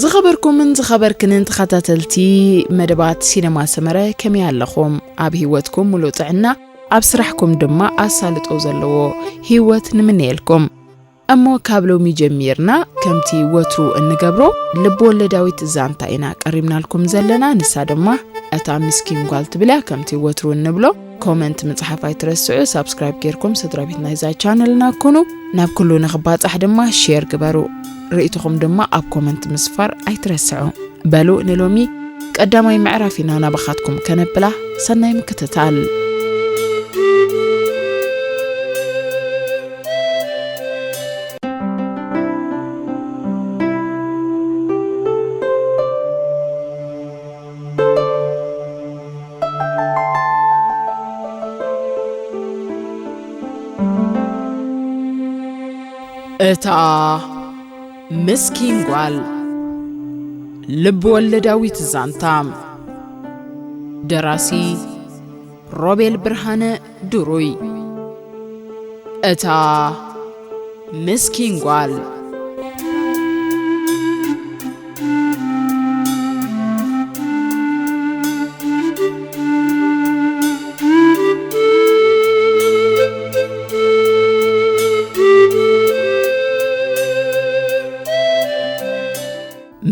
ዝኸበርኩምን ዝኸበርክንን ተኸታተልቲ መደባት ሲነማ ሰመረ፣ ከመይ ኣለኹም? ኣብ ህይወትኩም ሙሉእ ጥዕና፣ ኣብ ስራሕኩም ድማ ኣሳልጦ ዘለዎ ህይወት ንምነየልኩም። እሞ ካብ ሎሚ ጀሚርና ከምቲ ወትሩ እንገብሮ ልብ ወለዳዊት ዛንታ ኢና ቀሪብናልኩም ዘለና። ንሳ ድማ እታ ምስኪን ጓል ትብል እያ። ከምቲ ወትሩ እንብሎ ኮመንት ምጽሓፍ ኣይትረስዑ። ሳብስክራይብ ጌርኩም ስድራ ቤት ናይዛ ቻነልና ኩኑ። ናብ ኩሉ ንኽባጻሕ ድማ ሼር ግበሩ። ርእይቶኹም ድማ ኣብ ኮመንት ምስፋር ኣይትረስዑ። በሉ ንሎሚ ቀዳማይ ምዕራፍ ኢና ናባኻትኩም ከነብላ። ሰናይ ምክትታል። እታ ምስኪን ጓል። ልብ ወለዳዊት ዛንታ። ደራሲ ሮቤል ብርሃነ ድሩይ። እታ ምስኪን ጓል።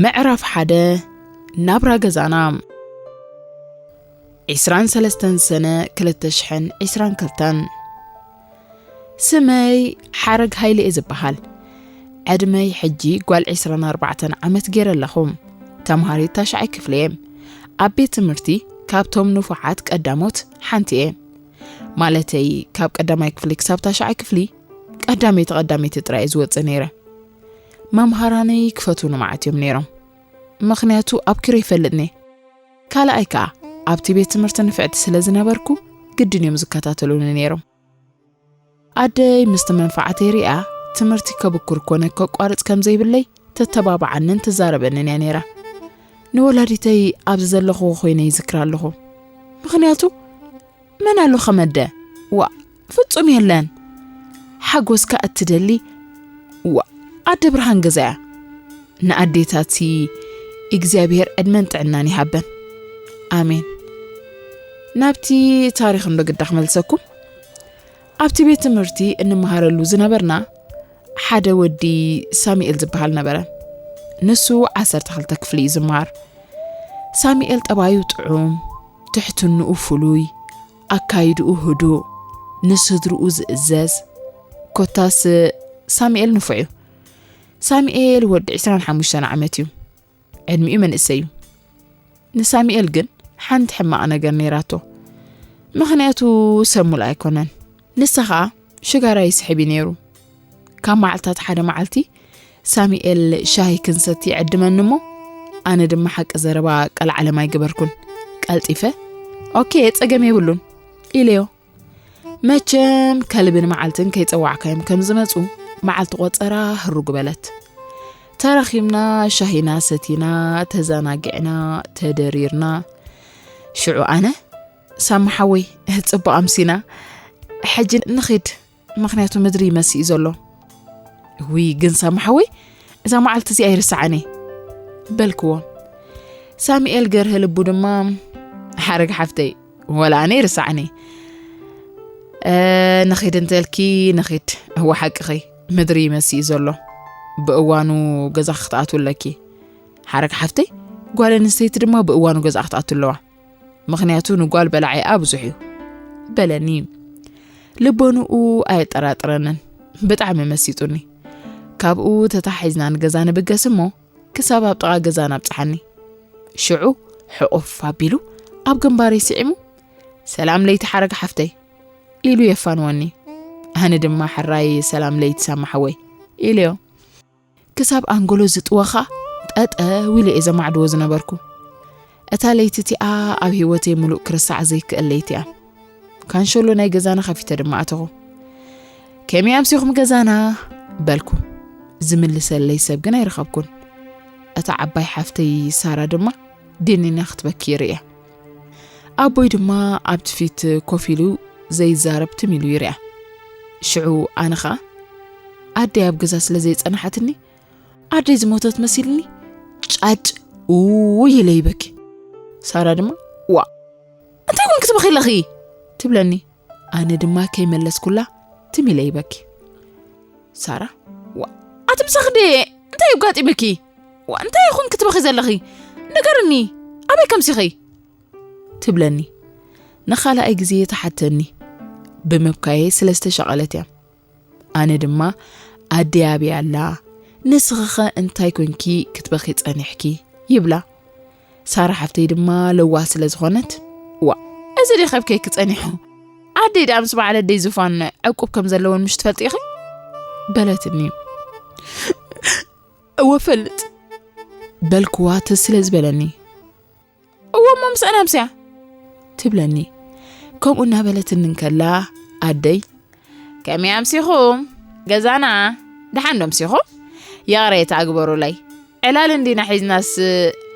ምዕራፍ ሓደ። ናብራ ገዛና። ዕስራን ሰለስተን ሰነ ክልተ ሽሕን ዕስራን ክልተን። ስመይ ሓረግ ሃይለ እየ ዝበሃል። ዕድመይ ሕጂ ጓል ዕስራን ኣርባዕተን ዓመት ገይረ ኣለኹ። ተምሃሪት ታሽዓይ ክፍሊ እየ። ኣብ ቤት ትምህርቲ ካብቶም ንፉዓት ቀዳሞት ሓንቲ እየ። ማለተይ፣ ካብ ቀዳማይ ክፍሊ ክሳብ ታሽዓይ ክፍሊ ቀዳመይቲ ቀዳመይቲ ጥራይ እየ ዝወጽእ ነይረ። መምሃራነይ ክፈትዉኒ መዓት እዮም ነይሮም። ምኽንያቱ ኣብኪሮ ይፈልጥኒ። ካልኣይ ከኣ ኣብቲ ቤት ትምህርቲ ንፍዕቲ ስለ ዝነበርኩ ግድን እዮም ዝከታተሉኒ ነይሮም። ኣደይ ምስቲ መንፋዓተይ ሪኣ ትምህርቲ ከብኩር ኮነ ከቋርጽ ከም ዘይብለይ ተተባብዓንን ትዛረበንን እያ ነይራ። ንወላዲተይ ኣብዚ ዘለኹዎ ኮይነ ይዝክራ ኣለኹ። ምኽንያቱ መን ኣሎ ከመደ? ዋእ፣ ፍጹም የለን። ሓጎስካ እትደሊ፣ ዋእ፣ ኣደ ብርሃን ገዛ እያ። ንኣዴታትሲ እግዚኣብሔር ዕድመን ጥዕናን ይሃበን። ኣሜን። ናብቲ ታሪኽ እንዶ ግዳ ክመልሰኩም። ኣብቲ ቤት ትምህርቲ እንመሃረሉ ዝነበርና ሓደ ወዲ ሳሙኤል ዝበሃል ነበረ። ንሱ ዓሰርተ ክልተ ክፍሊ እዩ ዝመሃር። ሳሙኤል ጠባዩ ጥዑም፣ ትሕትንኡ ፍሉይ፣ ኣካይድኡ ህዱእ፣ ንስድርኡ ዝእዘዝ። ኮታስ ሳሙኤል ንፉዕ እዩ። ሳሙኤል ወዲ ዕስራን ሓሙሽተን ዓመት እዩ። ዕድሚኡ መንእሰይ እዩ። ንሳሙኤል ግን ሓንቲ ሕማቕ ነገር ነይራቶ። ምኽንያቱ ሰብ ሙሉእ ኣይኮነን። ንሳ ኸኣ ሽጋራ ይስሕብ እዩ ነይሩ። ካብ መዓልታት ሓደ መዓልቲ ሳሙኤል ሻሂ ክንሰቲ ይዕድመኒ እሞ፣ ኣነ ድማ ሓቂ ዘረባ ቀልዓለም ኣይገበርኩን። ቀልጢፈ፣ "ኦኬ፣ ጸገም የብሉን" ኢለዮ። መቸም ከልብን መዓልትን ከይጸዋዕካዮም ከም ዝመጹ፣ መዓልቲ ቆጸራ ህሩግ በለት። ተራኺብና፣ ሻሂና ሰቲና፣ ተዘናጊዕና፣ ተደሪርና። ሽዑ ኣነ፣ "ሳሚ ሓወይ፣ ጽቡቕ ኣምሲና፣ ሕጂ ንኺድ፣ ምኽንያቱ ምድሪ ይመሲ እዩ ዘሎ።" "ውይ፣ ግን ሳሚ ሓወይ፣ እዛ መዓልቲ እዚኣ ኣይርስዓን እየ" በልክዎ። ሳሙኤል ገርህ ልቡ ድማ፣ "ሓረግ ሓፍተይ፣ ወላ ኣነ ይርስዓኒ። እ፣ ንኺድ እንተልኪ ንኺድ። እወ ሓቅኺ፣ ምድሪ ይመሲ እዩ ዘሎ። ብእዋኑ ገዛ ክትኣትው ኣለኪ። ሓረግ ሓፍተይ፣ ጓል ኣንስተይቲ ድማ ብእዋኑ ገዛ ክትኣቱ ኣለዋ። ምኽንያቱ ንጓል በላዒኣ ብዙሕ እዩ" በለኒ። ልቦንኡ ኣየጠራጥረንን። ብጣዕሚ መሲጡኒ። ካብኡ ተታሒዝና ንገዛ ንብገስ እሞ፣ ክሳብ ኣብ ጥቓ ገዛና ኣብጽሓኒ። ሽዑ ሕቑፍ ኣቢሉ ኣብ ግንባረይ ስዒሙ፣ "ሰላም ለይቲ ሓረግ ሓፍተይ" ኢሉ የፋንወኒ። ኣነ ድማ፣ "ሕራይ ሰላም ለይቲ ሳሚ ሓወይ" ኢለዮ። ክሳብ ኣንጎሎ ዝጥወኻ ጠጠው ኢለ እየ ዘማዕድዎ ዝነበርኩ። እታ ለይቲ እቲኣ ኣብ ህይወተይ ምሉእ ክርሳዕ ዘይክእል ለይቲ እያ። ካንሸሎ ናይ ገዛና ከፊተ ድማ ኣተኹ። "ከመይ ኣምሲኹም ገዛና?" በልኩ። ዝምልሰለይ ሰብ ግን ኣይረኸብኩን። እታ ዓባይ ሓፍተይ ሳራ ድማ ድኒና ክትበኪ ይርእያ። ኣቦይ ድማ ኣብቲ ፊት ኮፍ ኢሉ ዘይዛረብ ትም ኢሉ ይርእያ። ሽዑ ኣነ ኸኣ ኣደይ ኣብ ገዛ ስለ ዘይጸናሓትኒ፣ ኣደይ ዝሞተት መሲልኒ ጫጭ ውይ ኢለ ይበኪ። ሳራ ድማ ዋ እንታይ ኮን ክትበኺ ኣለኺ ትብለኒ። ኣነ ድማ ከይመለስኩላ ትም ኢለ ይበኪ። ሳራ ዋ ኣቲ ምሳኺ ድየ እንታይ ኣጋጢምኪ? ዋ እንታይ ይኹን ክትበኺ ዘለኺ ንገርኒ ኣበይ ከምሲኺ? ትብለኒ። ንኻልኣይ ግዜ ትሓተኒ። ብምብካየይ ስለ ዝተሻቐለት እያ። ኣነ ድማ ኣደይ ኣበይ ኣላ? ንስኺኸ እንታይ ኮንኪ ክትበኺ ጸኒሕኪ? ይብላ። ሳራ ሓፍተይ ድማ ለዋህ ስለ ዝኾነት ዋ እዚ ዲ ከብከይኪ ጸኒሑ? ኣደይ ደኣ ምስ በዓል ኣደይ ዙፋን ዕቁብ ከም ዘለወን ምሽ ትፈልጢ ኢኺ? በለትኒ። እወ ፈልጥ በልክዋ ትዝ ስለ ዝበለኒ። እወ እሞ ምስኣን ኣምስያ ትብለኒ። ከምኡ እናበለትኒ እንከላ ኣደይ ከመይ ኣምሲኹም? ገዛና ደሓን ዶ ኣምሲኹም? ይቕሬታ ግበሩለይ ዕላል እንዲና ሒዝናስ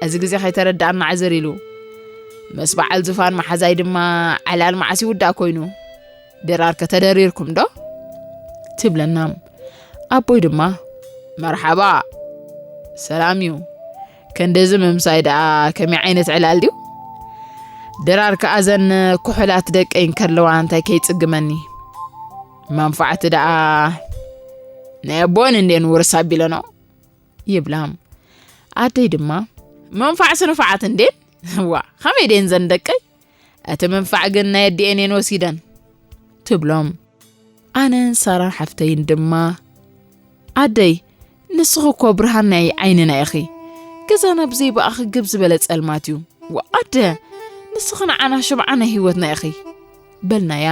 እዚ ግዜ ከይተረድኣና ዕዝር ኢሉ ምስ በዓል ዙፋን መሓዛይ ድማ ዕላል መዓስ ይውዳእ ኮይኑ ድራር ከተደሪርኩም ዶ? ትብለና ኣቦይ ድማ መርሓባ ሰላም እዩ። ከንደዚ ምምሳይ ደኣ ከመይ ዓይነት ዕላል ድዩ? ድራር ከኣ ዘን ኩሕላት ደቀይ እንከለዋ እንታይ ከይጽግመኒ። መንፋዕቲ ደኣ ናይ ኣቦን እንዴን ውርስ ኣቢለኖ ይብላ። ኣደይ ድማ መንፋዕ ስንፋዓት እንዴን ዋ ከመይ ደን ዘን ደቀይ እቲ መንፋዕ ግን ናይ ኣዲኤን እየን ወሲደን ትብሎም። ኣነን ሳራ ሓፍተይን ድማ ኣደይ ንስኺ እኮ ብርሃን ናይ ዓይንና ኢኺ። ገዛና ብዘይ ብኣኺ ግብ ዝበለ ጸልማት እዩ። ዋ ኣደ ንስኺ ንዓና ሽምዓ ናይ ህይወትና ኢኺ በልናያ።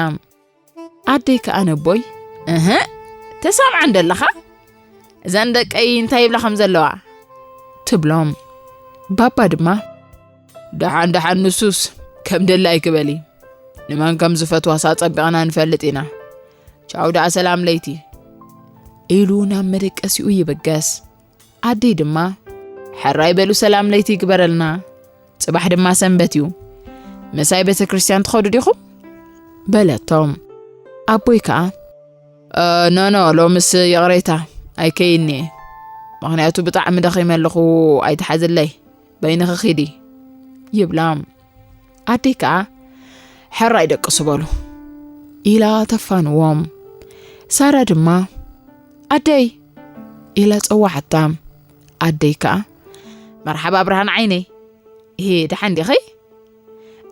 ኣደይ ከኣ ነቦይ እህ ተሰምዓን ደለኻ እዘን ደቀይ እንታይ ይብላ ከም ዘለዋ ትብሎም። ባባ ድማ ደሓን ደሓን ንሱስ ከም ደላይ ክበሊ ንመን ከም ዝፈትዋስ ኣጸቢቕና ንፈልጥ ኢና። ቻው ደኣ ሰላም ለይቲ ኢሉ ናብ መደቀሲኡ ይብገስ። ኣደይ ድማ ሕራይ በሉ ሰላም ለይቲ ይግበረልና። ጽባሕ ድማ ሰንበት እዩ። ምሳይ ቤተ ክርስቲያን ትኸዱ ዲኹም? በለቶም። ኣቦይ ከኣ ኖ ኖ ሎምስ ይቕሬታ ኣይከይኒ እየ። ምኽንያቱ ብጣዕሚ ደኺመ ኣለኹ ኣይትሓዝለይ በይንኺ ኺዲ ይብላ። ኣደይ ከኣ ሕራይ ደቅሱ በሉ ኢላ ተፋንዎም። ሳራ ድማ ኣደይ ኢላ ጸዋዓታ። ኣደይ ከኣ መርሓባ ብርሃን ዓይነይ እሄ ደሓን ዲኺ?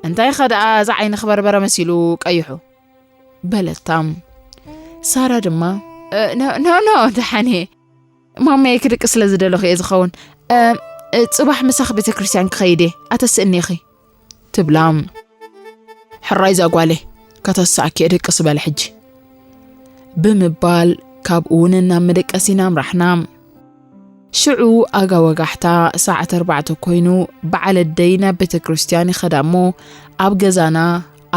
እንታይ ኸ ደኣ እዛ ዓይንኺ በርበረ መሲሉ ቀይሑ በለታ። ሳራ ድማ ኖ ኖ ደሓን እየ ማማየ ክድቅስ ስለ ዝደለኹ እየ ዝኸውን። ጽባሕ ምሳኺ ቤተ ክርስቲያን ክኸይድ እየ ኣተስእኒ ኢኺ ትብላ። ሕራይ እዛ ጓለይ ከተስኣኪ እየ ደቅሲ በሊ ሕጂ ብምባል ካብኡ ንናብ መደቀሲና ኣምራሕና። ሽዑ ኣጋ ወጋሕታ ሰዓት ኣርባዕተ ኮይኑ በዓል ኣደይ ናብ ቤተ ክርስቲያን ይኸዳ እሞ ኣብ ገዛና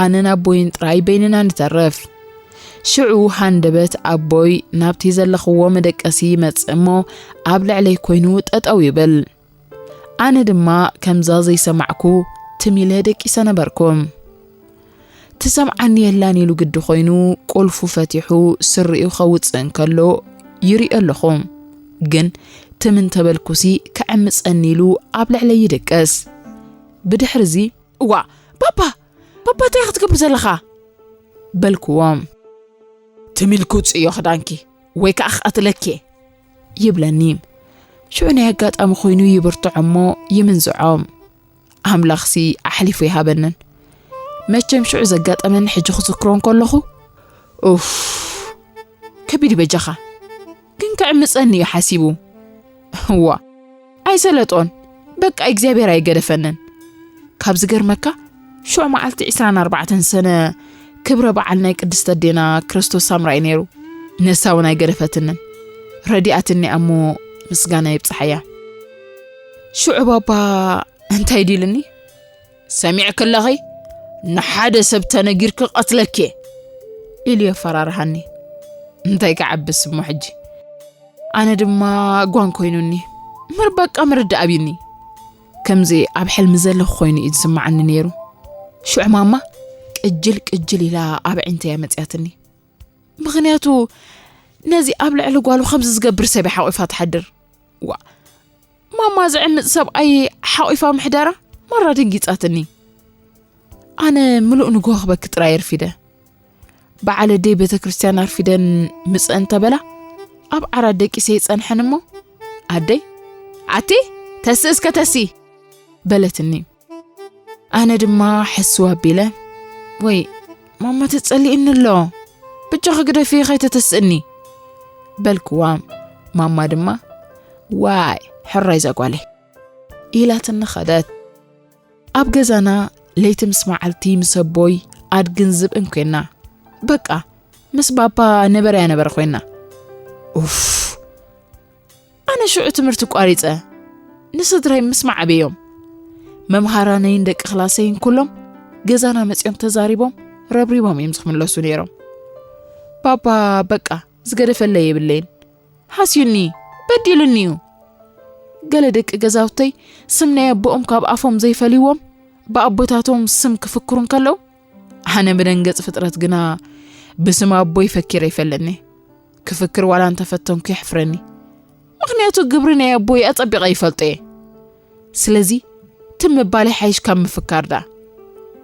ኣነን ኣቦይን ጥራይ በይንና ንተርፍ። ሽዑ ሃንደበት ኣቦይ ናብቲ ዘለኽዎ መደቀሲ ይመጽእ እሞ ኣብ ልዕለይ ኮይኑ ጠጠው ይብል። ኣነ ድማ ከምዛ ዘይሰማዕኩ ትም ኢለ ደቂሰ ነበርኩ። ትሰምዓኒ የላን ኢሉ ግዲ ኮይኑ ቁልፉ ፈቲሑ ስሪኡ ከውፅእ እንከሎ ይሪኦ ኣለኹ። ግን ትም እንተበልኩሲ ክዕምፀኒ ኢሉ ኣብ ልዕለይ ይድቅስ። ብድሕሪ እዚ እዋ ባባ ባባ እንታይ ክትገብር ዘለኻ በልክዎ። ትም ኢልኪ ውፅእዮ ክዳንኪ ወይ ከዓ ክቐትለኪ ይብለኒ። ሽዑ ናይ ኣጋጣሚ ኮይኑ ይብርትዖ እሞ ይምንዝዖ። ኣምላኽሲ ኣሕሊፉ ይሃበንን። መቸም ሽዑ ዘጋጠመኒ ሕጂ ክዝክሮ እንከለኹ ኡፍ ከቢድ በጃኻ ግን ክዕምፀኒ እዩ ሓሲቡ። እዋ ኣይሰለጦን በቃ እግዚኣብሔር ኣይገደፈንን። ካብ ዝገርመካ ሽዑ መዓልቲ ዕስራን ኣርባዕተን ሰነ ክብረ በዓል ናይ ቅድስት ኣዴና ክርስቶስ ሳምራይ ነይሩ። ነሳ እውን ኣይገደፈትንን ረዲኣትኒ እሞ ምስጋና ይብፅሓያ። ሽዑ ባባ እንታይ ድልኒ ሰሚዕኪ ኣለኺ ንሓደ ሰብ ተነጊርኪ ቀትለኪ ኢሉ የፈራርሃኒ። እንታይ ክዓብስ እሞ ሕጂ ኣነ ድማ ጓን ኮይኑኒ ምር በቃ ምርዳእ ኣብዩኒ። ከምዚ ኣብ ሕልሚ ዘለኹ ኮይኑ እዩ ዝስምዓኒ ነይሩ። ሽዑ ማማ ቅጅል ቅጅል ኢላ ኣብ ዕንተያ መፅያትኒ። ምኽንያቱ ነዚ ኣብ ልዕሊ ጓሉ ከምዚ ዝገብር ሰብ ሓቑፋ ትሓድር ዋ ማማ ዝዕምጽ ሰብኣይ ሓቒፋ ምሕዳራ ማራ ደንጊጻትኒ። ኣነ ምሉእ ንግሆ ክበኪ ጥራይ ኣርፊደ። በዓል ኣደይ ቤተ ክርስቲያን ኣርፊደን ምጽእ እንተበላ፣ ኣብ ዓራት ደቂሰ ይጸንሐን እሞ፣ ኣደይ፣ ኣቲ፣ ተስእ እስከ ተሲ፣ በለትኒ። ኣነ ድማ ሕስው ኣቢለ፣ ወይ፣ ማማ ተጸሊእኒ ኣሎ፣ ብጃኺ ግደፊ ከይተተስእኒ፣ በልክዋ። ማማ ድማ፣ ዋይ፣ ሕራይ እዛ ጓለይ፣ ኢላትኒ ኸደት። ኣብ ገዛና ለይቲ ምስ መዓልቲ ምስ ኣቦይ ኣድግን ዝብእን ኮይና። በቃ፣ ምስ ባባ ነበረያ ነበረ ኮይና። ኡፍ፣ ኣነ ሽዑ ትምህርቲ ቋሪጸ። ንስድራይ ምስ ማዕበዮም። መምሃራነይን ደቂ ክላሰይን ኩሎም ገዛና መጺኦም ተዛሪቦም ረብሪቦም እዮም ዝኽምለሱ ነይሮም። ባባ በቃ ዝገደፈለይ የብለይን። ሃስዩኒ፣ በዲሉኒ እዩ። ገለ ደቂ ገዛውተይ ስም ናይ ኣቦኦም ካብ ኣፎም ዘይፈልይዎም ብኣቦታቶም ስም ክፍክሩ እንከለዉ፣ ኣነ መደንገጽ ፍጥረት ግና ብስም ኣቦይ ፈኪረ ይፈለኒ። ክፍክር ዋላ እንተፈተንኩ የሕፍረኒ። ምኽንያቱ ግብሪ ናይ ኣቦይ ኣጸቢቐ ይፈልጦ እየ። ስለዚ ትም ምባል ይሓይሽ ካብ ምፍካር ደኣ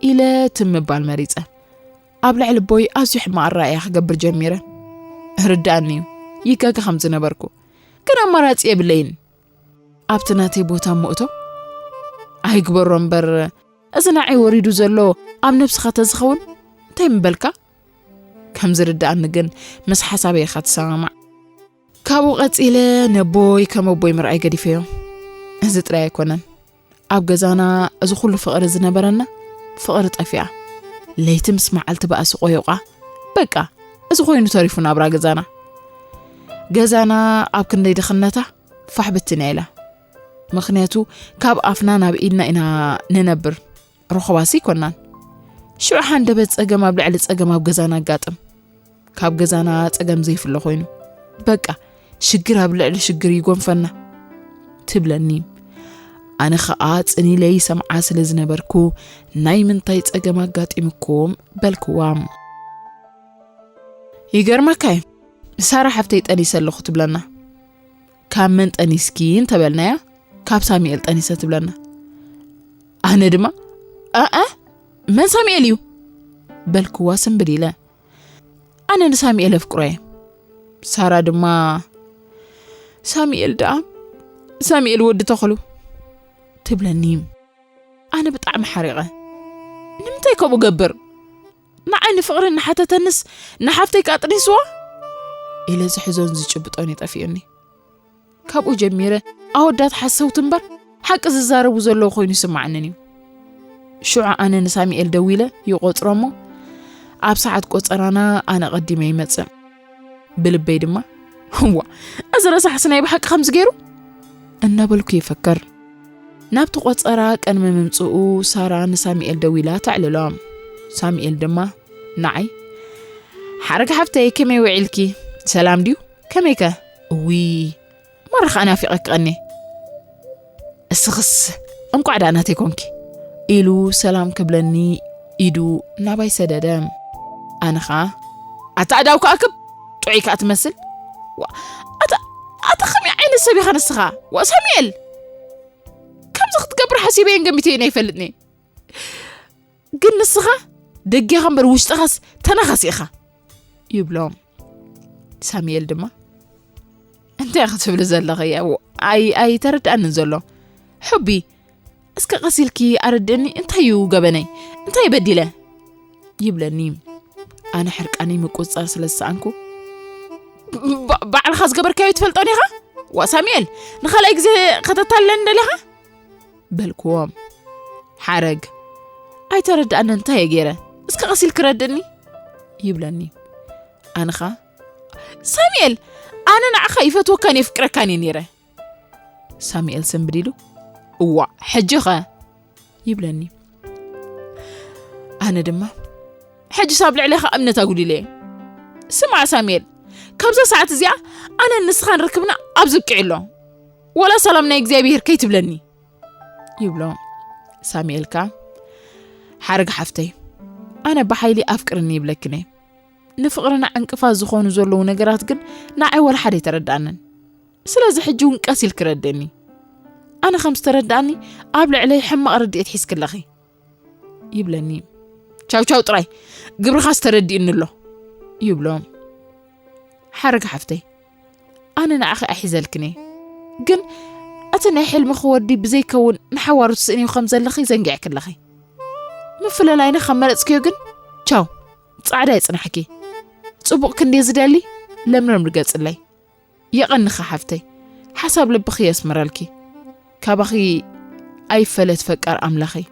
ኢለ ትም ምባል መሪጸ። ኣብ ልዕሊ ኣቦይ ኣዝዩ ሕማቕ ኣረኣእያ ክገብር ጀሚረ። ርድኣኒ እዩ፣ ይጋገ ከም ዝነበርኩ። ግን ኣማራጺ የብለይን። ኣብቲ ናተይ ቦታ እሞ እቶ ኣይግበሮ እምበር፣ እዚ ንዓይ ወሪዱ ዘሎ ኣብ ነብስኻ ተዝኸውን እንታይ ምበልካ? ከም ዝርድኣኒ ግን ምስ ሓሳበይ ኢኻ ትሰማማዕ። ካብኡ ቀጺለ ነቦይ ከም ኣቦይ ምርኣይ ገዲፈዮ። እዚ ጥራይ ኣይኮነን። ኣብ ገዛና እዚ ኩሉ ፍቕሪ ዝነበረና ፍቕሪ ጠፊኣ። ለይቲ ምስ መዓልቲ ባእሲ ቆዩቓ። በቃ፣ እዚ ኮይኑ ተሪፉ ናብራ ገዛና። ገዛና ኣብ ክንደይ ድኽነታ ፋሕ ብትን እያ ኢላ። ምኽንያቱ ካብ ኣፍና ናብ ኢድና ኢና ንነብር። ርኹባሲ ኣይኮናን። ሽዑ ሃንደበት ጸገም ኣብ ልዕሊ ጸገም ኣብ ገዛና ኣጋጥም። ካብ ገዛና ጸገም ዘይፍለ ኮይኑ። በቃ፣ ሽግር ኣብ ልዕሊ ሽግር ይጎንፈና። ትብለኒ። ኣነ ኸኣ ጽን ኢለ ይሰምዓ ስለ ዝነበርኩ፣ ናይ ምንታይ ጸገም ኣጋጢምኩም? በልክዋ። ይገርመካ እዩ፣ ሳራ ሓፍተይ ጠኒሰ ኣለኹ ትብለና። ካብ መን ጠኒስኪ እንተበልናያ፣ ካብ ሳሙኤል ጠኒሰ ትብለና። ኣነ ድማ፣ ኣኣ፣ መን ሳሙኤል እዩ? በልክዋ ስንብድ ኢለ። ኣነ ንሳሙኤል ኣፍቅሮ እየ። ሳራ ድማ፣ ሳሙኤል ደኣ፣ ሳሙኤል ወዲ ተኽሉ ትብለኒ። ኣነ ብጣዕሚ ሓሪቐ። ንምንታይ ከምኡ ገብር? ንዓይ ንፍቕሪ እናሓተተንስ ንሓፍተይ ከኣ ጥኒስዋ? ኢለ ዝሕዞን ዝጭብጦን ይጠፊኡኒ። ካብኡ ጀሚረ ኣወዳት ሓሰውቲ እምበር ሓቂ ዝዛረቡ ዘለዉ ኮይኑ ይስምዓንን እዩ። ሽዑ ኣነ ንሳሙኤል ደዊለ ይቖጽሮ እሞ ኣብ ሰዓት ቆጸራና ኣነ ቀዲመ ይመጽእ። ብልበይ ድማ፣ "እዋ፣ እዚ ረሳሕሲ ናይ ብሓቂ ከምዚ ገይሩ?" እናበልኩ ይፈክር። ናብቲ ቆጸራ ቅድሚ ምምጽኡ ሳራ ንሳሙኤል ደዊላ ተዕልሎ። ሳሙኤል ድማ ንዓይ፣ "ሓረግ ሓፍተይ፣ ከመይ ውዒልኪ? ሰላም ድዩ? ከመይከ?" "እውይ፣ ማራ ኸኣ ናፊቐኪ ቀንየ። እስኽስ እንቋዕ ደኣ ናተይ ኮንኪ" ኢሉ ሰላም ክብለኒ ኢዱ ናባይ ሰደደ። ኣነ ኸኣ፣ "ኣታ ኣዳውካ ኣክብ፣ ጥዑይ ከኣ ትመስል። ዋ፣ ኣታ፣ ኣታ ከመይ ዓይነት ሰብ ኢኻ ንስኻ? ዋ ሳሙኤል፣ ከምዚ ክትገብር ሓሲበየን ገሚተየን ኣይፈልጥን እየ። ግን ንስኻ ደጌኻ እምበር ውሽጥኻስ ተናኻሲ ኢኻ" ይብሎ። ሳሙኤል ድማ፣ "እንታይ ኢኺ ትብሊ ዘለኺ? ኣይ፣ ኣይተረድኣንን ዘሎ። ሑቢ፣ እስከ ቀስ ኢልኪ ኣረድእኒ፣ እንታይ እዩ ገበነይ? እንታይ በዲለ?" ይብለኒ። ኣነ ሕርቃነይ ምቁጽጻር ስለ ዝሰኣንኩ፣ "ባ-፣ ባዕልኻ ዝገበርካዮ ትፈልጦን ኢኻ? ዋ ሳሙኤል፣ ንኻልኣይ ግዜ ከተታልለኒ ደሊኻ?" በልክዎ። ሓረግ፣ "ኣይተረድኣንን እንታይ እየ ገይረ? እስከ ቀስ ኢልኪ ረድእኒ?" ይብለኒ። ኣነ ኸኣ፣ "ሳሙኤል፣ ኣነ ንዓኻ ይፈትወካን የፍቅረካን እየ ነይረ።" ሳሙኤል ስንብድ ኢሉ፣ "እዋእ፣ ሕጂ ኸ?" ይብለኒ። ኣነ ድማ፣ "ሕጂስ ኣብ ልዕሌኻ እምነት ኣጉዲለ እየ። ስማዕ ሳሙኤል፣ ካብዛ ሰዓት እዚኣ ኣነን ንስኻን ርክብና ኣብዚ ኣብቂዑ ኣሎ። ወላ ሰላም ናይ እግዚኣብሄር ከይትብለኒ።" ይብሎ። ሳሙኤል ከኣ፣ "ሓረግ ሓፍተይ፣ ኣነ ብሓይሊ ኣፍቅርኒ ይብለክን እየ። ንፍቕርና ዕንቅፋት ዝኾኑ ዘለዉ ነገራት ግን ንዓይ ወላ ሓደ ኣይተረድኣንን። ስለዚ ሕጂ እውን ቀስ ኢልኪ ረድእኒ። ኣነ ከም ዝተረዳእኒ ኣብ ልዕለይ ሕማቕ ርድኢት ሒዝኪ ኣለኺ ይብለኒ። ቻው ቻው ጥራይ፣ ግብርኻስ ተረዲእኒ ኣሎ ይብሎ። ሓረግ ሓፍተይ፣ ኣነ ንዓኺ ኣይሕዘልክን እየ፣ ግን እቲ ናይ ሕልምኺ ወዲ ብዘይከውን ንሓዋሩ ትስእንዮ ከም ዘለኺ ዘንጊዕኪ ኣለኺ። ምፍልላይና ካብ መረጽክዮ ግን ቻው፣ ጻዕዳ ይጽናሕኪ። ጽቡቕ ክንድየ ዝደሊ ለምለም ርገጽለይ። የቐንኻ ሓፍተይ፣ ሓሳብ ልብኺ የስምረልኪ። ካባኺ ኣይፈለት ፈቃር ኣምላኸይ።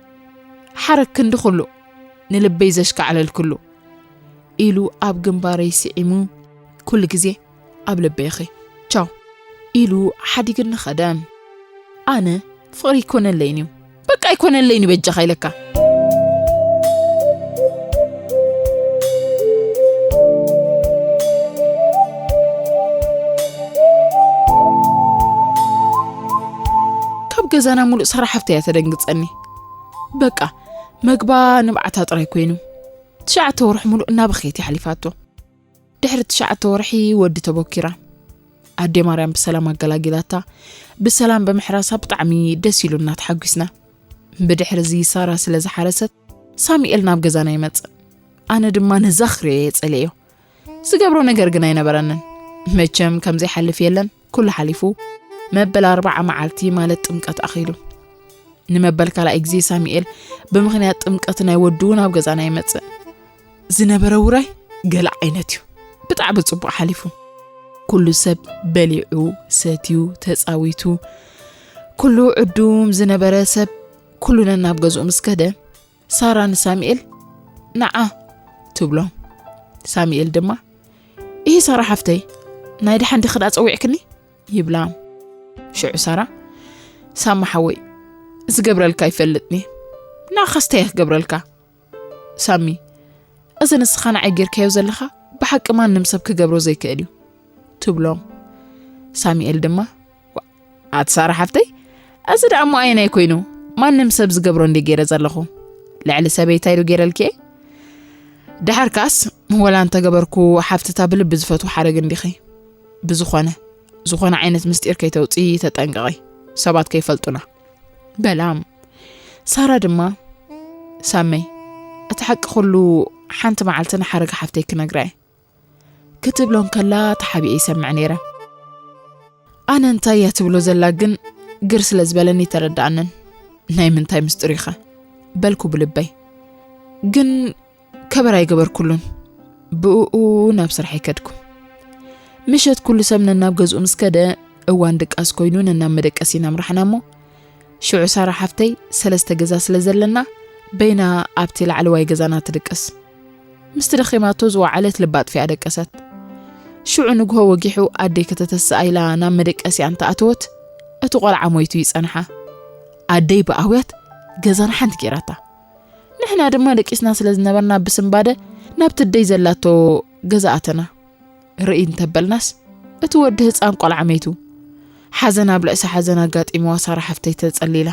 ሓረግ ክንዲ ኩሉ ንልበይ ዘሽካዕለልክሉ ኢሉ ኣብ ግንባረይ ስዒሙ ኩሉ ግዜ ኣብ ልበይ ኢኺ። ቻው ኢሉ ሓዲግኒ ኸደ። ኣነ ፍቕሪ ኣይኮነለይን እዩ፣ በቃ ኣይኮነለይን እዩ በጃኻ ኢለካ። ካብ ገዛና ሙሉእ ሳራ ሓፍተይ እያ ተደንግጸኒ። በቃ መግባ ንብዓታ ጥራይ ኮይኑ ትሽዓተ ወርሒ ሙሉእ እናበኸየት እያ ሓሊፋቶ። ድሕሪ ትሽዓተ ወርሒ ወዲ ተቦኪራ። ኣዴ ማርያም ብሰላም ኣገላጊላታ። ብሰላም ብምሕራሳ ብጣዕሚ ደስ ኢሉና ተሓጒስና። ብድሕሪ እዚ ሳራ ስለ ዝሓረሰት ሳሚኤል ናብ ገዛና ይመጽእ። ኣነ ድማ ነዛ ክርእዮ እየ ጸሊኤዮ። ዝገብሮ ነገር ግን ኣይነበረንን። መቸም ከም ዘይሓልፍ የለን፣ ኩሉ ሓሊፉ። መበል ኣርባዓ መዓልቲ ማለት ጥምቀት ኣኺሉ። ንመበል ካልኣይ ግዜ ሳሚኤል ብምኽንያት ጥምቀት ናይ ወዱ ናብ ገዛና ይመጽእ። ዝነበረ ውራይ ገለ ዓይነት እዩ። ብጣዕሚ ጽቡቕ ሓሊፉ። ኩሉ ሰብ በሊዑ፣ ሰትዩ፣ ተጻዊቱ፣ ኩሉ ዕዱም ዝነበረ ሰብ ኩሉ ነናብ ገዝኡ ምስ ከደ፣ ሳራ ንሳሚኤል ንዓ ትብሎ። ሳሚኤል ድማ፣ "ኢሂ ሳራ ሓፍተይ፣ ናይ ደሓን ዲኺ ደኣ ጸዊዕክኒ?" ይብላ። ሽዑ ሳራ፣ "ሳሚ ሓወይ፣ ዝገብረልካ ኣይፈልጥን እየ። ንዓኻስ እንታይ እየ ክገብረልካ?" ሳሚ፣ "እዚ ንስኻ ንዓይ ጌርካዮ ዘለኻ ብሓቂ ማንም ሰብ ክገብሮ ዘይክእል እዩ" ትብሎ። ሳሚኤል ድማ፣ "ዋ፣ ኣቲ ሳራ ሓፍተይ፣ እዚ ደኣ እሞ ኣየናይ ኮይኑ? ማንም ሰብ ዝገብሮ እንደ ገይረ ዘለኹ። ልዕሊ ሰበይታይ ዶ ገይረልኪ እየ? ደሓር ከኣስ ወላ እንተገበርኩ ሓፍትታ ብልቢ ዝፈትዎ ሓረግ እንዲኺ። ብዝኾነ፣ ዝኾነ ዓይነት ምስጢር ከይተውፅኢ ተጠንቀቒ፣ ሰባት ከይፈልጡና" በላ። ሳራ ድማ፣ "ሳመይ፣ እቲ ሓቂ ኩሉ ሓንቲ መዓልቲ ንሓረግ ሓፍተይ ክነግራ እየ" ክትብሎ እንከላ ተሓቢኤ ይሰምዕ ነይረ። ኣነ እንታይ እያ ትብሎ ዘላ ግን ግር ስለ ዝበለኒ ተረዳኣንን። "ናይ ምንታይ ምስጢር ኢኸ?" በልኩ ብልበይ። ግን ከበር ኣይገበርኩሉን። ብእኡ ናብ ስራሕ ይከድኩ። ምሸት ኩሉ ሰብ ነናብ ገዝኡ ምስ ከደ፣ እዋን ድቃስ ኮይኑ ነናብ መደቀሲ እናምራሕና እሞ፣ ሽዑ ሳራ ሓፍተይ ሰለስተ ገዛ ስለ ዘለና፣ በይና ኣብቲ ላዕለዋይ ገዛና ትድቅስ። ምስቲ ደኺማቶ ዝወዓለት ልባ ኣጥፊኣ ደቀሰት። ሽዑ ንግሆ ወጊሑ ኣደይ ከተተስኣ ኢላ ናብ መደቀሲኣ እንተኣተወት፣ እቲ ቆልዓ ሞይቱ ይጸንሓ። ኣደይ ብኣውያት ገዛና ሓንቲ ገይራታ። ንሕና ድማ ደቂስና ስለ ዝነበርና ብስንባደ ናብቲ ኣደይ ዘላቶ ገዛ ኣተና። ርእይ እንተበልናስ፣ እቲ ወዲ ህጻን ቆልዓ መይቱ። ሓዘን ኣብ ልዕሲ ሓዘን ኣጋጢምዋ ሳራ ሓፍተይ ተጸሊላ።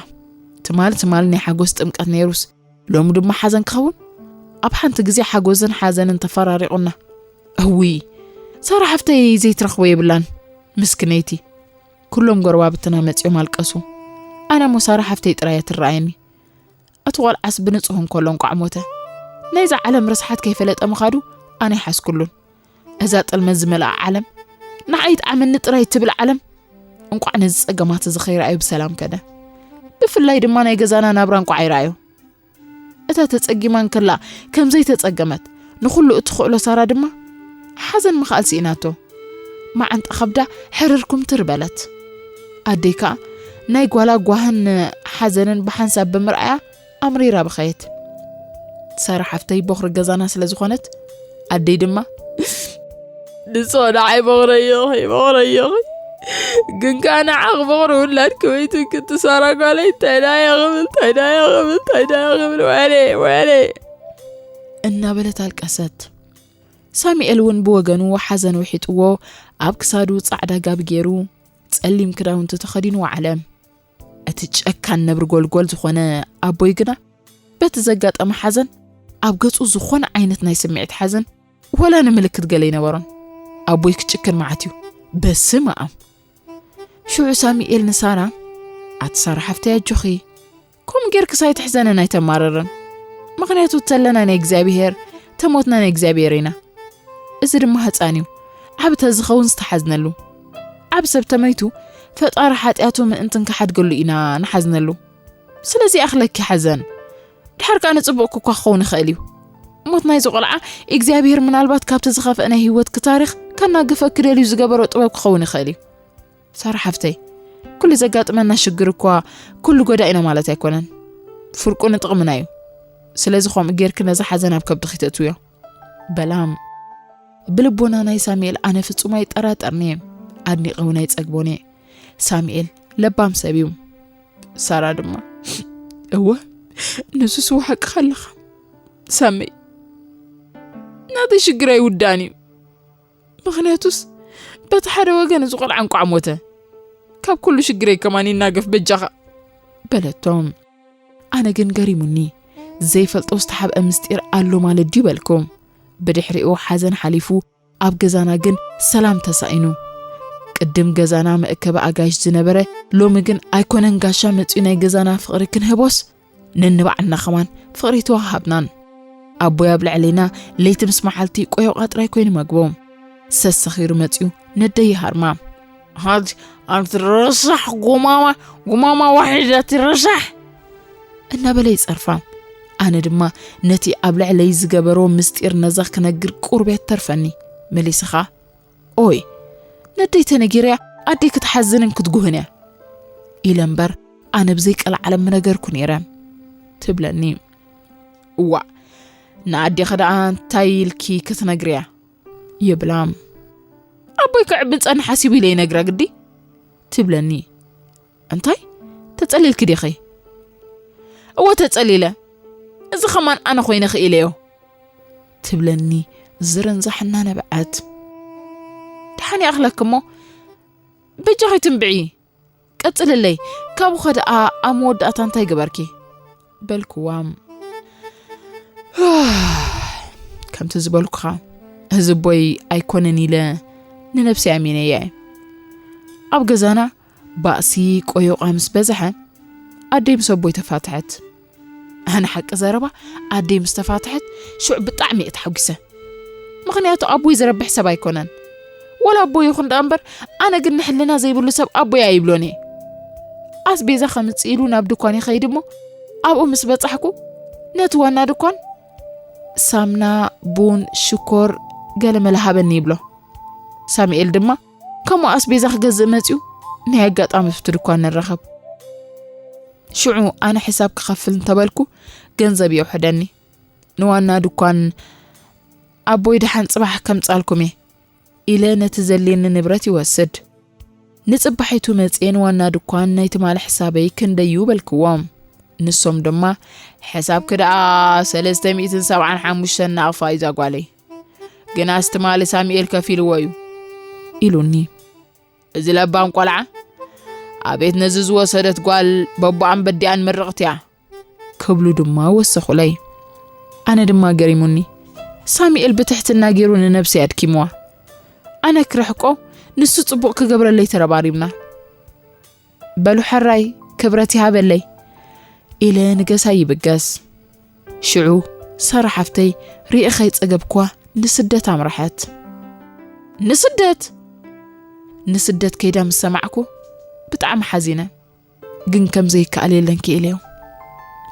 ትማል ትማል ናይ ሓጎስ ጥምቀት ነይሩስ፣ ሎሚ ድማ ሓዘን ክኸውን? ኣብ ሓንቲ ግዜ ሓጎስን ሓዘንን ተፈራሪቑና። እውይ፣ ሳራ ሓፍተይ ዘይትረኽቦ የብላን፣ ምስክነይቲ። ኩሎም ጎረባብትና መጺኦም ኣለቀሱ። ኣነ እሞ ሳራ ሓፍተይ ጥራይ እያ ትረኣየኒ። እቲ ቆልዓስ ብንጹህ እንከሎ እንቋዕ ሞተ። ናይዛ ዓለም ርስሓት ከይፈለጠ ምኻዱ ኣነ ኣይሓዝኩሉን። እዛ ጥልመት ዝመልኣ ዓለም፣ ንዓይ ይጥዓመኒ ጥራይ ትብል ዓለም፣ እንቋዕ ነዚ ጸገማት እዚ ከይረኣዩ ብሰላም ከደ። ብፍላይ ድማ ናይ ገዛና ናብራ እንቋዕ ኣይረኣዮ። እታ ተጸጊማ እንከላ ከም ዘይተጸገመት ንኹሉ እትኽእሎ ሳራ ድማ ሓዘን ምኽኣል ስኢናቶ። መዓንጣ ከብዳ ሕርር ኩምትር በለት። ኣደይ ከኣ ናይ ጓላ ጓህን ሓዘንን ብሓንሳብ ብምርኣያ ኣምሪራ በኸየት። ሳራ ሓፍተይ ቦኽሪ ገዛና ስለ ዝኾነት፣ ኣደይ ድማ፣ "ንስኺ ንዓይ ቦኽረይ ኢኺ፣ ቦኽረይ ኢኺ። ግን ከኣ ንዓኺ ቦኽሪ ውላድኪ መይቱኪ፣ እቲ ሳራ ጓለይ እንታይ ደኣ እየ ክብል፣ እንታይ ደኣ እየ ክብል፣ እንታይ ደኣ እየ ክብል፣ ወይለይ፣ ወይለይ" እናበለት ኣለቀሰት። ሳሙኤል እውን ብወገኑ ሓዘን ውሒጥዎ፣ ኣብ ክሳዱ ጻዕዳ ጋቢ ገይሩ፣ ጸሊም ክዳውንቲ ተኸዲኑ ወዓለ። እቲ ጨካን ነብሪ ጎልጎል ዝኾነ ኣቦይ ግና፣ በቲ ዘጋጠመ ሓዘን፣ ኣብ ገጹ ዝኾነ ዓይነት ናይ ስምዒት ሓዘን፣ ወላ ንምልክት ገለ ኣይነበሮን። ኣቦይ ክጭክን መዓት እዩ። በስመ ኣብ። ሽዑ ሳሙኤል ንሳራ፣ ኣቲ ሳራ ሓፍተይ ኣጆኺ፣ ከምኡ ጌርክስ ኣይትሕዘንን ኣይተማርርን። ምኽንያቱ ተለና ናይ እግዚኣብሄር፣ ተሞትና ናይ እግዚኣብሄር ኢና። እዚ ድማ ህፃን እዩ። ዓቢ ተዝኸውን ዝተሓዝነሉ። ዓቢ ሰብ ተመይቱ ፈጣሪ ሓጢኣቱ ምእንትን ክሓድገሉ ኢና ንሓዝነሉ። ስለዚ ኣኽለኪ ሓዘን። ድሓር ከኣ ንጽቡቕ እኳ ክኸውን ይኽእል እዩ። ሞት ናይዚ ቆልዓ እግዚኣብሄር ምናልባት ካብቲ ዝኸፍአ ናይ ህይወትኪ ታሪኽ ከናግፈኪ ደልዩ ዝገበሮ ጥበብ ክኸውን ይኽእል እዩ። ሳራ ሓፍተይ፣ ኩሉ ዘጋጥመና ሽግር እኳ ኩሉ ጎዳኢና ማለት ኣይኮነን። ፍርቁ ንጥቕምና እዩ። ስለዚ ከምኡ ጌርኪ ነዚ ሓዘን ኣብ ከብድኺ ተእትውዮ። በላም። ብልቦና ናይ ሳሙኤል ኣነ ፍጹም ኣይጠራጠርን'የ። ኣድኒቐ እውን ኣይጸግቦን'የ። ሳሙኤል ለባም ሰብ እዩ። ሳራ ድማ፣ እወ፣ ንሱስ ሓቅኻ ኣለኻ ሳመይ። ናተይ ሽግር ኣይውዳእን እዩ። ምኽንያቱስ በቲ ሓደ ወገን እዚ ቆልዓ እንቋዕ ሞተ። ካብ ኩሉ ሽግረይ ከማን ይናገፍ በጃኻ። በለቶም። ኣነ ግን ገሪሙኒ። ዘይፈልጦ ዝተሓብአ ምስጢር ኣሎ ማለት ድዩ በልኩ። ብድሕሪኡ ሓዘን ሓሊፉ ኣብ ገዛና ግን ሰላም ተሳኢኑ። ቅድም ገዛና መእከቢ ኣጋይሽ ዝነበረ ሎሚ ግን ኣይኮነን ጋሻ መጺኡ ናይ ገዛና ፍቕሪ ክንህቦስ ነንባዕልና ኸማን ፍቕሪ ተዋሃሃብናን። ኣቦይ ኣብ ልዕሌና ለይቲ ምስ መዓልቲ ቆዮቓ ጥራይ ኮይኑ መግቦም። ሰሰኺሩ መጺኡ ነደይ ይሃርማ። ሃጅ ኣንቲ ረሳሕ ጉማማ፣ ጉማማ ዋሒድ ኣቲ ረሳሕ። እናበለ ይጸርፋ። ኣነ ድማ ነቲ ኣብ ልዕለይ ዝገበሮ ምስጢር ነዛ ክነግር ቁርብ እያ ትተርፈኒ። መሊስኻ፣ ኦይ፣ ነደይ ተነጊረያ ኣደይ ክትሓዝንን ክትጉህን እያ ኢለ እምበር ኣነ ብዘይ ቀልዓለም ምነገርኩ ነይረ ትብለኒ። እዋእ፣ ንኣዴኺ ደኣ እንታይ ኢልኪ ክትነግርያ? ይብላ። ኣቦይ ክዕብን ጸንሕ ሓሲቡ ኢለ ይነግራ ግዲ ትብለኒ። እንታይ? ተጸሊልኪ ዲኺ? እወ ተጸሊለ። እዚ ኸማን ኣነ ኮይነ ክኢለዮ ትብለኒ ዝርንዛሕ እናነበዐት። ደሓን ይኣኽለኪ እሞ በጃኺ ትንብዒ። ቀጽልለይ፣ ካብኡ ኸ ደኣ ኣብ መወዳእታ እንታይ ገበርኪ? በልክዋ። ከምቲ ዝበልኩኻ፣ እዚ ኣቦይ ኣይኮነን ኢለ ንነብሰይ ኣሚነያ እየ። ኣብ ገዛና ባእሲ ቆዮቓ ምስ በዝሐ፣ ኣደይ ምስ ኣቦይ ተፋትሐት። ኣነ ሓቂ ዘረባ ኣደይ ምስ ተፋትሐት፣ ሽዑ ብጣዕሚ እየ ተሓጒሰ። ምኽንያቱ ኣቦይ ዝረብሕ ሰብ ኣይኮነን። ወላ ኣቦይ ይኹን ደኣ እምበር፣ ኣነ ግን ንሕልና ዘይብሉ ሰብ ኣቦይ ኣይብሎን እየ። ኣስቤዛ ከምጽእ ኢሉ ናብ ድኳን ይኸይድ እሞ፣ ኣብኡ ምስ በጻሕኩ፣ ነቲ ዋና ድኳን ሳምና፣ ቡን፣ ሽኮር፣ ገለመለ ሃበኒ ይብሎ። ሳሙኤል ድማ ከምኡ ኣስቤዛ ክገዝእ መጺኡ፣ ናይ ኣጋጣሚ ኣብቲ ድኳን ንራኸብ። ሽዑ ኣነ ሕሳብ ክኸፍል እንተበልኩ፣ ገንዘብ የውሕደኒ። ንዋና ድኳን፣ ኣቦይ ደሓን ጽባሕ ከምጻልኩም እየ ኢለ ነቲ ዘድልየኒ ንብረት ይወስድ። ንጽባሒቱ መጽየ ንዋና ድኳን ናይ ትማሊ ሕሳበይ ክንደዩ በልክዎም። ንሶም ድማ፣ ሕሳብኪ ደኣ ሰለስተ ሚእትን ሰብዓን ሓሙሽተን ናቕፋ እዩ ዛጓለይ። ግናስ ትማሊ ሳሙኤል ከፊልዎ እዩ ኢሉኒ። እዚ ለባም ቆልዓ፣ ኣቤት ነዚ ዝወሰደት ጓል፣ በቦኣን በዲኣን ምርቕት እያ ክብሉ ድማ ወሰኹለይ። ኣነ ድማ ገሪሙኒ። ሳሙኤል ብትሕትና ገይሩ ንነብሰይ ኣድኪምዋ። ኣነ ክርሕቆ፣ ንሱ ጽቡቕ ክገብረለይ ተረባሪብና። በሉ ሕራይ ክብረት ይሃበለይ ኢለ ንገዛይ ይብገስ። ሽዑ ሳራ ሓፍተይ ርእየ ከይጸገብክዋ ንስደት ኣምረሐት። ንስደት? ንስደት ከይዳ ምስ ሰማዕኩ ብጣዕሚ ሓዚነ። ግን ከም ዘይከኣል የለን ክኢለዮ።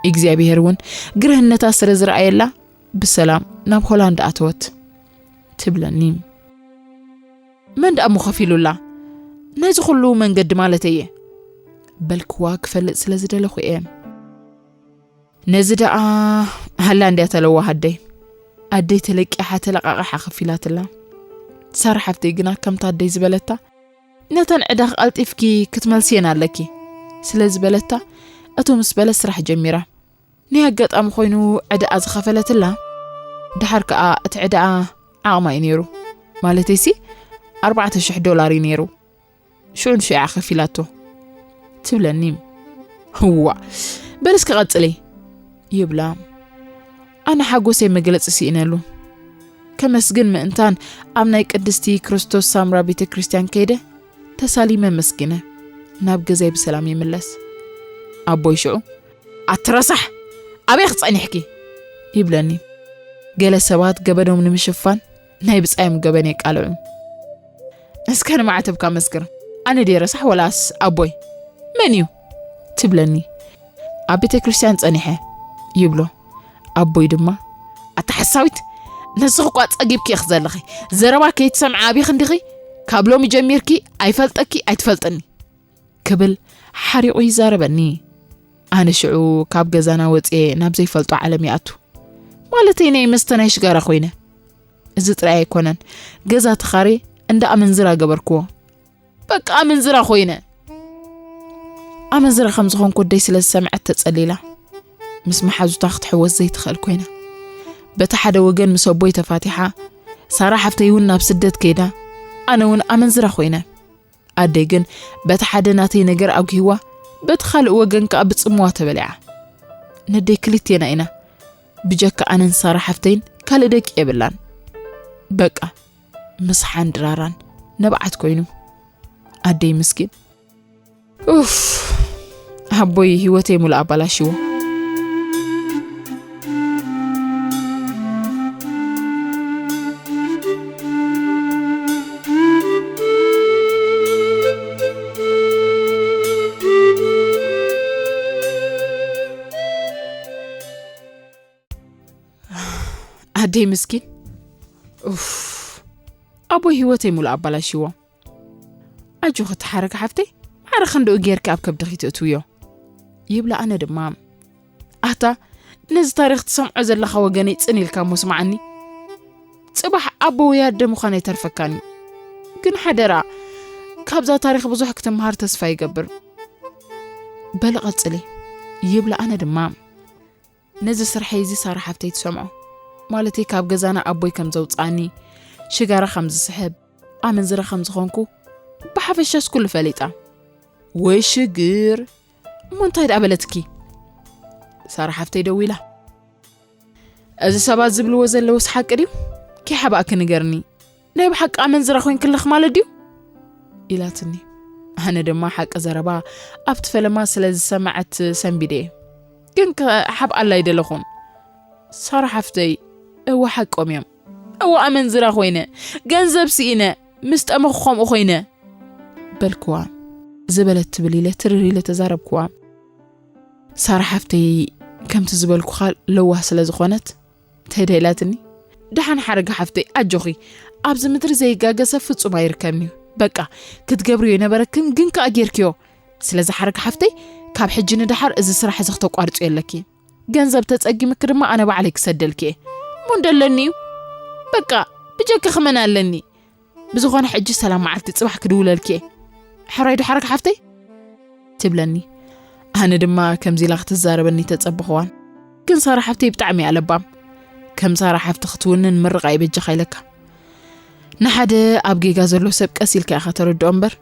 እግዚኣብሄር እውን ግርህነታ ስለ ዝረኣየላ ብሰላም ናብ ሆላንድ ኣተወት ትብለኒ። መን ደኣ እሞ ከፊሉላ? ነዚ ኩሉ መንገዲ ማለተይ እየ። በልክዋ ክፈልጥ ስለ ዝደለኹ እየ። ነዚ ደኣ ሃላ እንድያ ተለዋ ሃደይ። ኣደይ ተለቂሓ ተለቃቂሓ ከፊላትላ። ሳራ ሓፍተይ ግና ከምታ ኣደይ ዝበለታ ነተን ዕዳኺ ቀልጢፍኪ ክትመልስየን ኣለኪ ስለ ዝበለታ እቶ ምስ በለ ስራሕ ጀሚራ። ናይ ኣጋጣሚ ኮይኑ ዕዳኣ ዝኸፈለትላ። ድሓር ከኣ እቲ ዕዳኣ ዓቕማ እዩ ነይሩ። ማለተይሲ ኣርባዕተ ሽሕ ዶላር እዩ ነይሩ። ሽዑ ንሽዓ ከፊላቶ ትብለኒ። ህዋ፣ በል እስኪ ቀጽሊ ይብላ። ኣነ ሓጎሰይ መግለጺ ስኢነሉ። ከመስግን ምእንታን ኣብ ናይ ቅድስቲ ክርስቶስ ሳምራ ቤተ ክርስቲያን ከይደ ተሳሊመ መስጊነ ናብ ገዛይ ብሰላም ይምለስ። ኣቦይ ሽዑ፣ "ኣትረሳሕ፣ ኣበይ ክጸኒሕኪ?" ይብለኒ። ገለ ሰባት ገበኖም ንምሽፋን ናይ ብጻዮም ገበን የቃልዑ። "እስከ ንማዕተብካ መስክር፣ ኣነ ድየ ረሳሕ ወላስ ኣቦይ?" "መን እዩ?" ትብለኒ። "ኣብ ቤተ ክርስቲያን ጸኒሐ" ይብሎ። ኣቦይ ድማ፣ "ኣታ ሓሳዊት፣ ነስኺ እኳ ጸጊብኪ ኢኺ ዘለኺ፣ ዘረባ ከይትሰምዒ ኣቢኺ እንዲኺ፣ ካብ ሎሚ ጀሚርኪ ኣይፈልጠኪ ኣይትፈልጥኒ" ክብል ሓሪቑ ይዛረበኒ። ኣነ ሽዑ ካብ ገዛና ወፅየ ናብ ዘይፈልጦ ዓለም ይኣቱ። ማለተይ ናይ መስተ ናይ ሽጋራ ኮይነ። እዚ ጥራይ ኣይኮነን፣ ገዛ ተኻርየ እንዳ ኣመንዝራ ገበርክዎ። በቃ ኣመንዝራ ኮይነ። ኣመንዝራ ከም ዝኾንኩ ኣደይ ስለ ዝሰምዐት ተጸሊላ። ምስ መሓዙታ ክትሕወስ ዘይትኽእል ኮይና። በቲ ሓደ ወገን ምስ ኣቦይ ተፋቲሓ፣ ሳራ ሓፍተይ እውን ናብ ስደት ከይዳ፣ ኣነ እውን ኣመንዝራ ኮይነ። ኣደይ ግን በቲ ሓደ ናተይ ነገር ኣጉህይዋ፣ በቲ ካልእ ወገን ከኣ ብጽምዋ ተበሊዓ። ነደይ ክልቴና ኢና። ብጀካ ኣነን ሳራ ሓፍተይን ካልእ ደቂ የብላን። በቃ ምስሓን ድራራን ንብዓት ኮይኑ። ኣደይ ምስኪን። ኡፍ፣ ኣቦይ ህይወተይ ሙሉእ ኣባላሽዎ። ኣደይ ምስኪን። ኡፍ፣ ኣቦይ ህይወተይ ሙሉእ ኣባላሽዎ። ኣጆኺ ተሓረቂ ሓፍተይ፣ ማዕረ ክንድኡ ጌርኪ ኣብ ከብድኺ ትእትውዮ። ይብላ ኣነ ድማ፣ ኣታ ነዚ ታሪኽ ትሰምዖ ዘለኻ ወገነይ ጽን ኢልካ እሞ ስምዓኒ። ጽባሕ ኣቦ ወይ ኣደ ምዃን ኣይተርፈካን እዩ። ግን ሓደራ፣ ካብዛ ታሪኽ ብዙሕ ክትመሃር ተስፋ ይገብር። በሊ ቀጽሊ። ይብላ ኣነ ድማ፣ ነዚ ስርሐይ እዚ ሳራ ሓፍተይ ትሰምዖ። ማለተይ ካብ ገዛና ኣቦይ ከም ዘውጽኣኒ፣ ሽጋራ ከም ዝስሕብ፣ ኣመንዝራ ከም ዝኾንኩ፣ ብሓፈሻስ ኩሉ ፈሊጣ። ወይ ሽግር! እሞ እንታይ ደኣ በለትኪ? ሳራ ሓፍተይ ደዊላ። እዚ ሰባት ዝብልዎ ዘለውስ ሓቂ ድዩ? ከይሓባእኪ ንገርኒ። ናይ ብሓቂ ኣመንዝራ ኮይንኪ ኣለኺ ማለት ድዩ? ኢላትኒ። ኣነ ድማ ሓቂ ዘረባ ኣብቲ ፈለማ ስለ ዝሰማዐት ሰንቢደ እየ። ግን ክሓብኣላ ኣይደለኹን። ሳራ ሓፍተይ፣ እወ ሓቆም እዮም። እወ ኣመንዝራ ኮይነ፣ ገንዘብ ስኢነ፣ ምስ ጠመኹ ከምኡ ኮይነ። በልክዋ። ዝበለት ትብል ኢለ ትርር ኢለ ተዛረብክዋ። ሳራ ሓፍተይ ከምቲ ዝበልኩኻ ለዋህ ስለ ዝኾነት፣ እንታይ ደኣ ኢላትኒ? ደሓን ሓረግ ሓፍተይ፣ ኣጆኺ፣ ኣብዚ ምድሪ ዘይጋገ ሰብ ፍጹም ኣይርከብን እዩ። በቃ፣ ክትገብርዮ ኣይነበረክን፣ ግን ከኣ ጌርክዮ። ስለዚ ሓረግ ሓፍተይ፣ ካብ ሕጂ ንደሓር እዚ ስራሕ እዚ ክተቋርጽዮ ኣለኪ። ገንዘብ ተጸጊምኪ ድማ ኣነ ባዕለይ ክሰደልኪ እየ። እሞ እንደለኒ እዩ። በቃ፣ ብጀካኺ መን ኣለኒ? ብዝኾነ ሕጂ ሰላም መዓልቲ፣ ጽባሕ ክድውለልኪ እየ። ሕራይ ዶ ሓረግ ሓፍተይ? ትብለኒ። ኣነ ድማ ከምዚ ኢላ ክትዛረበኒ ተጸበኽዋን። ግን ሳራ ሓፍተይ ብጣዕሚ እያ ለባም። ከም ሳራ ሓፍቲ ክትውንን ምርቓ ይበጃኻ ኢለካ። ንሓደ ኣብ ጌጋ ዘሎ ሰብ ቀስ ኢልካ ኢኻ ተረድኦ እምበር፣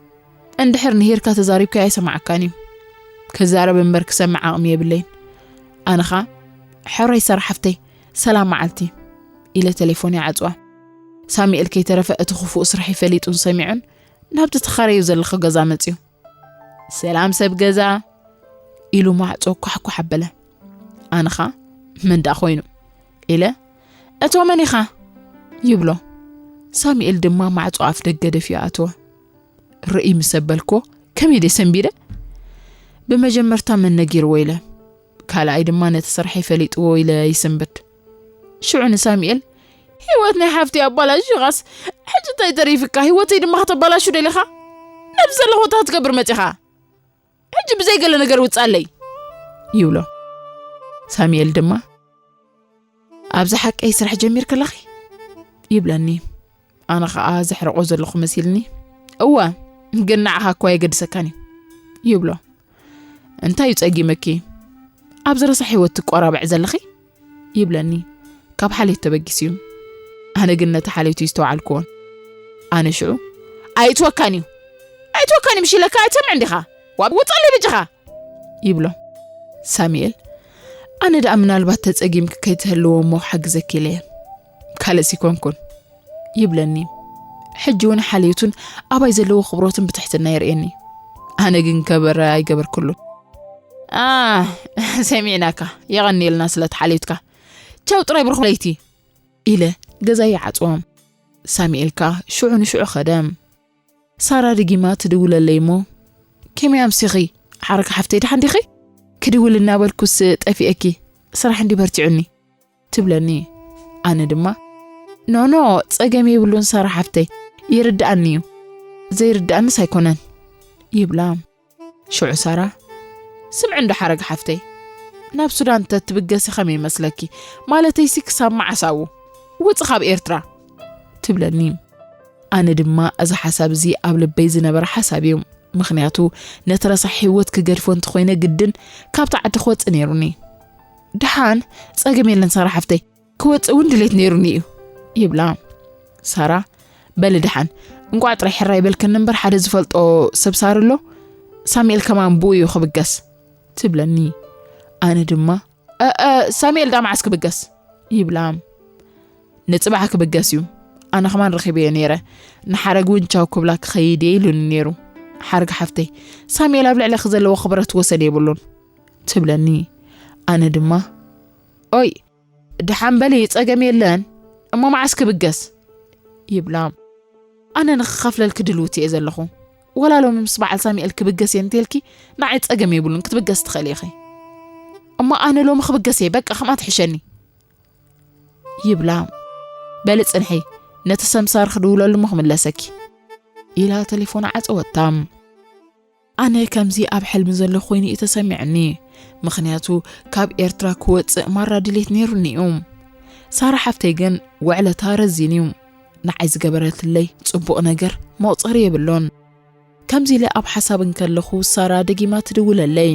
እንድሕር ንሂርካ ተዛሪብካዮ ኣይሰማዓካን እዩ። ክዛረብ እምበር ክሰምዕ ዓቕሚ የብለይን። ኣነ ኸኣ፣ ሕራይ ሳራ ሓፍተይ፣ ሰላም መዓልቲ፣ ኢለ ቴሌፎን ይዓጽዋ። ሳሚኤል ከይተረፈ እቲ ክፉእ ስርሐይ ፈሊጡን ሰሚዑን ናብቲ ተኻረዩ ዘለኹ ገዛ መጽዩ። "ሰላም ሰብ ገዛ" ኢሉ ማዕጾ ኳሕኳሕ ኣበለ። ኣነ ኸኣ "መን ደኣ ኮይኑ?" ኢለ "እቶ መን ኢኻ?" ይብሎ። ሳሚኤል ድማ ማዕጾ ኣፍ ደገ ደፊኡ ኣተወ። ርእይ ምስ ኣበልክዎ ከመይ ደይ ሰንቢደ? ብመጀመርታ መን ነጊርዎ ኢለ፣ ካልኣይ ድማ ነቲ ስርሐይ ፈሊጥዎ ኢለ ይስንብድ። ሽዑ ንሳሙኤል፣ "ህይወት ናይ ሓፍተይ ኣባላሺኻስ፣ ሕጂ እንታይ ተሪፍካ? ህይወተይ ድማ ከተባላሹ ደሊኻ? ነብዚ ዘለኹ እንታይ ክትገብር መጺኻ? ሕጂ ብዘይ ገለ ነገር ውጻለይ!" ይብሎ። ሳሙኤል ድማ፣ "ኣብዚ ሓቀይ ስራሕ ጀሚርኪ ኣለኺ?" ይብለኒ። ኣነ ኸኣ ዘሕርቆ ዘለኹ መሲልኒ፣ "እወ፣ ግን ንዓኻ እኮ ኣየገድሰካን እዩ" ይብሎ። "እንታይ እዩ ጸጊመኪ? ኣብዚ ረሳሕ ህይወት ትቆራበዒ ዘለኺ?" ይብለኒ። ካብ ሓልዮት ተበጊሱ እዩ። ኣነ ግን ነቲ ሓልዮቱ ይስተውዓልክዎን። ኣነ ሽዑ፣ "ኣይእትወካን እዩ! ኣይእትወካን እዩ! ምሽ ኢለካ ኣይትሰምዕን ዲኻ? ዋብ ውጻለይ በጃኻ!" ይብሎ። ሳሙኤል፣ ኣነ ደኣ ምናልባት ተጸጊምኪ ከይትህልዎ እሞ ክሓግዘኪ ኢለ እየ። ካልእስ ይኮንኩን። ይብለኒ። ሕጂ እውን ሓልዮቱን ኣባይ ዘለዎ ክብሮትን ብትሕትና የርእየኒ። ኣነ ግን ከበረ ኣይገበርኩሉን። ኣህ፣ ሰሚዕናካ። የቐንየልና ስለ ተሓልዩትካ። ቻው ጥራይ ብሩኽ ለይቲ። ኢለ ገዛ ይዓጽዎ። ሳሙኤል ከኣ ሽዑ ንሽዑ ኸደ። ሳራ ደጊማ ትድውለለይ እሞ፣ ከመይ ኣምሲኺ? ሓረግ ሓፍተይ ደሓን ዲኺ? ክድውል እናበልኩስ ጠፊኤኪ፣ ስራሕ እንዲ በርቲዑኒ። ትብለኒ። ኣነ ድማ፣ ኖ ኖ፣ ጸገም የብሉን ሳራ ሓፍተይ፣ ይርድኣኒ እዩ። ዘይርድኣንስ ኣይኮነን። ይብላ። ሽዑ ሳራ፣ ስምዒ እንዶ ሓረግ ሓፍተይ፣ ናብ ሱዳን ተትብገሲ ኸመይ ይመስለኪ? ማለተይሲ ክሳብ መዓስ ኣብኡ? ውጺ ካብ ኤርትራ። ትብለኒ። ኣነ ድማ እዚ ሓሳብ እዚ ኣብ ልበይ ዝነበረ ሓሳብ እዩ። ምኽንያቱ ነቲ ረሳሕ ህይወት ክገድፎ እንተኾይነ ግድን ካብቲ ዓዲ ክወጽእ ነይሩኒ። ደሓን ጸገም የለን ሳራ ሓፍተይ፣ ክወጽእ እውን ድሌት ነይሩኒ እዩ። ይብላ። ሳራ፣ በሊ ደሓን፣ እንቋዕ ጥራይ ሕራይ በልክኒ እምበር ሓደ ዝፈልጦ ሰብ ሳሪ ኣሎ፣ ሳሙኤል ከማን ብኡ እዩ ክብገስ። ትብለኒ። ኣነ ድማ፣ እ፣ እ፣ ሳሙኤል ዳ መዓስ ክብገስ? ይብላ። ንጽባሕ ክብገስ እዩ። ኣነ ከማን ረኺበዮ ነይረ። ንሓረግ እውን ቻው ክብላ ክኸይድ እየ ኢሉኒ ነይሩ። ሓረግ ሓፍተይ፣ ሳሙኤል ኣብ ልዕለኺ ዘለዎ ክብረት ወሰን የብሉን። ትብለኒ። ኣነ ድማ፣ ኦይ፣ ደሓን በሊ፣ ጸገም የለን። እሞ መዓስ ክብገስ? ይብላ። ኣነ ንኽኸፍለልኪ ድልውቲ እየ ዘለኹ። ወላ ሎሚ ምስ በዓል ሳሙኤል ክብገስ እየ እንተልኪ፣ ንዓይ ጸገም የብሉን፣ ክትብገስ ትኽእሊ ኢኺ። እሞ ኣነ ሎሚ ክብገስ እየ፣ በቃ ከምኣ ትሕሸኒ። ይብላ። በሊ ጽንሒ፣ ነቲ ሰምሳር ክድውለሉ እሞ ክምለሰኪ። ኢላ ተሌፎና ዓጸወታ። ኣነ ከምዚ ኣብ ሕልሚ ዘለኹ ኮይኑ እዩ ተሰሚዑኒ። ምኽንያቱ ካብ ኤርትራ ክወጽእ ማራ ድሌት ነይሩኒ እዩ። ሳራ ሓፍተይ ግን ውዕለታ ረዚን እዩ። ንዓይ ዝገበረትለይ ጽቡቕ ነገር መቑጸሪ የብሉን። ከምዚ ኢለ ኣብ ሓሳብ እንከለኹ ሳራ ደጊማ ትድውለለይ።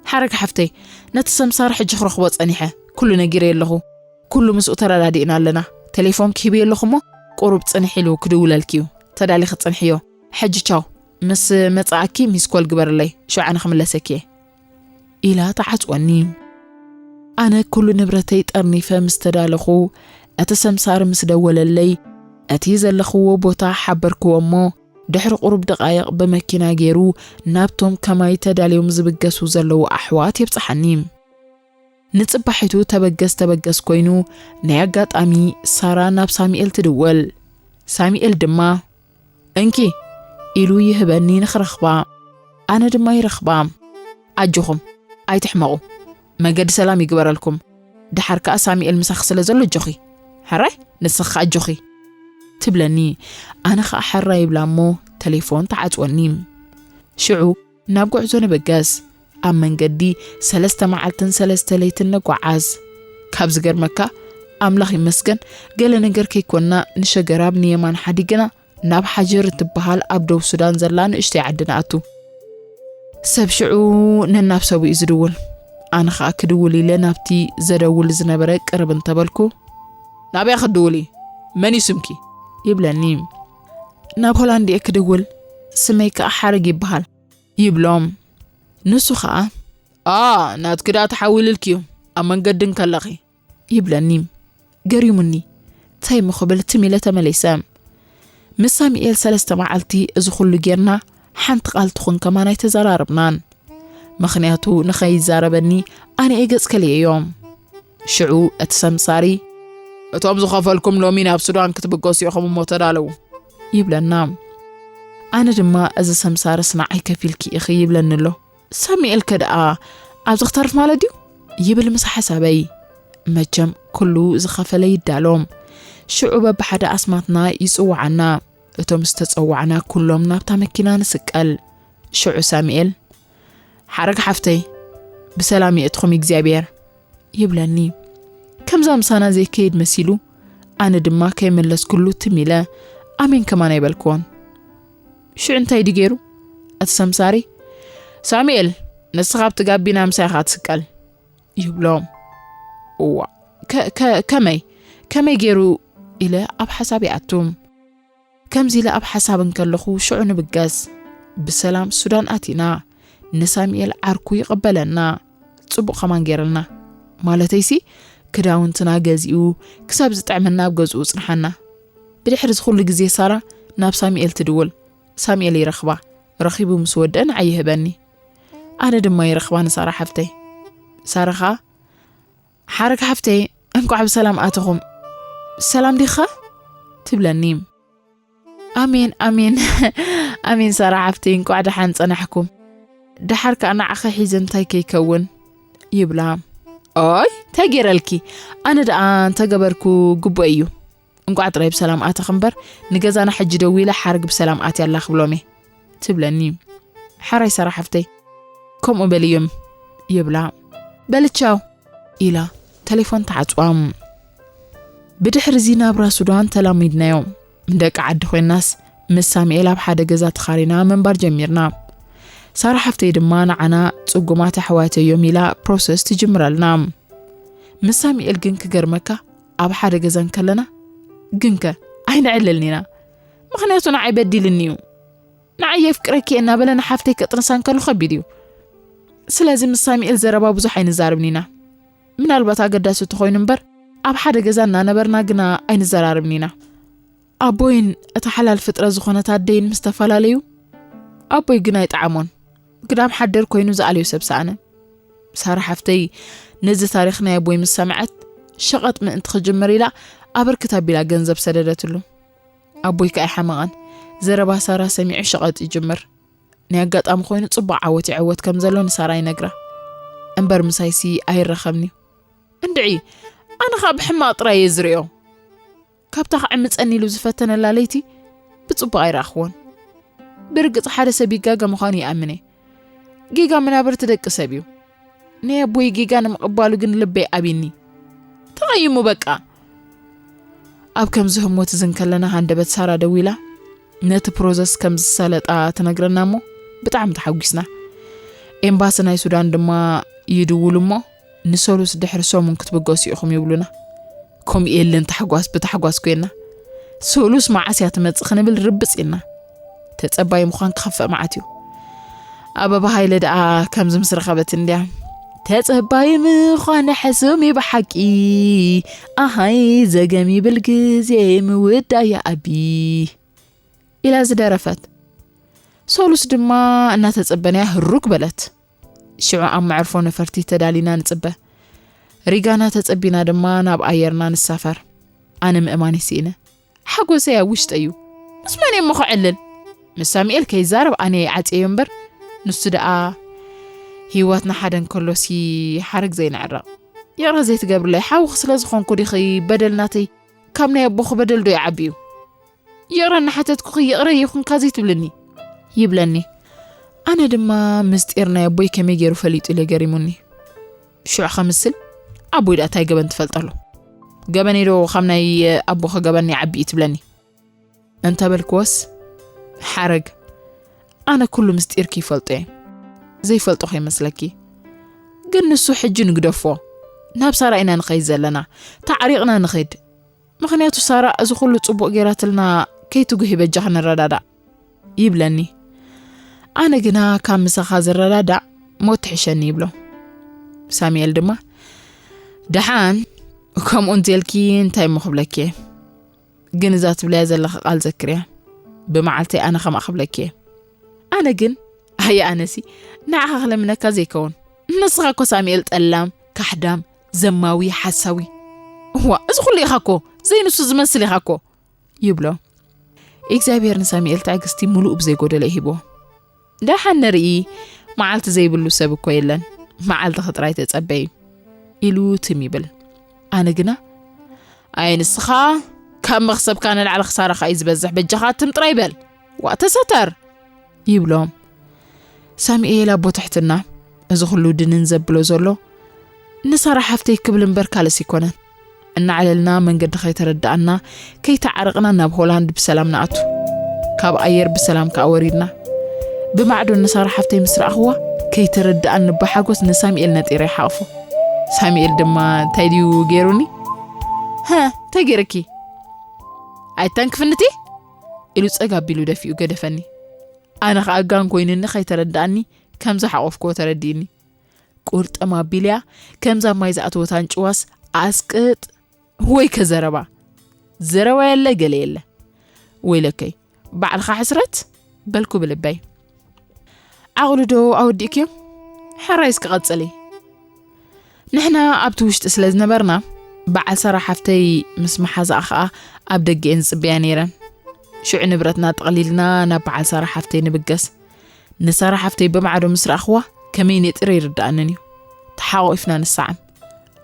ሓረግ ሓፍተይ፣ ነቲ ሰምሳር ሕጂ ክረኽቦ ጸኒሐ። ኩሉ ነጊረዮ ኣለኹ። ኩሉ ምስኡ ተረዳዲእና ኣለና። ቴሌፎን ክሂብዮ ኣለኹ እሞ ቁሩብ ጽንሕ ኢሉ ክድውለልኪ እዩ። ተዳሊኺ ጽንሕዮ። ሕጂ ቻው። ምስ መጻእኪ ሚስኮል ግበርለይ። ሽዑ ኣነ ክምለሰኪ እየ። ኢላ ተዓጽወኒ። ኣነ ኩሉ ንብረተይ ጠርኒፈ ምስ ተዳለኹ፣ እቲ ሰምሳር ምስ ደወለለይ፣ እቲ ዘለኽዎ ቦታ ሓበርክዎ እሞ፣ ድሕሪ ቁሩብ ደቓይቕ ብመኪና ገይሩ ናብቶም ከማይ ተዳልዮም ዝብገሱ ዘለዉ ኣሕዋት የብጽሓኒ። ንጽባሒቱ ተበገስ ተበገስ ኮይኑ፣ ናይ ኣጋጣሚ ሳራ ናብ ሳሙኤል ትድውል። ሳሙኤል ድማ፣ "እንኪ" ኢሉ ይህበኒ ንኽረኽባ። ኣነ ድማ ይረኽባ። ኣጆኹም፣ ኣይትሕመቑ። መገዲ ሰላም ይግበረልኩም። ደሓር ከኣ ሳሙኤል ምሳኺ ስለ ዘሎ ኣጆኺ። ሕራይ፣ ንስኺ ከኣ ኣጆኺ። ትብለኒ። ኣነ ኸኣ ሕራይ ይብላ እሞ ተሌፎን ተዓጽወኒ። ሽዑ ናብ ጉዕዞ ንብገስ። ኣብ መንገዲ ሰለስተ መዓልትን ሰለስተ ለይትን ንጓዓዝ። ካብ ዝገርመካ፣ ኣምላኽ ይመስገን፣ ገለ ነገር ከይኮንና ንሸገራብ ንየማን ሓዲግና ናብ ሓጀር እትበሃል ኣብ ደቡብ ሱዳን ዘላ ንእሽተይ ዓዲ ንኣቱ። ሰብ ሽዑ ነናብ ሰቡ እዩ ዝድውል። ኣነ ኸኣ ክድውል ኢለ ናብቲ ዘደውል ዝነበረ ቅርብ እንተበልኩ፣ "ናበይ ክትድውሊ? መን እዩ ስምኪ?" ይብለኒ። "ናብ ሆላንድ እየ ክድውል፣ ስመይ ከኣ ሓረግ ይበሃል" ይብሎ። ንሱ ኸኣ፣ "ኣ፣ ናትኪ ደኣ ተሓዊልልኪ እዩ፣ ኣብ መንገዲ እንከለኺ" ይብለኒ። ገሪሙኒ። እንታይ እሞ ክብል ትም ኢለ ተመሊሰ። ምስ ሳሙኤል ሰለስተ መዓልቲ እዚ ኹሉ ጌርና፣ ሓንቲ ቃል ትኹን ከማን ኣይተዘራረብናን። ምኽንያቱ ንኸይዛረበኒ ኣነ እየ ገጽ ከልየዮ። ሽዑ እቲ ሰምሳሪ፣ "እቶም ዝኸፈልኩም ሎሚ ናብ ሱዳን ክትብገሱ ኢኹም እሞ ተዳለዉ" ይብለና። ኣነ ድማ፣ "እዚ ሰምሳርስ ንዓይ ከፊልኪ ኢኺ" ይብለኒ ኣሎ። ሳሙኤልከ ደኣ ኣብዚ ክተርፍ ማለት ድዩ? ይብል ምስ ሓሳበይ። መቸም ኩሉ ዝኸፈለ ይዳሎ። ሽዑ በብሓደ ኣስማትና ይጽውዓና። እቶም ዝተጸዋዕና ኩሎም ናብታ መኪና ንስቀል። ሽዑ ሳሙኤል፣ "ሓረግ ሓፍተይ፣ ብሰላም የእትኹም እግዚኣብሔር" ይብለኒ። ከምዛ ምሳና ዘይከይድ መሲሉ፣ ኣነ ድማ ከይመለስኩሉ ትም ኢለ ኣሜን ከማን ኣይበልክዎን። ሽዑ እንታይ ድዩ ገይሩ? እቲ ሰምሳሪ፣ "ሳሙኤል፣ ንስኻ ኣብቲ ጋቢና ምሳይ ኢኻ ትስቀል" ይብሎ። "እዋ፣ ከ-፣ ከ-፣ ከመይ? ከመይ ገይሩ?" ኢለ ኣብ ሓሳብ ይኣቱ። ከምዚ ኢለ ኣብ ሓሳብ እንከለኹ ሽዑ ንብገስ። ብሰላም ሱዳን ኣቲና። ንሳሙኤል ዓርኩ ይቕበለና። ጽቡቕ ከማን ገይረልና። ማለተይሲ ክዳውንትና ገዚኡ ክሳብ ዝጥዕመና ኣብ ገዝኡ ጽንሓና። ብድሕሪ እዚ ኩሉ ግዜ ሳራ ናብ ሳሙኤል ትድውል። ሳሙኤል ይረኽባ። ረኺቡ ምስ ወደአ ንዓይ ይህበኒ። ኣነ ድማ ይረኽባ ንሳራ ሓፍተይ። ሳራ ኸኣ፣ ሓረግ ሓፍተይ፣ እንቋዕ ብሰላም ኣተኹም። ሰላም ዲኻ? ትብለኒ። ኣሜን፣ ኣሜን። ኣሜን ሳራ ሓፍተይ፣ እንቋዕ ደሓን ጸናሕኩም። ደሓር ከኣ ንዓኸ ሒዘ እንታይ ከይከውን? ይብላ። ኦይ፣ እንታይ ገይረልኪ? ኣነ ደኣ እንተገበርኩ ግቡእ እዩ። እንቋዕ ጥራይ ብሰላም ኣተኽ እምበር፣ ንገዛና ሕጂ ደዊለ ሓረግ ብሰላም ኣትያ ኣላ ክብሎም እየ። ትብለኒ። ሓራይ ሳራ ሓፍተይ፣ ከምኡ በልዮም። ይብላ። በልቻው ኢላ ተሌፎን ተዓጽዋ። ብድሕሪ እዚ ናብራ ሱዳን ተላሚድናዮ። ደቂ ዓዲ ኮይናስ ምስ ሳሙኤል ኣብ ሓደ ገዛ ተኻሪና ምንባር ጀሚርና። ሳራ ሓፍተይ ድማ ንዓና ጽጉማት ኣሕዋተይ እዮም ኢላ ፕሮሰስ ትጅምረልና። ምስ ሳሙኤል ግን ክገርመካ ኣብ ሓደ ገዛ እንከለና ግንከ ኣይንዕልልን ኢና። ምኽንያቱ ንዓይ በዲልኒ እዩ። ንዓይ የፍቅረኪ እየ እናበለ ንሓፍተይ ከጥንሳ እንከሎ ከቢድ እዩ። ስለዚ ምስ ሳሙኤል ዘረባ ብዙሕ ኣይንዛረብን ኢና። ምናልባት ኣገዳሲ ተኾይኑ እምበር ኣብ ሓደ ገዛ እናነበርና ግና ኣይንዘራረብን ኢና። ኣቦይን እታ ሓላል ፍጥረት ዝኾነት ኣደይን ምስ ተፈላለዩ ኣቦይ ግን ኣይጠዓሞን። ግዳም ሓደር ኮይኑ ዝኣልዮ ሰብ ሰኣነ። ሳራ ሓፍተይ ነዚ ታሪኽ ናይ ኣቦይ ምስ ሰምዐት ሸቐጥ ምእንቲ ክጅምር ኢላ ኣበርክት ኣቢላ ገንዘብ ሰደደትሉ። ኣቦይ ከኣ ኣይሓመቐን። ዘረባ ሳራ ሰሚዑ ሸቐጥ ይጅምር። ናይ ኣጋጣሚ ኮይኑ ጽቡቕ ዓወት ይዕወት ከም ዘሎ ንሳራ ይነግራ። እምበር ምሳይሲ ኣይራኸብን እዩ። እንድዒ፣ ኣነ ኸኣ ብሕማቕ ጥራይ እየ ዝርእዮ። ካብታ ክዕምጸኒ ኢሉ ዝፈተነላ ለይቲ ብጽቡቕ ኣይረኣኽዎን። ብርግጽ ሓደ ሰብ ይጋገ ምዃኑ ይኣምን እየ። ጌጋ መናብርቲ ደቂ ሰብ እዩ። ናይ ኣቦይ ጌጋ ንምቕባሉ ግን ልበይ ኣቢኒ። ተቐይሙ በቃ። ኣብ ከምዚ ህሞት እዚ እንከለና ሃንደበት ሳራ ደዊላ ነቲ ፕሮሰስ ከም ዝሳለጣ ትነግረና እሞ ብጣዕሚ ተሓጒስና። ኤምባሲ ናይ ሱዳን ድማ ይድውሉ እሞ ንሰሉስ ድሕሪ ሰሙን ክትብገሱ ኢኹም ይብሉና። ከምኡ የለን ታሕጓስ ብታሕጓስ ኮይና። ሰሉስ መዓስ እያ ትመጽእ ክንብል ርብጽ ኢልና። ተጸባይ ምዃን ክኸፍእ መዓት እዩ። ኣበባ ሃይለ ደኣ ከምዚ ምስ ረኸበት እንድያ። ተጸባይ ምዃን ሕሱም እዩ ብሓቂ። ኣሃይ ዘገም ይብል ግዜ ምውዳእ ይኣቢ። ኢላ ዝደረፈት። ሰሉስ ድማ እናተጸበናያ ህሩግ በለት። ሽዑ ኣብ መዕርፎ ነፈርቲ ተዳሊና ንጽበ። ሪጋና ተጸቢና ድማ ናብ ኣየርና ንሳፈር። ኣነ ምእማን ይስኢነ። ሓጎሰይ ኣብ ውሽጠይ እዩ። ምስ መን እየ እሞ ክዕልል? ምስ ሳሙኤል ከይዛረብ ኣነ ይዓጽየዮ እምበር፣ ንሱ ደኣ ህይወትና ሓደ እንከሎሲ ሓረግ ዘይንዕረቕ። ይቕረ ዘይትገብርለይ፣ ሓውኺ ስለ ዝኾንኩ ዲኺ በደል ናተይ ካብ ናይ ኣቦኺ በደል ዶ ይዓቢ እዩ? ይቕረ እናሓተትኩኺ ይቕረ ይኹንካ ዘይትብልኒ? ይብለኒ። ኣነ ድማ ምስጢር ናይ ኣቦይ ከመይ ገይሩ ፈሊጡ ኢለ ገሪሙኒ። ሽዑ ከምስል፣ ኣቦይ ደኣ እንታይ ገበን ትፈልጠሉ? ገበነይ ዶ ካብ ናይ ኣቦኺ ገበን ይዓቢ እዩ ትብለኒ? እንተበልክዎስ፣ ሓረግ፣ ኣነ ኩሉ ምስጢርኪ ይፈልጦ እየ። ዘይፈልጦ ከይመስለኪ። ግን ንሱ ሕጂ ንግደፎ። ናብ ሳራ ኢና ንኸይድ ዘለና። ተዓሪቕና ንኸይድ። ምኽንያቱ ሳራ እዚ ኩሉ ጽቡቕ ገይራትልና ከይትጉሂ በጃኺ ንረዳዳእ። ይብለኒ። ኣነ ግና ካብ ምሳኻ ዝረዳዳእ ሞት ትሕሸኒ ይብሎ። ሳሙኤል ድማ፣ ደሓን፣ ከምኡ እንተልኪ እንታይ እሞ ክብለኪ እየ? ግን እዛ ትብለያ ዘለኺ ቃል ዘክርያ። ብመዓልተይ ኣነ ከምኣ ክብለኪ እየ። ኣነ ግን፣ ኣየ ኣነሲ፣ ንዓኻ ክለምነካ ዘይከውን። ንስኻ እኮ ሳሙኤል ጠላም፣ ካሕዳም፣ ዘማዊ፣ ሓሳዊ። እዋ፣ እዚ ኩሉ ኢኻ እኮ፣ ዘይንሱ ዝመስል ኢኻ እኮ። ይብሎ። እግዚኣብሔር ንሳሙኤል ትዕግስቲ ምሉእ ብዘይጎደለ ይሂቦ። ደሓን ንርኢ፣ መዓልቲ ዘይብሉ ሰብ እኮ የለን፣ መዓልትኺ ጥራይ ተጸበዪ ኢሉ ትም ይብል። ኣነ ግና፣ ኣይ ንስኻ፣ ካብ መኽሰብካ ንላዕሊ ክሳራኻ እዩ ዝበዝሕ፣ በጃኻ ትም ጥራይ በል፣ ዋእ ተሰተር ይብሎ። ሳሙኤል ኣቦ ትሕትና፣ እዚ ኩሉ ድንን ዘብሎ ዘሎ ንሳራ ሓፍተይ ክብል እምበር ካልእስ ኣይኮነን። እናዕለልና መንገዲ ከይተረዳኣና ከይተዓረቕና ናብ ሆላንድ ብሰላም ንኣቱ። ካብ ኣየር ብሰላም ከኣ ወሪድና። ብማዕዶ ንሳራ ሓፍተይ ምስ ረኣኽዋ ከይተረዳኣኒ ብሓጎስ ንሳሙኤል ነጢረ ይሓቕፎ። ሳሙኤል ድማ እንታይ ድዩ ገይሩኒ? "ሃ፣ እንታይ ገይረኪ? ኣይተንክፍንቲ?" ኢሉ ጸግ ኣቢሉ ደፊኡ ገደፈኒ። ኣነ ኸኣ ጋን ኮይኑኒ ከይተረዳኣኒ ከም ዝሓቖፍክዎ ተረዲእኒ። ቁርጥም ኣቢለያ ከምዛ ማይ ዝኣተወት ኣንጭዋስ ኣስቅጥ ወይ ከዘረባ። ዘረባ የለ ገለ የለ። ወይለከይ፣ ባዕልኻ ሕስረት በልኩ ብልበይ። ዓቕሉ ዶ ኣወዲእክዮ? ሕራይ እስኪ ቀጽሊ። ንሕና ኣብቲ ውሽጢ ስለ ዝነበርና፣ በዓል ሳራ ሓፍተይ ምስ መሓዛኣ ኸኣ ኣብ ደገ እየን ዝጽበያ ነይረን። ሽዑ ንብረትና ጠቕሊልና ናብ በዓል ሳራ ሓፍተይ ንብገስ። ንሳራ ሓፍተይ ብማዕዶ ምስ ረኣኽዋ፣ ከመይ ነጢረ ይርድኣንን እዩ። ተሓቋቒፍና ንሰዓም።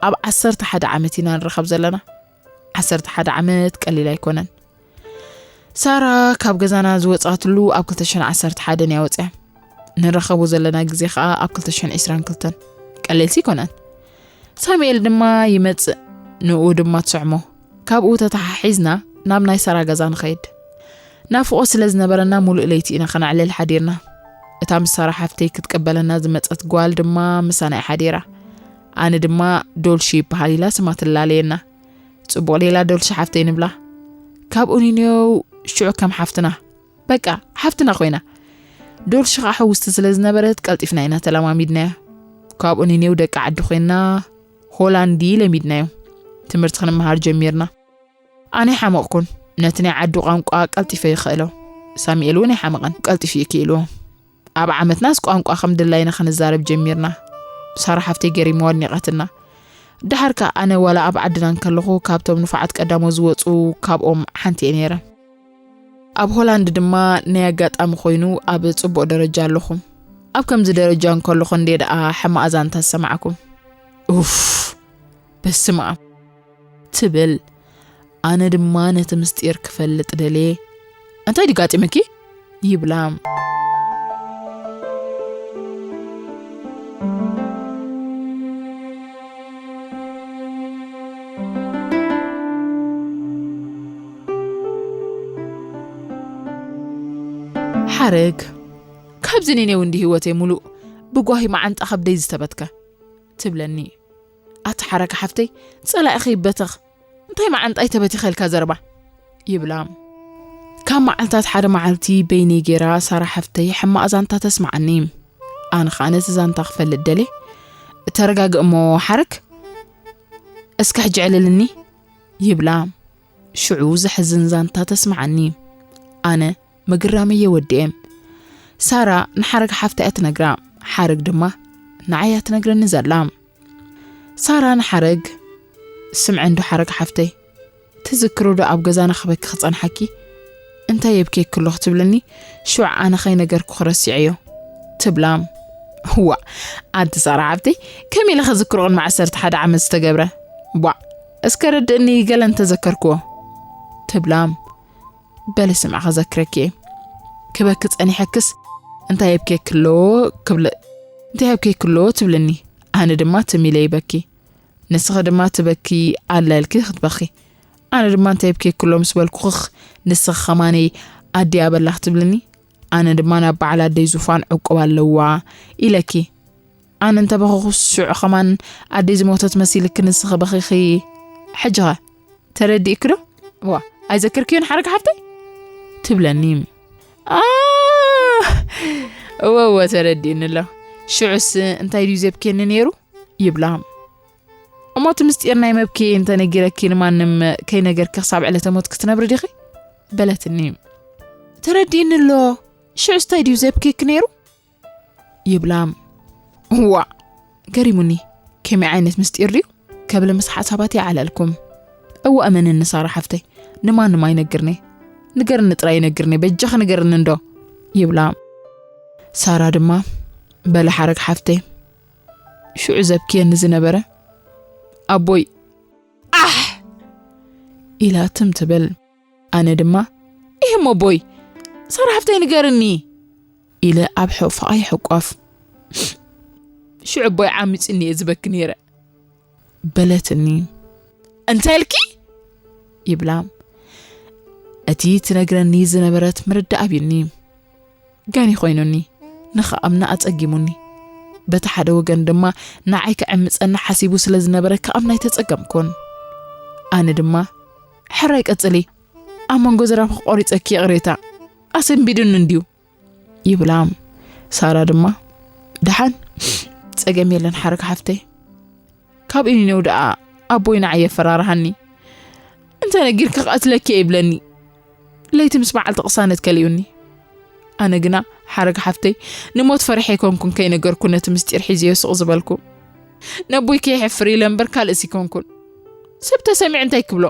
ኣብ ዓሰርተ ሓደ ዓመት ኢና ንራኸብ ዘለና። ዓሰርተ ሓደ ዓመት ቀሊል ኣይኮነን። ሳራ ካብ ገዛና ዝወጻትሉ ኣብ ክልተ ሽሕን ዓሰርተ ሓደን እያ ወጽያ። ንራኸቦ ዘለና ግዜ ኸኣ ኣብ ክልተ ሽሕን ዕስራን ክልተን። ቀለልቲ ኣይኮነን። ሳሙኤል ድማ ይመጽእ፣ ንኡ ድማ ትስዕሞ። ካብኡ ተተሓሒዝና ናብ ናይ ሳራ ገዛ ንኸይድ። ናፍቖት ስለ ዝነበረና፣ ሙሉእ ለይቲ ኢና ኸነዕልል ሓዲርና። እታ ምስ ሳራ ሓፍተይ ክትቅበለና ዝመጸት ጓል ድማ ምሳና እያ ሓዲራ። ኣነ ድማ ዶልሺ ይበሃል ኢላ ስማ ትላለየና። ጽቡቕ ሌላ ዶልሺ ሓፍተይ ንብላ። ካብ ኡኒኔው ሽዑ ከም ሓፍትና፣ በቃ ሓፍትና ኮይና። ዶልሺ ኸኣ ሕውስቲ ስለ ዝነበረት፣ ቀልጢፍና ኢና ተለማሚድናያ። ካብ ኡኒኔው ደቂ ዓዲ ኮይና፣ ሆላንዲ ለሚድናዮ። ትምህርቲ ክንመሃር ጀሚርና። ኣነ ኣይሓመቕኩን፣ ነቲ ናይ ዓዱ ቋንቋ ቀልጢፈ ይኽእሎ። ሳሙኤል እውን ኣይሓመቐን፣ ቀልጢፉ እዩ ክኢልዎ። ኣብ ዓመትናስ ቋንቋ ከም ድላይና ክንዛረብ ጀሚርና። ሳራ ሓፍተይ ገሪምዋ ኣድኒቓትና። ደሓር ከኣ ኣነ ዋላ ኣብ ዓድና እንከለኹ ካብቶም ንፉዓት ቀዳሞት ዝወጹ ካብኦም ሓንቲ እየ ነይረ። ኣብ ሆላንድ ድማ ናይ ኣጋጣሚ ኮይኑ ኣብ ጽቡቕ ደረጃ ኣለኹ። ኣብ ከምዚ ደረጃ እንከለኹ እንዴ ደኣ ሕማቕ ዛንታ ዝሰማዕኩም። ኡፍ፣ በስመ ኣብ። ትብል። ኣነ ድማ ነቲ ምስጢር ክፈልጥ ደልየ። "እንታይ ድዩ ጋጢመኪ?" ይብላ። ሓረግ፣ "ካብዚ ንኔው እንዲ ህይወተይ ሙሉእ ብጓሂ መዓንጣ ከብደይ ዝተበትከ?" ትብለኒ። "ኣቲ ሓረግ ሓፍተይ፣ ጸላኢኺ ይበተኽ። እንታይ መዓንጣይ ተበቲኸ ኢልካ ዘረባ?" ይብላ። ካብ መዓልታት ሓደ መዓልቲ በይነይ ጌራ ሳራ ሓፍተይ ሕማቕ ዛንታ ተስምዓኒ። ኣነ ኸኣ ነቲ ዛንታ ክፈልጥ ደልየ። "ተረጋግእ እሞ ሓረግ፣ እስከ ሕጂ ዕልልኒ" ይብላ። ሽዑ ዘሕዝን ዛንታ ተስምዓኒ። ኣነ ምግራመይ የወድኤ። ሳራ ንሓረግ ሓፍተይ እያ ትነግራ፣ ሓረግ ድማ ንዓይ እያ ትነግረኒ ዘላ። ሳራ ንሓረግ፣ "ስምዐ እንዶ ሓረግ ሓፍተይ፣ ትዝክሮ ዶ ኣብ ገዛና ክበኪ ክጸንሓኪ? እንታይ የብኬኪ ኣለኹ?" ትብለኒ፣ ሽዑ ኣነ ከይነገርኩ ክረሲዐዮ። ትብላ። "ዋእ፣ ኣንቲ ሳራ ሓፍተይ፣ ከመይ ኢለ ክዝክሮ ቅድሚ ዓሰርተ ሓደ ዓመት ዝተገብረ? ቧዕ፣ እስከ ረድእኒ ገለ እንተዘከርክዎ?" ትብላ። "በሊ ስምዒ፣ ከዘክረኪ እየ። ክበኪ ጸኒሐክስ እንታይ የብኬክሎ ክብለ-፣ እንታይ የብኬክሎ?" ትብልኒ። ኣነ ድማ ትም ኢለ ይበኪ። ንስኺ ድማ ትበኪ ኣላ ኢልኪ ክትበኺ። ኣነ ድማ እንታይ የብኬክሎ ምስ በልኩኽኽ፣ ንስኺ ኸማነይ ኣደይ ኣበላኽ ትብልኒ። ኣነ ድማ ናብ በዓል ኣደይ ዙፋን ዕቁብ ኣለዋ ኢለኪ። ኣነ እንተ በኸኹስ ሽዑ ኸማን ኣደይ ዝሞተት መሲልኪ ንስኺ በኺኺ። ሕጂ ኸ ተረዲእኪ ዶ? ዋ፣ ኣይዘክርክዮን ሓረግ ሓፍተይ?" ትብለኒ። "ኣ፣ እወ፣ እወ፣ ተረዲእኒ ኣሎ። ሽዑስ እንታይ ድዩ ዘብክየኒ ነይሩ?" ይብላ። "እሞ እቲ ምስጢር ናይ መብክየይ እንተ ነጊረኪ ንማንም ከይነገርኪ ክሳብ ዕለተ ሞት ክትነብሪ ዲኺ?" በለትኒ። "ተረዲእኒ ኣሎ። ሽዑስ እንታይ ድዩ ዘብክየኪ ነይሩ?" ይብላ። እዋእ፣ ገሪሙኒ። ከመይ ዓይነት ምስጢር ድዩ? ከብል ምስ ሓሳባት ይዓለልኩም። እወ፣ እመንኒ ሳራ ሓፍተይ፣ ንማንም ኣይነግርኒ። ንገርኒ ጥራይ፣ ይነግርኒ፣ በጃኺ ንገርኒ እንዶ፣ ይብላ። ሳራ ድማ፣ በለ ሓረግ ሓፍተይ፣ ሽዑ ዘብክየኒ ዝነበረ ኣቦይ፣ ኣሕ! ኢላ ትም ትብል። ኣነ ድማ፣ "ኢህ እሞ ኣቦይ፣ ሳራ ሓፍተይ ንገርኒ!" ኢለ ኣብ ሕቕፋኣ ይሕቋፍ። "ሽዑ ኣቦይ ዓሚጹኒ እየ ዝበኪ ነይረ።" በለትኒ። "እንታይ ኢልኪ?" ይብላ። እቲ ትነግረኒ ዝነበረት ምርዳእ ኣብዩኒ። ጋኒ ኮይኑኒ፣ ንኽኣምና ኣጸጊሙኒ። በቲ ሓደ ወገን ድማ ንዓይ ክዕምጸኒ ሓሲቡ ስለ ዝነበረ ክኣምና ኣይተጸገምኩን። ኣነ ድማ፣ "ሕራይ ቀጽሊ፣ ኣብ መንጎ ዘረባኺ ቆሪጸኪ ይቕሬታ፣ ኣሰንቢዱኒ እንድዩ" ይብላ። ሳራ ድማ፣ "ደሓን፣ ጸገም የለን ሓረግ ሓፍተይ። ካብ ኢኒነው ደኣ ኣቦይ ንዓይ የፈራርሃኒ። እንተ ነጊርኪ ክቐትለኪ እየ ይብለኒ። ለይቲ ምስ በዓልቲ ቅሳነት ከሊኡኒ። ኣነ ግና ሓረግ ሓፍተይ ንሞት ፈሪሐ ኣይኮንኩን ከይነገርኩ ነቲ ምስጢር ሒዝዮ ስቕ ዝበልኩ። ነቦይ ከየሕፍር ኢለ እምበር ካልእስ ኣይኮንኩን። ሰብ ተሰሚዑ እንታይ ክብሎ?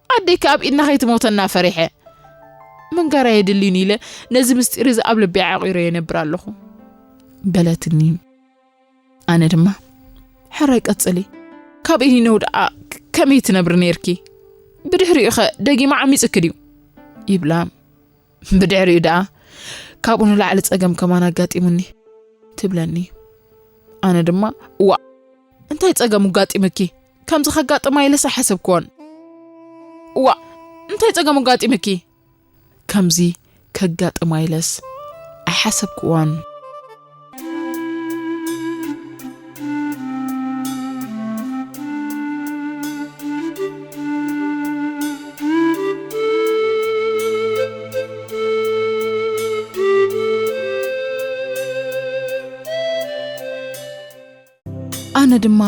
ኣደይ ከኣ ኣብ ኢድና ከይትሞተና ፈሪሐ። ምንጋር ኣየድልይን ኢለ ነዚ ምስጢር እዚ ኣብ ልቢ ዓቒረ የነብር ኣለኹ። በለትኒ። ኣነ ድማ ሕራይ ቀጽሊ፣ ካብ ኢኒነው ደኣ ከመይ ትነብሪ ነይርኪ? ብድሕሪኡ ኸ ደጊማ ዓሚጽኪ ድዩ? ይብላ። ብድሕሪኡ ደኣ ካብኡ ንላዕሊ ጸገም ከማን ኣጋጢሙኒ ትብለኒ። ኣነ ድማ እዋ እንታይ ጸገም ኣጋጢምኪ? ከምዚ ከጋጥማ ኢለስ ኣይሓሰብክዎን። እዋ እንታይ ጸገም ኣጋጢምኪ? ከምዚ ከጋጥማ ኢለስ ኣይሓሰብክዎን። ኣነ ድማ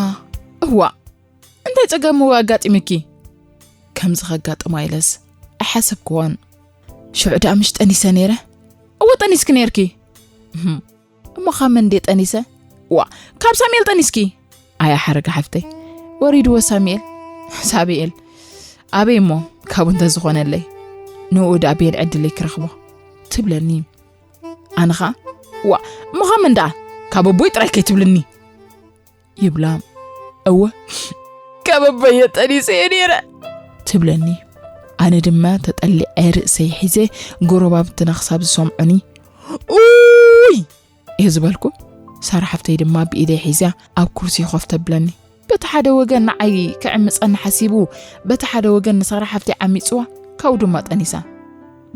እዋ እንታይ ጸገም ኣጋጢምኪ? ከምዚ ከጋጥማ ኢለስ ኣይሓሰብክዎን። ሽዑ ደኣ ምሽ ጠኒሰ ነይረ? እወ ጠኒስኪ ነይርኪ። እህም። እሞ ካብ መን እንዴ ጠኒሰ? ዋ ካብ ሳሙኤል ጠኒስኪ? ኣያ ሓረጋ ሓፍተይ፣ ወሪድዎ ሳሙኤል። ሳሙኤል ኣበይ እሞ? ካብኡ እንተዝኾነለይ ንኡ ደኣ ቤን ዕድለይ ክረኽቦ ትብለኒ። ኣነ ኸኣ ዋ እሞ ካብ መን ደኣ? ካብ ኣቦይ ጥራይ ከይትብልኒ ይብላ። እወ ካብ ኣቦየ ጠኒሰ እየ ነይረ ትብለኒ። ኣነ ድማ ተጠሊዐ ርእሰይ ሒዘ ጎረባብትና ክሳብ ዝሰምዑኒ ኡይ እየ ዝበልኩ። ሳራ ሓፍተይ ድማ ብኢደይ ሒዛ ኣብ ኩርሲ ኮፍ ተብለኒ። በቲ ሓደ ወገን ንዓይ ክዕምጸኒ ሓሲቡ፣ በቲ ሓደ ወገን ንሳራ ሓፍተይ ዓሚጽዋ፣ ካብኡ ድማ ጠኒሳ።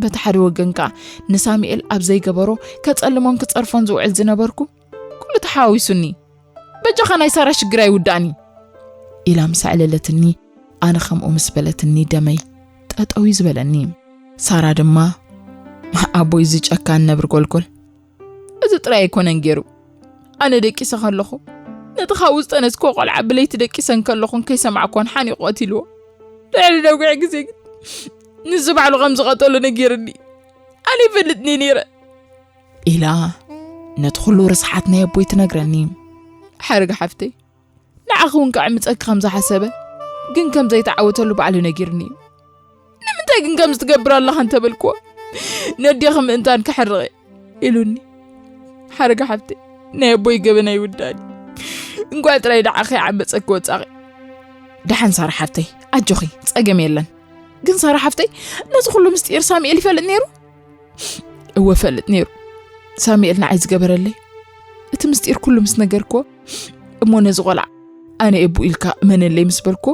በቲ ሓደ ወገን ከኣ ንሳሙኤል ኣብ ዘይገበሮ ከጸልሞን ክጸርፎን ዝውዕል ዝነበርኩ ኩሉ ተሓዋዊሱኒ። በጃኻ ናይ ሳራ ሽግር ኣይውዳእኒ ኢላ ምስ ኣዕለለትኒ፣ ኣነ ከምኡ ምስ በለትኒ ደመይ ጠጠው እዩ ዝበለኒ። ሳራ ድማ ኣቦይ እዚ ጨካን ነብሪ ጎልጎል እዚ ጥራይ ኣይኮነን ገይሩ። ኣነ ደቂሰ ከለኹ ነቲ ካብኡ ዝጠነስክዎ ቆልዓ ብለይቲ ደቂሰን ከለኹን ከይሰማዕክዎን ሓኒቑ ቀቲልዎ። ልዕሊ ነዊሕ ግዜ ግን ንዚ ባዕሉ ከም ዝቐተሎ ነጊርኒ። ኣነ ይፈልጥኒ ነይረ ኢላ ነቲ ኩሉ ርስሓት ናይ ኣቦይ ትነግረኒ። ሓረግ ሓፍተይ ንዓኺ እውን ከዕምፀኪ ከም ዝሓሰበ ግን ከም ዘይተዓወተሉ ባዕሉ ነጊርኒ እዩ። ንምንታይ ግን ከምዚ ትገብር ኣለኻ እንተበልክዎ ነዴኺ ምእንታን ክሕርቕ እየ ኢሉኒ። ሓረግ ሓፍተይ ናይ ኣቦይ ገበን ኣይውዳእን እዩ። እንኳዕ ጥራይ ንዓኺ ይዓመፀኪ ወፃኺ። ደሓን ሳራ ሓፍተይ ኣጆኺ ጸገም የለን። ግን ሳራ ሓፍተይ ነዚ ኩሉ ምስጢር ሳሙኤል ይፈልጥ ነይሩ? እወ ፈልጥ ነይሩ። ሳሙኤል ንዓይ ዝገበረለይ እቲ ምስጢር ኩሉ ምስ ነገርክዎ እሞ ነዚ ቆልዓ ኣነ እቡ ኢልካ እመነለይ ምስ በልክዎ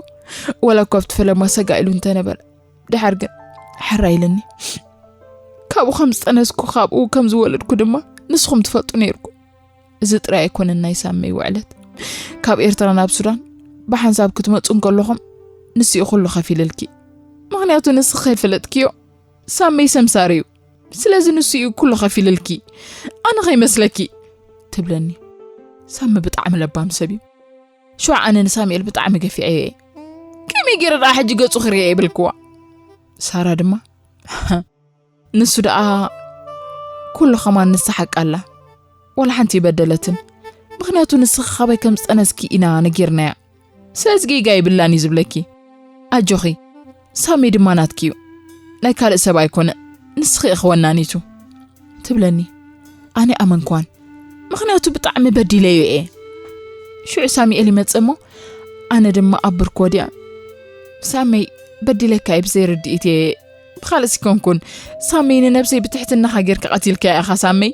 ዋላ እኳ ኣብቲ ፈለማ ሰጋ ኢሉ እንተነበረ ድሓር ግን ሓራ ኢለኒ። ካብኡ ከም ዝጠነስኩ ካብኡ ከም ዝወለድኩ ድማ ንስኹም ትፈልጡ ነይርኩም። እዚ ጥራይ ኣይኮነን ናይ ሳመይ ውዕለት። ካብ ኤርትራ ናብ ሱዳን ብሓንሳብ ክትመጹ እንከለኹም ንሱ እዩ ኩሉ ከፊልልኪ። ምኽንያቱ ንስኺ ከይፈለጥክዮ ሳመይ ሰምሳሪ እዩ። ስለዚ ንሱ እዩ ኩሉ ከፊልልኪ። ኣነ ከይመስለኪ ትብለኒ። ሳሚ ብጣዕሚ ለባም ሰብ እዩ። ሽዑ ኣነ ንሳሙኤል ብጣዕሚ ገፊዐዮ እየ። ከመይ ገይረ ደኣ ሕጂ ገጹ ክርእየ ይብልክዋ። ሳራ ድማ ንሱ ደኣ ኩሉ ከማን ንሳ ሓቂ ኣላ። ዋላ ሓንቲ ይበደለትን። ምኽንያቱ ንስኺ ካባይ ከም ዝጠነስኪ ኢና ነጊርናያ። ስለዚ ጌጋ ይብላን እዩ ዝብለኪ። ኣጆኺ ሳሚ ድማ ናትኪ እዩ። ናይ ካልእ ሰብ ኣይኮነ። ንስኺ ኢኺ ወናኒቱ ትብለኒ። ኣነ ኣመንኳን። ምኽንያቱ ብጣዕሚ በዲለዮ እየ። ሽዑ ሳሙኤል ይመጽእ እሞ ኣነ ድማ ኣብ ብርክ ወዲያ ሳመይ በዲለካ እየ ብዘይ ርድኢት እየ ብኻልእስ ይኮንኩን ሳመይ ንነብሰይ ብትሕትናኻ ጌርካ ቀቲልካያ ኢኻ ሳመይ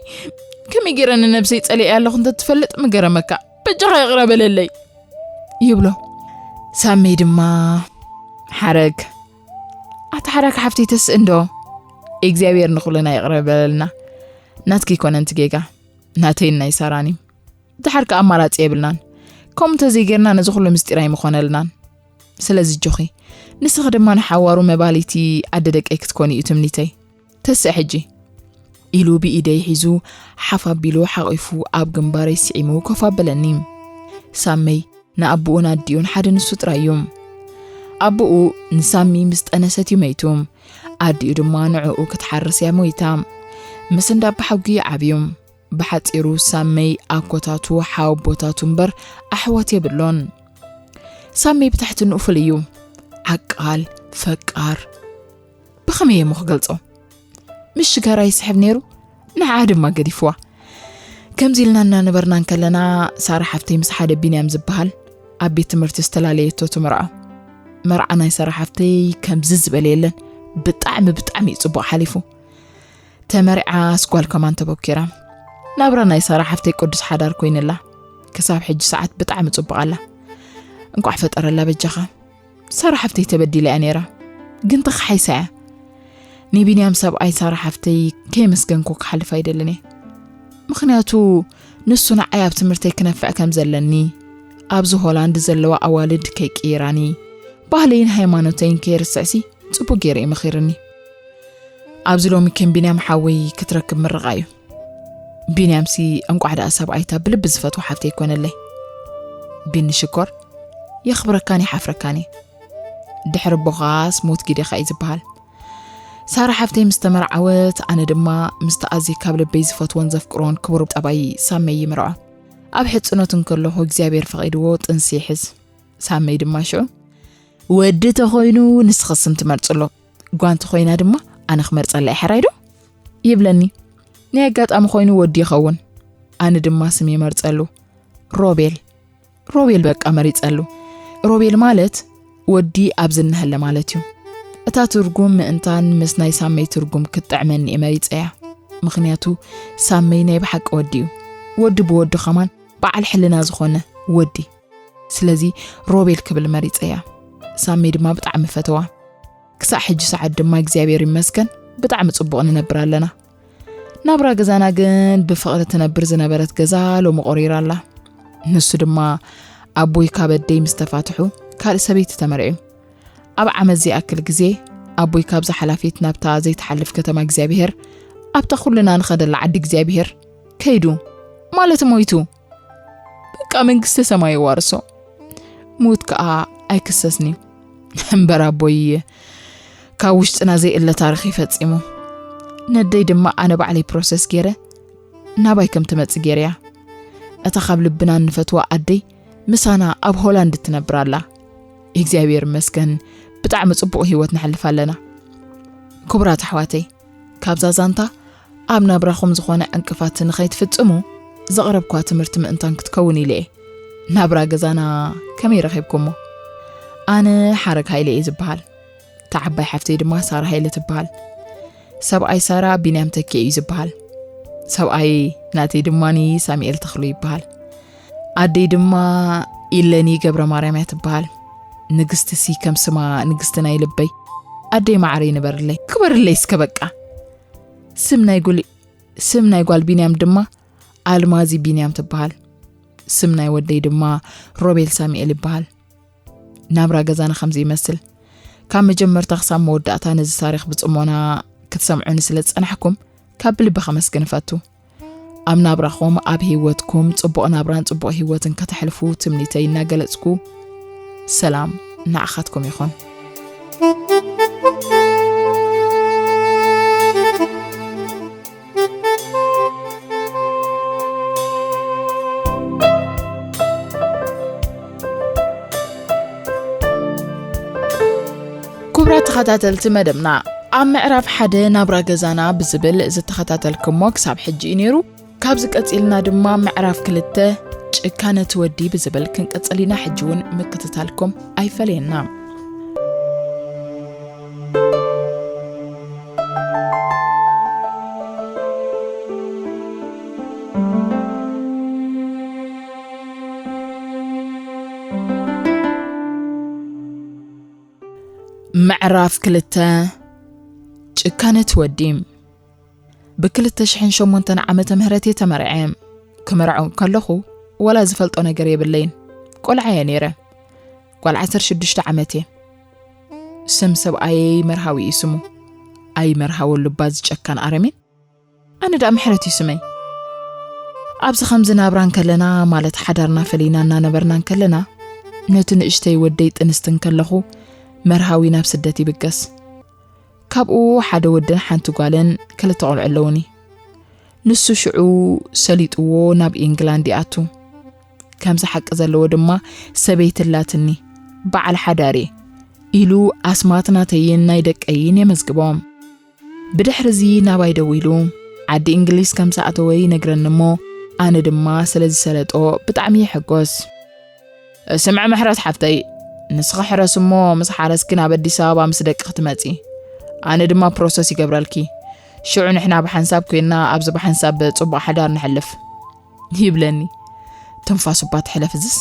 ከመይ ገይረ ንነብሰይ ጸሊእያ ኣለኹ እንተትፈልጥ ምገረመካ በጃኻ ይቕረ በለለይ ይብሎ ሳመይ ድማ ሓረግ ኣታ ሓረግ ሓፍተይ ተስእ እንዶ እግዚኣብሔር ንኹልና ይቕረ በለልና ናትኪ ይኮነንቲ ጌጋ ናተይን ናይ ሳራን እዩ። ድሓር ከኣ ኣማራጺ የብልናን። ከምኡ እንተዘይጌርና ነዚ ኩሉ ምስጢር ኣይምኾነልናን። ስለዚ ኣጆኺ፣ ንስኺ ድማ ንሓዋሩ መባልይቲ ኣደ ደቀይ ክትኮኒ እዩ ትምኒተይ። ተስእ ሕጂ ኢሉ ብኢደይ ሒዙ ሓፍ ኣቢሉ ሓቒፉ ኣብ ግንባረይ ስዒሙ ኮፍ ኣበለኒ። ሳመይ ንኣቦኡን ኣዲኡን ሓደ ንሱ ጥራይ እዩ። ኣቦኡ ንሳሚ ምስ ጠነሰት እዩ መይቱ። ኣዲኡ ድማ ንዕኡ ክትሓርስ እያ ሞይታ። ምስ እንዳ ኣባሓጉ ይዓብዩ። ብሓጺሩ ሳመይ ኣኮታቱ ሓወቦታቱ እምበር ኣሕዋት የብሎን። ሳመይ ብትሕትንኡ ፍሉይ እዩ። ዓቃል፣ ፈቃር። ብኸመይ እየ እሞ ክገልጾ? ምስ ሽጋራ ይስሕብ ነይሩ፣ ንዓኣ ድማ ገዲፍዋ። ከምዚ ኢልና እናነበርና እንከለና፣ ሳራ ሓፍተይ ምስ ሓደ ቢንያም ዝበሃል ኣብ ቤት ትምህርቲ ዝተላለየቶ ትምርዖ። መርዓ ናይ ሳራ ሓፍተይ ከምዚ ዝበለ የለን። ብጣዕሚ፣ ብጣዕሚ እዩ ጽቡቕ ሓሊፉ። ተመርዓስ ጓል ከማን ተበኪራ። ናብራ ናይ ሳራ ሓፍተይ ቅዱስ ሓዳር ኮይንላ። ክሳብ ሕጂ ሰዓት ብጣዕሚ ጽቡቕ ኣላ። እንቋዕ ፈጠረላ በጃኻ። ሳራ ሓፍተይ ተበዲላ እያ ነይራ። ግን ተኸሓይሳ እያ። ንቢንያም ሰብኣይ ሳራ ሓፍተይ ከየመስገንኩ ክሓልፍ ኣይደልን እየ። ምኽንያቱ ንሱ ንዓይ ኣብ ትምህርተይ ክነፍዕ ከም ዘለኒ፣ ኣብዚ ሆላንድ ዘለዋ ኣዋልድ ከይቅይራኒ፣ ባህለይን ሃይማኖተይን ከየርስዕሲ ጽቡቅ ገይሩ እዩ መኺርኒ። ኣብዚ ሎሚ ከም ቢንያም ሓወይ ክትረክብ ምርቓ እዩ። ቢንያምሲ እንቋዕ ደኣ ሰብኣይታ ብልቢ ዝፈትዋ ሓፍተይ ይኮነለይ። ቢኒ ሽኮር፣ የኽብረካን ይሓፍረካን እየ። ድሕሪ ኣቦኻስ ሞት ጊደኻ እዩ ዝበሃል። ሳራ ሓፍተይ ምስ ተመርዓወት፣ ኣነ ድማ ምስቲ ኣዝየ ካብ ልበይ ዝፈትዎን ዘፍቅሮን ክቡር ጠባይ ሳመይ ይምርዖ። ኣብ ሕጽኖት እንከለኹ እግዚኣብሔር ፈቒድዎ ጥንሲ ይሕዝ። ሳመይ ድማ ሽዑ፣ "ወዲ ተኾይኑ ንስኺ ስም ትመርጽሎ፣ ጓል እንተኾይና ድማ ኣነ ክመርጸላ እየ፣ ሕራይ ዶ?" ይብለኒ። ናይ ኣጋጣሚ ኮይኑ ወዲ ይኸውን። ኣነ ድማ ስም ይመርጸሉ። ሮቤል። ሮቤል በቃ መሪጸሉ። ሮቤል ማለት ወዲ ኣብ ዝነሀለ ማለት እዩ። እታ ትርጉም ምእንታን ምስ ናይ ሳመይ ትርጉም ክትጥዕመኒ እየ መሪጸያ። ምኽንያቱ ሳመይ ናይ ብሓቂ ወዲ እዩ። ወዲ ብወዱ ኸማን በዓል ሕልና ዝኾነ ወዲ። ስለዚ ሮቤል ክብል መሪጸያ። ሳመይ ድማ ብጣዕሚ ፈተዋ። ክሳዕ ሕጂ ሰዓት ድማ እግዚኣብሔር ይመስገን ብጣዕሚ ጽቡቕ ንነብር ኣለና። ናብራ ገዛና ግን ብፍቕሪ ትነብር ዝነበረት ገዛ ሎሚ ቆሪራ ኣላ። ንሱ ድማ ኣቦይ ካብ ኣደይ ምስ ተፋትሑ ካልእ ሰበይቲ ተመርዕዩ። ኣብ ዓመት ዘይኣክል ግዜ ኣቦይ ካብዛ ሓላፊት ናብታ ዘይትሓልፍ ከተማ እግዚኣብሔር፣ ኣብታ ኩልና ንኸደላ ዓዲ እግዚኣብሔር ከይዱ፣ ማለት ሞይቱ። በቃ መንግስተ ሰማይ የዋርሶ። ሞት ከኣ ኣይክሰስን እዩ። እምበር ኣቦይ ካብ ውሽጥና ዘይእለ ታሪኽ እዩ ፈጺሙ። ነደይ ድማ ኣነ ባዕለይ ፕሮሰስ ገይረ ናባይ ከም ትመጽእ ገይረያ። እታ ካብ ልብና እንፈትዋ ኣደይ ምሳና ኣብ ሆላንድ ትነብር ኣላ። እግዚኣብሔር ይመስገን ብጣዕሚ ጽቡቕ ህይወት ነሕልፍ ኣለና። ክቡራት ኣሕዋተይ፣ ካብዛ ዛንታ ኣብ ናብራኹም ዝኾነ ዕንቅፋት ንኸይትፍጽሙ ዘቕረብኳ ትምህርቲ ምእንታን ክትከውን ኢለ እየ። ናብራ ገዛና ከመይ ረኺብኩሞ? ኣነ ሓረግ ሃይለ እየ ዝበሃል። እታ ዓባይ ሓፍተይ ድማ ሳራ ሃይለ ትበሃል። ሰብኣይ ሳራ ቢንያም ተኪኤ እዩ ዝበሃል። ሰብኣይ ናተይ ድማኒ ሳሙኤል ተኽሉ ይበሃል። ኣደይ ድማ ኢለኒ ገብረ ማርያም እያ ትበሃል። ንግስቲ ሲ ከም ስማ ንግስቲ ናይ ልበይ። ኣደይ ማዕረይ ንበርለይ። ክበርለይ እስከ በቃ። ስም ናይ ጉል-፣ ስም ናይ ጓል ቢንያም ድማ ኣልማዚ ቢንያም ትበሃል። ስም ናይ ወደይ ድማ ሮቤል ሳሙኤል ይበሃል። ናብራ ገዛና ከምዚ ይመስል። ካብ መጀመርታ ክሳብ መወዳእታ ነዚ ታሪኽ ብጽሞና ክትሰምዑኒ ስለ ዝጸናሕኩም ካብ ብልቢ ከመስግን እፈቱ። ኣብ ናብራኹም፣ ኣብ ህይወትኩም ጽቡቕ ናብራን ጽቡቕ ህይወትን ከተሕልፉ ትምኒተይ እናገለጽኩ፣ ሰላም ንዓኻትኩም ይኹን። ክቡራት ተኸታተልቲ መደብና፣ ኣብ ምዕራፍ ሓደ ናብራ ገዛና ብዝብል ዝተኸታተልኩሞ ክሳብ ሕጂ እዩ ነይሩ። ካብዚ ቀጺልና ድማ ምዕራፍ ክልተ ጭካነ ትወዲ ብዝብል ክንቅጽል ኢና። ሕጂ እውን ምክትታልኩም ኣይፈለየና። ምዕራፍ ክልተ ጭካነ ትወዲ። ብክልተ ሽሕን ሸሞንተን ዓመተ ምህረት እየ ተመርዐ። ክምርዖ ከለኹ ወላ ዝፈልጦ ነገር የብለይን። ቆልዓ እየ ነይረ። ጓል ዓሰርተ ሽዱሽተ ዓመት እየ። ስም ሰብኣየይ መርሃዊ እዩ ስሙ። ኣይ መርሃወሉ እባ ዝጨካን ኣረሜን። ኣነ ደኣ ምሕረት እዩ ስመይ። ኣብዚ ከምዚ ናብራ እንከለና፣ ማለት ሓዳርና ፈሊና እናነበርና እንከለና፣ ነቲ ንእሽተይ ወደይ ጥንስቲ እንከለኹ መርሃዊ ናብ ስደት ይብገስ። ካብኡ ሓደ ወድን ሓንቲ ጓልን ክልተ ቆልዑ ኣለዉኒ። ንሱ ሽዑ ሰሊጥዎ ናብ ኢንግላንድ ይኣቱ። ከምዚ ሓቂ ዘለዎ ድማ ሰበይቲ ኣላትኒ፣ በዓል ሓዳር እየ ኢሉ ኣስማት ናተይን ናይ ደቀይን የመዝግቦም። ብድሕሪ እዚ ናባይ ደዊሉ ዓዲ እንግሊዝ ከም ዝኣተወ ይነግረኒ እሞ ኣነ ድማ ስለ ዝሰለጦ ብጣዕሚ ይሕጎስ። ስምዒ ምሕረት ሓፍተይ፣ ንስኺ ሕረስ እሞ ምስ ሓረስኪ ናብ ኣዲስ ኣበባ ምስ ደቂ ክትመጺ፣ ኣነ ድማ ፕሮሰስ ይገብረልኪ። ሽዑ ንሕና ብሓንሳብ ኮይና ኣብዚ ብሓንሳብ ጽቡቕ ሓዳር ንሕልፍ ይብለኒ። ትንፋሱ እባ ትሕለፍ እዝስ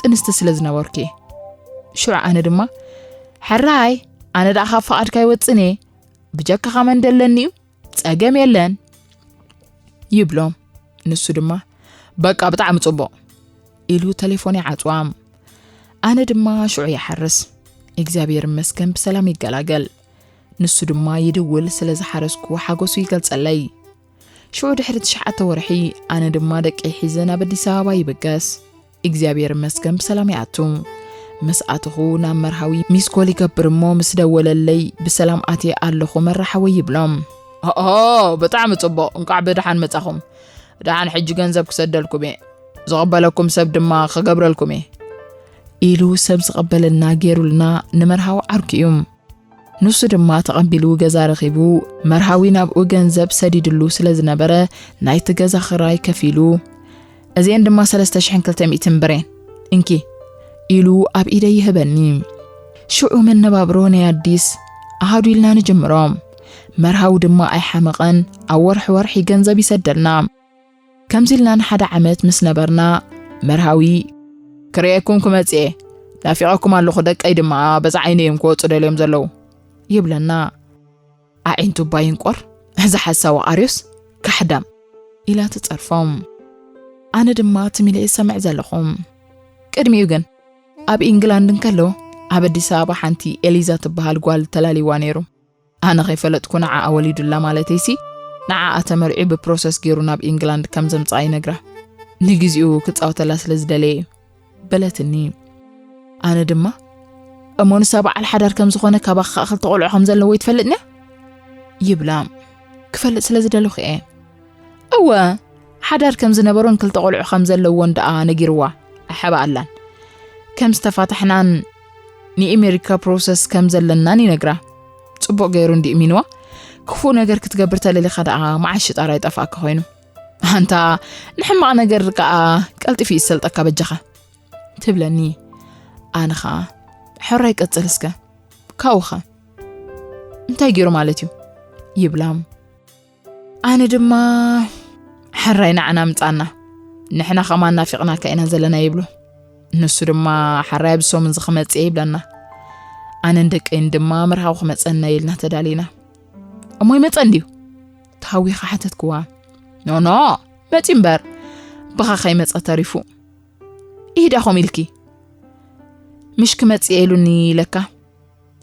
ጥንስቲ ስለ ዝነበርኩ እየ። ሽዑ ኣነ ድማ ሕራይ ኣነ ደኣ ካብ ፍቓድካ ይወጽን እየ፣ ብጀካኻ መን ደለኒ እዩ? ጸገም የለን ይብሎ። ንሱ ድማ በቃ ብጣዕሚ ጽቡቕ ኢሉ ተሌፎን ይዓጽዋ። ኣነ ድማ ሽዑ ይሓርስ። እግዚኣብሔር ይመስገን ብሰላም ይገላገል። ንሱ ድማ ይድውል፣ ስለ ዝሓረስኩ ሓጎሱ ይገልጸለይ። ሽዑ ድሕሪ ትሽዓተ ወርሒ ኣነ ድማ ደቂ ሒዘ ናብ ኣዲስ ኣበባ ይብገስ። እግዚኣብሔር ይመስገን ብሰላም ይኣቱ። ምስ ኣተኹ ናብ መርሃዊ ሚስኮል ይገብር እሞ ምስ ደወለለይ ብሰላም ኣትየ ኣለኹ መራሓወይ ይብሎም። ኦኦ ብጣዕሚ ጽቡቕ፣ እንቋዕ ብደሓን መጻኹም። ደሓን ሕጂ ገንዘብ ክሰደልኩም እየ፣ ዝቕበለኩም ሰብ ድማ ክገብረልኩም እየ ኢሉ ሰብ ዝቐበለልና ገይሩልና ንመርሃዊ ዓርኩ እዩ። ንሱ ድማ ተቐቢሉ ገዛ ረኺቡ መርሃዊ ናብኡ ገንዘብ ሰዲድሉ ስለ ዝነበረ ናይቲ ገዛ ኽራይ ከፊሉ፣ እዚኤን ድማ ሰለስተ ሽሕን ክልተ ሚእትን ብሬን እንኪ ኢሉ ኣብ ኢደይ ይህበኒ። ሽዑ መነባብሮ ናይ ኣዲስ ኣሃዱ ኢልና ንጅምሮ። መርሃዊ ድማ ኣይሓመቐን፣ ኣብ ወርሒ ወርሒ ገንዘብ ይሰደልና። ከምዚ ኢልና ንሓደ ዓመት ምስ ነበርና መርሃዊ ክርእየኩም ክመጽእ እየ፣ ናፊቐኩም ኣለኹ ደቀይ ድማ በዛ ዓይነይ እዮም ክወጹ ደልዮም ዘለዉ ይብለና። ኣዒንቱ እባ ይንቆር፣ እዚ ሓሳዊ ኣርዮስ ካሕዳም ኢላ ትጸርፎም። ኣነ ድማ ትም ኢለ እየ ዝሰምዕ ዘለኹ። ቅድሚኡ ግን ኣብ ኢንግላንድ እንከሎ ኣብ ኣዲስ ኣበባ ሓንቲ ኤሊዛ ትበሃል ጓል ተላልይዋ ነይሩ። ኣነ ከይፈለጥኩ ንዓኣ ወሊዱላ ማለተይሲ ንዓኣ ተመርዒ ብፕሮሰስ ገይሩ ናብ ኢንግላንድ ከም ዘምጽኣ ይነግራ። ንግዚኡ ክጻወተላ ስለ ዝደለየ እዩ በለትኒ። ኣነ ድማ እሞ ንሳ በዓል ሓዳር ከም ዝኾነ ካባኻ ክልተ ቆልዑ ከም ዘለዎ ይትፈልጥንያ ይብላ። ክፈልጥ ስለ ዝደለኹ እየ። እወ ሓዳር ከም ዝነበሮን ክልተ ቆልዑ ከም ዘለዎን ደኣ ነጊርዋ ኣሓባ ኣላን ከም ዝተፋታሕናን ንኤሜሪካ ፕሮሰስ ከም ዘለናን ይነግራ። ጽቡቕ ገይሩ እንዲ እሚንዋ። ክፉእ ነገር ክትገብር ተለሊኻ ደኣ መዓሽ ሽጣራ ይጠፍኣካ ኮይኑ። ኣንታ ንሕማቕ ነገር ከኣ ቀልጢፉ ይሰልጠካ በጃኻ ትብለኒ። ኣነ ኸኣ ሕራይ ቀጽል እስከ ካብኡኸ እንታይ ገይሩ ማለት እዩ ይብላ። ኣነ ድማ ሕራይ ንዓና ምጻና ንሕና ከማን ናፊቕናካ ኢና ዘለና ይብሎ። ንሱ ድማ ሓራይ ኣብዚ ሰሙን እዚ ክመጽእ እየ ይብለና። ኣነን ደቀይን ድማ መርሃዊ ክመጸና ኢልና ተዳሊና። እሞ ይመጸ እንድዩ? ተሃዊኻ ሓተትክዋ። ኖኖ መጺ እምበር ብኻ ከይመጸ ተሪፉ። ኢሂዳ ኮም ኢልኪ ምሽ ክመጽእ እየ ኢሉኒ ኢለካ።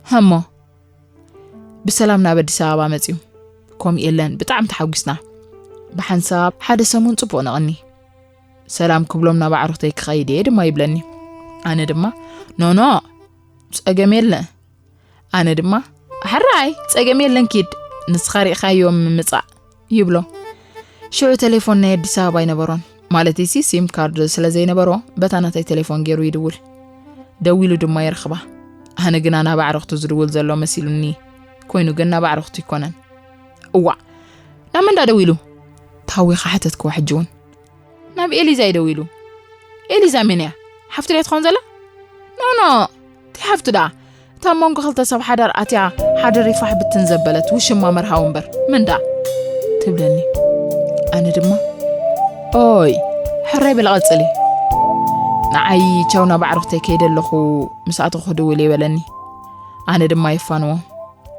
ሃሞ ብሰላም ናብ ኣዲስ ኣበባ መጽዩ። ኮም የለን ብጣዕሚ ተሓጒስና። ብሓንሳብ ሓደ ሰሙን ጽቡቕ ነቕኒ። ሰላም ክብሎም ናብ ኣዕሩኽተይ ክኸይድ እየ ድማ ይብለኒ። ኣነ ድማ ኖኖ ጸገም የለ። ኣነ ድማ ሕራይ ጸገም የለን ኪድ ንስኻ ሪእኻዮም ምጻእ ይብሎ። ሽዑ ቴሌፎን ናይ ኣዲስ ኣበባ ኣይነበሮን። ማለትሲ ሲም ካርድ ስለ ዘይነበሮ በታ ናተይ ቴሌፎን ገይሩ ይድውል። ደዊሉ ድማ ይረኽባ። ኣነ ግና ናብ ኣዕሩኽቱ ዝድውል ዘሎ መሲሉኒ። ኮይኑ ግን ናብ ኣዕሩኽቱ ይኮነን። እዋእ ናብ መን ዳ ደዊሉ? ታዊኻ ሓተትክዋ ሕጂ እውን። ናብ ኤሊዛ እዩ ደዊሉ። ኤሊዛ መን እያ? ሓፍቱ ድያ ትኸውን ዘላ? ኖኖ እንታይ ሓፍቱ ደኣ? እታ ኣብ መንጎ ክልተ ሰብ ሓዳር ኣትያ ሓደ ሪፋሕ ብትን ዘበለት ውሽማ መርሃዊ እምበር መን ደኣ? ትብለኒ። ኣነ ድማ ኦይ ሕራይ በሊ ቀጽሊ። ንዓይ ቻው ናብ ኣዕሩኽተይ ከይደ ኣለኹ ምስ ኣተኹ ክድውል እየ በለኒ። ኣነ ድማ የፋንዎ።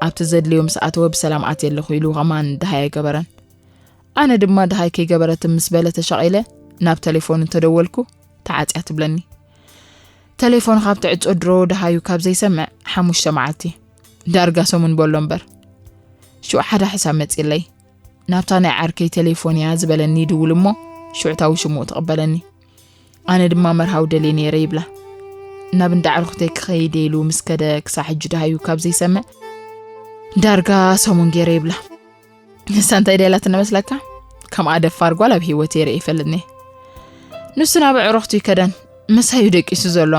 ኣብቲ ዘድልዮ ምስ ኣተወ ብሰላም ኣትየ ኣለኹ ኢሉ ኸማን ደሃይ ኣይገበረን። ኣነ ድማ ደሃይ ከይገበረትን ምስ በለ ተሻቒለ ናብ ተሌፎን እንተደወልኩ ተዓጽያ ትብለኒ። ተሌፎን ካብ ትዕጾ ድሮ ደሃዩ ካብ ዘይሰምዕ ሓሙሽተ መዓልቲ ዳርጋ ሰሙን በሎ እምበር። ሽዑ ሓደ ሓሳብ መጺለይ። ናብታ ናይ ዓርከይ ተሌፎን እያ ዝበለኒ ይድውል እሞ ሽዑ እታ ውሽምኡ ትቕበለኒ። ኣነ ድማ መርሃዊ ደልየ ነይረ ይብላ። ናብ እንዳ ኣዕሩኽተይ ክኸይድ ኢሉ ምስ ከደ ክሳዕ ሕጂ ደሃዩ ካብ ዘይሰምዕ ዳርጋ ሰሙን ገይረ ይብላ። ንሳ እንታይ ደላትኒ መስለካ? ከምኣ ደፋር ጓል ኣብ ህይወት የርኢ ይፈልጥኒ። ንሱ ናብ ኣዕሩኽቱ ይከደን፣ ምሳዩ ደቂሱ ዘሎ።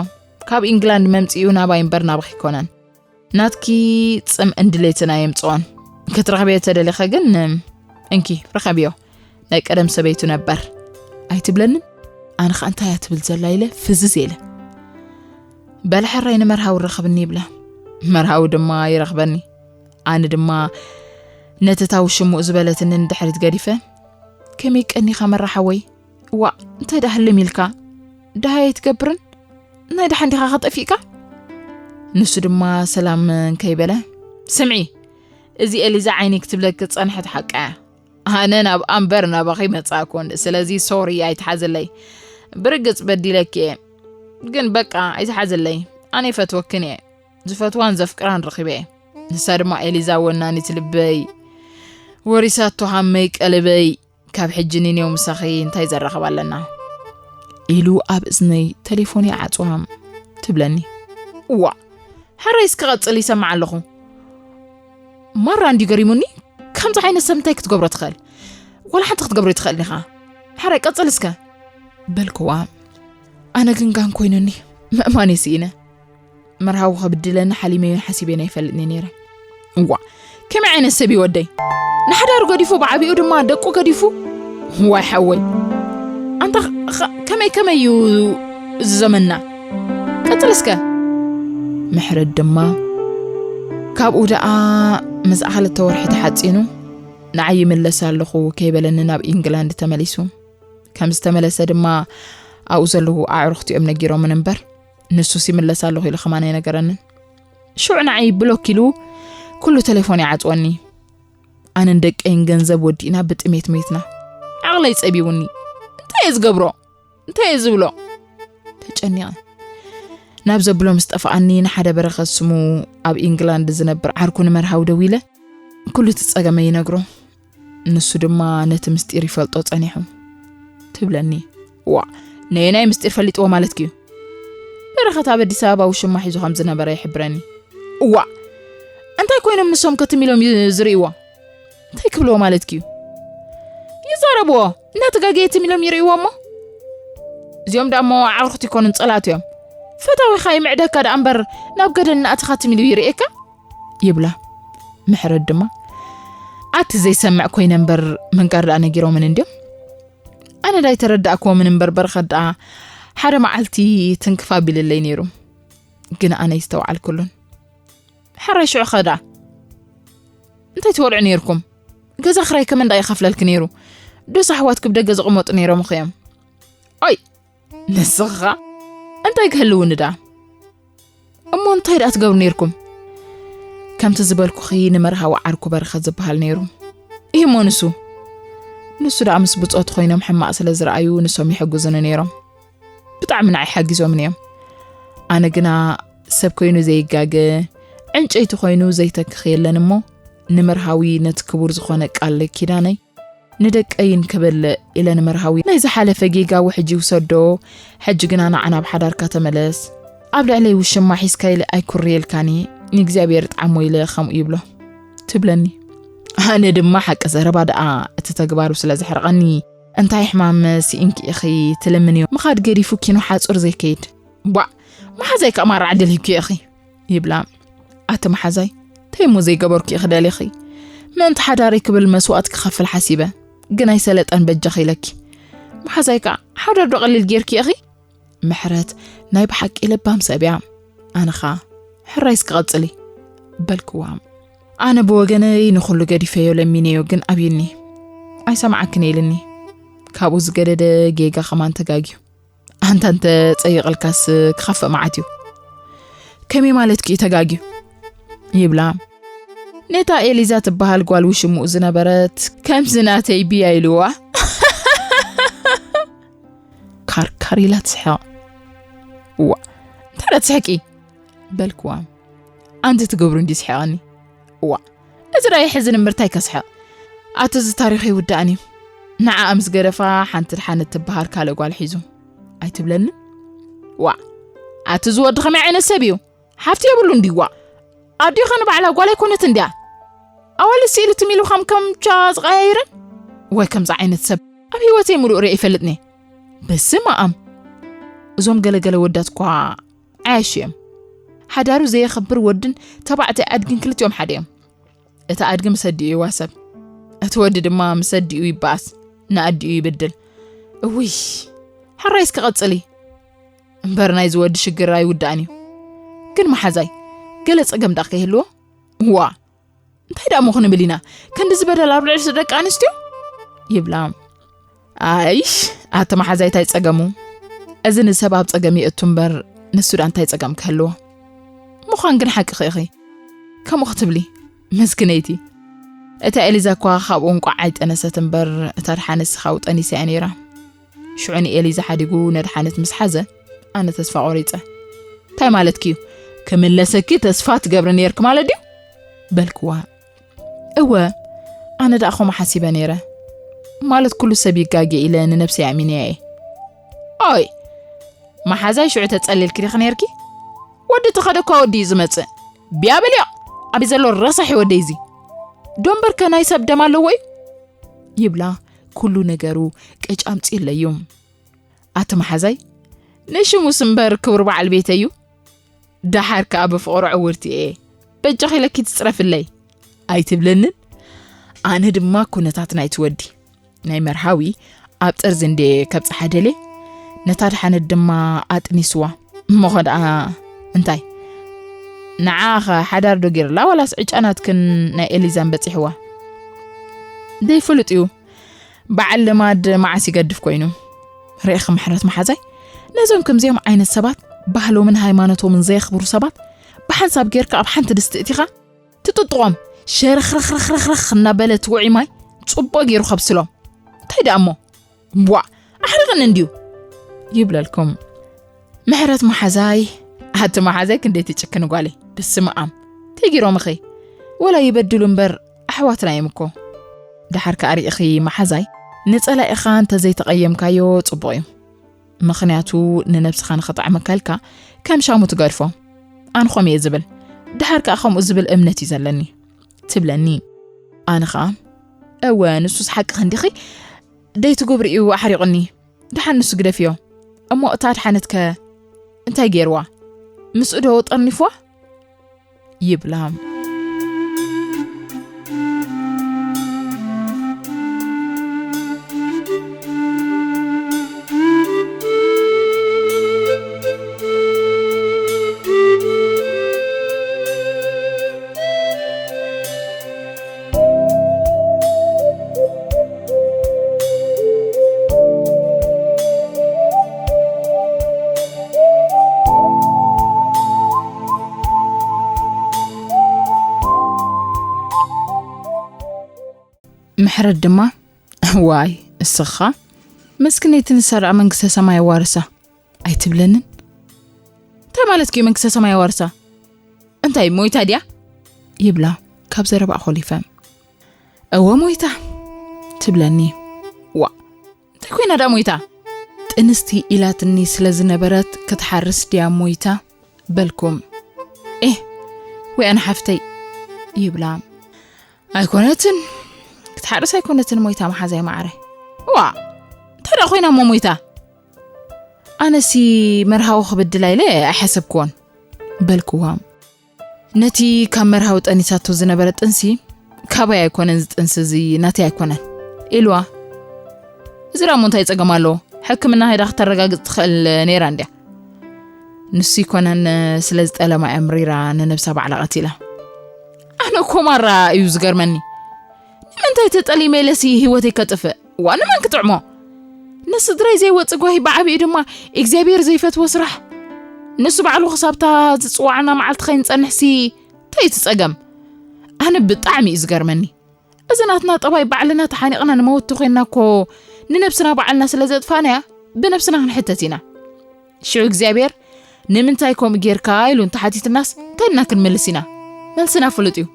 ካብ ኢንግላንድ መምጽኡ ናባይ እምበር ናባኺ ኣይኮነን። ናትኪ ጽምእን ድሌትን ኣየምጽኦን። ክትረኽብዮ ተደሊኸ ግን፣ እንኪ፣ ርኸብዮ። ናይ ቀደም ሰበይቱ ነበር። ኣይትብለንን? ኣነ ኸኣ እንታይ እያ ትብል ዘላ ኢለ ፍዝዝ ኢለ። በል ሕራይ ንመርሃዊ ርኸብኒ ይብላ። መርሃዊ ድማ ይረኽበኒ። ኣነ ድማ ነቲ ታው ሽሙእ ዝበለትኒ ንድሕሪት ገዲፈ፣ ከመይ ቀኒኻ መራ ሓወይ? ዋእ፣ እንታይ ደኣ ህልም ኢልካ? ደሃይ ኣይትገብርን? ናይ ደሓን ዲኻ ኸጠፊእካ? ንሱ ድማ ሰላም እንከይበለ፣ ስምዒ፣ እዚ ኤሊዛ ዓይኒ ክትብለኪ ዝጸንሐት ሓቃ እያ። ኣነ ናብ ኣምበር ናባኺ መጻእኩን፣ ስለዚ ሶሪ ኣይትሓዝለይ። ብርግጽ በዲለኪ እየ። ግን በቃ ኣይትሓዝለይ። ኣነ ይፈትወክን እየ። ዝፈትዋን ዘፍቅራን ረኺበ እየ። ንሳ ድማ ኤሊዛ ወናኒት ልበይ፣ ወሪሳቶ ሃመይ ቀልበይ። ካብ ሕጂ ንኔው ምሳኺ እንታይ ዘራኽብ ኣለና? ኢሉ ኣብ እዝነይ ተሌፎን ይዓጽዋ ትብለኒ። እዋ፣ ሕራይ እስኪ ቀጽል ይሰምዕ ኣለኹ። ማራ እንዲ ገሪሙኒ፣ ከምዚ ዓይነት ሰብ እንታይ ክትገብሮ ትኽእል? ዋላ ሓንቲ ክትገብሮ ይትኽእል ኢኻ። ሕራይ ቀጽል እስከ። በልክዋ። ኣነ ግን ጋን ኮይኑኒ፣ ምእማን ስኢነ። መርሃዊ ከብድለኒ ሓሊመዮን ሓሲበን ኣይፈልጥን ነይረ። እዋ፣ ከመይ ዓይነት ሰብ እዩ ወደይ? ንሓዳሩ ገዲፉ፣ ብዓቢኡ ድማ ደቁ ገዲፉ። ዋይ ሓወይ፣ ኣንታ ኸ-፣ ከመይ ከመይ እዩ እዚ ዘመንና? ቀጽል እስከ። ምሕረት ድማ፣ ካብኡ ደኣ ምስኣ ክልተ ወርሒ ተሓጺኑ፣ ንዓይ ይምለስ ኣለኹ ከይበለኒ ናብ ኢንግላንድ ተመሊሱ። ከም ዝተመለሰ ድማ ኣብኡ ዘለዉ ኣዕሩኽቲ እዮም ነጊሮምን እምበር፣ ንሱስ ይምለስ ኣለኹ ኢሉ ከማን ኣይነገረንን። ሽዑ ንዓይ ብሎክ ኢሉ ኩሉ ተሌፎን ይዓጽወኒ። ኣነን ደቀይን ገንዘብ ወዲእና ብጥሜት ሞይትና። ዓቕለይ ጸቢቡኒ። እንታይ እየ ዝገብሮ? እንታይ እየ ዝብሎ? ተጨኒቐ። ናብ ዘብሎ ምስ ጠፍኣኒ፣ ንሓደ በረኸት ስሙ ኣብ ኢንግላንድ ዝነብር ዓርኩ ንመርሃዊ ደዊለ፣ ኩሉ እቲ ጸገመይ ይነግሮ። ንሱ ድማ ነቲ ምስጢር ይፈልጦ ጸኒሑ። ትብለኒ። ዋ፣ ነየናይ ምስጢር ፈሊጥዎ ማለትኪ እዩ? በረኸት ኣብ ኣዲስ ኣበባ ውሽማ ሒዙ ከም ዝነበረ ይሕብረኒ። እዋ፣ እንታይ ኮይኖም ንሶም ከትም ኢሎም ዩ-፣ ዝርእይዎ? እንታይ ክብልዎ ማለትኪ እዩ? ይዛረብዎ፣ እናተጋገየ ትም ኢሎም ይርእይዎ እሞ። እዚኦም ደኣ እሞ ኣዕሩኽቲ ይኮኑን ጸላት እዮም። ፈታዊኻ ይምዕደካ ደኣ እምበር ናብ ገደል እናእተኻ ትም ኢሉ ይርእየካ? ይብላ። ምሕረት ድማ፣ ኣቲ ዘይሰምዕ ኮይነ እምበር ምንጋር ደኣ ነጊሮምን እንድዮም። ኣነ ዳይ ተረዳእክዎምን እምበር በረኸት ደኣ ሓደ መዓልቲ ትንክፍ ኣቢልለይ ነይሩ። ግን ኣነ ይስተውዓልኩሉን። ሕራይ ሽዑ ኸ ደኣ እንታይ ትበልዑ ነይርኩም? ገዛ ክራይ ከመን ደኣ ይኸፍለልኪ ነይሩ? ዶስ ኣሕዋትኪ ብደገ ዝቕመጡ ነይሮም ኸ እዮም? ኦይ፣ ንስኻ እንታይ ክህልውኒ ደኣ? እሞ እንታይ ደኣ ትገብሩ ነይርኩም? ከምቲ ዝበልኩኺ ንመርሃዊ ዓርኩ በረኸት ዝበሃል ነይሩ። እሂ እሞ ንሱ? ንሱ ደኣ ምስ ብጾቱ ኮይኖም ሕማቕ ስለ ዝረኣዩ ንሶም ይሕግዙኒ ነይሮም። ብጣዕሚ ንዓይ ሓጊዞምኒ እዮም። ኣነ ግና ሰብ ኮይኑ ዘይጋገ፣ ዕንጨይቲ ኮይኑ ዘይተክኽ የለን እሞ፣ ንመርሃዊ ነቲ ክቡር ዝኾነ ቃል ኪዳነይ ንደቀይን ክብል ኢለ ንመርሃዊ ናይ ዝሓለፈ ጌጋ ውሕጅ ይውሰዶ፣ ሕጂ ግና ንዓና ኣብ ሓዳርካ ተመለስ። ኣብ ልዕለይ ውሽማ ሒዝካ ኢለ ኣይኩርየልካን እየ፣ ንእግዚኣብሔር ጥዓሞ ኢለ ከምኡ ይብሎ። ትብለኒ። ኣነ ድማ ሓቂ ዘረባ ደኣ እቲ ተግባሩ ስለ ዘሕርቐኒ፣ እንታይ ሕማም ስኢንኪ ኢኺ ትልምንዮ? ምኻድ ገዲፉ ኪኖ ሓጹር ዘይከይድ። ቧዕ፣ መሓዛይ ከኣ ማራ ዕድል ሂብኪ ኢኺ። ይብላ። ኣቲ መሓዛይ፣ እንታይ እሞ ዘይገበርኩ ኢኺ ደሊኺ? ምእንቲ ሓዳረይ ክብል መስዋእቲ ክኸፍል ሓሲበ፣ ግን ኣይሰለጠን በጃኺ ኢለኪ። መሓዛይ ከኣ፣ ሓዳር ዶ ቀሊል ጌርኪ ኢኺ? ምሕረት ናይ ብሓቂ ለባም ሰብ እያ። ኣነ ኸኣ፣ ሕራይ እስኪ ቀጽሊ፣ በልክዋ። ኣነ ብወገነይ ንኹሉ ገዲፈዮ ለሚነዮ፣ ግን ኣብዩኒ። ኣይሰምዓክን ኢልኒ። ካብኡ ዝገደደ ጌጋ ኸማን ተጋግዩ። ኣንታ እንተ ጸይቕልካስ ክኸፍእ መዓት እዩ። ከመይ ማለትኪ እዩ ተጋግዩ? ይብላ። ነታ ኤሊዛ ትበሃል ጓል ውሽምኡ ዝነበረት ከምዚ ናተይ ብያ ኢልዋ። ካርካር ኢላ ትስሕቕ። እዋ፣ እንታይ ደኣ ትስሕቂ? በልክዋ። ኣንቲ ትገብሩ እንዲ ስሕቐኒ። እዋ፣ እዚ ደኣ የሕዝን እምበር እንታይ ከስሕቕ? ኣቲ እዚ ታሪኽ ይውዳእን እዩ። ንዓኣ ምስ ገደፋ ሓንቲ ድሓን እትበሃል ካልእ ጓል ሒዙ። ኣይትብለኒ? ዋ፣ ኣቲ እዚ ወዲ ኸመይ ዓይነት ሰብ እዩ? ሓፍቲ የብሉን ድዩ? ዋ፣ ኣዲኡ ኸ ንባዕላ ጓል ኣይኮነትን ድያ? ኣዋልድ ስኢሉ ትም ኢሉ ከም ከምቻ ዝቐያይረን? ወይ ከምዚ ዓይነት ሰብ ኣብ ህይወተይ ምሉእ ርእ ይፈልጥኒ። በስመ ኣብ። እዞም ገለገለ ወዳት እኳ ዓያሽ እዮም። ሓዳሩ ዘየኸብር ወድን ተባዕታይ ኣድግን ክልቲኦም ሓደ እዮም። እቲ ኣድጊ ምስ ኣዲኡ ይዋሰብ፣ እቲ ወዲ ድማ ምስ ኣዲኡ ይበኣስ፣ ንኣዲኡ ይብድል። እውይ፣ ሕራይ እስኪ ቀጽሊ። እምበር ናይዚ ወዲ ሽግር ኣይውዳእን እዩ። ግን መሓዛይ፣ ገለ ጸገም ደኣ ከይህልዎ? ዋ፣ እንታይ ደኣ እሞ ክንብል ኢና? ክንዲ ዝበደል ኣብ ልዕሊ ደቂ ኣንስትዮ? ይብላ። ኣይሽ፣ ኣቲ መሓዛይ እንታይ ጸገሙ? እዚ ንሰብ ኣብ ጸገም የእቱ እምበር ንሱ ደኣ እንታይ ጸገም ክህልዎ? ምዃን ግን ሓቅኺ ኢኺ። ከምኡ ክትብሊ፣ መስክነይቲ። እታ ኤሊዛ እኳ ካብኡ እንቋዕ ኣይጠነሰት እምበር፣ እታ ደሓነት ስኻቡ ጠኒሳ እያ ነይራ። ሽዑ ንኤሊዛ ሓዲጉ ነድሓነት ምስ ሓዘ፣ ኣነ ተስፋ ቆሪጸ። እንታይ ማለትኪ እዩ? ክምለሰኪ ተስፋ ትገብሪ ነይርኪ ማለት ድዩ? በልክዋ። እወ፣ ኣነ ደኣ ከምኡ ሓሲበ ነይረ። ማለት ኩሉ ሰብ ይጋገ ኢለ ንነብሰይ ኣሚነያ እየ። ኦይ፣ መሓዛይ ሽዑ ተጸሊልኪ ዲኺ ነይርኪ? ወዲ ተኸደ እኳ ወዲ እዩ ዝመጽእ። ብያ በልዮ፣ ኣበይ ዘሎ ረሳሕ ወደይ እዚ? ዶምበርከ ናይ ሰብ ደም ኣለዎ እዩ? ይብላ፣ ኩሉ ነገሩ ቅጭ ኣምጺእለዩ። ኣቲ መሓዛይ፣ ንሽሙስ እምበር ክቡር በዓል ቤተይ እዩ። ደሓር ከኣ ብፍቕሩ ዕውርቲ እየ። በጃኺ ኢለኪ ትጽረፍለይ ኣይትብለንን? ኣነ ድማ ኩነታት ናይቲ ወዲ ናይ መርሃዊ ኣብ ጠርዚ እንዴ ከብጽሓ ደልየ፣ ነታ ድሓነት ድማ ኣጥኒስዋ። እሞኸ ደኣ እንታይ? ንዓኸ ሓዳር ዶ ገይርላ ዋላስ ዕጫ ናትክን ናይ ኤሊዛን በጺሕዋ? ዘይፍሉጥ እዩ። በዓል ልማድ መዓስ ይገድፍ ኮይኑ? ርኢኺ ምሕረት መሓዛይ፣ ነዞም ከምዚኦም ዓይነት ሰባት፣ ባህሎምን ሃይማኖቶምን ዘየኽብሩ ሰባት ብሓንሳብ ጌርካ ኣብ ሓንቲ ድስቲ እቲኻ ትጥጥቖም፣ ሸርኽርኽርኽርኽ እናበለ እቲ ውዑይ ማይ ጽቡቕ ገይሩ ከብስሎም። እንታይ ደኣ እሞ? ቧ! ኣሕሪቕኒ እንድዩ! ይብለልኩም። ምሕረት መሓዛይ፣ ኣቲ መሓዛይ ክንደይ ትጭክኒ ጓለይ። በስመ ኣብ። እንታይ ገይሮምኺ? ወላ ይበድሉ እምበር ኣሕዋትና እዮም እኮ። ደሓር ከኣ ርኢኺ መሓዛይ፣ ንጸላኢኻ እንተዘይተቐየምካዮ ጽቡቕ እዩ። ምኽንያቱ ንነብስኻ ንኸጥዕመካ ኢልካ ከም ሻሙ ትገድፎ። ኣነ ከምኡ እየ ዝብል። ደሓር ከኣ ከምኡ ዝብል እምነት እዩ ዘለኒ። ትብለኒ። ኣነ ኸኣ፣ እወ፣ ንሱስ ሓቅኺ እንዲኺ፣ ደይትጉብርኡ ኣሕሪቑኒ። ደሓን ንሱ ግደፍዮ። እሞ እታ ድሓነትከ እንታይ ገይርዋ? ምስኡ ዶ ጠርኒፍዋ? ይብላ። ምሕረት ድማ፣ ዋይ፣ እስኻ መስክነይቲ ንሳ ደኣ መንግስተ ሰማይ ኣዋርሳ ኣይትብለንን? እንታይ ማለትኪ እዩ መንግስተ ሰማይ ኣዋርሳ? እንታይ ሞይታ ድያ? ይብላ ካብ ዘረባ ኮሊፈ። እወ ሞይታ ትብለኒ። ዋ፣ እንታይ ኮይና ደኣ ሞይታ? ጥንስቲ ኢላትኒ ስለ ዝነበረት ክትሓርስ ድያ ሞይታ? በልኩም። ኤህ፣ ወይ ኣነ ሓፍተይ ይብላ። ኣይኮነትን፣ ክትሓርስ ኣይኮነትን ሞይታ መሓዛይ ማዕረ። ዋ፣ እንታይ ደኣ ኮይና እሞ ሞይታ? ኣነሲ መርሃዊ ክብድላ ኢለ ኣይሓሰብክዎን። በልክዋ። ነቲ ካብ መርሃዊ ጠኒሳቶ ዝነበረ ጥንሲ፣ ካባይ ኣይኮነን እዚ ጥንሲ እዚ ናተይ ኣይኮነን። ኢልዋ። እዚ ደኣ እሞ እንታይ ጸገም ኣለዎ? ሕክምና ሄዳ ክተረጋግጽ ትኽእል ነይራ እንድያ። ንሱ ይኮነን ስለ ዝጠለማ እያ ምሪራ ንነብሳ ባዕላ ቀቲላ። ኣነ እኮ ማራ እዩ ዝገርመኒ። ንምንታይ ተጠሊመ ኢለሲ ህይወተይ ከጥፍእ? ዋ ንመን ክጥዕሞ? ንስድራይ ዘይወጽእ ጓሂ ብዓቢኡ ድማ እግዚኣብሔር ዘይፈትዎ ስራሕ። ንሱ ባዕሉ ክሳብታ ዝጽዋዓና መዓልቲ ከይንጸንሕሲ እንታይ እቲ ጸገም? ኣነ ብጣዕሚ እዩ ዝገርመኒ። እዚ ናትና ጠባይ ባዕልና ተሓኒቕና ንመወቲ ኮይንና እኮ ንነብስና ባዕልና ስለ ዘጥፋእናያ ብነብስና ክንሕተት ኢና። ሽዑ እግዚኣብሔር ንምንታይ ከምኡ ጌርካ ኢሉ እንተሓቲትናስ እንታይ ኢልና ክንምልስ ኢና? መልስና ፍሉጥ እዩ።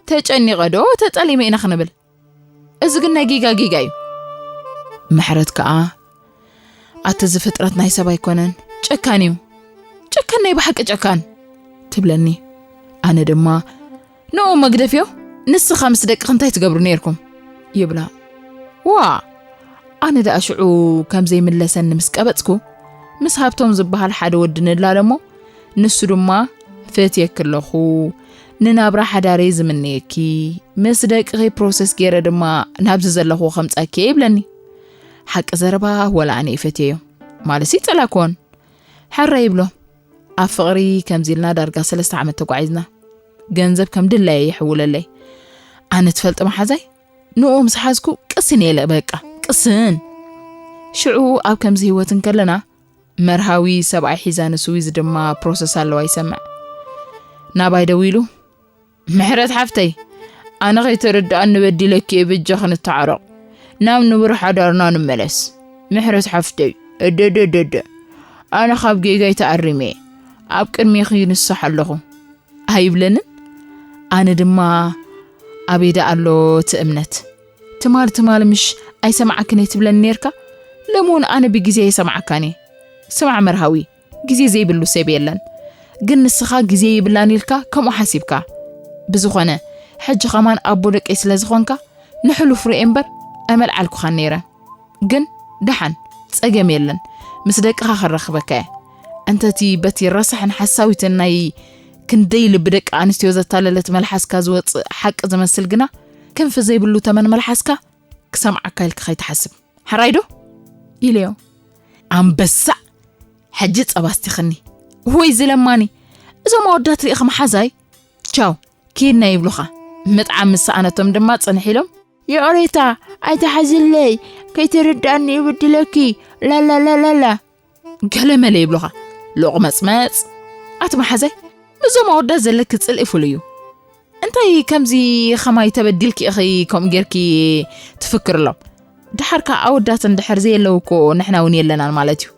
ተጨኒቐ ዶ ተጠሊመ ኢና ክንብል። እዚ ግን ናይ ጌጋ ጌጋ እዩ። ምሕረት ከኣ ኣቲ እዚ ፍጥረት ናይ ሰብ ኣይኮነን፣ ጨካን እዩ። ጨካን ናይ ብሓቂ ጨካን ትብለኒ። ኣነ ድማ ንኡ መግደፍዮ ንስኻ ምስ ደቅኺ እንታይ ትገብሩ ነይርኩም? ይብላ። ዋ ኣነ ደኣ ሽዑ ከም ዘይምለሰኒ ምስ ቀበጽኩ፣ ምስ ሃብቶም ዝበሃል ሓደ ወዲ ንላለ እሞ፣ ንሱ ድማ፣ ፈትየኪ ኣለኹ፣ ንናብራ ሓዳረይ ዝምነየኪ፣ ምስ ደቅኺ ፕሮሰስ ገይረ ድማ ናብዚ ዘለኹዎ ከምጻኪ እየ ይብለኒ። ሓቂ ዘረባ ወላ ኣነ ይፈትየዮ፣ ማለትሲ ይጸላኮን። ሕራይ ይብሎ። ኣብ ፍቕሪ ከምዚ ኢልና ዳርጋ ሰለስተ ዓመት ተጓዒዝና። ገንዘብ ከም ድላየ ይሕውለለይ። ኣነ ትፈልጢ መሓዛይ፣ ንኡ ምስ ሓዝኩ ቅስን የለ በቃ፣ ቅስን። ሽዑ ኣብ ከምዚ ህይወት እንከለና፣ መርሃዊ ሰብኣይ ሒዛ ንስዊዝ ድማ ፕሮሰስ ኣለዋ ይሰምዕ። ናባይ ደዊሉ፣ ምሕረት ሓፍተይ፣ ኣነ ከይተረድኣኒ በዲለኪ እየ፣ በጃኺ ንተዓረቕ፣ ናብ ንቡር ሓዳርና ንመለስ። ምሕረት ሓፍተይ፣ እደደደደ፣ ኣነ ካብ ጌጋይ ተኣሪመ እየ፣ ኣብ ቅድሜኺ ይንሳሕ ኣለኹ ኣይብለንን? ኣነ ድማ ኣበይ ደኣ ኣሎ እቲ እምነት? ትማል ትማል ምሽ ኣይሰምዓክን እየ ትብለኒ ኔርካ? ሎሚ እውን ኣነ ብግዜ ኣይሰምዓካን እየ። ስማዕ መርሃዊ፣ ግዜ ዘይብሉ ሰብ የለን። ግን ንስኻ ግዜ ይብላን ኢልካ ከምኡ ሓሲብካ። ብዝኾነ፣ ሕጂ ኸማን ኣቦ ደቀይ ስለ ዝኾንካ፣ ንሕሉፍ ርኤ እምበር ኣይመልዓልኩኻን ነይረ። ግን ደሓን፣ ጸገም የለን። ምስ ደቅኻ ከራኽበካ እየ። እንተቲ በቲ ረሳሕን ሓሳዊትን ናይ ክንደይ ልቢ ደቂ ኣንስትዮ ዘታለለት መልሓስካ ዝወጽእ ሓቂ ዝመስል ግና፣ ክንፊ ዘይብሉ ተመን መልሓስካ ክሰምዓካ ኢልካ ከይትሓስብ። ሕራይ ዶ? ኢለዮ። ኣንበሳ! ሕጂ ጸባ ኣስቲኽኒ። ወይ ዝለማኒ! እዞም ኣወዳት ርኢኺ መሓዛይ? ቻው! ኪድና ይብሉኻ። ምጥዓም ምስ ሰኣነቶም ድማ ጽንሕ ኢሎም፣ ይቕሬታ! ኣይትሓዝለይ! ከይትርድኣኒ ይብድለኪ! ላላላላላ! ገለመለ ይብሉኻ። ሎቕመጽመጽ! ኣቲ መሓዛይ፣ ምስዞም ኣወዳት ዘለኪ ጽልኢ ፍሉይ እዩ። እንታይ ከምዚ ኸማይ ተበዲልኪ ኢኺ ከምኡ ጌርኪ ትፍክርሎም? ደሓር ከኣ ኣወዳት እንድሕር ዘየለዉ እኮ ንሕና እውን የለናን ማለት እዩ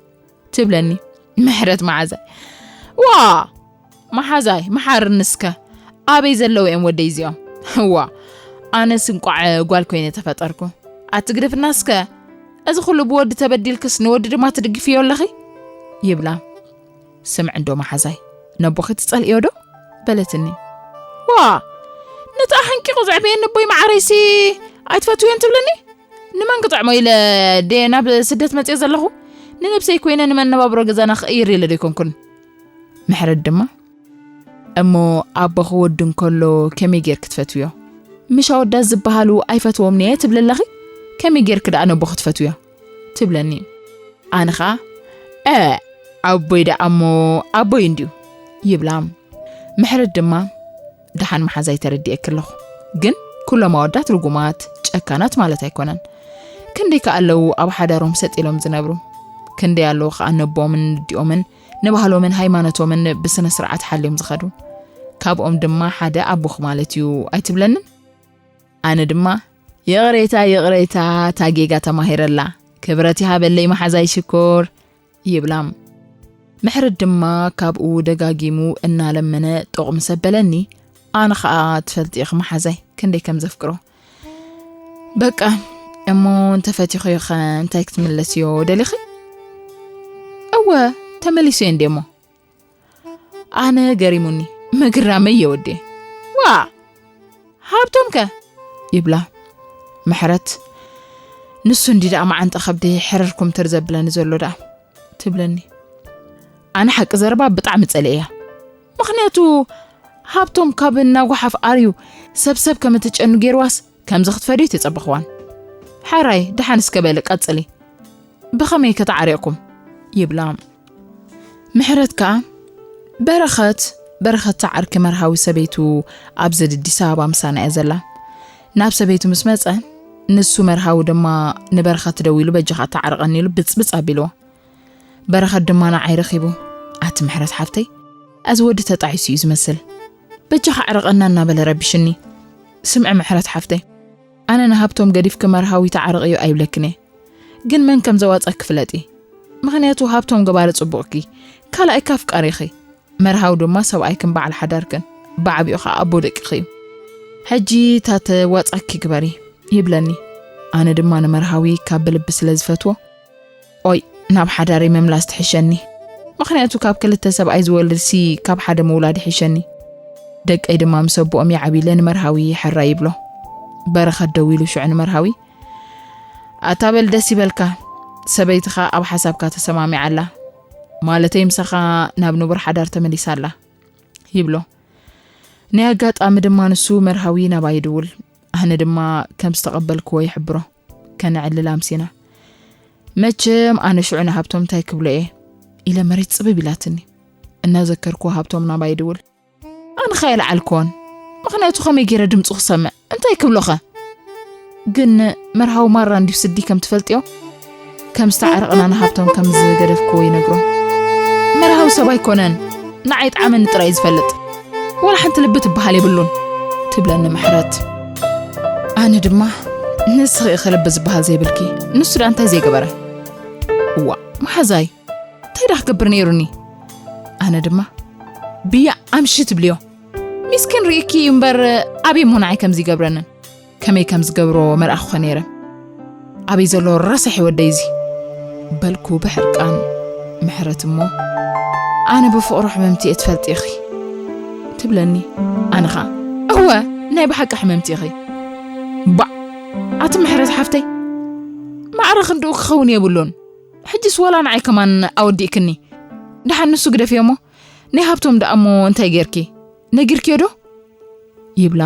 ትብለኒ ምሕረት መሓዛይ። ዋ! መሓዛይ፣ መሓርኒ እስከ። ኣበይ ዘለዉ እዮም ወደይ እዚኦም? እዋ፣ ኣነስ እንቋዕ ጓል ኮይነ ተፈጠርኩ። ኣትግደፍና እስከ። እዚ ኩሉ ብወዲ ተበዲልክስ ንወዲ ድማ ትድግፍዮ ኣለኺ? ይብላ። ስምዒ እንዶ መሓዛይ፣ ነቦኺ ትጸልእዮ ዶ? በለትኒ። ዋ! ነቲ ኣሕንቂቑ ዘዕበየኒ ኣቦይ መዓረይሲ ኣይትፈትውዮን ትብለኒ? ንመን ክጥዕሞ ኢለ ድየ ናብ ስደት መጽየ ዘለኹ? ንነብሰይ ኮይነ ንመነባብሮ ገዛና ክቕይር ኢለ ዶ ኣይኮንኩን? ምሕረት ድማ፣ እሞ ኣቦኺ ወዲ እንከሎ ከመይ ጌርኪ ትፈትውዮ? ምሽ ኣወዳት ዝበሃሉ ኣይፈትዎም እየ ትብሊ ኣለኺ? ከመይ ጌርኪ ደኣ ነቦኺ ትፈትውዮ? ትብለኒ። ኣነ ኸኣ፣ እ፣ ኣቦይ ደኣ እሞ ኣቦይ እንድዩ፣ ይብላ። ምሕረት ድማ፣ ደሓን መሓዛይ ተረዲኤኪ ኣለኹ። ግን ኩሎም ኣወዳት ርጉማት፣ ጨካናት ማለት ኣይኮነን። ክንደይ ከኣ ኣለዉ ኣብ ሓዳሮም ሰጥ ኢሎም ዝነብሩ። ክንደይ ኣለዉ ከኣ ነቦምን ንዲኦምን ንባህሎምን ሃይማኖቶምን ብስነ ስርዓት ሓልዮም ዝኸዱ። ካብኦም ድማ ሓደ ኣቦኺ ማለት እዩ ኣይትብለንን? ኣነ ድማ፣ ይቕሬታ፣ ይቕሬታ፣ እታ ጌጋ ተማሂረላ። ክብረት ይሃበለይ መሓዛይ ሽኮር። ይብላ። ምሕረት ድማ ካብኡ ደጋጊሙ እናለመነ ጦቕ ምስ ኣበለኒ፣ ኣነ ኸኣ ትፈልጢ ኢኺ መሓዛይ ክንደይ ከም ዘፍቅሮ። በቃ እሞ እንተፈቲኽዮ ኸ እንታይ ክትምለስዮ ደሊኺ? እወ ተመሊሰዮ እንዴ እሞ። ኣነ ገሪሙኒ ምግራመይ የወዴ። ዋ! ሃብቶም ከ? ይብላ። ምሕረት፣ ንሱ እንዲ ደኣ መዓንጣ ከብዲ ሕርር ኩምትር ዘብለኒ ዘሎ ደኣ ትብለኒ። ኣነ ሓቂ ዘረባ ብጣዕሚ ጸሊኤያ። ምኽንያቱ ሃብቶም ካብ እናጓሓፍ ኣርዩ ሰብ ሰብ ከም እትጨኑ ገይርዋስ ከምዚ ክትፈድዩ ኣይተጸበኽዋን። ሓራይ ደሓን እስከ በሊ ቀጽሊ። ብኸመይ ከተዓሪቕኩም? ይብላ። ምሕረት ከኣ፣ በረኸት፣ በረኸት ዓርኪ መርሃዊ ሰበይቱ ኣብዚ ኣዲስ ኣበባ ምሳና እያ ዘላ። ናብ ሰበይቱ ምስ መጸ፣ ንሱ መርሃዊ ድማ ንበረኸት ደዊሉ በጃኻ ኣተዓርቐኒ ኢሉ ብጽብጽ ኣቢልዎ። በረኸት ድማ ንዓይ ረኺቡ፣ ኣቲ ምሕረት ሓፍተይ፣ እዚ ወዲ ተጣዒሱ እዩ ዝመስል። በጃኻ ኣዕርቐና እናበለ ረቢሽኒ። ስምዒ ምሕረት ሓፍተይ፣ ኣነ ንሃብቶም ገዲፍኪ መርሃዊ ተዓረቕዮ ኣይብለክን እየ። ግን መን ከም ዘዋጸኪ ፍለጢ። ምኽንያቱ ሃብቶም ገባሪ ጽቡቕኪ፣ ካልኣይኪ ኣፍቃሪኺ፣ መርሃዊ ድማ ሰብኣይክን በዓል ሓዳርክን፣ ብዓቢኡ ኸኣ ኣቦ ደቅኺ እዩ። ሕጂ እታ ተዋጻኪ ግበሪ ይብለኒ። ኣነ ድማ ንመርሃዊ ካብ ብልቢ ስለ ዝፈትዎ፣ ኦይ ናብ ሓዳረይ ምምላስ ትሕሸኒ። ምኽንያቱ ካብ ክልተ ሰብኣይ ዝወልድሲ ካብ ሓደ ምውላድ ይሕሸኒ። ደቀይ ድማ ምስ ኣቦኦም ይዓብዩ ኢለ ንመርሃዊ ሕራይ ይብሎ። በረኸት ደዊሉ ሽዑ ንመርሃዊ፣ ኣታ በል ደስ ይበልካ፣ ሰበይትኻ ኣብ ሓሳብካ ተሰማሚዓ ኣላ፣ ማለተይ ምሳኻ ናብ ንቡር ሓዳር ተመሊሳ ኣላ ይብሎ። ናይ ኣጋጣሚ ድማ ንሱ መርሃዊ ናባይ ይድውል፣ ኣነ ድማ ከም ዝተቐበልክዎ ይሕብሮ። ከነዕልል ኣምሲና። መቸም ኣነ ሽዑ ንሃብቶም እንታይ ክብሎ እየ ኢለ መሬት ጽብብ ኢላትኒ። እናዘከርኩ ሃብቶም ናባይ ይድውል። ኣነ ኸ ኣይለዓልክዎን፣ ምኽንያቱ ከመይ ገይረ ድምፁ ክሰምዕ፣ እንታይ ክብሎኸ? ግን መርሃዊ ማራ እንዲዩ ስዲ ከም ትፈልጥዮ፣ ከም ዝተዓረቕና ንሃብቶም ከም ዝገደፍክዎ ይነግሮ። መርሃዊ ሰብ ኣይኮነን፣ ንዓይ ጣዕመኒ ጥራይ እዩ ዝፈልጥ። ወላ ሓንቲ ልቢ ትበሃል የብሉን ትብለኒ ምሕረት። ኣነ ድማ ንስኺ ኢኺ ልቢ ዝበሃል ዘይብልኪ፣ ንሱ ደኣ እንታይ ዘይገበረ? እዋ መሓዛይ እንታይ ደኣ ክገብር ነይሩኒ? ኣነ ድማ ብያ ኣምሺ ትብልዮ፣ ሚስኪን ርእኪ እዩ እምበር፣ ኣበይ እሞ ንዓይ ከምዚ ይገብረንን? ከመይ ከም ዝገብሮ መርኣኹኸ ነይረ። ኣበይ ዘሎ ረሳሕ ወደይ እዚ በልኩ ብሕርቃን። ምሕረት እሞ ኣነ ብፍቕሩ ሕምምቲ እየ ትፈልጢ ኢኺ ትብለኒ። ኣነ ኸኣ እወ ናይ ብሓቂ ሕምምቲ ኢኺ። ባዕ ኣቲ ምሕረት ሓፍተይ ማዕረ ክንድኡ ክኸውን የብሉን። ሕጅስ ወላ ንዓይ ከማን ኣወዲእክኒ። ደሓን ንሱ ግደፍዮ እሞ ናይ ሃብቶም ደኣ እሞ እንታይ ጌርኪ? ነጊርክዮ ዶ? ይብላ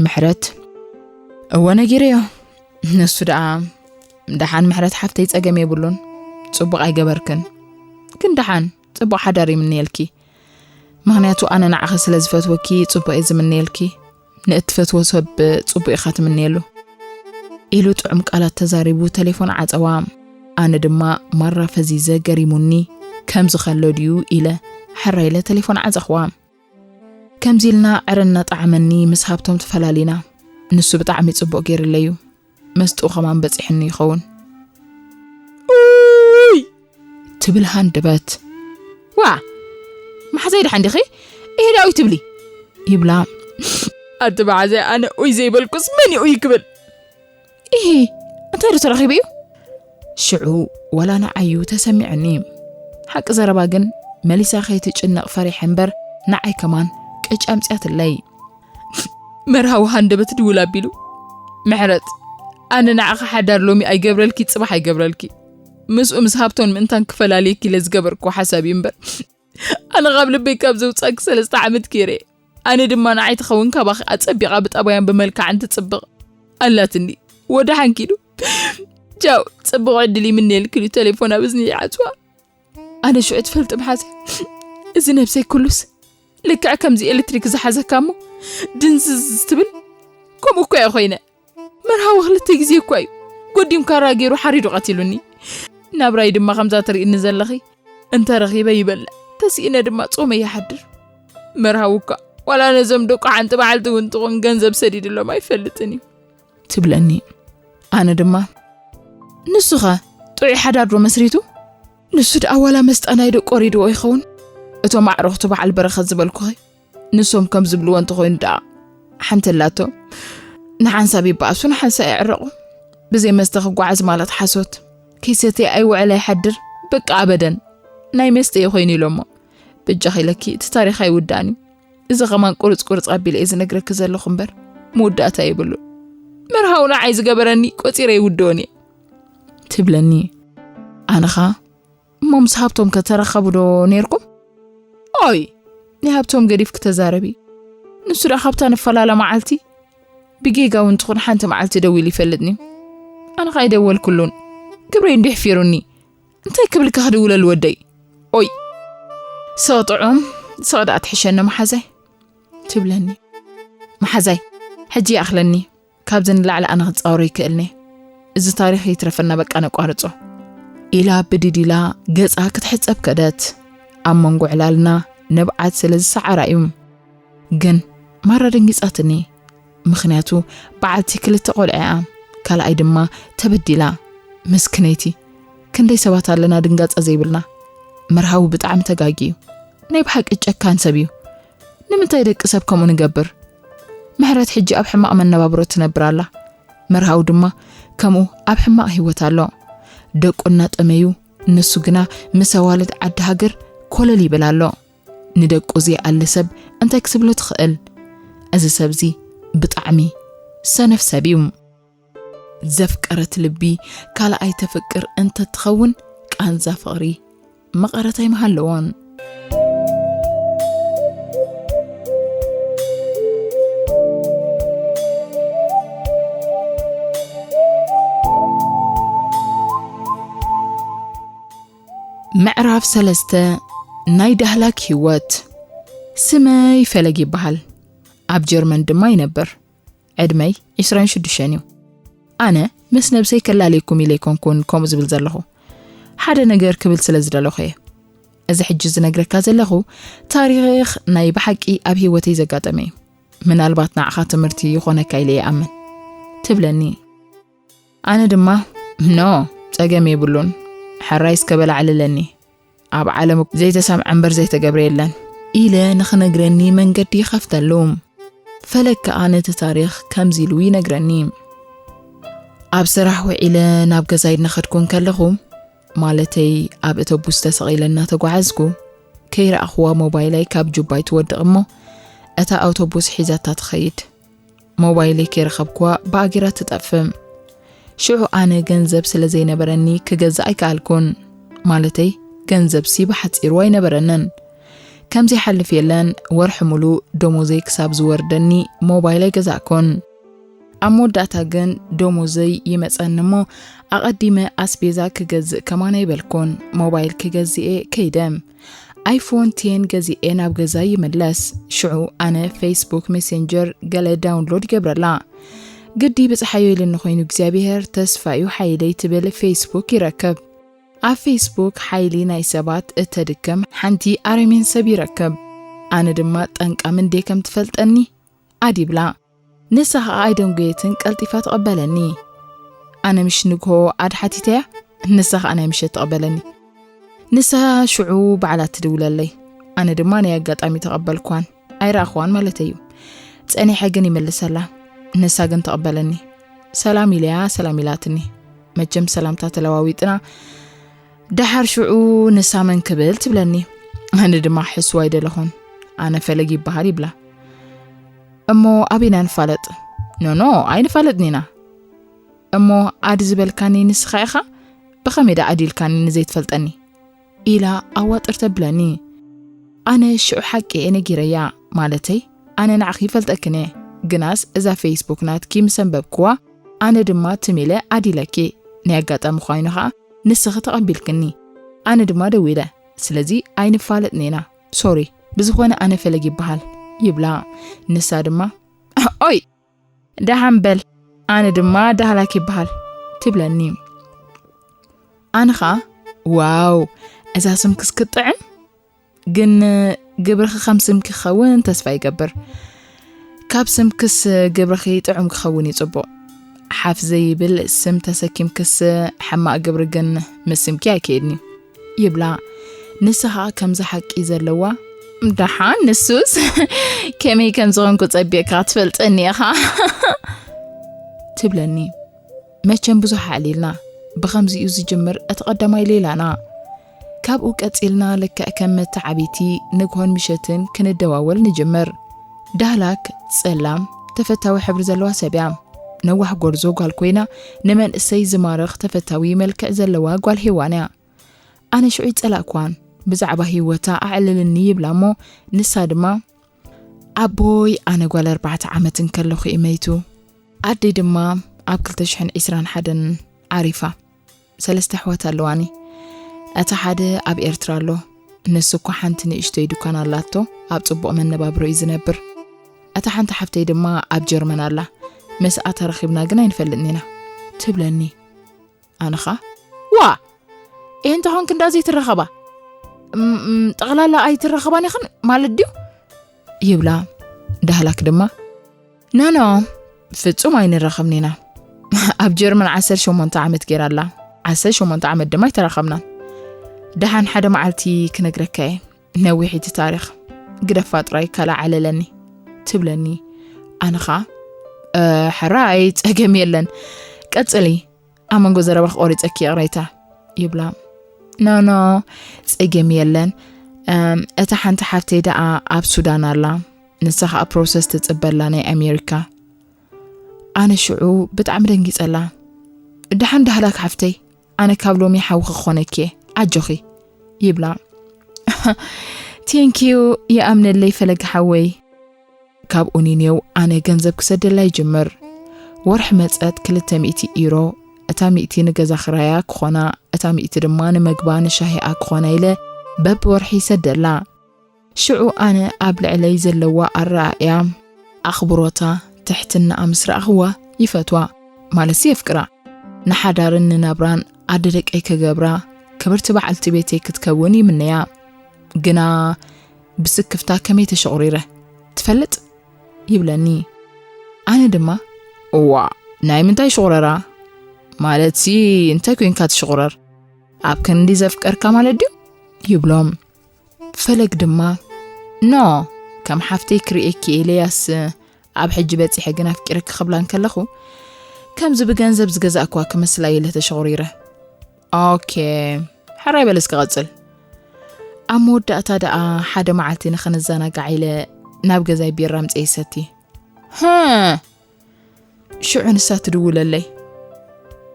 ምሕረት። እወ ነጊረዮ። ንሱ ደኣ ደሓን ምሕረት ሓፍተይ ጸገም የብሉን። ጽቡቕ ኣይገበርክን። ግን ደሓን ጽቡቕ ሓዳር ይምነየልኪ። ምኽንያቱ ኣነ ንዓኺ ስለ ዝፈትወኪ ጽቡቕ እየ ዝምነየልኪ። ንእትፈትዎ ሰብ ጽቡቕ ኢኻ ትምነየሉ። ኢሉ ጥዑም ቃላት ተዛሪቡ ተሌፎን ዓጸዋ። ኣነ ድማ ማራ ፈዚዘ ገሪሙኒ ከም ዝኸሎ ድዩ ኢለ ሕራይ ኢለ ተሌፎን ዓጸኽዋ። ከምዚ ኢልና ዕረ እናጠዓመኒ ምስ ሃብቶም ተፈላሊና። ንሱ ብጣዕሚ ጽቡቕ ገይርለዩ። መስጥኡ ከማን በጺሑኒ ይኸውን። ኡይ! ትብል ሃንደበት። ዋ! መሓዛይ ደሓን ዲኺ? እሄ ዳዊት ትብሊ? ይብላ። ኣቲ መሓዛይ ኣነ ኡይ ዘይበልኩስ መን እዩ ኡይ ክብል? ኢሂ! እንታይ ዶ ተረኺቡ እዩ? ሽዑ ዋላ ንዓዩ ተሰሚዑኒ። ሓቂ ዘረባ ግን መሊሳ ከይትጭነቕ ፈሪሐ እምበር ንዓይ ከማን ቅጭ ኣምጽኣትለይ። መርሃዊ ሃንደበት ድውል ኣቢሉ፣ ምሕረት፣ ኣነ ንዓኺ ሓዳር ሎሚ ኣይገብረልኪ፣ ጽባሕ ኣይገብረልኪ። ምስኡ ምስ ሃብቶን ምእንታን ክፈላልየኪ ኢለ ዝገበርክዎ ሓሳብ እዩ እምበር፣ ኣነ ካብ ልበይ ካብ ዘውጻእኪ ሰለስተ ዓመት ገይረ እየ። ኣነ ድማ ንዓይ ትኸውን ካባኺ ኣጸቢቓ ብጠባያን ብመልክዓን ትጽብቕ ኣላትኒ። ወደሓን ኪዱ። ቻው፣ ጽቡቕ ዕድል ይምነየልኪ ኢሉ ተሌፎን ኣብ እዝኒ ይዓጽዋ። ኣነ ሽዑ ትፈልጢ መሓዘ፣ እዚ ነብሰይ ኩሉስ ልክዕ ከምዚ ኤሌክትሪክ ዝሓዘካ እሞ ድንዝዝ ትብል፣ ከምኡ እኮ እየ ኮይነ። መርሃዊ ክልተ ግዜ እኳ እዩ ጎዲም ካራ ገይሩ ሓሪዱ ቀቲሉኒ። ናብራይ ድማ ከምዛ ትርእኒ ዘለኺ፣ እንተረኺበ ይበልዕ፣ ተስኢነ ድማ ጾመ ይሓድር። መርሃዊ እኳ ዋላ ነዞም ደቁ ሓንቲ በዓልቲ እውን ትኹን ገንዘብ ሰዲድሎም ኣይፈልጥን እዩ። ትብለኒ። ኣነ ድማ፣ ንሱኸ ጥዑይ ሓዳር ዶ መስሪቱ? ንሱ ደኣ ዋላ መስጣ ናይ ደቁ ወሪድዎ ይኸውን? እቶም ኣዕሩኽቱ በዓል በረኸት ዝበልኩኺ፣ ንሶም ከም ዝብልዎ እንተኾይኑ ደኣ ሓንቲ ኣላቶም። ንሓንሳብ ይበኣሱ፣ ንሓንሳብ ይዕረቑ። ብዘይ መስተ ክጓዓዝ ማለት ሓሶት። ከይሰትየ ኣይውዕል ኣይሓድር፣ በቃ ኣበደን። ናይ መስተ እዩ ኮይኑ ኢሎሞ። በጃኺ ኢለኪ፣ እቲ ታሪኽ ኣይውዳእን እዩ። እዚ ኸማን ቁርጽ ቁርጽ ኣቢለ እየ ዝነግረኪ ዘለኹ እምበር፣ መወዳእታ የብሉን። መርሃዊ ንዓይ ዝገበረኒ ቆጺረ ይውድኦን እየ። ትብለኒ። ኣነ ኸኣ፣ እሞ ምስ ሃብቶም ከተራኸቡ ዶ ነይርኩም? ኦይ፣ ናይ ሃብቶም ገዲፍኪ ተዛረቢ። ንሱ ደኣ ካብታ ንፈላለ መዓልቲ፣ ብጌጋ እውን ትኹን ሓንቲ መዓልቲ ደዊሉ ይፈልጥኒ። ኣነ ኸኣ ኣይደወልኩሉን። ግብረይ እንዲዩ ኣሕፊሩኒ። እንታይ ክብልካ ክድውለሉ ወደይ? ኦይ፣ ስቕ ጥዑም፣ ስቕ ደኣ ትሕሸኒ መሓዛይ። ትብለኒ። መሓዛይ፣ ሕጂ ይኣኽለኒ። ካብዚ ንላዕሊ ኣነ ክጻወሮ ይክእልኒ። እዚ ታሪኽ ይትረፈና በቃ ነቋርጾ። ኢላ ብድድ ኢላ ገጻ ክትሕጸብ ከደት። ኣብ መንጎ ዕላልና ንብዓት ስለ ዝሰዓራ እዩ። ግን ማራ ደንጊጻትኒ። ምኽንያቱ በዓልቲ ክልተ ቆልዓ እያ። ካልኣይ ድማ ተበዲላ። ምስክነይቲ። ክንደይ ሰባት ኣለና ድንጋጸ ዘይብልና። መርሃዊ ብጣዕሚ ተጋጊ እዩ። ናይ ብሓቂ ጨካን ሰብ እዩ። ንምንታይ ደቂ ሰብ ከምኡ ንገብር? ምሕረት ሕጂ ኣብ ሕማቕ መነባብሮ ትነብር ኣላ። መርሃዊ ድማ ከምኡ ኣብ ሕማቕ ህይወት ኣሎ። ደቁ እናጠመዩ፣ ንሱ ግና ምስ ኣዋልድ ዓዲ ሃገር ኮለል ይብል ኣሎ። ንደቁ ዘይኣሊ ሰብ እንታይ ክትብሎ ትኽእል? እዚ ሰብዚ ብጣዕሚ ሰነፍ ሰብ እዩ። ዘፍቀረት ልቢ ካልኣይ ተፍቅር እንተትኸውን፣ ቃንዛ ፍቕሪ መቐረት ኣይምሃለዎን። ምዕራፍ ሰለስተ። ናይ ዳህላክ ህይወት። ስመይ ፈለግ ይበሃል። ኣብ ጀርመን ድማ ይነብር። ዕድመይ ዕስራን ሽዱሽተን እዩ። ኣነ ምስ ነብሰይ ከላለየኩም ኢለ ኣይኮንኩን ከምኡ ዝብል ዘለኹ። ሓደ ነገር ክብል ስለ ዝደለኹ እየ። እዚ ሕጂ ዝነግረካ ዘለኹ ታሪኽ ናይ ብሓቂ ኣብ ህይወተይ ዘጋጠመ እዩ። ምናልባት ንዓኻ ትምህርቲ ይኾነካ ኢለ ይኣምን ትብለኒ። ኣነ ድማ፣ ኖ፣ ጸገም የብሉን፣ ሕራይ እስከ በላዕልለኒ፣ ኣብ ዓለም ዘይተሰምዐ እምበር ዘይተገብረ የለን ኢለ ንኽነግረኒ መንገዲ ይኸፍተሉ። ፈለግ ከኣ ነቲ ታሪኽ ከምዚ ኢሉ ይነግረኒ። ኣብ ስራሕ ውዒለ ናብ ገዛይ እናኸድኩ እንከለኹ፣ ማለተይ ኣብ እተቡስ ተሰቒለ እናተጓዓዝኩ፣ ከይረኣኽዋ ሞባይለይ ካብ ጁባይ ትወድቕ እሞ፣ እታ ኣውቶቡስ ሒዛታ ትኸይድ። ሞባይለይ ከይረኸብክዋ ብኣጊራ ትጠፍእ። ሽዑ ኣነ ገንዘብ ስለ ዘይነበረኒ ክገዝእ ኣይከኣልኩን። ማለተይ ገንዘብሲ ብሓጺሩ ኣይነበረንን። ከምዘይሓልፍ የለን፣ ወርሒ ሙሉእ ደሞዘይ ክሳብ ዝወርደኒ ሞባይል ኣይገዛእኩን። ኣብ መወዳእታ ግን ደሞዘይ ይመጸኒ እሞ ኣቐዲመ ኣስቤዛ ክገዝእ ከማን ኣይበልኩን። ሞባይል ክገዝእ እየ ከይደ። ኣይፎን ቴን ገዚኤ ናብ ገዛ ይምለስ። ሽዑ ኣነ ፌስቡክ ሜሴንጀር ገለ ዳውንሎድ ይገብረላ። ግዲ ብጽሓዮ ኢልኒ ኮይኑ እግዚኣብሔር ተስፋዩ ሓይለይ ትብል ፌስቡክ ይረክብ። ኣብ ፌስቡክ ሓይሊ ናይ ሰባት እተድክም ሓንቲ ኣረሜን ሰብ ይረክብ። ኣነ ድማ ጠንቃም እንዴ ከም ትፈልጠኒ ኣድ ይብላ። ንሳ ኸኣ ኣይደንጎየትን ቀልጢፋ ትቐበለኒ። ኣነ ምሽ ንግሆ ኣድ ሓቲተያ፣ ንሳ ኸኣ ናይ ምሸት ትቐበለኒ። ንሳ ሽዑ ባዕላ ትድውለለይ። ኣነ ድማ ናይ ኣጋጣሚ ተቐበልኳን፣ ኣይረኣኽዋን ማለተይ እዩ። ጸኒሐ ግን ይምልሰላ። ንሳ ግን ትቐበለኒ። ሰላም ኢለያ፣ ሰላም ኢላትኒ። መቸም ሰላምታ ተለዋዊጥና። ደሓር ሽዑ ንሳ መን ክብል ትብለኒ። ኣነ ድማ ሕስዋ ኣይደለኹን። ኣነ ፈለግ ይበሃል ይብላ። እሞ ኣበይና ንፋለጥ? ኖ፣ ኖ፣ ኣይንፋለጥን ኢና። እሞ ኣድ ዝበልካኒ ንስኻ ኢኻ? ብኸመይ ደኣ ኣድ ኢልካኒ ንዘይትፈልጠኒ? ኢላ ኣዋጥር ተብለኒ። ኣነ ሽዑ ሓቂ እየ ነጊረያ፣ ማለተይ ኣነ ንዓኺ ይፈልጠክን እየ፣ ግናስ እዛ ፌስቡክ ናትኪ ምስ ኣንበብክዋ ኣነ ድማ ትም ኢለ ኣድ ኢለኪ። ናይ ኣጋጣሚ ኮይኑ ኸኣ ንስኺ ተቐቢልክኒ። ኣነ ድማ ደዊለ፣ ስለዚ ኣይንፋለጥን ኢና። ሶሪ፣ ብዝኾነ ኣነ ፈለግ ይበሃል ይብላ። ንሳ ድማ ኦይ ደሓን በል፣ ኣነ ድማ ዳህላክ ይበሃል ትብለኒ። ኣነ ኸኣ ዋው እዛ ስምክስ ክትጥዕም፣ ግን ግብርኺ ከም ስምኪ ክኸውን ተስፋ ይገብር። ካብ ስምክስ ግብርኺ ጥዑም ክኸውን እዩ ጽቡቕ። ሓፍ ዘይብል ስም ተሰኪምክስ ሕማቕ ግብሪ ግን ምስ ስምኪ ኣይከይድን እዩ ይብላ። ንሳ ኸኣ ከምዚ ሓቂ ዘለዋ ደሓን ንሱስ ከመይ ከም ዝኾንኩ ጸቢቕካ ትፈልጠኒ ኢኻ ትብለኒ። መቸም ብዙሕ ኣዕሊልና። ብኸምዚኡ ዝጅምር እቲ ቀዳማይ ሌላና። ካብኡ ቀጺልና ልክዕ ከም መተዓቢቲ ንግሆን ምሸትን ክንደዋወል ንጅምር። ዳህላክ ጸላም ተፈታዊ ሕብሪ ዘለዋ ሰብ እያ። ነዋሕ ጎርዞ ጓል ኮይና ንመንእሰይ ዝማርኽ ተፈታዊ መልክዕ ዘለዋ ጓል ሄዋን እያ። ኣነ ሽዑ ይጸላእኳን ብዛዕባ ህይወታ ኣዕልልኒ ይብላ እሞ ንሳ ድማ ኣቦይ ኣነ ጓል ኣርባዕተ ዓመት እንከለኹ እዩ መይቱ። ኣደይ ድማ ኣብ ክልተ ሽሕን ዕስራን ሓደን ዓሪፋ። ሰለስተ ኣሕዋት ኣለዋኒ። እቲ ሓደ ኣብ ኤርትራ ኣሎ። ንሱ እኳ ሓንቲ ንእሽቶይ ድኳን ኣላቶ፣ ኣብ ጽቡቕ መነባብሮ እዩ ዝነብር። እታ ሓንቲ ሓፍተይ ድማ ኣብ ጀርመን ኣላ። ምስኣ ተራኺብና ግን ኣይንፈልጥን ኢና ትብለኒ። ኣነ ኸኣ ዋ እንተ ኾንክ እንዳ ዘይትራኸባ እም፣ እም፣ ጠቕላላ ኣይትራኸባን ኢኽን ማለት ድዩ ይብላ። ዳህላክ ድማ ኖ ኖ ፍጹም ኣይንራኸብን ኢና። ኣብ ጀርመን ዓሰርተ ሸሞንተ ዓመት ገይራ ኣላ። ዓሰርተ ሸሞንተ ዓመት ድማ ኣይተራኸብናን። ደሓን ሓደ መዓልቲ ክነግረካ እየ ነዊሕ እቲ ታሪኽ። ግደፋ ጥራይ ካልእ ዓለለኒ ትብለኒ። ኣነ ኸኣ ሕራይ ጸገም የለን ቀጽሊ ኣብ መንጎ ዘረባኺ ቆሪጸኪ ይቕሬታ ይብላ። ኖ ኖ ጸገም የለን። እታ ሓንቲ ሓፍተይ ደኣ ኣብ ሱዳን ኣላ። ንሳ ኸኣ ፕሮሰስ ትጽበላ ናይ ኣሜሪካ። ኣነ ሽዑ ብጣዕሚ ደንጊጸላ። ደሓን ዳህላክ ሓፍተይ፣ ኣነ ካብ ሎሚ ሓውኺ ክኾነኪ እየ፣ ኣጆኺ ይብላ። ቴንኪዩ፣ ይኣምነለይ ፈለግ ሓወይ። ካብ ኡኒኔው ኣነ ገንዘብ ክሰደላ ይጅምር። ወርሒ መጸት ክልተ ሚእቲ ኢሮ፣ እታ ሚእቲ ንገዛ ክራያ ክኾና፣ እታ ሚእቲ ድማ ንመግባ ንሻሂኣ ክኾና ኢለ በብወርሒ ይሰደላ። ሽዑ ኣነ ኣብ ልዕለይ ዘለዋ ኣረኣእያ፣ ኣኽብሮታ፣ ትሕትናኣ ምስ ረኣኽዋ ይፈትዋ፣ ማለትሲ የፍቅራ። ንሓዳርን ንናብራን ኣደ ደቀይ ክገብራ፣ ክብርቲ በዓልቲ ቤተይ ክትከውን ይምነያ። ግና ብስክፍታ ከመይ ተሸቑሪረ ትፈልጥ? ይብለኒ። ኣነ ድማ፣ እዋ፣ ናይ ምንታይ ሽቑረራ? ማለትሲ እንታይ ኮይንካ ትሽቑረር? ኣብ ክንዲ ዘፍቀርካ ማለት ድዩ? ይብሎም። ፈለግ ድማ፣ ኖ፣ ከም ሓፍተይ ክርእየኪ ኢለያስ ኣብ ሕጂ በጺሐ ግን ኣፍቂረኪ ክብላ እንከለኹ፣ ከምዚ ብገንዘብ ዝገዛእክዋ ክመስላ ኢለ ተሸቑሪረ። ኦኬ፣ ሕራይ በል እስኪ ቀጽል። ኣብ መወዳእታ ደኣ ሓደ መዓልቲ ንኽንዘናጋዕ ኢለ ናብ ገዛይ ቢራ ኣምጽኤ ይሰቲ። ሃ! ሽዑ ንሳ ትድውለለይ።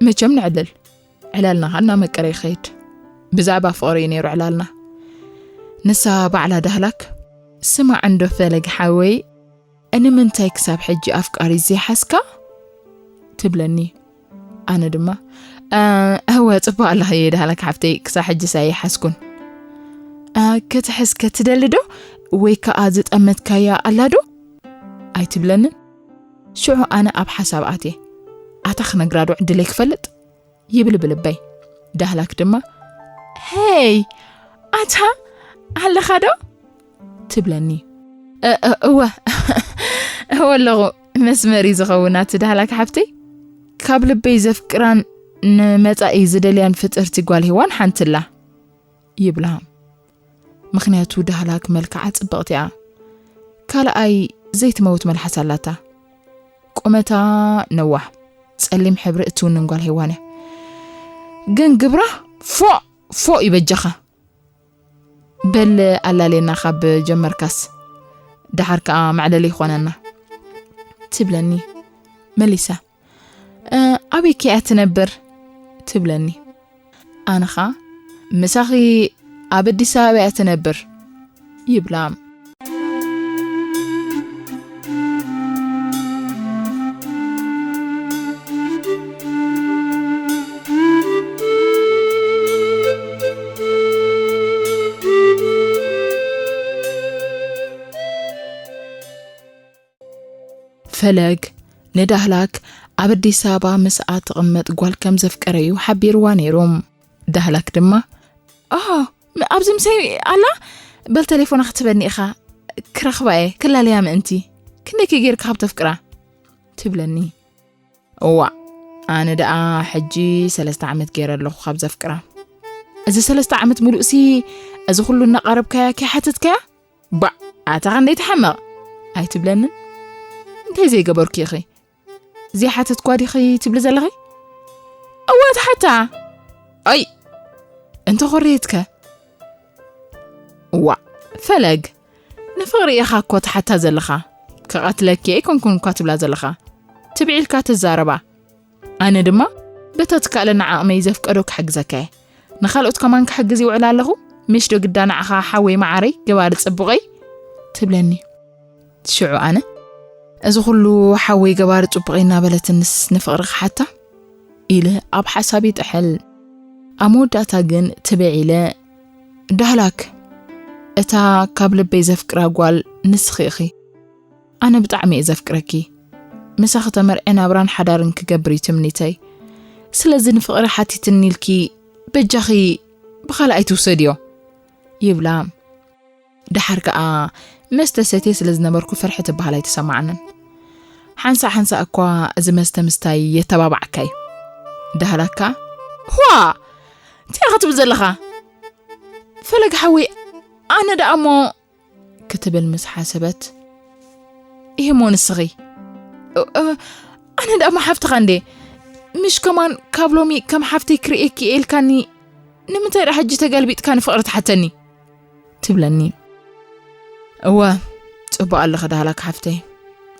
መቸም ንዕልል። ዕላልና ኸኣ እናመቀረ ይኸይድ። ብዛዕባ ፍቕሪ እዩ ነይሩ ዕላልና። ንሳ ባዕላ ዳህላክ፣ ስማዕ እንዶ ፈለግ ሓወይ፣ ንምንታይ ክሳብ ሕጂ ኣፍቃሪ ዘይሓዝካ? ትብለኒ። ኣነ ድማ፣ "እ፣ እወ፣ ጽቡቕ ኣለኺ ዳህላክ ሓፍተይ፣ ክሳብ ሕጂስ ኣይሓዝኩን። እ፣ ክትሕዝ ከ ትደሊ ዶ? ወይ ከኣ ዝጠመትካያ ኣላ ዶ?" ኣይትብለንን። ሽዑ ኣነ ኣብ ሓሳብ ኣትየ። ኣታ ክነግራ ዶ ዕድለይ ክፈልጥ? ይብል ብልበይ። ዳህላክ ድማ፣ "ሄይ፣ ኣታ ኣለኻ ዶ?" ትብለኒ። "እ-፣ እ-፣ እወ፣ እወ ኣለኹ። መስመር እዩ ዝኸውን ኣቲ ዳህላክ ሓብተይ። ካብ ልበይ ዘፍቅራን ንመጻኢ ዝደልያን ፍጥርቲ ጓል ሄዋን ሓንቲ ኣላ" ይብላ። ምኽንያቱ ዳህላክ መልክዓ ጽብቕቲ እያ። ካልኣይ ዘይትመውት መልሓስ ኣላታ። ቁመታ ነዋሕ፣ ጸሊም ሕብሪ እትውንን ጓል ሄዋን እያ። ግን ግብራ ፎእ ፎእ ይበጃኻ። በል ኣላልየና ካብ ጀመርካስ፣ ደሓር ከኣ መዕለሊ ይኾነና ትብለኒ መሊሳ። "እ፣ ኣበይ ከ እያ ትነብር?" ትብለኒ። ኣነ ኸኣ፣ "ምሳኺ ኣብ ኣዲስ ኣበባ እያ ትነብር" ይብላ። ፈለግ ንዳህላክ ኣብ ኣዲስ ኣበባ ምስኣ ትቕመጥ ጓል ከም ዘፍቀረ'ዩ ሓቢርዋ ነይሩ። ዳህላክ ድማ፣ "ኦ፣ ም-፣ ኣብዚ ምሳይ ኣላ? በል ተሌፎና ክትበኒ ኢኻ፣ ክረኽባ እየ፣ ክላለያ ምእንቲ። ክንደይ ከ ጌርካ ካብ ተፍቅራ?" ትብለኒ። እዋእ፣ ኣነ ደኣ ሕጂ ሰለስተ ዓመት ገይረ ኣለኹ ካብ ዘፍቅራ። እዚ ሰለስተ ዓመት ምሉእሲ እዚ ኩሉ እናቐረብካያ ከይሓተትካያ? ባዕ፣ ኣታ ኸንደይ ትሓመቕ ኣይትብለንን? እንታይ ዘይገበርኩ ኢኺ? ዘይሓተትኳ ዲኺ ትብሊ ዘለኺ? እወ ትሓታ። ኣይ፣ እንተ ኾረየትከ? እዋእ፣ ፈለግ፣ ንፍቕሪ ኢኻ እኮ ትሓታ ዘለኻ። ክቐትለኪ ኣይኮንኩን እኳ ትብላ ዘለኻ። ትብዒ ኢልካ ትዛረባ። ኣነ ድማ በታ ትካኣለኒ ዓቕመይ ዘፍቀዶ ክሕግዘካ እየ። ንኻልኦት ከማን ክሕግዝ ይውዕል ኣለኹ። ምሽ ዶ ግዳ ንዓኻ ሓወይ መዓረይ፣ ገባሪ ጽቡቐይ? ትብለኒ። ሽዑ ኣነ፣ "እዚ ኹሉ ሓወይ ገባሪ ጽቡቐይ እናበለትንስ ንፍቕሪ ክሓታ?" ኢለ ኣብ ሓሳብ ይጥሕል። ኣብ መወዳእታ ግን ትብዕ ኢለ፣ "ዳህላክ፣ እታ ካብ ልበይ ዘፍቅራ ጓል ንስኺ ኢኺ። ኣነ ብጣዕሚ እየ ዘፍቅረኪ። ምሳኺ ተመርዕየ ናብራን ሓዳርን ክገብር እዩ ትምኒተይ። ስለዚ ንፍቕሪ ሓቲትኒ ኢልኪ በጃኺ ብኻልእ ኣይትውሰድዮ" ይብላ። ደሓር ከኣ መስተ ሰትየ ስለ ዝነበርኩ ፍርሒ ትበሃል ኣይተሰማዓንን። ሓንሳእ ሓንሳእ እኳ እዚ መስተ ምስታይ የተባባዓካ እዩ። ዳህላክ ከኣ፣ "ዋ! እንታይ ኢኻ ትብል ዘለኻ? ፈለግ ሓወይ፣ ኣነ ደኣ እሞ" ክትብል ምስ ሓሰበት፣ "እሂ እሞ ንስኺ?" "እ-፣ እ-፣ ኣነ ደኣ እሞ ሓፍትኻ እንዴ? ምሽ ከማን ካብ ሎሚ ከም ሓፍተይ ክርእየኪ እየ ኢልካኒ፣ ንምንታይ ደኣ ሕጂ ተገልቢጥካ ንፍቕሪ ትሓተኒ?" ትብለኒ። "እወ፣ ጽቡቕ ኣለኺ ዳህላክ ሓፍተይ፣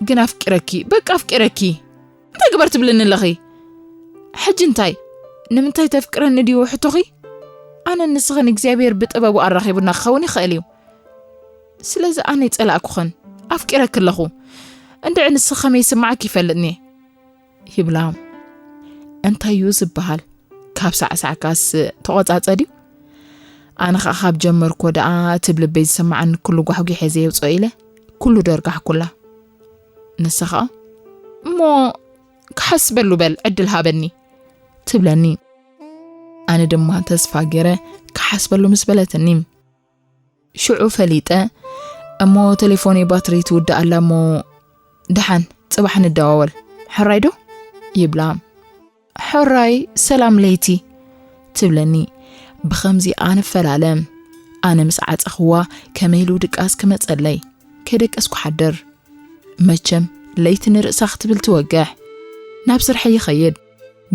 ግን ኣፍቂረኪ፣ በቃ ኣፍቂረኪ። እንታይ ግበር ትብልኒ ኣለኺ? ሕጂ እንታይ? ንምንታይ ተፍቅረኒ ድዩ ሕቶኺ? ኣነ ንስኽን እግዚኣብሔር ብጥበቡ ኣራኺቡና ክኸውን ይኽእል እዩ። ስለዚ ኣነ ይጸላእኩኽን፣ ኣፍቂረኪ ኣለኹ። እንድዒ ንስኺ ከመይ ይስምዓኪ ይፈልጥኒ። ይብላ። እንታይ እዩ ዝበሃል? ካብ ሳዕሳዕካስ ተቖጻጸ ድዩ? ኣነ ኸኣ ካብ ጀመርኮ ደኣ እቲ ብልበይ ዝስምዓኒ ኩሉ ጓሕጒሐ ዘየውጽኦ ኢለ ኩሉ ደርጋሕኩላ። ንሳ ኸኣ፣ እሞ ክሓስበሉ በል ዕድል ሃበኒ ትብለኒ። ኣነ ድማ ተስፋ ገይረ ክሓስበሉ ምስ በለትኒ፣ ሽዑ ፈሊጠ፣ እሞ ቴሌፎነይ ባትሪ ትውዳእ ኣላ እሞ ደሓን ጽባሕ ንደዋወል፣ ሕራይ ዶ? ይብላ። ሕራይ ሰላም ለይቲ ትብለኒ። ብኸምዚ ኣነ ፈላለ። ኣነ ምስ ዓጸኽዋ ከመይ ኢሉ ድቃስ ክመጸለይ? ከይደቀስኩ ሓድር። መቸም ለይቲ ንርእሳ ክትብል ትወግሕ። ናብ ስርሐይ ይኸይድ።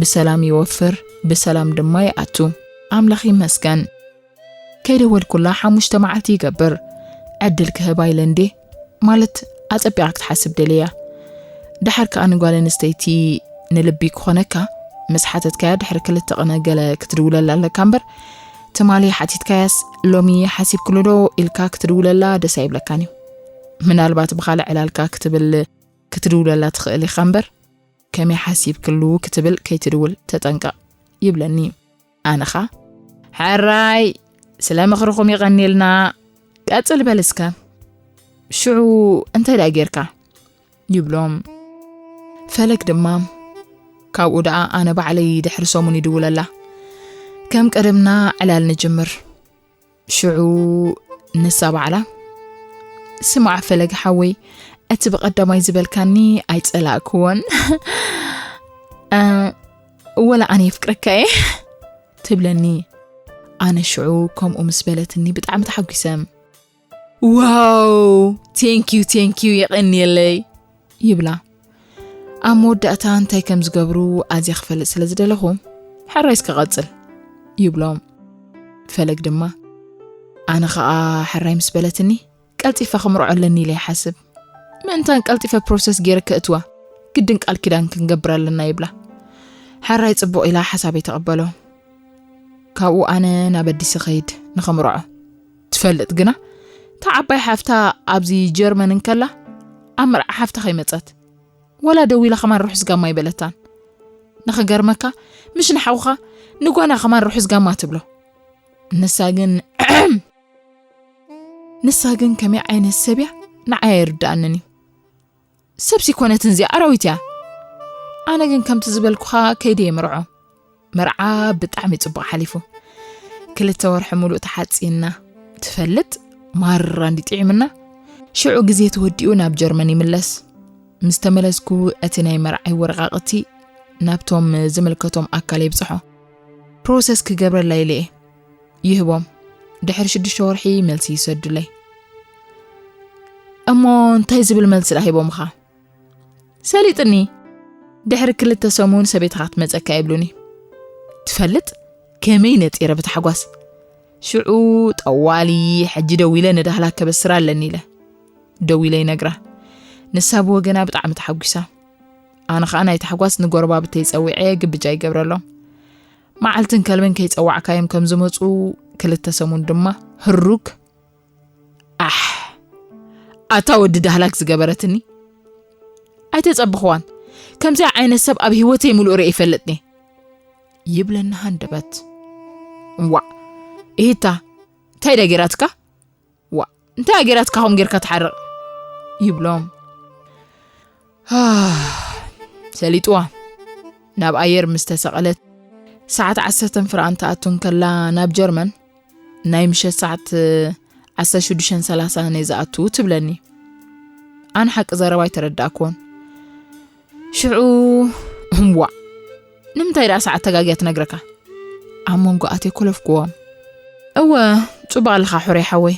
ብሰላም ይወፍር፣ ብሰላም ድማ ይኣቱ። ኣምላኽ ይመስገን። ከይደወልኩላ ሓሙሽተ መዓልቲ ይገብር። ዕድል ክህባ ኢለ እንዴ? ማለት ኣጸቢቓ ክትሓስብ ደልያ። ደሓር ከኣ ንጓል ኣንስተይቲ ንልቢ ክኾነካ ምስ ሓተትካያ ድሕሪ ክልተ ቅነ ገለ ክትድውለላ ኣለካ እምበር፣ ትማሊ ሓቲትካያስ ሎሚ ሓሲብክሉ ዶ ኢልካ ክትድውለላ ደስ ኣይብለካን እዩ። ምናልባት ብኻልእ ዕላልካ ክትብል ክትድውለላ ትኽእል ኢኻ እምበር፣ ከመይ ሓሲብክሉ ክትብል ከይትድውል ተጠንቀቕ ይብለኒ። ኣነኻ፣ ሕራይ፣ ስለ ምኽርኹም የቐንየልና። ቀጽል በል እስከ። ሽዑ እንታይ ደኣ ጌርካ? ይብሎም። ፈለግ ድማ፣ ካብኡ ደኣ ኣነ ባዕለይ ድሕሪ ሰሙን ይድውለላ። ከም ቀደምና ዕላል ንጅምር። ሽዑ ንሳ ባዕላ፣ ስማዕ ፈለግ ሓወይ፣ እቲ ብቐዳማይ ዝበልካኒ ኣይጸላእክዎን። እ፣ ወላ ኣነ የፍቅረካ እየ ትብለኒ። ኣነ ሽዑ ከምኡ ምስ በለትኒ ብጣዕሚ ተሓጒሰ። ዋው፣ ቴንኪዩ፣ ቴንኪዩ፣ የቐንየለይ ይብላ። ኣብ መወዳእታ እንታይ ከም ዝገብሩ ኣዝየ ክፈልጥ ስለ ዝደለኹ፣ ሕራይ እስከ ቀጽል ይብሎም። ፈለግ ድማ፣ ኣነ ኸኣ ሕራይ ምስ በለትኒ፣ ቀልጢፈ ክምርዖ ኣለኒ ኢለ ይሓስብ። ምእንታን ቀልጢፈ ፕሮሰስ ገይረ ከእትዋ፣ ግድን ቃል ኪዳን ክንገብር ኣለና ይብላ። ሕራይ ጽቡቕ ኢላ ሓሳበይ ተቐበሎ። ካብኡ ኣነ ናብ ኣዲስ እኸይድ ንኸምርዖ። ትፈልጥ ግና፣ እታ ዓባይ ሓፍታ ኣብዚ ጀርመን እንከላ፣ ኣብ መርዓ ሓፍታ ከይመጸት፣ ወላ ደዊላ ከማን ርሑስ ጋማ ኣይበለታን። ንኽገርመካ፣ ምሽ ንሓውኻ ንጓና ከማን ርሑስ ጋማ ትብሎ። ንሳ ግን፣ ንሳ ግን ከመይ ዓይነት ሰብ እያ ንዓይ ኣይርድኣንን እዩ። ሰብሲ ኮነትን እዚኣ ኣራዊት እያ። ኣነ ግን ከምቲ ዝበልኩኻ ከይደ የምርዖ። መርዓ ብጣዕሚ ጽቡቕ ሓሊፉ። ክልተ ወርሒ ሙሉእ ተሓጺንና። ትፈልጥ፣ ማራ እንዲ ጥዒምና። ሽዑ ግዜ ተወዲኡ ናብ ጀርመን ይምለስ። ምስ ተመለስኩ እቲ ናይ መርዓይ ወረቓቕቲ ናብቶም ዝምልከቶም ኣካል የብጽሖ። ፕሮሰስ ክገብረላ ኢለ እየ። ይህቦም። ድሕሪ ሽዱሽተ ወርሒ መልሲ ይሰዱለይ። እሞ እንታይ ዝብል መልሲ ደኣ ሂቦምኻ? ሰሊጥኒ። ድሕሪ ክልተ ሰሙን ሰበይትኻ ክትመጸካ ይብሉኒ። ትፈልጥ ከመይ ነጺረ ብታሕጓስ። ሽዑ ጠዋሊ ሕጂ ደዊለ ንዳህላ ከበስራ ኣለኒ ኢለ። ደዊለ ይነግራ። ንሳ ብወገና ብጣዕሚ ተሓጒሳ። ኣነ ኸኣ ናይ ታሕጓስ ንጎረባብተይ ጸዊዐ ግብጃ ይገብረሎም። መዓልትን ከልብን ከይጸዋዕካዮም ከም ዝመጹ ክልተ ሰሙን ድማ ህሩግ። ኣሕ፣ ኣታ ወዲ ዳህላክ ዝገበረትኒ። ኣይተጸብኽዋን። ከምዚኣ ዓይነት ሰብ ኣብ ህይወተይ ምሉእ ርእየ ይፈልጥኒ። ይብለኒ ሃንደበት። ዋእ፣ ኢሂታ፣ እንታይ ደኣ ጌራትካ? ዋእ፣ እንታይ ደኣ ጌራትካ ከምኡ ጌርካ ትሓርቕ? ይብሎም። ሰሊጥዋ። ናብ ኣየር ምስ ተሰቐለት፣ ሰዓት ዓሰርተ ፍርቓን ትኣቱ እንከላ ናብ ጀርመን፣ ናይ ምሸት ሰዓት ዓሰርተ ሽዱሽተ ሰላሳ እየ ዝኣቱ ትብለኒ። ኣነ ሓቂ ዘረባ ኣይተረዳእክዎን። ሽዑ፣ እምዋ፣ ንምንታይ ደኣ ሰዓት ተጋግያ ትነግረካ? ኣብ መንጎ ኣትየ ኮለፍክዎም። እወ፣ ጽቡቕ ኣለኻ ሕሩይ ሓወይ።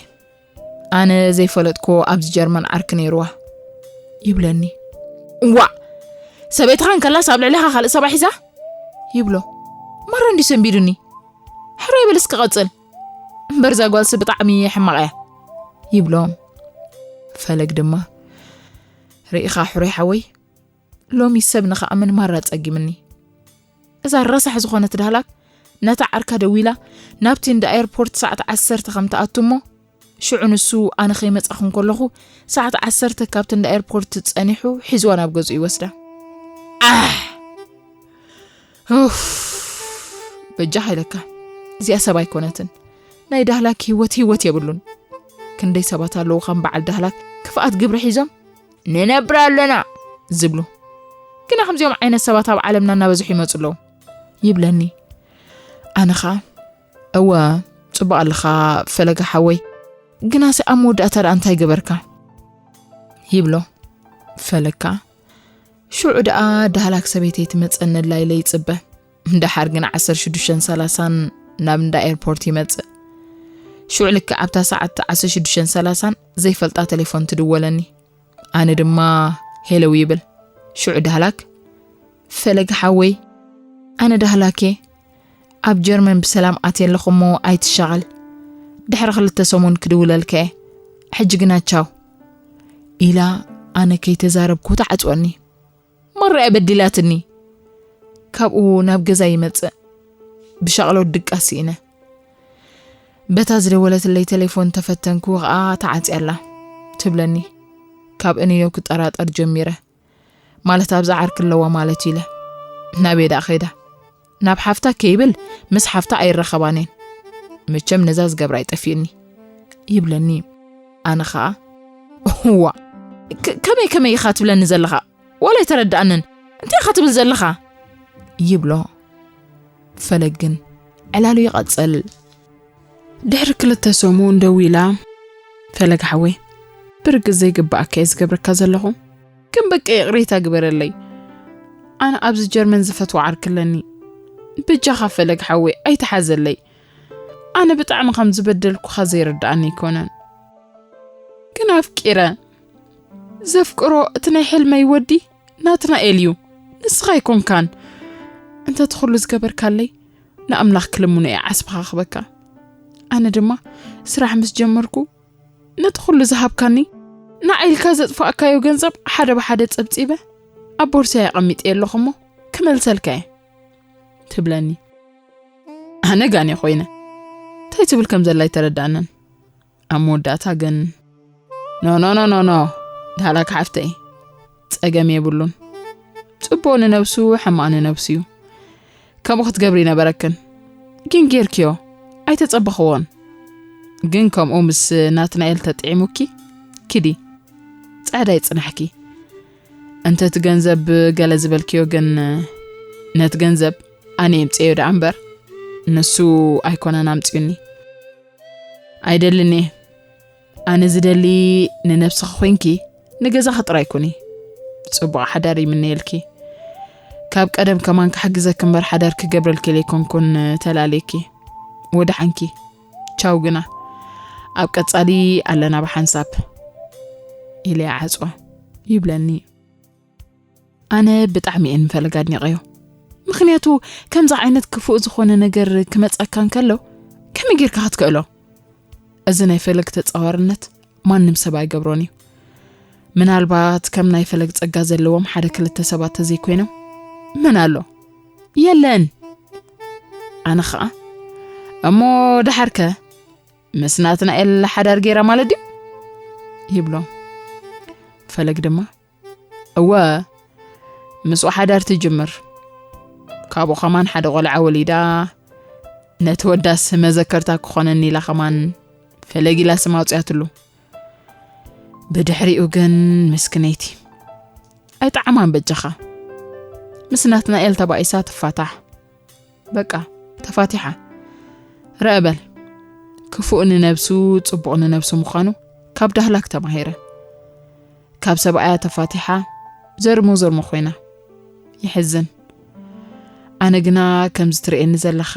ኣነ ዘይፈለጥክዎ ኣብዚ ጀርመን ዓርኪ ነይርዋ። ይብለኒ። እዋእ! ሰበይትኻ እንከላስ ኣብ ልዕሌኻ ካልእ ሰብኣይ ሒዛ? ይብሎ። ማራ እንድዩ ሰንቢዱኒ። ሕራይ በል እስኪ ቀጽል። እምበር እዛ ጓልሲ ብጣዕሚ ሕማቕ እያ። ይብሎ። ፈለግ ድማ፣ ርኢኻ ሕሩይ ሓወይ፣ ሎሚ ሰብ ንኽኣምን ማራ ጸጊምኒ። እዛ ረሳሕ ዝኾነት ዳህላክ ነታ ዓርካ ደዊላ ናብቲ እንዳ ኤርፖርት ሰዓት ዓሰርተ ከም ትኣቱ እሞ፣ ሽዑ ንሱ ኣነ ከይመጻኹ እንከለኹ ሰዓት ዓሰርተ ካብቲ እንዳ ኤርፖርት ጸኒሑ ሒዝዋ ናብ ገዝኡ ይወስዳ። ኣሕ! ኡፍ! በጃኻ ኢለካ። እዚኣ ሰብ ኣይኮነትን። ናይ ዳህላክ ህይወት ህይወት የብሉን። ክንደይ ሰባት ኣለዉ ከም በዓል ዳህላክ ክፍኣት ግብሪ ሒዞም ንነብር ኣለና ዝብሉ። ግና ከምዚኦም ዓይነት ሰባት ኣብ ዓለምና እናበዝሑ ይመጹ ኣለዉ። ይብለኒ። ኣነ ኸኣ፣ እወ፣ ጽቡቕ ኣለኻ ፈለጋ ሓወይ። ግናሲ ኣብ መወዳእታ ደኣ እንታይ ገበርካ? ይብሎ። ፈለግ ከኣ፣ ሽዑ ደኣ ዳህላክ ሰበይተይ ትመጸኒ ኣላ ኢለ ይጽበ። ደሓር ግን ዓሰርተ ሽዱሽተን ሰላሳን ናብ እንዳ ኤርፖርት ይመጽእ። ሽዑ ልክዕ ኣብታ ሰዓት ዓሰርተ ሽዱሽተን ሰላሳን ዘይፈልጣ ቴሌፎን ትድወለኒ። ኣነ ድማ ሄለው ይብል። ሽዑ ዳህላክ፣ ፈለግ ሓወይ፣ ኣነ ዳህላክ እየ። ኣብ ጀርመን ብሰላም ኣትየ ኣለኹ እሞ ኣይትሻቐል። ድሕሪ ክልተ ሰሙን ክድውለልካ እየ። ሕጂ ግና ቻው። ኢላ ኣነ ከይተዛረብኩ ትዓጽወኒ። ማራ እያ በዲላትኒ። ካብኡ ናብ ገዛ ይመጽእ። ብሻቕሎት ድቃስ ስኢነ። በታ ዝደወለትለይ ቴሌፎን ተፈተንኩ ኸኣ ተዓጽያ ኣላ ትብለኒ። ካብ እንዮ ክጠራጠር ጀሚረ። ማለት ኣብዛ ዓርኪ ኣለዋ ማለት ኢለ። ናበይ ደኣ ኸይዳ? ናብ ሓፍታ ከይብል ምስ ሓፍታ ኣይረኸባን እየን። መቸም ነዛ ዝገብራ ኣይጠፍእኒ ይብለኒ። ኣነ ኸኣ እዋ ከ-፣ ከመይ ከመይ ኢኻ ትብለኒ ዘለኻ? ዋላ ኣይተረድኣንን። እንታይ ኢኻ ትብል ዘለኻ? ይብሎ። ፈለግ ግን ዕላሉ ይቐጽል። ድሕሪ ክልተ ሰሙን ደዊላ፣ ፈለግ ሓወይ፣ ብርግጽ ዘይግብኣካ እየ ዝገብረካ ዘለኹ፣ ግን በቃ ይቕሬታ ግበረለይ። ኣነ ኣብዚ ጀርመን ዝፈትዋ ዓርኪ ኣለኒ። በጃኻ ፈለግ ሓወይ ኣይትሓዘለይ። ኣነ ብጣዕሚ ከም ዝበደልኩኻ ዘይርድኣኒ ኣይኮነን። ግን ኣፍቂረ ዘፍቅሮ እቲ ናይ ሕልመይ ወዲ ናትናኤል እዩ። ንስኻ ኣይኮንካን። እንተ እቲ ኩሉ ዝገበርካለይ ንኣምላኽ ክልምኖ እየ ዓስብኻ ክበካ። ኣነ ድማ ስራሕ ምስ ጀመርኩ ነቲ ኩሉ ዝሃብካኒ ንዓይ ኢልካ ዘጥፋእካዮ ገንዘብ ሓደ ብሓደ ጸብጺበ ኣብ ቦርሳይ ኣቐሚጠ ኣለኹ እሞ ክመልሰልካ እየ ትብለኒ። ኣነ ጋኔ ኮይነ እንታይ ትብል ከም ዘላ ኣይተረዳእንን። ኣብ መወዳእታ ግን ኖ ኖ ኖ ኖ ኖ ዳህላክ ሓፍተይ ጸገም የብሉን። ጽቡቕ ንነብሱ ሕማቕ ንነብሱ እዩ። ከምኡ ክትገብሪ ይነበረክን ግን ጌርክዮ ኣይተጸበኽዎን። ግን ከምኡ ምስ ናትናኤል ተጥዒሙኪ ኪዲ ጻዕዳ ይጽናሕኪ። እንተ እቲ ገንዘብ ገለ ዝበልክዮ ግን ነቲ ገንዘብ ኣነ የምጽኤዮ ደኣ እምበር ንሱ ኣይኮነን ኣምጽዩኒ። ኣይደልን እየ። ኣነ ዝደሊ ንነብስኺ ኮይንኪ ንገዛኺ ጥራይ ኩኒ። ጽቡቕ ሓዳር ይምነየልኪ። ካብ ቀደም ከማን ክሕግዘኪ እምበር ሓዳር ክገብረልኪ ኢለ ኣይኮንኩን ተላልየኪ። ወደሓንኪ። ቻው ግና ኣብ ቀጻሊ ኣለና ብሓንሳብ ኢለ ይዓጽዋ ይብለኒ። ኣነ ብጣዕሚ እየ ንፈለግ ኣድኒቐዮ። ምኽንያቱ ከምዚ ዓይነት ክፉእ ዝኾነ ነገር ክመጸካ እንከሎ ከመይ ጌርካ ክትክእሎ? እዚ ናይ ፈለግ ተጻዋርነት ማንም ሰብ ኣይገብሮን እዩ። ምናልባት ከም ናይ ፈለግ ጸጋ ዘለዎም ሓደ ክልተ ሰባት ተዘይኮይኖም መን ኣሎ? የለን። ኣነ ኸኣ እሞ ደሓርከ ምስ ናትናኤል ሓዳር ጌራ ማለት ድዩ? ይብሎ። ፈለግ ድማ እወ ምስኡ ሓዳር ትጅምር። ካብኡ ኸማን ሓደ ቖልዓ ወሊዳ ነቲ ወዳስ መዘከርታ ክኾነኒ ኢላ ኸማን ፈለግ ኢላ ስም ኣውጽኣትሉ። ብድሕሪኡ ግን ምስክነይቲ ኣይጠዓማን በጃኻ። ምስ ናትናኤል ተባኢሳ ትፋታሕ። በቃ ተፋቲሓ። ረአ በል ክፉእ ንነብሱ ጽቡቕ ንነብሱ ምዃኑ ካብ ዳህላክ ተማሂረ። ካብ ሰብኣያ ተፋቲሓ ዘርሞ ዘርሞ ኮይና። ይሕዝን። ኣነ ግና ከምዚ ትርእየኒ ዘለኻ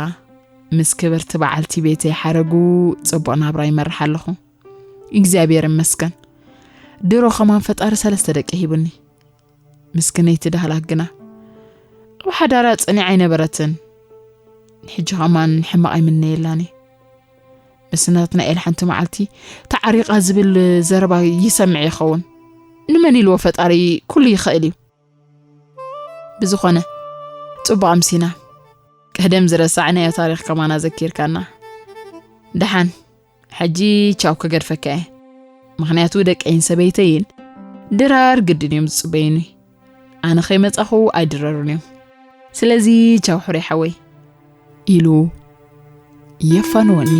ምስ ክብርቲ በዓልቲ ቤተይ ሓረጉ ጽቡቕ ናብራ ይመርሕ ኣለኹ። እግዚኣብሔር ይመስገን። ድሮ ኸማን ፈጣሪ ሰለስተ ደቂ ሂቡኒ። ምስክነይቲ ዳህላክ ግና ኣብ ሓዳራ ጸኒዓ ኣይነበረትን። ንሕጂ ኸማን ሕማቕ ኣይምነየላን እየ። ምስ ናትናኤል ሓንቲ መዓልቲ ተዓሪቓ ዝብል ዘረባ ይሰምዕ ይኸውን። ንመን ኢልዎ ፈጣሪ ኩሉ ይኽእል እዩ። ብዝኾነ ጽቡቕ ኣምሲና። ህደም ዝረሳዕናዮ ታሪኽ ከማን ኣዘኪርካና። ደሓን፣ ሕጂ ቻው ክገድፈካ እየ። ምኽንያቱ ደቀይን ሰበይተይን ድራር ግድን እዮም ዝጽበዩኒ። ኣነ ከይመጻኹ ኣይድረሩን እዮም። ስለዚ ቻው ሕሩይ ሓወይ፣ ኢሉ የፋንወኒ።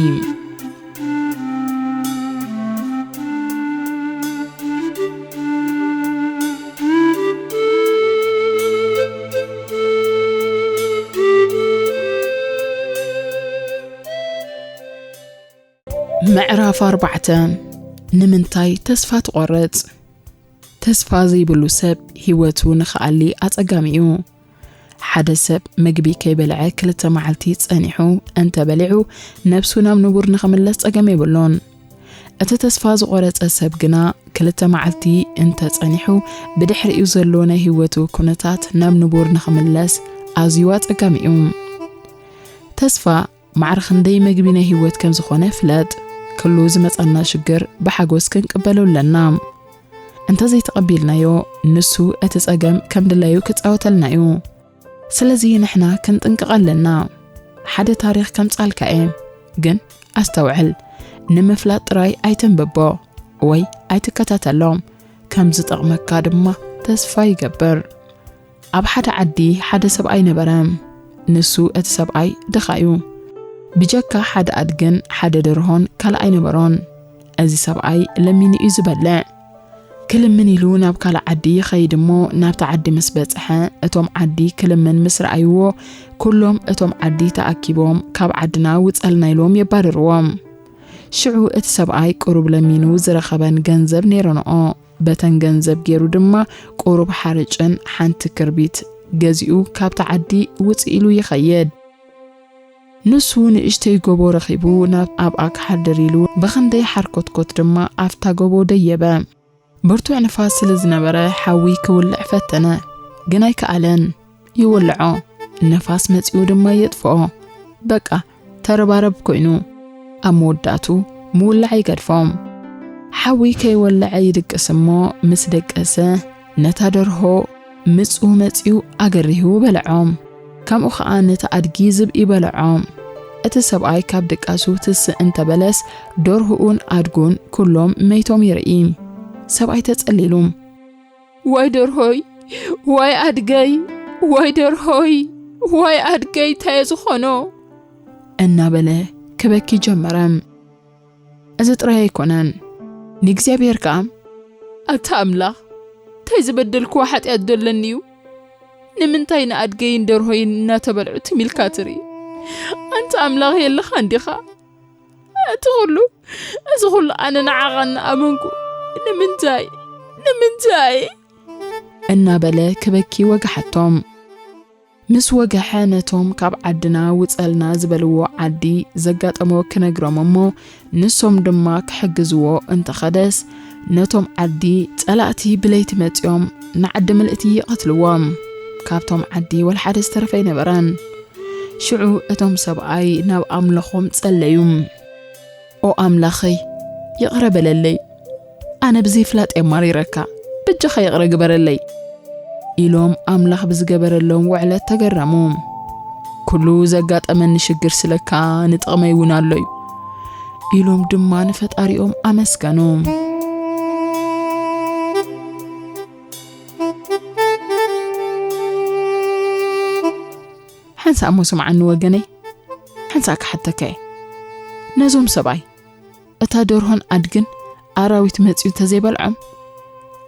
ምዕራፍ ኣርባዕተ። ንምንታይ ተስፋ ትቖርጽ? ተስፋ ዘይብሉ ሰብ ህይወቱ ንኽኣሊ ኣጸጋሚ እዩ። ሓደ ሰብ ምግቢ ከይበልዐ ክልተ መዓልቲ ጸኒሑ እንተበሊዑ፣ ነብሱ ናብ ንቡር ንኽምለስ ጸገም የብሉን። እቲ ተስፋ ዝቖረጸ ሰብ ግና ክልተ መዓልቲ እንተጸኒሑ፣ ብድሕሪኡ ዘሎ ናይ ህይወቱ ኩነታት ናብ ንቡር ንኽምለስ ኣዝዩ ኣጸጋሚ እዩ። ተስፋ ማዕረ ክንደይ መግቢ ናይ ህይወት ከም ዝኾነ ፍለጥ። ክሉ ዝመጻና ሽግር ብሓጎስ ክንቅበሎ ኣለና። እንተ ዘይተቐቢልናዮ፣ ንሱ እቲ ጸገም ከም ድላዩ ክጻወተልና እዩ። ስለዚ ንሕና ክንጥንቀቕ ኣለና። ሓደ ታሪኽ ከምጻልካ እየ፣ ግን ኣስተውዕል፣ ንምፍላጥ ጥራይ ኣይተንብቦ ወይ ኣይትከታተሎ። ከም ዝጠቕመካ ድማ ተስፋ ይገብር። ኣብ ሓደ ዓዲ ሓደ ሰብኣይ ነበረ። ንሱ እቲ ሰብኣይ ድኻ እዩ። ብጀካ ሓደ ኣድግን ሓደ ደርሆን ካልእ ኣይነበሮን። እዚ ሰብኣይ ለሚኑ እዩ ዝበልዕ። ክልምን ኢሉ ናብ ካልእ ዓዲ ይኸይድ እሞ፣ ናብቲ ዓዲ ምስ በጽሐ፣ እቶም ዓዲ ክልምን ምስ ረኣይዎ፣ ኩሎም እቶም ዓዲ ተኣኪቦም፣ "ካብ ዓድና ውጸልና" ኢሎም የባርርዎ። ሽዑ እቲ ሰብኣይ ቁሩብ ለሚኑ ዝረኸበን ገንዘብ ነይረንኦ። በተን ገንዘብ ገይሩ ድማ ቁሩብ ሓርጭን ሓንቲ ክርቢት ገዚኡ ካብቲ ዓዲ ውጽእ ኢሉ ይኸይድ። ንሱ ንእሽተይ ጎቦ ረኺቡ ናብ ኣብኣ ክሓድር ኢሉ ብኽንደይ ሓርኮትኮት ድማ ኣብታ ጎቦ ደየበ። ብርቱዕ ንፋስ ስለ ዝነበረ ሓዊ ክውልዕ ፈተነ፣ ግን ኣይከኣለን። ይወልዖ፣ ንፋስ መጺኡ ድማ የጥፍኦ። በቃ ተረባረብ ኮይኑ፣ ኣብ መወዳእቱ ምውላዕ ይገድፎ። ሓዊ ከይወለዐ ይድቅስ እሞ፣ ምስ ደቀሰ ነታ ደርሆ ምጹ መጺኡ ኣገሪሁ በልዖ። ከምኡ ኸኣ ነቲ ኣድጊ ዝብኢ በልዖ። እቲ ሰብኣይ ካብ ድቃሱ ትስእ እንተበለስ፣ ደርሁኡን ኣድጉን ኩሎም መይቶም ይርኢ። ሰብኣይ ተጸሊሉ፣ "ዋይ ደርሆይ፣ ዋይ ኣድገይ፣ ዋይ ደርሆይ፣ ዋይ ኣድገይ፣ እንታይ እየ ዝኾኖ?" እናበለ ክበኪ ጀመረ። እዚ ጥራይ ኣይኮነን፣ ንእግዚኣብሔር ከኣ፣ "ኣታ ኣምላኽ፣ እንታይ ዝበደልክዎ ሓጢኣት ደለኒ እዩ? ንምንታይ ንኣድገይን ደርሆይን እናተበልዑ ትም ኢልካ ትርኢ? ኣንታ ኣምላኽ የለኻን ዲኻ? እቲ ኹሉ፣ እዚ ኹሉ ኣነ ንዓኻ እናኣመንኩ ንምንታይ? ንምንታይ?" እናበለ ክበኪ ወግሓቶም። ምስ ወግሐ ነቶም ካብ ዓድና ውጸልና ዝበልዎ ዓዲ ዘጋጠሞ ክነግሮም እሞ፣ ንሶም ድማ ክሕግዝዎ እንተኸደስ፣ ነቶም ዓዲ ጸላእቲ ብለይቲ መጺኦም ንዓዲ ምልእቲ ይቐትልዎም። ካብቶም ዓዲ ወላ ሓደ ዝተረፈ ኣይነበረን። ሽዑ እቶም ሰብኣይ ናብ ኣምላኾም ጸለዩ። "ኦ ኣምላኸይ፣ ይቕረ በለለይ፣ ኣነ ብዘይፍላጥ የማሪረካ፣ በጃኻ ይቕረ ግበረለይ" ኢሎም ኣምላኽ ብዝገበረሎም ውዕለት ተገረሙ። "ኩሉ ዘጋጠመኒ ሽግር ስለካ ንጥቕመይ እውን ኣሎ እዩ" ኢሎም ድማ ንፈጣሪኦም ኣመስገኑ። ሓንሳእ እሞ ስምዓኒ ወገነይ፣ ሓንሳእ ክሓተካ እየ። ነዞም ሰብኣይ፣ እታ ደርሆን ኣድግን ኣራዊት መጺኡ እንተዘይበልዖም፣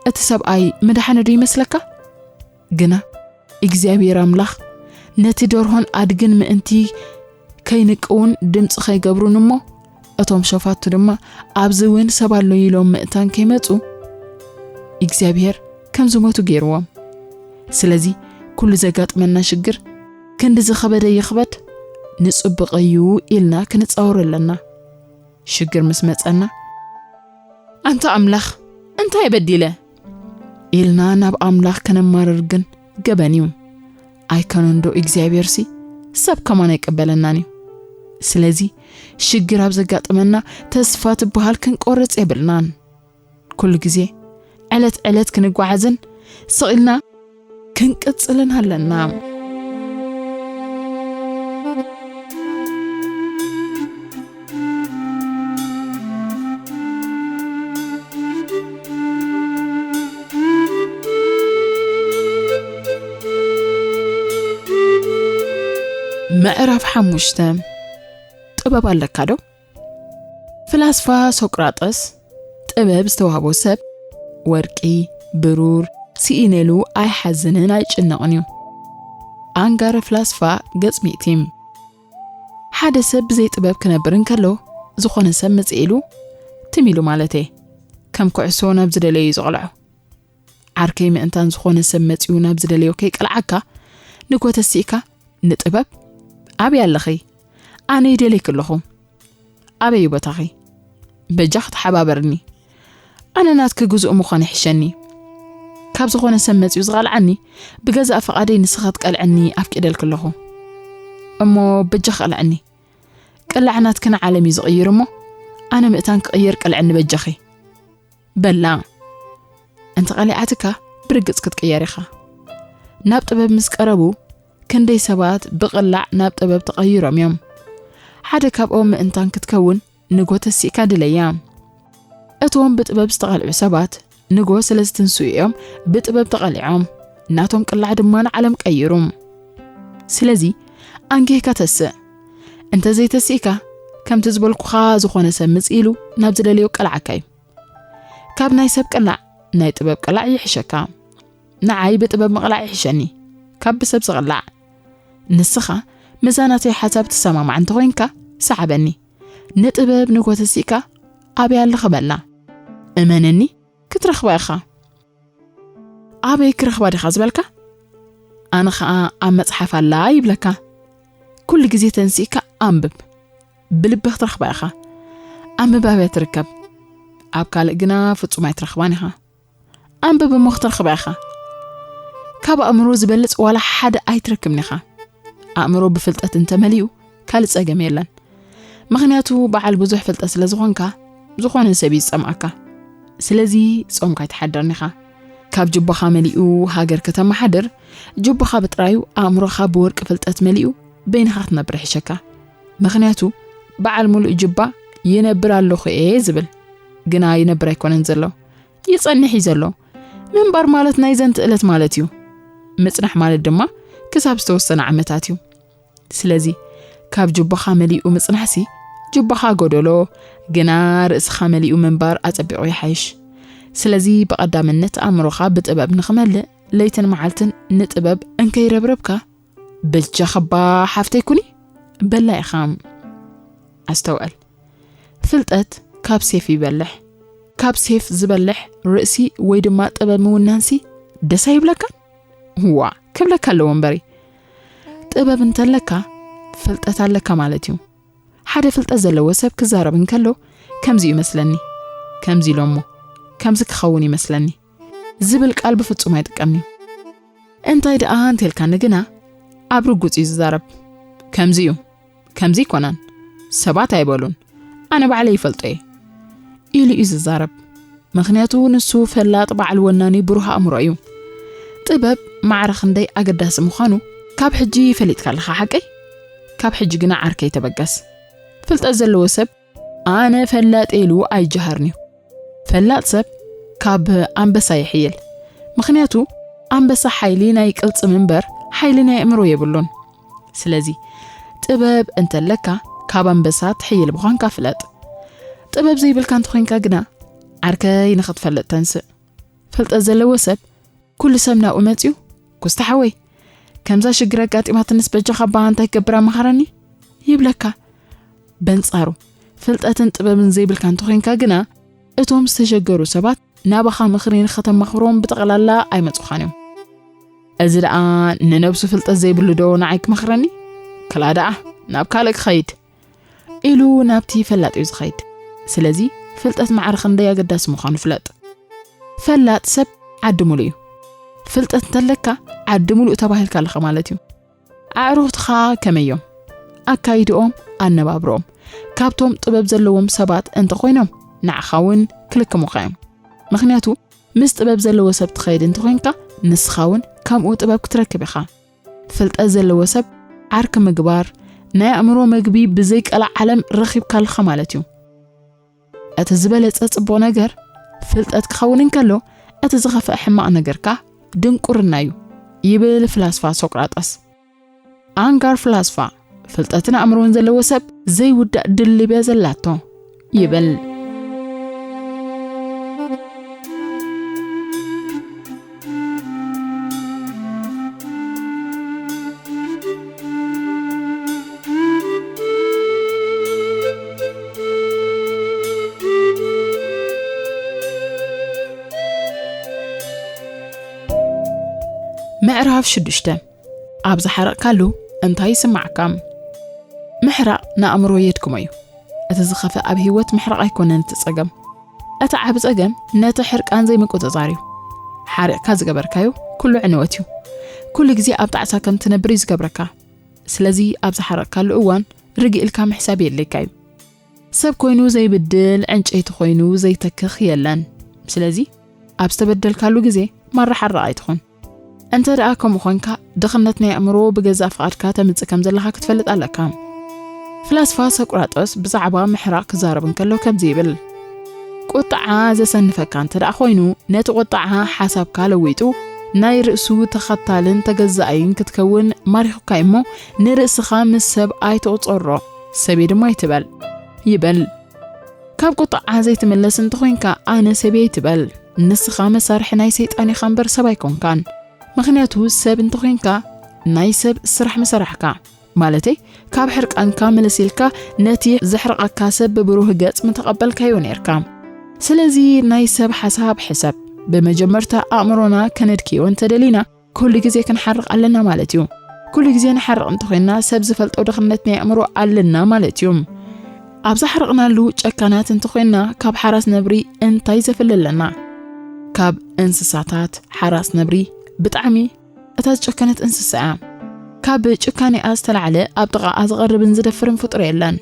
እቲ ሰብኣይ ምድሓነ ዶ ይመስለካ? ግና እግዚኣብሔር ኣምላኽ ነቲ ደርሆን ኣድግን ምእንቲ ከይንቅውን ድምፂ ከይገብሩን እሞ፣ እቶም ሸፋቱ ድማ ኣብዚ እውን ሰብ ኣሎ ኢሎም ምእንታን ከይመፁ እግዚኣብሔር ከም ዝሞቱ ገይርዎም። ስለዚ ኩሉ ዘጋጥመና ሽግር ክንዲ ዝኸበደ ይኽበድ ንፅብቕ እዩ ኢልና ክንፃወሮ ኣለና። ሽግር ምስ መፀና ኣንታ ኣምላኽ እንታይ በዲለ ኢልና ናብ ኣምላኽ ከነማርር ግን ገበን እዩ። ኣይከነንዶ እግዚኣብሔርሲ ሰብ ከማን ኣይቀበለናን እዩ። ስለዚ ሽግር ኣብ ዘጋጥመና ተስፋ ትበሃል ክንቆርጽ የብልናን። ኩሉ ግዜ ዕለት ዕለት ክንጓዓዝን ስቕ ኢልና ክንቅጽልን ኣለና። ምዕራፍ ሓሙሽተ። ጥበብ ኣለካ ዶ? ፍላስፋ ሶቅራጠስ፣ ጥበብ ዝተዋህቦ ሰብ፣ ወርቂ፣ ብሩር፣ ስኢነሉ ኣይሓዝንን ኣይጭነቕን እዩ። ኣንጋረ ፍላስፋ ገጽ ሚእቲ። ሓደ ሰብ ብዘይ ጥበብ ክነብር እንከሎ፣ ዝኾነ ሰብ መጽእ ኢሉ፣ ትም ኢሉ ማለተይ፣ ከም ኩዕሶ ናብ ዝደለዮ እዩ ዝቕልዖ። ዓርከይ ምእንታን ዝኾነ ሰብ መጺኡ ናብ ዝደለዮ ከይቀልዓካ፣ ንጎ ተሲእካ፣ ንጥበብ፣ ኣበይ ኣለኺ? ኣነ ይደልየኪ ኣለኹ። ኣበይ እዩ ቦታኺ? በጃ ክትሓባበርኒ። ኣነ ናትኪ ግዙእ ምዃን ይሕሸኒ። ካብ ዝኾነ ሰብ መጺኡ ዝቐልዓኒ፣ ብገዛእ ፍቓደይ ንስኻ ትቀልዕኒ ኣፍቂደልኪ ኣለኹ። እሞ በጃ ክቐልዐኒ። ቅላዕ ናትኪ ንዓለም እዩ ዝቕይር እሞ፣ ኣነ ምእንታን ክቕየር ቀልዐኒ በጃኺ። በላ። እንተ ቀሊዓትካ ብርግጽ ክትቅየር ኢኻ። ናብ ጥበብ ምስ ቀረቡ፣ ክንደይ ሰባት ብቕላዕ ናብ ጥበብ ተቐይሮም እዮም። ሓደ ካብኦም ምእንታን ክትከውን ንጎ ተሲእካ ድለያ። እቶም ብጥበብ ዝተቐልዑ ሰባት ንጎ ስለ ዝትንስኡ እዮም ብጥበብ ተቐሊዖም። ናቶም ቅላዕ ድማ ንዓለም ቀይሩ። ስለዚ ኣንጊህካ ተስእ። እንተ ዘይተሲእካ፣ ከምቲ ዝበልኩኻ ዝኾነ ሰብ ምጽእ ኢሉ ናብ ዝደለዮ ቀልዓካ እዩ። ካብ ናይ ሰብ ቅላዕ ናይ ጥበብ ቅላዕ ይሕሸካ። ንዓይ ብጥበብ ምቕላዕ ይሕሸኒ ካብ ብሰብ ዝቕላዕ። ንስኻ ምዛ ናተይ ሓሳብ ትሰማማዕ እንተኾይንካ ሰሓበኒ። ንጥበብ ንጎ ተሲእካ ኣበይ ኣለኺ በላ። እመነኒ ክትረኽባ ኢኻ። ኣበይ ክረኽባ ዲኻ ዝበልካ? ኣነ ኸኣ ኣብ መጽሓፍ ኣላ ይብለካ። ኩሉ ግዜ ተንሲእካ ኣንብብ። ብልቢ ክትረኽባ ኢኻ። ኣንብብ ኣብያ ትርከብ። ኣብ ካልእ ግና ፍጹም ኣይትረኽባን ኢኻ። ኣንብብ እሞ ክትረኽባ ኢኻ። ካብ ኣእምሮ ዝበልጽ ዋላ ሓደ ኣይትረክብን ኢኻ። ኣእምሮ ብፍልጠት እንተመሊኡ ካልእ ጸገም የለን። ምኽንያቱ በዓል ብዙሕ ፍልጠት ስለ ዝኾንካ፣ ዝኾነ ሰብ እዩ ዝጸምኣካ። ስለዚ ጾምካ ኣይትሓድርን ኢኻ። ካብ ጁባኻ መሊኡ ሃገር ከተመሓድር፣ ጁባኻ ብጥራዩ ኣእምሮኻ ብወርቂ ፍልጠት መሊኡ በይንኻ ክትነብር ይሕሸካ። ምኽንያቱ በዓል ሙሉእ ጁባ ይነብር ኣለኹ እየ ዝብል፣ ግና ይነብር ኣይኮነን ዘሎ፣ ይጸንሕ እዩ ዘሎ። ምንባር ማለት ናይ ዘንትእለት ማለት እዩ። ምጽናሕ ማለት ድማ ክሳብ ዝተወሰነ ዓመታት እዩ። ስለዚ ካብ ጁባኻ መሊኡ ምጽናሕሲ ጁባኻ ጎደሎ፣ ግና ርእስኻ መሊኡ ምንባር ኣጸቢቑ ይሓይሽ። ስለዚ ብቐዳምነት ኣእምሮኻ ብጥበብ ንኽመልእ ለይትን መዓልትን ንጥበብ እንከይረብረብካ፣ በጃኺ እባ ሓፍተይ ኩኒ በላ ኢኻ። ኣስተውዕል፣ ፍልጠት ካብ ሴፍ ይበልሕ። ካብ ሴፍ ዝበልሕ ርእሲ ወይ ድማ ጥበብ ምውናንሲ ደስ ኣይብለካን? ዋ፣ ክብለካ ኣለዎ እምበሪ። ጥበብ እንተለካ፣ ፍልጠት ኣለካ ማለት እዩ። ሓደ ፍልጠት ዘለዎ ሰብ ክዛረብ እንከሎ፣ ከምዚ እዩ መስለኒ፣ ከምዚ ኢሎሞ፣ ከምዚ ክኸውን ይመስለኒ ዝብል ቃል ብፍጹም ኣይጥቀምን እዩ። እንታይ ደኣ እንተልካኒ ግና፣ ኣብ ርጉጽ እዩ ዝዛረብ። ከምዚ እዩ፣ ከምዚ ኣይኮነን፣ ሰባት ኣይበሉን፣ ኣነ ባዕለይ ይፈልጦ እየ ኢሉ እዩ ዝዛረብ። ምኽንያቱ ንሱ ፈላጥ በዓል ወናኒ ብሩህ ኣእምሮ እዩ። ጥበብ ማዕረ ክንደይ ኣገዳሲ ምዃኑ ካብ ሕጂ ፈሊጥካ ኣለኻ ሓቀይ? ካብ ሕጂ ግና ዓርከይ ተበገስ። ፍልጠት ዘለዎ ሰብ ኣነ ፈላጥ ኢሉ ኣይጀሃርን እዩ። ፈላጥ ሰብ ካብ ኣንበሳ ይሕይል። ምኽንያቱ ኣንበሳ ሓይሊ ናይ ቅልጽም እምበር ሓይሊ ናይ ኣእምሮ የብሉን። ስለዚ ጥበብ እንተለካ ካብ ኣንበሳ ትሕይል ምዃንካ ፍለጥ። ጥበብ ዘይብልካ እንተኾይንካ ግና ዓርከይ ንኽትፈልጥ ተንስእ። ፍልጠት ዘለዎ ሰብ ኩሉ ሰብ ናብኡ መጺኡ፣ "ኩስታ ሓወይ፣ ከምዛ ሽግር ኣጋጢማትንስ በጃኻ እባ እንታይ ክገብር ኣማኽረኒ?" ይብለካ። በንጻሩ፣ ፍልጠትን ጥበብን ዘይብልካ እንተኾይንካ ግና፣ እቶም ዝተሸገሩ ሰባት ናባኻ ምኽሪ ንኸተማኽሮም ብጠቕላላ ኣይመጹኻን እዮም። "እዚ ደኣ ንነብሱ ፍልጠት ዘይብሉ ዶ ንዓይ ክመኽረኒ? ክላ ደኣ ናብ ካልእ ክኸይድ" ኢሉ ናብቲ ፈላጥ እዩ ዝኸይድ። ስለዚ ፍልጠት ማዕረ ክንደይ ኣገዳሲ ምዃኑ ፍለጥ። ፈላጥ ሰብ ዓዲ ሙሉእ እዩ። ፍልጠት እንተለካ ዓዲ ሙሉእ ተባሂልካ ኣለኻ ማለት እዩ። ኣዕሩኽትኻ ከመይ እዮም? ኣካይድኦም፣ ኣነባብርኦም ካብቶም ጥበብ ዘለዎም ሰባት እንተኾይኖም ንዓኻ እውን ክልክሙኻ እዮም። ምኽንያቱ ምስ ጥበብ ዘለዎ ሰብ ትኸይድ እንተኾይንካ ንስኻ እውን ከምኡ ጥበብ ክትረክብ ኢኻ። ፍልጠት ዘለዎ ሰብ ዓርኪ ምግባር፣ ናይ ኣእምሮ መግቢ ብዘይቀልዓ ዓለም ረኺብካ ኣለኻ ማለት እዩ። እቲ ዝበለጸ ጽቡቕ ነገር ፍልጠት ክኸውን እንከሎ፣ እቲ ዝኸፍአ ሕማቕ ነገርካ ድንቁርና እዩ፣ ይብል ፍላስፋ ሶቅራጠስ። ኣንጋር ፍላስፋ ፍልጠትን ኣእምሮን ዘለዎ ሰብ ዘይውዳእ ድልብ እያ ዘላቶ ይብል። ምዕራፍ ሽዱሽተ። ኣብ ዝሓረቕካሉ እንታይ ይስማዓካ? ምሕራቕ ንኣእምሮ የድክሞ እዩ። እቲ ዝኸፍእ ኣብ ህይወት ምሕራቕ ኣይኮነን እቲ ጸገም። እቲ ዓቢ ጸገም ነቲ ሕርቃን ዘይምቁጽጻር እዩ። ሓሪቕካ ዝገበርካዮ ኩሉ ዕንወት እዩ። ኩሉ ግዜ ኣብ ጣዕሳ ከም ትነብር እዩ ዝገብረካ። ስለዚ ኣብ ዝሓረቕካሉ እዋን ርግእ ኢልካ ምሕሳብ የድልየካ እዩ። ሰብ ኮይኑ ዘይብድል፣ ዕንጨይቲ ኮይኑ ዘይተክኽ የለን። ስለዚ ኣብ ዝተበደልካሉ ግዜ ማራ ሓራቕ ኣይትኹን። እንተ ደኣ ከምኡ ኾንካ፣ ድኽነት ናይ ኣእምሮ ብገዛእ ፍቓድካ ተምጽእ ከም ዘለኻ ክትፈልጥ ኣለካ። ፍላስፋ ሰቁራጦስ ብዛዕባ ምሕራቕ ክዛረብ እንከሎ ከምዚ ይብል፣ ቁጥዓ ዘሰንፈካ እንተ ደኣ ኮይኑ፣ ነቲ ቁጥዓ ሓሳብካ ለዊጡ፣ ናይ ርእሱ ተኸታልን ተገዛኣይን ክትከውን ማሪኹካ እሞ፣ ንርእስኻ ምስ ሰብ ኣይትቑጸሮ፣ ሰብየ ድማ ኣይትበል ይብል። ካብ ቁጥዓ ዘይትምለስ እንተኾይንካ፣ ኣነ ሰብየ ኣይትበል። ንስኻ መሳርሒ ናይ ሰይጣን ኢኻ እምበር ሰብ ኣይኮንካን። ምኽንያቱ ሰብ እንተኾይንካ፣ ናይ ሰብ ስራሕ ምሰራሕካ። ማለተይ፣ ካብ ሕርቃንካ ምልስ ኢልካ ነቲ ዘሕርቐካ ሰብ ብብሩህ ገጽ ምተቐበልካዮ ኔርካ። ስለዚ ናይ ሰብ ሓሳብ ሕሰብ። ብመጀመርታ ኣእምሮና ከነድክዮ እንተደሊና፣ ኩሉ ግዜ ክንሓርቕ ኣለና ማለት እዩ። ኩሉ ግዜ ንሓርቕ እንተኾይንና፣ ሰብ ዝፈልጦ ድኽነት ናይ ኣእምሮ ኣለና ማለት እዩ። ኣብ ዝሓረቕናሉ ጨካናት እንተኾይንና፣ ካብ ሓራስ ነብሪ እንታይ ዘፍሊ ኣለና? ካብ እንስሳታት፣ ሓራስ ነብሪ ብጣዕሚ እታ ዝጨከነት እንስሳ እያ። ካብ ጭካኔኣ ዝተላዕለ ኣብ ጥቓኣ ዝቐርብን ዝደፍርን ፍጡር የለን።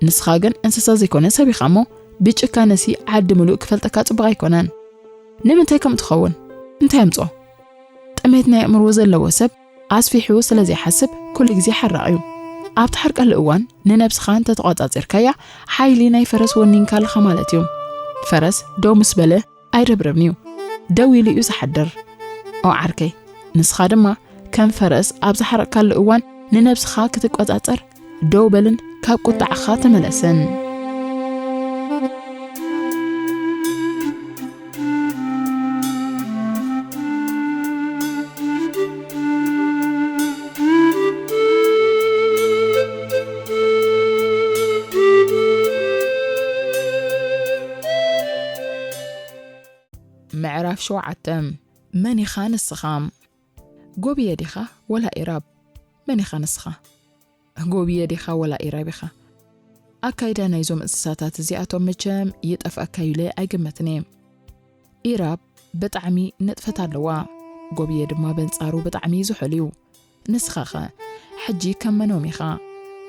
ንስኻ ግን እንስሳ ዘይኮነ ሰብ ኢኻ እሞ፣ ብጭካነሲ ዓዲ ምሉእ ክፈልጠካ ጽቡቕ ኣይኮነን። ንምንታይ ከምኡ ትኸውን? እንታይ ኣምጽኦ? ጥሜት ናይ ኣእምሮ ዘለዎ ሰብ ኣስፊሑ ስለ ዘይሓስብ ኩሉ ግዜ ሓራቕ እዩ። ኣብ ትሓርቀሉ እዋን ንነብስኻ እንተ ተቖጻጺርካያ፣ ሓይሊ ናይ ፈረስ ወኒንካ ኣለኻ ማለት እዩ። ፈረስ ደው ምስ በለ ኣይረብረብን እዩ። ደው ኢሉ እዩ ዝሓድር። ኦ ዓርከይ፣ ንስኻ ድማ ከም ፈረስ ኣብ ዝሓረቕካሉ እዋን ንነብስኻ ክትቆጻጸር ደው በልን ካብ ቁጥዓኻ ተመለስን። ምዕራፍ ሸውዓተ። መን ኢኻ ንስኻ? ጎብየ ዲኻ ወላ ኢራብ? መን ኢኻ ንስኻ? ጎብየ ዲኻ ወላ ኢራብ ኢኻ? ኣካይዳ ናይዞም እንስሳታት እዚኣቶም መቸም ይጠፍኣካ ኢለ ኣይግመትን እየ። ኢራብ ብጣዕሚ ንጥፈት ኣለዋ። ጎብየ ድማ በንጻሩ ብጣዕሚ ዝሑል እዩ። ንስኻኸ ሕጂ ከም መኖም ኢኻ?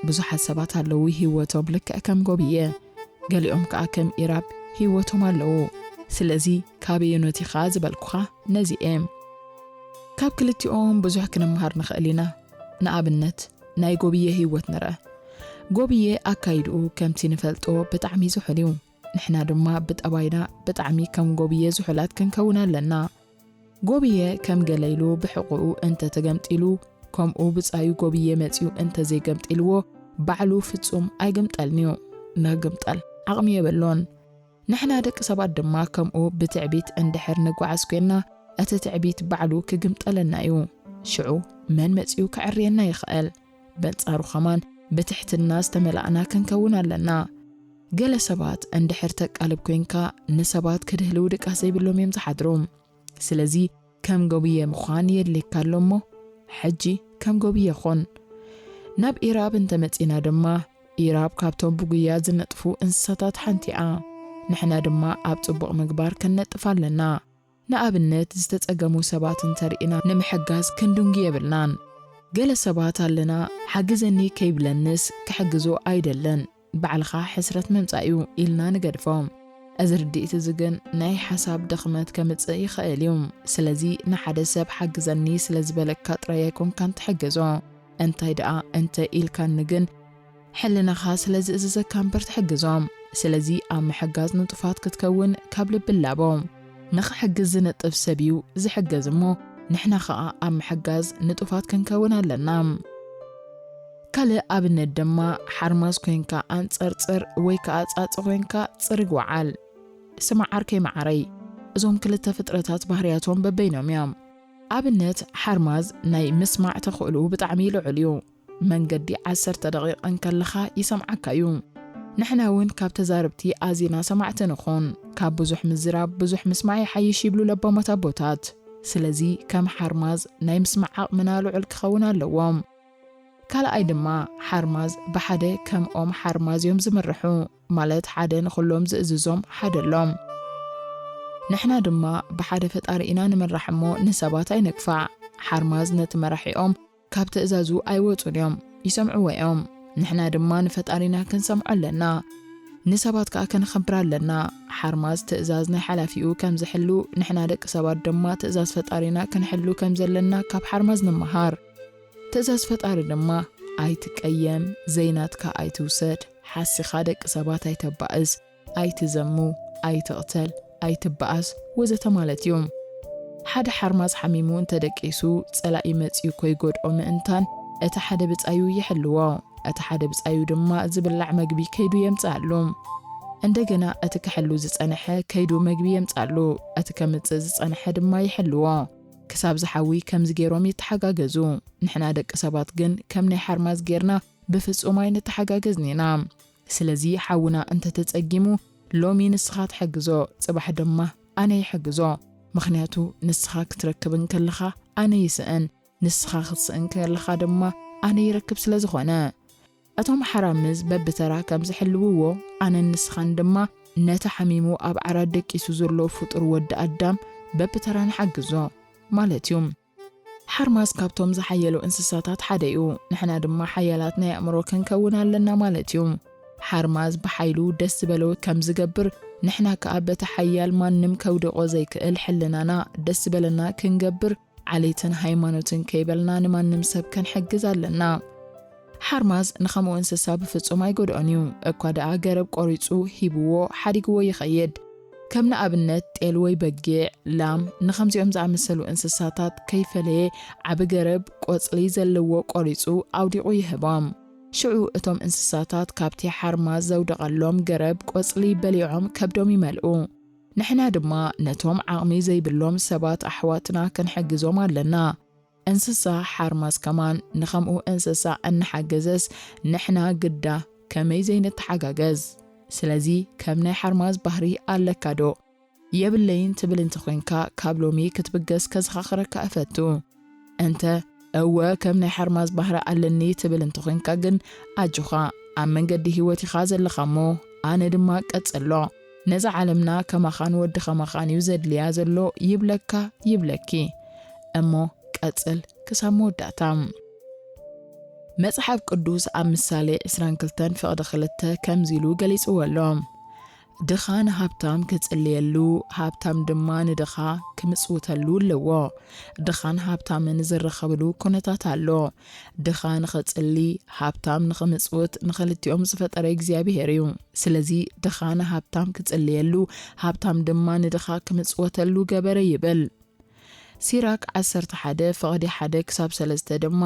ብዙሓት ሰባት ኣለዉ ህይወቶም ልክዕ ከም ጎብየ፣ ገሊኦም ከኣ ከም ኢራብ ህይወቶም ኣለዉ። ስለዚ ካበየኖት ኢኻ ዝበልኩኻ ነዚ እየ። ካብ ክልቲኦም ብዙሕ ክንምሃር ንኽእል ኢና። ንኣብነት ናይ ጎብየ ህይወት ንርአ። ጎብየ ኣካይድኡ ከምቲ ንፈልጦ ብጣዕሚ ዝሑል እዩ። ንሕና ድማ ብጠባይና ብጣዕሚ ከም ጎብየ ዝሑላት ክንከውን ኣለና። ጎብየ ከም ገለ ኢሉ ብሕቖኡ እንተ ተገምጢሉ፣ ከምኡ ብጻዩ ጎብየ መጺኡ እንተ ዘይገምጢልዎ፣ ባዕሉ ፍጹም ኣይግምጠልን እዩ። ንኽግምጠል ዓቕሚ የብሉን። ንሕና ደቂ ሰባት ድማ ከምኡ ብትዕቢት እንድሕር ንጓዓዝ ኮይንና፣ እቲ ትዕቢት ባዕሉ ክግምጠለና እዩ። ሽዑ መን መጺኡ ከዕርየና ይኽእል? በንጻሩ ኸማን ብትሕትና ዝተመላእና ክንከውን ኣለና። ገለ ሰባት እንድሕር ተቃልብ ኮይንካ፣ ንሰባት ክድህልው ድቃስ ዘይብሎም እዮም ዝሓድሩ። ስለዚ ከም ጎብየ ምዃን የድልየካ ኣሎ እሞ፣ ሕጂ ከም ጎብየ ኹን። ናብ ኢራብ እንተመጺና ድማ፣ ኢራብ ካብቶም ብጉያ ዝነጥፉ እንስሳታት ሓንቲ እያ። ንሕና ድማ ኣብ ጽቡቕ ምግባር ክንነጥፍ ኣለና። ንኣብነት፣ ዝተጸገሙ ሰባት እንተርኢና ንምሕጋዝ ክንድንጉ የብልናን። ገለ ሰባት ኣለና፣ ሓግዘኒ ከይብለንስ ክሕግዞ ኣይደልን፣ ባዕልኻ ሕስረት ምምጻእ እዩ ኢልና ንገድፎ። እዚ ርድኢት እዚ ግን ናይ ሓሳብ ድኽመት ከምጽእ ይኽእል እዩ። ስለዚ ንሓደ ሰብ ሓግዘኒ ስለ ዝበለካ ጥራይ ኣይኮንካን ትሕግዞ። እንታይ ደኣ እንተ ኢልካኒ ግን ሕልናኻ ስለ ዝእዝዘካ እምበር ትሕግዞ። ስለዚ ኣብ ምሕጋዝ ንጡፋት ክትከውን ካብ ልቢ ላቦ። ንኽሕግዝ ዝነጥፍ ሰብ እዩ ዝሕገዝ እሞ ንሕና ኸኣ ኣብ ምሕጋዝ ንጡፋት ክንከውን ኣለና። ካልእ ኣብነት ድማ ሓርማዝ ኮይንካ ኣንጸርጽር ወይ ከኣ ጻጸ ኮይንካ ጽርግ ወዓል። ስማዕ ዓርከይ መዓረይ፣ እዞም ክልተ ፍጥረታት ባህርያቶም በበይኖም እዮም። ኣብነት ሓርማዝ ናይ ምስማዕ ተኽእልኡ ብጣዕሚ ልዑል እዩ። መንገዲ ዓሰርተ ደቂቕ እንከለኻ ይሰምዓካ እዩ። ንሕና እውን ካብ ተዛረብቲ ኣዚና ሰማዕቲ ንኹን። ካብ ብዙሕ ምዝራብ ብዙሕ ምስማዕ ይሓይሽ ይብሉ ለባማት ኣቦታት። ስለዚ ከም ሓርማዝ ናይ ምስማዕ ዓቕምና ልዑል ክኸውን ኣለዎ። ካልኣይ ድማ ሓርማዝ ብሓደ ከም ኦም ሓርማዝ እዮም ዝምርሑ፣ ማለት ሓደ ንኹሎም ዝእዝዞም ሓደሎም። ንሕና ድማ ብሓደ ፈጣሪ ኢና ንምራሕ እሞ ንሰባት ኣይንግፋዕ። ሓርማዝ ነቲ መራሒኦም ካብ ትእዛዙ ኣይወጹን እዮም፣ ይሰምዕዎ እዮም። ንሕና ድማ ንፈጣሪና ክንሰምዖ ኣለና። ንሰባት ከኣ ከነኸብር ኣለና። ሓርማዝ ትእዛዝ ናይ ሓላፊኡ ከም ዝሕሉ፣ ንሕና ደቂ ሰባት ድማ ትእዛዝ ፈጣሪና ክንሕሉ ከም ዘለና ካብ ሓርማዝ ንምሃር። ትእዛዝ ፈጣሪ ድማ ኣይትቀየም፣ ዘይናትካ ኣይትውሰድ፣ ሓሲኻ ደቂ ሰባት ኣይተባእስ፣ ኣይትዘሙ፣ ኣይትቕተል፣ ኣይትበኣስ ወዘተ ማለት እዩ። ሓደ ሓርማዝ ሓሚሙ እንተደቂሱ፣ ጸላኢ መጺኡ ከይጎድኦ ምእንታን እቲ ሓደ ብጻዩ ይሕልዎ። እቲ ሓደ ብጻዩ ድማ ዝብላዕ መግቢ ከይዱ የምጽኣሉ። እንደገና እቲ ክሕሉ ዝጸንሐ ከይዱ መግቢ የምጽኣሉ፣ እቲ ከምጽእ ዝጸንሐ ድማ ይሕልዎ። ክሳብ ዝሓዊ ከምዚ ገይሮም ይተሓጋገዙ። ንሕና ደቂ ሰባት ግን ከም ናይ ሓርማዝ ጌርና ብፍጹም ኣይንተሓጋገዝን ኢና። ስለዚ ሓውና እንተተጸጊሙ፣ ሎሚ ንስኻ ትሕግዞ፣ ጽባሕ ድማ ኣነ ይሕግዞ። ምኽንያቱ ንስኻ ክትረክብ እንከለኻ ኣነ ይስእን፣ ንስኻ ክትስእን ከለኻ ድማ ኣነ ይረክብ ስለ ዝኾነ። እቶም ሓራምዝ በብተራ ከም ዝሕልውዎ፣ ኣነን ንስኻን ድማ ነቲ ሓሚሙ ኣብ ዓራት ደቂሱ ዘሎ ፍጡር ወዲ ኣዳም በብተራ ንሓግዞ ማለት እዩ። ሓርማዝ ካብቶም ዝሓየሉ እንስሳታት ሓደ እዩ። ንሕና ድማ ሓያላት ናይ ኣእምሮ ክንከውን ኣለና ማለት እዩ። ሓርማዝ ብሓይሉ ደስ ዝበሎ ከም ዝገብር፣ ንሕና ከኣ በቲ ሓያል ማንም ከውድቖ ዘይክእል ሕልናና ደስ ዝበለና ክንገብር፣ ዓሌትን ሃይማኖትን ከይበልና ንማንም ሰብ ከንሕግዝ ኣለና። ሓርማዝ ንኸምኡ እንስሳ ብፍጹም ኣይጎድኦን እዩ። እኳ ደኣ ገረብ ቆሪጹ ሂብዎ፣ ሓዲግዎ ይኸይድ። ከም ንኣብነት ጤል ወይ በጊዕ፣ ላም፣ ንኸምዚኦም ዝኣመሰሉ እንስሳታት ከይፈለየ ዓቢ ገረብ ቆጽሊ ዘለዎ ቆሪጹ ኣውዲቑ ይህቦም። ሽዑ እቶም እንስሳታት ካብቲ ሓርማዝ ዘውደቐሎም ገረብ ቆጽሊ በሊዖም ከብዶም ይመልኡ። ንሕና ድማ ነቶም ዓቕሚ ዘይብሎም ሰባት ኣሕዋትና ክንሕግዞም ኣለና። እንስሳ ሓርማዝ ከማን ንኸምኡ እንስሳ እናሓገዘስ ንሕና ግዳ ከመይ ዘይንተሓጋገዝ? ስለዚ ከም ናይ ሓርማዝ ባህሪ ኣለካ ዶ? የብለይን ትብል እንተኾይንካ ካብ ሎሚ ክትብገስ ከዘኻኽረካ እፈቱ። እንተ እወ ከም ናይ ሓርማዝ ባህሪ ኣለኒ ትብል እንተኾይንካ ግን ኣጆኻ ኣብ መንገዲ ህይወት ኢኻ ዘለኻ እሞ ኣነ ድማ ቀጽሎ። ነዛ ዓለምና ከማኻን ወዲ ከማኻን እዩ ዘድልያ ዘሎ ይብለካ ይብለኪ። እሞ ቀጽል ክሳብ መወዳእታ። መጽሓፍ ቅዱስ ኣብ ምሳሌ ዕስራን ክልተን ፍቕዲ ክልተ ከምዚ ኢሉ ገሊጽዎ ኣሎ። ድኻ ንሃብታም ክጽልየሉ፣ ሃብታም ድማ ንድኻ ክምጽውተሉ ኣለዎ። ድኻን ሃብታምን ዝራኸብሉ ኩነታት ኣሎ። ድኻ ንኽጽሊ፣ ሃብታም ንኽምጽውት ንኽልቲኦም ዝፈጠረ እግዚኣብሄር እዩ። ስለዚ ድኻ ንሃብታም ክጽልየሉ፣ ሃብታም ድማ ንድኻ ክምጽወተሉ ገበረ ይብል። ሲራክ ዓሰርተ ሓደ ፍቕዲ ሓደ ክሳብ ሰለስተ ድማ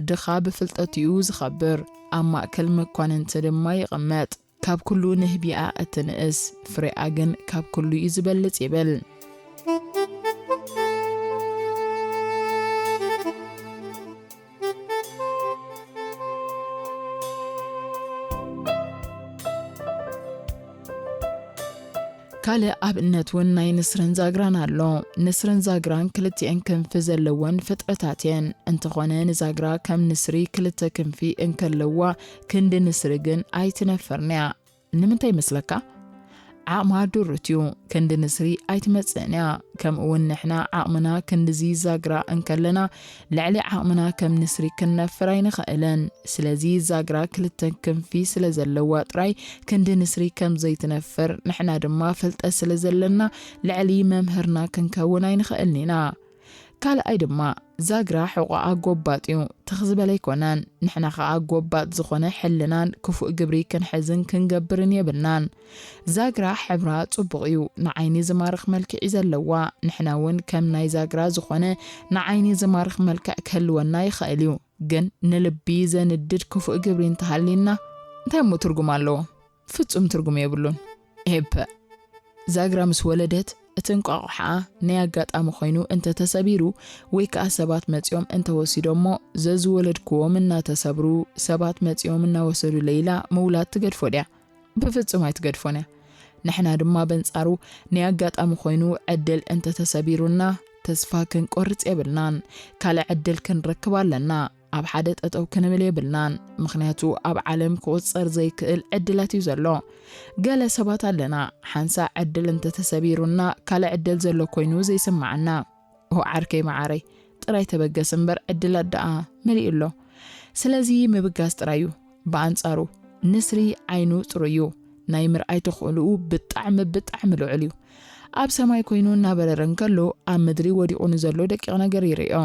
ድኻ ብፍልጠቱ እዩ ዝኸብር፣ ኣብ ማእከል መኳንንቲ ድማ ይቕመጥ። ካብ ኩሉ ንህቢኣ እትንእስ፣ ፍሬኣ ግን ካብ ኩሉ እዩ ዝበልጽ ይብል። ካልእ ኣብነት እውን ናይ ንስርን ዛግራን ኣሎ። ንስርን ዛግራን ክልቲኤን ክንፊ ዘለወን ፍጥረታት እየን። እንተኾነ ንዛግራ ከም ንስሪ ክልተ ክንፊ እንከለዋ፣ ክንዲ ንስሪ ግን ኣይትነፍርን እያ። ንምንታይ ይመስለካ? ዓቕማ ድሩት እዩ። ክንዲ ንስሪ ኣይትመጽእን እያ። ከምኡ እውን ንሕና ዓቕምና ክንድዚ ዛግራ እንከለና፣ ልዕሊ ዓቕምና ከም ንስሪ ክንነፍር ኣይንኽእልን። ስለዚ ዛግራ ክልተ ክንፊ ስለ ዘለዋ ጥራይ ክንዲ ንስሪ ከም ዘይትነፍር፣ ንሕና ድማ ፍልጠት ስለ ዘለና ልዕሊ መምህርና ክንከውን ኣይንኽእልን ኢና። ካልኣይ ድማ፣ ዛግራ ሕቖኣ ጎባጥ እዩ፣ ትኽ ዝበለ ኣይኮነን። ንሕና ኸኣ ጎባጥ ዝኾነ ሕልናን ክፉእ ግብሪ ክንሕዝን ክንገብርን የብልናን። ዛግራ ሕብራ ጽቡቕ እዩ፣ ንዓይኒ ዝማርኽ መልክዕ እዩ ዘለዋ። ንሕና እውን ከም ናይ ዛግራ ዝኾነ ንዓይኒ ዝማርኽ መልክዕ ክህልወና ይኽእል እዩ። ግን ንልቢ ዘንድድ ክፉእ ግብሪ እንተሃልዩና እንታይ እሞ ትርጉም ኣለዎ? ፍጹም ትርጉም የብሉን። ኤፐ ዛግራ ምስ ወለደት እቲ እንቋቑሓኣ ናይ ኣጋጣሚ ኮይኑ እንተተሰቢሩ ወይ ከኣ ሰባት መጺኦም እንተወሲዶሞ ዘዝወለድክዎም እናተሰብሩ ሰባት መጺኦም እናወሰዱ ለይላ ምውላድ ትገድፎ ድያ? ብፍጹም ኣይትገድፎን እያ። ንሕና ድማ በንጻሩ ናይ ኣጋጣሚ ኮይኑ ዕድል እንተተሰቢሩና ተስፋ ክንቆርጽ የብልናን። ካልእ ዕድል ክንረክብ ኣለና። ኣብ ሓደ ጠጠው ክንብል የብልናን። ምኽንያቱ ኣብ ዓለም ክቑጸር ዘይክእል ዕድላት እዩ ዘሎ። ገለ ሰባት ኣለና ሓንሳ ዕድል እንተተሰቢሩና ካልእ ዕድል ዘሎ ኮይኑ ዘይስምዓና። ኦ ዓርከይ መዓረይ ጥራይ ተበገስ እምበር ዕድላት ደኣ መሊኡ ኣሎ። ስለዚ ምብጋስ ጥራይ እዩ። ብኣንጻሩ ንስሪ ዓይኑ ጽሩይ እዩ። ናይ ምርኣይ ተኽእልኡ ብጣዕሚ ብጣዕሚ ልዑል እዩ። ኣብ ሰማይ ኮይኑ እናበረረ እንከሎ ኣብ ምድሪ ወዲቑ ንዘሎ ደቂቕ ነገር ይርእዮ።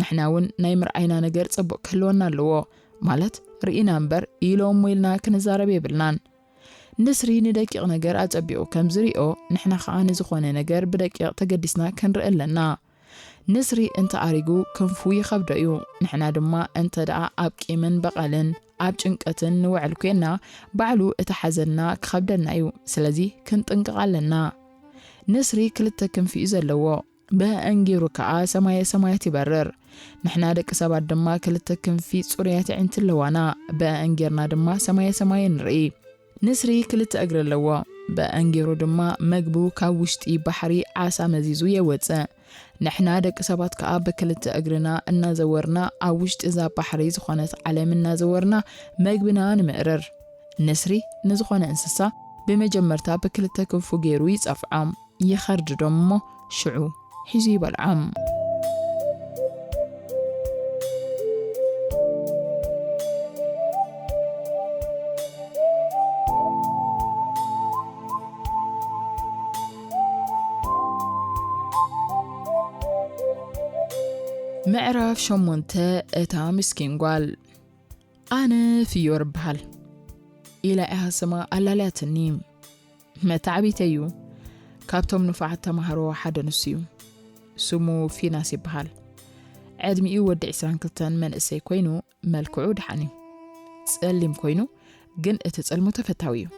ንሕና እውን ናይ ምርኣይና ነገር ጽቡቕ ክህልወና ኣለዎ። ማለት ርኢና እምበር ኢሎም ኢልና ክንዛረብ የብልናን። ንስሪ ንደቂቕ ነገር ኣጸቢቑ ከም ዝሪኦ ንሕና ኸኣ ንዝኾነ ነገር ብደቂቕ ተገዲስና ክንርኢ ኣለና። ንስሪ እንተ ኣሪጉ ክንፉ ይኸብዶ እዩ። ንሕና ድማ እንተ ደኣ ኣብ ቂምን በቐልን ኣብ ጭንቀትን ንውዕል ኮይና ባዕሉ እቲ ሓዘንና ክኸብደና እዩ። ስለዚ ክንጥንቅቕ ኣለና። ንስሪ ክልተ ክንፊ እዩ ዘለዎ። ብኣእንጊሩ ከኣ ሰማየ ሰማያት ይበርር። ንሕና ደቂ ሰባት ድማ ክልተ ክንፊ ጽሩያት ኣዒንቲ ኣለዋና። ብኣእንጊርና ድማ ሰማየ ሰማይ ንርኢ። ንስሪ ክልተ እግሪ ኣለዎ። ብኣእንጊሩ ድማ መግቡ ካብ ውሽጢ ባሕሪ ዓሳ መዚዙ የወጽእ። ንሕና ደቂ ሰባት ከኣ ብክልተ እግርና እናዘወርና ኣብ ውሽጢ እዛ ባሕሪ ዝኾነት ዓለም እናዘወርና መግብና ንምእርር። ንስሪ ንዝኾነ እንስሳ ብመጀመርታ ብክልተ ክንፉ ገይሩ ይጸፍዖም፣ ይኸርድዶም እሞ ሽዑ ሒዙ ይበልዖም። ምዕራፍ ሸሞንተ። እታ ምስኪን ጓል። ኣነ ፍዮር እበሃል ኢላ እያ ስማ ኣላልያትኒ። መተዓቢተይ እዩ። ካብቶም ንፉዓት ተማሃሮ ሓደ ንሱ እዩ። ስሙ ፊናስ ይበሃል። ዕድሚኡ ወዲ ዕስራን ክልተን መንእሰይ ኮይኑ፣ መልክዑ ደሓን እዩ። ጸሊም ኮይኑ፣ ግን እቲ ጽልሙ ተፈታዊ እዩ።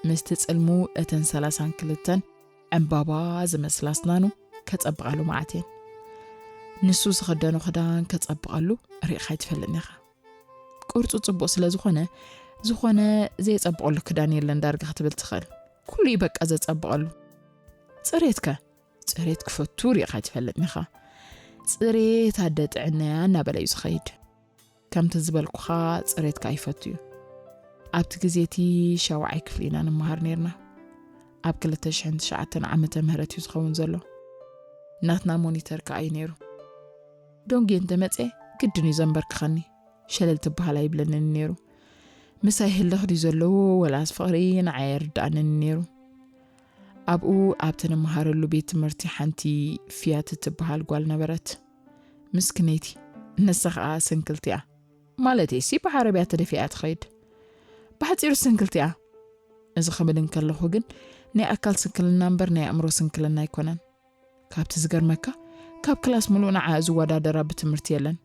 ምስቲ ጽልሙ እተን ሰላሳን ክልተን ዕምባባ ዝመስላ ኣስናኑ ከጸብቓሉ መዓት እየን። ንሱ ዝኽደኖ ክዳን ከጸብቐሉ ርኢኻ ኣይትፈልጥን ኢኻ። ቅርጹ ጽቡቕ ስለ ዝኾነ፣ ዝኾነ ዘየጸብቐሉ ክዳን የለን ዳርጋ ክትብል ትኽእል። ኩሉ እዩ በቃ ዘጸብቐሉ። ጽሬትከ? ጽሬት ክፈቱ ርኢኻ ኣይትፈልጥን ኢኻ። ጽሬት ኣደ ጥዕናያ እናበለ እዩ ዝኸይድ። ከምቲ ዝበልኩኻ ጽሬት ከኣ ይፈቱ እዩ። ኣብቲ ግዜ እቲ ሻውዓይ ክፍሊ ኢና ንመሃር ኔርና። ኣብ ክልተ ሽሕን ትሽዓተን ዓመተ ምህረት እዩ ዝኸውን ዘሎ። ናትና ሞኒተር ከኣ እዩ ነይሩ። ዶንጌ እንተመጸ ግድን እዩ ዘንበርክኸኒ። ሸለል ትበሃል ኣይብለንን ነይሩ። ምሳይ ህልኽ ድዩ ዘለዎ ወላስ ፍቕሪ ንዓይ ኣይርድኣንን ነይሩ። ኣብኡ ኣብቲ ንመሃረሉ ቤት ትምህርቲ ሓንቲ ፊያት እትበሃል ጓል ነበረት። ምስክነይቲ፣ ንሳ ኸኣ ስንክልቲ እያ። ማለተይሲ ብዓረብያ ተደፊኣ ትኸይድ። ብሓጺሩ ስንክልቲ እያ። እዚ ክብል እንከለኹ ግን ናይ ኣካል ስንክልና እምበር ናይ ኣእምሮ ስንክልና ኣይኮነን። ካብቲ ዝገርመካ፣ ካብ ክላስ ምሉእ ንዓኣ ዝወዳደራ ብትምህርቲ የለን።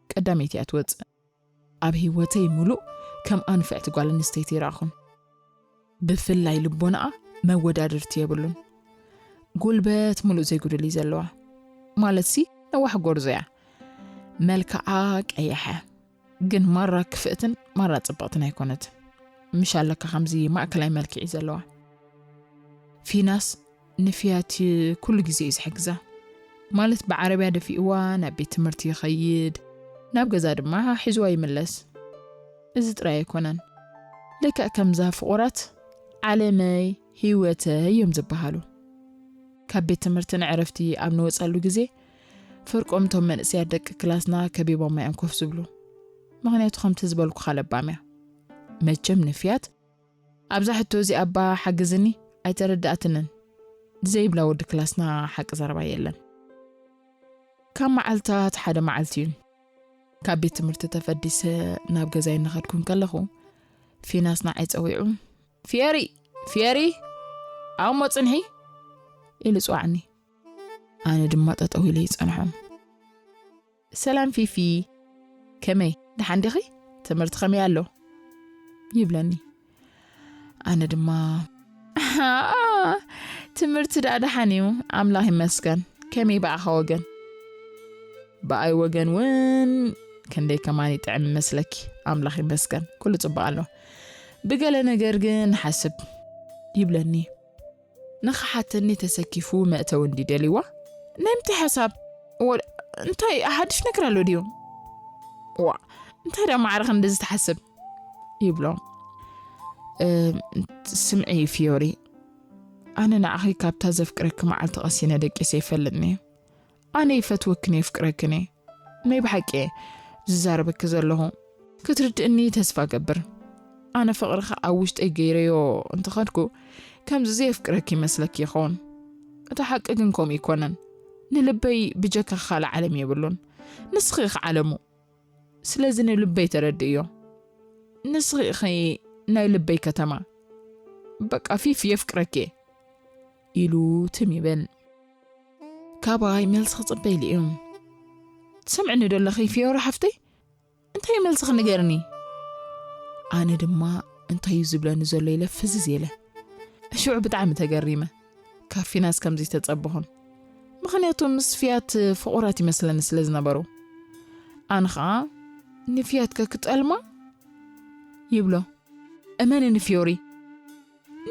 ቀዳመይቲ እያ ትወጽእ። ኣብ ህይወተይ ምሉእ ከምኣ ንፍዕቲ ጓል ኣንስተይቲ ይረኣኹን። ብፍላይ ልቦናኣ መወዳድርቲ የብሉን። ጉልበት ምሉእ ዘይጉድል እዩ ዘለዋ። ማለትሲ ነዋሕ ጎርዞ እያ። መልክዓ ቀያሕ እያ። ግን ማራ ክፍእትን ማራ ጽብቕትን ኣይኮነትን። ምሽ ኣለካ ከምዚ ማእከላይ መልክዕ እዩ ዘለዋ። ፊናስ ንፍያት ኩሉ ግዜ እዩ ዝሕግዛ። ማለት ብዓረብያ ደፊእዋ ናብ ቤት ትምህርቲ ይኸይድ፣ ናብ ገዛ ድማ ሒዝዋ ይምለስ። እዚ ጥራይ ኣይኮነን። ልክዕ ከምዛ ፍቑራት ዓለመይ ህይወተይ እዮም ዝበሃሉ። ካብ ቤት ትምህርቲ ንዕረፍቲ ኣብ ንወጸሉ ግዜ ፍርቆም እቶም መንእሰያት ደቂ ክላስና ከቢቦማ እዮም ኮፍ ዝብሉ። ምኽንያቱ ከምቲ ዝበልኩኻ ለባም እያ። መቸም ንፍያት ኣብዛ ሕቶ እዚኣ እባ ሓግዝኒ ኣይተረድኣትንን። ዘይብላ ወዲ ክላስና ሓቂ ዘረባ የለን። ካብ መዓልታት ሓደ መዓልቲ እዩ። ካብ ቤት ትምህርቲ ተፈዲሰ ናብ ገዛይ እናኸድኩ እንከለኹ ፊናስ ንዓይ ጸዊዑ፣ "ፊየሪ! ፊየሪ! ኣብሞ ጽንሒ!" ኢሉ ጸዋዕኒ። ኣነ ድማ ጠጠው ኢለ ይጸንሖ። "ሰላም ፊፊ፣ ከመይ፣ ደሓን ዲኺ? ትምህርቲ ከመይ ኣሎ? ይብለኒ። ኣነ ድማ፣ ትምህርቲ ደኣ ደሓን እዩ፣ ኣምላኽ ይመስገን። ከመይ ብኣኻ ወገን? ብኣይ ወገን እውን ክንደይ ከማን ይጥዕም ይመስለኪ። ኣምላኽ ይመስገን፣ ኩሉ ጽቡቕ ኣሎ። ብገለ ነገር ግን ንሓስብ፣ ይብለኒ። ንኽሓተኒ ተሰኪፉ መእተዊ እንዲ ደልዋ። ናይ ምንታይ ሓሳብ? ወ-፣ እንታይ ሓድሽ ነገር ኣሎ ድዩ? ዋ፣ እንታይ ደኣ ማዕረ ክንድዚ ትሓስብ? ይብሎ። እ፣ ስምዒ ፊዮሪ፣ ኣነ ንዓኺ ካብታ ዘፍቅረኪ መዓልቲ ቀሲነ ደቂሰ ይፈልጥኒ። ኣነ ይፈትወክን የፍቅረክን እየ። ናይ ብሓቂ እየ ዝዛረበኪ ዘለኹ። ክትርድእኒ ተስፋ ገብር። ኣነ ፍቕርኻ ኣብ ውሽጠይ ገይረዮ እንተኸድኩ፣ ከምዚ ዘየፍቅረኪ ይመስለኪ ይኸውን። እቲ ሓቂ ግን ከምኡ ይኮነን። ንልበይ ብጀካ ካልእ ዓለም የብሉን። ንስኺ ኢኺ ዓለሙ። ስለዚ ንልበይ ተረድእዮ። ንስኺ ኢኺ ናይ ልበይ ከተማ። በቃ ፊፍ የፍቅረኪ እየ። ኢሉ ትም ይበል። ካባይ መልሲ ክጽበ ኢሉ እዩ። ትሰምዕኒ ዶ ኣለኺ ፊዮሪ ሓፍተይ? እንታይ እዩ መልስኺ ንገርኒ? ኣነ ድማ እንታይ እዩ ዝብለኒ ዘሎ ኢለ ፍዝዝ ኢለ። ሽዑ ብጣዕሚ ተገሪመ። ካብ ፊናስ ከምዚ ተጸበኹን። ምኽንያቱ ምስ ፊያት ፍቑራት ይመስለኒ ስለ ዝነበሩ። ኣነ ኸኣ ንፊያት ከ ክጠልማ? ይብሎ። እመንኒ ፊዮሪ፣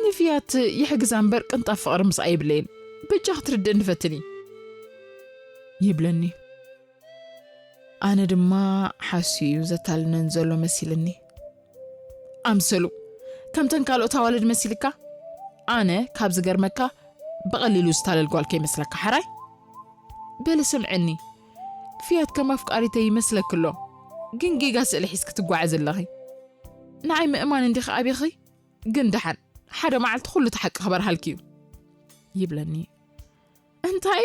ንፊያት ይሕግዛ እምበር ቅንጣብ ፍቕሪ ምስኣ የብለይን። በጃ ክትርድእኒ ፈትኒ። ይብለኒ። ኣነ ድማ ሓስዩ እዩ ዘታልነን ዘሎ መሲልኒ። ኣምሰሉ፣ ከምተን ካልኦት ኣዋልድ መሲልካ? ኣነ ካብ ዝገርመካ ብቐሊሉ ዝታለል ጓል ከይመስለካ ሓራይ? በሊ ስምዕኒ፣ ፊያት ከም ኣፍቃሪተይ ይመስለኪ ኣሎ፣ ግን ጌጋ ስእሊ ሒዝኪ ትጓዓዚ ኣለኺ። ንዓይ ምእማን እንዲኺ ኣቢኺ፣ ግን ደሓን ሓደ መዓልቲ ኩሉ እቲ ሓቂ ክበርሃልኪ እዩ። ይብለኒ። እንታይ?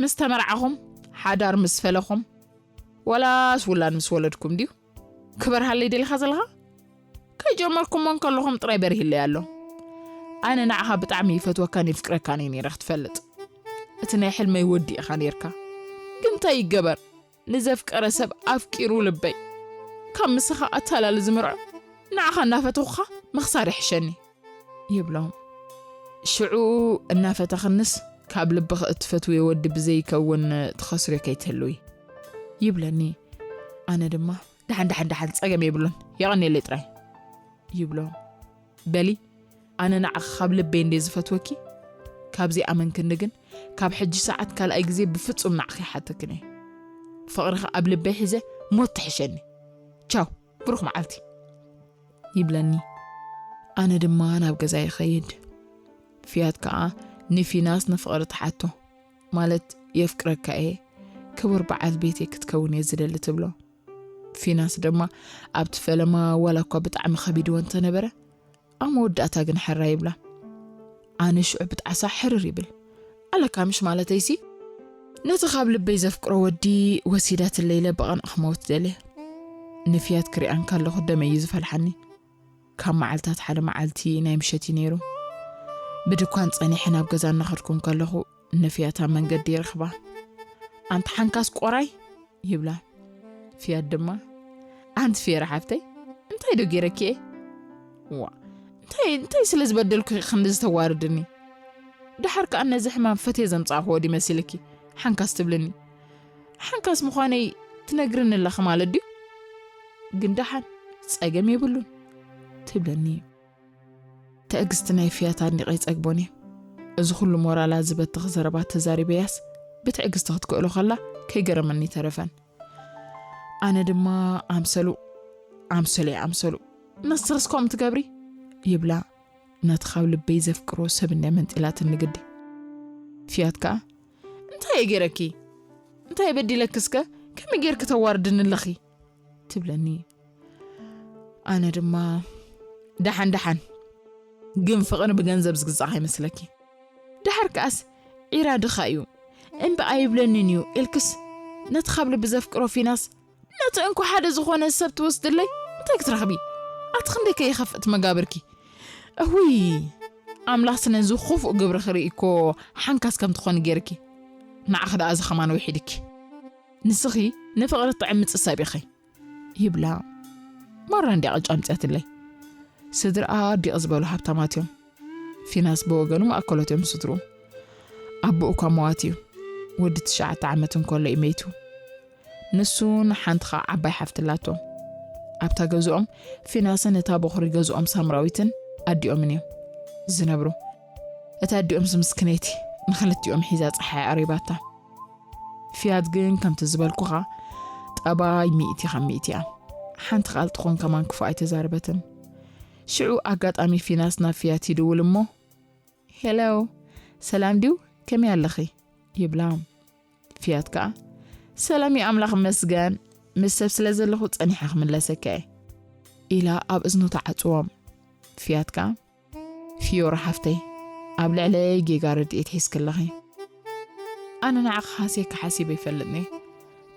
ምስ ተመርዓኹም፣ ሓዳር ምስ ፈለኹም፣ ወላስ ውላድ ምስ ወለድኩም ድዩ ክበርሃለይ ደሊኻ ዘለኻ? ከይጀመርኩሞ እንከለኹም ጥራይ በርሂለይ ኣሎ። ኣነ ንዓኻ ብጣዕሚ ይፈትወካን ይፍቅረካን እየ ነይረ ክትፈልጥ። እቲ ናይ ሕልመይ ወዲ ኢኻ ነይርካ። ግን እንታይ ይገበር? ንዘፍቀረ ሰብ ኣፍቂሩ ልበይ። ካብ ምሳኻ ኣታላሊ ዝምርዖ ንዓኻ እናፈተኹኻ ምኽሳር ይሕሸኒ። ይብሎ። ሽዑ እናፈተኽንስ ካብ ልብኺ እትፈትውዮ ወዲ ብዘይከውን ትኸስርዮ ከይትህልዊ። ይብለኒ። ኣነ ድማ፣ ደሓን፣ ደሓን፣ ደሓን፣ ጸገም የብሉን፣ የቐንየለይ ጥራይ። ይብሎ። በሊ፣ ኣነ ንዓኺ ካብ ልበይ እንድየ ዝፈትወኪ፣ ካብዚ ኣመንክኒ ግን፣ ካብ ሕጂ ሰዓት ካልኣይ ግዜ ብፍጹም ንዓኺ ይሓተክን እየ። ፍቕርኺ ኣብ ልበይ ሒዘ ሞት ትሕሸኒ። ቻው፣ ብሩኽ መዓልቲ። ይብለኒ። ኣነ ድማ ናብ ገዛ ይኸይድ። ፊያት ከኣ ንፊናስ ንፍቕሪ ትሓቶ፣ ማለት የፍቅረካ እየ፣ ክቡር በዓል ቤተይ ክትከውን እየ ዝደሊ ትብሎ። ፊናስ ድማ ኣብቲ ፈለማ ዋላ እኳ ብጣዕሚ ከቢድዎ እንተነበረ፣ ኣብ መወዳእታ ግን ሕራይ ይብላ። ኣነ ሽዑ ብጣዕሳ ሕርር ይብል። ኣለካ ምሽ ማለተይሲ፣ ነቲ ካብ ልበይ ዘፍቅሮ ወዲ ወሲዳትለይ ኢለ ብቐንእ ክመውት ደልየ። ንፍያት ክሪኣን ከለኹ ደመይ እዩ ዝፈልሓኒ። ካብ መዓልታት ሓደ መዓልቲ ናይ ምሸት እዩ ነይሩ። ብድኳን ጸኒሐ ናብ ገዛ እናኸድኩ እንከለኹ ንፍያት ኣብ መንገዲ ይረኽባ። ኣንቲ ሓንካስ ቆራይ፣ ይብላ። ፍያት ድማ፣ ኣንቲ ፌራ ሓፍተይ፣ እንታይ ዶ ገይረኪ እየ? ዋ፣ እንታይ፣ እንታይ ስለ ዝበደልኩ ኢኺ ክንድዚ ተዋርድኒ? ደሓር ከኣ ነዚ ሕማም ፈትየ ዘምጻእክዎ ድዩ መሲልኪ ሓንካስ ትብልኒ? ሓንካስ ምዃነይ ትነግርኒ ኣለኺ ማለት ድዩ? ግን ደሓን ጸገም የብሉን ትብለኒ። ትዕግስቲ ናይ ፍያት ኣድኒቐ ኣይጸግቦን እየ። እዚ ኩሉ ሞራላ ዝበትኽ ዘረባ ተዛሪበያስ ብትዕግስቲ ክትክእሎ ከላ ከይገረመኒ ተረፈን። ኣነ ድማ ኣምሰሉ፣ ኣምሰሉ እየ ኣምሰሉ። ንስኽስ ከምኡ ትገብሪ? ይብላ ነቲ ካብ ልበይ ዘፍቅሮ ሰብ እንድያ መንጢላትኒ ግዲ። ፍያት ከኣ፣ እንታይ እየ ገይረኪ? እንታይ በዲለኪ እስከ? ከመይ ጌርኪ ተዋርድኒ ኣለኺ? ትብለኒ። ኣነ ድማ፣ ደሓን ደሓን፣ ግን ፍቕሪ ብገንዘብ ዝግዛእ ከይመስለኪ። ደሓር ከኣስ ዒራ ድኻ እዩ። እምቢ ኣይብለንን እዩ ኢልክስ፣ ነቲ ካብ ልቢ ዘፍቅሮ ፊናስ፣ ነቲ እንኮ ሓደ ዝኾነ ሰብ ትወስድለይ እንታይ ክትረኽቢ? ኣቲ ክንደይ ከ ይኸፍእ እቲ መጋብርኪ? እውይ፣ ኣምላኽስ ነዚ ክፉእ ግብሪ ክርኢ እኮ ሓንካስ ከም ትኾኒ ጌርኪ። ንዓኺ ደኣ እዚ ኸማን ውሒድኪ። ንስኺ ንፍቕሪ ትዕምጺ ሰብ ኢኺ። ይብላ። ማራ እንዲያ ቅጫ ኣምፅኣትለይ። ስድርኣ ዲቕ ዝበሉ ሃብታማት እዮም። ፊናስ ብወገኑ ማእከሎት እዮም ስድሩ። ኣቦኡ እኳ መዋት እዩ። ወዲ ትሽዓተ ዓመት እንከሎ እዩ መይቱ። ንሱን ሓንቲ ኸዓ ዓባይ ሓፍቲ ኣላቶ። ኣብታ ገዝኦም ፊናስን እታ በኹሪ ገዝኦም ሳምራዊትን ኣዲኦምን እዮም ዝነብሩ። እታ ኣዲኦምስ ምስክነይቲ ንኽልቲኦም ሒዛ ፀሓይ ኣሪባታ። ፍያት ግን ከምቲ ዝበልኩኻ ጠባይ ሚእቲ ካብ ሚእቲ እያ። ሓንቲ ቃል ትኹን ከማን ክፉእ ኣይተዛረበትን። ሽዑ ኣጋጣሚ ፊናስ ናብ ፍያት ይድውል እሞ፣ "ሄሎ፣ ሰላም ድዩ? ከመይ ኣለኺ?" ይብላ። ፍያት ከኣ፣ "ሰላም እዩ ኣምላኽ ይመስገን፣ ምስ ሰብ ስለ ዘለኹ ጸኒሐ ክምለሰካ እየ" ኢላ ኣብ እዝኑ ትዓጽዎ። ፍያት ከኣ፣ "ፊዮራ ሓፍተይ፣ ኣብ ልዕለይ ጌጋ ረድኤት ሒዝኪ ኣለኺ። ኣነ ንዓኺ ሃስየኪ ሓሲበ ይፈልጥኒ።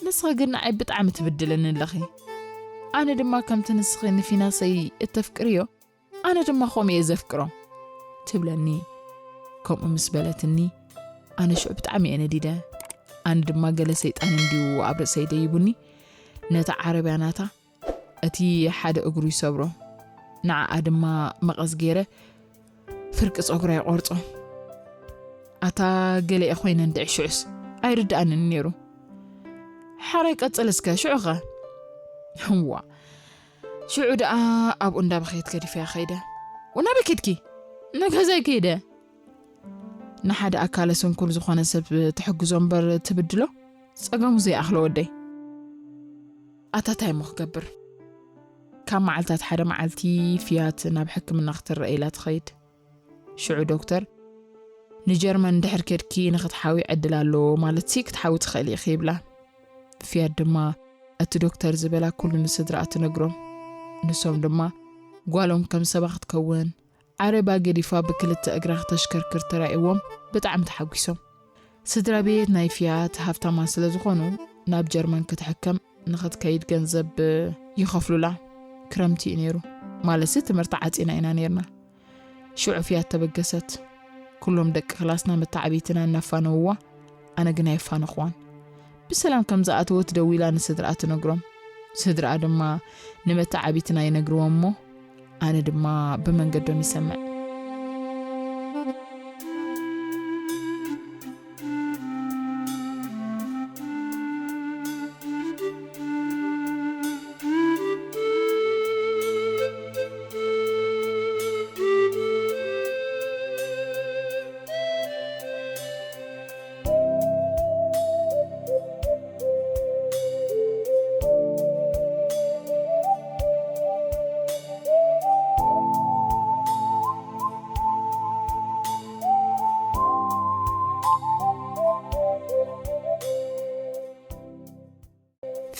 ንስኺ ግን ንዓይ ብጣዕሚ ትብድልኒ ኣለኺ። ኣነ ድማ ከምቲ ንስኺ ንፊናሰይ እተፍቅርዮ፣ ኣነ ድማ ከምኡ እየ ዘፍቅሮ" ትብለኒ። ከምኡ ምስ በለትኒ፣ ኣነ ሽዑ ብጣዕሚ እየ ነዲደ። ኣነ ድማ ገለ ሰይጣን እንድዩ ኣብ ርእሰይ ደይቡኒ፣ ነታ ዓረብያ ናታ እቲ ሓደ እግሩ ይሰብሮ፣ ንዓኣ ድማ መቐስ ገይረ ፍርቂ ጸጉራ ይቖርጾ። ኣታ ገለ እየ ኮይነ እንድዒ ሽዑስ ኣይርድኣንን ነይሩ። ሓራይ ቀጽል እስከ፣ ሽዑኸ? እዋ፣ ሽዑ ደኣ ኣብኡ እንዳበኸየት ገዲፈያ ከይደ። "ወናበይ ከድኪ?" "ንገዛይ ከይደ።" ንሓደ ኣካለ ስንኩል ዝኾነ ሰብ ትሕግዞ እምበር ትብድሎ ጸገሙ ዘይኣኽሎ ወደይ። ኣታ ታይ እሞ ክገብር? ካብ መዓልታት ሓደ መዓልቲ ፍያት ናብ ሕክምና ክትረአ ኢላ ትኸይድ። ሽዑ ዶክተር፣ "ንጀርመን እንድሕር ኬድኪ ንኽትሓዊ ዕድል ኣሎ፣ ማለትሲ ክትሓዊ ትኽእሊ ኢኺ" ይብላ። ፍያት ድማ እቲ ዶክተር ዝበላ ኩሉ ንስድራኣ ትነግሮም። ንሶም ድማ ጓሎም ከም ሰባ ክትከውን፣ ዓረባ ገዲፋ ብክልተ እግራ ክተሽከርክር ተራእይዎም ብጣዕሚ ተሓጒሶም። ስድራ ቤት ናይ ፍያት ሃብታማት ስለ ዝኾኑ፣ ናብ ጀርመን ክትሕከም ንኽትከይድ ገንዘብ ይኸፍሉላ። ክረምቲ እዩ ነይሩ። ማለትሲ ትምህርቲ ዓጺና ኢና ነይርና። ሽዑ ፍያት ተበገሰት። ኩሎም ደቂ ክላስና መተዓብይትና እናፋነውዋ፣ ኣነ ግን ኣየፋነኽዋን። ብሰላም ከም ዝኣተወት ደዊላ ንስድራኣ ትነግሮም። ስድራኣ ድማ ንመተዓብይትና ይነግርዎም እሞ፣ ኣነ ድማ ብመንገዶም ይሰምዕ።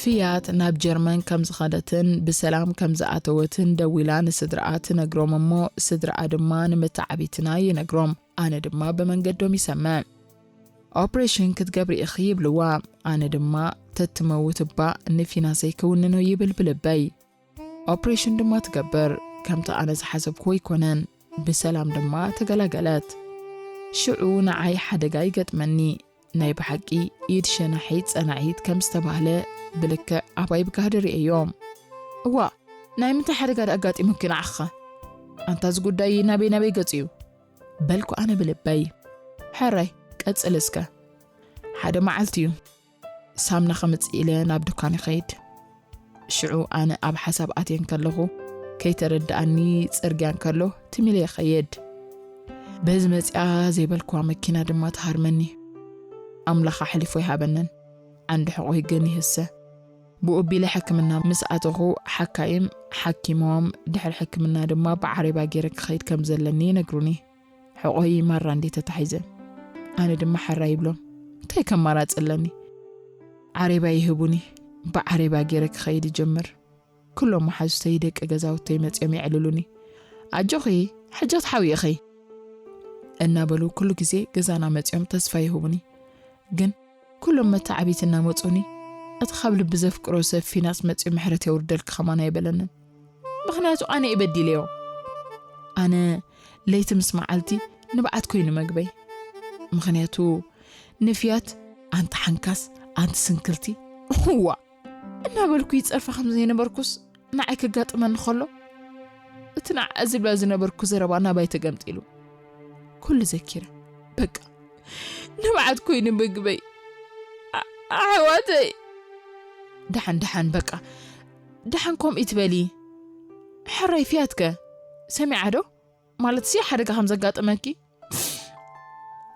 ፍያት ናብ ጀርመን ከም ዝኸደትን ብሰላም ከም ዝኣተወትን ደዊላ ንስድራኣ ትነግሮም እሞ፣ ስድራኣ ድማ ንመተዓብይትና ይነግሮም። ኣነ ድማ ብመንገዶም ይሰምዕ። "ኦፕሬሽን ክትገብሪ ኢኺ" ይብልዋ። ኣነ ድማ፣ "ተትመውት እባ ንፊናሰይ ክውንኖ" ይብል ብልበይ። ኦፕሬሽን ድማ ትገብር። ከምቲ ኣነ ዝሓሰብኩ ኣይኮነን። ብሰላም ድማ ተገላገለት። ሽዑ ንዓይ ሓደጋ ይገጥመኒ። ናይ ብሓቂ ኢድ ሸናሒት ጸናዒት ከም ዝተባህለ ብልክዕ ኣባይ ብጋህዲ ርእየዮ። "እዋእ፣ ናይ ምንታይ ሓደጋ ደኣ ኣጋጢሙኪ ንዓኺ? ኣንታ እዚ ጉዳይ ናበይ ናበይ ገጹ እዩ?" በልኩ ኣነ ብልበይ። "ሕራይ፣ ቀጽል እስከ። ሓደ መዓልቲ እዩ። ሳምና ከምጽእ ኢለ ናብ ድኳን ይኸይድ። ሽዑ ኣነ ኣብ ሓሳብ ኣትየ እንከለኹ፣ ከይተረድኣኒ ጽርግያ እንከሎ ትም ኢለ ይኸይድ። በዚ መጺኣ ዘይበልክዋ መኪና ድማ ትሃርመኒ። ኣምላኽ ኣሕሊፉ ኣይሃበንን። ዓንዲ ሕቖይ ግን ይህሰ። ብኡ ኣቢለ ሕክምና ምስ ኣተኹ፣ ሓካይም ሓኪሞም፣ ድሕሪ ሕክምና ድማ ብዓሬባ ገይረ ክኸይድ ከም ዘለኒ ይነግሩኒ። ሕቖይ ማራ እንዴ ተታሒዘ፣ ኣነ ድማ ሕራይ ይብሎም። እንታይ ከማራጺ ኣለኒ? ዓሬባ ይህቡኒ። ብዓሬባ ገይረ ክኸይድ ይጀምር። ኩሎም መሓዙተይ፣ ደቂ ገዛውተይ መጺኦም የዕልሉኒ። "ኣጆኺ፣ ሕጂ ክትሓዊ ኢኺ" እናበሉ ኩሉ ግዜ ገዛና መጺኦም ተስፋ ይህቡኒ። ግን ኩሎም መተዓቢቲ እናመጹኒ፣ እቲ ካብ ልቢ ዘፍቅሮ ሰብ ፊናስ መጺኡ ምሕረት የውርደልኪ ከማን ኣይበለንን። ምኽንያቱ ኣነ እየ በዲለዮ። ኣነ ለይቲ ምስ መዓልቲ ንብዓት ኮይኑ መግበይ። ምኽንያቱ ንፍያት፣ ኣንቲ ሓንካስ፣ ኣንቲ ስንክልቲ፣ እዋ፣ እናበልኩ ይጸርፋ ከም ዘይነበርኩስ ንዓይ ከጋጥመኒ ከሎ እቲ ንዓ ዝብላ ዝነበርኩ ዘረባ ናባይ ተገምጢሉ። ኩሉ ዘኪረ። በቃ ንብዓት ኮይኑ ምግበይ። ኣሕዋተይ፣ ደሓን ደሓን በቃ ደሓን ከምኡ ይትበሊ። ሕራይ ፍያትከ ሰሚዓ ዶ? ማለት ሲ ሓደጋ ከም ዘጋጠመኪ?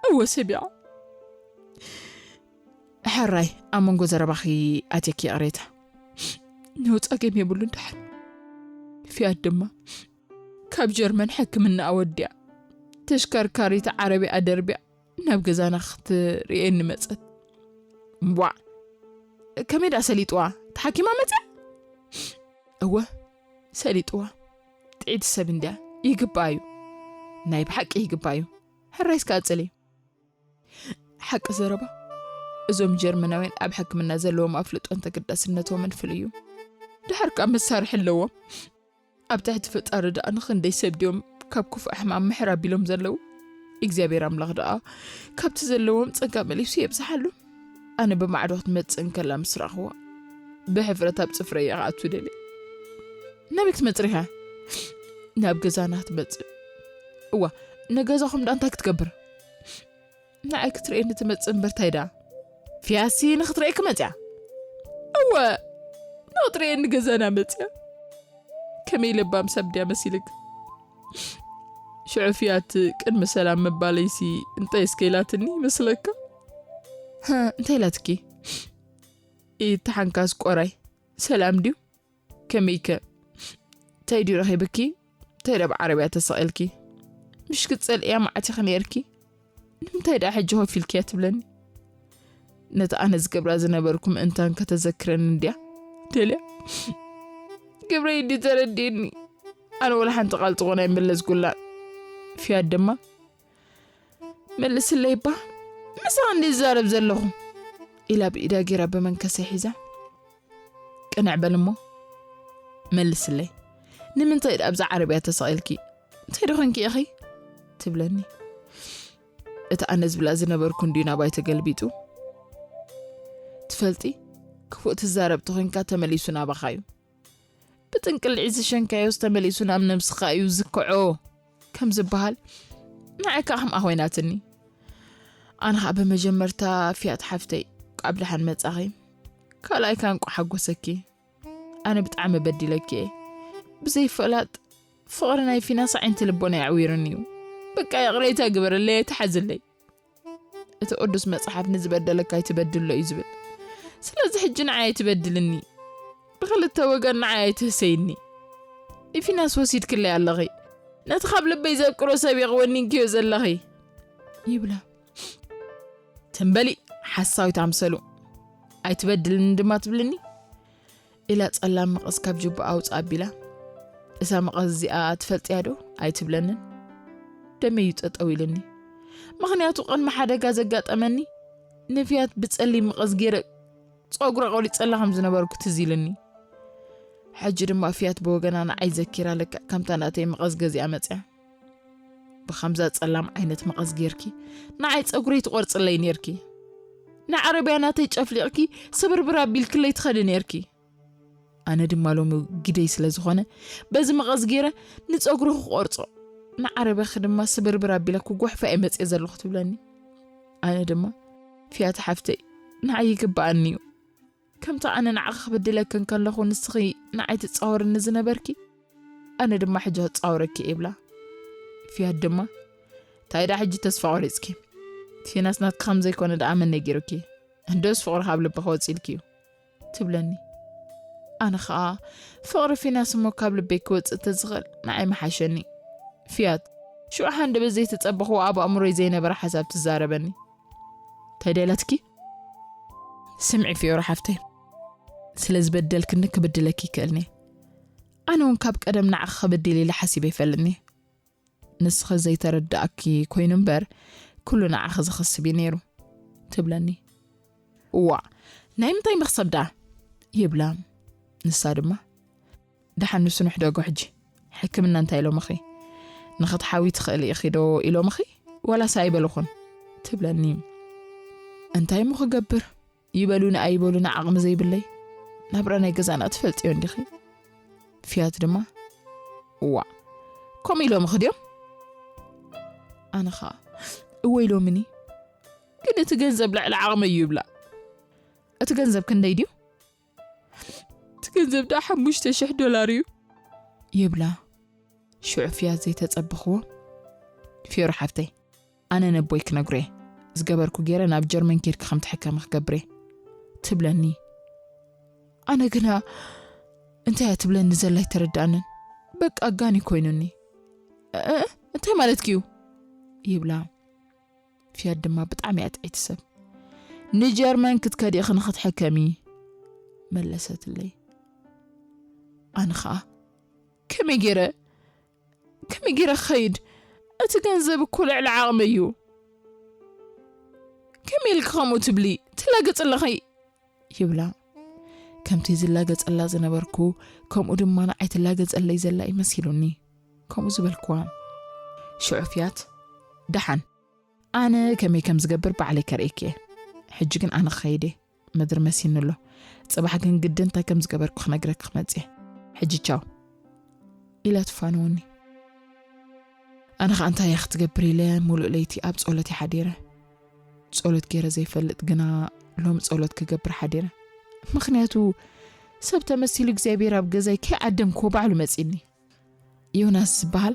እወ ሰሚዓ። ሕራይ ኣብ መንጎ ዘረባኺ ኣትየኪ ይቕሬታ። ንውፃ ገም የብሉን ደሓን። ፍያት ድማ ካብ ጀርመን ሕክምና ኣወዲያ ተሽከርካሪት ዓረቢያ ኣደርቢያ ናብ ገዛና ክትርእየኒ መጸት። እምቧዕ፣ ከመይ ደኣ ሰሊጥዋ? ተሓኪማ መጽያ? እወ፣ ሰሊጥዋ። ጥዒቲ ሰብ እንድያ። ይግባእ እዩ። ናይ ብሓቂ ይግባእ እዩ። ሕራይ እስከ ኣጽሊ። ሓቂ ዘረባ፣ እዞም ጀርመናውያን ኣብ ሕክምና ዘለዎም ኣፍልጦን ተገዳስነቶምን ፍሉይ እዩ። ድሓር ከኣ መሳርሒ ኣለዎም። ኣብ ትሕቲ ፈጣሪ ደኣ ንኽንደይ ሰብ ድዮም ካብ ክፉእ ሕማም ምሕር ኣቢሎም ዘለዉ? እግዚኣብሔር ኣምላኽ ደኣ ካብቲ ዘለዎም ጸጋ መሊሱ የብዝሓሉ። ኣነ ብማዕዶ ክትመጽእ እንከላ ምስ ረኣኽዋ ብሕፍረት ኣብ ጽፍረ እየ ክኣቱ ደልየ። ናበይ ክትመጽእ ርኢኻ? ናብ ገዛና ክትመጽእ። እዋ፣ ንገዛኹም ደኣ እንታይ ክትገብር? ንዓይ ክትርእየኒ ትመጽእ እምበር ታይ ደኣ? ፍያሲ ንኽትርእየኪ መጽያ? እወ፣ ንኽትርእየኒ ገዛና መጽያ። ከመይ ለባም ሰብ ድያ መሲልክ? ሽዑ ፍያት ቅድሚ ሰላም ምባለይሲ እንጠይ እስከ ኢላትኒ ይመስለካ? ሃ፣ እንታይ ኢላትኪ? ኢተሓንካስ ቆራይ ሰላም ድዩ? ከመይከ? እንታይ ድዩ ረኺብኪ? እንታይ ደኣ ብዓረብያ ተሰቒልኪ? ምሽ ክትጸልእያ መዓት ኢኺ ነይርኪ? ንምንታይ ደኣ ሕጂ ኮፍ ኢልክያ ትብለኒ? ነቲ ኣነ ዝገብራ ዝነበርኩ ምእንታን ከተዘክረኒ እንድያ ደልያ። ግብረይ እንድዩ ተረዲእኒ። ኣነ ወላ ሓንቲ ቃል ጥቑን ኣይመለስኩላን። ፍያት ድማ፣ "መልስለይ እባ፣ ምሳኺ እንድየ ዝዛረብ ዘለኹ?" ኢላ ብኢዳ ገይራ ብመንከሰይ ሒዛ፣ "ቅንዕ በል እሞ መልስለይ፣ ንምንታይ ደኣ ኣብዛ ዓረብያ ተሰቒልኪ? እንታይ ዶ ኾንኪ ኢኺ?" ትብለኒ። እቲ ኣነ ዝብላ ዝነበርኩ እንድዩ ናባይ ተገልቢጡ። ትፈልጢ፣ ክፉእ ትዛረብ ተኾይንካ ተመሊሱ ናባኻ እዩ። ብጥንቅልዒ ዝሸንካዮስ ተመሊሱ ናብ ነብስኻ እዩ ዝክዖ ከም ዝበሃል፣ ንዓይ ከኣ ከምኣ ኮይናትኒ። ኣነ ኸኣ ብመጀመርታ፣ ፍያት ሓፍተይ፣ ካብ ደሓን መጻኺ። ካልኣይ ከኣ እንቋዕ ሓጎሰኪ። ኣነ ብጣዕሚ በዲለኪ እየ። ብዘይፈላጥ ፍቕሪ ናይ ፊናስ ኣዒንቲ ልቦና ኣዕዊሩኒ እዩ። በቃ ይቕሬታ ግበረለይ፣ ኣይትሓዝለይ። እቲ ቅዱስ መጽሓፍ ንዝበደለካ ኣይትበድሎ እዩ ዝብል። ስለዚ ሕጂ ንዓይ ኣይትበድልኒ። ብኽልተ ወገን ንዓይ ኣይትህሰይኒ። ንፊናስ ወሲድክለይ ኣለኺ። ነቲ ካብ ልበይ ዘፍቅሮ ሰብ ኢኺ ወኒንክዮ ዘለኺ። ይብላ። ትም በሊ ሓሳዊት ኣምሰሉ። ኣይትበድልኒ ድማ ትብልኒ? ኢላ ጸላም መቐስ ካብ ጅቡኣ ኣውጽኣ ኣቢላ። እዛ መቐስ እዚኣ ትፈልጥያ ዶ? ኣይትብለንን። ደመይ እዩ ጠጠው ኢልኒ። ምኽንያቱ ቅድሚ ሓደጋ ዘጋጠመኒ ንፍያት ብጸሊም መቐስ ገይረ ጸጉራ ቆሪጸላ ከም ዝነበርኩ ትዝ ኢልኒ። ሕጂ ድማ ፍያት ብወገና ንዓይ ዘኪራ ለክዕ ከምታ ናተይ መቐስ ገዚኣ መጽያ። ብኸምዛ ጸላም ዓይነት መቐስ ጌርኪ ንዓይ ጸጉረይ ትቖርጽለይ ኔርኪ። ንዓረብያ ናተይ ጨፍሊቕኪ ስብርብር ኣቢልክለይ ትኸዲ ኔርኪ። ኣነ ድማ ሎሚ ግደይ ስለ ዝኾነ በዚ መቐስ ጌረ ንጸጉርኺ ክቖርጾ፣ ንዓረብያኺ ድማ ስብርብር ኣቢለ ክጓሕፋ እየ መጽየ ዘለኹ ትብለኒ። ኣነ ድማ ፍያት ሓፍተይ ንዓይ ይግብኣኒ እዩ። ከምቲ ኣነ ንዓኺ ክብድለኪ እንከለኹ ንስኺ ንዓይ ትጻወርኒ ዝነበርኪ፣ ኣነ ድማ ሕጂ ክጻወረኪ እየ ይብላ። ፍያት ድማ፣ እንታይ ደኣ ሕጂ ተስፋ ቆሪጽኪ? ፊናስ ናትኪ ከም ዘይኮነ ደኣ መን ነጊሩኪ? እንዶስ ፍቕሪ ካብ ልብኺ ወጺልኪ እዩ ትብለኒ። ኣነ ኸኣ ፍቕሪ ፊናስ እሞ ካብ ልበይ ክወጽእ ተዝኽእል ንዓይ ምሓሸኒ። ፍያት፣ ሽዑ ሃንደበት ዘይተጸበኽዎ ኣብ ኣእምሮይ ዘይነበረ ሓሳብ ትዛረበኒ። እንታይ ደለትኪ? ስምዒ ፍዮሪ ሓፍተይ፣ ስለ ዝበደልክኒ ክብድለኪ ይክእልኒ። ኣነ እውን ካብ ቀደም ንዓኺ ክብድል ኢለ ሓሲበ ይፈልጥኒ። ንስኺ ዘይተረድኣኪ ኮይኑ እምበር፣ ኩሉ ንዓኺ ዘኸስብ እዩ ነይሩ ትብለኒ። እዋእ፣ ናይ ምንታይ መኽሰብ ደኣ? ይብላ። ንሳ ድማ፣ ደሓን ንሱ ንሕደጎ ሕጂ። ሕክምና እንታይ ኢሎምኺ? ንኽትሓዊ ትኽእሊ ኢኺ ዶ ኢሎምኺ? ዋላስ ኣይበልኹን? ትብለኒ። እንታይ እሞ ክገብር? ይበሉኒ ኣይበሉኒ ዓቕሚ ዘይብለይ። ናብራ ናይ ገዛና ትፈልጥዮ እንዲኺ? ፍያት ድማ፣ እዋ፣ ከምኡ ኢሎምኺ ድዮም? ኣነ ኸኣ፣ እወ ኢሎምኒ፣ ግን እቲ ገንዘብ ልዕሊ ዓቕመይ እዩ ይብላ። እቲ ገንዘብ ክንደይ ድዩ? እቲ ገንዘብ ደኣ ሓሙሽተ ሽሕ ዶላር እዩ ይብላ። ሽዑ ፍያት ዘይተጸበኽዎ፣ ፊዮሪ ሓፍተይ፣ ኣነ ነቦይ ክነግሮ እየ። ዝገበርኩ ገይረ ናብ ጀርመን ኬድኪ ከም ትሕከሚ ክገብር እየ ትብለኒ። ኣነ ግና እንታይ እያ ትብለኒ ዘላ ኣይተረዳእንን። በቃ ጋኒ ኮይኑኒ። እ፣ እ፣ እንታይ ማለትኪ እዩ ይብላ። ፍያት ድማ ብጣዕሚ እያ ጥዕይቲ ሰብ። ንጀርመን ክትከዲ ኢኺ ንኽትሕከሚ መለሰትለይ። ኣነ ኸኣ ከመይ ገይረ፣ ከመይ ገይረ ክኸይድ? እቲ ገንዘብ እኮ ልዕሊ ዓቕመይ እዩ። ከመይ ኢልኪ ከምኡ ትብሊ? ትላገጽ ኣለኺ ይብላ። ከምቲ ዝላገጸላ ዝነበርኩ፣ ከምኡ ድማ ንዓይ ትላገጸለይ ዘላ ይመሲሉኒ። ከምኡ ዝበልኩዋ። ሽዑ ፍያት፣ ደሓን፣ ኣነ ከመይ ከም ዝገብር ባዕለይ ከርእየኪ እየ። ሕጂ ግን ኣነ ክኸይድ እየ። ምድሪ መሲኒ ኣሎ። ጽባሕ ግን ግድን እንታይ ከም ዝገበርኩ ክነግረኪ ክመጽእ እየ። ሕጂ ቻው ኢላ ትፋነወኒ። ኣነ ኸኣ እንታይ እየ ክትገብር ኢለ ሙሉእ ለይቲ ኣብ ጸሎት እየ ሓዲረ። ጸሎት ገይረ ዘይፈልጥ ግና ሎም ጸሎት ክገብር ሓዲረ። ምኽንያቱ ሰብ ተመሲሉ እግዚኣብሔር ኣብ ገዛይ ከይዓደምክዎ ባዕሉ መጺኒ። ዮናስ ዝበሃል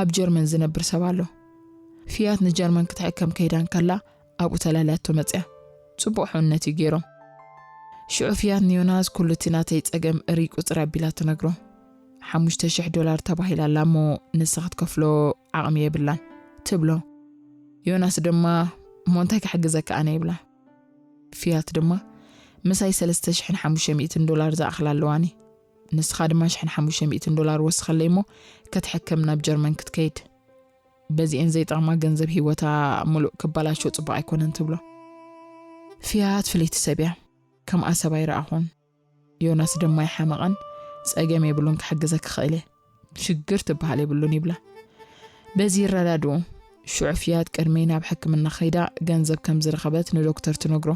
ኣብ ጀርመን ዝነብር ሰብ ኣሎ። ፍያት ንጀርመን ክትሕከም ከይዳ እንከላ ኣብኡ ተላልያቶ መጽያ። ጽቡቕ ሕውነት እዩ ገይሮም። ሽዑ ፍያት ንዮናስ ኩሉ እቲ ናተይ ጸገም እርይ ቁጽር ኣቢላ ትነግሮ። ሓሙሽተ ሽሕ ዶላር ተባሂላ ኣላ እሞ ንሳ ክትከፍሎ ዓቕሚ የብላን ትብሎ። ዮናስ ድማ እሞ እንታይ ክሕግዘካ ኣነ ይብላ። ፍያት ድማ ምሳይ ሰለስተ ሽሕን ሓሙሽተ ሚእትን ዶላር ዝኣኽል ኣለዋኒ። ንስኻ ድማ ሽሕን ሓሙሽተ ሚእትን ዶላር ወስኸለይ እሞ ክትሕከም ናብ ጀርመን ክትከይድ። በዚኤን ዘይጠቕማ ገንዘብ ህይወታ ምሉእ ክበላሾ ጽቡቕ ኣይኮነን ትብሎ። ፍያት ፍልይቲ ሰብ እያ። ከምኣ ሰብ ኣይረኣኹን። ዮናስ ድማ ይሓመቐን ጸገም የብሉን ክሕግዘ ክኽእል እየ። ሽግር ትበሃል የብሉን ይብላ። በዚ ይረዳድኡ። ሽዑ ፍያት ቅድመይ ናብ ሕክምና ኸይዳ ገንዘብ ከም ዝረኸበት ንዶክተር ትነግሮ።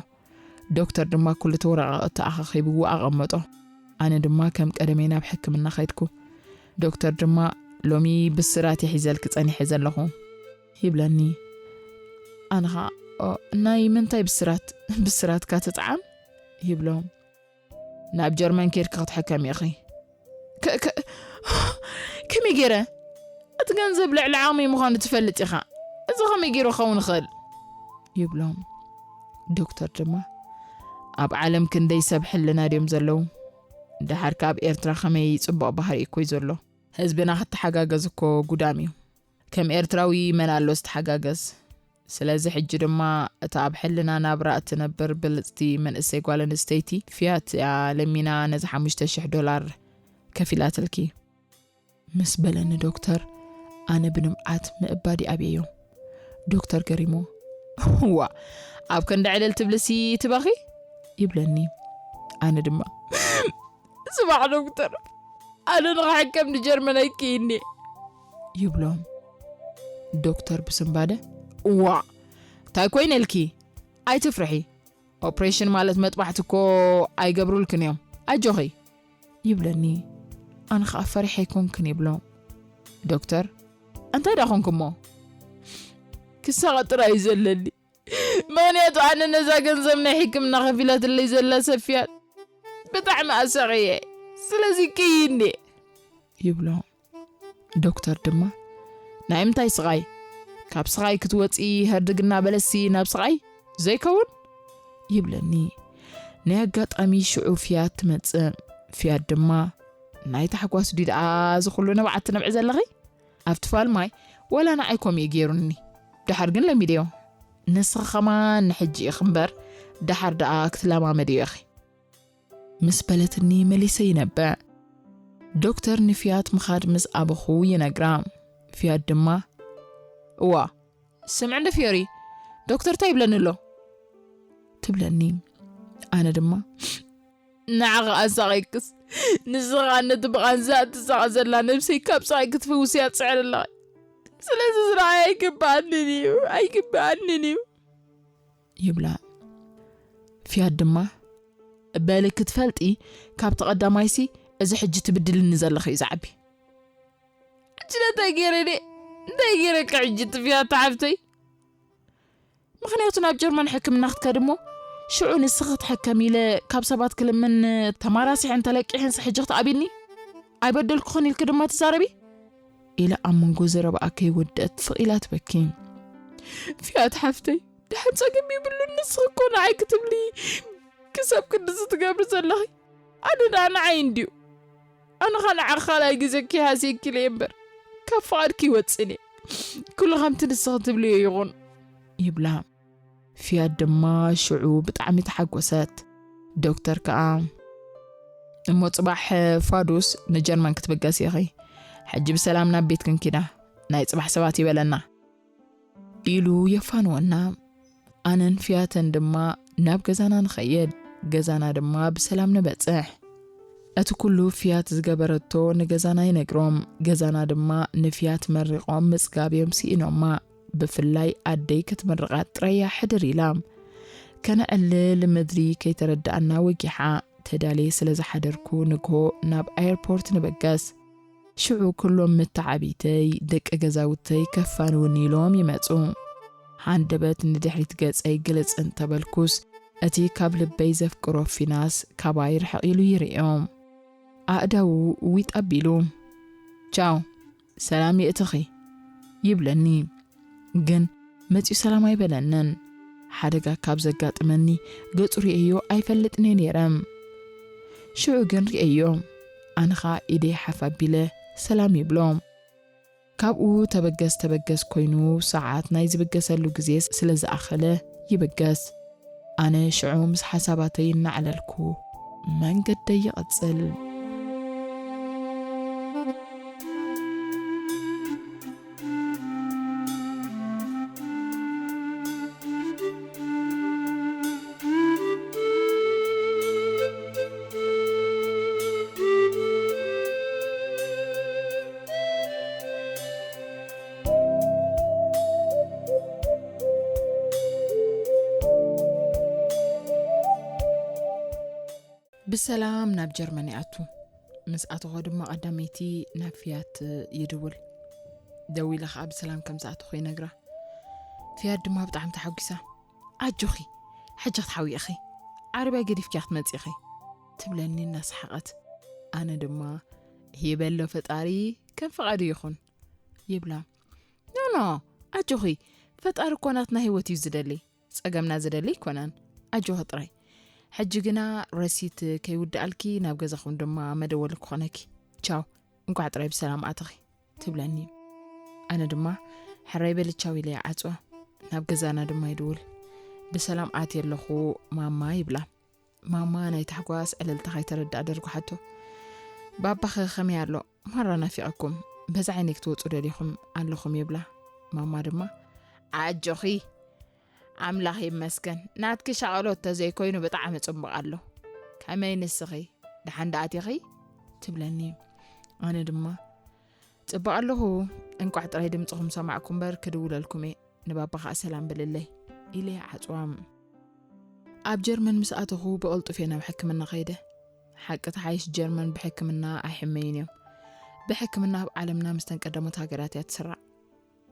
ዶክተር ድማ ኩሉ እቲ ወረቓቕቲ ኣኻኺብዎ ኣቐመጦ። ኣነ ድማ ከም ቀደመይ ናብ ሕክምና ኸይድኩ። ዶክተር ድማ ሎሚ ብስራት እየ ሒዘልኪ ጸኒሐ ዘለኹ ይብለኒ። ኣነ ኸኣ "ኦ፣ ናይ ምንታይ ብስራት? ብስራትካ ትጥዓም?" ይብሎ። "ናብ ጀርመን ኬድኪ ክትሕከሚ ኢኺ። ከ-፣ ከ-፣ ከመይ ገይረ? እቲ ገንዘብ ልዕሊ ዓቕመይ ምዃኑ ትፈልጥ ኢኻ። እዚ ከመይ ገይሩ ክኸውን ይኽእል?" ይብሎም። ዶክተር ድማ "ኣብ ዓለም ክንደይ ሰብ ሕልና ድዮም ዘለዉ? ደሓር ከኣ ኣብ ኤርትራ ከመይ ጽቡቕ ባህሪ እኮ እዩ ዘሎ። ህዝብና ክተሓጋገዝ እኮ ጉዳም እዩ። ከም ኤርትራዊ መን ኣሎ ዝተሓጋገዝ? ስለዚ ሕጂ ድማ እታ ኣብ ሕልና ናብራ እትነብር ብልጽቲ መንእሰይ ጓል ኣንስተይቲ ፍያት እያ ለሚና ነዚ ሓሙሽተ ሽሕ ዶላር ከፊላትልኪ" ምስ በለኒ ዶክተር፣ ኣነ ብንብዓት ምእባድ ይኣብየዮ። ዶክተር ገሪሙ "እዋ፣ ኣብ ክንዲ ዕልል ትብልሲ ትበኺ?" ይብለኒ። ኣነ ድማ "ጽባሕ ዶክተር፣ ኣነ ንኽሕከም ንጀርመን ኣይክይኒ" ይብሎም። ዶክተር ብስንባደ "እዋ፣ እንታይ ኮይነ ኢልኪ? ኣይትፍርሒ። ኦፕሬሽን ማለት መጥባሕቲ እኮ ኣይገብሩልክን እዮም። ኣጆኺ" ይብለኒ። ኣነ ኸኣ "ፈሪሐ ኣይኮንክን" ይብሎ። ዶክተር "እንታይ ደኣ ኮንኩሞ?" "ክሳቐ ጥራይ እዩ ዘለኒ። ምኽንያቱ ኣነ ነዛ ገንዘብ ናይ ሕክምና ከፊላትለይ ዘላ ሰብ ፍያት ብጣዕሚ ኣሳቕየ። ስለዚ ክይኒ" ይብሎ። ዶክተር ድማ "ናይ ምንታይ ስቓይ? ካብ ስቓይ ክትወጺ ህርድግ እናበለሲ ናብ ስቓይ ዘይከውን?" ይብለኒ። ናይ ኣጋጣሚ ሽዑ ፍያት ትመጽእ። ፍያት ድማ "ናይ ታሕጓስ ድዩ ደኣ እዚ ኩሉ ንብዓት ትነብዒ ዘለኺ? ኣብቲ ፋልማይ ወላ ንዓይ ከምኡ እዩ ገይሩኒ። ደሓር ግን ለሚደዮ። ንስኺ ኸማን ንሕጂ ኢኺ እምበር ደሓር ደኣ ክትለማመድዮ ኢኺ" ምስ በለትኒ መሊሰ ይነብዕ። ዶክተር ንፍያት ምኻድ ምስ ኣበኹ ይነግራ። ፍያት ድማ "እዋ፣ ስምዒ እንዶ ፍዮሪ፣ ዶክተር እንታይ ይብለኒ ኣሎ?" ትብለኒ። ኣነ ድማ "ንዓኺ ኣሳቒክስ፣ ንስኻ ነቲ ብቓንዛ እትሳቐ ዘላ ነብሰይ ካብ ስቓይ ክትፍውስያ ትጽዕሪ ኣለኺ። ስለዚ ዝረኣይ ኣይግብኣንን እዩ፣ ኣይግብኣንን እዩ" ይብላ። ፍያት ድማ "በሊ ክትፈልጢ ካብቲ ቀዳማይሲ እዚ ሕጂ ትብድልኒ ዘለኺ እዩ ዝዓቢ። ሕጂ እንታይ ገይረ እኔ? እንታይ ገይረካ ሕጂ ትፍያት ሓፍተይ? ምኽንያቱ ናብ ጀርመን ሕክምና ክትከዲ እሞ ሽዑ ንስኺ ክትሕከም ኢለ ካብ ሰባት ክልምን ተማራሲሐን ተለቂሐንስ ሕጂ ክትኣብኒ? ኣይበደልኩኽን ኢልኪ ድማ ትዛረቢ? ኢላ ኣብ መንጎ ዘረባኣ ከይወደአት ስቕ ኢላ ትበኪ። ፍያት ሓፍተይ፣ ድሓን ጸገም የብሉን፣ ንስኺ እኮ ንዓይ ክትብሊ ክሳብ ክንድዚ ትገብሪ ዘለኺ። ኣነ ደኣ ንዓይ እንድዩ። ኣነ ኸ ንዓኺ ካልኣይ ግዜ ከይሃስየኪ ኢለ እየ እምበር፣ ካብ ፍቓድኪ ይወጽእን እየ። ኩሉ ከምቲ ንስኺ ትብልዮ ይኹን፣ ይብላ። ፍያት ድማ ሽዑ ብጣዕሚ ተሓጎሰት። ዶክተር ከኣ፣ "እሞ ጽባሕ ፋዱስ ንጀርመን ክትብገስ ኢኺ። ሕጂ ብሰላም ናብ ቤትክን ኪዳ። ናይ ጽባሕ ሰባት ይበለና" ኢሉ የፋንወና። ኣነን ፍያተን ድማ ናብ ገዛና ንኸይድ፣ ገዛና ድማ ብሰላም ንበጽሕ። እቲ ኩሉ ፍያት ዝገበረቶ ንገዛና ይነግሮም፣ ገዛና ድማ ንፍያት መሪቖም ምጽጋብ እዮም ስኢኖማ። ብፍላይ ኣደይ ክትምርቓ ጥራይ እያ ሕድር ኢላ። ከነዕልል ምድሪ ከይተረድኣና ወጊሓ። ተዳልየ ስለ ዝሓደርኩ ንግሆ ናብ ኣየርፖርት ንበገስ። ሽዑ ኩሎም መተዓቢተይ፣ ደቂ ገዛውተይ ከፋንውኒ ኢሎም ይመጹ። ሃንደበት ንድሕሪት ገጸይ ግልጽ እንተበልኩስ፣ እቲ ካብ ልበይ ዘፍቅሮ ፊናስ ካባይ ርሕቕ ኢሉ ይርእዮም። ኣእዳዉ ዊጥ ኣቢሉ፣ "ቻው፣ ሰላም የእትኺ" ይብለኒ። ግን መጺኡ ሰላም ኣይበለንን። ሓደጋ ካብ ዘጋጥመኒ ገጹ ርእየዮ ኣይፈልጥን እየ ነይረ። ሽዑ ግን ርእየዮ። ኣነ ኸኣ ኢደይ ሓፍ ኣቢለ ሰላም ይብሎ። ካብኡ ተበገስ ተበገስ ኮይኑ፣ ሰዓት ናይ ዝብገሰሉ ግዜ ስለ ዝኣኸለ ይብገስ። ኣነ ሽዑ ምስ ሓሳባተይ እናዕለልኩ መንገደይ ይቕጽል። ብሰላም ናብ ጀርመን ይኣቱ። ምስ ኣተኾ ድማ ቀዳመይቲ ናብ ፍያት ይድውል። ደዊለ ኸኣ ብሰላም ከም ዝኣተኹ ይነግራ። ፍያት ድማ ብጣዕሚ ተሓጒሳ፣ "ኣጆኺ፣ ሕጂ ክትሓዊ ኢኺ፣ ዓረብያ ገዲፍኪ ክትመጺ ኢኺ" ትብለኒ እናሰሓቐት። ኣነ ድማ፣ "ይበሎ ፈጣሪ፣ ከም ፍቓዱ ይኹን" ይብላ። "ኖ፣ ኖ፣ ኣጆኺ፣ ፈጣሪ እኮ ናትና ህይወት እዩ ዝደሊ፣ ጸገምና ዝደሊ ኣይኮነን። ኣጆኺ ጥራይ። ሕጂ ግና ረሲት ከይውድኣልኪ ናብ ገዛኹም ድማ መደወሊ ክኾነኪ። ቻው፣ እንቋዕ ጥራይ ብሰላም ኣተኺ" ትብለኒ። ኣነ ድማ፣ "ሕራይ በሊ ቻው" ኢለ ይዓጽዋ። ናብ ገዛና ድማ ይድውል። "ብሰላም ኣትየ ኣለኹ ማማ" ይብላ። ማማ ናይ ታሕጓስ ዕልልታ ከይተረድኣ ደርጒሓቶ። "ባባኸ ከመይ ኣሎ? ማራ ናፊቐኩም። በዚ ዓይነይ ክትወጹ ደሊኹም ኣለኹም" ይብላ። ማማ ድማ፣ "ኣጆኺ፣ ኣምላኽ ይመስገን፣ ናትኪ ሻቕሎት ተዘይኮይኑ ብጣዕሚ ጽቡቕ ኣሎ። ከመይ ንስኺ? ደሓን ደኣ ኣቲኺ?" ትብለኒ። ኣነ ድማ፣ "ጽቡቕ ኣለኹ፣ እንቋዕ ጥራይ ድምጽኹም ሰማዕኩ እምበር ክድውለልኩም እየ፣ ንባባ ኸኣ ሰላም በልለይ" ኢለ ይዓጽዋ። ኣብ ጀርመን ምስ ኣተኹ ብቕልጡፍ እየ ናብ ሕክምና ከይደ። ሓቂ ተሓይሽ ጀርመን ብሕክምና ኣይሕመዩን እዮም። ብሕክምና ኣብ ዓለምና ምስተን ቀዳሞት ሃገራት እያ ትስራዕ።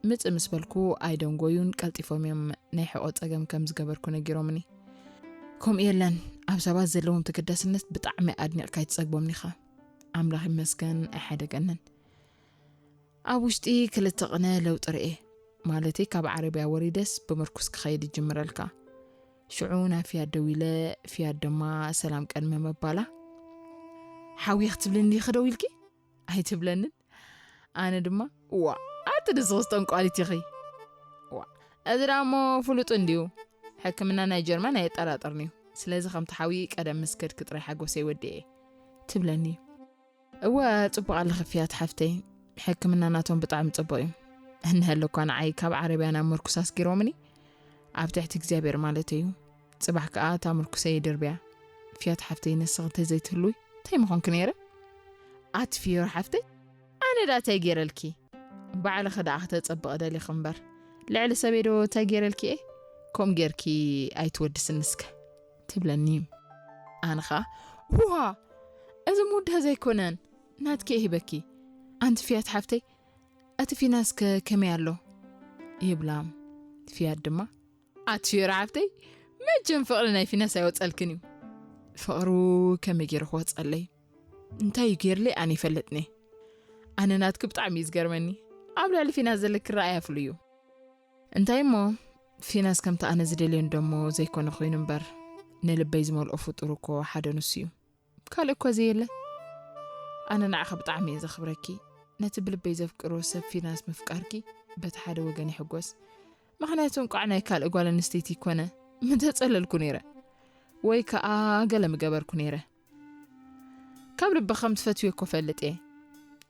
ምጽእ ምስ በልኩ ኣይደንጎዩን፣ ቀልጢፎም እዮም ናይ ሕቖ ጸገም ከም ዝገበርኩ ነጊሮምኒ። ከምኡ የለን፣ ኣብ ሰባት ዘለዎም ተገዳስነት ብጣዕሚ ኣድኒቕካ ኣይትጸግቦምን ኢኻ። ኣምላኽ ይመስገን ኣይሓደገንን። ኣብ ውሽጢ ክልተ ቅነ ለውጢ ርኤ። ማለተይ ካብ ዓረብያ ወሪደስ ብምርኩስ ክኸይድ ይጅምረልካ። ሽዑ ናብ ፍያት ደው ኢለ፣ ፍያት ድማ ሰላም ቀድሚ ምባላ፣ "ሓውየ ክትብልኒ ዲኺ ደው ኢልኪ?" ኣይትብለንን። ኣነ ድማ፣ "ዋ፣ ኣቲ ንስኺስ ጠንቋሊት ኢኺ። ዋ፣ እዚ ደኣ እሞ ፍሉጥ እንድዩ። ሕክምና ናይ ጀርመን ኣየጠራጥርን እዩ። ስለዚ ከምቲ ሓዊ ቀደም ምስ ከድኪ ጥራይ ሓጎሰይ ወዲኤ" ትብለኒ። እወ፣ ጽቡቕ ኣለኺ ፍያት ሓፍተይ። ሕክምና ናቶም ብጣዕሚ ጽቡቕ እዩ። እንሀለ እኳ ንዓይ ካብ ዓረብያ ናብ ምርኩስ ኣስጊሮምኒ፣ ኣብ ትሕቲ እግዚኣብሔር ማለት እዩ። ጽባሕ ከኣ እታ ምርኩሰይ ይድርብያ። ፍያት ሓፍተይ፣ ንስኺ እንተዘይትህልዊ እንታይ ምኾንኩ ነይረ? ኣቲ ፍዮሪ ሓፍተይ፣ ኣነ ደኣ እንታይ ገይረልኪ? ባዕልኺ ደኣ ክተጸብቒ ደሊኺ እምበር፣ ልዕሊ ሰበይ ዶ እንታይ ገይረልኪ እየ? ከምኡ ጌርኪ ኣይትወድስኒ እስከ። ትብለኒ። ኣነ ኸኣ፣ "ዋ፣ እዚ ምውዳእ ዘይኮነን፣ ናትኪ እየ ሂበኪ። ኣንቲ ፍያት ሓፍተይ፣ እቲ ፊናስ ከ ከመይ ኣሎ? ይብላ። ፍያት ድማ፣ ኣቲ ፊዮሪ ሓፍተይ፣ መቸም ፍቕሪ ናይ ፊናስ ኣይወጸልክን እዩ። ፍቕሩ ከመይ ገይሩ ክወጸለይ? እንታይ እዩ ገይርለይ ኣነ ይፈልጥኒ። ኣነ ናትኪ ብጣዕሚ እዩ ዝገርመኒ። ኣብ ልዕሊ ፊናስ ዘለኪ ራእይ ኣፍሉ እዩ። እንታይ እሞ፣ ፊናስ ከምቲ ኣነ ዝደልዮ እንደሞ ዘይኮነ ኮይኑ እምበር፣ ንልበይ ዝመልኦ ፍጡር እኮ ሓደ ንሱ እዩ። ካልእ እኮ ዘየለ። ኣነ ንዓኺ ብጣዕሚ እየ ዘኽብረኪ። ነቲ ብልበይ ዘፍቅሮ ሰብ ፊናስ ምፍቃርኪ በቲ ሓደ ወገን ይሕጎስ። ምኽንያቱ እንቋዕ ናይ ካልእ ጓል ኣንስተይቲ ይኮነ ምተጸለልኩ ነይረ። ወይ ከኣ ገለ ምገበርኩ ነይረ። ካብ ልቢ ከም ትፈትዮ እኮ ፈልጥ እየ።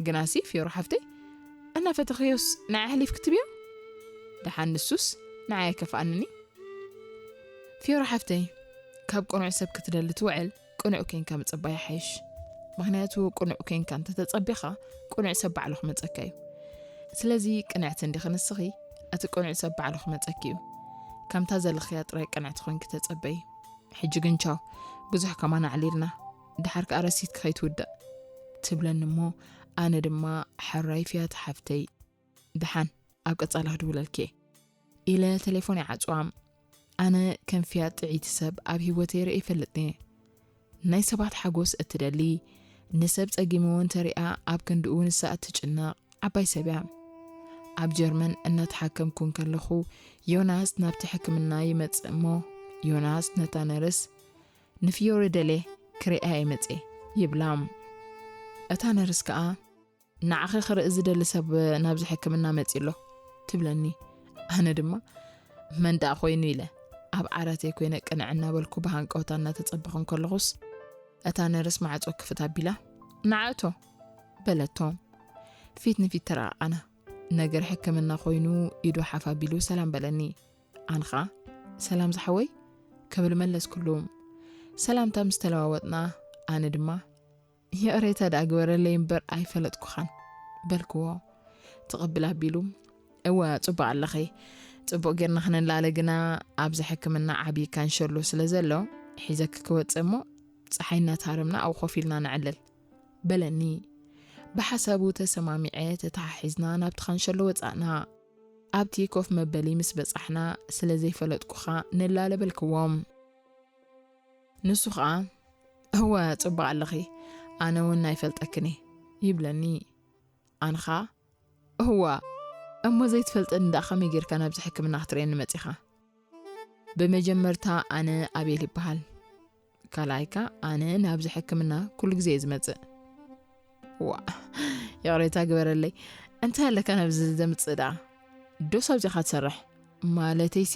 ግናሲ ፊዮሮ ሓፍተይ፣ እናፈተኽዮስ ንዓይ ኣሕሊፍኪ ትብዮ? ደሓን ንሱስ ንዓይ ኣይከፍኣንን እዩ። ፊዮሮ ሓፍተይ፣ ካብ ቅኑዕ ሰብ ክትደሊ ትውዕል፣ ቅኑዕ ኮንካ ምጽባይ ይሓይሽ። ምኽንያቱ ቅኑዕ ኮንካ እንተተጸቢኻ፣ ቅኑዕ ሰብ ባዕሉ ክመጸካ እዩ። ስለዚ ቅንዕቲ እንዲኺ ንስኺ፣ እቲ ቅኑዕ ሰብ ባዕሉ ክመጸኪ እዩ። ከምታ ዘለኽያ ጥራይ ቅንዕቲ ኮንኪ ተጸበዪ። ሕጂ ግን ቻው፣ ብዙሕ ከማን ኣዕሊልና፣ ደሓር ከኣ ረሲትኪ ከይትውድቕ ትብለኒ እሞ፣ ኣነ ድማ ሕራይ ፍያት ሓፍተይ፣ ደሓን ኣብ ቀጻሊ ክድውለልኪ እየ ኢለ ቴሌፎን ይዓጽዋ። ኣነ ከም ፍያት ጥዕይቲ ሰብ ኣብ ህይወተይ ርእየ ይፈልጥን እየ። ናይ ሰባት ሓጎስ እትደሊ፣ ንሰብ ጸጊምዎ እንተሪኣ ኣብ ክንድኡ ንሳ እትጭነቕ ዓባይ ሰብ እያ። ኣብ ጀርመን እናተሓከምኩ እንከለኹ ዮናስ ናብቲ ሕክምና ይመጽእ እሞ፣ ዮናስ ነታ ነርስ፣ "ንፊዮሪ ደልየ ክርእያ እየ መጽየ" ይብላ። እታ ነርስ ከኣ፣ "ንዓኺ ክርኢ ዝደሊ ሰብ ናብዚ ሕክምና መጺኡ ኣሎ" ትብለኒ። ኣነ ድማ፣ "መን ደኣ ኮይኑ?" ኢለ ኣብ ዓራተይ ኮይነ ቅንዕ እናበልኩ ብሃንቀውታ እናተጸበኹ እንከለኹስ፣ እታ ነርስ ማዕጾ ክፍት ኣቢላ፣ "ንዓእቶ" በለቶ። ፊት ንፊት ተረቓቓና። ነገር ሕክምና ኮይኑ ኢዱ ሓፍ ኣቢሉ ሰላም በለኒ። ኣነ ኸኣ፣ "ሰላም ዝሓወይ" ክብል መለስኩሉ። ሰላምታ ምስ ተለዋወጥና፣ ኣነ ድማ፣ "ይቕሬታ ደኣ ግበረለይ እምበር ኣይፈለጥኩኻን" በልክዎ። ትቕብል ኣቢሉ፣ "እወ፣ ጽቡቕ ኣለኺ። ጽቡቕ ጌርና ክነላለ ግና ኣብዚ ሕክምና ዓቢ ካንሸሎ ስለ ዘሎ፣ ሒዘኪ ክወጽእ እሞ፣ ጸሓይ እናተሃረምና ኣብኡ ኮፍ ኢልና ነዕልል" በለኒ። ብሓሳቡ ተሰማሚዐ ተተሓሒዝና ናብቲ ካንሸሎ ወጻእና። ኣብቲ ኮፍ መበሊ ምስ በጻሕና፣ "ስለ ዘይፈለጥኩኻ ንላለ" በልክዎም። ንሱ ኸኣ፣ "እወ፣ ጽቡቕ ኣለኺ፣ ኣነ እውን ኣይፈልጠክን እየ" ይብለኒ። ኣነ ኸኣ፣ "እዋ፣ እሞ ዘይትፈልጠኒ ደኣ ከመይ ጌርካ ናብዚ ሕክምና ክትርእየኒ መጺኻ?" ብመጀመርታ ኣነ ኣቤል ይበሃል። ካልኣይካ ኣነ ናብዚ ሕክምና ኩሉ ግዜ እየ ዝመጽእ። ዋ፣ ይቕሬታ ግበረለይ። እንታይ ኣለካ ናብዚ ዘምጽእ ደኣ? ዶስ ኣብዚኻ ትሰርሕ? ማለተይሲ፣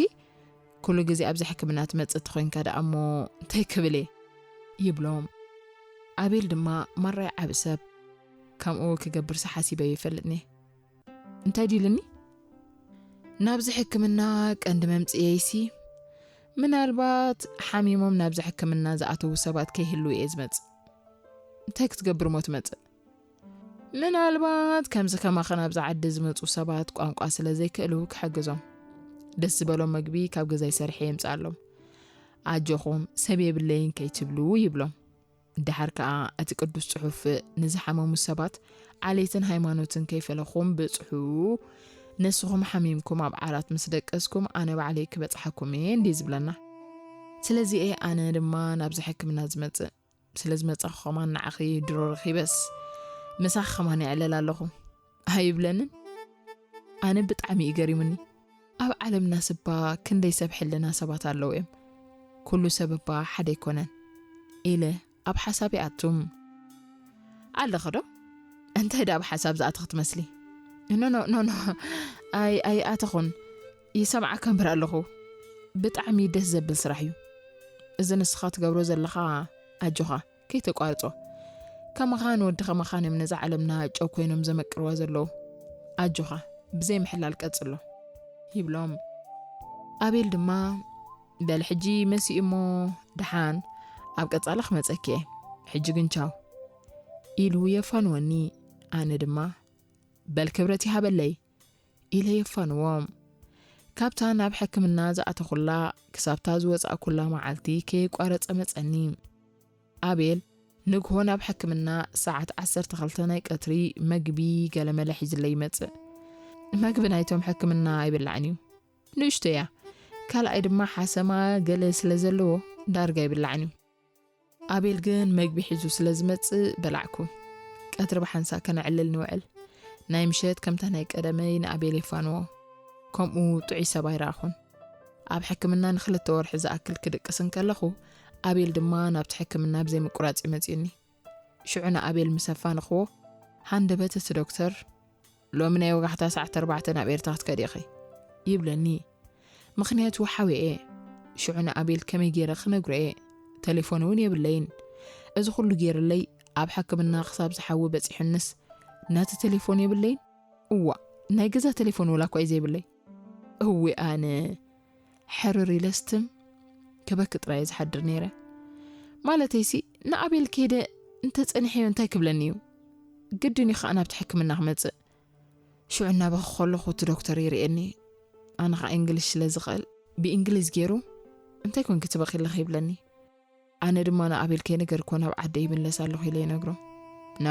ኩሉ ግዜ ኣብዚ ሕክምና ትመጽእ እንተኾይንካ ደኣ እሞ እንታይ ክብል እየ? ይብሎም። ኣቤል ድማ ማራይ ዓቢ ሰብ። ከምኡ ክገብርሲ ሓሲበ ይፈልጥኒ። እንታይ ድዩ ኢሉኒ? ናብዚ ሕክምና ቀንዲ መምጽእየይሲ፣ ምናልባት ሓሚሞም ናብዚ ሕክምና ዝኣተዉ ሰባት ከይህልዉ እየ ዝመጽእ። እንታይ ክትገብር እሞ ትመጽእ? ምናልባት ከምዚ ከማኸ ናብዚ ዓዲ ዝመጹ ሰባት ቋንቋ ስለ ዘይክእሉ ክሕግዞም። ደስ ዝበሎም መግቢ ካብ ገዛይ ሰሪሐ የምጽኣሎም። ኣጆኹም፣ ሰብ የብለይን ከይትብሉ ይብሎም። ደሓር ከኣ እቲ ቅዱስ ጽሑፍ ንዝሓመሙ ሰባት ዓሌትን ሃይማኖትን ከይፈለኹም ብጽሑ፣ ንስኹም ሓሚምኩም ኣብ ዓራት ምስ ደቀስኩም ኣነ ባዕለይ ክበጽሓኩም እየ እንድዩ ዝብለና። ስለዚ እየ ኣነ ድማ ናብዚ ሕክምና ዝመጽእ። ስለ ዝመጻኹ ከማን ንዓኺ ድሮ ረኺበስ ምሳኺ ከማን ይዕለል ኣለኹ ኣይብለንን? ኣነ ብጣዕሚ እዩ ገሪሙኒ። ኣብ ዓለምናስ እባ ክንደይ ሰብ ሕልና ሰባት ኣለዉ እዮም። ኩሉ ሰብ እባ ሓደ ኣይኮነን ኢለ ኣብ ሓሳብ ይኣቱ። ኣለኺ ዶ? እንታይ ደኣ ኣብ ሓሳብ ዝኣተኺ ትመስሊ? ኖ፣ ኖ፣ ኖ፣ ኖ። ኣይ-፣ ኣይኣተኹን። ይሰምዓካ እምበር ኣለኹ። ብጣዕሚ ደስ ዘብል ስራሕ እዩ። እዚ ንስኻ ትገብሮ ዘለኻ ኣጆኻ፣ ከይተቋርጾ። ከማኻ ንወዲ ከማኻን እዮም ነዛ ዓለምና ጨው ኮይኖም ዘመቅርዋ ዘለዉ። ኣጆኻ፣ ብዘይ ምሕላል ቀጽሎ። ይብሎም። ኣቤል ድማ፣ "በል ሕጂ መሲኡ እሞ ደሓን ኣብ ቀጻሊ ክመጸኪ እየ። ሕጂ ግን ቻው" ኢሉ የፋንወኒ። ኣነ ድማ፣ "በል ክብረት ይሃበለይ" ኢለ የፋንዎ። ካብታ ናብ ሕክምና ዝኣተኹላ ክሳብታ ዝወጻእኩላ መዓልቲ ከየቋረጸ መጸኒ። ኣቤል ንግሆ ናብ ሕክምና ሰዓት ዓሰርተ ክልተ ናይ ቀትሪ መግቢ ገለመለ ሒዝለይ ይመጽእ። መግቢ ናይቶም ሕክምና ኣይብላዕን እዩ። ንእሽቶ እያ። ካልኣይ ድማ ሓሰማ ገለ ስለ ዘለዎ ዳርጋ ኣይብላዕን እዩ። ኣቤል ግን መግቢ ሒዙ ስለ ዝመጽእ በላዕኩ። ቀትሪ ብሓንሳእ ከነዕልል ንውዕል። ናይ ምሸት ከምታ ናይ ቀደመይ ንኣቤል የፋንዎ። ከምኡ ጥዑይ ሰብ ኣይረኣኹን። ኣብ ሕክምና ንክልተ ወርሒ ዝኣክል ክድቅስ እንከለኹ፣ ኣቤል ድማ ናብቲ ሕክምና ብዘይ ምቁራጽ እዩ መጺኡኒ። ሽዑ ንኣቤል ምስ ኣፋንኽዎ፣ ሃንደበት እቲ ዶክተር፣ "ሎሚ ናይ ወጋሕታ ሰዓት ኣርባዕተ ናብ ኤርትራ ክትከዲ ኢኺ" ይብለኒ። ምኽንያቱ ሓውየ እየ። ሽዑ ንኣቤል ከመይ ገይረ ክነግሮ እየ? ቴሌፎን እውን የብለይን። እዚ ኩሉ ገይርለይ ኣብ ሕክምና ክሳብ ዝሓዊ በጺሑንስ ናቲ ቴሌፎን የብለይን? እዋ፣ ናይ ገዛ ቴሌፎን ወላ እኳ እዩ ዘይብለይ። እዊ ኣነ ሕርር ኢለ ስትም ክበኪ ጥራይ እየ ዝሓድር ነይረ። ማለተይሲ ንኣቤል ከይደ እንተጸኒሐዮ እንታይ ክብለኒ እዩ? ግድን እዩ ኸኣ ናብቲ ሕክምና ክመጽእ። ሽዑ እናበኸ ከለኹ እቲ ዶክተር ይርእየኒ። ኣነ ኸኣ እንግሊሽ ስለ ዝኽእል ብእንግሊዝ ገይሩ፣ "እንታይ ኮንኪ ትበኺ ኣለኺ?" ይብለኒ። ኣነ ድማ ንኣቤል ከይነገርኩዎ ናብ ዓደይ ይምለስ ኣለኹ ኢለ ይነግሮ። ና፣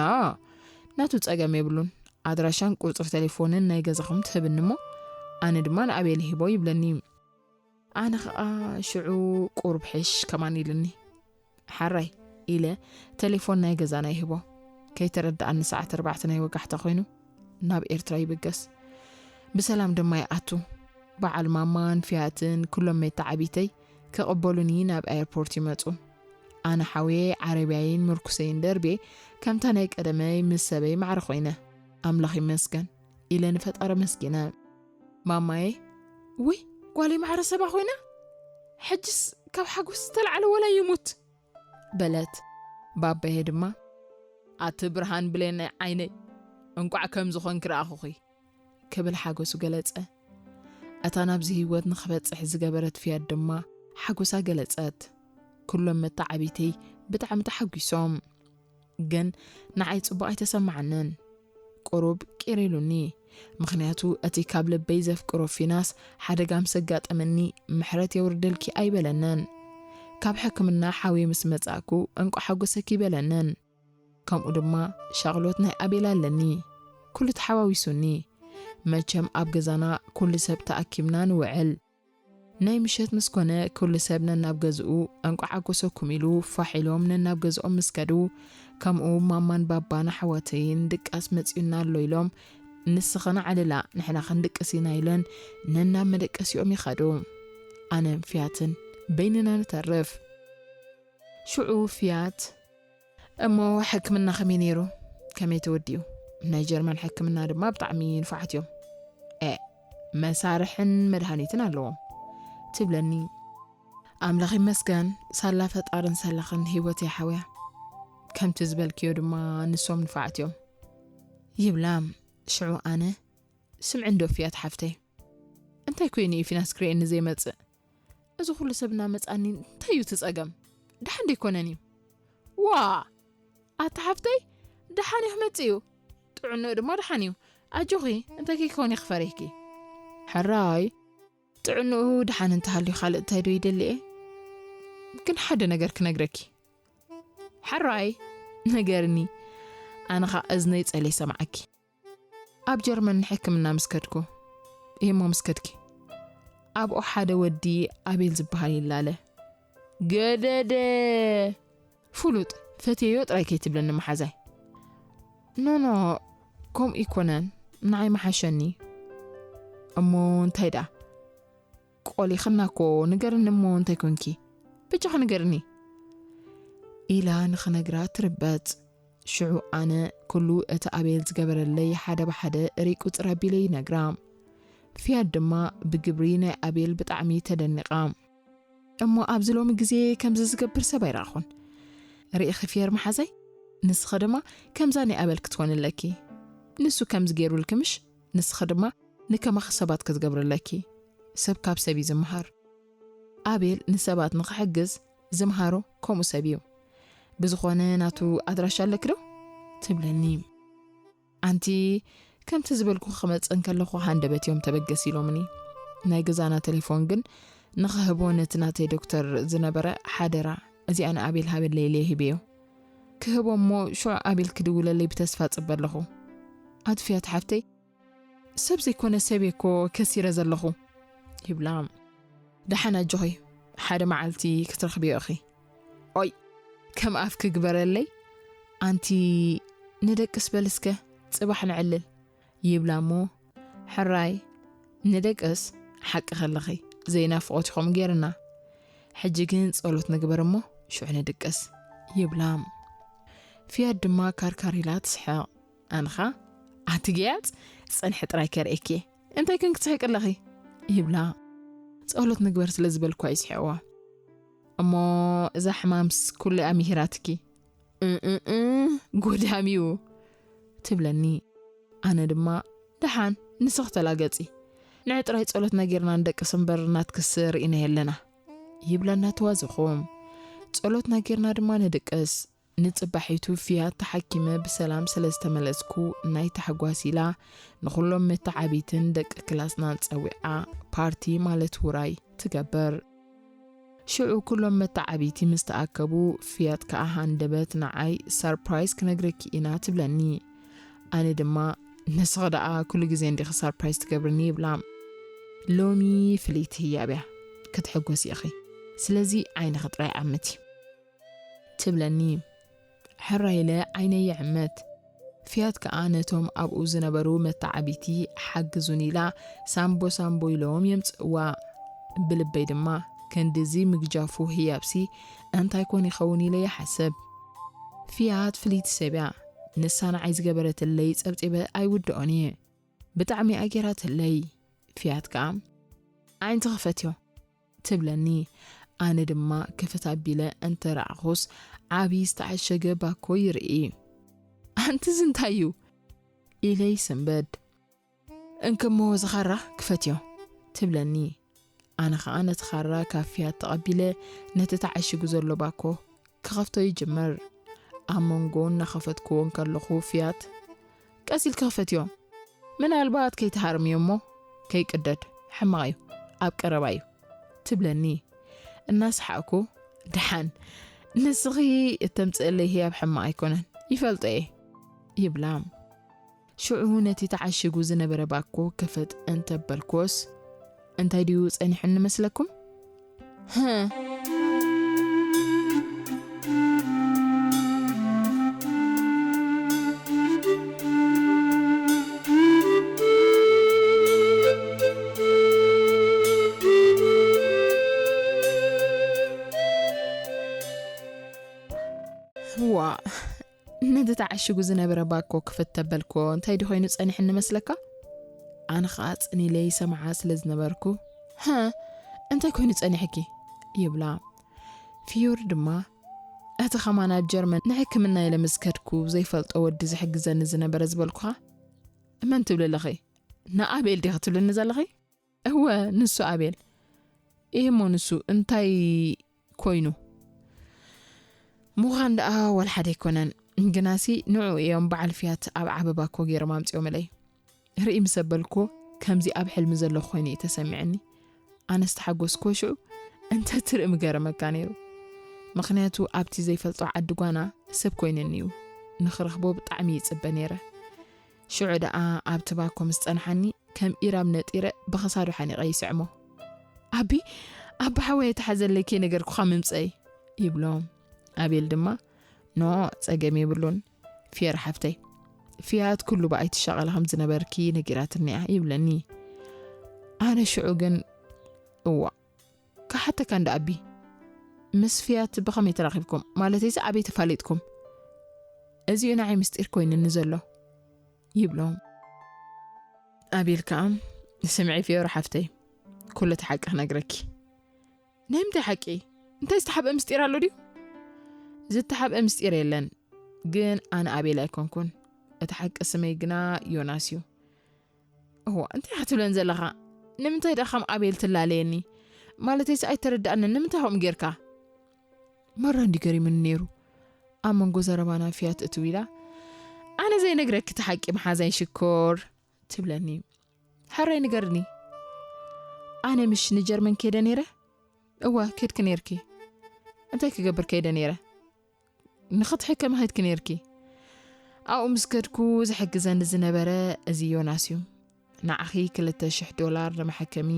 ናቱ ጸገም የብሉን። ኣድራሻን ቁጽሪ ቴሌፎንን ናይ ገዛኹም ትህብኒ እሞ፣ ኣነ ድማ ንኣቤል ይህቦ ይብለኒ። ኣነ ኸኣ ሽዑ ቁሩብ ሕሽ ከማን ኢልኒ። ሓራይ ኢለ ቴሌፎን ናይ ገዛና ይህቦ። ከይተረድኣኒ ሰዓት ኣርባዕተ ናይ ወጋሕታ ኮይኑ ናብ ኤርትራ ይብገስ። ብሰላም ድማ ይኣቱ። በዓል ማማን ፍያትን ኩሎም መተዓቢተይ ክቕበሉኒ ናብ ኣየርፖርት ይመጹ። ኣነ ሓውየ ዓረብያይን ምርኩሰይን ደርብየ ከምታ ናይ ቀደመይ ምስ ሰበይ ማዕረ ኮይነ። ኣምላኽ ይመስገን ኢለ ንፈጣሪ ኣመስጊነ። ማማየ፣ "ውይ፣ ጓለይ ማዕረ ሰባ ኮይና? ሕጅስ ካብ ሓጎስ ዝተላዕለ ወላ ይሙት!" በለት። ባባየ ድማ፣ "ኣቲ ብርሃን ብሌን ናይ ዓይነይ፣ እንቋዕ ከም ዝኾንኪ ረኣኹኺ!" ክብል ሓጎሱ ገለጸ። እታ ናብዚ ህይወት ንኽበጽሕ ዝገበረት ፍያት ድማ ሓጎሳ ገለጸት። ኩሎም መተዓቢተይ ብጣዕሚ ተሓጒሶም። ግን ንዓይ ጽቡቕ ኣይተሰማዓንን። ቁሩብ ቂር ኢሉኒ። ምኽንያቱ እቲ ካብ ልበይ ዘፍቅሮ ፊናስ ሓደጋ ምስ ኣጋጠመኒ ምሕረት የውርደልኪ ኣይበለንን። ካብ ሕክምና ሓውየ ምስ መጻእኩ እንቋዕ ሓጎሰኪ ኣይበለንን። ከምኡ ድማ ሻቕሎት ናይ ኣቤል ኣለኒ። ኩሉ ተሓዋዊሱኒ። መቸም ኣብ ገዛና ኩሉ ሰብ ተኣኪብና ንውዕል። ናይ ምሸት ምስ ኮነ፣ ኩሉ ሰብ ነናብ ገዝኡ እንቋዕ ሓጎሰኩም ኢሉ ፋሕ ኢሎም ነናብ ገዝኦም ምስ ከዱ፣ ከምኡ ማማን ባባን ኣሕዋተይን ድቃስ መጺኡና ኣሎ ኢሎም፣ "ንስኽን ዓልላ፣ ንሕና ክንድቅስ ኢና" ኢለን ነናብ መደቀሲኦም ይኸዱ። ኣነን ፍያትን በይንና ንተርፍ። ሽዑ ፍያት፣ "እሞ ሕክምና ከመይ ነይሩ? ከመይ ተወዲኡ? ናይ ጀርመን ሕክምና ድማ ብጣዕሚ ንፉዓት እዮም። ኤ፣ መሳርሕን መድሃኒትን ኣለዎም" ትብለኒ። ኣምላኽ ይመስገን፣ ሳላ ፈጣርን ሳላኽን ህይወት ይሓውያ። ከምቲ ዝበልክዮ ድማ ንሶም ንፉዓት እዮም ይብላ። ሽዑ ኣነ፣ "ስምዒ እንዶ ፍያት ሓፍተይ፣ እንታይ ኮይኑ እዩ ፊናስ ክርእየኒ ዘይመጽእ? እዚ ኩሉ ሰብ እናመጻኒ እንታይ እዩ እቲ ጸገም? ደሓን ደይኮነን እዩ?" "ዋ! ኣታ ሓፍተይ፣ ደሓን እዩ ክመጽእ እዩ። ጥዕንኡ ድማ ደሓን እዩ። ኣጆኺ፣ እንታይ ከይኮን እዩ ክፈሪህኪ?" "ሕራይ፣ ጥዕንኡ ደሓን እንተሃልዩ ካልእ እንታይ ዶ ይደሊ እየ? ግን ሓደ ነገር ክነግረኪ።" "ሕራይ፣ ንገርኒ። ኣነ ኸኣ እዝነይ ጸልየ ሰምዓኪ። ኣብ ጀርመን ንሕክምና ምስ ከድኩ" "እሞ ምስ ከድኪ?" "ኣብኡ ሓደ ወዲ ኣቤል ዝበሃል ይላለ። ገደደ! ፍሉጥ፣ ፈትየዮ ጥራይ ከይትብለኒ መሓዛይ።" "ኖ፣ ኖ፣ ከምኡ ኣይኮነን። ንዓይ መሓሸኒ።" "እሞ እንታይ ደኣ?" "ቆሊኽና እኮ፣ ንገርኒ እሞ እንታይ ኮንኪ? በጃኺ ንገርኒ።" ኢላ ንኽነግራ ትርበጽ። ሽዑ ኣነ ኩሉ እቲ ኣቤል ዝገበረለይ ሓደ ብሓደ ሪቁጽር ኣቢለ ይነግራ። ፍያት ድማ ብግብሪ ናይ ኣቤል ብጣዕሚ ተደኒቓ። "እሞ ኣብዚ ሎሚ ግዜ ከምዚ ዝገብር ሰብ ኣይረኣኹን። ርኢኺ ፍየር መሓዛይ? ንስኺ ድማ ከምዛ ናይ ኣቤል ክትኮኒ ኣለኪ። ንሱ ከምዚ ገይሩልኪ ምሽ? ንስኺ ድማ ንከማኺ ሰባት ክትገብሪ ኣለኪ። ሰብ ካብ ሰብ እዩ ዝመሃር። ኣቤል ንሰባት ንኽሕግዝ ዝምሃሮ ከምኡ ሰብ እዩ። ብዝኾነ ናቱ ኣድራሻ ኣለኪ ዶ?" ትብለኒ። ኣንቲ፣ ከምቲ ዝበልኩ ክመጽእ እንከለኹ ሃንደበት እዮም ተበገስ ኢሎምኒ። ናይ ገዛና ቴሌፎን ግን ንኽህቦ ነቲ ናተይ ዶክተር ዝነበረ ሓደራ፣ "እዚኣ ንኣቤል ሃበለይ" ኢለ ሂበዮ። ክህቦ እሞ ሽዑ ኣቤል ክድውለለይ ብተስፋ ጽበ ኣለኹ። ኣቲ ፍያት ሓፍተይ፣ ሰብ ዘይኮነ ሰብ እኮ ከሲረ ዘለኹ ይብላ። ደሓን ኣጆኺ፣ ሓደ መዓልቲ ክትረኽብዮ ኢኺ። ኦይ፣ ከም ኣፍ ክግበረለይ። ኣንቲ ንደቅስ በል እስከ፣ ጽባሕ ንዕልል ይብላ እሞ፣ ሕራይ ንደቅስ፣ ሓቂ ከለኺ ዘይናፍቆት ይኾም ጌርና። ሕጂ ግን ጸሎት ንግበር እሞ ሽዑ ንድቅስ ይብላ። ፍያት ድማ ካርካር ኢላ ትስሕቕ። ኣንኻ ኣቲ ገያጽ፣ ጸንሒ ጥራይ ከርእየኪ፣ እንታይ ግን ክትስሕቂ ኣለኺ ይብላ። ጸሎት ንግበር ስለ ዝበልኳ ይስሕቕዋ። እሞ እዛ ሕማምስ ኩሉ ኣምሂራትኪ? እእእ፣ ጎዳም እዩ ትብለኒ። ኣነ ድማ ደሓን ንስኽ ተላገጺ፣ ንዕ ጥራይ ጸሎትና ጌርና ንደቅስ እምበር ናትክስ ርኢና የለና ይብላ እናተዋዘኹ። ጸሎትና ጌርና ድማ ንድቅስ። ንጽባሒቱ ፍያት ተሓኪመ ብሰላም ስለ ዝተመለስኩ ናይ ታሕጓስ ኢላ ንኹሎም መተዓቢትን ደቂ ክላስናን ጸዊዓ ፓርቲ ማለት ውራይ ትገብር። ሽዑ ኩሎም መተዓቢቲ ምስ ተኣከቡ፣ ፍያት ከኣ ሃንደበት ንዓይ ሰርፕራይዝ ክነግረኪ ኢና ትብለኒ። ኣነ ድማ ንስኺ ደኣ ኩሉ ግዜ እንዲኺ ሰርፕራይዝ ትገብርኒ ይብላ። ሎሚ ፍልይቲ ህያብ እያ፣ ክትሕጎሲ ኢኺ። ስለዚ ዓይንኺ ጥራይ ዓምቲ ትብለኒ። ሕራይ ኢለ ዓይነይ ይዕምት። ፍያት ከኣ ነቶም ኣብኡ ዝነበሩ መተዓቢቲ ሓግዙን ኢላ ሳምቦ ሳምቦ ኢሎም የምጽእዋ። ብልበይ ድማ ክንድዚ ምግጃፉ ህያብሲ እንታይ ኮን ይኸውን ኢለ ይሓስብ። ፍያት ፍልይቲ ሰብ እያ። ንሳ ንዓይ ዝገበረትለይ ጸብጺበ ኣይውድኦን እየ። ብጣዕሚ ኣጌራትለይ። ፍያት ከኣ ዓይንቲ ክፈትዮ ትብለኒ። ኣነ ድማ ክፍት ኣቢለ እንተ ረኣኹስ ዓቢ ዝተዓሸገ ባኮ ይርኢ። ኣንቲ እዚ እንታይ እዩ ኢለ ይስንበድ። እንክሞ እዚ ኻራ ክፈትዮ ትብለኒ። ኣነ ኸኣ ነቲ ኻራ ካብ ፍያት ተቐቢለ ነቲ ተዓሺጉ ዘሎ ባኮ ክኸፍቶ ይጅምር። ኣብ መንጎ እናኸፈትክዎ እንከለኹ ፍያት ቀስ ኢልኪ ክፈትዮ፣ ምናልባት ከይትሃርምዮ እሞ ከይቅደድ፣ ሕማቕ እዩ፣ ኣብ ቀረባ እዩ ትብለኒ። እናሰሓቕኩ ደሓን ንስኺ እተምጽእለይ ህያብ ሕማቕ ኣይኮነን፣ ይፈልጦ እየ ይብላ። ሽዑ ነቲ ተዓሺጉ ዝነበረ ባኮ ክፈት እንተበልኩዎስ እንታይ ድዩ ጸኒሑኒ መስለኩም? ዋ፣ ነቲ ተዓሺጉ ዝነበረ ባኮ ክፍት ተበልኮ እንታይ ዲ ኮይኑ ጸኒሕኒ መስለካ? ኣነ ኸኣ ጽን ኢለ ይሰምዓ ስለ ዝነበርኩ፣ "ሃ፣ እንታይ ኮይኑ ጸኒሕኪ?" ይብላ። ፊዮሪ ድማ፣ "እቲ ኸማን ኣብ ጀርመን ንሕክምና ኢለ ምስ ከድኩ ዘይፈልጦ ወዲ ዝሕግዘኒ ዝነበረ ዝበልኩኻ፣ መን ትብሊ ኣለኺ? ንኣቤል ዲኺ ትብልኒ ዘለኺ?" "እወ፣ ንሱ ኣቤል። እሞ ንሱ እንታይ ኮይኑ?" "ምዃን ደኣ ዋላ ሓደ ኣይኮነን፣ ግናሲ ንዕኡ እዮም በዓል ፍያት ኣብ ዓበባ እኮ ገይሮም ኣምጺኦምለይ። ርኢ ምስ ኣበልኩዎ ከምዚ ኣብ ሕልሚ ዘለኹ ኮይኑ እዩ ተሰሚዕኒ። ኣነ ዝተሓጎስኩዎ ሽዑ እንተ ትርኢ ምገረመካ ነይሩ። ምኽንያቱ ኣብቲ ዘይፈልጦ ዓዲ ጓና ሰብ ኮይነኒ እዩ። ንኽረኽቦ ብጣዕሚ ይጽበ ነይረ። ሽዑ ደኣ ኣብቲ ባኮ ምስ ጸንሓኒ ከም ኢራብ ነጢረ ብኽሳዱ ሓኒቐ ይስዕሞ። ኣቢ፣ ኣቢ ሓወይ ኣይትሓዘለይ ከይነገርኩኻ ምምጸይ" ይብሎ። ኣቤል ድማ፣ "ኖ፣ ጸገም የብሉን። ፊየር ሓፍተይ፣ ፍያት ኩሉ ብኣይ ትሻቐሊ ከም ዝነበርኪ ነጊራትኒ እያ" ይብለኒ። ኣነ ሽዑ ግን፣ "እዋ፣ ክሓተካ እንዳ ኣቢ፣ ምስ ፍያት ብኸመይ ተራኺብኩም? ማለተይሲ ኣበይ ተፋሊጥኩም? እዚኡ ንዓይ ምስጢር ኮይኑኒ ዘሎ" ይብሎ። ኣቤል ከኣ፣ "ስምዒ ፊዮሪ ሓፍተይ፣ ኩሉ እቲ ሓቂ ክነግረኪ።" "ናይ ምንታይ ሓቂ? እንታይ ዝተሓብአ ምስጢር ኣሎ ድዩ?" "ዝተሓብአ ምስጢር የለን፣ ግን ኣነ ኣቤል ኣይኮንኩን። እቲ ሓቂ ስመይ ግና ዮናስ እዩ።" "እዋ፣ እንታይ ኢኻ ትብለን ዘለኻ? ንምንታይ ደኣ ከም ኣቤል ትላለየኒ? ማለተይስ ኣይተረድኣንን፣ ንምንታይ ከምኡ ጌርካ?" ማራ እንዲ ገሪሙኒ ነይሩ። ኣብ መንጎ ዘረባና ፍያት እትው ኢላ፣ "ኣነ ዘይነግረኪ እቲ ሓቂ መሓዛይ ሽኮር" ትብለኒ። "ሕራይ ንገርኒ። ኣነ ምሽ ንጀርመን ከይደ ነይረ?" "እወ፣ ከድኪ ነይርኪ።" "እንታይ ክገብር ከይደ ነይረ?" ንኽትሕከሚ ኸድኪ ነይርኪ። ኣብኡ ምስ ከድኩ ዝሕግዘኒ ዝነበረ እዚ ዮናስ እዩ። ንዓኺ ክልተ ሽሕ ዶላር ንመሐከሚ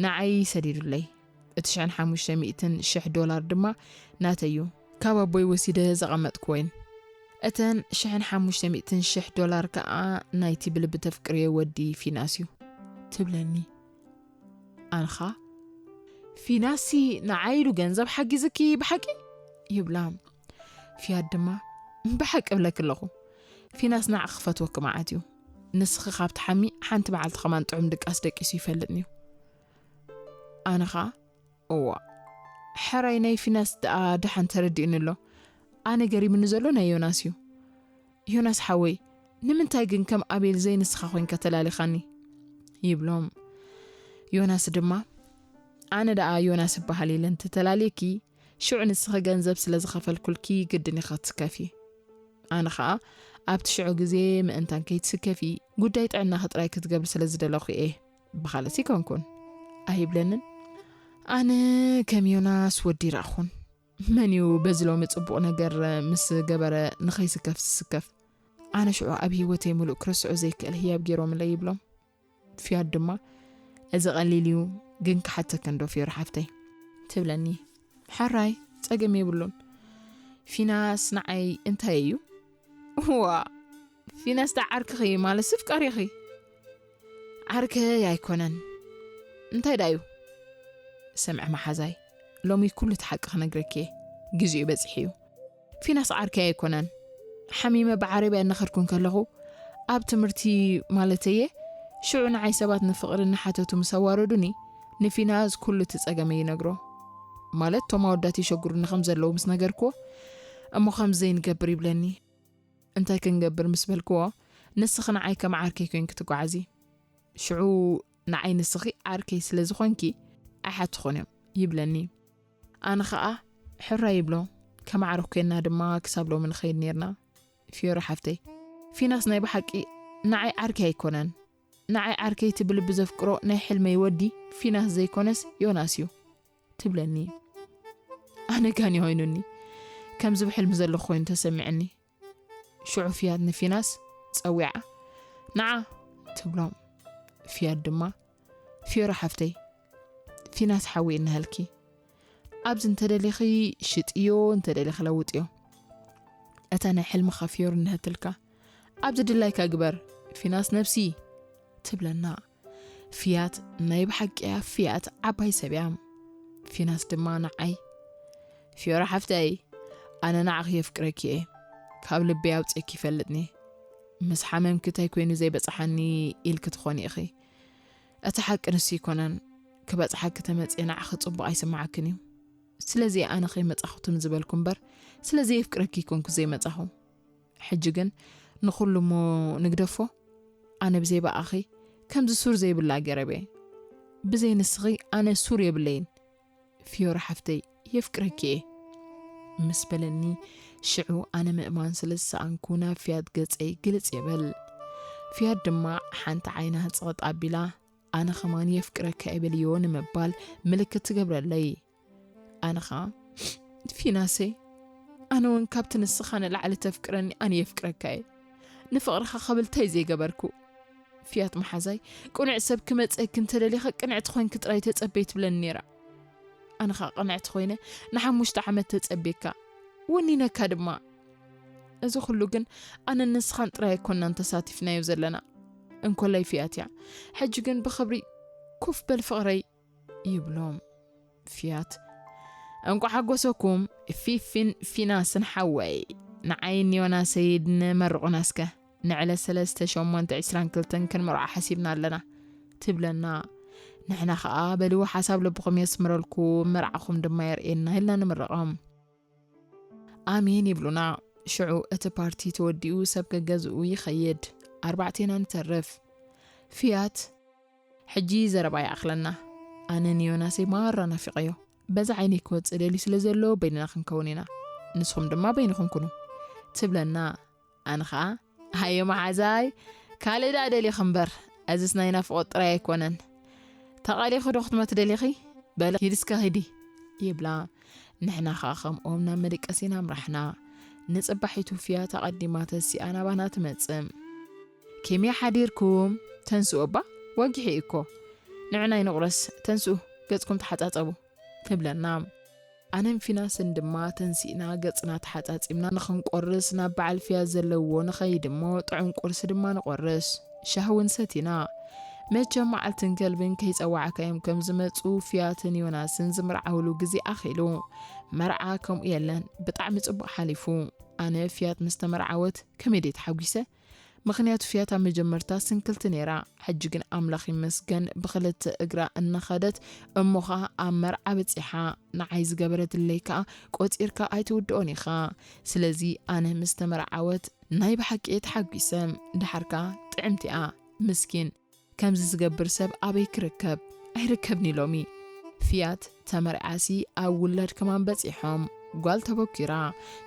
ንዓይ ሰዲዱለይ። እቲ ሽሕን ሓሙሽተ ሚእትን ሽሕ ዶላር ድማ ናተይ እዩ። ካብ ኣቦይ ወሲደ ዘቐመጥኩወይን። እተን ሽሕን ሓሙሽተ ሚእትን ሽሕ ዶላር ከኣ ናይቲ ብልቢ ተፍቅርዮ ወዲ ፊናስ እዩ። ትብለኒ። ኣንኻ ፊናሲ ንዓይ ኢሉ ገንዘብ ሓጊዝኪ ብሓቂ? ይብላ። ፊያት ድማ ብሓቂ እብለኪ ኣለኹ፣ ፊናስ ንዓኺ ክፈትወኪ መዓት እዩ። ንስኺ ካብ ትሓሚ ሓንቲ መዓልቲ ከማን ጥዑም ድቃስ ደቂሱ ይፈልጥን እዩ። ኣነ ኸኣ እዋ፣ ሕራይ ናይ ፊናስ ደኣ ደሓን ተረዲኡኒ ኣሎ። ኣነ ገሪምኒ ዘሎ ናይ ዮናስ እዩ። ዮናስ ሓወይ፣ ንምንታይ ግን ከም ኣቤል ዘይንስኻ ኮይንካ ተላሊኻኒ? ይብሎም። ዮናስ ድማ ኣነ ደኣ ዮናስ እበሃል ኢለ እንተተላልየኪ ሽዑ ንስኺ ገንዘብ ስለ ዝኸፈልኩልኪ ግድን ኢኻ ትስከፊ። ኣነ ኸኣ ኣብቲ ሽዑ ግዜ ምእንታን ከይትስከፊ ጉዳይ ጥዕናኺ ጥራይ ክትገብሪ ስለ ዝደለኹ እየ። ብኻልእሲ ኣይኮንኩን። ኣይብለንን። ኣነ ከም ዮናስ ወዲ ይረኣኹን። መን እዩ በዚ ሎሚ ጽቡቕ ነገር ምስ ገበረ ንኸይስከፍ ዝስከፍ? ኣነ ሽዑ ኣብ ህይወተይ ምሉእ ክርስዑ ዘይክእል ህያብ ገይሮምለይ ይብሎም። ፊያት ድማ እዚ ቀሊል እዩ ግን ክሓተኪ እንዶ ፊዮሪ ሓፍተይ ትብለኒ። ሕራይ ጸገም የብሉን። ፊናስ ንዓይ እንታይ እዩ? እዋ ፊናስ ዳ ዓርክኺ ማለት ስፍቃሪኺ? ዓርከይ ኣይኮነን። እንታይ ዳዩ? ስምዒ መሓዛይ፣ ሎሚ ኩሉ እቲ ሓቂ ክነግረኪ እየ። ግዜኡ በጺሑ እዩ። ፊናስ ዓርከይ ኣይኮነን። ሓሚመ ብዓረብያ እናኸድኩ እንከለኹ ኣብ ትምህርቲ ማለተየ ሽዑ ንዓይ ሰባት ንፍቕሪ እናሓተቱ ምስ ኣዋረዱኒ ንፊናስ ኩሉ እቲ ጸገመይ ይነግሮ። ማለት እቶም ኣወዳት የሸግሩኒ ከም ዘለዉ ምስ ነገርክዎ እሞ ከም ዘይንገብር ይብለኒ። እንታይ ክንገብር ምስ በልክዎ ንስኺ ንዓይ ከም ዓርከይ ኮይንኪ ትጓዓዚ። ሽዑ ንዓይ ንስኺ ዓርከይ ስለ ዝኾንኪ ኣይሓትኹን እዮም ይብለኒ። ኣነ ኸኣ ሕራይ ይብሎ። ከማዕርኽ ኮይንና ድማ ክሳብ ሎሚ ንኸይድ ኔርና። ፊዮሪ ሓፍተይ፣ ፊናስ ናይ ብሓቂ ንዓይ ዓርከይ ኣይኮነን። ንዓይ ዓርከይ እቲ ብልቢ ዘፍቅሮ ናይ ሕልመይ ወዲ ፊናስ ዘይኮነስ ዮናስ እዩ ትብለኒ። ኣነ ጋኒ ኮይኑኒ ከምዚ ብሕልሚ ዘለኹ ኮይኑ ተሰሚዕኒ። ሽዑ ፊያት ንፊናስ ጸዊዓ ንዓ ትብሎም። ፊያት ድማ ፊዮሪ ሓፍተይ፣ ፊናስ ሓዊ እነሀልኪ። ኣብዚ እንተደሊኺ ሽጥዮ፣ እንተደሊኺ ለውጥዮ። እታ ናይ ሕልምኻ ፊዮሪ እነሀትልካ። ኣብዚ ድላይካ ግበር፣ ፊናስ ነብሲ ትብለና። ፊያት ናይ ብሓቂ እያ፣ ፊያት ዓባይ ሰብ እያ። ፊናስ ድማ ንዓይ ፊዮሪ ሓፍተይ፣ ኣነ ንዓኺ የፍቅረኪ እየ። ካብ ልበይ ኣውፅእኪ ይፈልጥኒ። ምስ ሓመምኪ እንታይ ኮይኑ ዘይበፅሓኒ ኢልኪ ትኾኒ ኢኺ። እቲ ሓቂ ንሱ ይኮነን። ክበፅሓኪ ተመፅየ ንዓኺ ፅቡቕ ኣይስምዓክን እዩ። ስለዚ ኣነ ከይመፃኹ ትም ዝበልኩ እምበር ስለ ዘየፍቅረኪ ይኮንኩ ዘይመፃኹ። ሕጂ ግን ንኹሉ እሞ ንግደፎ። ኣነ ብዘይ ብኣኺ ከምዚ ሱር ዘይብላ ገረብ እየ። ብዘይ ንስኺ ኣነ ሱር የብለይን። ፊዮሪ ሓፍተይ የፍቅረኪ እየ ምስ በለኒ ሽዑ ኣነ ምእማን ስለ ዝሰኣንኩ ናብ ፊያት ገጸይ ግልጽ ይብል። ፊያት ድማ ሓንቲ ዓይና ጽቕጥ ኣቢላ ኣነ ኸማን የፍቅረካ እየ በልዮ ንምባል ምልክት ትገብረለይ። ኣነ ኸኣ ፊናሰይ ኣነ እውን ካብቲ ንስኻ ንላዕሊ ተፍቅረኒ ኣነ የፍቅረካ እየ። ንፍቕርኻ ከብል እንታይ ዘይገበርኩ? ፊያት መሓዛይ ቅኑዕ ሰብ ክመጸኪ እንተደሊኻ ቅንዕቲ ኮይንኪ ጥራይ ተጸበይ ትብለኒ ነይራ። ኣነ ኸኣ ቅንዕቲ ኮይነ ንሓሙሽተ ዓመት ተጸቤካ ወኒነካ ድማ። እዚ ኩሉ ግን ኣነን ንስኻን ጥራይ ኣይኮናን ተሳቲፍናዮ ዘለና። እንኮላይ ፊያት እያ። ሕጂ ግን ብኽብሪ ኮፍ በል ፍቕረይ ይብሎም። ፊያት እንቋዕ ሓጎሰኩም ፊፊን ፊናስን ሓወይ። ንዓይን ዮናሰይን መርቑና እስከ። ንዕለት ሰለስተ ሸሞንተ ዕስራን ክልተን ክንምርዖ ሓሲብና ኣለና ትብለና። ንሕና ኸኣ በልዎ ሓሳብ ልብኹም የስምረልኩም መርዓኹም ድማ የርእየና ኢልና ንምርቖም። ኣሜን ይብሉና። ሽዑ እቲ ፓርቲ ተወዲኡ ሰብ ገገዝኡ ይኸይድ። ኣርባዕቴና ንተርፍ። ፊያት ሕጂ ዘረባ ይኣኽለና። ኣነ ንዮናሰይ ማራ ናፊቐዮ። በዛ ዓይነይ ክወጽእ ደልዩ ስለ ዘሎ በይንና ክንከውን ኢና። ንስኹም ድማ በይንኹም ኩኑ ትብለና። ኣነ ኸኣ ሃየ መሓዛይ ካልእ ደኣ ደሊኺ እምበር፣ እዝስ ናይ ናፍቖት ጥራይ ኣይኮነን። ተቓሊኺ ዶ ክትመቲ ደሊኺ? በሊ ሂዲ እስከ ሂዲ ይብላ። ንሕና ኸኣ ከምኦም ናብ መደቀሲና ኣምራሕና። ንጽባሒቱ ፍያት ኣቐዲማ ተሲኣ ናባና ትመጽእ። "ከመይ ሓዲርኩም? ተንስኡ እባ፣ ወጊሑ እዩ እኮ። ንዕናይ ንቑረስ፣ ተንስኡ፣ ገጽኩም ተሓጻጸቡ" ትብለና። ኣነን ፊናስን ድማ ተንሲእና ገጽና ተሓጻጺብና ንኽንቆርስ ናብ በዓል ፍያት ዘለዎ ንኸይድ እሞ ጥዑም ቁርሲ ድማ ንቆርስ። ሻሂ እውን ሰቲና። መቸም መዓልትን ከልብን ከይጸዋዕካዮም ከም ዝመጹ ፍያትን ዮናስን ዝምርዓውሉ ግዜ ኣኺሉ። መርዓ ከምኡ የለን፣ ብጣዕሚ ጽቡቕ ሓሊፉ። ኣነ ፍያት ምስ ተመርዓወት ከመይ ደይ ተሓጒሰ። ምኽንያቱ ፍያት ኣብ መጀመርታ ስንክልቲ ነይራ። ሕጂ ግን ኣምላኽ ይመስገን ብኽልተ እግራ እናኸደት፣ እሞ ኸኣ ኣብ መርዓ በጺሓ። ንዓይ ዝገበረትለይ ከኣ ቆጺርካ ኣይትውድኦን ኢኻ። ስለዚ ኣነ ምስ ተመርዓወት ናይ ብሓቂ እየ ተሓጒሰ። ደሓር ከኣ ጥዕምቲ እያ። ምስኪን፣ ከምዚ ዝገብር ሰብ ኣበይ ክርከብ? ኣይርከብን እዩ ሎሚ። ፍያት ተመርዓሲ ኣብ ውላድ ከማን በጺሖም። ጓል ተበኪራ።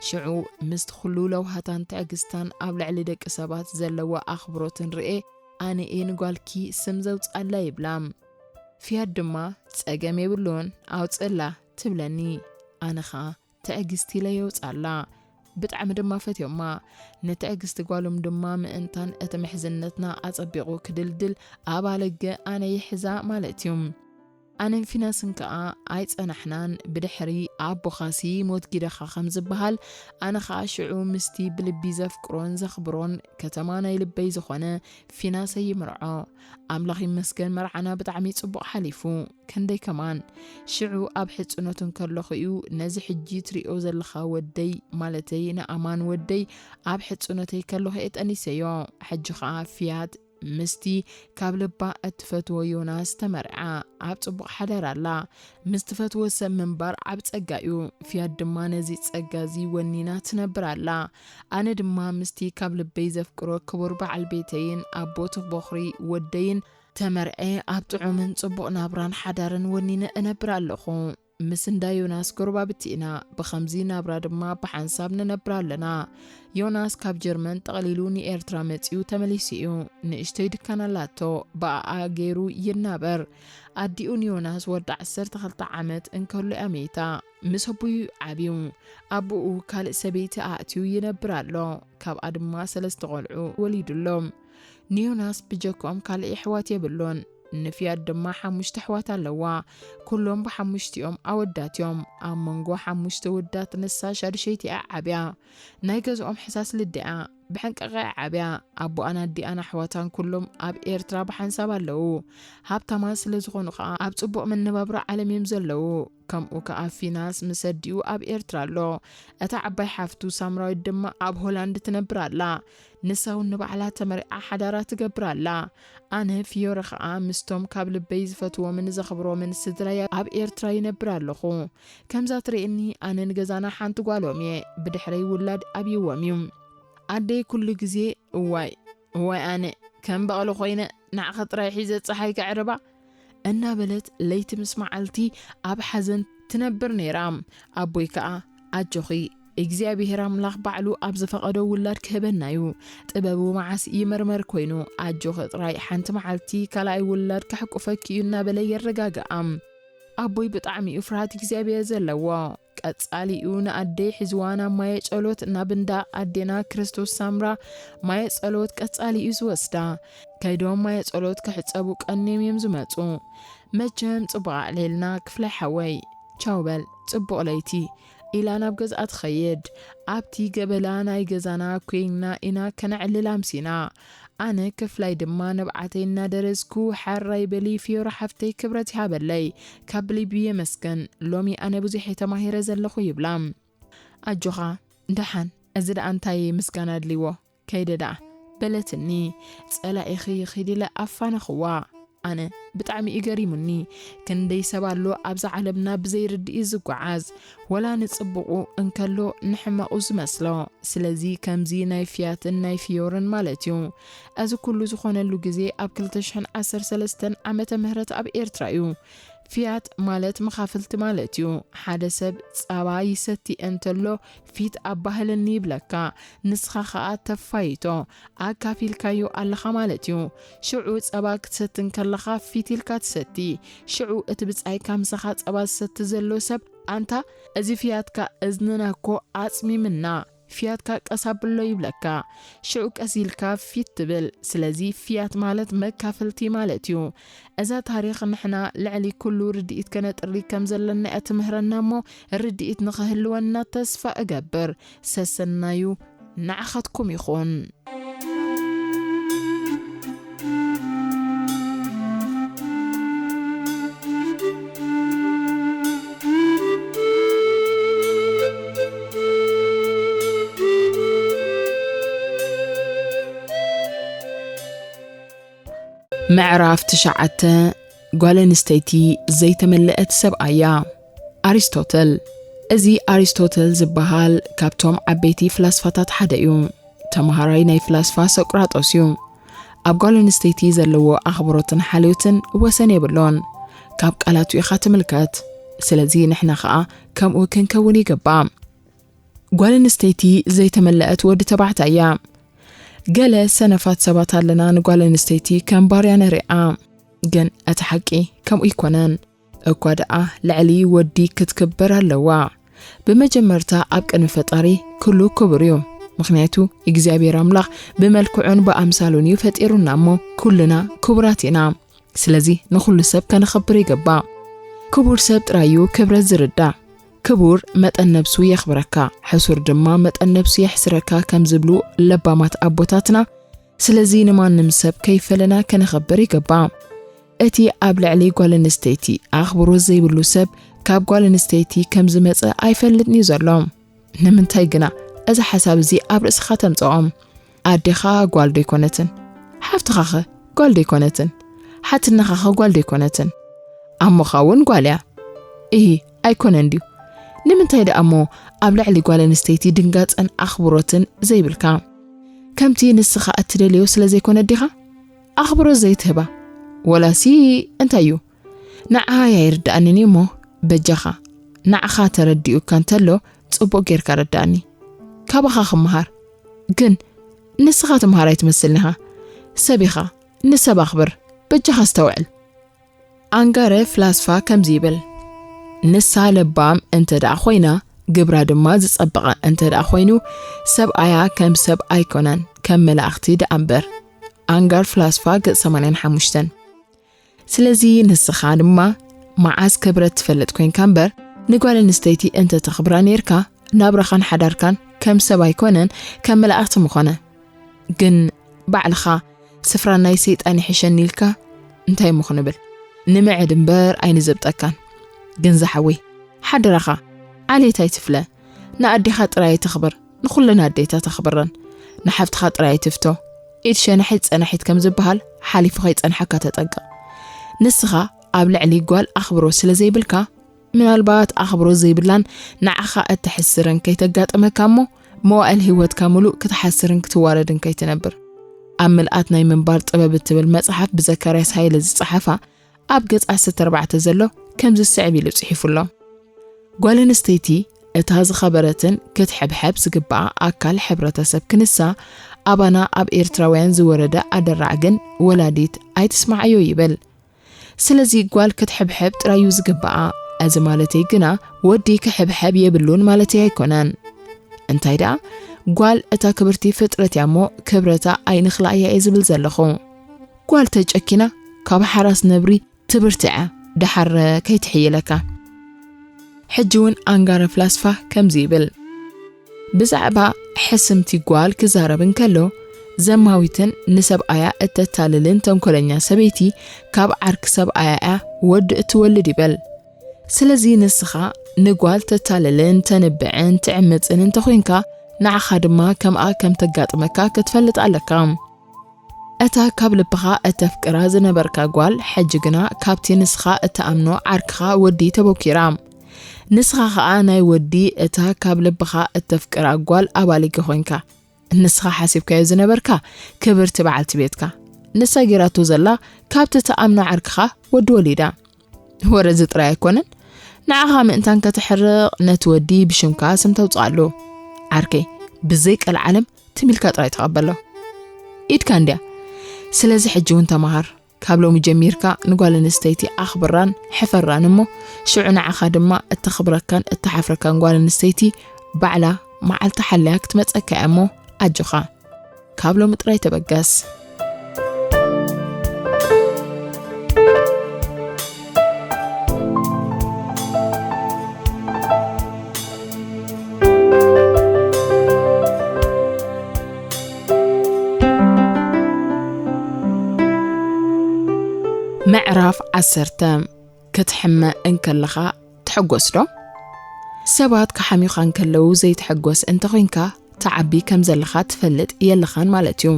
ሽዑ ምስቲ ኩሉ ለውሃታን ትዕግስታን ኣብ ልዕሊ ደቂ ሰባት ዘለዎ ኣኽብሮትን ርኤ፣ ኣነ እየ ንጓልኪ ስም ዘውጽኣላ ይብላ። ፍያት ድማ፣ "ጸገም የብሉን፣ ኣውጽእላ" ትብለኒ። ኣነ ኸኣ ትዕግስቲ ኢለ የውጽኣላ። ብጣዕሚ ድማ ፈትዮማ። ንትዕግስቲ ጓሎም ድማ ምእንታን እቲ ምሕዝነትና ኣጸቢቑ ክድልድል ኣብ ኣለገ ኣነ ይሕዛ ማለት እዩ። ኣነን ፊናስን ከኣ ኣይጸናሕናን። ብድሕሪ ኣቦኻሲ ሞት ጊደኻ ከም ዝበሃል፣ ኣነ ኸኣ ሽዑ ምስቲ ብልቢ ዘፍቅሮን ዘኽብሮን ከተማ ናይ ልበይ ዝኾነ ፊናሰይ ይምርዖ። ኣምላኽ ይመስገን መርዓና ብጣዕሚ ጽቡቕ ሓሊፉ። ክንደይ ከማን። ሽዑ ኣብ ሕጽኖት እንከለኹ እዩ ነዚ ሕጂ ትሪኦ ዘለኻ ወደይ፣ ማለተይ ንኣማን ወደይ ኣብ ሕጽኖተይ ከለኹ እየ ጠኒሰዮ። ሕጂ ኸኣ ፍያት ምስቲ ካብ ልባ እትፈትዎ ዮናስ ተመርዓ ኣብ ጽቡቕ ሓዳር ኣላ። ምስ ትፈትዎ ሰብ ምንባር ዓብ ጸጋ እዩ። ፍያት ድማ ነዚ ጸጋ እዚ ወኒና ትነብር ኣላ። ኣነ ድማ ምስቲ ካብ ልበይ ዘፍቅሮ ክቡር በዓል ቤተይን ኣቦ እቲ ቦኽሪ ወደይን ተመርዔ ኣብ ጥዑምን ጽቡቕ ናብራን ሓዳርን ወኒነ እነብር ኣለኹ። ምስ እንዳ ዮናስ ጎረባብቲ ኢና። ብኸምዚ ናብራ ድማ ብሓንሳብ ንነብር ኣለና። ዮናስ ካብ ጀርመን ጠቕሊሉ ንኤርትራ መጺኡ ተመሊሱ እዩ። ንእሽቶይ ድካን ኣላቶ፣ ብኣኣ ገይሩ ይናበር። ኣዲኡ ንዮናስ ወዲ ዓሰርተ ክልተ ዓመት እንከሎ እያ መይታ። ምስ ኣቦኡ ዓብዩ። ኣቦኡ ካልእ ሰበይቲ ኣእትዩ ይነብር ኣሎ። ካብኣ ድማ ሰለስተ ቆልዑ ወሊዱሎም። ንዮናስ ብጀክኦም ካልእ ኣሕዋት የብሉን። ንፍያት ድማ ሓሙሽተ ኣሕዋት ኣለዋ። ኩሎም ብሓሙሽቲኦም ኣወዳት እዮም። ኣብ መንጎ ሓሙሽተ ውዳት ንሳ ሻድሸይቲ እያ ዓብያ። ናይ ገዝኦም ሕሳስ ልደኣ ብሕንቀቐ እያ ዓብያ። ኣቦኣን ኣዲኣን ኣሕዋታን ኩሎም ኣብ ኤርትራ ብሓንሳብ ኣለዉ። ሃብታማት ስለ ዝኾኑ ኸኣ ኣብ ጽቡቕ መነባብሮ ዓለም እዮም ዘለዉ። ከምኡ ከኣ ፊናስ ምስ ኣዲኡ ኣብ ኤርትራ ኣሎ። እታ ዓባይ ሓፍቱ ሳምራዊት ድማ ኣብ ሆላንድ ትነብር ኣላ። ንሳ እውን ንባዕላ ተመሪዓ ሓዳራ ትገብር ኣላ። ኣነ ፊዮረ ከኣ ምስቶም ካብ ልበይ ዝፈትዎምን ዘኽብሮምን ስድራይ ኣብ ኤርትራ ይነብር ኣለኹ። ከምዛ ትርእየኒ ኣነ ንገዛና ሓንቲ ጓሎም እየ። ብድሕረይ ውላድ ኣብይዎም እዩ። ኣደይ ኩሉ ግዜ፣ "እዋይ፣ እዋይ ኣነ፣ ከም በቕሊ ኮይነ ንዓኺ ጥራይ ሒዘ ጸሓይ ከዕርባ?" እናበለት ለይቲ ምስ መዓልቲ ኣብ ሓዘን ትነብር ነይራ። ኣቦይ ከኣ፣ "ኣጆኺ፣ እግዚኣብሄር ኣምላኽ ባዕሉ ኣብ ዝፈቐዶ ውላድ ክህበና እዩ። ጥበቡ መዓስ ይመርመር ኮይኑ፣ ኣጆኺ ጥራይ፣ ሓንቲ መዓልቲ ካልኣይ ውላድ ከሕቁፈኪ እዩ" እናበለ የረጋግኣ። ኣቦይ ብጣዕሚ እዩ ፍርሃት እግዚኣብሄር ዘለዎ። ቀጻሊኡ ንኣደይ ሒዝዋ ናብ ማየ ጸሎት ናብ እንዳ ኣዴና ክርስቶስ ሳምራ ማየ ጸሎት ቀጻሊ እዩ ዝወስዳ። ከይዶም ማየ ጸሎት ክሕጸቡ ቀንዮም እዮም ዝመጹ። መቸም ጽቡቕ ኣዕሌልና ክፍላይ ሓወይ፣ ቻው በል፣ ጽቡቕ ለይቲ ኢላ ናብ ገዝኣ ትኸይድ። ኣብቲ ገበላ ናይ ገዛና ኮይንና ኢና ከነዕልል ኣምሲና። ኣነ ክፍላይ ድማ ንብዓተይ እናደረዝኩ፣ "ሕራይ በሊ ፊዮሪ ሓፍተይ፣ ክብረት ይሃበለይ፣ ካብ ልቢ የመስግን፣ ሎሚ ኣነ ብዙሕ እየ ተማሂረ ዘለኹ" ይብላ። "ኣጆኻ፣ ደሓን፣ እዚ ደኣ እንታይ ምስጋና ኣድልይዎ? ከይደ ደኣ" በለትኒ። ጸላኢኺ ይኺድ ኢለ ኣፋነኽዋ። ኣነ ብጣዕሚ እዩ ገሪሙኒ። ክንደይ ሰብ ኣሎ ኣብዛ ዓለምና ብዘይርድኢ ዝጓዓዝ፣ ወላ ንጽቡቑ እንከሎ ንሕመቑ ዝመስሎ። ስለዚ ከምዚ ናይ ፍያትን ናይ ፍዮርን ማለት እዩ። እዚ ኩሉ ዝኾነሉ ግዜ ኣብ ክልተ ሽሕን ዓሰርተ ሰለስተን ዓመተ ምህረት ኣብ ኤርትራ እዩ። ፍያት ማለት መኻፍልቲ ማለት እዩ። ሓደ ሰብ ጸባ ይሰቲ እንተሎ ፊት ኣባህለኒ ይብለካ። ንስኻ ኸኣ ተፋይቶ፣ ኣካፊልካዮ ኣለኻ ማለት እዩ። ሽዑ ጸባ ክትሰቲ እንከለኻ ፊት ኢልካ ትሰቲ። ሽዑ እቲ ብጻይካ ምሳኻ ጸባ ዝሰቲ ዘሎ ሰብ፣ "ኣንታ፣ እዚ ፍያትካ እዝንና እኮ ኣጽሚምና፣ ፊያትካ ቀስ ኣብሎ ይብለካ። ሽዑ ቀስ ኢልካ ፊት ትብል። ስለዚ ፊያት ማለት መካፈልቲ ማለት እዩ። እዛ ታሪኽ ንሕና ልዕሊ ኩሉ ርድኢት ከነጥሪ ከም ዘለና እያ ትምህረና እሞ፣ ርድኢት ንኽህልወና ተስፋ እገብር። ሰሰናዩ ንዓኻትኩም ይኹን። ምዕራፍ ትሽዓተ። ጓል ኣንስተይቲ ዘይተመለአት ሰብኣያ። ኣሪስቶተል። እዚ ኣሪስቶተል ዝበሃል ካብቶም ዓበይቲ ፍላስፋታት ሓደ እዩ። ተምሃራይ ናይ ፍላስፋ ሶቅራጦስ እዩ። ኣብ ጓል ኣንስተይቲ ዘለዎ ኣኽብሮትን ሓልዮትን ወሰን የብሉን። ካብ ቃላቱ ኢኻ ትምልከት። ስለዚ ንሕና ኸኣ ከምኡ ክንከውን ይግባእ። ጓል ኣንስተይቲ ዘይተመለአት ወዲ ተባዕታይ እያ። ገለ ሰነፋት ሰባት ኣለና ንጓል ኣንስተይቲ ከም ባርያ ነሪኣ። ግን እቲ ሓቂ ከምኡ ኣይኮነን። እኳ ደኣ ልዕሊ ወዲ ክትክበር ኣለዋ። ብመጀመርታ ኣብ ቅድሚ ፈጣሪ ኩሉ ክቡር እዩ። ምኽንያቱ እግዚኣብሔር ኣምላኽ ብመልክዑን ብኣምሳሉን እዩ ፈጢሩና እሞ ኩልና ክቡራት ኢና። ስለዚ ንኹሉ ሰብ ከነኽብር ይግባእ። ክቡር ሰብ ጥራይ እዩ ክብረት ዝርዳእ። ክቡር መጠን ነብሱ የኽብረካ፣ ሕሱር ድማ መጠን ነብሱ የሕስረካ ከም ዝብሉ ለባማት ኣቦታትና፣ ስለዚ ንማንም ሰብ ከይፈለና ከነኽብር ይግባእ። እቲ ኣብ ልዕሊ ጓል ኣንስተይቲ ኣኽብሮት ዘይብሉ ሰብ ካብ ጓል ኣንስተይቲ ከም ዝመጸ ኣይፈልጥን እዩ ዘሎ። ንምንታይ ግና እዚ ሓሳብ እዚ ኣብ ርእስኻ ተምጽኦ? ኣዴኻ ጓል ዶ ኣይኮነትን? ሓፍትኻኸ ጓል ዶ ኣይኮነትን? ሓትነኻኸ ጓል ዶ ኣይኮነትን? ኣሞኻ እውን ጓል እያ። እሂ፣ ኣይኮነን ድዩ? ንምንታይ ደኣ እሞ ኣብ ልዕሊ ጓል ኣንስተይቲ ድንጋጸን ኣኽብሮትን ዘይብልካ? ከምቲ ንስኻ እትደልዮ ስለ ዘይኮነ ዲኻ ኣኽብሮት ዘይትህባ? ወላሲ እንታይ እዩ? ንዓይ ኣይርድኣንን እዩ እሞ፣ በጃኻ፣ ንዓኻ ተረዲኡካ እንተሎ፣ ጽቡቕ ጌርካ ረድኣኒ። ካባኻ ክመሃር። ግን ንስኻ ትምሃር ኣይትመስልን ኢኻ። ሰብ ኢኻ፣ ንሰብ ኣኽብር። በጃኻ ኣስተውዕል። ኣንጋረ ፍላስፋ ከምዚ ይብል፣ ንሳ ለባም እንተ ደኣ ኾይና፣ ግብራ ድማ ዝጸበቐ እንተ ደኣ ኾይኑ፣ ሰብኣያ ከም ሰብ ኣይኮነን፣ ከም መላእኽቲ ደኣ እምበር። ኣንጋር ፍላስፋ ገጽ ሰማንያን ሓሙሽተን። ስለዚ ንስኻ ድማ መዓስ ክብረት ትፈልጥ ኮይንካ እምበር፣ ንጓል ኣንስተይቲ እንተ ተኽብራ ኔርካ፣ ናብራኻን ሓዳርካን ከም ሰብ ኣይኮነን፣ ከም መላእኽቲ ምኾነ። ግን ባዕልኻ ስፍራ ናይ ሰይጣን ይሕሸኒ ኢልካ እንታይ እሞ ክንብል? ንምዕድ እምበር ኣይንዘብጠካን። ግን ዝሓወይ፣ ሓደራኻ፣ ዓሌት ኣይትፍለ። ንኣዴኻ ጥራይ ኣይተኽብር፣ ንኹለን ኣዴታት ኣኽብረን። ንሓፍትኻ ጥራይ ኣይትፍቶ። ኢድ ሸነሒት ጸናሒት ከም ዝበሃል፣ ሓሊፉ ከይጸንሓካ ተጠንቀቕ። ንስኻ ኣብ ልዕሊ ጓል ኣኽብሮት ስለ ዘይብልካ፣ ምናልባት ኣኽብሮት ዘይብላን ንዓኻ እተሕስርን ከይተጋጥመካ እሞ፣ መዋእል ህይወትካ ምሉእ ክትሓስርን ክትዋረድን ከይትነብር። ኣብ ምልኣት ናይ ምንባር ጥበብ እትብል መጽሓፍ ብዘካርያስ ሃይለ ዝጸሓፋ፣ ኣብ ገጽ ዓሰርተ ኣርባዕተ ዘሎ ከምዚ ዝስዕብ ኢሉ ጽሒፉ ኣሎ። ጓል ኣንስተይቲ እታ ዝኸበረትን ክትሕብሐብ ዝግብኣ ኣካል ሕብረተሰብ ክንሳ፣ ኣባና ኣብ ኤርትራውያን ዝወረደ ኣደራዕ ግን ወላዲት ኣይትስምዓዮ ይብል። ስለዚ ጓል ክትሕብሐብ ጥራይ እዩ ዝግብኣ። እዚ ማለተይ ግና ወዲ ክሕብሐብ የብሉን ማለተይ ኣይኮነን። እንታይ ደኣ፣ ጓል እታ ክብርቲ ፍጥረት እያ እሞ ክብረታ ኣይንኽልኣያ እየ ዝብል ዘለኹ። ጓል ተጨኪና ካብ ሓራስ ነብሪ ትብርትዐ፣ ደሓር ከይትሕይለካ። ሕጂ እውን ኣንጋረ ፍላስፋ ከምዚ ይብል፣ ብዛዕባ ሕስምቲ ጓል ክዛረብ እንከሎ፣ ዘማዊትን ንሰብኣያ እተታልልን ተንኮለኛ ሰበይቲ ካብ ዓርኪ ሰብኣያ እያ ወዲ እትወልድ ይብል። ስለዚ ንስኻ ንጓል ተታልልን ተንብዕን ትዕምጽን እንተኾይንካ፣ ንዓኻ ድማ ከምኣ ከም ተጋጥመካ ክትፈልጥ ኣለካ። እታ ካብ ልብኻ እተፍቅራ ዝነበርካ ጓል፣ ሕጂ ግና ካብቲ ንስኻ እትኣምኖ ዓርክኻ ወዲ ተበኲራ። ንስኻ ኸኣ ናይ ወዲ እታ ካብ ልብኻ እተፍቅራ ጓል ኣባልጊ ኾይንካ። ንስኻ ሓሲብካዮ ዝነበርካ ክብርቲ በዓልቲ ቤትካ፣ ንሳ ጌራቶ ዘላ ካብቲ እትኣምኖ ዓርክኻ ወዲ ወሊዳ። ወረ እዚ ጥራይ ኣይኮነን፣ ንዓኻ ምእንታን ከተሕርቕ ነቲ ወዲ ብሽምካ ስም ተውጽኣሉ። ዓርከይ፣ ብዘይ ቀልዓለም ትም ኢልካ ጥራይ ተቐበሎ። ኢድካ እንድያ። ስለዚ ሕጂ እውን ተመሃር። ካብ ሎሚ ጀሚርካ ንጓል ኣንስተይቲ ኣኽብራን ሕፈራን እሞ፣ ሽዑ ንዓኻ ድማ እተኽብረካን እተሓፍረካን ጓል ኣንስተይቲ ባዕላ መዓልቲ ሓልያ ክትመጸካ እያ እሞ ኣጆኻ። ካብ ሎሚ ጥራይ ተበገስ። ምዕራፍ ዓሰርተ። ክትሕመ እንከለኻ ትሕጎስ ዶ? ሰባት ክሓምዩኻ እንከለዉ ዘይትሕጎስ እንተኾይንካ፣ ትዓቢ ከም ዘለኻ ትፈልጥ የለኻን ማለት እዩ።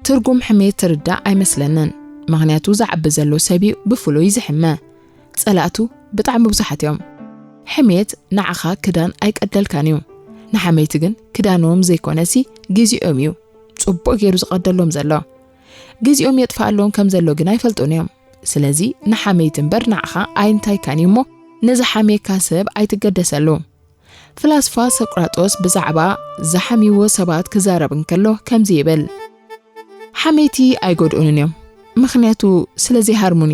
ትርጉም ሕሜት ትርዳእ ኣይመስለንን፣ ምኽንያቱ ዝዓቢ ዘሎ ሰብ እዩ ብፍሉይ ዝሕመ። ጸላእቱ ብጣዕሚ ብዙሓት እዮም። ሕሜት ንዓኻ ክዳን ኣይቀደልካን እዩ። ንሓመይቲ ግን ክዳኖም ዘይኮነሲ ግዜኦም እዩ ጽቡቕ ገይሩ ዝቐደሎም ዘሎ። ግዜኦም የጥፍኣሎም ከም ዘሎ ግን ኣይፈልጡን እዮም። ስለዚ ንሓመይቲ እምበር ንዓኻ ኣይንታይካን እዩ እሞ፣ ንዝሓምየካ ሰብ ኣይትገደሰሉ። ፍላስፋ ሶቅራጦስ ብዛዕባ ዝሓምይዎ ሰባት ክዛረብ እንከሎ ከምዚ ይብል፣ ሓመይቲ ኣይጎድኡንን እዮም፣ ምኽንያቱ ስለ ዘይሃርሙኒ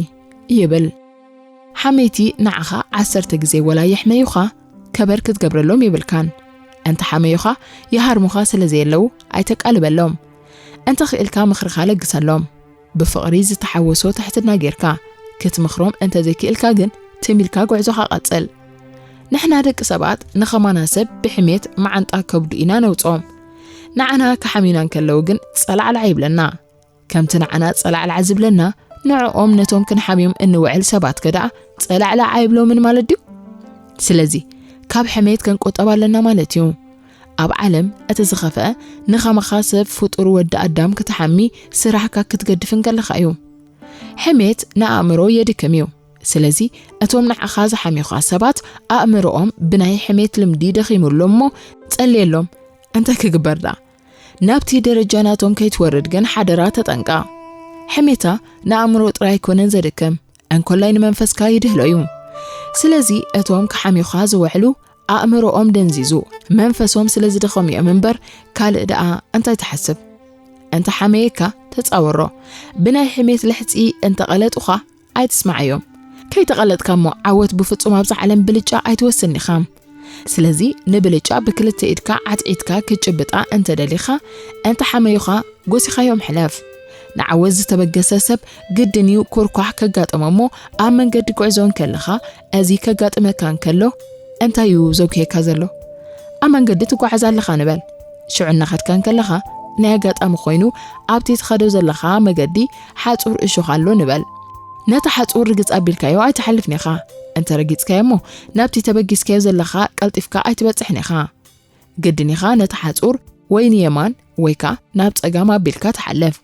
ይብል። ሓመይቲ ንዓኻ ዓሰርተ ግዜ ወላ የሕመዩኻ፣ ከበር ክትገብረሎም የብልካን። እንተ ሓመዩኻ፣ ይሃርሙኻ ስለ ዘየለዉ ኣይተቃልበሎም። እንተ ክኢልካ ምኽርኻ ለግሰሎም። ብፍቕሪ ዝተሓወሶ ትሕትና ጌርካ ክትምኽሮም እንተ ዘይክኢልካ ግን፣ ትም ኢልካ ጉዕዞኻ ቀጽል። ንሕና ደቂ ሰባት ንኸማና ሰብ ብሕሜት መዓንጣ ከብዱ ኢና ነውጽኦም። ንዓና ክሓምዩና እንከለዉ ግን ጸላዕላዕ ይብለና። ከምቲ ንዓና ጸላዕላዕ ዝብለና፣ ንዕኦም ነቶም ክንሓምዮም እንውዕል ሰባትከ ደኣ ጸላዕላዕ ኣይብሎምን ማለት ድዩ? ስለዚ ካብ ሕሜት ክንቁጠብ ኣለና ማለት እዩ። ኣብ ዓለም እቲ ዝኸፍአ ንኸማኻ ሰብ ፍጡር ወዲ ኣዳም ክትሓሚ ስራሕካ ክትገድፍ እንከለኻ እዩ። ሕሜት ንኣእምሮ የድክም እዩ። ስለዚ እቶም ንዓኻ ዝሓምዩኻ ሰባት ኣእምሮኦም ብናይ ሕሜት ልምዲ ደኺሙሎም እሞ ጸልየሎም። እንታይ ክግበር ደኣ? ናብቲ ደረጃ ናቶም ከይትወርድ ግን ሓደራ ተጠንቀቕ። ሕሜታ ንኣእምሮ ጥራይ ኣይኮነን ዘድክም፣ እንኮላይ ንመንፈስካ ይድህሎ እዩ። ስለዚ እቶም ክሓምዩኻ ዝውዕሉ ኣእምሮኦም ደንዚዙ መንፈሶም ስለ ዝደኸሙ እዮም እምበር ካልእ ደኣ እንታይ ትሓስብ? እንተ ሓመየካ ተጻወሮ። ብናይ ሕሜት ልሕጺ እንተ ቀለጡኻ ኣይትስማዓዮም። ከይተቐለጥካ እሞ ዓወት ብፍጹም ኣብዛ ዓለም ብልጫ ኣይትወስን ኢኻ። ስለዚ ንብልጫ ብክልተ ኢድካ ዓትዒትካ ክትጭብጣ እንተ ደሊኻ፣ እንተ ሓመዩኻ ጎሲኻዮም ሕለፍ። ንዓወት ዝተበገሰ ሰብ ግድን እዩ ኩርኳሕ ከጋጥሞ እሞ ኣብ መንገዲ ጉዕዞ እንከለኻ እዚ ከጋጥመካ እንከሎ እንታይ እዩ ዘጉሄካ ዘሎ? ኣብ መንገዲ ትጓዓዝ ኣለኻ ንበል። ሽዑ እናኸድካ እንከለኻ ናይ ኣጋጣሚ ኮይኑ ኣብቲ ትኸዶ ዘለኻ መገዲ ሓጹር እሾኽ ኣሎ ንበል። ነቲ ሓጹር ርግጽ ኣቢልካዮ ኣይትሓልፍን ኢኻ። እንተ ረጊጽካዮ እሞ ናብቲ ተበጊስካዮ ዘለኻ ቀልጢፍካ ኣይትበጽሕን ኢኻ። ግድን ኢኻ ነቲ ሓጹር ወይ ንየማን ወይ ከኣ ናብ ጸጋም ኣቢልካ ትሓልፍ።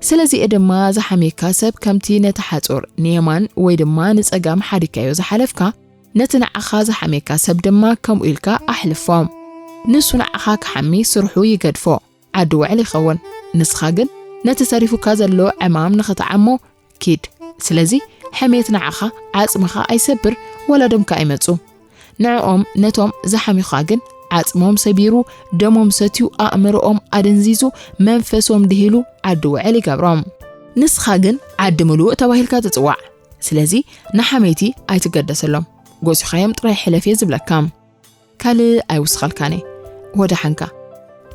ስለዚ ድማ ዝሓምየካ ሰብ ከምቲ ነቲ ሓጹር ንየማን ወይ ድማ ንጸጋም ሓዲግካዮ ዝሓለፍካ፣ ነቲ ንዓኻ ዝሓምየካ ሰብ ድማ ከምኡ ኢልካ ኣሕልፎ። ንሱ ንዓኻ ክሓሚ ስርሑ ይገድፎ፣ ዓዲ ውዕል ይኸውን። ንስኻ ግን ነቲ ተሪፉካ ዘሎ ዕማም ንኽትዓሞ ኪድ። ስለዚ ሕሜት ንዓኻ ዓጽምኻ ኣይሰብር፣ ወላ ደምካ ኣይመጹ። ንዕኦም ነቶም ዝሓምዩኻ ግን ዓጽሞም ሰቢሩ፣ ደሞም ሰትዩ፣ ኣእምሮኦም ኣደንዚዙ፣ መንፈሶም ድሂሉ ዓዲ ውዕል ይገብሮም። ንስኻ ግን ዓዲ ምሉእ ተባሂልካ ትጽዋዕ። ስለዚ ንሓመይቲ ኣይትገደሰሎም። ጎሲኻዮም ጥራይ ሕለፍ እየ ዝብለካ። ካልእ ኣይውስኸልካን እየ። ወደሓንካ።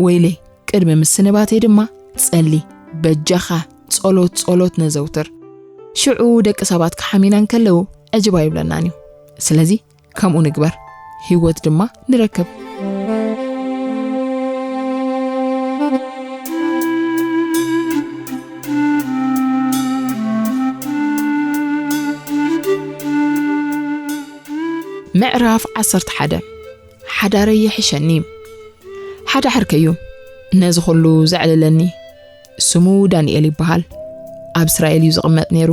ወይለይ፣ ቅድሚ ምስንባተይ ድማ ጸሊ፣ በጃኻ ጸሎት፣ ጸሎት ነዘውትር። ሽዑ ደቂ ሰባት ክሓምዩና እንከለዉ ዕጅብ ኣይብለናን እዩ። ስለዚ ከምኡ ንግበር፣ ህይወት ድማ ንረክብ። ምዕራፍ ዓሰርተ ሓደ። ሓዳረይ ይሕሸኒ። ሓደ ዓርከይ እዩ ነዚ ኹሉ ዘዕለለኒ። ስሙ ዳንኤል ይበሃል። ኣብ እስራኤል እዩ ዝቕመጥ ነይሩ።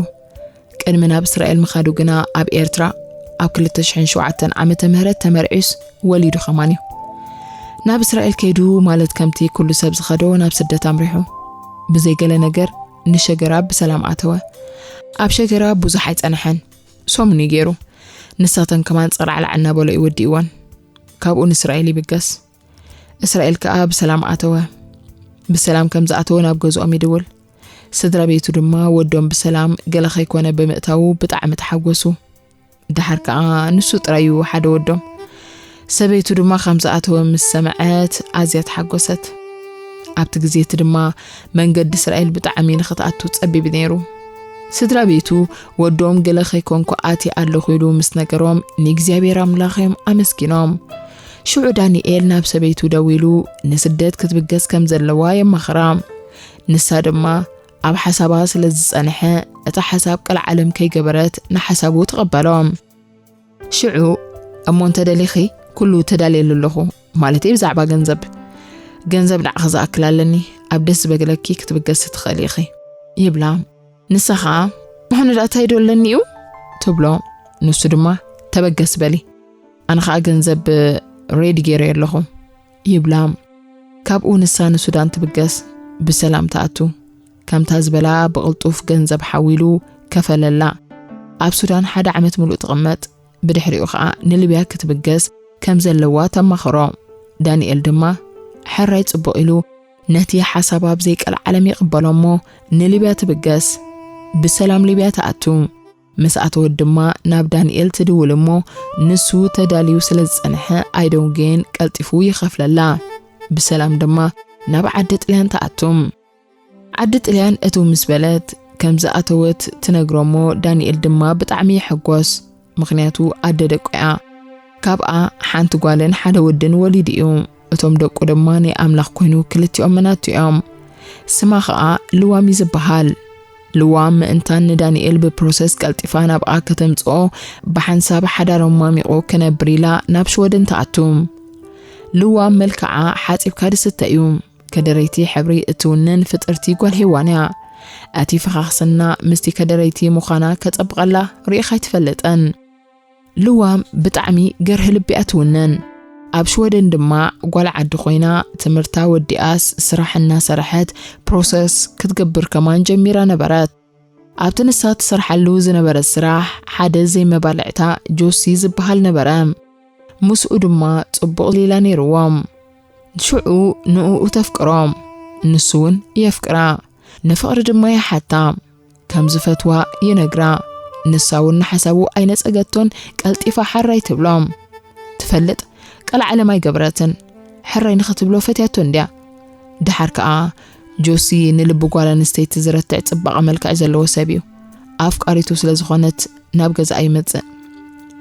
ቅድሚ ናብ እስራኤል ምኻዱ ግና ኣብ ኤርትራ ኣብ ክልተ ሽሕን ሸውዓተን ዓመተ ምህረት ተመርዒዩስ ወሊዱ ኸማን እዩ። ናብ እስራኤል ከይዱ ማለት ከምቲ ኩሉ ሰብ ዝኸዶ ናብ ስደት ኣምሪሑ። ብዘይ ገለ ነገር ንሸገራብ ብሰላም ኣተወ። ኣብ ሸገራብ ብዙሕ ኣይጸንሐን። ሰሙን እዩ ገይሩ። ንሳተን ከማን ጸራዕላዕ እናበሎ እዩ ወዲእወን። ካብኡ ንእስራኤል ይብገስ። እስራኤል ከኣ ብሰላም ኣተወ። ብሰላም ከም ዝኣተወ ናብ ገዝኦም ይድውል። ስድራ ቤቱ ድማ ወዶም ብሰላም ገለ ከይኮነ ብምእታዉ ብጣዕሚ ተሓጎሱ። ደሓር ከኣ ንሱ ጥራይ እዩ ሓደ ወዶም። ሰበይቱ ድማ ከም ዝኣተወ ምስ ሰምዐት ኣዝያ ተሓጎሰት። ኣብቲ ግዜ እቲ ድማ መንገዲ እስራኤል ብጣዕሚ ንኽትኣቱ ጸቢብ ነይሩ። ስድራ ቤቱ፣ ወዶም ገለ ከይኮንኩ ኣትየ ኣለኹ ኢሉ ምስ ነገሮም፣ ንእግዚኣብሔር ኣምላኽ እዮም ኣመስጊኖም። ሽዑ ዳንኤል ናብ ሰበይቱ ደዊሉ ንስደት ክትብገስ ከም ዘለዋ የማኽራ። ንሳ ድማ ኣብ ሓሳባ ስለ ዝጸንሐ፣ እቲ ሓሳብ ቀልዓለም ከይገበረት ንሓሳቡ ትቐበሎ። ሽዑ፣ "እሞ እንተ ደሊኺ፣ ኩሉ ተዳልየሉ ኣለኹ፣ ማለተይ ብዛዕባ ገንዘብ። ገንዘብ ንዓኺ ዝኣክል ኣለኒ፣ ኣብ ደስ ዝበግለኪ ክትብገሲ ትኽእሊ ኢኺ" ይብላ። ንሳ ኸኣ፣ "ንሕኑ ደኣ እንታይ ዶ ኣለኒ እዩ?" ትብሎ። ንሱ ድማ፣ "ተበገስ በሊ፣ ኣነ ኸኣ ገንዘብ ሬዲ ገይረ ኣለኹ" ይብላ። ካብኡ ንሳ ንሱዳን ትብገስ፣ ብሰላም ትኣቱ። ከምታ ዝበላ ብቕልጡፍ ገንዘብ ሓዊሉ ከፈለላ። ኣብ ሱዳን ሓደ ዓመት ምሉእ ትቕመጥ። ብድሕሪኡ ኸኣ ንሊብያ ክትብገስ ከም ዘለዋ ተማኽሮ። ዳንኤል ድማ ሕራይ ጽቡቕ ኢሉ ነቲ ሓሳባ ብዘይቀልዓለም ይቕበሎ እሞ ንሊብያ ትብገስ። ብሰላም ሊብያ ትኣቱ። ምስ ኣተወት ድማ ናብ ዳንኤል ትድውል እሞ ንሱ ተዳልዩ ስለ ዝጸንሐ ኣይደንጉየን ቀልጢፉ ይኸፍለላ። ብሰላም ድማ ናብ ዓዲ ጥልያን ትኣቱ። ዓዲ ጥልያን እትው ምስ በለት ከም ዝኣተወት ትነግሮ እሞ ዳንኤል ድማ ብጣዕሚ ይሕጎስ። ምኽንያቱ ኣደ ደቁ እያ። ካብኣ ሓንቲ ጓልን ሓደ ወድን ወሊዱ እዩ። እቶም ደቁ ድማ ናይ ኣምላኽ ኮይኑ ክልቲኦም መናቱ እዮም። ስማ ኸኣ ልዋም እዩ ዝበሃል። ልዋም ምእንታን ንዳንኤል ብፕሮሰስ ቀልጢፋ ናብኣ ከተምጽኦ ብሓንሳብ ሓዳሮም ማሚቑ ክነብር ኢላ ናብ ሽወደን ትኣቱ። ልዋም መልክዓ ሓጺብካ ዝስተ እዩ። ከደረይቲ ሕብሪ እትውንን ፍጥርቲ ጓል ሄዋን እያ። እቲ ፈኻኽስና ምስቲ ከደረይቲ ምዃና ከጸብቐላ ርኢኻ ኣይትፈልጥን። ልዋም ብጣዕሚ ገርህ ልቢ እያ ትውንን። ኣብ ሽወደን ድማ ጓል ዓዲ ኮይና ትምህርታ ወዲኣስ ስራሕ እናሰርሐት ፕሮሰስ ክትገብር ከማን ጀሚራ ነበረት። ኣብቲ ንሳ ትሰርሓሉ ዝነበረት ስራሕ ሓደ ዘይመባልዕታ ጆሲ ዝበሃል ነበረ። ምስኡ ድማ ጽቡቕ ሌላ ነይርዎም። ሽዑ ንእኡ ተፍቅሮ፣ ንሱ እውን የፍቅራ። ንፍቕሪ ድማ ይሓታ። ከም ዝፈትዋ ይነግራ። ንሳ እውን ንሓሳቡ ኣይነጸገቶን፣ ቀልጢፋ ሓራይ ትብሎ። ትፈልጥ፣ ቀልዓለም ኣይገበረትን። ሕራይ ንኽትብሎ ፈትያቶ እንድያ። ደሓር ከኣ ጆሲ ንልቢ ጓል ኣንስተይቲ ዝረትዕ ጽባቐ መልክዕ ዘለዎ ሰብ እዩ። ኣፍቃሪቱ ስለ ዝኾነት ናብ ገዛኣ ይመጽእ።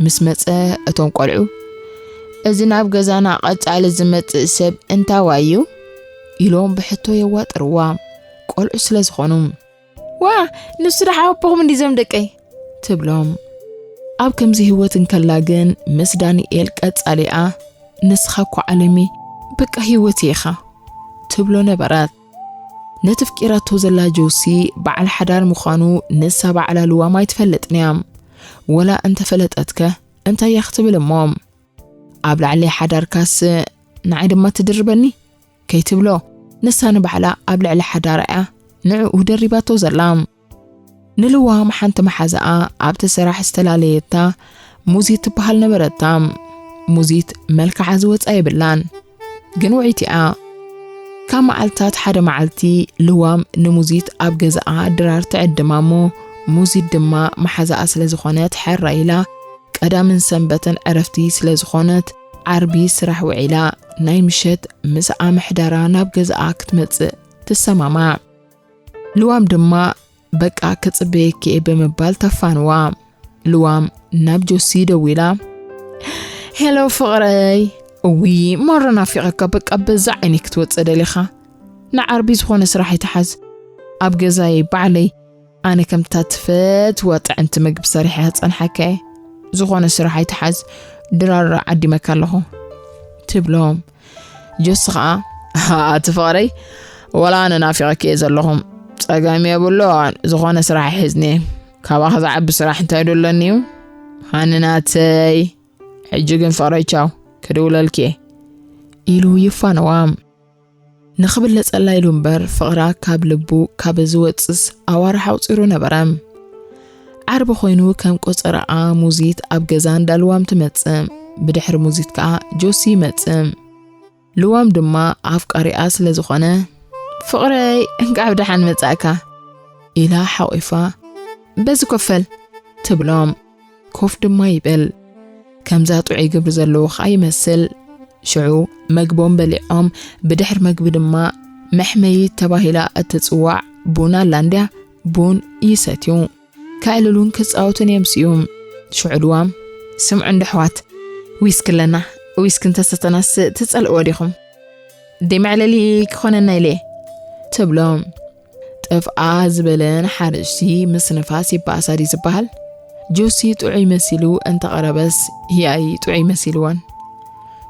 ምስ መጸ እቶም ቆልዑ፣ "እዚ ናብ ገዛና ቀጻሊ ዝመጽእ ሰብ እንታዋይ እዩ?" ኢሎም ብሕቶ የዋጥርዋ። ቆልዑ ስለ ዝኾኑ። "ዋ፣ ንሱ ደሓ ኣቦኹም እንዲዞም ደቀይ?" ትብሎም። ኣብ ከምዚ ህይወት እንከላ ግን ምስ ዳንኤል ቀጻሊኣ፣ "ንስኻ እኮ ዓለሚ፣ በቃ ህይወት ኢኻ" ትብሎ ነበራት። ነቲ ፍቂራቶ ዘላ ጆሲ በዓል ሓዳር ምዃኑ ንሳ ባዕላ ልዋም ኣይትፈልጥን እያ። ወላ እንተፈለጠትከ እንታይ እያ ክትብል እሞ? ኣብ ላዕሊ ሓዳርካስ ንዓይ ድማ ትድርበኒ? ከይትብሎ፣ ንሳ ንባዕላ ኣብ ልዕሊ ሓዳራ እያ ንዕኡ ደሪባቶ ዘላ። ንልዋም ሓንቲ መሓዛኣ ኣብቲ ስራሕ ዝተፈላለየታ ሙዚት ትበሃል ነበረታ። ሙዚት መልክዓ ዝወጻ የብላን፣ ግን ውዕይቲ እያ። ካብ መዓልታት ሓደ መዓልቲ ልዋም ንሙዚት ኣብ ገዛኣ ድራር ትዕድማ እሞ፣ ሙዚት ድማ መሓዛኣ ስለ ዝኾነት ሕራይ ኢላ፣ ቀዳምን ሰንበትን ዕረፍቲ ስለ ዝኾነት፣ ዓርቢ ስራሕ ውዒላ ናይ ምሸት ምስ ኣምሕዳራ ናብ ገዛኣ ክትመጽእ ትሰማማዕ። ልዋም ድማ በቃ ክጽበየኪ እየ ብምባል ተፋንዋ። ልዋም ናብ ጆሲ ደዊላ፣ "ሄሎ ፍቕረይ፣ እዊ ማራ ናፊቐካ፣ በቃ በዛ ዓይኒ ክትወጽእ ደሊኻ? ንዓርቢ ዝኾነ ስራሕ ኣይትሓዝ፣ ኣብ ገዛይ ባዕለይ ኣነ ከምታ ትፈትዋ ጥዕምቲ ምግቢ ሰሪሐ ክጸንሓካ እየ። ዝኾነ ስራሕ ኣይትሓዝ፣ ድራር ዓዲመካ ኣለኹ" ትብሎ። ጆሲ ኸኣ፣ "ኣቲ ፍቕረይ፣ ወላ ኣነ ናፊቐኪ እየ ዘለኹ። ጸገም የብሉን፣ ዝኾነ ስራሕ ይሕዝኒ። ካባኺ ዝዓቢ ስራሕ እንታይ ዶ ኣለኒ እዩ? ሃኒ ናተይ፣ ሕጂ ግን ፍቕረይ ቻው፣ ክድውለልኪ እየ" ኢሉ ይፋነዋ። ንኽብለጸላ ኢሉ እምበር ፍቕራ ካብ ልቡ ካብ ዝወጽስ ኣዋርሕ ኣቑጺሩ ነበረ። ዓርቢ ኮይኑ ከም ቆጸራኣ ሙዚት ኣብ ገዛ እንዳ ልዋም ትመጽእ። ብድሕሪ ሙዚት ከኣ ጆሲ ይመጽእ። ልዋም ድማ ኣፍቃሪኣ ስለ ዝኾነ፣ "ፍቕረይ፣ እንቃዕ ብደሓን መጻእካ" ኢላ ሓቒፋ፣ "በዚ ኮፈል" ትብሎ። ኮፍ ድማ ይብል። ከምዛ ጥዑይ ግብሪ ዘለዎ ኸኣ ይመስል። ሽዑ መግቦም በሊዖም፣ ብድሕሪ መግቢ ድማ መሕመይት ተባሂላ እትጽዋዕ ቡን ኣላ እንድያ፣ ቡን ይሰትዩ። ከዕልሉን ክጻወቱን የምስዩ። ሽዑ ልዋም፣ "ስምዑ እንዶ ኣሕዋት፣ ዊስኪ ኣለና፣ ዊስኪ እንተሰተናስ ትጸልእዎ ዲኹም? ደይ መዕለሊ ክኾነና ኢለ?" ትብሎም። ጠፍኣ ዝበለን ሓረስቲ ምስ ንፋስ ይበኣሳ ድዩ ዝበሃል? ጆሲ ጥዑይ መሲሉ እንተቐረበስ፣ ያይ ጥዑይ መሲልዎን።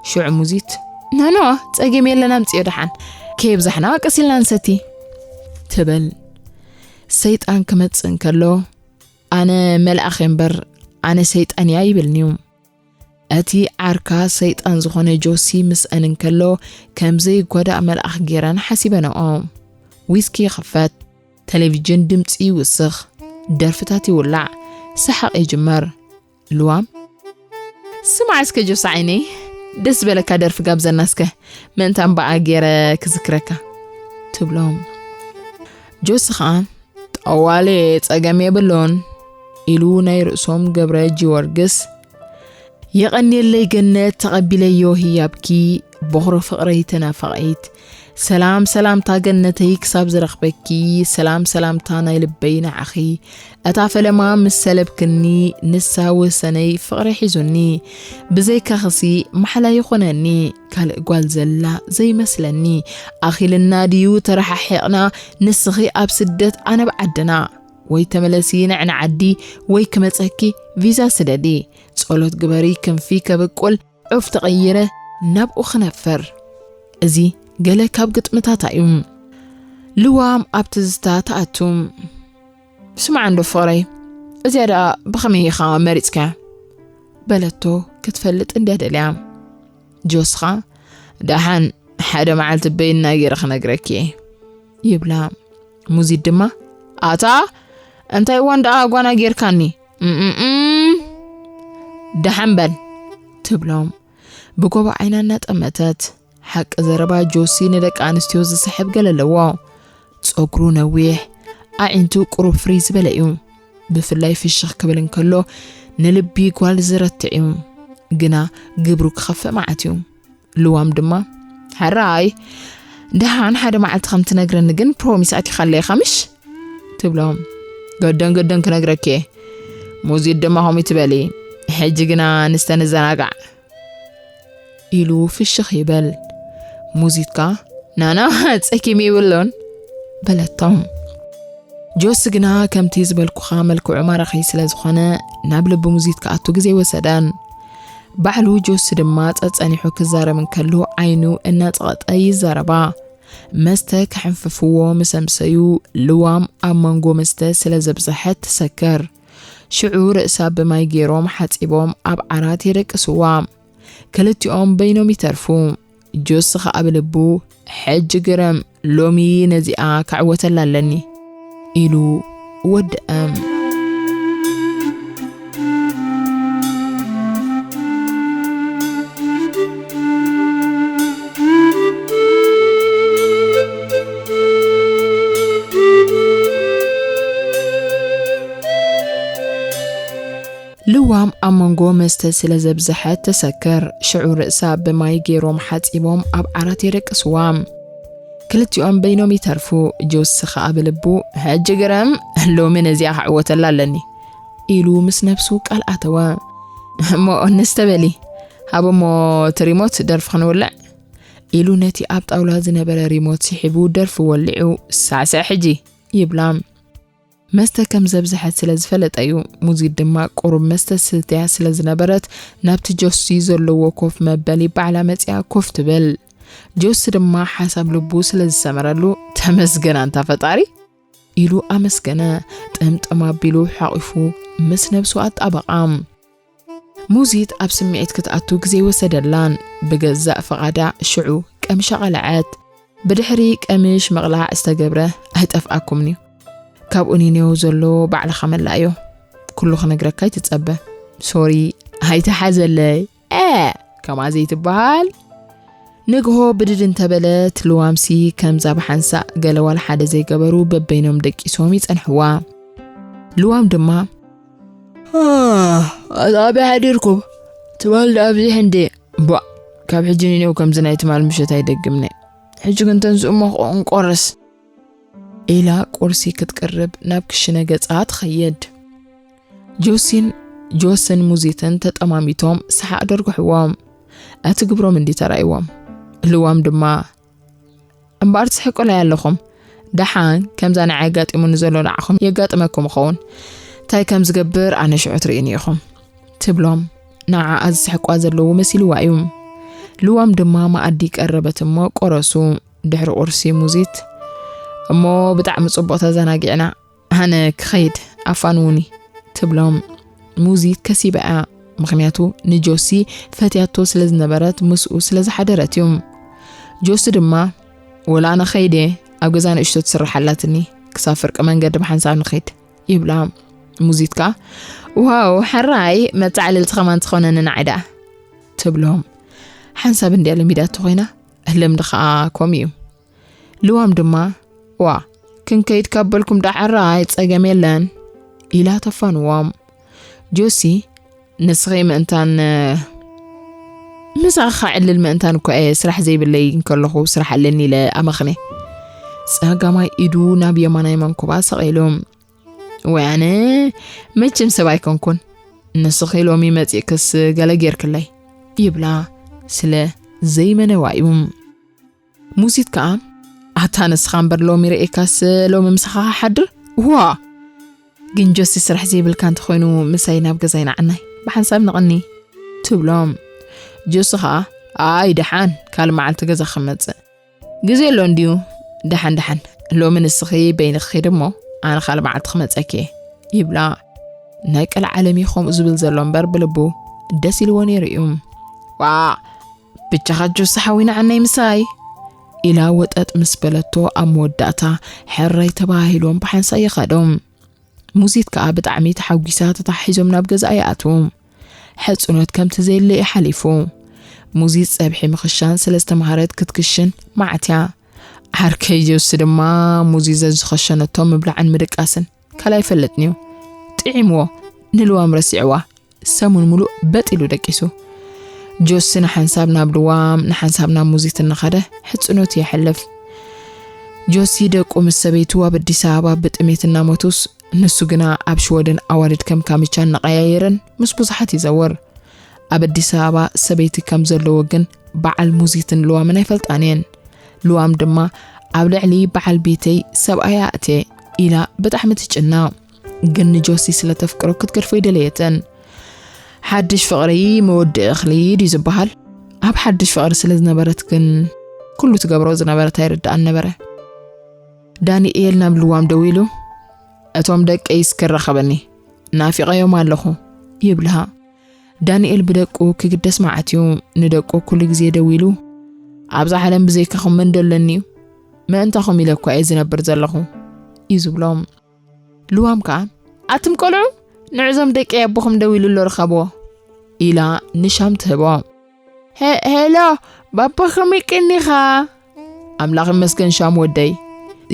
ሽዑ ሙዚት፣ "ኖኖ፣ ጸገም የለን፣ ኣምጽዮ ደሓን። ከየብዛሕና ቀስ ኢልና ንሰቲ" ትብል። ሰይጣን ክመጽእ እንከሎ፣ "ኣነ መልኣኽ እየ እምበር፣ ኣነ ሰይጣን እያ" ይብልንዩ። እቲ ዓርካ ሰይጣን ዝኾነ ጆሲ ምስአን እንከሎ፣ ከም ዘይጓዳእ መልኣኽ ገይረን ሓሲበንኦ። ዊስኪ ይኽፈት፣ ቴሌቪዥን ድምጺ ይውስኽ፣ ደርፍታት ይውላዕ፣ ሰሓቕ ይጅመር። ልዋም፣ "ስማዕ እስከ ጆሲ ዓይነይ፣ ደስ ዝበለካ ደርፊ ጋብዘና እስከ፣ ምእንታን በኣ ገይረ ክዝክረካ" ትብሎም። ጆሲ ኸኣ፣ "ጠዋሊ ጸገም የብሉን" ኢሉ ናይ ርእሶም ገብረ ጊዮርጊስ፣ "የቐንየለይ ገነት፣ ተቐቢለዮ ህያብኪ፣ ቦኽሪ ፍቕረይ ተናፋቒት። ሰላም ሰላምታ ገነተይ ክሳብ ዝረኽበኪ፣ ሰላም ሰላምታ ናይ ልበይ ንዓኺ። እታ ፈለማ ምስ ሰለብክኒ፣ ንሳ ወሰነይ ፍቕሪ ሒዙኒ። ብዘይካኽሲ ማሕላ ይኾነኒ፣ ካልእ ጓል ዘላ ዘይመስለኒ። ኣኺልና ድዩ ተረሓሒቕና፣ ንስኺ ኣብ ስደት ኣነ ኣብ ዓድና? ወይ ተመለሲ ንዕና ዓዲ፣ ወይ ክመጸኪ ቪዛ ስደዲ። ጸሎት ግበሪ ክንፊ ከብቁል፣ ዑፍ ተቐይረ ናብኡ ክነፍር።" እዚ ገለ ካብ ግጥምታታ እዩ። ልዋም ኣብ ትዝታ ትኣቱ። "ስማዕ እንዶ ፍቕረይ፣ እዚኣ ደኣ ብኸመይ ኢኻ መሪጽካያ?" በለቶ ክትፈልጥ እንድያ ደልያ። ጆስኻ፣ "ደሓን ሓደ መዓልቲ በይና ገይረ ክነግረኪ እየ" ይብላ። ሙዚት ድማ፣ "ኣታ እንታይ እዋን ደኣ ጓና ጌርካኒ? እምእም፣ ደሓን በል" ትብሎም ብጎቦ ዓይና እናጠመተት። ሓቂ ዘረባ ጆሲ ንደቂ ኣንስትዮ ዝስሕብ ገለ ኣለዎ። ጸጉሩ ነዊሕ፣ ኣዒንቱ ቁሩብ ፍርይ ዝበለ እዩ። ብፍላይ ፍሽኽ ክብል እንከሎ ንልቢ ጓል ዝረትዕ እዩ። ግና ግብሩ ክኸፍእ መዓት እዩ። ልዋም ድማ፣ "ሕራይ፣ ደሓን ሓደ መዓልቲ ከም ትነግረኒ ግን ፕሮሚስ ኣቲኻለይ ኢኻ ምሽ?" ትብሎም። "ገደን ገደን ክነግረኪ እየ። ሙዚት ድማ ከምኡ ትበሊ። ሕጂ ግና ንስተ ንዘናጋዕ" ኢሉ ፍሽኽ ይብል። ሙዚት ከኣ፣ "ናና፣ ጸኪም የብሉን" በለቶም። ጆሲ ግና ከምቲ ዝበልኩኻ መልክዑ ማራኺ ስለ ዝኾነ ናብ ልቢ ሙዚት ክኣቱ ግዜ ወሰደን። ባዕሉ ጆሲ ድማ ጸጸኒሑ ክዛረብ እንከሎ ዓይኑ እናጸቐጠ ይዛረባ። መስተ ከሕንፍፍዎ ምስ ኣምሰዩ ልዋም ኣብ መንጎ መስተ ስለ ዘብዝሐት ትሰክር። ሽዑ ርእሳ ብማይ ገይሮም ሓጺቦም ኣብ ዓራት የደቅስዋ። ክልቲኦም በይኖም ይተርፉ። ጆሲ ኸኣ ብልቡ፣ "ሕጂ ግርም፣ ሎሚ ነዚኣ ክዕወተላ ኣለኒ" ኢሉ ወደኣም። ልዋም ኣብ መንጎ መስተ ስለ ዘብዝሐት ትሰክር። ሽዑ ርእሳ ብማይ ገይሮም ሓጺቦም ኣብ ዓራት የደቅስዋ። ክልቲኦም በይኖም ይተርፉ። ጆሲ ኸኣ ብልቡ፣ "ሕጂ ግርም፣ ሎሚ ነዚኣ ክዕወተላ ኣለኒ" ኢሉ ምስ ነብሱ ቃል ኣተወ። "እሞ ንስተ በሊ፣ ሃብ እሞ እቲ ሪሞት ደርፊ ክንውልዕ" ኢሉ ነቲ ኣብ ጣውላ ዝነበረ ሪሞት ስሒቡ ደርፊ ወሊዑ፣ "ሳዕስዕ ሕጂ" ይብላ። መስተ ከም ዘብዝሐት ስለ ዝፈለጠ እዩ። ሙዚት ድማ ቁሩብ መስተ ስትያ ስለ ዝነበረት ናብቲ ጆሲ ዘለዎ ኮፍ መበሊ ባዕላ መጺኣ ኮፍ ትብል። ጆሲ ድማ ሓሳብ ልቡ ስለ ዝሰመረሉ፣ "ተመስገን ኣንታ ፈጣሪ" ኢሉ ኣመስገነ። ጥምጥም ኣቢሉ ሓቒፉ ምስ ነብሱ ኣጣበቓ። ሙዚት ኣብ ስምዒት ክትኣቱ ግዜ ወሰደላን ብገዛእ ፍቓዳ ሽዑ ቀምሻ ቀልዐት። ብድሕሪ ቀምሽ ምቕላዕ ዝተገብረ ኣይጠፍኣኩምን'ዩ። ካብኡ ኒኔው ዘሎ ባዕልኻ መላእዮ። ኩሉ ክነግረካ ኣይትጸበ። ሶሪ፣ ኣይትሓዘለይ። እ፣ ከምኣ ዘይትበሃል። ንግሆ ብድድ እንተበለት፣ ልዋምሲ ከምዛ ብሓንሳእ ገለ ዋላ ሓደ ዘይገበሩ በበይኖም ደቂሶም ይጸንሕዋ። ልዋም ድማ፣ "ኣህ፣ ኣበይ ሓዲርኩም? ትማል ደኣ ኣብዚሕ እንዴ? ቧእ፣ ካብ ሕጂ ንኔው ከምዚ ናይ ትማል ምሸት ኣይደግምነ። ሕጂ ግን ተንስኡ እሞ ክንቆርስ። ኢላ ቁርሲ ክትቅርብ ናብ ክሽነ ገጻ ትኸይድ። ጆሲን ጆስን ሙዚትን ተጠማሚቶም ሰሓቕ ደርግሕዎም። እቲ ግብሮም እንዲ ተራእይዎም። ልዋም ድማ፣ "እምበኣር ትስሕቁለይ ኣለኹም። ደሓን ከምዛ ንዓይ ኣጋጢሙኒ ዘሎ ንዓኹም የጋጥመኩም ይኸውን። እንታይ ከም ዝገብር ኣነ ሽዑ ትርእዩኒ ኢኹም" ትብሎም። ንዓኣ ዝስሕቋ ዘለዉ መሲልዋ እዩ። ልዋም ድማ መኣዲ ቀረበት እሞ ቆረሱ። ድሕሪ ቁርሲ ሙዚት፣ "እሞ ብጣዕሚ ጽቡቕ ተዘናጊዕና፣ ኣነ ክኸይድ ኣፋንዉኒ" ትብሎም። ሙዚት ከሲባ እያ፣ ምኽንያቱ ንጆሲ ፈትያቶ ስለ ዝነበረት ምስኡ ስለ ዝሓደረት እዩ። ጆሲ ድማ፣ "ወላ ኣነ ኸይድ እየ፣ ኣብ ገዛ ንእሽቶ ትስራሕ ኣላትኒ፣ ክሳብ ፍርቂ መንገዲ ብሓንሳብ ንኸይድ" ይብላ። ሙዚት ከኣ፣ "ዋው፣ ሕራይ መጻዕልልቲ ኸማን ትኾነኒ ንዓይ ደኣ" ትብሎም። ሓንሳብ እንድያ ለሚዳቶ ኮይና፣ ልምዲ ኸኣ ከምኡ እዩ። ልዋም ድማ፣ "ዋ፣ ክንከይድ ካብ በልኩም ደኣ ሕራይ ጸገም የለን" ኢላ ተፋንዎም። ጆሲ፣ "ንስኺ ምእንታን፣ ምሳኻ ዕልል ምእንታን እኳ እየ፣ ስራሕ ዘይብለይ እንከለኹ ስራሕ ኣለኒ" ኢለ ኣመኽነ። ጸጋማይ ኢዱ ናብ የማናይ መንኩባ ሰቒሉ፣ "ወይ ኣነ፣ መቸም ሰብ ኣይኮንኩን። ንስኺ ሎሚ መጺእክስ ገለ ጌርክለይ" ይብላ ስለ ዘይመነዋ እዩ። ሙዚት ከኣ፣ "ኣታ ንስኻ እምበር ሎሚ ርኤካስ ሎሚ ምሳኻ ክሓድር? ዋ! ግን ጆሲ ስራሕ ዘይብልካ እንተኾይኑ ምሳይ ናብ ገዛይ ንዓናይ ብሓንሳብ ንቕኒ" ትብሎም። ጆሲ ከኣ፣ "ኣይ ደሓን፣ ካልእ መዓልቲ ገዛ ክመጽእ። ግዜ ኣሎ እንድዩ። ደሓን ደሓን፣ ሎሚ ንስኺ በይንኺ ኺዲ እሞ ኣነ ካልእ መዓልቲ ክመጸኪ እየ" ይብላ። ናይ ቀልዓለም እዩ ከምኡ ዝብል ዘሎ እምበር ብልቡ ደስ ኢልዎ ነይሩ እዩ። "ዋ! ብቻኻ ጆሲ ሓዊ ንዓናይ ምሳይ" ኢላ ወጠጥ ምስ በለቶ ኣብ መወዳእታ ሕራይ ተባሂሎም ብሓንሳእ ይኸዶም። ሙዚት ከኣ ብጣዕሚ ተሓጒሳ ተታሒዞም ናብ ገዛኣ ይኣትዉ። ሕጽኖት ከምቲ ዘየለ እዩ ሓሊፉ። ሙዚት ጸብሒ ምኽሻን ስለ ዝተማሃረት ክትክሽን መዓት እያ። ዓርከይ ጆሲ ድማ ሙዚት ዘዝኸሸነቶ ምብላዕን ምድቃስን ካልእ ኣይፈልጥን'ዩ። ጥዒምዎ፣ ንልዋም ረሲዕዋ፣ ሰሙን ሙሉእ በጥ ኢሉ ደቂሱ። ጆሲ ንሓንሳብ ናብ ልዋም፣ ንሓንሳብ ናብ ሙዚት እናኸደ ሕጽኖቱ የሕልፍ። ጆሲ ደቁ ምስ ሰበይቱ ኣብ ኣዲስ ኣበባ ብጥሜት እናሞቱስ፣ ንሱ ግና ኣብ ሽወደን ኣዋልድ ከም ካምቻ እናቐያየረን ምስ ብዙሓት ይዘውር። ኣብ ኣዲስ ኣበባ ሰበይቲ ከም ዘለዎ ግን በዓል ሙዚትን ልዋምን ኣይፈልጣን እየን። ልዋም ድማ፣ "ኣብ ልዕሊ በዓል ቤተይ ሰብኣይ ኣእትየ" ኢላ ብጣዕሚ ትጭነቕ። ግን ንጆሲ ስለ ተፍቅሮ ክትገድፎ ኣይደለየትን። ሓድሽ ፍቕሪ መወድኢ እኽሊ ድዩ ዝበሃል? ኣብ ሓድሽ ፍቕሪ ስለ ዝነበረት ግን ኩሉ ትገብሮ ዝነበረት ኣይርድኣን ነበረ። ዳንኤል ናብ ልዋም ደዊሉ፣ "እቶም ደቀይ እስከ ራኸበኒ፣ ናፊቐዮም ኣለኹ" ይብልሃ። ዳንኤል ብደቁ ክግደስ መዓት እዩ። ንደቁ ኩሉ ግዜ ደዊሉ፣ "ኣብዛ ዓለም ብዘይካኹም መን ደለኒ እዩ? ምእንታኹም ኢለ እኳ እየ ዝነብር ዘለኹ" እዩ ዝብሎም። ልዋም ከኣ፣ "ኣቱም ቆልዑ፣ ንዕዞም ደቀይ ኣቦኹም ደዊሉ ኣሎ ርኸብዎ" ኢላ ንሻም ትህቦ። "ሄ-፣ ሄሎ፣ ባባ ከመይ ቀኒኻ?" "ኣምላኽ ይመስገን ሻም ወደይ"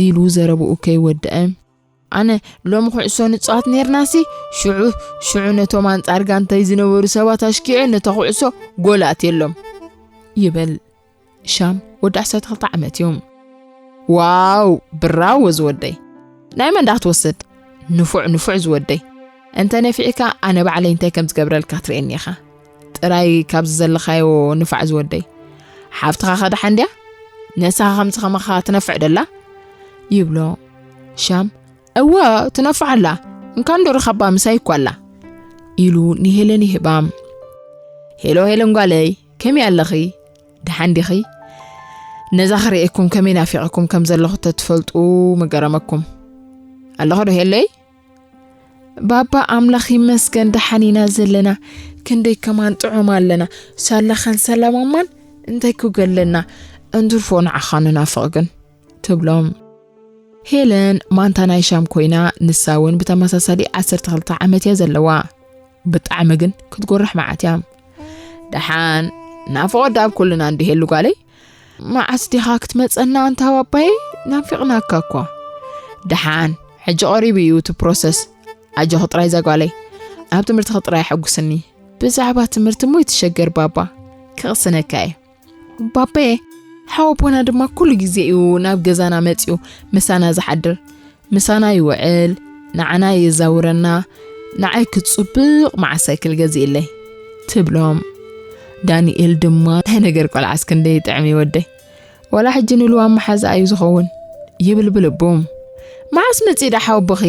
ኢሉ ዘረብኡ ከይወደአ፣ "ኣነ ሎሚ ኩዕሶ ንጻወት ኔርናሲ፣ ሽዑ፣ ሽዑ ነቶም ኣንጻር ጋንታይ ዝነበሩ ሰባት ኣሽኪዐ ነታ ኩዕሶ ጎል ኣትየሎም" ይብል። ሻም ወዲ ዓሰርተ ክልተ ዓመት እዩ። "ዋው፣ ብራዎ ዝወደይ። ናይ መን ደኣ ክትወስድ? ንፉዕ፣ ንፉዕ ዝወደይ። እንተ ነፊዕካ ኣነ ባዕለይ እንታይ ከም ዝገብረልካ ትርእየኒ ኢኻ። ጥራይ ካብዚ ዘለኻዮ ንፋዕ ዝወደይ። ሓፍትኻ ከ ደሓን ድያ? ንስኻ ከምዚ ከማኻ ትነፍዕ ደላ?" ይብሎ። ሻም፣ "እወ፣ ትነፍዕ ኣላ። እንካንዶ ርኸባ ምሳይ እኳ ኣላ" ኢሉ ንሄለን ይህባ። "ሄሎ ሄለን ጓለይ፣ ከመይ ኣለኺ? ደሓን ዲኺ? ነዛ ክርእየኩም ከመይ ናፊቐኩም ከም ዘለኹ ተትፈልጡ ምገረመኩም። ኣለኹ ዶ ሄለይ?" "ባባ ኣምላኽ ይመስገን ደሓን ኢና ዘለና። ክንደይ ከማን ጥዑም ኣለና። ሳላኻን ሳላ ማማን እንታይ ክገለና? እንትርፎ ንዓኻ ንናፍቕ ግን" ትብሎም። ሄለን ማንታ ናይ ሻም ኮይና፣ ንሳ እውን ብተመሳሳሊ ዓሰርተ ክልተ ዓመት እያ ዘለዋ። ብጣዕሚ ግን ክትጎርሕ መዓት እያ። "ደሓን፣ ናፍቖት ደኣ ኣብ ኩልና እንዲሄሉ ጓለይ። መዓስ ዲኻ ክትመጸና ኣንታ ባባይ? ናፊቕናካ እኳ። ደሓን፣ ሕጂ ቀሪቡ እዩ እቲ ፕሮሰስ። ኣጆኺ ጥራይ እዛ ጓለይ። ኣብ ትምህርትኺ ጥራይ ኣሐጉስኒ" ብዛዕባ ትምህርቲ እሞ ይትሸገር ባባ፣ ክቕስነካ እየ። ባባየ፣ ሓወቦና ድማ ኩሉ ግዜ እዩ ናብ ገዛና መጺኡ ምሳና ዝሓድር። ምሳና ይውዕል፣ ንዓና የዛውረና፣ ንዓይ ክጽብቕ መዓስ ሳይክል ገዚእለይ ትብሎም። ዳንኤል ድማ ናይ ነገር ቆልዓስ ክንደይ ይጥዕም እዩ ወደይ። ወላ ሕጂ ንልዋም መሓዛ እዩ ዝኸውን ይብል ብልቡ። መዓስ መጺእ ደኣ ሓወቦኺ?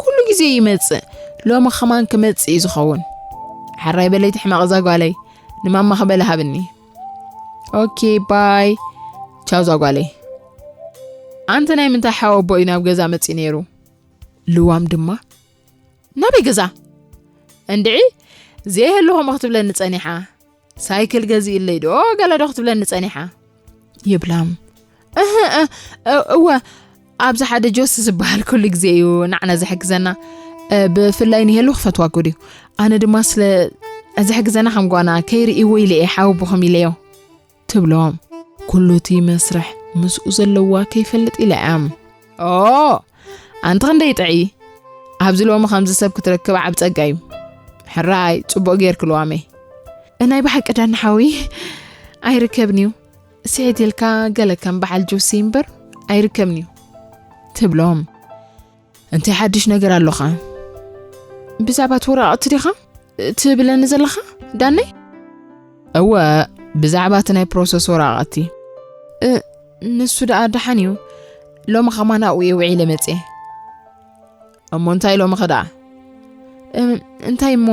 ኩሉ ግዜ ይመጽእ፣ ሎሚ ከማን ክመጽእ እዩ ዝኸውን። ሓራይ በለይቲ ሕማቕ እዛ ጓለይ፣ ንማማ ክበላ ሃብኒ። ኦኬ ባይ። ቻው ዛጓለይ። ኣንተ ናይ ምንታይ ሓወቦ እዩ ናብ ገዛ መጺ ነይሩ? ልዋም ድማ ናበይ ገዛ? እንድዒ፣ ዘይህሉ ከምኡ ክትብለኒ ጸኒሓ። ሳይክል ገዚእለይ ዶ ገለ ዶ ክትብለኒ ጸኒሓ? ይብላ። እህ፣ እ፣ እ፣ እወ፣ ኣብዚ ሓደ ጆሲ ዝበሃል ኩሉ ግዜ እዩ ንዓና ዝሕግዘና። እ፣ ብፍላይ ንሄሉ ክፈትዋ ጉድ እዩ። ኣነ ድማ ስለ ዝሕግዘና ከም ጓና ከይርእይዎ ኢለ እየ ሓወቦኹም ኢለዮ። ትብሎም። ኩሉ እቲ መስርሕ ምስኡ ዘለዋ ከይፈልጥ ኢላ እያ። ኦ፣ ኣንቲ ክንደይ ጥዕይ። ኣብዚ ሎሚ ከምዚ ሰብ ክትረክብ ዓብ ጸጋ እዩ። ሕራይ፣ ጽቡቕ ጌርኪ ልዋመይ። ናይ ብሓቂ ዳኒ ሓዊ ኣይርከብን እዩ። ስሕት ኢልካ ገለ ከም በዓል ጆሲ እምበር ኣይርከብን እዩ። ትብሎም። እንታይ ሓድሽ ነገር ኣሎኻ? ብዛዕባ እቲ ወረቓቕቲ ዲኻ ትብለኒ ዘለኻ ዳነይ? እወ፣ ብዛዕባ እቲ ናይ ፕሮሰስ ወረቓቕቲ። እ፣ ንሱ ደኣ ደሓን እዩ። ሎሚ ከማን ኣብኡ እየ ውዒለ መጽየ። እሞ እንታይ ሎሚ ኸ ደኣ? እም፣ እንታይ እሞ፣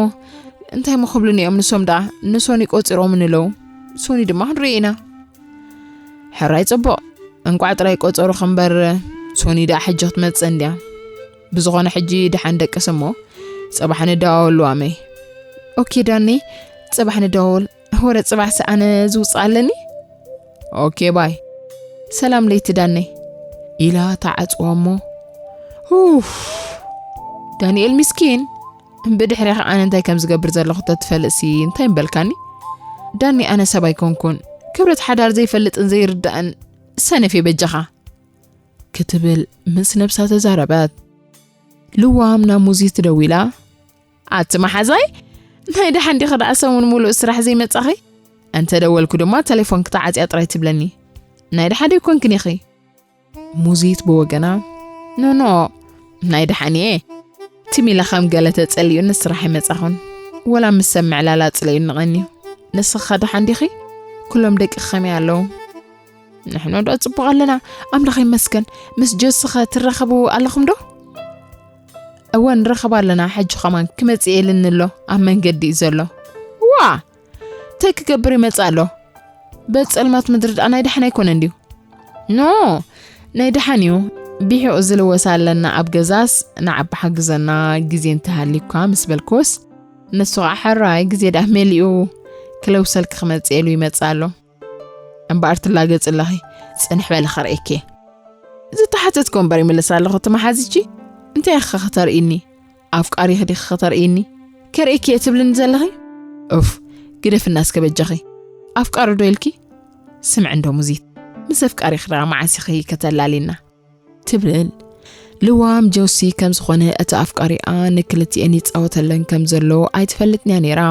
እንታይ እሞ ክብሉኒ እዮም ንሶም ደኣ? ንሶኒ ቆጺሮምኒ ኣለዉ። ሶኒ ድማ ክንርኢ ኢና። ሕራይ ጽቡቕ። እንቋዕ ጥራይ ቆጸሩኺ እምበር፣ ሶኒ ደኣ ሕጂ ክትመጽእ እንድያ። ብዝኾነ ሕጂ ደሓን ደቅሲ እሞ፣ ጽባሕ ንደዋወል ልዋመይ። ኦኬ ዳኒ፣ ጽባሕ ንደዋወል። ወረ ጽባሕ ሰኣነ ዝውጽእ ኣለኒ። ኦኬ ባይ። ሰላም ለይቲ ዳነይ። ኢላ ተዓጽዋ እሞ፣ ኡፍ፣ ዳንኤል ምስኪን። ብድሕሬኻ ኣነ እንታይ ከም ዝገብር ዘለኹ ተትፈልጥሲ እንታይ ምበልካኒ? ዳኒ፣ ኣነ ሰብ ኣይኮንኩን። ክብረት ሓዳር ዘይፈልጥን ዘይርዳእን ሰነፍ እየ በጃኻ። ክትብል ምስ ነብሳ ተዛረበት። ልዋም ናብ ሙዚት ደዊላ፣ ኣቲ መሓዛይ፣ ናይ ደሓን ዲኺ ደኣ ሰሙን ሙሉእ ስራሕ ዘይመጻኺ? እንተ ደወልኩ ድማ ተሌፎን ክትዓጽያ ጥራይ ትብለኒ። ናይ ደሓን ዶ ኣይኮንክን ኢኺ? ሙዚት ብወገና፣ ኖ፣ ኖ፣ ናይ ደሓን እየ። ትም ኢለ ከም ገለ ተጸሊኡኒ ስራሕ ኣይመጻኹን። ወላ ምስ ሰብ ምዕላል ኣጽሊኡኒ ቀንዩ። ንስኺ ኸ ደሓን ዲኺ? ኩሎም ደቂ ከመይ ኣለዉ? ንሕና ዶ ጽቡቕ ኣለና፣ ኣምላኽ ይመስገን። ምስ ጆሲ ኸ ትራኸቡ ኣለኹም ዶ? እወ፣ ንራኸብ ኣለና። ሕጂ ኸማን ክመጽእ እየ ኢሉኒ ኣሎ፣ ኣብ መንገዲ እዩ ዘሎ። ዋ! እንታይ ክገብር ይመጽእ ኣሎ? በቲ ጸልማት ምድሪ ደኣ ናይ ደሓን ኣይኮነን ድዩ? ኖ፣ ናይ ደሓን እዩ። ብሒቑ ዝልወስ ኣለና ኣብ ገዛስ፣ ንዓቢ ሓግዘና፣ ግዜ እንተሃልዩካ ምስ በልክዎስ፣ ንሱ ኸዓ ሕራይ ግዜ ደኣ መሊኡ ክለውሰልኪ ክመጽእ ኢሉ ይመጽእ ኣሎ። እምበኣር ትላገጺ ኣለኺ፣ ጽንሕ በሊ ከርእየኪ። ዝተሓተትኩ እምበር ይምልስ ኣለኹ፣ እቲ መሓዝቺ እንታይ ኢኺ ከተርእይኒ? ኣፍቃሪኺ ዲኺ ከተርእይኒ? ከርእየኪ እየ ትብልኒ ዘለኺ? ኡፍ፣ ግደፍና እስከ በጃኺ። ኣፍቃሪ ዶ ኢልኪ? ስምዒ እንዶ ሙዚት፣ ምስ ኣፍቃሪኺ ደኣ መዓስ ኢኺ ከተላልይና? ትብል። ልዋም ጆሲ ከም ዝኾነ እቲ ኣፍቃሪኣ ንክልቲኤን ይጻወተለን ከም ዘሎ ኣይትፈልጥን እያ ነይራ።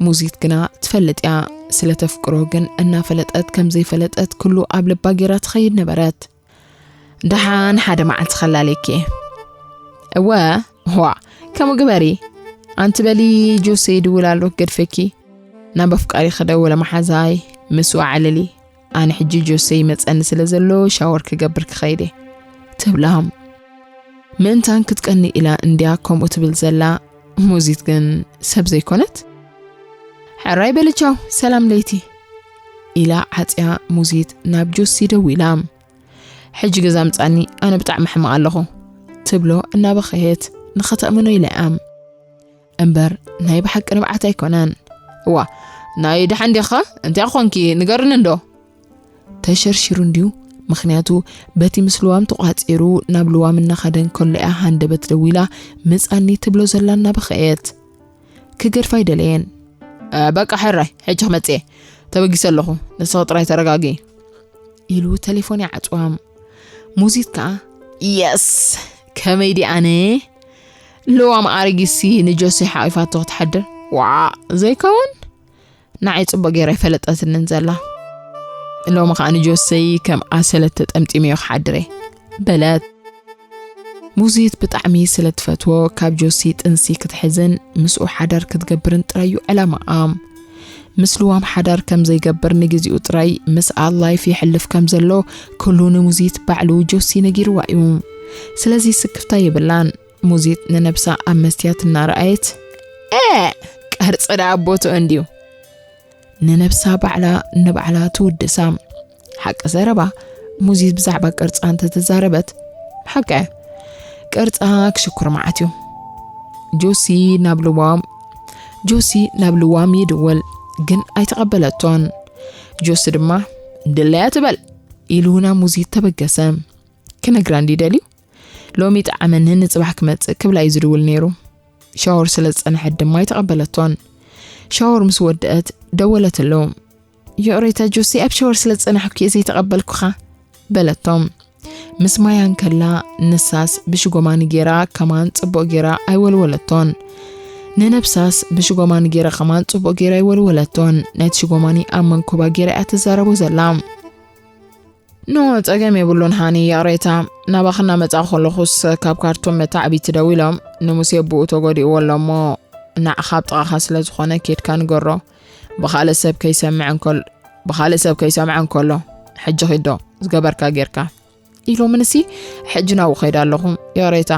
ሙዚት ግና ትፈልጥ እያ። ስለ ተፍቅሮ ግን እናፈለጠት ከም ዘይፈለጠት ኩሉ ኣብ ልባ ጌራ ትኸይድ ነበረት። ደሓን ሓደ መዓልቲ ከላልየኪ እየ። እወ፣ ዋ፣ ከምኡ ግበሪ። ኣንቲ በሊ ጆሲ ይድውል ኣሎ ክገድፈኪ። ናብ ኣፍቃሪ ክደውለ መሓዛይ ምስ ወዓለሊ። ኣነ ሕጂ ጆሰይ ይመጸኒ ስለ ዘሎ ሻወር ክገብር ክኸይድ እየ። ትብላ። ምእንታን ክትቀኒ ኢላ እንድያ ከምኡ ትብል ዘላ። ሙዚት ግን ሰብ ዘይኮነት። ሕራይ በሊ ቻው፣ ሰላም ለይቲ። ኢላ ዓጽያ ሙዚት ናብ ጆሲ ደዊላ። ሕጂ ገዛ ምጻኒ፣ ኣነ ብጣዕሚ ሕማቕ ኣለኹ። ትብሎ እናበኸየት ንኸተእምኖ ኢላ እያ። እምበር ናይ ብሓቂ ንብዓት ኣይኮነን። እዋ፣ ናይ ደሓን ዲኻ? እንታይ ኾንኪ? ንገርኒ እንዶ። ተሸርሺሩ እንድዩ፣ ምኽንያቱ በቲ ምስ ልዋም ተቋጺሩ ናብ ልዋም እናኸደ እንከሎ እያ ሃንደበት ደዊላ ምጻኒ ትብሎ ዘላ እናበኸየት። ክገድፋ ኣይደለየን። እ፣ በቃ ሕራይ፣ ሕጂ ክመጽእ እየ። ተበጊሰ ኣለኹ፣ ንስኺ ጥራይ ተረጋግኢ። ኢሉ ተሌፎን ይዓጽዋ። ሙዚት ከኣ፣ የስ፣ ከመይ ድየ ኣነ? ልዋም ኣረጊትሲ ንጆሲ ሓቒፋቶ ክትሓድር። ዋዓ ዘይከውን ንዓይ ጽቡቕ ገይራ ኣይፈለጠትንን ዘላ። ሎሚ ኸኣ ንጆሰይ ከም ኣሰለት ተጠምጢመዮ ክሓድረ በለት። ሙዚት ብጣዕሚ ስለ ትፈትዎ ካብ ጆሲ ጥንሲ ክትሕዝን ምስኡ ሓዳር ክትገብርን ጥራይ እዩ ዕላማኣ። ምስ ልዋም ሓዳር ከም ዘይገብር ንግዚኡ ጥራይ ምስ ኣላይፍ ይሕልፍ ከም ዘሎ ኩሉ ንሙዚት ባዕሉ ጆሲ ነጊርዋ እዩ። ስለዚ ስክፍታ የብላን። ሙዚት ንነብሳ ኣብ መስትያት እናረኣየት፣ "ኤ፣ ቅርጺ ደኣ ቦትኡ እንድዩ?" ንነብሳ ባዕላ ንባዕላ ትውድሳ። ሓቂ ዘረባ፣ ሙዚት ብዛዕባ ቅርጻ እንተተዛረበት፣ ሓቂ፣ ቅርጻ ክሽኩር መዓት እዩ። ጆሲ ናብ ልዋም፣ ጆሲ ናብ ልዋም ይድወል፣ ግን ኣይተቐበለቶን። ጆሲ ድማ፣ "ድለያ ትበል" ኢሉ ናብ ሙዚት ተበገሰ። ክነግራ እንዲ ደልዩ፣ "ሎሚ ጠዓመኒ፣ ንጽባሕ ክመጽእ" ክብላ እዩ ዝድውል ነይሩ። ሻወር ስለ ዝጸንሐት ድማ ኣይተቐበለቶን። ሻወር ምስ ወደአት ደወለትሉ። "ይቕሬታ ጆሲ፣ ኣብ ሻወር ስለ ዝጸናሕኩ እየ ዘይተቐበልኩኻ" በለቶ። ምስ ማያ እንከላ ንሳስ ብሽጎማኒ ጌራ ከማን ጽቡቕ ጌራ ኣይወልወለቶን። ንነብሳስ ብሽጎማኒ ጌራ ከማን ጽቡቕ ጌራ ኣይወልወለቶን። ናይቲ ሽጎማኒ ኣብ መንኮባ ጌራ እያ ትዛረቦ ዘላ። "ኖ፣ ጸገም የብሉን ሃኒ፣ ይቕሬታ። ናባኺ እናመጻእኩ ከለኹስ ካብ ካርቱም መታዕቢቲ ደዊሎም ንሙሴ ኣቦኡ ተጎዲእዎ ኣሎ እሞ ንዓኻ ኣብ ጥቓኻ ስለ ዝኾነ ኬድካ ንገሮ። ብኻልእ ሰብ ከይሰምዕ እንከሎ፣ ብኻልእ ሰብ ከይሰምዕ እንከሎ፣ ሕጂ ኺድ ዶ ዝገበርካ ጌርካ" ኢሎምንሲ፣ "ሕጂ ናብኡ ኸይደ ኣለኹ፣ ይቕሬታ፣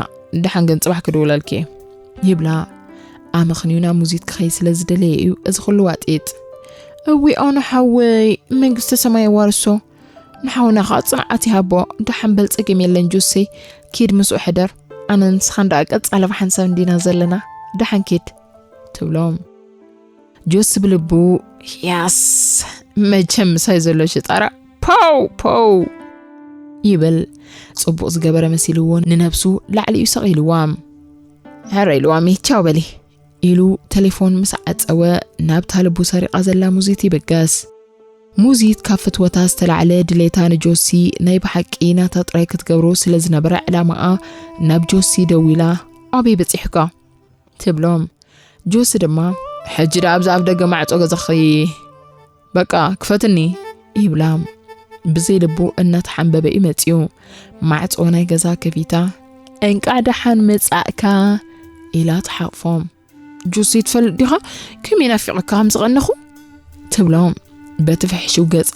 ደሓን ግን ጽባሕ ክድውለልኪ እየ" ይብላ። ኣመኽንዩ ናብ ሙዚት ክኸይድ ስለ ዝደለየ እዩ እዚ ኹሉ ዋጢጥ። "እዊ ኣነ ሓወይ፣ መንግስተ ሰማይ የዋርሶ፣ ንሓውና ኸዓ ጽንዓት ይሃቦ። ደሓን በል፣ ጸገም የለን ጆሰይ፣ ኪድ ምስኡ ሕደር። ኣነ ንስኻን ደኣ ቀጻሊ ብሓንሳብ እንዲና ዘለና፣ ደሓን ኪድ" ትብሎም። ጆሲ ብልቡ፣ "ያስ፣ መቸም ምሳይ ዘሎ ሽጣራ፣ ፖው ፖው" ይብል። ጽቡቕ ዝገበረ መሲልዎ ንነብሱ ላዕሊ እዩ ሰቒልዋ። "ሕረ ኢልዋ ሜቻው በሊ" ኢሉ ተሌፎን ምስ ዓጸወ ናብታ ልቡ ሰሪቓ ዘላ ሙዚት ይብገስ። ሙዚት ካብ ፍትወታ ዝተላዕለ ድሌታ ንጆሲ ናይ ብሓቂ ናታ ጥራይ ክትገብሮ ስለ ዝነበረ ዕላማኣ ናብ ጆሲ ደዊላ፣ "ኣበይ በጺሕካ?" ትብሎ። ጆሲ ድማ፣ "ሕጂ ደኣ ኣብዛ ኣፍ ደገ ማዕጾ ገዛኺ በቃ ክፈትኒ" ይብላ። ብዘይ ልቡ እናተሓንበበ እዩ መጺኡ። ማዕጾ ናይ ገዛ ከፊታ፣ "እንቃዕ ደሓን መጻእካ" ኢላ ትሓቕፎ። "ጆሲ ትፈልጥ ዲኻ ከመይ ናፊቐካ ከም ዝቐነኹ?" ትብሎ። በቲ ፍሕሽው ገጻ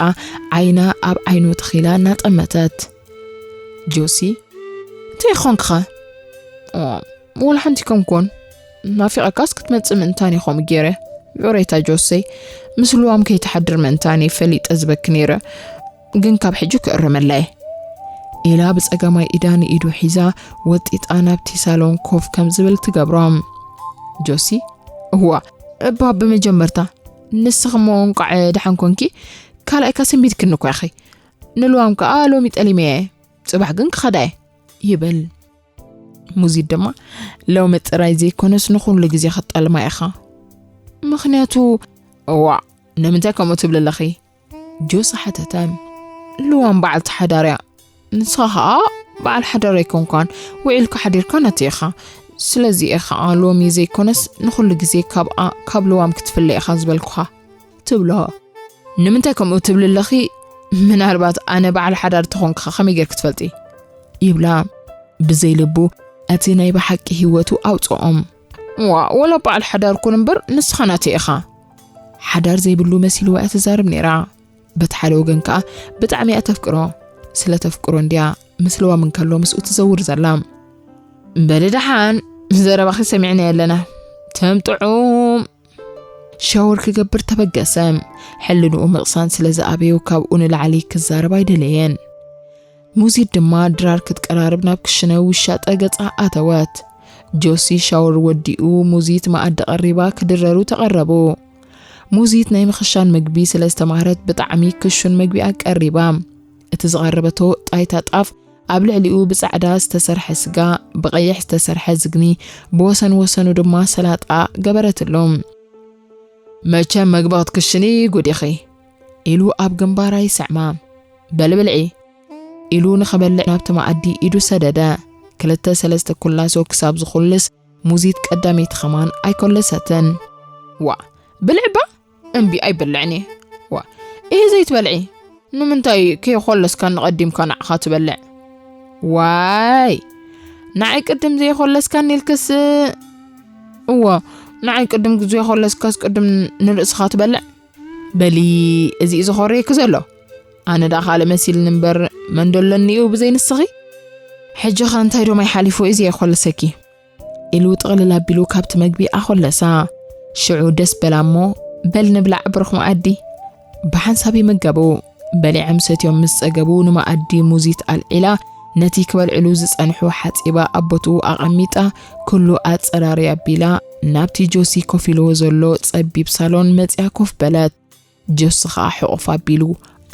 ዓይና ኣብ ዓይኑ ተኺላ እናጠመተት። ጆሲ፣ "እንታይ ኾንክኸ?" "ኦ፣ ወላ ሓንቲ ከምኮን። ናፊቐካስ ክትመጽእ ምእንታን ኢኹም ገይረ። ይቕሬታ ጆሰይ፣ ምስ ልዋም ከይትሓድር ምእንታን እየ ፈሊጠ ዝበኪ ነይረ። ግን ካብ ሕጂ ክእረመላ እየ" ኢላ ብጸጋማይ ኢዳ ንኢዱ ሒዛ ወጢጣ ናብቲ ሳሎን ኮፍ ከም ዝብል ትገብሮ። ጆሲ፣ "እዋ፣ እባ ብመጀመርታ ንስኺ እሞ እንቋዕ ደሓን ኮንኪ፣ ካልኣይ ከ ስንቢድክኒ እኮ ኢኺ። ንልዋም ከኣ ሎሚ ጠሊመ እየ፣ ጽባሕ ግን ክኸዳ እየ" ይብል። ሙዚት ድማ፣ "ሎሚ ጥራይ ዘይኮነስ ንኹሉ ግዜ ክትጠልማ ኢኻ። ምኽንያቱ" "እዋእ፣ ንምንታይ ከምኡ ትብሊ ኣለኺ?" ጆሲ ሓተተ። "ልዋም በዓልቲ ሓዳር እያ። ንስኻ ኸኣ በዓል ሓዳር ኣይኮንካን። ውዒልካ ሓዲርካ ናተይ ኢኻ። ስለዚ እየ ኸኣ ሎሚ ዘይኮነስ ንኹሉ ግዜ ካብኣ፣ ካብ ልዋም ክትፍለ ኢኻ ዝበልኩኻ" ትብሎ። "ንምንታይ ከምኡ ትብሊ ኣለኺ? ምናልባት ኣነ በዓል ሓዳር ተኾንኩ ከመይ ጌርኪ ትፈልጢ?" ይብላ። ብዘይ ልቡ እቲ ናይ ብሓቂ ህይወቱ ኣውጽኦም። "ዋ፣ ወላ በዓል ሓዳር ኩን እምበር ንስኻ ናተይ ኢኻ" ሓዳር ዘይብሉ መሲልዋ እያ ትዛረብ ነይራ። በቲ ሓደ ወገን ከኣ ብጣዕሚ እያ ተፍቅሮ። ስለ ተፍቅሮ እንድያ ምስ ልዋም እንከሎ ምስኡ ትዘውር ዘላ። "በሊ ደሓን፣ ዘረባኺ ሰሚዕናዮ ኣለና። ተም ጥዑም" ሻወር ክገብር ተበገሰ። ሕልንኡ ምቕሳን ስለ ዝኣበዮ ካብኡ ንላዕሊ ክዛረብ ኣይደለየን። ሙዚት ድማ ድራር ክትቀራርብ ናብ ክሽነ ውሻጠ ገጻ ኣተወት። ጆሲ ሻወር ወዲኡ ሙዚት መኣዲ ቀሪባ ክድረሩ ተቐረቡ። ሙዚት ናይ ምኽሻን ምግቢ ስለ ዝተማህረት ብጣዕሚ ክሹን ምግቢ ኣቀሪባ። እቲ ዝቐረበቶ ጣይታ ጣፍ ኣብ ልዕሊኡ ብጻዕዳ ዝተሰርሐ ስጋ፣ ብቐይሕ ዝተሰርሐ ዝግኒ፣ ብወሰን ወሰኑ ድማ ሰላጣ ገበረትሉ። "መቸም መግቢ ክትክሽኒ ጉድ ኢኺ" ኢሉ ኣብ ግንባራ ይስዕማ። "በሊ ብልዒ" ኢሉ ንኽበልዕ ናብቲ መኣዲ ኢዱ ሰደደ። ክልተ ሰለስተ ኩላሶ ክሳብ ዝኹልስ ሙዚት ቀዳመይቲ ኸማን ኣይኮለሰትን። ዋ፣ ብልዕባ እምቢ ኣይበልዕን እየ። ዋ፣ እህ ዘይትበልዒ ንምንታይ ከይኾለስካ ንቐዲምካ ንዓኻ ትበልዕ? ዋይ፣ ንዓይ ቅድም ዘይኾለስካኒ ኢልክስ? እዎ፣ ንዓይ ቅድም ዘይኾለስካስ ቅድም ንርእስኻ ትበልዕ? በሊ፣ እዚ እዩ ዝኾርየኪ ዘሎ። ኣነ ደኣ ካልእ መሲልኒ እምበር መን ደሎኒ እዩ ብዘይ ንስኺ? ሕጂ ኸ እንታይ ዶ ማይ ሓሊፉ እዚ የኾልሰኪ? ኢሉ ጥቕልል ኣቢሉ ካብቲ መግቢ ኣኾለሳ። ሽዑ ደስ በላ እሞ፣ በል ንብላዕ ብሩኽ መኣዲ። ብሓንሳብ ይምገቡ። በሊዖም ሰትዮም ምስ ጸገቡ ንመኣዲ ሙዚት ኣልዒላ ነቲ ክበልዕሉ ዝጸንሑ ሓጺባ ኣብ ቦትኡ ኣቐሚጣ፣ ኩሉ ኣጸራርያ ኣቢላ ናብቲ ጆሲ ኮፍ ኢልዎ ዘሎ ጸቢብ ሳሎን መጺኣ ኮፍ በለት። ጆሲ ኸኣ ሕቑፍ ኣቢሉ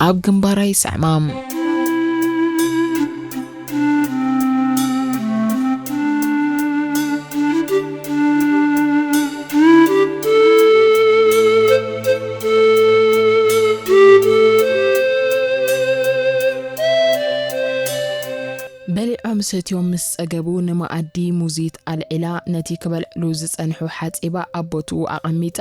ኣብ ግንባራ ይስዕማ። በሊዖም ሰትዮም ምስ ጸገቡ ንመኣዲ ሙዚት ኣልዒላ ነቲ ክበልዕሉ ዝጸንሑ ሓጺባ ኣብ ቦትኡ ኣቐሚጣ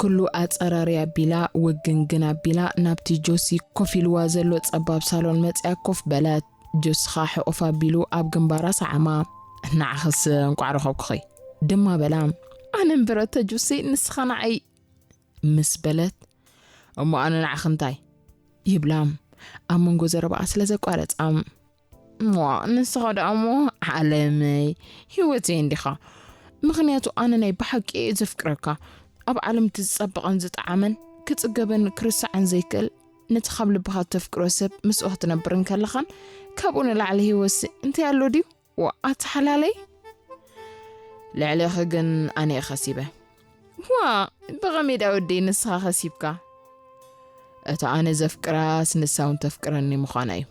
ኩሉ ኣጸራርያ ኣቢላ፣ ውግንግን ኣቢላ ናብቲ ጆሲ ኮፍ ኢልዋ ዘሎ ጸባብ ሳሎን መጺኣ ኮፍ በለት። ጆሲ ኸኣ ሕቑፍ ኣቢሉ ኣብ ግንባራ ሰዓማ። ንዓኽስ እንቋዕ ረኸብኩኺ ድማ በላ። ኣነ እምበረተ ጆሲ፣ ንስኻ ንዓይ ምስ በለት፣ እሞ ኣነ ንዓኺ እንታይ? ይብላ ኣብ መንጎ ዘረባኣ ስለ ዘቋረጻ። እሞ ንስኻ ደኣ እሞ ዓለመይ ህይወተይ እንዲኻ። ምኽንያቱ ኣነ ናይ ብሓቂ እየ ዘፍቅረካ። ኣብ ዓለም እቲ ዝጸበቐን ዝጠዓመን ክጽገበን ክርስዓን ዘይክእል ነቲ ካብ ልብኻ እተፍቅሮ ሰብ ምስኡ ክትነብር እንከለኻን ካብኡ ንላዕሊ ህይወትሲ እንታይ ኣሎ ድዩ? ዋ ኣተሓላለይ። ልዕሌኺ ግን ኣነ እየ ኸሲበ። ዋ ብቐመይ ዳ ወደይ ንስኻ ኸሲብካ? እታ ኣነ ዘፍቅራስ ንሳ እውን ተፍቅረኒ ምዃና እዩ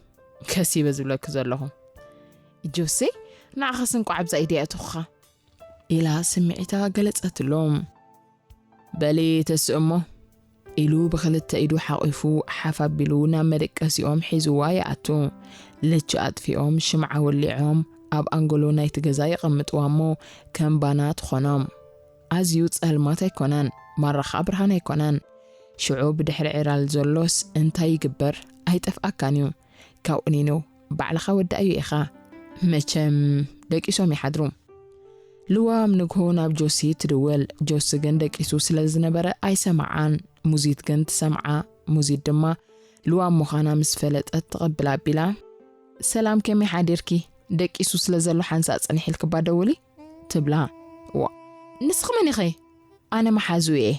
ከሲበ ዝብለኪ ዘለኹ። ጆሴ ንዓኻስ እንቋዕ ኣብዛ ኢደ ኣተኹኻ። ኢላ ስምዒታ ገለጸትሎም። በሊ ተስእ እሞ ኢሉ ብኽልተ ኢዱ ሓቒፉ ሓፍ ኣቢሉ ናብ መደቀሲኦም ሒዝዋ ይኣቱ። ለች ኣጥፊኦም ሽምዓ ወሊዖም ኣብ ኣንጎሎ ናይቲ ገዛ የቐምጥዋ እሞ ከም ባና ትኾኖም። ኣዝዩ ጸልማት ኣይኮነን፣ ማራ ኸኣ ብርሃን ኣይኮነን። ሽዑ ብድሕሪ ዒራል ዘሎስ እንታይ ይግበር ኣይጠፍኣካን እዩ። ካብኡ ኒኑ ባዕልኻ ወዳእዮ ኢኻ። መቸም ደቂሶም ይሓድሩ። ልዋም ንግሆ ናብ ጆሲ ትድውል። ጆሲ ግን ደቂሱ ስለ ዝነበረ ኣይሰምዓን። ሙዚት ግን ትሰምዓ። ሙዚት ድማ ልዋም ምዃና ምስ ፈለጠት ትቕብል ኣቢላ፣ ሰላም ከመይ ሓዲርኪ? ደቂሱ ስለ ዘሎ ሓንሳእ ጽንሕ ኢልክባ ደውሊ ትብላ። ዋ ንስኺ መን ኢኺ? ኣነ መሓዙ እየ።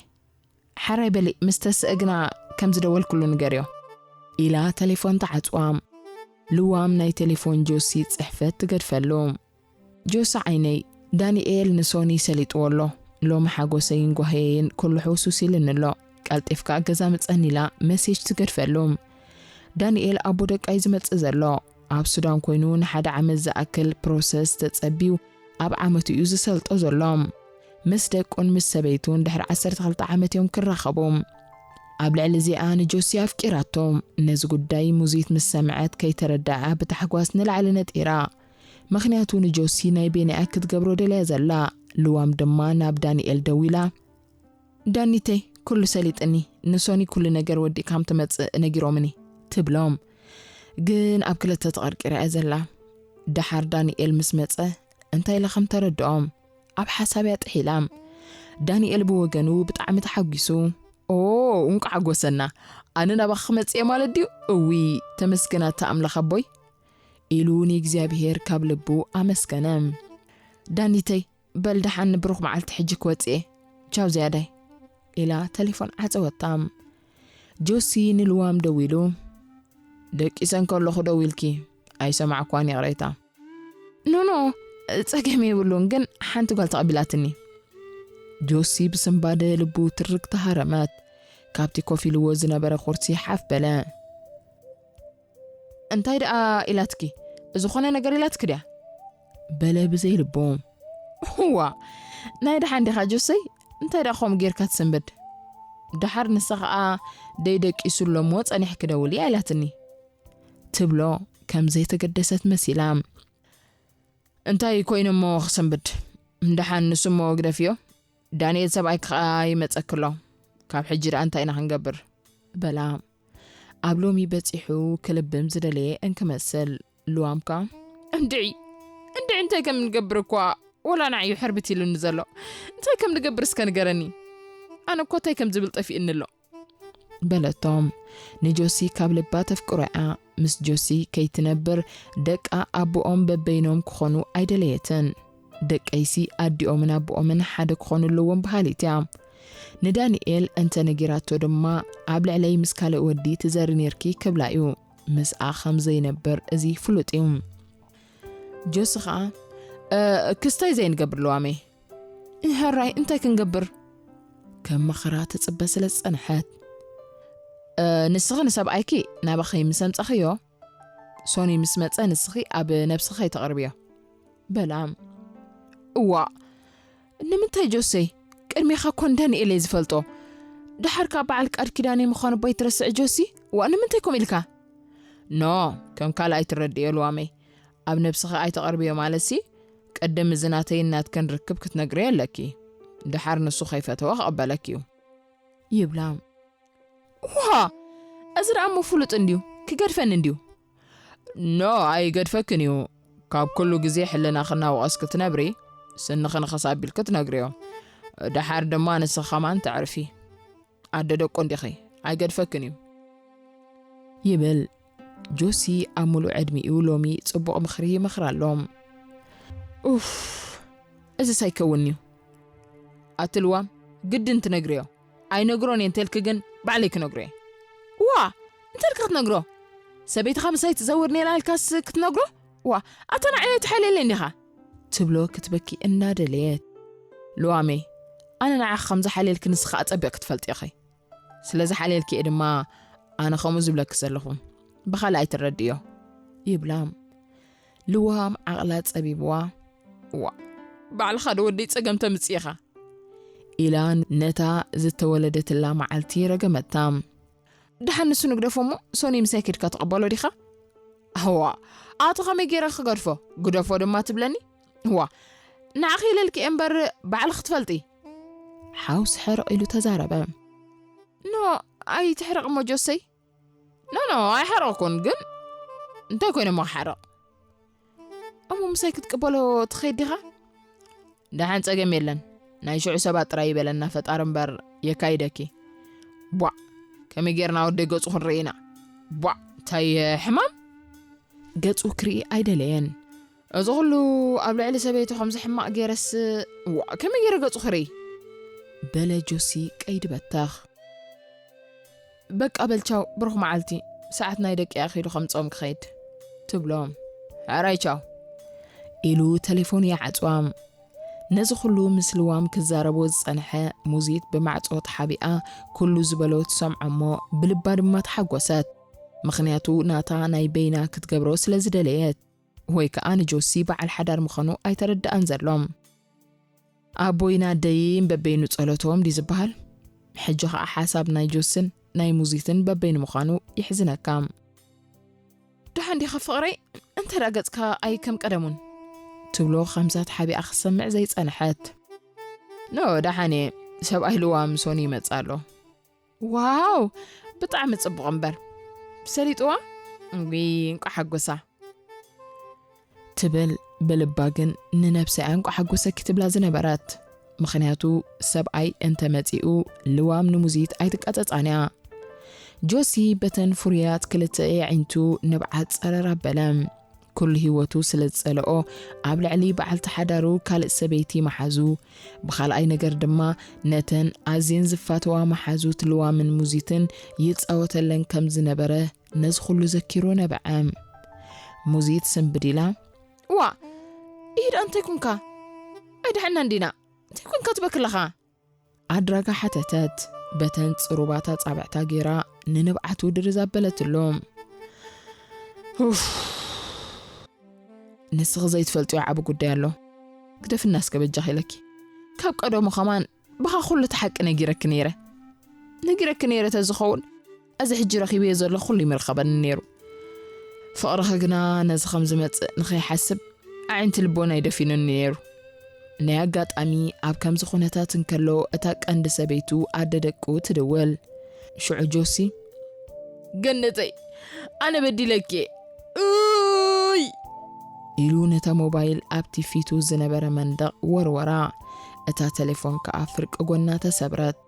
ሓራይ በሊ ምስ ተስእ ግና ከም ዝደወልክሉ ንገርዮ ኢላ ተሌፎን ትዓጽዋ። ልዋም ናይ ተሌፎን ጆሲ ጽሕፈት ትገድፈሉ። ጆሲ ዓይነይ፣ ዳንኤል ንሶኒ ሰሊጥዎ ኣሎ። ሎሚ ሓጎሰይን ጓህየይን ኩሉ ሕውሱስ ኢልኒ ኣሎ። ቀልጢፍካ ገዛ ምጸኒ ኢላ መሴጅ ትገድፈሉ። ዳንኤል ኣቦ ደቃይ ዝመጽእ ዘሎ ኣብ ሱዳን ኮይኑ ንሓደ ዓመት ዝኣክል ፕሮሰስ ተጸቢዩ ኣብ ዓመቱ እዩ ዝሰልጦ ዘሎ። ምስ ደቁን ምስ ሰበይቱን ድሕሪ ዓሰርተ ክልተ ዓመት እዮም ክራኸቡ። ኣብ ልዕሊ እዚኣ ንጆሲ ኣፍቂራቶ። ነዚ ጉዳይ ሙዚት ምስ ሰምዐት ከይተረድኣ ብታሕጓስ ንላዕሊ ነጢራ። ምኽንያቱ ንጆሲ ናይ ቤንኣ ክትገብሮ ደልያ ዘላ። ልዋም ድማ ናብ ዳንኤል ደዊላ፣ ዳኒተይ፣ ኩሉ ሰሊጥኒ፣ ንሶኒ ኩሉ ነገር ወዲእ ከም ትመጽእ ነጊሮምኒ ትብሎም። ግን ኣብ ክልተ ተቐርቂራ እያ ዘላ። ደሓር ዳንኤል ምስ መጸ እንታይ ኢለ ከም ተረድኦም ኣብ ሓሳብ እያ ጥሒላ። ዳንኤል ብወገኑ ብጣዕሚ ተሓጒሱ። ኦ እንቋዕ ሓጎሰና፣ ኣነ ናባኺ ክመጽእ እየ ማለት ድዩ? እዊ ተመስገን ኣታ ኣምላኽ ኣቦይ ኢሉ ንእግዚኣብሄር ካብ ልቡ ኣመስገነ። ዳኒተይ በል ደሓን ንብሩኽ መዓልቲ ሕጂ ክወጽእ እየ። ቻው ዝያዳይ ኢላ ተሌፎን ዓጸወታ። ጆሲ ንልዋም ደዊሉ፣ ደቂሰ እንከለኹ ደዊልኪ ኣይሰማዕኳን ይቕሬታ። ኖኖ ጸገም የብሉን፣ ግን ሓንቲ ጓል ተቐቢላትኒ። ጆሲ ብስንባደ ልቡ ትርግ ተሃረመት። ካብቲ ኮፍ ኢልዎ ዝነበረ ኩርሲ ሓፍ በለ። እንታይ ደኣ ኢላትኪ? ዝኾነ ነገር ኢላትኪ ድያ? በለ ብዘይ ልቡ። እዋ ናይ ደሓን ዲኻ ጆሰይ? እንታይ ደኣ ከምኡ ጌርካ ትስንብድ? ደሓር ንሳ ኸኣ ደይ ደቂሱ ኣሎ እሞ ጸኒሕኪ ደውሊ እያ ኢላትኒ ትብሎ ከም ዘይተገደሰት መሲላ። እንታይ ኮይነ እሞ ክስንብድ? ደሓን ንሱ እሞ ግደፍዮ። ዳንኤል ሰብኣይ ከዓ ይመፀክሎ። ካብ ሕጂ ደኣ እንታይ ኢና ክንገብር? በላ። ኣብ ሎሚ በፂሑ ክልብም ዝደለየ እንክመስል፣ ልዋም ከኣ፣ እንድዒ እንድዒ እንታይ ከም ንገብር እኳ ወላ ንዓዩ ሕርብት ኢሉኒ ዘሎ። እንታይ ከም ንገብር እስከ ንገረኒ። ኣነ እኮ እንታይ ከም ዝብል ጠፊእኒ ኣሎ። በለቶም። ንጆሲ ካብ ልባ ተፍቅሮ እያ። ምስ ጆሲ ከይትነብር ደቃ ኣቦኦም በበይኖም ክኾኑ ኣይደለየትን። ደቀይሲ ኣዲኦምን ኣቦኦምን ሓደ ክኾኑ ኣለዎም በሃሊት እያ። ንዳንኤል እንተ ነጊራቶ ድማ፣ ኣብ ልዕለይ ምስ ካልእ ወዲ ትዘሪ ኔርኪ ክብላ እዩ። ምስኣ ከም ዘይነብር እዚ ፍሉጥ እዩ። ጆሲ ኸኣ፣ "እ፣ ክስታይ ዘይንገብር ልዋመይ?" "ሕራይ እንታይ ክንገብር?" ከም መኸራ ትጽበ ስለ ዝጸንሐት። "እ፣ ንስኺ ንሰብኣይኪ ናባኺ ምስ ኣምጻኽዮ፣ ሶኒ ምስ መጸ ንስኺ ኣብ ነብስኺ ከይተቕርብዮ?" በላ። "እዋእ፣ ንምንታይ ጆሰይ? ቅድሜኻ እኮ ንዳንኤል እየ ዝፈልጦ። ደሓር ከኣ በዓል ቃል ኪዳነይ ምዃኑ ባይትረስዕ ጆሲ? ዋእ፣ ንምንታይ ከምኡ ኢልካ?" "ኖ፣ ከም ካልእ ኣይትረድእዮ ልዋመይ። ኣብ ነብስኺ ኣይተቕርብዮ ማለትሲ፣ ቅድም እዚ ናተይን ናትክን ርክብ ክትነግርዮ ኣለኪ። ደሓር ንሱ ከይፈተወ ክቕበለኪ እዩ" ይብላ። "ዋ፣ እዚ ደኣ እሞ ፍሉጥ እንድዩ፣ ክገድፈኒ እንድዩ?" "ኖ፣ ኣይገድፈክን እዩ። ካብ ኩሉ ግዜ ሕልናኺ እናወቐስኪ ትነብሪ፣ ስንኺ ንኸስ ኣቢልኪ ትነግርዮ። ደሓር ድማ ንስኺ ከማን ተዕርፊ። ኣደ ደቁ እንዲኺ፣ ኣይገድፈክን እዩ" ይብል። ጆሲ ኣብ ምሉእ ዕድሚኡ ሎሚ ጽቡቕ ምኽሪ ይመኽር ኣሎ። ኡፍ፣ እዚስ ኣይከውንን'ዩ። ኣቲ ልዋም፣ ግድን ትነግርዮ። ኣይነግሮን እየ እንተልኪ ግን ባዕለይ ክነግሮ እየ። ዋ፣ እንተልኪ ክትነግሮ? ሰበይትኻ ምሳይ ትዘውር ነይራ ኢልካስ ክትነግሮ? ዋ፣ ኣታ ንዓይ ኣይትሓልየለይ እንዲኻ? ትብሎ ክትበኪ እናደለየት። ልዋመይ፣ ኣነ ንዓኺ ከም ዝሓልየልኪ ንስኺ ኣጸቢቕኪ ትፈልጢ ኢኺ። ስለ ዝሓልየልኪ እየ ድማ ኣነ ከምኡ ዝብለኪ ዘለኹ። ብኻልእ ኣይትረድእዮ። ይብላ። ልዋም ዓቕላ ጸቢብዋ። ዋ፣ ባዕልኻ ዶ ወደይ ጸገም ተምጽእ ኢኻ? ኢላ ነታ ዝተወለደትላ መዓልቲ ረገመታ። ደሓን ንሱ ንግደፎ እሞ ሶኒ ምሳይ ኬድካ ትቕበሎ ዲኻ? እዋ፣ ኣቲ ከመይ ገይረ ክገድፎ? ግደፎ ድማ ትብለኒ? እዋ፣ ንዓኺ ኢለልኪ እየ እምበር ባዕልኺ ትፈልጢ። ሓውሲ ሕርቕ ኢሉ ተዛረበ። ኖ፣ ኣይትሕረቕ እሞ ጆሰይ። ኖ፣ ኖ፣ ኣይሓረቕኩን፣ ግን እንታይ ኮይነ እሞ ክሓርቕ? እሞ ምሳይ ክትቅበሎ ትኸይድ ዲኻ? ደሓን ጸገም የለን። ናይ ሽዑ ሰባት ጥራይ ይበለና ፈጣሪ እምበር የካይደኪ። ቧዕ! ከመይ ጌርና ወደይ ገጹ ክንርኢ ኢና? ቧዕ! እንታይ ሕማም? ገጹ ክርኢ ኣይደለየን። እዚ ኹሉ ኣብ ልዕሊ ሰበይቱ ከምዚ ሕማቕ ጌረስ፣ ዋእ! ከመይ ጌረ ገጹ ክርኢ? በለ ጆሲ ቀይዲ በተኽ። በቃ በል ቻው፣ ብሩኽ መዓልቲ፣ ሰዓት ናይ ደቂ ኣኺሉ ከምጽኦም ክኸይድ። ትብሎ። ሕራይ ቻው። ኢሉ ተሌፎኑ ይዓጽዋ። ነዚ ኹሉ ምስ ልዋም ክዛረቦ ዝጸንሐ ሙዚት ብማዕጾ ተሓቢኣ ኩሉ ዝበሎ ትሰምዖ እሞ ብልባ ድማ ተሓጎሰት። ምኽንያቱ ናታ ናይ በይና ክትገብሮ ስለ ዝደለየት። ወይ ከኣ ንጆሲ በዓል ሓዳር ምዃኑ ኣይተረድኣን ዘሎ። ኣቦይን ኣደይን በበይኑ ጸሎቶም ድዩ ዝበሃል? ሕጂ ኸኣ ሓሳብ ናይ ጆስን ናይ ሙዚትን በበይኑ ምዃኑ የሕዝነካ። ደሓን ዲኻ ፍቕረይ? እንተ ደኣ ገጽካ ኣይ ከም ቀደሙን? ትብሎ ከምዛ ተሓቢኣ ክትሰምዕ ዘይጸንሐት። ኖ፣ ደሓን እየ። ሰብኣይ ልዋም ሶኒ ይመጽእ ኣሎ። ዋው! ብጣዕሚ ጽቡቕ እምበር። ሰሊጥዋ? እንጉይ፣ እንቋ ሓጎሳ። ትብል ብልባ ግን ንነብሰይ ኣንቋ ሓጎሰኪ ትብላ ዝነበረት። ምኽንያቱ ሰብኣይ እንተ መጺኡ ልዋም ንሙዚት ኣይትቃጸጻን እያ። ጆሲ በተን ፍሩያት ክልተ የዒንቱ ንብዓት ጸረር ኣበለ። ኩሉ ህይወቱ ስለ ዝጸልኦ ኣብ ልዕሊ በዓልቲ ሓዳሩ ካልእ ሰበይቲ መሓዙ፣ ብኻልኣይ ነገር ድማ ነተን ኣዝየን ዝፋተዋ መሓዙት ልዋምን ሙዚትን ይጻወተለን ከም ዝነበረ ነዚ ኩሉ ዘኪሩ ነበዐ። ሙዚት ስንብድ ኢላ፣ "እዋ፣ ኢሂድ እንታይ ኩንካ? ኣይድሕና እንዲና? እንታይ ኩንካ ትበኪ ኣለኻ?" ኣድራጋ ሓተተት። በተን ጽሩባት ኣጻብዕታ ጌራ ንንብዓቱ ድርዝ ኣበለትሉ። ኡፍ፣ ንስኺ ዘይትፈልጥዮ ዓቢ ጉዳይ ኣሎ። ግደፍና እስከ በጃኺ ኢለኪ። ካብ ቀደሙ ኸማን ብኻ ኩሉ እቲ ሓቂ ነጊረኪ ነይረ። ነጊረኪ ነይረ ተዝኸውን፣ እዚ ሕጂ ረኺበዮ ዘለኹ ኩሉ ይምርኸበኒ ነይሩ። ፍቕርኺ ግና ነዚ ከም ዝመጽእ ንኸይሓስብ ኣዒንቲ ልቦናይ ደፊኑኒ ነይሩ። ናይ ኣጋጣሚ ኣብ ከምዚ ኩነታት እንከሎ እታ ቀንዲ ሰበይቱ ኣደ ደቁ ትድውል። ሽዑ ጆሲ፣ "ገነተይ፣ ኣነ በዲለኪ እየ። ኡይ!" ኢሉ ነታ ሞባይል ኣብቲ ፊቱ ዝነበረ መንደቕ ወርወራ። እታ ቴሌፎን ከኣ ፍርቂ ጎና ተሰብረት።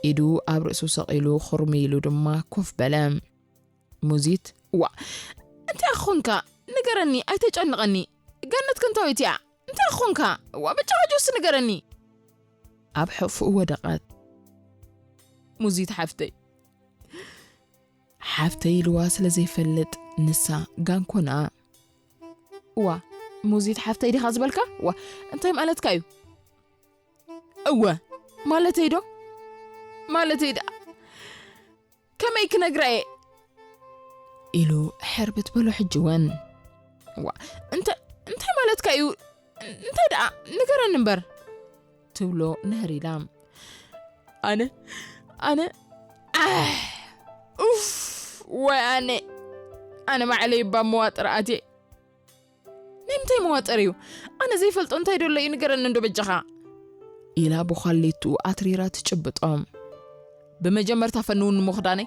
ኢዱ ኣብ ርእሱ ሰቒሉ፣ ኹርሚ ኢሉ ድማ ኮፍ በለ። ሙዚት፣ "ዋ፣ እንታይ ኾንካ? ንገረኒ፣ ኣይተጨንቐኒ። ገነት ክንታዊት እያ። እንታይ ኾንካ? ዋ፣ ብቻ ጆሲ ንገረኒ." ኣብ ሕቕፍኡ ወደቐት። "ሙዚት ሓፍተይ፣ ሓፍተይ ኢልዋ ስለ ዘይፈልጥ፣ ንሳ ጋንኮና። ዋ፣ ሙዚት ሓፍተይ ዲኻ ዝበልካ? ዋ፣ እንታይ ማለትካ እዩ?" "እወ፣ ማለተይ ዶ? ማለተይ ደኣ ከመይ ክነግራ እየ?" ኢሉ ሕርብት በሎ ሕጂ እውን። "ዋ፣ እንተ-፣ እንታይ ማለትካ እዩ? እንታይ ደኣ? ንገረኒ እምበር!" ትብሎ ንህር ኢላ። "ኣነ፣ ኣነ፣ ኣሕ፣ ኡፍ፣ ወይ ኣነ፣ ኣነ ባዕለይ እባ መዋጥር ኣትየ። ናይ ምንታይ መዋጥር እዩ? ኣነ ዘይፈልጦ እንታይ ደሎ እዩ? ንገረኒ እንዶ በጃኻ!" ኢላ ብዃሌቱ ኣትሪራ ትጭብጦ። "ብመጀመርታ ፈንውኒ እሞ ክዳነይ።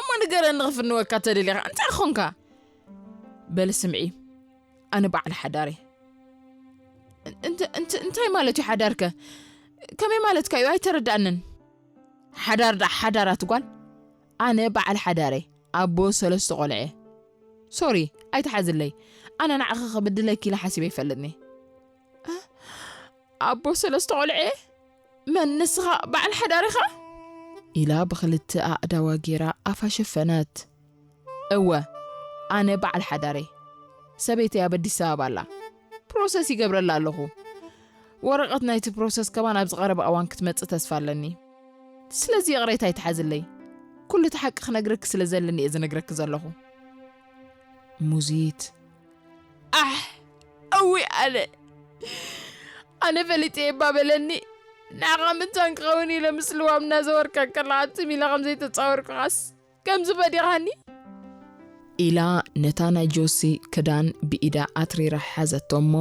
እሞ ንገረኒ ክፍንወካ ተደሊኻ። እንታይ ኾንካ?" "በሊ ስምዒ፣ ኣነ በዓል ሓዳር እየ።" "እንት-፣ እንት-፣ እንታይ ማለት እዩ ሓዳርከ? ከመይ ማለትካ እዩ? ኣይተረዳእንን።" "ሓዳር ደኣ ሓዳር ኣቲ ጓል፣ ኣነ በዓል ሓዳር እየ፣ ኣቦ ሰለስተ ቆልዐ እየ። ሶሪ፣ ኣይትሓዝለይ። ኣነ ንዓኺ ክብድለኪ ኢለ ሓሲበ ኣይፈልጥን እየ።" "እ? ኣቦ ሰለስተ ቆልዐ እየ? መን ንስኻ በዓል ሓዳር ኢኻ?" ኢላ ብኽልተ ኣእዳዋ ጌራ ኣፋ ሸፈነት። "እወ፣ ኣነ በዓል ሓዳር እየ። ሰበይተይ ኣብ ኣዲስ ኣበባ ኣላ። ፕሮሰስ ይገብረላ ኣለኹ። ወረቐት ናይቲ ፕሮሰስ ከማን ኣብ ዝቐረበ እዋን ክትመጽእ ተስፋ ኣለኒ። ስለዚ ይቕሬታ ኣይትሓዝለይ። ኩሉ እቲ ሓቂ ክነግረኪ ስለ ዘለኒ እየ ዝነግረኪ ዘለኹ።" ሙዚት፣ "ኣሕ፣ እዊ ኣነ፣ ኣነ ፈሊጠ እየ እባ በለኒ። ንዓኻ ምታን ክኸውን ኢለ ምስ ልዋም እናዘወርካ ከለኻ ትም ኢለ ከም ዘይተጻወርኩኻስ ከምዚ ፈዲኻኒ?" ኢላ ነታ ናይ ጆሲ ክዳን ብኢዳ ኣትሪራ ሓዘቶ እሞ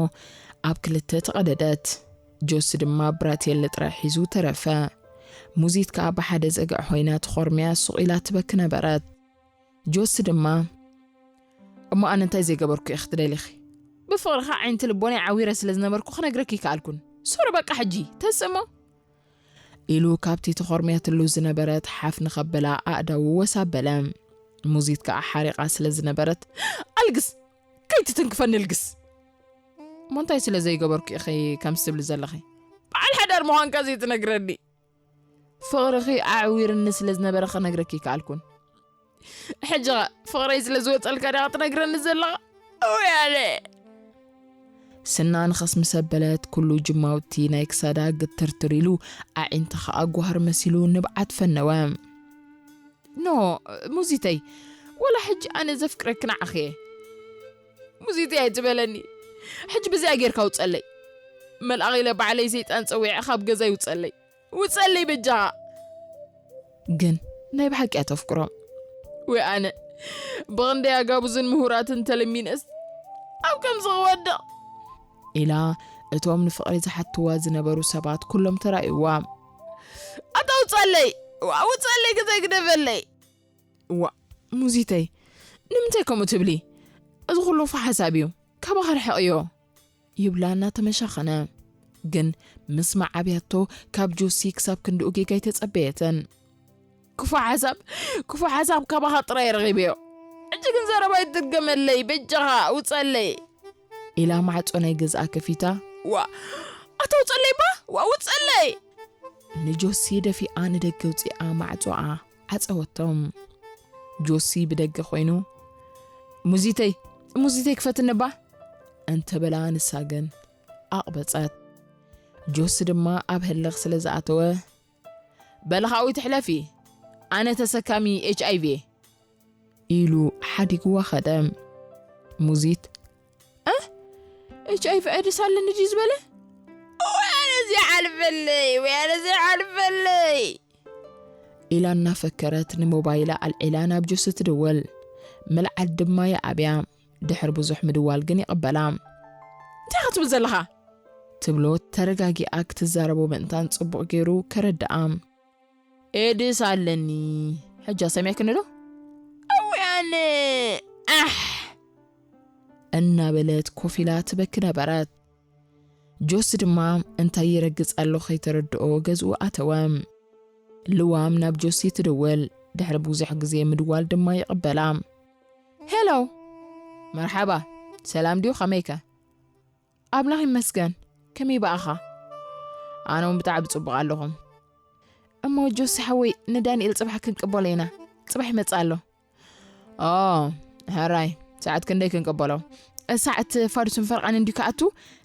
ኣብ ክልተ ተቐደደት። ጆሲ ድማ ብራቴለ ጥራይ ሒዙ ተረፈ። ሙዚት ከኣ ብሓደ ዘግዕ ኮይና ተኾርምያ ሱቕ ኢላ ትበኪ ነበረት። ጆሲ ድማ፣ "እሞ ኣነ እንታይ ዘይገበርኩ እየ ክትደሊኺ? ብፍቕርኻ ዓይንቲ ልቦናይ ዓዊረ ስለ ዝነበርኩ ክነግረኪ ይከኣልኩን። ሶሪ በቃ ሕጂ ተስእሞ?" ኢሉ ካብቲ ተኾርምያትሉ ዝነበረት ሓፍ ንኸበላ ኣእዳዉ ወስ ኣበለ። ሙዚት ከኣ ሓሪቓ ስለ ዝነበረት፣ "ኣልግስ! ከይትትንክፈኒ ኣልግስ!" "እሞ እንታይ ስለ ዘይገበርኩ ኢኺ ከምዚ ትብሊ ዘለኺ? በዓል ሓዳር ምዃንካ ዘይትነግረኒ?" "ፍቕርኺ ኣዕዊርኒ ስለ ዝነበረ ክነግረኪ ይከኣልኩን። ሕጂ ኸ ፍቕረይ ስለ ዝወጸልካ ዲኻ ትነግረኒ ዘለኻ? እውይ ኣነ!" ስና ንኸስምስ ኣበለት፣ ኩሉ ጅማውቲ ናይ ክሳዳ ግትርትር ኢሉ፣ ኣዒንታ ኸኣ ጓህሪ መሲሉ ንብዓት ፈነወ። "ኖ፣ ሙዚተይ፣ ወላ ሕጂ ኣነ ዘፍቅረኪ ንዓኺ እየ። ሙዚተይ ኣይትበለኒ። ሕጂ ብዚኣ ጌርካ ውጸለይ። መልኣኽ ኢለ ባዕለይ ሰይጣን ጸዊዐ ካብ ገዛይ ውጸለይ። ውጸለይ በጃኻ!" ግን ናይ ብሓቂ እያ ተፍቅሮ። "ወይ ኣነ፣ ብቕንደይ ኣጋብዝን ምሁራትን ተለሚነስ ኣብ ከምዚ ክወድቕ?" ኢላ እቶም ንፍቕሪ ዝሓትዋ ዝነበሩ ሰባት ኩሎም ተራእይዋ። "ኣታ ውጸለይ! ዋ፣ ውጸለይ፣ ገዛይ ግደፈለይ!" "ዋ፣ ሙዚተይ፣ ንምንታይ ከምኡ ትብሊ? እዚ ኩሉ ክፉእ ሓሳብ እዩ። ካባኻ ርሕቕዮ!" ይብላ እናተመሻኸነ። ግን ምስማዕ ኣብያቶ ካብ ጆሲ ክሳብ ክንድኡ ጌጋ ኣይተጸበየትን። "ክፉእ ሓሳብ፣ ክፉእ ሓሳብ ካባኻ ጥራይ ረኺበዮ። ሕጂ ግን ዘረባ ኣይትድገመለይ፣ በጃኻ ውጸለይ!" ኢላ ማዕጾ ናይ ገዝኣ ከፊታ። "ዋ፣ ኣታ ውጸለይ ባ! ዋ፣ ውጸለይ!" ንጆሲ ደፊኣ ንደገ ውጺኣ ማዕጾኣ ዓጸወቶም። ጆሲ ብደገ ኮይኑ፣ "ሙዚተይ፣ ሙዚተይ ክፈትኒ እባ!" እንተበላ ንሳ ግን ኣቕበጸት። ጆሲ ድማ ኣብ ህልኽ ስለ ዝኣተወ፣ "በሊ ኻዊት ሕለፊ፣ ኣነ ተሰካሚ ኤች ኣይ ቪ እየ" ኢሉ ሓዲግዋ ኸደ። ሙዚት፣ "እ? ኤች ኣይ ቪ ኤድስ ኣለኒ ድዩ ዝበለ? ወይ ኣነ ዘይሓልፈለይ፣ ወይ ኣነ ዘይሓልፈለይ!" ኢላ እናፈከረት ንሞባይላ ኣልዒላ ናብ ጆሲ ትድውል። ምልዓል ድማ ይኣብያ። ድሕሪ ብዙሕ ምድዋል ግን ይቕበላ። "እንታይ ኢኻ ትብል ዘለኻ?" ትብሎ ተረጋጊኣ ክትዛረቦ ምእንታን ጽቡቕ ገይሩ ከረድኣ። ኤድስ ኣለኒ። ሕጃ ሰሚዕክኒ ዶ? እውያነ! ኣሕ! እናበለት ኮፍ ኢላ ትበኪ ነበረት። ጆሲ ድማ እንታይ ይረግጽ ኣሎ ከይተረድኦ ገዝኡ ኣተወ። ልዋም ናብ ጆሲ ትድውል፣ ድሕሪ ብዙሕ ግዜ ምድዋል ድማ ይቕበላ። ሄሎ! መርሓባ፣ ሰላም ድዩ? ከመይከ? ኣምላኽ ይመስገን። ከመይ በኣኻ? ኣነ እውን ብጣዕሚ ጽቡቕ ኣለኹ። እሞ ጆሲ ሓወይ፣ ንዳንኤል ጽባሕ ክንቅበሎ ኢና። ጽባሕ ይመጽእ ኣሎ። ኦ፣ ሕራይ፣ ሰዓት ክንደይ ክንቅበሎ? ሰዓት ፋዱስን ፈርቓን እንድዩ ክኣቱ፣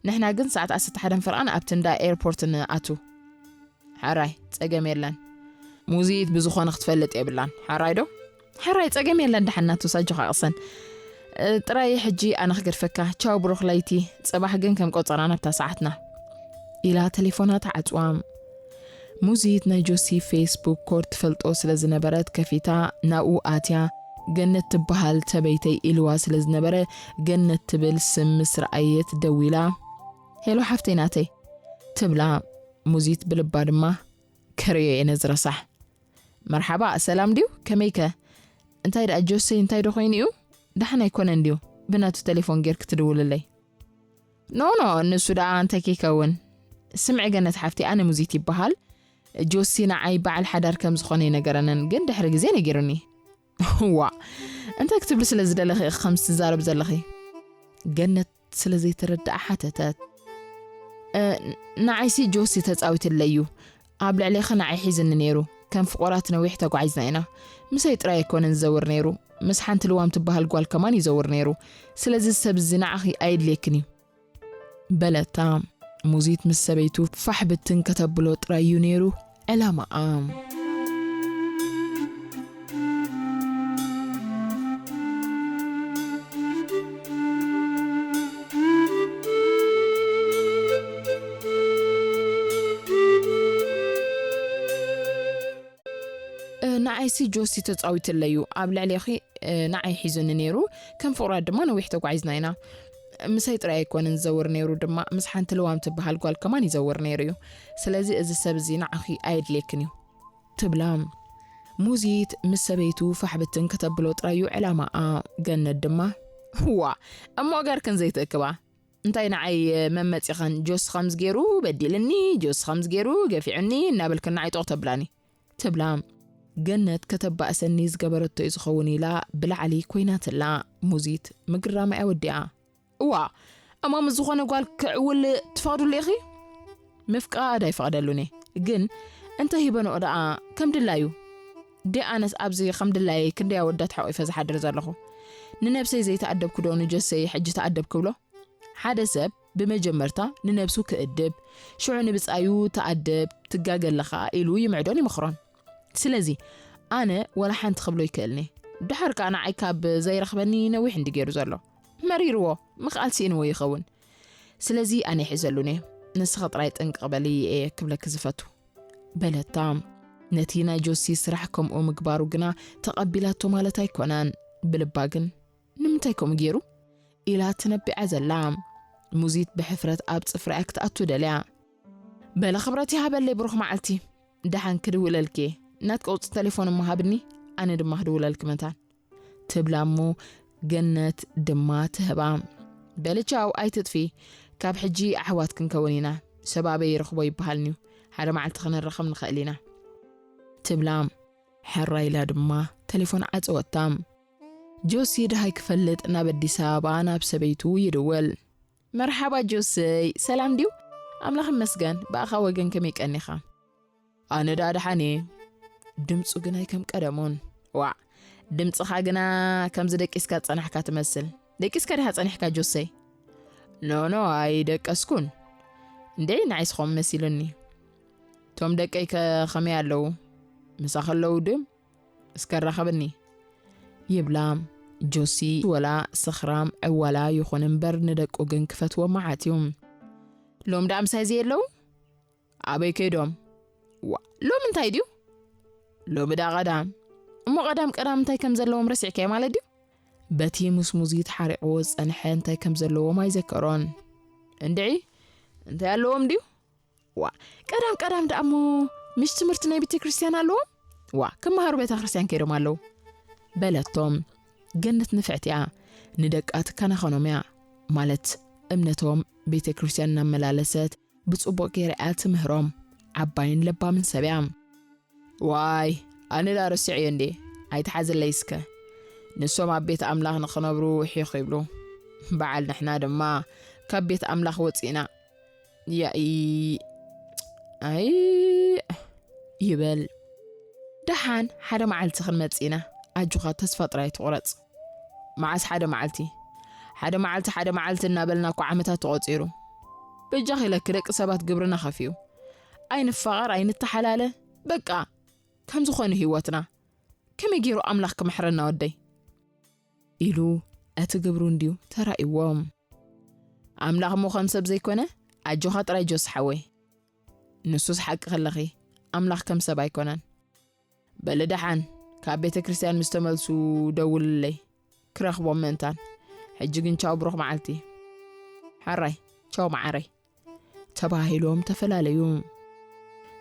ንሕና ግን ሰዓት ዓሰርተ ሓደን ፈርቓን ኣብቲ እንዳ ኤርፖርት ንኣቱ። ሕራይ፣ ጸገም የለን። ሙዚት ብዝኾነ ክትፈልጥ የብላን። ሕራይ ዶ? ሕራይ፣ ጸገም የለን። ደሓን ናቱ ሳጆኻ ቅሰን። እ፣ ጥራይ ሕጂ ኣነ ክገድፈካ። ቻው ብሩኽ ለይቲ። ጽባሕ ግን ከም ቆጸራ ናብታ ሰዓትና። ኢላ ተሌፎና ተዓጽዋ። ሙዚት ናይ ጆሲ ፌስቡክ ኮድ ትፈልጦ ስለ ዝነበረት ከፊታ ናብኡ ኣትያ። ገነት ትበሃል ሰበይተይ ኢልዋ ስለ ዝነበረ ገነት ትብል ስም ምስ ረኣየት ደዊላ፣ ሄሎ ሓፍተይ ናተይ ትብላ። ሙዚት ብልባ ድማ ከርእዮ እየ ነዚ ረሳሕ። መርሓባ፣ ሰላም ድዩ? ከመይከ? እንታይ ደኣ ጆሰይ እንታይ ዶ ኮይኑ እዩ? ደሓን ኣይኮነን ድዩ? ብናቱ ተሌፎን ጌርክ ትድውልለይ? ኖ ኖ፣ ንሱ ደኣ እንታይ ከይከውን። ስምዒ ገነት ሓፍቲ፣ ኣነ ሙዚት ይበሃል። ጆሲ ንዓይ በዓል ሓዳር ከም ዝኾነ ይነገረንን፣ ግን ድሕሪ ግዜ ነጊሩኒ። ዋ፣ እንታይ ክትብሊ ስለ ዝደለኺ ኢኺ ከምዚ ትዛረብ ዘለኺ? ገነት ስለ ዘይተረድኣ ሓተተት። "እ፣ ንዓይሲ ጆሲ ተጻዊትለይ እዩ። ኣብ ልዕሌኺ ንዓይ ሒዝኒ ነይሩ። ከም ፍቑራት ነዊሕ ተጓዒዝና ኢና። ምሰይ ጥራይ ኣይኮነን ዝዘውር ነይሩ። ምስ ሓንቲ ልዋም ትበሃል ጓል ከማን ይዘውር ነይሩ። ስለዚ ሰብ እዚ ንዓኺ ኣየድልየክን እዩ።" በለታ። ሙዚት ምስ ሰበይቱ ፋሕ ብትን ከተብሎ ጥራይ እዩ ነይሩ ዕላማኣ። እ፣ ንዓይሲ ጆሲ ተጻዊትለይ እዩ። ኣብ ልዕሌኺ፣ እ፣ ንዓይ ሒዙኒ ነይሩ። ከም ፍቑራት ድማ ነዊሕ ተጓዒዝና ኢና። ምሰይ ጥራይ ኣይኮነን ዝዘውር ነይሩ ድማ፣ ምስ ሓንቲ ልዋም ትበሃል ጓል ከማን ይዘውር ነይሩ እዩ። ስለዚ እዚ ሰብ እዚ ንዓኺ ኣየድልየክን እዩ። ትብላ። ሙዚት ምስ ሰበይቱ ፋሕ ብትን ከተብሎ ጥራይ እዩ ዕላማኣ። ገነት ድማ፣ "እዋ፣ እሞ ገርክን ዘይትእክባ? እንታይ ንዓይ መመጺኸን ጆሲ ከምዚ ገይሩ በዲልኒ፣ ጆሲ ከምዚ ገይሩ ገፊዑኒ" እናበልክን ንዓይ ጦቕ ተብላኒ። ትብላ። ገነት ከተባእሰኒ ዝገበረቶ እዩ ዝኸውን ኢላ ብላዕሊ ኮይናትላ። ሙዚት ምግራማ እያ ወዲኣ። "እዋ፣ እሞ ምስ ዝኾነ ጓል ክዕውል ትፈቕድሉ ኢኺ?" ምፍቃድ ኣይፈቕደሉን እየ፣ ግን እንተ ሂበንኦ ደኣ ከም ድላዩ። ደኣነስ ኣብዚ ከም ድላየይ ክንደይ ኣወዳት ሓቂፈ ዝሓድር ዘለኹ። ንነብሰይ ዘይተኣደብኩ ዶ ንጆሰይ ሕጂ ተኣደብ ክብሎ? ሓደ ሰብ ብመጀመርታ ንነብሱ ክእድብ፣ ሽዑ ንብጻዩ ተኣደብ፣ ትጋገ ኣለኻ ኢሉ ይምዕዶን ይመኽሮን። ስለዚ ኣነ ወላ ሓንቲ ክብሎ ይክእልኒ። ድሓር ከኣ ንዓይ ካብ ዘይረኽበኒ ነዊሕ እንዲ ገይሩ ዘሎ። መሪርዎ፣ ምኽኣል ስኢንዎ ይኸውን። ስለዚ ኣነ ይሕዘሉን እየ። ንስኺ ጥራይ ጥንቅቕ በሊ እየ ክብለኪ ዝፈቱ። በለታ። ነቲ ናይ ጆሲ ስራሕ ከምኡ ምግባሩ ግና ተቐቢላቶ ማለት ኣይኮነን። ብልባ ግን፣ "ንምንታይ ከምኡ ገይሩ?" ኢላ ትነቢዓ ዘላ። ሙዚት ብሕፍረት ኣብ ጽፍራ እያ ክትኣቱ ደልያ። "በለ ክብረት ይሃበለይ ብሩኽ መዓልቲ። ደሓን ክድውለልኪ እየ። ናትኪ ቁጽሪ ተሌፎን እሞ ሃብኒ፣ ኣነ ድማ ክድውለልኪ መታን" ትብላ እሞ ገነት ድማ ትህባ። "በሊ ቻው፣ ኣይትጥፊ። ካብ ሕጂ ኣሕዋት ክንከውን ኢና። ሰብ ኣበይ ይረኽቦ ይበሃልንዩ። ሓደ መዓልቲ ክንራኸብ ንኽእል ኢና" ትብላ። ሕራይ ኢላ ድማ ተሌፎን ዓጸወታ። ጆሲ ደሃይ ክፈልጥ ናብ ኣዲስ ኣበባ ናብ ሰበይቱ ይድውል። "መርሓባ ጆሰይ፣ ሰላም ድዩ? ኣምላኽ ይመስገን፣ ብኣኻ ወገን ከመይ ቀኒኻ?" "ኣነ ደኣ ደሓን እየ። ድምጹ ግን ኣይከም ቀደሙን። ዋዕ፣ ድምጽኻ ግና ከምዚ ደቂስካ ዝጸናሕካ ትመስል። ደቂስካ ዲኻ ጸኒሕካ ጆሰይ?" "ኖ፣ ኖ፣ ኣይደቀስኩን። እንዴ፣ ንዓይስ ከምኡ መሲሉኒ። እቶም ደቀይ ከ ከመይ ኣለዉ? ምሳኺ ኣለዉ ድዮም? እስከ ራኸብኒ" ይብላ። ጆሲ ወላ ስኽራም ዕዋላ ይኹን እምበር ንደቁ ግን ክፈትዎ መዓት እዩ። "ሎም ደኣ ምሳይ ዘየለዉ? ኣበይ ከይዶም? ዋ፣ ሎም እንታይ ድዩ? ሎሚ ደኣ ቀዳም። እሞ ቀዳም ቀዳም እንታይ ከም ዘለዎም ረሲዕካዮ ማለት ድዩ?" በቲ ምስ ሙዚት ሓሪቕዎ ዝጸንሐ እንታይ ከም ዘለዎም ኣይዘከሮን። "እንድዒ፣ እንታይ ኣለዎም ድዩ? ዋ፣ ቀዳም ቀዳም ደኣ እሞ ምሽ ትምህርቲ ናይ ቤተ ክርስቲያን ኣለዎም? ዋ፣ ክመሃሩ ቤተ ክርስቲያን ከይዶም ኣለዉ። በለቶም። ገነት ንፍዕቲ እያ። ንደቃ ትከናኸኖም እያ። ማለት እምነቶም ቤተ ክርስቲያን እናመላለሰት ብጽቡቕ ገይራ እያ ትምህሮም። ዓባይን ለባምን ሰብ እያ። ዋይ፣ ኣነ ዳ ረሲዐዮ እንዴ? ኣይትሓዘለይ እስከ። ንሶም ኣብ ቤት ኣምላኽ ንኽነብሩ ሒኽ ይብሉ። በዓል ንሕና ድማ ካብ ቤት ኣምላኽ ወጺእና። ያኢ፣ ኣይ፣ ይበል። ደሓን ሓደ መዓልቲ ክንመጽእ ኢና። ኣጆኻ ተስፋ ጥራይ ትቑረጽ። መዓስ ሓደ መዓልቲ? ሓደ መዓልቲ፣ ሓደ መዓልቲ እናበልና እኮ ዓመታት ተቖጺሩ። በጃኺ ኢለኪ ደቂ ሰባት ግብርና ከፊኡ። ኣይንፋቐር፣ ኣይንተሓላለ። በቃ፣ ከም ዝኾነ ህይወትና። ከመይ ገይሩ ኣምላኽ ክምሕረና ወደይ? ኢሉ እቲ ግብሩ እንድዩ ተራእይዎ። ኣምላኽ እሞ ከም ሰብ ዘይኮነ፣ ኣጆኻ ጥራይ ጆስ ሓወይ። ንሱስ ሓቂ ከለኺ፣ ኣምላኽ ከም ሰብ ኣይኮነን። በሊ ደሓን፣ ካብ ቤተ ክርስቲያን ምስ ተመልሱ ደውልለይ፣ ክረኽቦም ምእንታን። ሕጂ ግን ቻው፣ ብሩኽ መዓልቲ። ሕራይ፣ ቻው መዓረይ። ተባሂሎም ተፈላለዩ።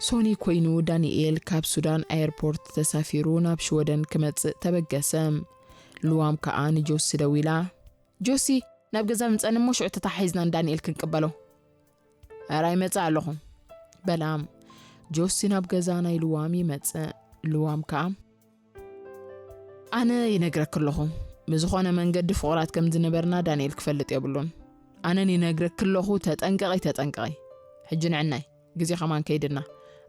ሶኒ ኮይኑ ዳንኤል ካብ ሱዳን ኣየርፖርት ተሳፊሩ ናብ ሽወደን ክመጽእ ተበገሰ። ልዋም ከኣ ንጆሲ ደዊላ፣ "ጆሲ፣ ናብ ገዛ ምጸኒ እሞ ሽዑ ተታሓሒዝና ንዳንኤል ክንቅበሎ። ኣራይ መጽእ ኣለኹ" በላ። ጆሲ ናብ ገዛ ናይ ልዋም ይመጽእ። ልዋም ከኣ፣ "ኣነ ይነግረኪ ኣለኹ፣ ብዝኾነ መንገዲ ፍቑራት ከም ዝነበርና ዳንኤል ክፈልጥ የብሉን። ኣነን ይነግረኪ ኣለኹ፣ ተጠንቀቒ፣ ተጠንቀቒ። ሕጂ ንዕናይ፣ ግዜ ከማን ከይድና፣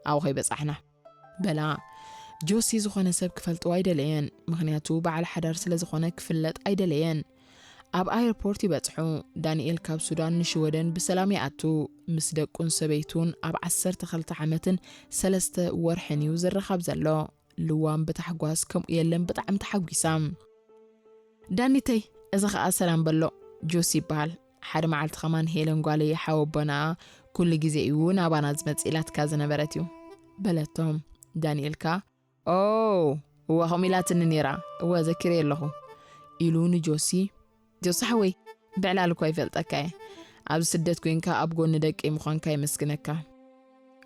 ኣብኡ ከይበጻሕና" በላ። ጆሲ ዝኾነ ሰብ ክፈልጥዎ ኣይደለየን፣ ምኽንያቱ በዓል ሓዳር ስለ ዝኾነ ክፍለጥ ኣይደለየን። ኣብ ኣየርፖርት ይበጽሑ። ዳንኤል ካብ ሱዳን ንሽወደን ብሰላም ይኣቱ። ምስ ደቁን ሰበይቱን ኣብ ዓሰርተ ክልተ ዓመትን ሰለስተ ወርሕን እዩ ዝራኸብ ዘሎ። ልዋም ብታሕጓስ ከምኡ የለን ብጣዕሚ ተሓጒሳ። "ዳኒተይ፣ እዚ ኸኣ ሰላም በሎ፣ ጆሲ ይበሃል። ሓደ መዓልቲ ኸማን ሄለን ጓለይ ሓወቦና ኩሉ ግዜ እዩ ናባና ዝመጽእ ኢላትካ ዝነበረት እዩ" በለቶም። ዳንኤል ከኣ፣ "ኦ፣ እወ፣ ከምኡ ኢላትኒ ነይራ። እወ፣ ዘኪረዮ ኣለኹ" ኢሉ ንጆሲ፣ "ጆሲ ሓወይ፣ ብዕላል እኳ ይፈልጠካ እየ። ኣብዚ ስደት ኮይንካ ኣብ ጎኒ ደቀይ ምዃንካ የመስግነካ"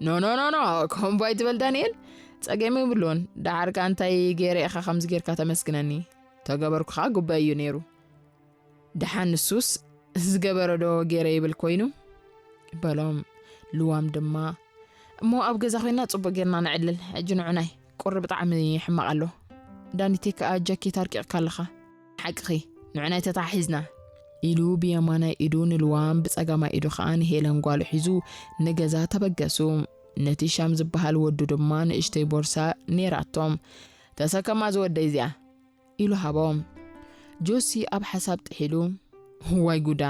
"ኖ፣ ኖ፣ ኖ፣ ኖ፣ ከምኡ ኣይትበል ዳንኤል። ጸገም የብሉን። ደሓር ከኣ እንታይ ገይረ ኢኻ ከምዚ ጌርካ ተመስግነኒ? ተገበርኩ ከኣ ግቡእ እዩ ነይሩ። ደሓን ንሱስ ዝገበሮ ዶ ገይረ ይብል ኮይኑ?" በሎም። ልዋም ድማ፣ "እሞ ኣብ ገዛ ኮይና ጽቡቕ ጌርና ነዕልል። ሕጂ ንዑናይ፣ ቁሪ ብጣዕሚ ይሕመቕ ኣሎ። ዳኒተይ ከኣ ጃኬት ኣርቂቕካ ኣለኻ። ሓቅኺ፣ ንዑናይ ተታሒዝና" ኢሉ ብየማናይ ኢዱ ንልዋም ብጸጋማይ ኢዱ ከኣ ንሄለን ጓሉ ሒዙ ንገዛ ተበገሱ። ነቲ ሻም ዝበሃል ወዱ ድማ ንእሽተይ ቦርሳ ነይራቶም። "ተሰከማ ዝወደይ እዚኣ" ኢሉ ሃቦም። ጆሲ ኣብ ሓሳብ ጥሒሉ፣ "ዋይ ጉዳ፣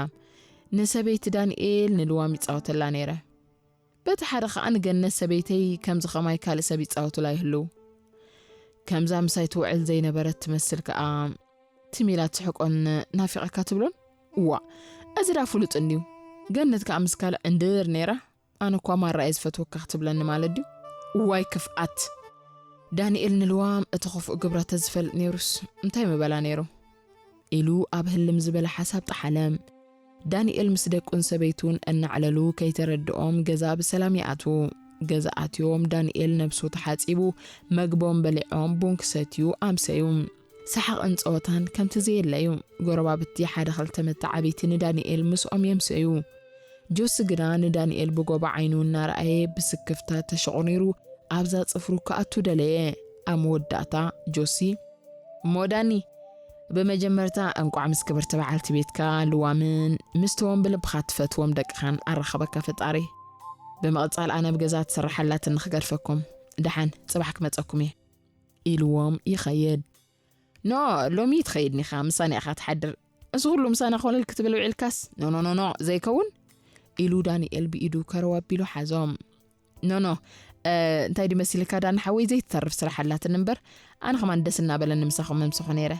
ንሰበይቲ ዳንኤል ንልዋም ይጻወተላ ነይረ። በቲ ሓደ ኸኣ ንገነት ሰበይተይ ከምዚ ኸማይ ካልእ ሰብ ይጻወቱላ ይህልው። ከምዛ ምሳይ ትውዕል ዘይነበረት ትመስል ከኣ ትም ኢላ ትስሕቆን ናፊቐካ ትብሎን? እዋ፣ እዚ ዳ ፍሉጥ እንድዩ። ገነት ከኣ ምስ ካልእ ዕንድር ነይራ፣ ኣነ እኳ ማራ እየ ዝፈትወካ ክትብለኒ ማለት ድዩ? ዋይ ክፍኣት! ዳንኤል ንልዋም እቲ ኽፉእ ግብራ ተዝፈልጥ ነይሩስ እንታይ ምበላ ነይሩ?" ኢሉ ኣብ ህልም ዝበለ ሓሳብ ጠሓለ። ዳንኤል ምስ ደቁን ሰበይቱን እናዕለሉ ከይተረድኦም ገዛ ብሰላም ይኣትዉ። ገዛ ኣትዮም ዳንኤል ነብሱ ተሓጺቡ፣ መግቦም በሊዖም ቡን ክሰትዩ ኣምሰዩ። ሰሓቕን ጸወታን ከምቲ ዘየለ እዩ። ጎረባብቲ ሓደ ኽልተ መተዓብይቲ ንዳንኤል ምስኦም የምሰዩ። ጆሲ ግና ንዳንኤል ብጎባ ዓይኑ እናረኣየ ብስክፍታ ተሸቑሪሩ ኣብዛ ጽፍሩ ክኣቱ ደለየ። ኣብ መወዳእታ ጆሲ፣ "እሞ ዳኒ፣ ብመጀመርታ እንቋዕ ምስ ክብርቲ በዓልቲ ቤትካ ልዋምን ምስቶም ብልብኻ ትፈትዎም ደቅኻን ኣራኸበካ ፈጣሪ። ብምቕጻል ኣነ ኣብ ገዛ ትስራሕ ኣላትኒ ክገድፈኩም። ደሓን ጽባሕ ክመጸኩም እየ" ኢልዎም ይኸይድ። "ኖ፣ ሎሚ ትኸይድ ኒኻ፣ ምሳና ኢኻ ትሓድር። እዚ ኩሉ ምሳና ኮለል ክትብል ውዒልካስ? ኖ፣ ኖ፣ ኖ፣ ኖ፣ ዘይከውን" ኢሉ ዳንኤል ብኢዱ ከረው ኣቢሉ ሓዞ። "ኖ፣ ኖ፣ እ፣ እንታይ ድዩ መሲልካ ዳኒ ሓወይ፣ ዘይትተርፍ ስራሕ ኣላትኒ እምበር፣ ኣነ ኸማን ደስ እናበለኒ ምሳኹም ምምስኹ ነይረ።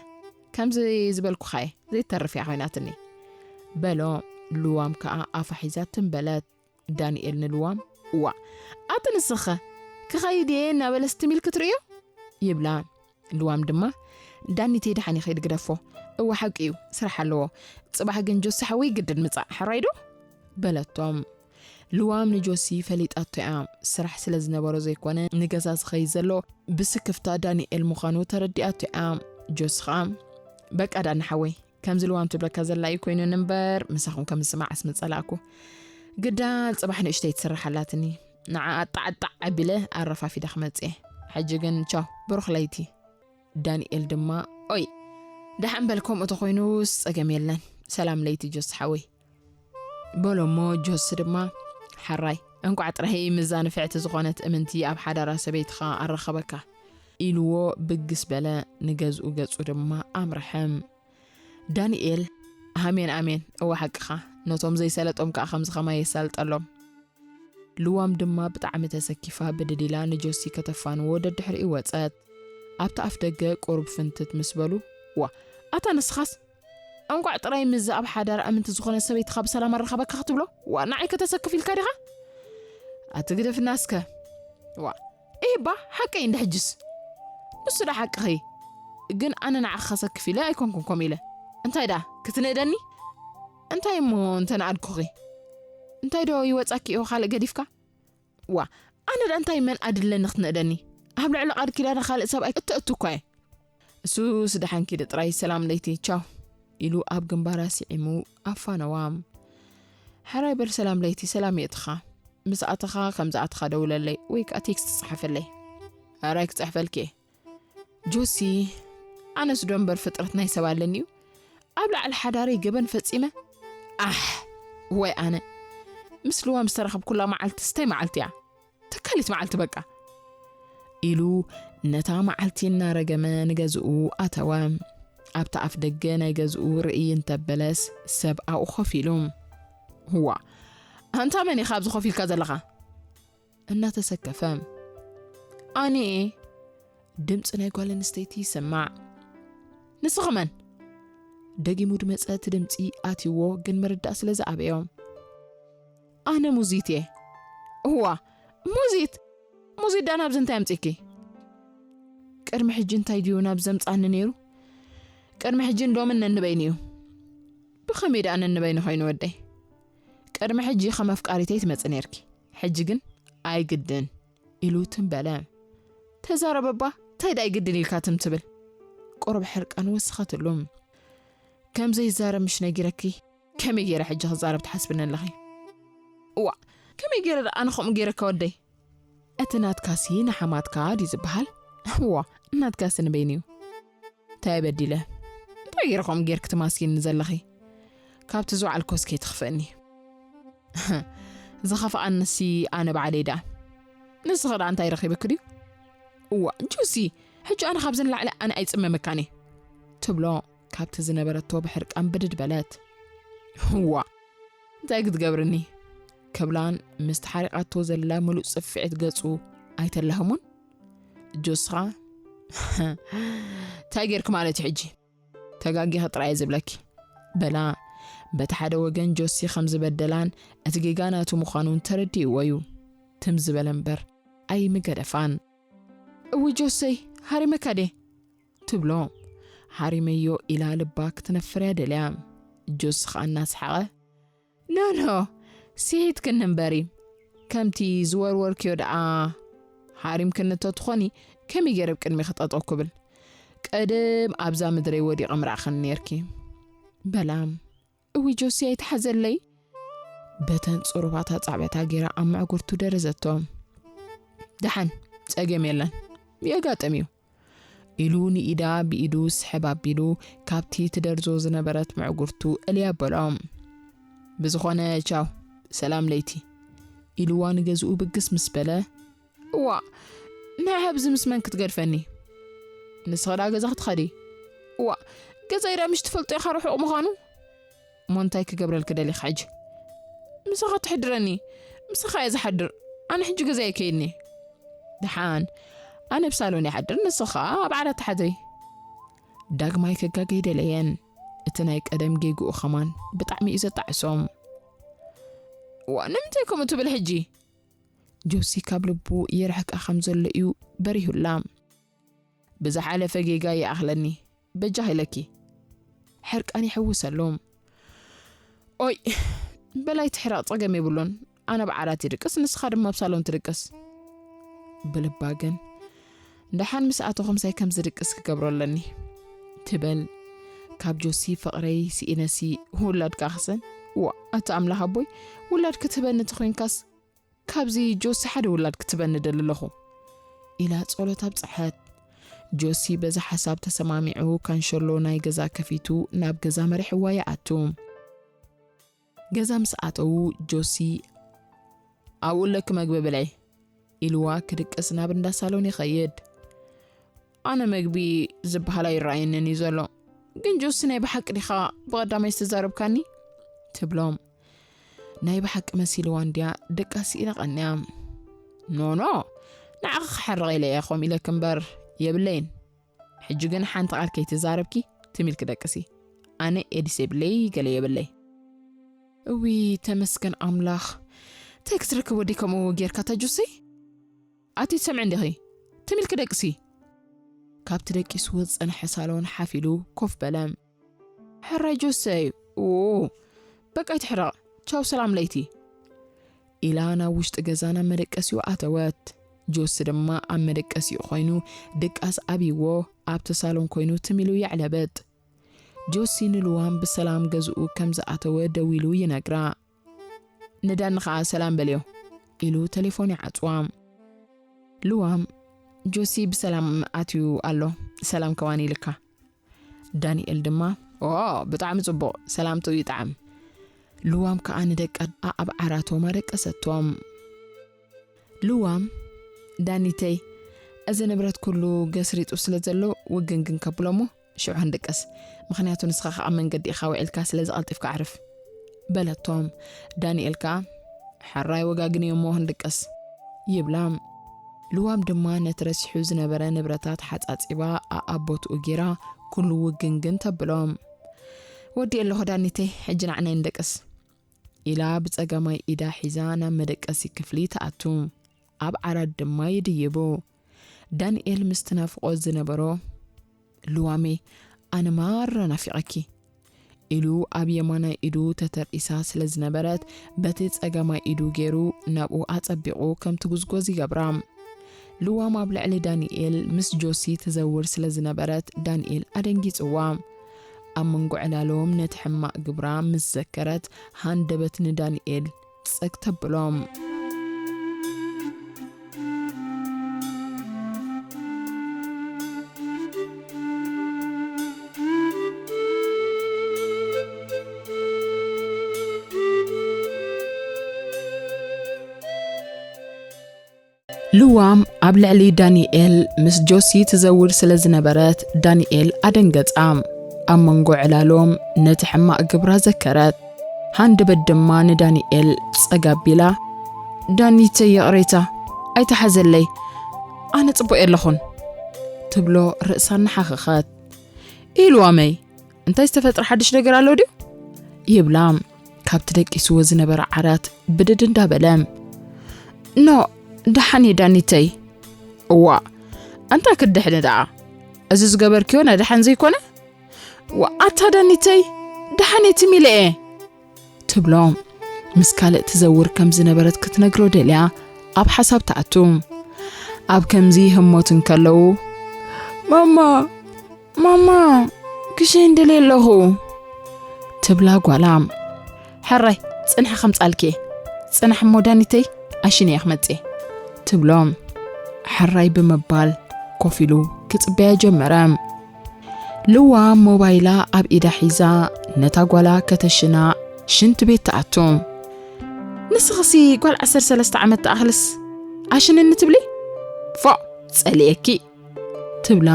ከምዚ ዝበልኩኻ እየ፣ ዘይትተርፍ እያ ኮይናትኒ" በሎ። ልዋም ከኣ ኣፋ ሒዛ ትም በለት። ዳንኤል ንልዋም፣ "እዋ፣ ኣቲ ንስኸ ክኸይድ እየ እናበለስ ትም ኢልኪ ትርእዮ?" ይብላ። ልዋም ድማ፣ "ዳኒተይ ደሓን ይኸይድ ግደፎ። እዋ ሓቂ እዩ፣ ስራሕ ኣለዎ። ጽባሕ ግን ጆሲ ሓወይ ግድን ምጻእ፣ ሕራይ ዶ?" በለቶም። ልዋም ንጆሲ ፈሊጣቶ እያ። ስራሕ ስለ ዝነበሮ ዘይኮነ ንገዛ ዝኸይድ ዘሎ ብስክፍታ ዳንኤል ምዃኑ ተረዲኣቶ እያ። ጆሲ ኸዓ፣ በቃ ዳኒ ሓወይ፣ ከምዚ ልዋም ትብለካ ዘላ እዩ ኮይኑን እምበር፣ ምሳኹም ከም ዝስማዓስ ምጸላእኩ። ግዳ ጽባሕ ንእሽተይ ትስራሕ ኣላትኒ። ንዓ ኣጣዕጣዕ ኣቢለ ኣረፋፊደ ክመጽእ እየ። ሕጂ ግን ቻው፣ ብሩኽ ለይቲ። ዳንኤል ድማ፣ ኦይ፣ ደሓን በል፣ ከምኡ ተኾይኑስ ጸገም የለን። ሰላም ለይቲ ጆሲ ሓወይ። በሎ እሞ ጆሲ ድማ፣ ሓራይ፣ እንቋዕ ጥራይ ምዛ ንፍዕቲ ዝኾነት እምንቲ ኣብ ሓዳራ ሰበይትኻ ኣረኸበካ፣ ኢልዎ ብግስ በለ። ንገዝኡ ገጹ ድማ ኣምርሐ። ዳንኤል፣ ኣሜን፣ ኣሜን፣ እወ ሓቅኻ፣ ነቶም ዘይሰለጦም ከኣ ከምዚ ኸማይ የሳልጠሎም። ልዋም ድማ ብጣዕሚ ተሰኪፋ ብድድ ኢላ ንጆሲ ከተፋንዎ ደድሕሪኡ ወጸት። ኣብቲ ኣፍ ደገ ቁሩብ ፍንትት ምስ በሉ፣ ዋ፣ ኣታ ንስኻስ? እንቋዕ ጥራይ ምስዛ ኣብ ሓዳር ኣምንቲ ዝኾነ ሰበይትኻ ብሰላም ኣረኸበካ ክትብሎ? ዋ፣ ንዓይ ከተሰክፍ ኢልካ ዲኻ? ኣቲ ግደፍና እስከ። ዋ፣ ኢባ፣ ሓቀይ እንደ ሕጅስ። ንሱ ዳ ሓቅኺ። ግን ኣነ ንዓኺ ከሰክፍ ኢለ ኣይኮንኩን ከምኡ ኢለ። እንታይ ደኣ፣ ክትንእደኒ? እንታይ እሞ እንተ ንኣድኩኺ? እንታይ ዶ ይወጻኪ ኢኹ ካልእ ገዲፍካ? ዋ፣ ኣነ ደኣ እንታይ መን ኣድለኒ ክትንእደኒ? ኣብ ልዕሊ ቃል ኪዳነ ካልእ ሰብኣይ እተእቱ እኳ እየ። እሱስ ደሓን ኪዲ ጥራይ፣ ሰላም ለይቲ፣ ቻው፣ ኢሉ ኣብ ግንባራ ስዒሙ ኣፋነዋ። ሕራይ በል፣ ሰላም ለይቲ፣ ሰላም የእትኻ። ምስ ኣተኻ ከም ዝኣተኻ ደውለለይ ወይ ከኣ ቴክስት ጸሓፈለይ። ሕራይ ክጽሕፈልኪ እየ። ጆሲ፣ ኣነስ ዶ እምበር ፍጥረት ናይ ሰብ ኣለኒ እዩ? ኣብ ላዕሊ ሓዳረይ ገበን ፈጺመ? ኣሕ፣ ወይ ኣነ። ምስ ልዋም ዝተረኸብኩላ መዓልቲ ስተይ መዓልቲ እያ። ተካሊት መዓልቲ በቃ። ኢሉ ነታ መዓልቲ እናረገመ ንገዝኡ ኣተወ። ኣብቲ ኣፍ ደገ ናይ ገዝኡ ርእይ እንተበለስ ሰብ ኣብኡ ኮፍ ኢሉ። ዋ፣ ኣንታ መን ኢኻ ኣብዚ ኮፍ ኢልካ ዘለኻ? እናተሰከፈ። ኣነ እየ። ድምፂ ናይ ጓል ኣንስተይቲ ይስማዕ። ንስኺ መን? ደጊሙ ድመፀ እቲ ድምፂ ኣትይዎ ግን ምርዳእ ስለ ዝኣበዮ። ኣነ ሙዚት እየ። እዋ፣ ሙዚት? ሙዚት ዳ ናብዚ እንታይ ኣምፂኪ? ቅድሚ ሕጂ እንታይ ድዩ ናብ ዘምፃኒ ነይሩ? ቅድሚ ሕጂ እንዶምን ነንበይኒ እዩ። ብኸመይ ደኣ ነንበይኒ ኮይኑ ወደይ? ቅድሚ ሕጂ ከም ኣፍቃሪተይ ትመፂ ነይርኪ። ሕጂ ግን ኣይግድን ኢሉ ትም በለ። ተዛረበባ፣ እንታይ ደኣ ኣይግድን ኢልካ ትም ትብል? ቁሩብ ሕርቃን ወሰኸትሉ። ከም ዘይዛረብ ምሽ ነጊረኪ? ከመይ ገይረ ሕጂ ክዛረብ ትሓስብኒ ኣለኺ? እዋ፣ ከመይ ገይረ ደኣ ኣነ ከምኡ ገይረካ ወደይ? እቲ ናትካሲ ንሓማትካ ድዩ ዝበሃል? እዋ፣ ናትካሲ ንበይኑ እዩ። እንታይ በዲለ? እንታይ ገይረ ከምኡ ጌርኪ ትማስይኒ ዘለኺ? ካብቲ ዝወዓልኮ እስከ ትኽፍእኒ። ዝኸፍኣንሲ ኣነ ባዕለይ ደኣ። ንስኺ ደኣ እንታይ ረኺብኪ ድዩ? እዋ፣ ጆሲ፣ ሕጂ ኣነ ካብዚ ንላዕሊ ኣነ ኣይጽመመካን እየ። ትብሎ ካብቲ ዝነበረቶ ብሕርቃን ብድድ በለት። እዋ፣ እንታይ ክትገብርኒ? ክብላን ምስ ተሓሪቓቶ ዘላ ምሉእ ጽፍዒት ገጹ ኣይተላህሙን? ጆስኻ፣ እንታይ ጌርክ ማለት እዩ ሕጂ? ተጋጊኺ ጥራይ ዝብለኪ። በላ፣ በቲ ሓደ ወገን ጆሲ ከም ዝበደላን እቲ ጌጋ ናቱ ምዃኑን ተረዲእዎ እዩ። ትም ዝበለ እምበር ኣይምገደፋን። እዊ ጆሰይ፣ ሃሪመካ ድየ? ትብሎ። ሃሪመዮ ኢላ ልባ ክትነፍር እያ ደልያ። ጆሲ ኸኣ እናሰሓቐ፣ ኖ፣ ኖ፣ ስሒትክኒ እምበሪ። ከምቲ ዝወርወርክዮ ደኣ ሃሪምክኒ እንተትኾኒ፣ ከመይ ገይረ ኣብ ቅድሚኺ ጠጠው ክብል? ቀደም ኣብዛ ምድረይ ወዲቐ ምረኣኽኒ ነይርኪ። በላ፣ እዊ ጆሲ ኣይትሓዘለይ። በተን ጽሩባት ኣጻብዕታ ገይራ ኣብ መዕጉርቱ ደረዘቶ። ደሓን፣ ጸገም የለን። የጋጥም እዩ። ኢሉ ንኢዳ ብኢዱ ስሕብ ኣቢሉ ካብቲ ትደርዞ ዝነበረት ምዕጉርቱ እልይ ኣበሎ። ብዝኾነ ቻው፣ ሰላም ለይቲ፣ ኢልዋ ንገዝኡ ብግስ ምስ በለ፣ እዋ፣ ንዓ ኣብዚ ምስ መን ክትገድፈኒ? ንስኺ ደኣ ገዛ ክትኸዲ? እዋ፣ ገዛይ ደኣ ምሽ ትፈልጦ ኢኻ ርሑቕ ምዃኑ? እሞ እንታይ ክገብረልኪ ደሊኺ ሕጂ? ምሳኻ ትሕድረኒ? ምሳኻ እየ ዝሓድር። ኣነ ሕጂ ገዛይ ከይድኒ። ደሓን፣ ኣነ ኣብ ሳሎን ይሓድር፣ ንስኻ ኣብ ዓራት ትሓድሪ። ዳግማይ ከጋገይ ደለየን። እቲ ናይ ቀደም ጌግኡ ኸማን ብጣዕሚ እዩ ዘጣዕሶ። እዋ፣ ንምንታይ ከምኡ ትብል ሕጂ? ጆሲ ካብ ልቡ ይርሕቃ ከም ዘሎ እዩ በሪሁላ። ብዝሓለፈ ጌጋ ይኣኽለኒ፣ በጃኺ ኢለኪ። ሕርቃን ይሕውሰሉ። ኦይ፣ በላይ ትሕረቕ ጸገም የብሉን። ኣነ ኣብ ዓራት ይድቅስ፣ ንስኻ ድማ ኣብ ሳሎን ትድቅስ። ብልባ ግን፣ ደሓን ምስ ኣተኹምሳይ ከም ዝድቅስ ክገብሮ ኣለኒ ትብል። ካብ ጆሲ ፍቕረይ ስኢነሲ ውላድ ክኣኽሰን። ዋ፣ ኣታ ኣምላኽ ኣቦይ፣ ውላድ ክትህበኒ ተኾይንካስ ካብዚ ጆሲ ሓደ ውላድ ክትህበኒ ደሊ ኣለኹ። ኢላ ጸሎት ኣብጽሐት። ጆሲ በዚ ሓሳብ ተሰማሚዑ ካንሸሎ ናይ ገዛ ከፊቱ ናብ ገዛ መሪሕዋ ይኣቱ። ገዛ ምስ ኣተዉ ጆሲ፣ ኣብኡ ኣለኪ መግቢ ብልዒ፣ ኢልዋ ክድቅስ ናብ እንዳ ሳሎን ይኸይድ። ኣነ መግቢ ዝበሃል ኣይረኣየንን እዩ ዘሎ። ግን ጆሲ ናይ ብሓቂ ዲኻ ብቐዳማይ ዝተዛረብካኒ? ትብሎም። ናይ ብሓቂ መሲልዋ እንድያ ደቃስ ኢላ ቀንያ። ኖ ኖ፣ ንዓኺ ክሕርቕ ኢለ እየ ከምኡ ኢለኪ እምበር የብለይን። ሕጂ ግን ሓንቲ ቃል ከይትዛረብኪ ትም ኢልኪ ደቅሲ። ኣነ ኤድስ የብለይ ገለ የብለይ። እዊ ተመስገን ኣምላኽ። እንታይ ክትረክብ ወዲ ከምኡ ጌርካ እታ ጆሲ? ኣቲ ትሰምዒ እንዲኺ? ትም ኢልኪ ደቅሲ። ካብቲ ደቂሱ ዝጸንሐ ሳሎን ሓፍ ኢሉ ኮፍ በለ። ሕራይ ጆሰይ፣ ኡ፣ በቃ ኣይትሕረቕ፣ ቻው ሰላም ለይቲ። ኢላ ናብ ውሽጢ ገዛ ናብ መደቀሲኡ ኣተወት። ጆሲ ድማ ኣብ መደቀሲኡ ኮይኑ ድቃስ ኣብይዎ ኣብቲ ሳሎን ኮይኑ ትም ኢሉ የዕለብጥ። ጆሲ ንልዋም ብሰላም ገዝኡ ከም ዝኣተወ ደዊሉ ይነግራ። ንዳኒ ኸኣ ሰላም በልዮ ኢሉ ቴሌፎን ይዓጽዋ። ልዋም፣ ጆሲ ብሰላም ኣትዩ ኣሎ፣ ሰላም ከማን ኢልካ። ዳንኤል ድማ፣ ኦ፣ ብጣዕሚ ጽቡቕ፣ ሰላምትኡ ይጥዓም። ልዋም ከኣ ንደቃ ኣብ ዓራቶም ኣደቀሰቶም። ልዋም፣ ዳኒተይ፣ እዚ ንብረት ኩሉ ገስሪጡ ስለ ዘሎ ውግንግን ከብሎ እሞ ሽዑ ክንድቀስ፣ ምኽንያቱ ንስኻ ከኣ ኣብ መንገዲ ኢኻ ውዒልካ፣ ስለዚ ቀልጢፍካ ኣዕርፍ፣ በለቶም። ዳንኤል ከኣ፣ ሕራይ ወጋግንዮ እሞ ክንድቀስ፣ ይብላ። ልዋም ድማ ነቲ ረሲሑ ዝነበረ ንብረታት ሓጻጺባ ኣኣብ ቦትኡ ጌራ ኩሉ ውግንግን ተብሎ። ወዲኤ ኣለኹ ዳኒተይ፣ ሕጂ ንዓናይ ንደቅስ፣ ኢላ ብጸጋማይ ኢዳ ሒዛ ናብ መደቀሲ ክፍሊ ትኣቱ። ኣብ ዓራት ድማ ይድይቡ። ዳንኤል ምስቲ ናፍቖት ዝነበሮ፣ ልዋመይ፣ ኣነ ማራ ናፊቐኪ፣ ኢሉ ኣብ የማናይ ኢዱ ተተርኢሳ ስለ ዝነበረት፣ በቲ ጸጋማይ ኢዱ ገይሩ ናብኡ ኣጸቢቑ ከም ትጉዝጎዝ ይገብራ። ልዋም ኣብ ልዕሊ ዳንኤል ምስ ጆሲ ትዘውር ስለ ዝነበረት፣ ዳንኤል ኣደንጊጽዋ። ኣብ መንጎ ዕላሎም ነቲ ሕማቕ ግብራ ምስ ዘከረት፣ ሃንደበት ንዳንኤል ጸግ ተብሎም። ልዋም ኣብ ልዕሊ ዳንኤል ምስ ጆሲ ትዘውር ስለ ዝነበረት፣ ዳንኤል ኣደንገጻ። ኣብ መንጎ ዕላሎም ነቲ ሕማቕ ግብራ ዘከረት። ሃንደበት ድማ ንዳንኤል ጸግ ኣቢላ፣ "ዳኒተይ፣ ይቕሬታ፣ ኣይተሓዘለይ፣ ኣነ ጽቡቕ የለኹን" ትብሎ ርእሳ እናሓኸኸት። "ኢልዋመይ፣ እንታይ ዝተፈጥረ ሓድሽ ነገር ኣሎ ድዩ?" ይብላ፣ ካብቲ ደቂስዎ ዝነበረ ዓራት ብድድ እንዳበለ። "ኖ፣ ደሓን እየ ዳኒተይ." "እዋ፣ እንታይ ክትድሕኒ ደኣ? እዚ ዝገበርክዮ ናይ ደሓን ዘይኮነ?" "ዋ፣ ኣታ ዳኒተይ፣ ደሓን እየ፣ ትም ኢለ እየ" ትብሎ። ምስ ካልእ ትዘውር ከም ዝነበረት ክትነግሮ ደልያ ኣብ ሓሳብ ትኣቱ። ኣብ ከምዚ ህሞት እንከለዉ፣ "ማማ፣ ማማ፣ ክሽን ደልየ ኣለኹ" ትብላ ጓላ። "ሕራይ፣ ጽንሒ ከምጻልኪ እየ። ጽናሕ እሞ ዳኒተይ፣ ኣሽነ እየ ክመጽእ" ትብሎ። ሕራይ ብምባል ኮፍ ኢሉ ክጽበያ ጀመረ። ልዋ ሞባይላ ኣብ ኢዳ ሒዛ ነታ ጓላ ከተሽና ሽንቲ ቤት ትኣቱ። "ንስኽሲ ጓል ዓሰርተ ሰለስተ ዓመት ትኣኽልስ ኣሽንኒ ትብሊ? ፎእ፣ ጸሊኤኪ" ትብላ።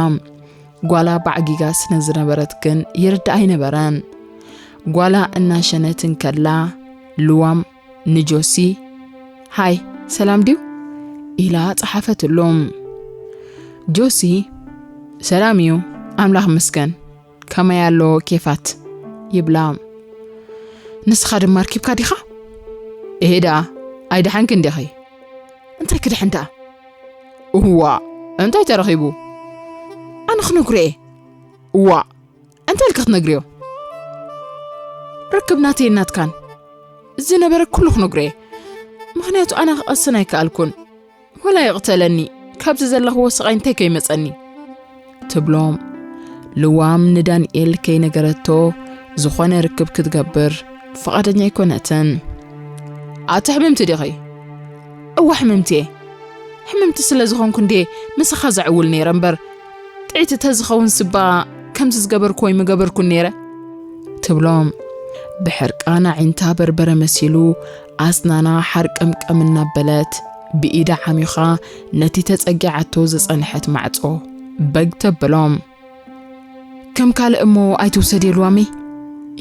ጓላ ባዕጊጋ ስለ ዝነበረት ግን ይርድኣ ኣይነበረን። ጓላ እናሸነት እንከላ ልዋም ንጆሲ፣ "ሃይ፣ ሰላም ድዩ?" ኢላ ጸሓፈትሉ። ጆሲ፣ "ሰላም እዩ፣ ኣምላኽ ይመስገን፣ ከመይ ኣሎ ኬፋት?" ይብላ። "ንስኻ ድማ ኣርኪብካ ዲኻ?" "እሄ ደኣ፣ ኣይደሓንክን ዲኺ?" "እንታይ ክድሕን ደኣ?" "እዋ፣ እንታይ ተረኺቡ?" "ኣነ ክነግሮ እየ?" "እዋ፣ እንታይ ኢልኪ ክትነግርዮ?" "ርክብ ናተይን ናትካን ዝነበረ ኩሉ ክነግሮ እየ። ምኽንያቱ ኣነ ክቐስን ኣይከኣልኩን። ወላ ይቕተለኒ፣ ካብዚ ዘለኽዎ ስቓይ እንታይ ከይመጸኒ? ትብሎም። ልዋም ንዳንኤል ከይነገረቶ ዝኾነ ርክብ ክትገብር ፍቓደኛ ኣይኮነትን። ኣቲ ሕምምቲ ዲኺ? እወ ሕምምቲ እየ። ሕምምቲ ስለ ዝኾንኩ እንዴ ምስኻ ዘዕውል ነይረ እምበር፣ ጥዒቲ ተዝኸውን ስባ ከምዚ ዝገበርኩ ወይ ምገበርኩን ነይረ። ትብሎም። ብሕርቃን ኣዒንታ በርበረ መሲሉ ኣስናና ሓርቀምቀም እናበለት ብኢዳ ዓሚኻ ነቲ ተጸጊዓቶ ዝጸንሐት ማዕጾ በግ ተብሎም። ከም ካልእ እሞ ኣይትውሰድ የልዋሚ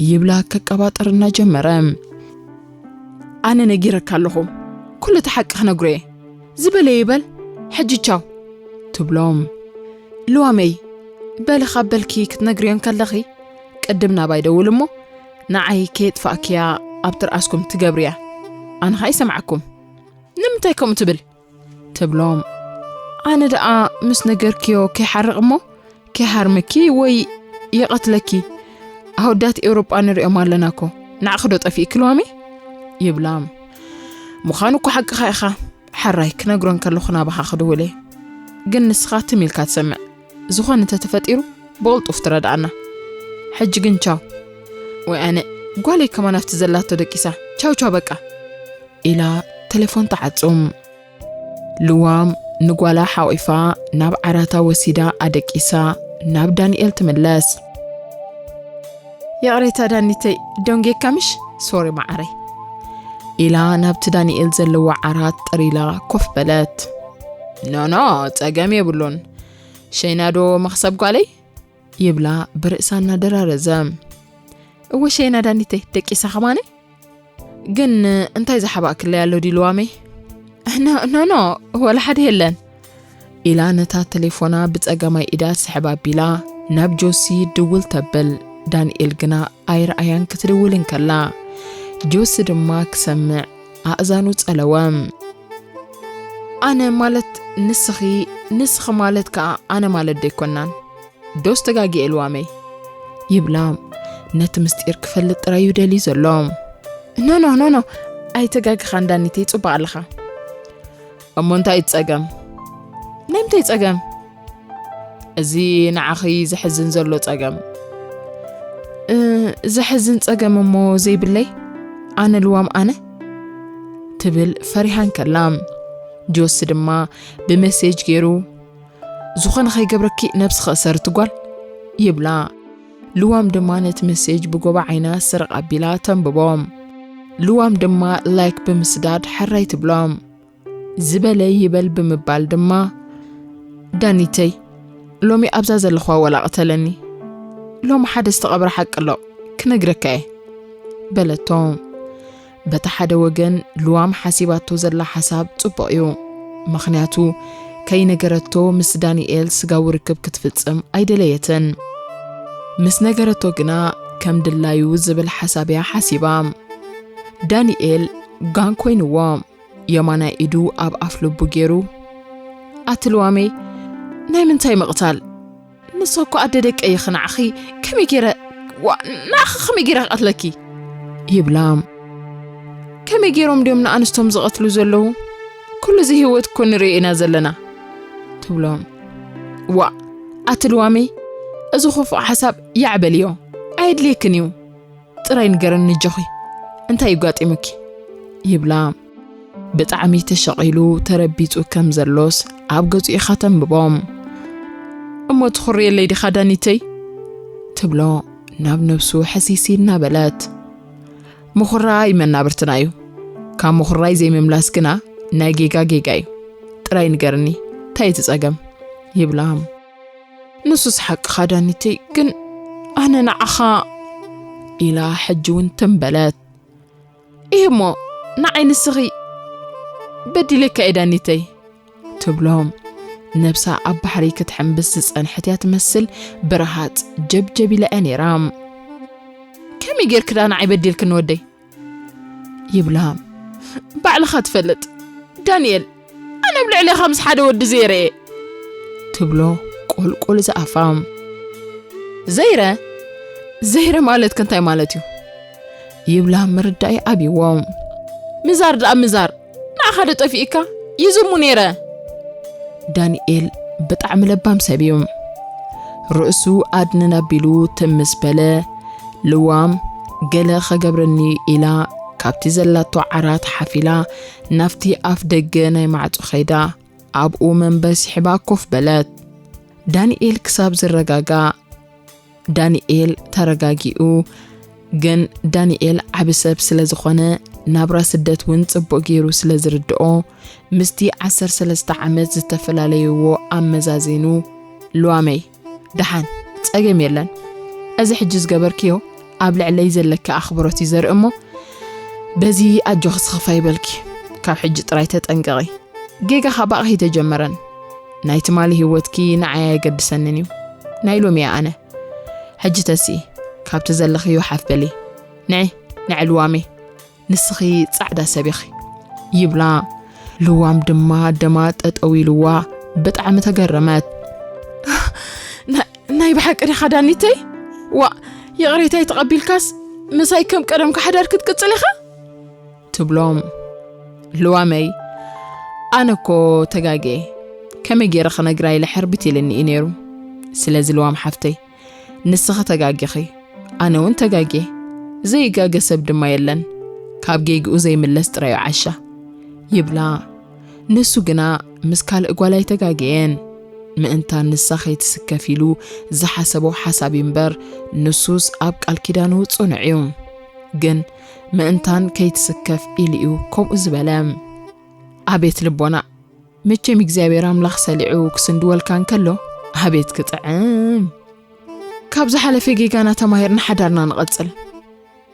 ይብላ ከቀባጥር እናጀመረ። ኣነ ነጊረካ ኣለኹ፣ ኩሉ እቲ ሓቂ ክነግሮ እየ። ዝበለ ይበል፣ ሕጂ ቻው። ትብሎም። ልዋመይ፣ በሊ ካብ በልኪ ክትነግርዮ እንከለኺ ቅድም ናባይ ደውል እሞ ንዓይ ከየጥፋእክያ ኣብ ትርኣስኩም ትገብርያ። ኣነ ኸኣ ይሰምዓኩም። ንምንታይ ከምኡ ትብል? ትብሎም። ኣነ ደኣ ምስ ነገርክዮ ከይሓርቕ እሞ ከይሃርመኪ ወይ ይቐትለኪ። ኣወዳት ኤውሮጳ ንሪኦም ኣለና እኮ። ንዓኺ ዶ ጠፊእኪ ልዋመይ? ይብላ። ምዃኑ እኮ ሓቅኻ ኢኻ። ሓራይ ክነግሮ እንከለኹ ናባኻ ክድውል እየ። ግን ንስኻ ትም ኢልካ ትሰምዕ። ዝኾነ እንተተፈጢሩ ብቕልጡፍ ትረድኣና። ሕጂ ግን ቻው። ወይ ኣነ ጓለይ ከማን ኣብቲ ዘላቶ ደቂሳ። ቻው ቻው በቃ። ኢላ ተሌፎን ትዓጹ። ልዋም ንጓላ ሓቒፋ ናብ ዓራታ ወሲዳ ኣደቂሳ ናብ ዳንኤል ትምለስ። ይቕሬታ ዳኒተይ፣ ደንጌካ ምሽ? ሶሪ መዓረይ። ኢላ ናብቲ ዳንኤል ዘለዎ ዓራት ጥር ኢላ ኮፍ በለት። ኖ ኖ፣ ጸገም የብሉን። ሸይናዶ መኽሰብ ጓለይ? ይብላ ብርእሳ እናደራረዘ። እወ ሸይና ዳኒተይ፣ ደቂሳ ከማነ? ግን እንታይ ዝሓባእክለይ ኣሎ ድዩ ልዋመይ? ኖ ኖ ኖ፣ ወላ ሓደ የለን። ኢላ ነታ ተሌፎና ብጸጋማይ ኢዳ ስሕብ ኣቢላ ናብ ጆሲ ድውል ተብል። ዳንኤል ግና ኣይረኣያን ክትድውል እንከላ። ጆሲ ድማ ክሰምዕ ኣእዛኑ ጸለወ። ኣነ ማለት ንስኺ፣ ንስኺ ማለት ከኣ ኣነ ማለት ዶ ኣይኮናን? ዶስ ተጋጊኤ ልዋመይ? ይብላ ነቲ ምስጢር ክፈልጥ ጥራይ እዩ ደልዩ ዘሎ። ኖ ኖ ኖ ኖ፣ ኣይተጋግኻን ዳኒተይ፣ ጽቡቕ ኣለኻ። እሞ እንታይ እዩ ጸገም? ናይ ምንታይ ጸገም? እዚ ንዓኺ ዘሕዝን ዘሎ ጸገም። እ፣ ዘሕዝን ጸገም እሞ ዘይብለይ? ኣነ ልዋም ኣነ? ትብል ፈሪሃ እንከላ፣ ጆሲ ድማ ብመሴጅ ገይሩ፣ ዝኾነ ከይገብረኪ ነብስኺ እሰሪ ጓል ይብላ። ልዋም ድማ ነቲ መሴጅ ብጎባ ዓይና ስርቕ ኣቢላ ተንብቦ። ልዋም ድማ ላይክ ብምስዳድ ሕራይ ትብሎ። ዝበለ ይበል ብምባል ድማ፣ ዳኒተይ፣ ሎሚ ኣብዛ ዘለኹዋ ወላ ቅተለኒ። ሎሚ ሓደ ዝተቐብረ ሓቂ ኣሎ፣ ክነግረካ እየ። በለቶ። በቲ ሓደ ወገን ልዋም ሓሲባቶ ዘላ ሓሳብ ጽቡቕ እዩ። ምኽንያቱ ከይነገረቶ ምስ ዳንኤል ስጋዊ ርክብ ክትፍጽም ኣይደለየትን። ምስ ነገረቶ ግና ከም ድላዩ ዝብል ሓሳብ እያ ሓሲባ። ዳንኤል ጋን ኮይንዎ። የማናይ ኢዱ ኣብ ኣፍ ልቡ ገይሩ፣ ኣቲ ልዋመይ፣ ናይ ምንታይ ምቕታል? ንሶ እኮ ኣደ ደቀይ ኢኺ፣ ንዓኺ ከመይ ገይረ፣ ዋ፣ ንዓኺ ከመይ ገይረ ክቐትለኪ? ይብላ። ከመይ ገይሮም ድዮም ንኣንስቶም ዝቐትሉ ዘለዉ? ኩሉ እዚ ህይወት እኮ ንሪኦ ኢና ዘለና። ትብሎም። ዋእ፣ ኣቲ ልዋመይ፣ እዚ ኽፉእ ሓሳብ ያዕ በልዮ። ኣየድልየክን እዩ። ጥራይ ንገረኒ ኣጆኺ፣ እንታይ እዩ ኣጋጢሙኪ? ይብላ። ብጣዕሚ ተሸቒሉ ተረቢጹ ከም ዘሎስ ኣብ ገጹ ኢኻ ተንብቦ። እሞ ትኹርየለይ ዲኻ ዳኒተይ? ትብሎ ናብ ነብሱ ሕሲሲ እናበለት። ምኹራይ መናብርትና እዩ። ካብ ምኹራይ ዘይምምላስ ግና ናይ ጌጋ ጌጋ እዩ። ጥራይ ንገርኒ፣ እንታይ እቲ ጸገም? ይብላ። ንሱስ ሓቅኻ ዳኒተይ፣ ግን ኣነ ንዓኻ ኢላ ሕጂ እውን ትም በለት። ኢሂ እሞ ንዓይ ንስኺ በዲለካ እየ ዳኒተይ ትብሎ። ነብሳ ኣብ ባሕሪ ክትሕምብስ ዝጸንሐት እያ ትመስል። ብረሃጽ ጀብጀብ ኢላ እያ ነይራ። ከመይ ጌርኪ ደኣ ንዓይ በዲልክኒ ወደይ? ይብላ። ባዕልኻ ትፈልጥ ዳንኤል፣ ኣነ ኣብ ልዕሌኻ ምስ ሓደ ወዲ ዘይረ እየ ትብሎ ቁልቁል ዝኣፋ። ዘይረ? ዘይረ ማለት ከ እንታይ ማለት እዩ? ይብላ ምርዳእ ኣብይዎ። ምዛር ደኣ ምዛር፣ ሓደ ጠፊእካ ይዝሙ ነይረ። ዳንኤል ብጣዕሚ ለባም ሰብ እዩ። ርእሱ ኣድንን ኣቢሉ ትምስ በለ። ልዋም ገለ ኸገብረኒ ኢላ ካብቲ ዘላቶ ዓራት ሓፊላ ናብቲ ኣፍ ደገ ናይ ማዕጾ ኸይዳ ኣብኡ መንበር ስሒባ ኮፍ በለት። ዳንኤል ክሳብ ዝረጋጋእ ዳንኤል ተረጋጊኡ፣ ግን ዳንኤል ዓቢ ሰብ ስለ ዝኾነ ናብራ ስደት እውን ጽቡቕ ገይሩ ስለ ዝርድኦ ምስቲ ዓሰርተ ሰለስተ ዓመት ዝተፈላለይዎ ኣመዛዚኑ፣ ልዋመይ ደሓን ጸገም የለን፣ እዚ ሕጂ ዝገበርክዮ ኣብ ልዕለይ ዘለኪ ኣኽብሮት እዩ ዘርኢ እሞ በዚ ኣጆኺ ስኽፍ ኣይበልኪ፣ ካብ ሕጂ ጥራይ ተጠንቀቒ። ጌጋኻ ባእኺ ተጀመረን ናይ ትማሊ ህይወትኪ ንዓይ ኣየገድሰንን እዩ፣ ናይ ሎሚ እየ ኣነ። ሕጂ ተስኢ፣ ካብቲ ዘለኽዮ ሓፍ በሊ። ንዒ ንዒ ልዋመይ፣ ንስኺ ጻዕዳ ሰብ ኢኺ። ይብላ። ልዋም ድማ ደማ ጠጠው ኢልዋ ብጣዕሚ ተገረመት። ናይ ብሓቂ ዲኻ ዳኒተይ? ዋእ፣ ይቕሬታይ ተቐቢልካስ ምሳይ ከም ቀደምካ ሓዳር ክትቅጽል ኢኻ? ትብሎም። ልዋመይ ኣነ እኮ ተጋግየ፣ ከመይ ገይረ ክነግራ ኢለ ሕርብት ኢልኒ እዩ ነይሩ። ስለዚ ልዋም ሓፍተይ ንስኺ ተጋጊኺ፣ ኣነ እውን ተጋግየ፣ ዘይጋገ ሰብ ድማ የለን፣ ካብ ጌግኡ ዘይምለስ ጥራዩ ዓሻ። ይብላ። ንሱ ግና ምስ ካልእ ጓል ኣይተጋገየን። ምእንታን ንሳ ከይትስከፍ ኢሉ ዝሓሰቦ ሓሳብ እዩ እምበር፣ ንሱስ ኣብ ቃል ኪዳኑ ጽኑዕ እዩ። ግን ምእንታን ከይትስከፍ ኢሉ እዩ ከምኡ ዝበለ። ኣቤት ልቦና! መቸም እግዚኣብሔር ኣምላኽ ሰሊዑ ክስንድወልካ እንከሎ፣ ኣቤት ክጥዕም! ካብ ዝሓለፈ ጌጋና ተማሂርና ሓዳርና ንቐጽል።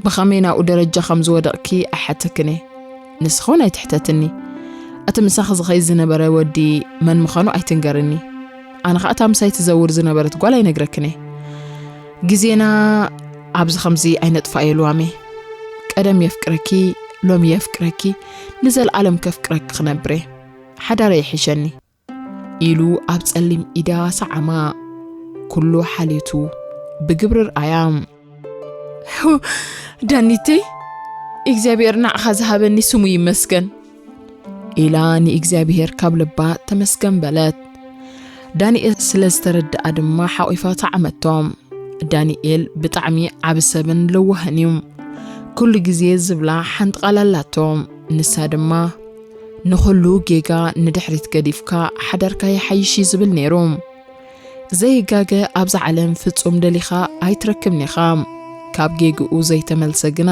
ብኸመይ ናብኡ ደረጃ ከም ዝወደቕኪ ኣይሓተክን እየ። ንስኺ እውን ኣይትሕተትኒ። እቲ ምሳኺ ዝኸይድ ዝነበረ ወዲ መን ምዃኑ ኣይትንገርኒ። ኣነ ኸኣ እታ ምሳይ ትዘውር ዝነበረት ጓል ኣይነግረክን እየ። ግዜና ኣብዚ ኸምዚ ኣይነጥፋዮ ልዋመይ። ቀደም የፍቅረኪ፣ ሎሚ የፍቅረኪ፣ ንዘለኣለም ከፍቅረኪ ክነብር እየ። ሓዳረይ ይሕሸኒ። ኢሉ ኣብ ጸሊም ኢዳ ሰዓማ። ኩሉ ሓልዮቱ ብግብሪ ርኣያ። ዳኒተይ፣ እግዚኣብሔር ንዓኻ ዝሃበኒ ስሙ ይመስገን። ኢላ ንእግዚኣብሔር ካብ ልባ ተመስገን በለት። ዳንኤል ስለ ዝተረድኣ ድማ ሓቒፋ ሰዓመቶ። ዳንኤል ብጣዕሚ ዓቢ ሰብን ለዋህን እዩ። ኩሉ ግዜ ዝብላ ሓንቲ ቃል ኣላቶ። ንሳ ድማ፣ "ንኹሉ ጌጋ ንድሕሪት ገዲፍካ ሓዳርካ ይሓይሽ" እዩ ዝብል ነይሩ። ዘይጋገ ኣብዛ ዓለም ፍጹም ደሊኻ ኣይትረክብን ኢኻ። ካብ ጌግኡ ዘይተመልሰ ግና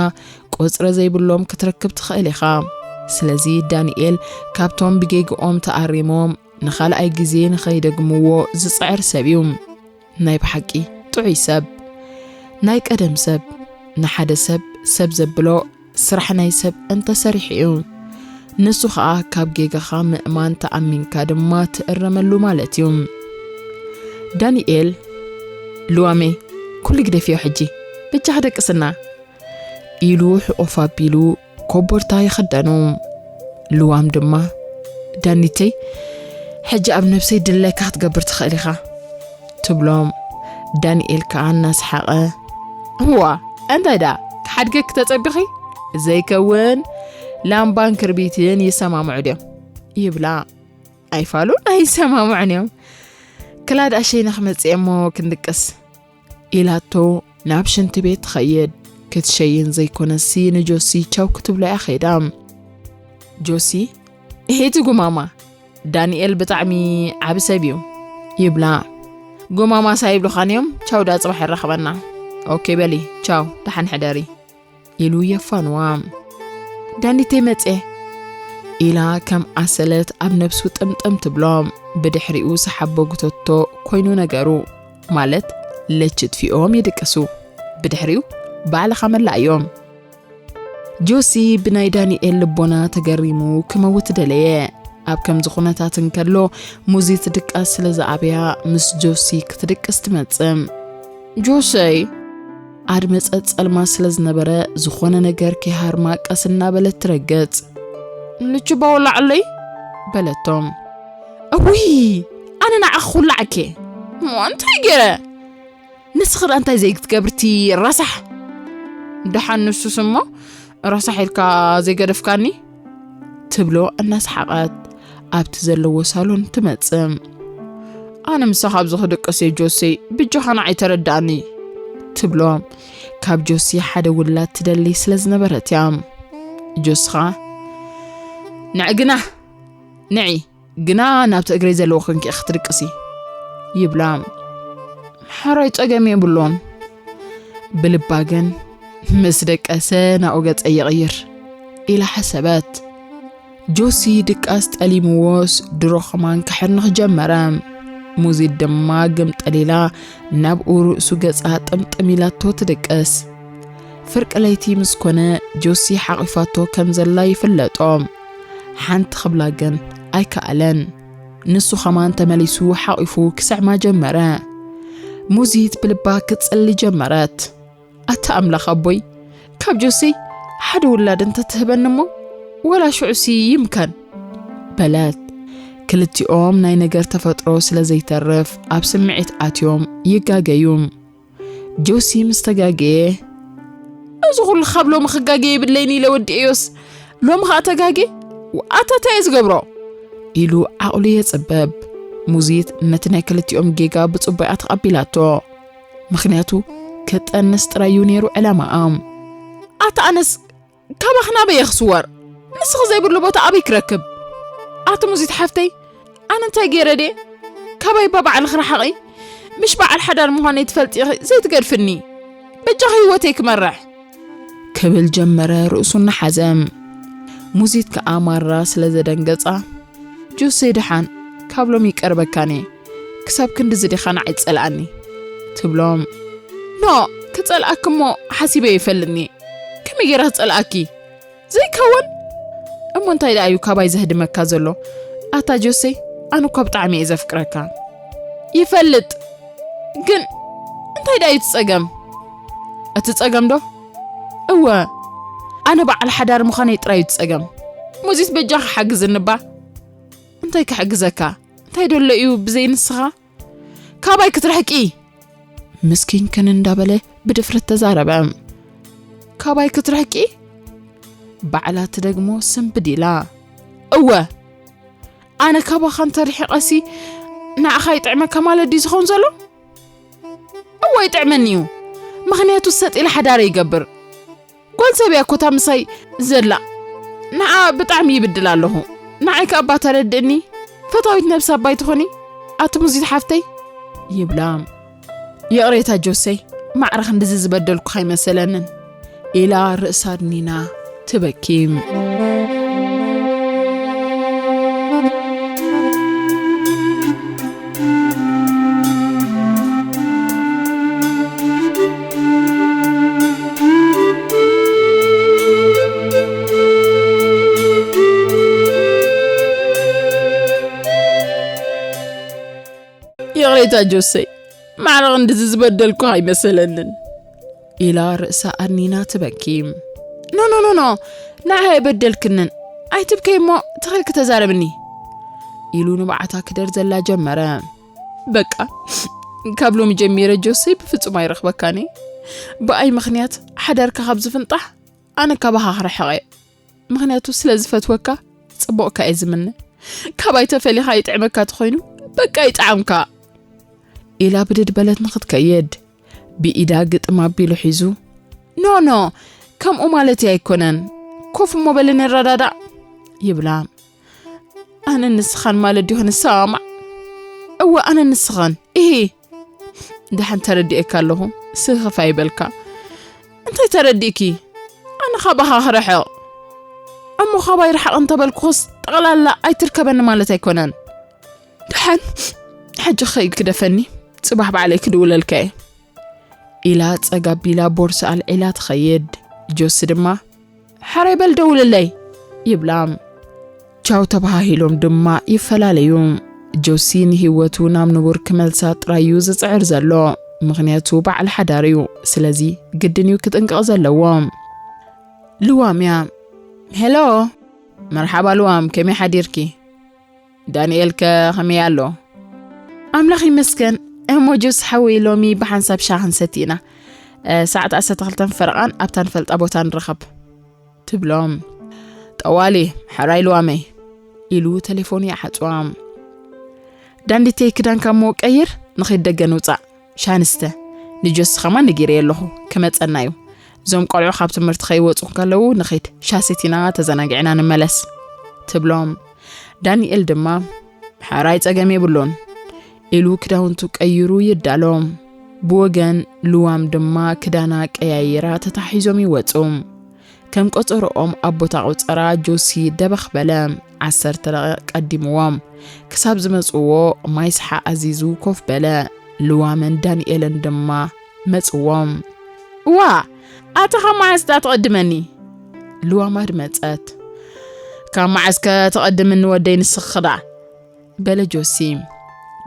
ቁጽሪ ዘይብሎም ክትረክብ ትኽእል ኢኻ። ስለዚ ዳንኤል ካብቶም ብጌግኦም ተኣሪሞም ንኻልኣይ ግዜ ንኸይደግምዎ ዝጽዕር ሰብ እዩ። ናይ ብሓቂ ጥዑይ ሰብ። ናይ ቀደም ሰብ። ንሓደ ሰብ ሰብ ዘብሎ ስራሕ ናይ ሰብ እንተሰሪሑ እዩ። ንሱ ኸኣ ካብ ጌጋኻ ምእማን ተኣሚንካ ድማ ትእረመሉ ማለት እዩ። ዳንኤል፣ ልዋመይ፣ ኩሉ ግደፍዮ ሕጂ። በጃኻ ደቅስና። ኢሉ ሕቑፍ ኣቢሉ ኮቦርታ ይኽደኑ። ልዋም ድማ፣ "ዳኒተይ፣ ሕጂ ኣብ ነብሰይ ድለካ ክትገብር ትኽእል ኢኻ" ትብሎም። ዳንኤል ከኣ እናሰሓቐ፣ "እዋ፣ እንታይ ደኣ ክሓድገኪ ተጸቢኺ? ዘይከውን ላምባን ክርቢትን ይሰማምዑ ድዮም?" ይብላ። "ኣይፋሉን ኣይሰማምዑን እዮም። ክላድ ኣሸይነ ክመጽእ እሞ ክንድቅስ" ኢላቶ ናብ ሽንቲ ቤት ትኸይድ። ክትሸይን ዘይኮነሲ ንጆሲ ቻው ክትብሎ እያ ኸይዳ። ጆሲ፣ "እሄቲ ጉማማ፣ ዳንኤል ብጣዕሚ ዓቢ ሰብ እዩ" ይብላ። "ጉማማስ ኣይብሉኻን እዮም፣ ቻው፣ ዳ ጽባሕ የራኽበና። ኦኬ በሊ፣ ቻው፣ ደሓን ሕደሪ" ኢሉ የፋንዋ። "ዳኒተይ መጽየ" ኢላ ከም ኣሰለት ኣብ ነብሱ ጥምጥም ትብሎ። ብድሕሪኡ ሰሓቦ ጉተቶ ኮይኑ ነገሩ። ማለት ለች ጥፊኦም ይድቅሱ። ብድሕሪኡ ባዕልኻ መላእዮም። ጆሲ ብናይ ዳንኤል ልቦና ተገሪሙ ክመውት ደለየ። ኣብ ከምዚ ኩነታት እንከሎ ሙዚት ድቃስ ስለ ዝኣብያ ምስ ጆሲ ክትድቅስ ትመጽእ። "ጆሰይ!" ኣድመጸት ጸልማት ስለ ዝነበረ ዝኾነ ነገር ከይሃርማ ቀስ እናበለት ትረግጽ። "ልችባ ወላዕለይ!" በለቶም። "እውይ! ኣነ ንዓኺ ክውላዕኪ!" "እሞ እንታይ ገይረ?" "ንስኺ ደኣ እንታይ ዘይትገብርቲ ረሳሕ?" "ደሓን ንሱስ እሞ ረሳሕ ኢልካ ዘይገደፍካኒ?" ትብሎ እናሰሓቐት ኣብቲ ዘለዎ ሳሎን ትመጽእ። ኣነ ምሳኻ ኣብዚ ክድቅስ እየ ጆሴ፣ ብጃኻ ንዓይ ተረዳእኒ። ትብሎ ካብ ጆሲ ሓደ ውላድ ትደሊ ስለ ዝነበረት እያ። ጆሲ ኸኣ ንዒ ግና፣ ንዒ ግና ናብቲ እግረይ ዘለዎ ኮንኪ ኢኺ ክትድቅሲ ይብላ። ሓራይ ጸገም የብሉን። ብልባ ግን ምስ ደቀሰ ናብኡ ገጸ ይቕይር ኢላ ሓሰበት። ጆሲ ድቃስ ጠሊምዎስ ድሮ ኸማን ክሕርንኽ ጀመረ። ሙዚት ድማ ግምጥል ኢላ ናብኡ ርእሱ ገጻ ጥምጥም ኢላቶ ትድቅስ። ፍርቂ ለይቲ ምስ ኮነ ጆሲ ሓቒፋቶ ከም ዘላ ይፍለጦ። ሓንቲ ክብላ ግን ኣይከኣለን። ንሱ ኸማን ተመሊሱ ሓቒፉ ክስዕማ ጀመረ። ሙዚት ብልባ ክትጽሊ ጀመረት። ኣታ ኣምላኽ ኣቦይ፣ ካብ ጆሲ ሓደ ውላድ እንተትህበኒ እሞ፣ ወላ ሽዑሲ ይምከን በለት። ክልቲኦም ናይ ነገር ተፈጥሮ ስለ ዘይተርፍ ኣብ ስምዒት ኣትዮም ይጋገዩ። ጆሲ ምስ ተጋገየ፣ እዚ ኩሉ ካብ ሎሚ ክጋገ የብለይን ኢለ ወዲኤዮስ፣ ሎሚ ኸኣ ተጋጌ? ኣታ እንታይ እየ ዝገብሮ? ኢሉ ዓቕሉ የጽበብ። ሙዚት ነቲ ናይ ክልቲኦም ጌጋ ብጽቡቕ እያ ተቐቢላቶ። ምኽንያቱ ክጠንስ ጥራይ እዩ ነይሩ ዕላማኣ። ኣታ ኣነስ ካባኺ ናበይ እየ ክስወር? ንስኺ ዘይብሉ ቦታ ኣበይ ክረክብ? ኣቲ ሙዚት ሓፍተይ፣ ኣነ እንታይ ገይረ ድየ? ካባይ እባ ባዕልኺ ርሓቒ። ምሽ በዓል ሓዳር ምዃነይ ትፈልጢ ኢኺ ዘይትገድፍኒ። በጃኺ ህይወተይ ክመርሕ። ክብል ጀመረ ርእሱ እናሓዘ። ሙዚት ከኣ ማራ ስለ ዘደንገጻ፣ ጆሴ ደሓን፣ ካብ ሎሚ ይቀርበካን እየ። ክሳብ ክንድዚ ዲኻ ንዓይ ትጸልኣኒ? ትብሎም። ኖ፣ ክጸልኣኪ እሞ ሓሲበ ይፈልጥኒ። ከመይ ገይረ ክጸልኣኪ? ዘይከውን? እሞ እንታይ ደኣ እዩ ካባይ ዘህድመካ ዘሎ? ኣታ ጆሴ፣ ኣነ እኳ ብጣዕሚ እየ ዘፍቅረካ። ይፈልጥ። ግን እንታይ ደኣ እዩ እቲ ጸገም? እቲ ጸገም ዶ? እወ፣ ኣነ በዓል ሓዳር ምዃነይ ጥራይ እዩ እቲ ጸገም። ሙዚት በጃኻ ሓግዝኒ እባ። እንታይ ክሕግዘካ? እንታይ ደሎ እዩ ብዘይ ንስኻ? ካባይ ክትርሕቂ! ምስኪን ክን እንዳበለ ብድፍረት ተዛረበ። ካባይ ክትርሕቂ? ባዕላ ትደግሞ ስንብድ ኢላ። እወ፣ ኣነ ካባኻ እንተርሒቐሲ ንዓኻ ይጥዕመካ ማለት ድዩ ዝኸውን ዘሎ? እወ ይጥዕመኒ እዩ። ምኽንያቱ ሰጥ ኢለ ሓዳረ ይገብር። ጓል ሰብ እያ እኮ እታ ምሳይ ዘላ። ንዓ ብጣዕሚ ይብድል ኣለኹ። ንዓይ ከኣ እባ ተረድእኒ። ፈታዊት ነብሲ ኣባይ ትኾኒ? ኣቲ ሙዚት ሓፍተይ? ይብላ። ይቕሬታ ጆሰይ፣ ማዕረ ክንድዚ ዝበደልኩኻ ኣይመሰለንን። ኢላ ርእሳ ኣድኒና ትበኪ። ይቕሬታ ጆሰይ፣ ማዕረ ክንድዚ ዝበደልኩኻ ኣይመሰለንን። ኢላ ርእሳ ኣድኒና ትበኪ። ኖ፣ ኖ፣ ኖ፣ ኖ፣ ንዓይ ኣይበደልክንን። ኣይትብከይ እሞ ተኺልኪ ተዛረብኒ። ኢሉ ንብዓታ ክደርዘላ ጀመረ። በቃ፣ ካብ ሎሚ ጀሚረ ጆሰይ ብፍጹም ኣይረኽበካን እየ። ብኣይ ምኽንያት ሓዳርካ ካብ ዝፍንጣሕ ኣነ ካባኻ ክርሕቕ እየ። ምኽንያቱ ስለ ዝፈትወካ ጽቡቕካ እየ ዝምነ። ካባይ ተፈሊኻ ይጥዕመካ ተኾይኑ በቃ ይጥዓምካ። ኢላ ብድድ በለት ንኽትከይድ። ብኢዳ ግጥም ኣቢሉ ሒዙ፣ ኖ፣ ኖ፣ ከምኡ ማለተይ ኣይኮነን። ኮፍ እሞ በሊ ንረዳዳእ። ይብላ። ኣነን ንስኻን ማለት ድዩ ክንሰማማዕ? እወ፣ ኣነን ንስኻን። እሂ። ደሓን ተረዲኤካ ኣለኹ። ስኽፍ ኣይበልካ። እንታይ ተረዲእኪ? ኣነ ካባኻ ክርሕቕ። እሞ ካባይ ርሓቕ እንተበልኩኽስ ጠቕላላ ኣይትርከበኒ ማለት ኣይኮነን። ደሓን፣ ሕጂ ክኸይድ ክደፈኒ። ጽባሕ ባዕለይ ክድውለልካ እየ። ኢላ ጸግ ኣቢላ ቦርሳ ኣልዒላ ትኸይድ። ጆሲ ድማ፣ ሕራይ በል ደውልለይ፣ ይብላ። ቻው ተባሃሂሎም ድማ ይፈላለዩ። ጆሲ ንህይወቱ ናብ ንቡር ክመልሳ ጥራይ እዩ ዝጽዕር ዘሎ። ምኽንያቱ በዓል ሓዳር እዩ። ስለዚ ግድን እዩ ክጥንቀቕ ዘለዎ። ልዋም እያ። ሄሎ፣ መርሓባ ልዋም፣ ከመይ ሓዲርኪ? ዳንኤል ከ ከመይ ኣሎ? ኣምላኽ ይመስገን። እሞ ጆሲ ሓወይ ሎሚ ብሓንሳብ ሻሂ ክንሰቲ ኢና። እ፣ ሰዓት ዓሰርተ ክልተ ፈረቓን ኣብታ ንፈልጣ ቦታ ንራኸብ። ትብሎም። ጠዋሊ፣ ሕራይ ልዋመይ፣ ኢሉ ተሌፎኑ ይዓጽዋ። ዳኒተይ፣ ክዳንካ እሞ ቀይር፣ ንኸይድ ደገ ንውጻእ። ሻንስተ፣ ንጆሲ ኸማን ነጊረዮ ኣለኹ፣ ክመጸና እዩ። እዞም ቆልዑ ካብ ትምህርቲ ከይወጹ ከለዉ ንኸይድ፣ ሻሴቲና ተዘናጊዕና ንመለስ፣ ትብሎም። ዳንኤል ድማ፣ ሕራይ ጸገም የብሉን፣ ኢሉ ክዳውንቱ ቀይሩ ይዳሎ። ብወገን ልዋም ድማ ክዳና ቀያይራ ተታሒዞም ይወጹ። ከም ቆጸሮኦም ኣብ ቦታ ቆጸራ ጆሲ ደበኽ በለ። ዓሰርተ ደቂቕ ቀዲምዎም። ክሳብ ዝመጽዎ ማይ ሰሓ ኣዚዙ ኮፍ በለ። ልዋምን ዳንኤልን ድማ መጽዎም። "እዋ፣ ኣታ ካብ መዓስ ደኣ ትቐድመኒ?" ልዋም ኣድመጸት። "ካብ መዓስከ ትቐድምኒ ወደይ ንስኺ ደኣ?" በለ ጆሲ።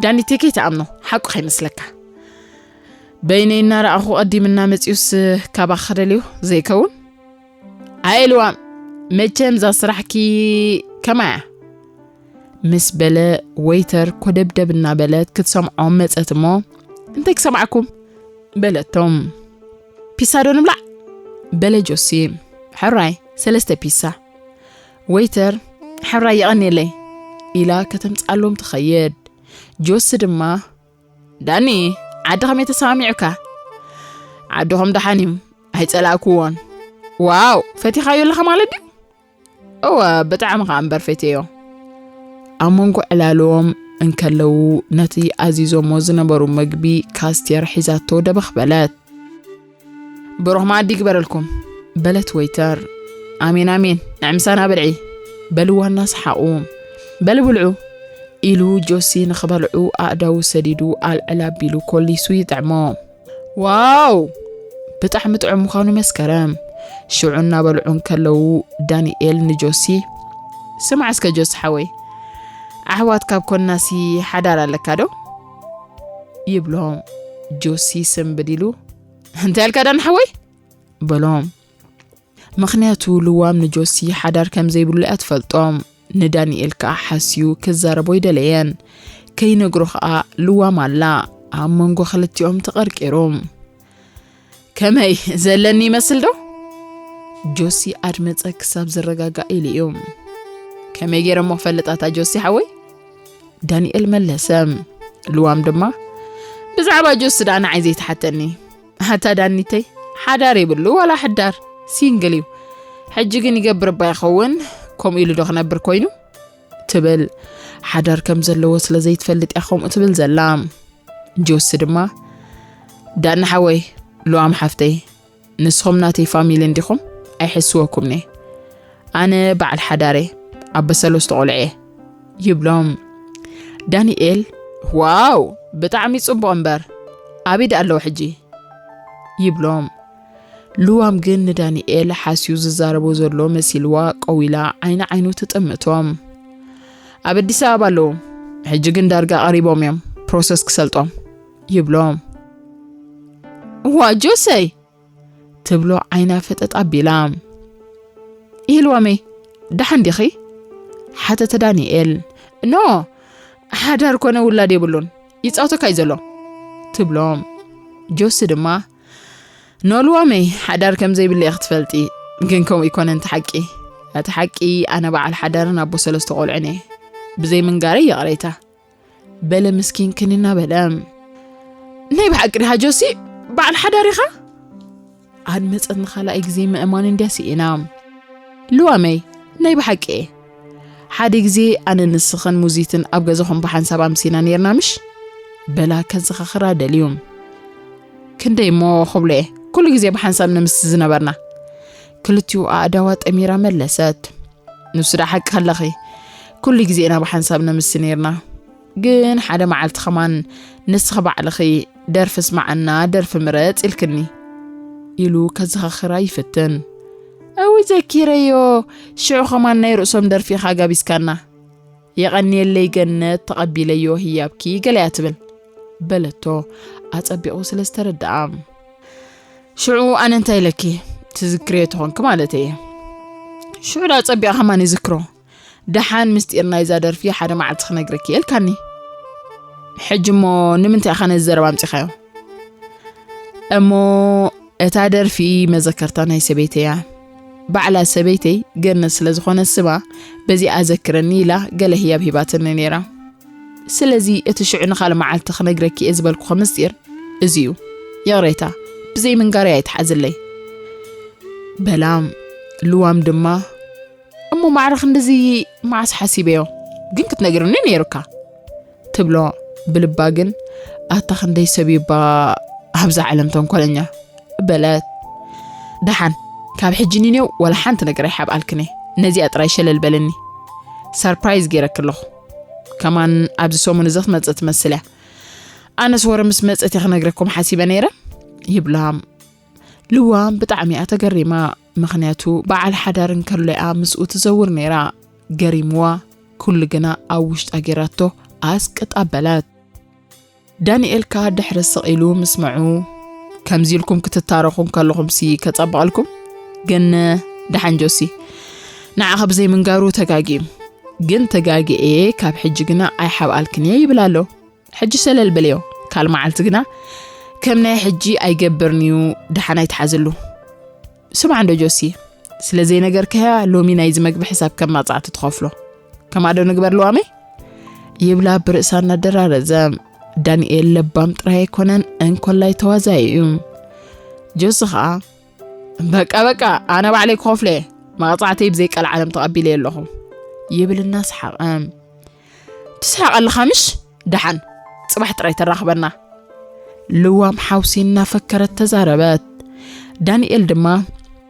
"ዳኒተይ ከይትኣምኖ፣ ሓቁ ከይመስለካ። በይነይ እናረኣኹ ቀዲምና መጺኡስ ካባኺ ክደልዮ ዘይከውን?" "ኣየ ልዋም፣ መቸም እዛ ስራሕኪ ከማያ?" ምስ በለ ወይተር ኮደብደብ እናበለት ክትሰምዖም መጸት እሞ፣ "እንታይ ክሰምዓኩም?" በለቶም። "ፒሳ ዶ ንብላዕ?" በለ ጆሲ። "ሕራይ፣ ሰለስተ ፒሳ።" ወይተር፣ "ሕራይ የቐንየለይ" ኢላ ከተምጽኣሎም ትኸይድ። ጆሲ ድማ፣ "ዳኒ፣ ዓዲ ከመይ ተሰማሚዑካ?" "ዓድኹም ደሓን እዩ፣ ኣይጸላእኩዎን።" "ዋው፣ ፈቲኻዮ ኣለኻ ማለት ድዩ?" "እወ፣ ብጣዕሚ ከኣ እምበር ፈትየዮ።" ኣብ መንጎ ዕላሎም እንከለዉ፣ ነቲ ኣዚዞሞ ዝነበሩ መግቢ ካስቴር ሒዛቶ ደበኽ በለት። "ብሩኽ መኣዲ ይግበረልኩም" በለት ወይተር። "ኣሜን ኣሜን፣ ንዕምሳና ብልዒ" በልዋ እናሰሓቑ። "በሊ ብልዑ" ኢሉ ጆሲ ንኽበልዑ ኣእዳዉ ሰዲዱ ኣልዕል ኣቢሉ ኮሊሱ ይጥዕሞ። "ዋው! ብጣዕሚ ጥዑም ምዃኑ መስከረ።" ሽዑ እናበልዑ እንከለዉ ዳንኤል ንጆሲ፣ "ስማዕ እስከ ጆሲ ሓወይ፣ ኣሕዋት ካብ ኮናሲ ሓዳር ኣለካ ዶ?" ይብሎ። ጆሲ ስምብድ ኢሉ፣ "እንታይ ኢልካ ዳኒ ሓወይ?" በሎ። ምኽንያቱ ልዋም ንጆሲ ሓዳር ከም ዘይብሉ እያ ትፈልጦ። ንዳንኤል ከኣ ሓስዩ ክዛረቦ ኣይደለየን። ከይነግሮ ከኣ ልዋም ኣላ ኣብ መንጎ ክልቲኦም ተቐርቂሩ። "ከመይ ዘለኒ ይመስል ዶ?" ጆሲ ኣድመጸ ክሳብ ዝረጋጋእ ኢሉ እዩ። "ከመይ ገይረ እሞ ክፈልጥ ኣታ ጆሲ ሓወይ?" ዳንኤል መለሰ። ልዋም ድማ፣ "ብዛዕባ ጆሲ ደኣ ንዓይ ዘይትሓተኒ። ኣታ ዳኒተይ፣ ሓዳር የብሉ ዋላ ሕዳር፣ ሲንግል እዩ። ሕጂ ግን ይገብር እባ ይኸውን፣ ከምኡ ኢሉ ዶ ክነብር ኮይኑ?" ትብል። ሓዳር ከም ዘለዎ ስለ ዘይትፈልጥ እያ ከምኡ ትብል ዘላ። ጆሲ ድማ፣ "ዳኒ ሓወይ፣ ልዋም ሓፍተይ፣ ንስኹም ናተይ ፋሚሊ እንዲኹም? ኣይሕስወኩምኒ። ኣነ በዓል ሓዳር እየ፣ ኣቦ ሰለስተ ቆልዑ እየ" ይብሎም። ዳንኤል፣ "ዋው፣ ብጣዕሚ ጽቡቕ እምበር፣ ኣበይ ደኣ ኣለዉ ሕጂ?" ይብሎም። ልዋም ግን ንዳንኤል ሓስዩ ዝዛረቦ ዘሎ መሲልዋ ቀዊላ ዓይኒ ዓይኑ ትጥምቶም። "ኣብ ኣዲስ ኣበባ ኣለዉ፣ ሕጂ ግን ዳርጋ ቀሪቦም እዮም፣ ፕሮሰስ ክሰልጦም" ይብሎም። "እዋ ጆሰይ!" ትብሎ ዓይና ፈጠጥ ኣቢላ። "ኢልዋመይ፣ ደሓን ዲኺ?" ሓተተ ዳንኤል። "ኖ፣ ሓዳር ኮነ ውላድ የብሉን፣ ይጻውተካ እዩ ዘሎ" ትብሎ። ጆሲ ድማ፣ "ኖ ልዋመይ፣ ሓዳር ከም ዘይብለይ ክትፈልጢ፣ ግን ከምኡ ይኮነን እቲ ሓቂ። እቲ ሓቂ ኣነ በዓል ሓዳርን ኣቦ ሰለስተ ቆልዑን እየ። ብዘይ ምንጋረይ ይቕሬታ" በለ ምስኪን ክን እናበለ። "ናይ ብሓቂ ዲኻ ጆሲ፣ በዓል ሓዳር ኢኻ?" ኣድመጸት ንኻልኣይ ግዜ ምእማን እንድያ ስኢና። "ልዋመይ፣ ናይ ብሓቂ እየ። ሓደ ግዜ ኣነ ንስኽን ሙዚትን ኣብ ገዛኹም ብሓንሳብ ኣምሲና ነይርና ምሽ?" በላ ከዘኻኽራ ደልዩ። "ክንደይ እሞ ክብሎ እየ፣ ኩሉ ግዜ ብሓንሳብ ነምሲ ዝነበርና?" ክልቲኡ ኣእዳዋ ጠሚራ መለሰት። "ንሱ ደኣ ሓቂ ከለኺ፣ ኩሉ ግዜ ኢና ብሓንሳብ ነምሲ ነይርና። ግን ሓደ መዓልቲ ኸማን ንስኺ ባዕልኺ ደርፊ ስምዓና፣ ደርፊ ምረጽ ኢልክኒ" ኢሉ ከዘኻኽራ ይፍትን። "እውይ ዘኪረዮ፣ ሽዑ ኸማን ናይ ርእሶም ደርፊ ኢኻ ጋቢዝካና። የቐንየለይ ገነት፣ ተቐቢለዮ ህያብኪ" ገለ እያ ትብል በለቶ፣ ኣጸቢቑ ስለ ዝተረድኣ። "ሽዑ ኣነ እንታይ ኢለኪ? ትዝክርዮ ተኾንኪ ማለት እየ። ሽዑ ደኣ ጸቢቐ ኸማን ይዝክሮ። ደሓን ምስጢር ናይዛ ደርፊ ሓደ መዓልቲ ክነግረኪ እየ" ኢልካኒ። "ሕጂ እሞ ንምንታይ ኢኻ ነዚ ዘረባ ኣምጺኻዮ?" "እሞ እታ ደርፊ መዘከርታ ናይ ሰበይተይ እያ። ባዕላ ሰበይተይ ገነት ስለ ዝኾነ ስማ፣ በዚኣ ዘክረኒ ኢላ ገለ ህያብ ሂባትኒ ነይራ። ስለዚ እቲ ሽዑ ንኻልእ መዓልቲ ክነግረኪ እየ ዝበልኩኺ ምስጢር እዚ እዩ። ይቕሬታ፣ ብዘይ ምንጋረይ ኣይትሓዝለይ። በላ። ልዋም ድማ፣ እሞ ማዕረ ክንድዚ መዓስ ሓሲበዮ? ግን ክትነግርኒ ነይሩካ። ትብሎ። ብልባ ግን፣ ኣታ ክንደይ ሰብ እባ ኣብዛ ዓለም ተንኮለኛ፣ በለት። ደሓን፣ ካብ ሕጂ ንኔው ዋላ ሓንቲ ነገር ኣይሓብኣልክን እየ። ነዚኣ ጥራይ ሸለል በልኒ። ሰርፕራይዝ ገይረኪ ኣለኹ። ከማን ኣብዚ ሰሙን እዚ ክትመጽእ ትመስል እያ። ኣነስ ወረ ምስ መጸት እየ ክነግረኩም ሓሲበ ነይረ። ይብላ። ልዋም ብጣዕሚ እያ ተገሪማ። ምኽንያቱ በዓል ሓዳር እንከሎ እያ ምስኡ ትዘውር ነይራ። ገሪምዋ፣ ኩሉ ግና ኣብ ውሽጣ ጌራቶ ኣስቅጥ ኣበለት። ዳንኤል ከኣ ድሕሪ ስቕ ኢሉ ምስምዑ፣ ከምዚ ኢልኩም ክትታረኹ እንከለኹምሲ ከጸብቐልኩም? ግን ደሓን ጆሲ፣ ንዓኺ ብዘይ ምንጋሩ ተጋጊ። ግን ተጋግኤ፣ ካብ ሕጂ ግና ኣይሓብኣልክን እየ ይብል ኣሎ። ሕጂ ሸለል በልዮ፣ ካልእ መዓልቲ ግና ከም ናይ ሕጂ ኣይገብርን እዩ፣ ደሓን ኣይትሓዝሉ። ስማዕ እንዶ ጆሲ፣ ስለ ዘይነገርካያ ሎሚ ናይዚ መግቢ ሕሳብ ከም ማጻዕቲ ትኸፍሎ። ከማዶ ንግበር ልዋመይ? ይብላ ብርእሳ እናደራረዘ። ዳንኤል ለባም ጥራይ ኣይኮነን፣ እንኮላይ ተዋዛኢ እዩ። ጆሲ ኸኣ፣ በቃ በቃ፣ ኣነ ባዕለይ ክኸፍሎ እየ። መቕጻዕተይ ብዘይ ቀልዓለም ተቐቢለዮ ኣለኹ። ይብል እናሰሓቐ። ትስሕቕ ኣለኻ ምሽ? ደሓን፣ ጽባሕ ጥራይ ተራኽበና። ልዋም ሓውሲ እናፈከረት ተዛረበት። ዳንኤል ድማ፣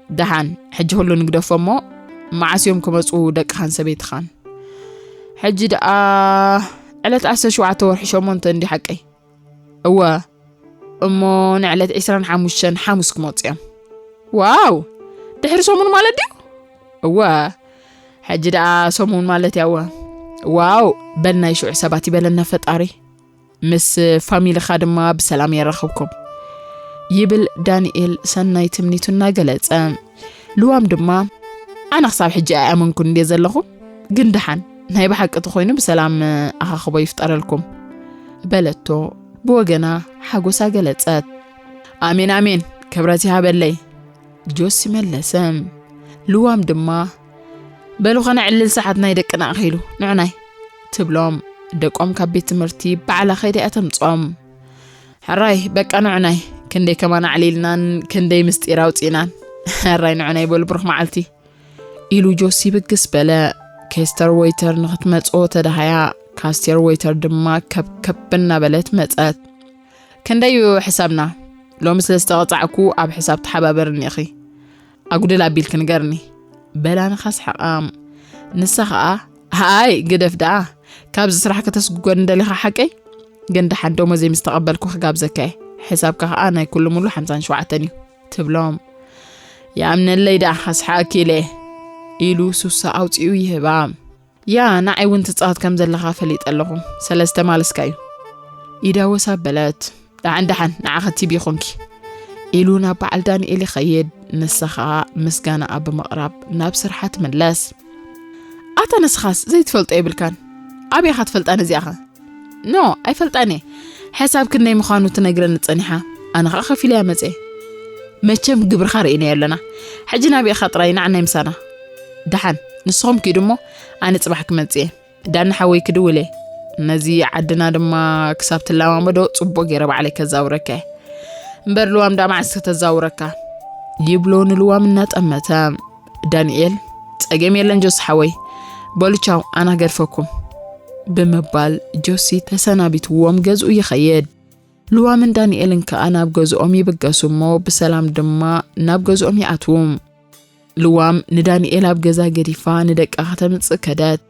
ደሓን፣ ሕጂ ኩሉ ንግደፎ እሞ፣ መዓስ እዮም ክመጹ ደቅኻን ሰበይትኻን? ሕጂ ደኣ ዕለት ዓሰርተ ሸውዓተ ወርሒ ሸሞንተ እንዲ ሓቀይ? እወ፣ እሞ ንዕለት ዕስራን ሓሙሽተን ሓሙስ ክመጹ እዮም። ዋው! ድሕሪ ሰሙን ማለት ድዩ? እወ፣ ሕጂ ደኣ ሰሙን ማለት እያ። እወ። ዋው! በል ናይ ሽዑ ሰባት ይበለና ፈጣሪ። ምስ ፋሚልኻ ድማ ብሰላም የራኽብኩም። ይብል ዳንኤል ሰናይ ትምኒቱ እናገለጸ። ልዋም ድማ፣ ኣነ ክሳብ ሕጂ ኣይኣመንኩን እንድየ ዘለኹ፣ ግን ደሓን ናይ ብሓቂ ተኾይኑ ብሰላም ኣኻኽቦ ይፍጠረልኩም። በለቶ ብወገና ሓጎሳ ገለጸት። ኣሜን ኣሜን፣ ክብረት ይሃበለይ። ጆሲ መለሰ። ልዋም ድማ፣ በሉ ኸነ ዕልል ሰዓት ናይ ደቅና ኣኺሉ፣ ንዑናይ። ትብሎም። ደቆም ካብ ቤት ትምህርቲ ባዕላ ኸይዳ እያ ተምጽኦም። ሕራይ፣ በቃ ንዑናይ፣ ክንደይ ከማን ኣዕሊልናን ክንደይ ምስጢር ኣውጺእናን። ሕራይ ንዑናይ በሉ ብሩኽ መዓልቲ። ኢሉ ጆሲ ብግስ በለ። ኬስተር ወይተር ንኽትመጽኦ ተዳሃያ፣ ካስቴር ወይተር ድማ ከብከብ እናበለት መጸት። ክንደይ እዩ ሕሳብና? ሎሚ ስለ ዝተቐጻዕኩ ኣብ ሕሳብ ተሓባበርኒ ኢኺ። ኣጉድል ኣቢልኪ ንገርኒ። በላ ንኸስሕቓ። ንሳ ኸኣ፣ ኣይ ግደፍ ደኣ፣ ካብዚ ስራሕ ከተስጉገኒ ደሊኻ ሓቀይ? ግን ደሓን ደሞዘይ ምስ ተቐበልኩ ክጋብዘካ እየ። ሕሳብካ ኸኣ ናይ ኩሉ ሙሉ ሓምሳን ሸውዓተን እዩ። ትብሎም። ይኣምነለይ ደኣ፣ ከስሕቐኪ ኢለ እየ። ኢሉ ሱሳ ኣውጺኡ ይህባ። ያ፣ ንዓይ እውን ትጻወት ከም ዘለኻ ፈሊጠ ኣለኹ። ሰለስተ ማለስካ እዩ። ኢዳ ወስ ኣበለት። ደሓን ደሓን፣ ንዓኺ ቲቢ ይኹንኪ። ኢሉ ናብ በዓል ዳንኤል ይኸይድ። ንሳ ኸኣ ምስጋናኣ ብምቕራብ ናብ ስርሓ ትምለስ። ኣታ ንስኻስ ዘይትፈልጦ የብልካን። ኣበይ ኢኻ ትፈልጣ ነዚኣኸ? ኖ፣ ኣይፈልጣን እየ። ሕሳብ ክንደይ ምዃኑ ትነግረኒ ጸኒሓ። ኣነ ኸኣ ከፊለ እያ መጽየ። መቸም ግብርኻ ርኢናዮ ኣለና። ሕጂ ናበይ ኢኻ ጥራይ ንዓናይ ምሳና። ደሓን፣ ንስኹም ኪዱ እሞ ኣነ ጽባሕ ክመጽእ እየ። ዳኒ ሓወይ ክድውል እየ። ነዚ ዓድና ድማ ክሳብ ትለማመዶ ጽቡቕ ገይረ ባዕለይ ከዛውረካ እየ። እምበር ልዋም ደኣ መዓስ ከተዛውረካ? ይብሎ ንልዋም እናጠመተ። ዳንኤል፣ ጸገም የለን ጆሲ ሓወይ። በሉ ቻው፣ ኣና ገድፈኩም። ብምባል ጆሲ ተሰናቢትዎም ገዝኡ ይኸይድ። ልዋምን ዳንኤልን ከኣ ናብ ገዝኦም ይብገሱ እሞ ብሰላም ድማ ናብ ገዝኦም ይኣትዉ። ልዋም ንዳንኤል ኣብ ገዛ ገዲፋ ንደቃ ከተምጽእ ከደት።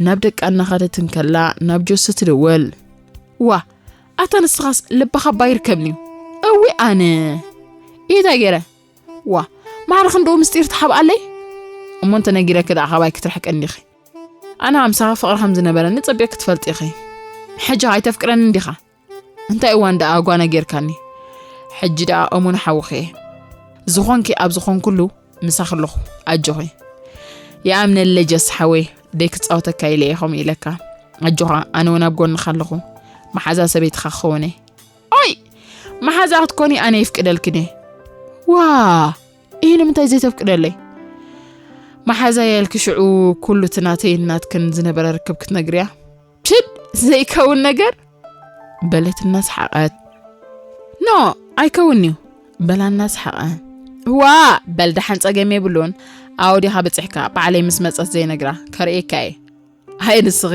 ናብ ደቃ እናኸደት እንከላ ናብ ጆሲ ትድውል። ዋ፣ ኣታ ንስኻስ ልብኻ እባ ይርከብን'ዩ። እዊ ኣነ። እንታይ ገይረ? ዋ፣ ማዕረ ክንድኡ ምስጢር ትሓብኣለይ? እሞ እንተ ነጊረኪ ደኣ ካባይ ክትርሕቀኒ ዲኺ? ኣነ ምሳኺ ፍቕሪ ከም ዝነበረኒ ጸቢቕ ክትፈልጢ ኢኺ። ሕጂ ኣይተፍቅረኒ እንዲኻ? እንታይ እዋን ደኣ ጓና ጌርካኒ? ሕጂ ደኣ እሙን ሓውኺ እየ። ዝኾንኪ ኣብ ዝኾንኩሉ ምሳኺ ኣለኹ። ኣጆኺ። ይኣምነለይ ጀስ ሓወይ፣ ደይ ክጻወተካ ኢለ እየ ከምኡ ኢለካ። ኣጆኻ፣ ኣነ እውን ኣብ ጎንኻ ኣለኹ። መሓዛ ሰበይትኻ ክኸውን እየ። ኦይ! መሓዛ ክትኮኒ ኣነ ይፍቅደልክን እየ። ዋ! ይህ ንምንታይ ዘይተፍቅደለይ? መሓዛይ ያልኪ ሽዑ ኩሉ እቲ ናተይን ናትክን ዝነበረ ርክብ ክትነግርያ? ችድ፣ ዘይከውን ነገር፣ በለት እናሰሓቐት። ኖ፣ ኣይከውን እዩ፣ በላ እናሰሓቐ። ዋ፣ በል ደሓን ጸገም የብሉን። ኣወዲኻ በጺሕካ፣ ባዕለይ ምስ መጸት ዘይነግራ ከርእየካ እየ። ኣይ ንስኺ፣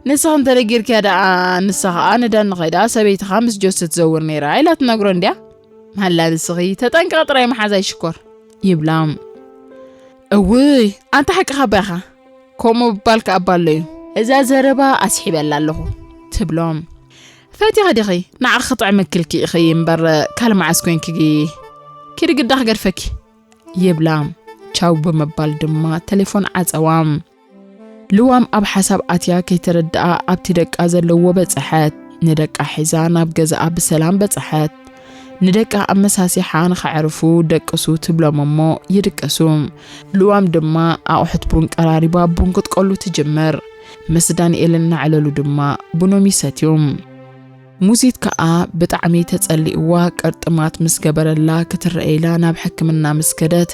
ንስኺ እንተደጊርክያ ደኣ፣ ንሳ ኸኣ ንዳኒ ኸይዳ ሰበይትኻ ምስ ጆሲ ትዘውር ነይራ ኢላ ትነግሮ እንድያ። ማላ ንስኺ ተጠንቀቕ ጥራይ መሓዛይ ሽኮር፣ ይብላ። እውይ፣ ኣንታ ሓቅኻ እባ ኢኻ። ከምኡ ምባል ከኣ እባ ኣሎ እዩ። እዛ ዘረባ ኣስሒበላ ኣለኹ፣ ትብሎም። ፈቲኻ ዲኺ? ንዓኺ ክጥዕመኪ ኢልኪ ኢኺ እምበር ካልእ መዓስ ኮንኪ? ኪዲ ግዳ ክገድፈኪ፣ ይብላ። ቻው ብምባል ድማ ቴሌፎን ዓጸዋ። ልዋም ኣብ ሓሳብ ኣትያ ከይተረድኣ ኣብቲ ደቃ ዘለዎ በጽሐት። ንደቃ ሒዛ ናብ ገዛኣ ብሰላም በጽሐት። ንደቃ ኣመሳሲሓ ንኸዕርፉ ደቅሱ ትብሎም እሞ ይድቅሱ። ልዋም ድማ ኣቑሑት ቡን ቀራሪባ ቡን ክትቆሉ ትጅምር። ምስ ዳንኤል እናዕለሉ ድማ ቡኖም ይሰትዩ። ሙዚት ከኣ ብጣዕሚ ተጸሊእዋ ቅርጥማት ምስ ገበረላ ክትረአ ኢላ ናብ ሕክምና ምስ ከደት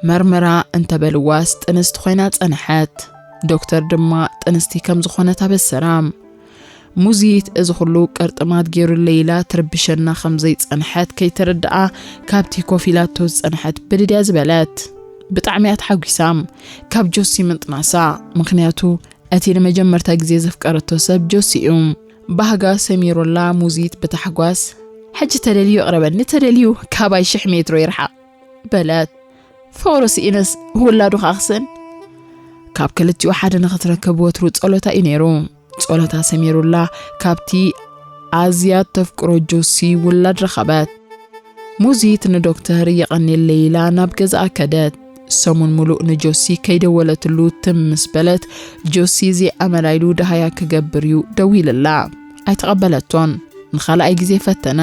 መርመራ እንተበልዋስ ጥንስቲ ኮይና ጸንሐት። ዶክተር ድማ ጥንስቲ ከም ዝኾነት ኣበሰራ። ሙዚት እዚ ኩሉ ቅርጥማት ገይሩለይ ኢላ ትርብሸና ከም ዘይጸንሐት ከይተረድኣ ካብቲ ኮፍ ኢላቶ ዝጸንሐት ብድድያ ዝበለት። ብጣዕሚ እያ ተሓጒሳ ካብ ጆሲ ምጥናሳ፣ ምኽንያቱ እቲ ንመጀመርታ ግዜ ዘፍቀረቶ ሰብ ጆሲ እዩ። ባህጋ ሰሚሩላ ሙዚት ብታሕጓስ፣ "ሕጂ ተደልዩ ይቕረበኒ፣ ተደልዩ ካባይ ሽሕ ሜትሮ ይርሓቕ" በለት። ፍቕሩ ስኢንስ ውላዱ ከኣ ክስእን? ካብ ክልቲኡ ሓደ ንኽትረክብ ወትሩ ጸሎታ እዩ ነይሩ። ጸሎታ ሰሚሩላ ካብቲ ኣዝያ ተፍቅሮ ጆሲ ውላድ ረኸበት። ሙዚት ንዶክተር የቐንየለይ ኢላ ናብ ገዛኣ ከደት። ሰሙን ሙሉእ ንጆሲ ከይደወለትሉ ትም ምስ በለት፣ ጆሲ ዘይኣመላ ኢሉ ደሃያ ክገብር እዩ ደዊልላ። ኣይተቐበለቶን። ንኻልኣይ ግዜ ፈተነ።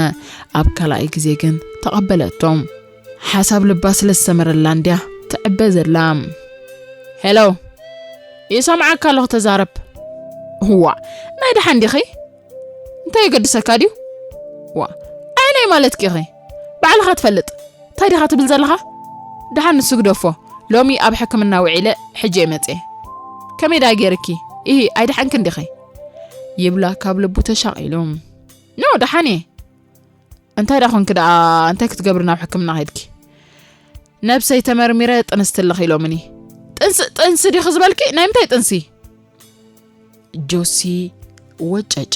ኣብ ካልኣይ ግዜ ግን ተቐበለቶ። ሓሳብ ልባ ስለ ዝሰመረላ እንድያ ትዕበ ዘላ። "ሄሎ፣ ይሰምዓካ ኣለኹ፣ ተዛረብ። እዋ፣ ናይ ደሓን ዲኺ? እንታይ የገድሰካ ድዩ? ዋ፣ ኣየናይ ማለትኪ ኢኺ? ባዕልኻ ትፈልጥ። እንታይ ዲኻ ትብል ዘለኻ? ደሓን ንሱ ግደፎ። ሎሚ ኣብ ሕክምና ውዒለ፣ ሕጂ እየ መጽየ። ከመይ ደኣ ገይርኪ? ኢሂ፣ ኣይደሓንክን ዲኺ?" ይብላ ካብ ልቡ ተሻቒሉ። "ኖ፣ ደሓን እየ። እንታይ ደኣ ኮንኪ ደኣ? እንታይ ክትገብሪ ናብ ሕክምና ከይድኪ?" "ነብሰይ ተመርሚረ ጥንስቲ ኣለኺ ኢሎምኒ." "ጥንሲ፣ ጥንሲ ዲኺ ዝበልኪ? ናይ ምንታይ ጥንሲ?" ጆሲ ወጨጨ።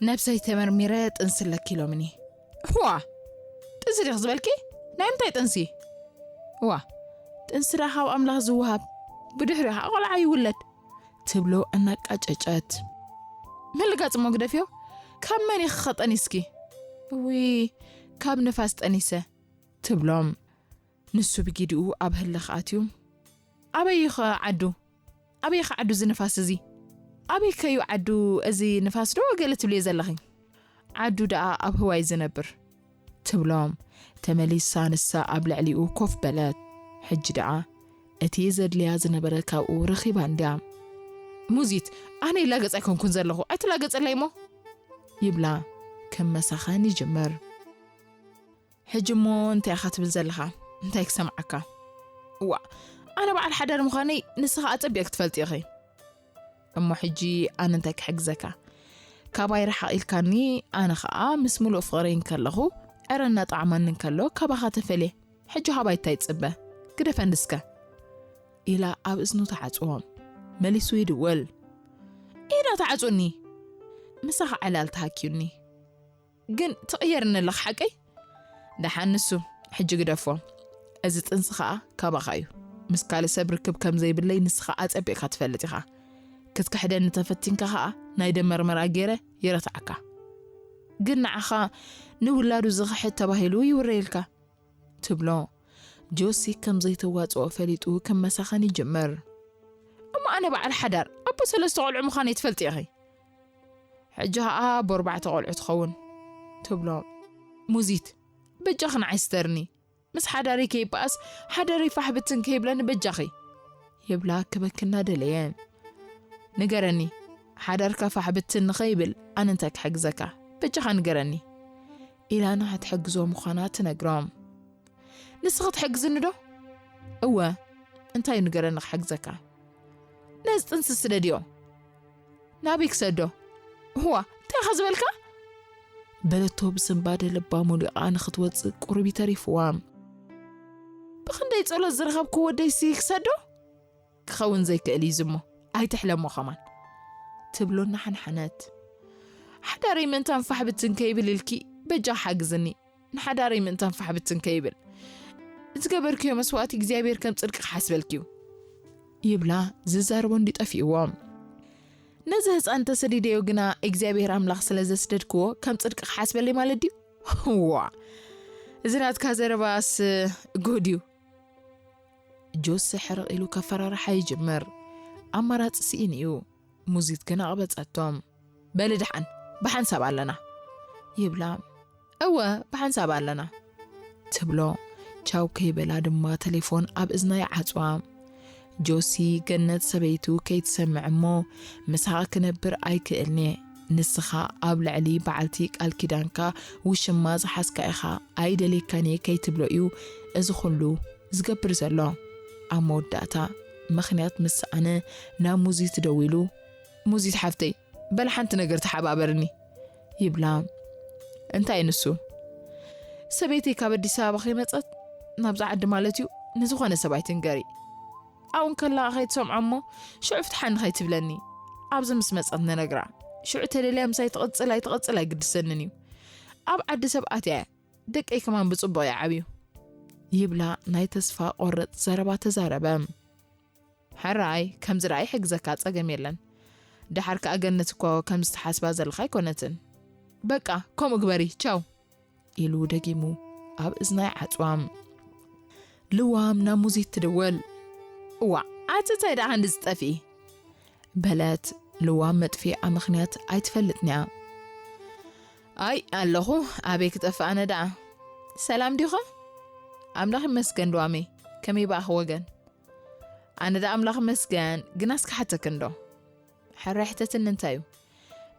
ነብሰይ ተመርሚረ ጥንሲ ኣለኪ ኢሎምኒ። እዋ፣ ጥንሲ ዲኺ ዝበልኪ? ናይ ምንታይ ጥንሲ? እዋ፣ ጥንሲ ደኣ ካብ ኣምላኽ ዝወሃብ፣ ብድሕሪኡ ኸዓ ቆልዓ ይውለድ፣ ትብሎ እናቃጨጨት። ምልጋጽ እሞ ግደፍዮ፣ ካብ መን ኢኺ ኸ ጠኒስኪ? እዊ፣ ካብ ንፋስ ጠኒሰ፣ ትብሎም። ንሱ ብጊዲኡ ኣብ ህልኽ ኣትዩ፣ ኣበይ እዩ ኸ ዓዱ? ኣበይ ኸ ዓዱ እዚ ንፋስ እዚ? ኣበይ ከዩ ዓዱ እዚ ንፋስ ዶ ገለ ትብልዮ ዘለኺ? ዓዱ ደኣ ኣብ ህዋይ ዝነብር፣ ትብሎም። ተመሊሳ ንሳ ኣብ ልዕሊኡ ኮፍ በለት። ሕጂ ደኣ እቲ ዘድልያ ዝነበረ ካብኡ ረኺባ እንድያ። ሙዚት፣ ኣነ ይላገጽ ኣይኮንኩን ዘለኹ፣ ኣይትላገጸለይ እሞ፣ ይብላ ከም መሳኸን ይጅምር። ሕጂ እሞ እንታይ ኢኻ ትብል ዘለኻ? እንታይ ክሰምዓካ? እዋ፣ ኣነ በዓል ሓዳር ምዃነይ ንስኻ ኣጸቢቕኪ ትፈልጢ ኢኺ። እሞ ሕጂ ኣነ እንታይ ክሕግዘካ? ካባይ ርሓቕ ኢልካኒ፣ ኣነ ኸኣ ምስ ምሉእ ፍቕረይ እንከለኹ፣ ዕረ እናጠዓመኒ እንከሎ ካባኻ ተፈልየ። ሕጂ ካባይ እንታይ ትጽበ? ግደፈኒ እስከ። ኢላ ኣብ እዝኑ ትዓጽዎ። መሊሱ ይድውል። ኢዳ ትዓጹኒ። ምሳኻ ዕላል ተሃክዩኒ። ግን ትቕየርኒ ኣለኻ ሓቀይ? ደሓን ንሱ፣ ሕጂ ግደፎ። እዚ ጥንሲ ኸኣ ካባኻ እዩ። ምስ ካልእ ሰብ ርክብ ከም ዘይብለይ ንስኻ ኣጸቢቕካ ትፈልጥ ኢኻ። ክትክሕደኒ ተፈቲንካ ኸኣ ናይ ደም መርመራ ገይረ ይረትዓካ። ግን ንዓኻ ንውላዱ ዝኽሕድ ተባሂሉ ይውረየልካ፣ ትብሎ። ጆሲ ከም ዘይተዋጽኦ ፈሊጡ ክመሳኸን ይጅምር። እሞ ኣነ በዓል ሓዳር ኣቦ ሰለስተ ቆልዑ ምዃነይ ትፈልጢ ኢኺ። ሕጂ ኸኣ ኣቦ ኣርባዕተ ቆልዑ ትኸውን፣ ትብሎ። ሙዚት፣ በጃኺ ንዓይ ስተርኒ። ምስ ሓዳረይ ከይበኣስ፣ ሓዳረይ ፋሕ ብትን ከይብለኒ በጃኺ። ይብላ ክበኪ እናደለየ። ንገረኒ፣ ሓዳርካ ፋሕ ብትን ንኸይብል ኣነ እንታይ ክሕግዘካ? በጃኻ ንገረኒ። ኢላ ንዓ ትሕግዞ ምዃና ትነግሮም። ንስኺ ትሕግዝኒ ዶ? እወ፣ እንታይ እዩ ንገረኒ ክሕግዘካ? ነዚ ጥንሲ ስደድዮ። ናበይ ክሰዶ? እዋ፣ እንታይ ኢኻ ዝበልካ? በለቶ ብስንባደ ልባ ሙሊቓ ንኽትወጽእ ቁሩብ ይተሪፍዋ። ብኽንደይ ጸሎት ዝረኸብኩ ወደይሲ ክሰዶ? ክኸውን ዘይክእል እዩ ዝሞ፣ ኣይትሕለሞ ኸማን። ትብሎ እናሓንሓነት። ሓዳረይ ምእንታን ፋሕ ብትን ከይብል ኢልኪ በጃ ሓግዝኒ። ንሓዳረይ ምእንታን ፋሕ ብትን ከይብል። ዝገበርክዮ መስዋእቲ እግዚኣብሔር ከም ጽድቂ ክሓስበልኪ እዩ። ይብላ ዝዛረቦ እንዲጠፊእዎ። ነዚ ህፃን ተሰዲደዮ ግና እግዚኣብሔር ኣምላኽ ስለ ዘስደድክዎ ከም ጽድቂ ክሓስበለይ ማለት ድዩ? ዋ፣ እዚ ናትካ ዘረባስ ጉድ እዩ። ጆሲ ሕርቕ ኢሉ ከፈራርሓ ይጅምር። ኣማራጺ ስኢኑ እዩ። ሙዚት ግን ኣቕበጸቶም። በሊ ደሓን፣ ብሓንሳብ ኣለና። ይብላ። እወ፣ ብሓንሳብ ኣለና። ትብሎ። ቻው ከይበላ ድማ ተሌፎን ኣብ እዝና ይዓጽዋ። ጆሲ፣ ገነት ሰበይቱ ከይትሰምዕ እሞ፣ ምሳኻ ክነብር ኣይክእልን'የ። ንስኻ ኣብ ልዕሊ በዓልቲ ቃል ኪዳንካ ውሽማ ዝሓዝካ ኢኻ፣ ኣይደልየካን'የ ከይትብሎ እዩ እዚ ኹሉ ዝገብር ዘሎ። ኣብ መወዳእታ ምኽንያት ምስ ሰኣነ ናብ ሙዚት ደዊሉ፣ ሙዚት ሓፍተይ፣ በል ሓንቲ ነገር ተሓባበርኒ፣ ይብላ። እንታይ ንሱ? ሰበይተይ ካብ ኣዲስ ኣበባ ከይመጸት ናብዛ ዓዲ ማለት እዩ፣ ንዝኾነ ሰብ ኣይትንገሪ። ኣብኡ እንከላ ከይትሰምዖ እሞ ሽዑ ፍትሓኒ ከይትብለኒ። ኣብዚ ምስ መጸት ንነግራ። ሽዑ ተደልያ ምሳይ ትቕጽል ኣይትቕጽል ኣይግድሰንን እዩ። ኣብ ዓዲ ሰብ ኣትያ እያ። ደቀይ ከማን ብጽቡቕ ይዓብዩ። ይብላ ናይ ተስፋ ቆርጥ ዘረባ ተዛረበ። ሕራይ፣ ከምዚ ደኣ ይሕግዘካ፣ ጸገም የለን። ደሓር ከኣ ገነት እኮ ከምዚ ትሓስባ ዘለኻ ኣይኮነትን። በቃ፣ ከምኡ ግበሪ፣ ቻው። ኢሉ ደጊሙ ኣብ እዝናይ ዓጽዋ። ልዋም ናብ ሙዚት ትድውል። እዋእ፣ ኣቲ እንታይ ደኣ ክንዲ ዝጠፍኢ? በለት። ልዋም መጥፊኣ ምኽንያት ኣይትፈልጥን'ያ። ኣይ፣ ኣለኹ፣ ኣበይ ክጠፍእ ኣነ ደኣ? ሰላም ዲኻ? ኣምላኽ ይመስገን ልዋመይ፣ ከመይ በኣኺ ወገን? ኣነ ደኣ ኣምላኽ ይመስገን፣ ግናስ ክሓተኪ እንዶ። ሕራይ ሕተትኒ እንታይ እዩ?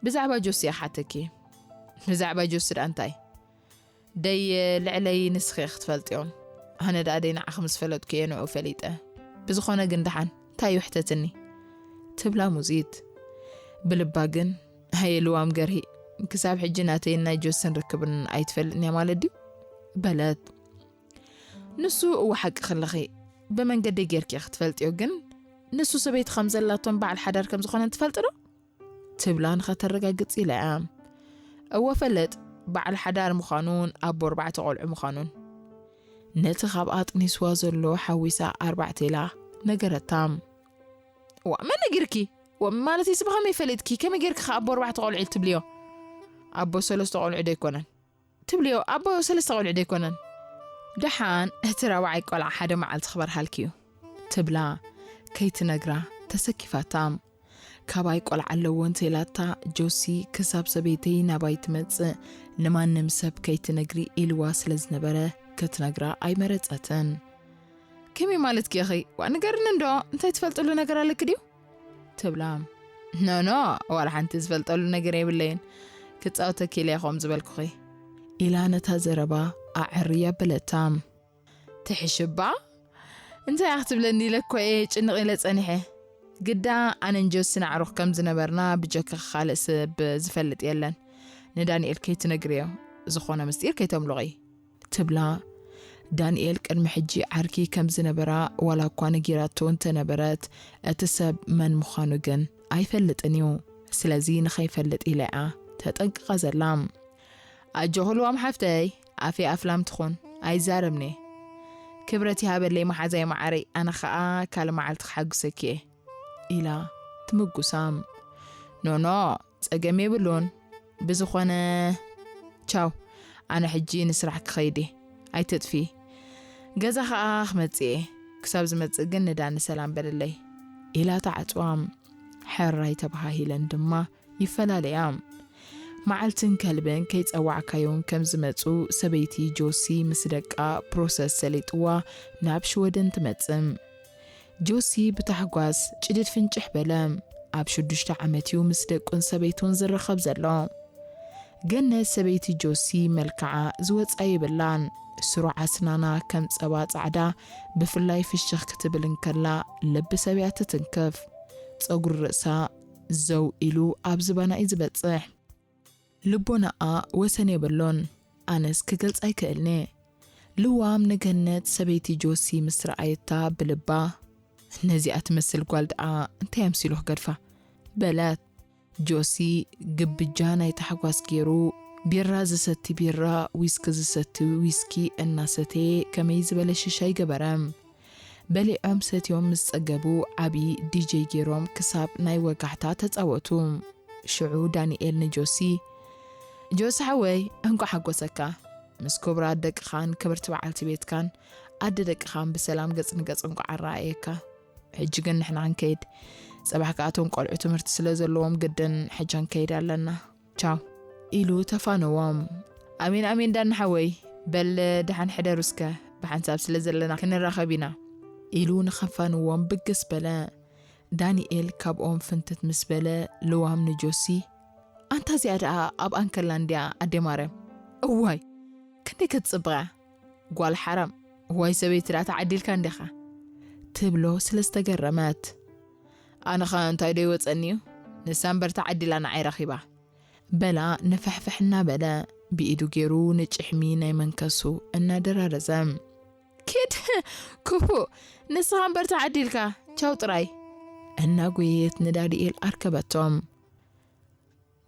ብዛዕባ ጆሲ እየ ክሓተኪ። ብዛዕባ ጆሲ ደኣ እንታይ? ደይ ልዕለይ ንስኺ ኢኺ ክትፈልጥዮ። ኣነ ደኣ ደይ ንዓኺ ምስ ፈለጥኩ እየ ንዕኡ ፈሊጠ። ብዝኾነ ግን ደሓን እንታይ እዩ ሕተትኒ? ትብላ ሙዚት። ብልባ ግን ሃየ ልዋም ገርሂ፣ ክሳብ ሕጂ ናተይን ናይ ጆስን ርክብን ኣይትፈልጥን'ያ ማለት ድዩ? በለት። ንሱ እወ ሓቂ ከለኺ ብመንገደይ ጌርኪ ክትፈልጥዮ፣ ግን ንሱ ሰበይቲ ከም ዘላቶን በዓል ሓዳር ከም ዝኾነን ትፈልጢ ዶ? ትብላ ንኸተረጋግጽ ኢላ እያ። እወ ፈልጥ፣ በዓል ሓዳር ምዃኑን ኣቦ ኣርባዕተ ቆልዑ ምዃኑን። ነቲ ካብ ኣጥኒስዋ ዘሎ ሓዊሳ ኣርባዕተ ኢላ ነገረታ። ዋ፣ መን ነጊርኪ? ዋ፣ ማለት እሱ ብኸመይ ፈሊጥኪ? ከመይ ጌርኪ ከ ኣቦ ኣርባዕተ ቆልዑ ኢሉ ትብልዮ? ኣቦ ሰለስተ ቆልዑ ዶ ኣይኮነን? ትብልዮ፣ ኣቦ ሰለስተ ቆልዑ ዶ ኣይኮነን? ደሓን እቲ ራብዓይ ቆልዓ ሓደ መዓልቲ ክበርሃልኪ እዩ። ትብላ ከይትነግራ ተሰኪፋታ። ካባይ ቆልዓ ኣለዎ እንተኢላታ ጆሲ ክሳብ ሰበይተይ ናባይ ትመጽእ ንማንም ሰብ ከይትነግሪ ኢልዋ ስለ ዝነበረ ክትነግራ ኣይመረጸትን። ከመይ ማለትኪ ኢኺ? ዋ ንገርኒ እንዶ፣ እንታይ ትፈልጥሉ ነገር ኣለኪ ድዩ? ትብላ። ኖ ኖ፣ ዋላ ሓንቲ ዝፈልጠሉ ነገር የብለይን። ክጻወተኪ ኢለ እየ ከምኡ ዝበልኩኺ። ኢላ ነታ ዘረባ ኣዐርይ ኣበለታ። ትሕሽባ? እንታይ ኢኻ ክትብለኒ ኢለ እኮ እየ ጭንቕ ኢለ ጸኒሐ። ግዳ ኣነን ጆስን ኣዕሩኽ ከም ዝነበርና ብጀካ ካልእ ሰብ ዝፈልጥ የለን። ንዳንኤል ከይትነግርዮ፣ ዝኾነ ምስጢር ከይተምልቑ። ትብላ። ዳንኤል ቅድሚ ሕጂ ዓርኪ ከም ዝነበራ ዋላ እኳ ነጊራቶ እንተነበረት፣ እቲ ሰብ መን ምዃኑ ግን ኣይፈልጥን እዩ። ስለዚ ንኸይፈልጥ ኢላ እያ ተጠንቅቓ ዘላ። ኣጆኺ ልዋም ሓፍተይ፣ ኣፈይ ኣፍላም ትኹን፣ ኣይዛረብን እየ። ክብረት ይሃበለይ መሓዛይ መዓረይ፣ ኣነ ኸኣ ካልእ መዓልቲ ክሓጉሰኪ እየ። ኢላ ትምጉሳ። ኖኖ፣ ጸገም የብሉን። ብዝኾነ፣ ቻው፣ ኣነ ሕጂ ንስራሕ ክኸይድ እየ። ኣይትጥፊ። ገዛ ኸኣ ክመጽእ እየ። ክሳብ ዝመጽእ ግን ንዳኒ ሰላም በልለይ። ኢላ ተዓጽዋ። ሕራይ ተበሃሂለን ድማ ይፈላለያ። መዓልትን ከልብን ከይጸዋዕካዮም ከም ዝመጹ ሰበይቲ ጆሲ ምስ ደቃ ፕሮሰስ ሰሊጥዋ ናብ ሽወደን ትመጽእ። ጆሲ ብታሕጓስ ጭድድ ፍንጭሕ በለ። ኣብ ሽዱሽተ ዓመት እዩ ምስ ደቁን ሰበይቱን ዝራኸብ ዘሎ። ገነት ሰበይቲ ጆሲ መልክዓ ዝወጻ የብላን። ስሩዕ ኣስናና ከም ጸባ ጻዕዳ፣ ብፍላይ ፍሽኽ ክትብል እንከላ ልቢ ሰብ እያ ትትንክፍ። ጸጉሪ ርእሳ ዘው ኢሉ ኣብ ዝባና እዩ ዝበጽሕ። ልቦናኣ ወሰን የብሉን። ኣነስ ክገልጽ ኣይክእልን'የ። ልዋም ንገነት ሰበይቲ ጆሲ ምስ ረኣየታ ብልባ፣ "ነዚኣ ትመስል ጓል ደኣ እንታይ ኣምሲሉ ክገድፋ?" በለት። ጆሲ ግብጃ ናይ ታሕጓስ ገይሩ፣ ቢራ ዝሰቲ ቢራ፣ ዊስኪ ዝሰቲ ዊስኪ እናሰተየ ከመይ ዝበለ ሽሻይ ገበረ። በሊዖም ሰትዮም ምስ ጸገቡ ዓቢ ዲጀይ ገይሮም ክሳብ ናይ ወጋሕታ ተጻወቱ። ሽዑ ዳንኤል ንጆሲ፣ "ጆሲ ሓወይ፣ እንቋዕ ሓጎሰካ። ምስ ክቡራት ደቅኻን ክብርቲ በዓልቲ ቤትካን ኣደ ደቅኻን ብሰላም ገጽ ንገጽ እንቋዕ ኣረኣየካ። ሕጂ ግን ንሕና ክንከይድ። ጽባሕ ከኣ እቶም ቆልዑ ትምህርቲ ስለ ዘለዎም ግድን ሕጂ ክንከይድ ኣለና። ቻው" ኢሉ ተፋነዎም። "ኣሜን ኣሜን ዳኒ ሓወይ፣ በል ደሓን ሕደሩ እስከ፣ ብሓንሳብ ስለ ዘለና ክንራኸብ ኢና" ኢሉ ንኸፋንዎም ብግስ በለ። ዳንኤል ካብኦም ፍንትት ምስ በለ፣ ልዋም ንጆሲ፣ "ኣንታ እዚኣ ደኣ ኣብኣ እንከላ እንድያ ኣደ ማርያም? እዋይ ክንደይ ክትጽብቕ እያ ጓል ሓራም፣ ዋይ ሰበይቲ ደኣ ተዓዲልካ እንዲኻ" ትብሎ ስለ ዝተገረመት፣ "ኣነኸ እንታይ ዶ ይወጸኒ እዩ? ንሳ እምበር ተዓዲላ ንዓይ ረኺባ" በላ ንፍሕፍሕ እናበለ፣ ብኢዱ ገይሩ ንጭሕሚ ናይ መንከሱ እናደራረዘ፣ "ኪድ ክፉእ፣ ንስኻ እምበር ተዓዲልካ፣ ቻው ጥራይ" እናጎየየት ንዳንኤል ኣርከበቶም።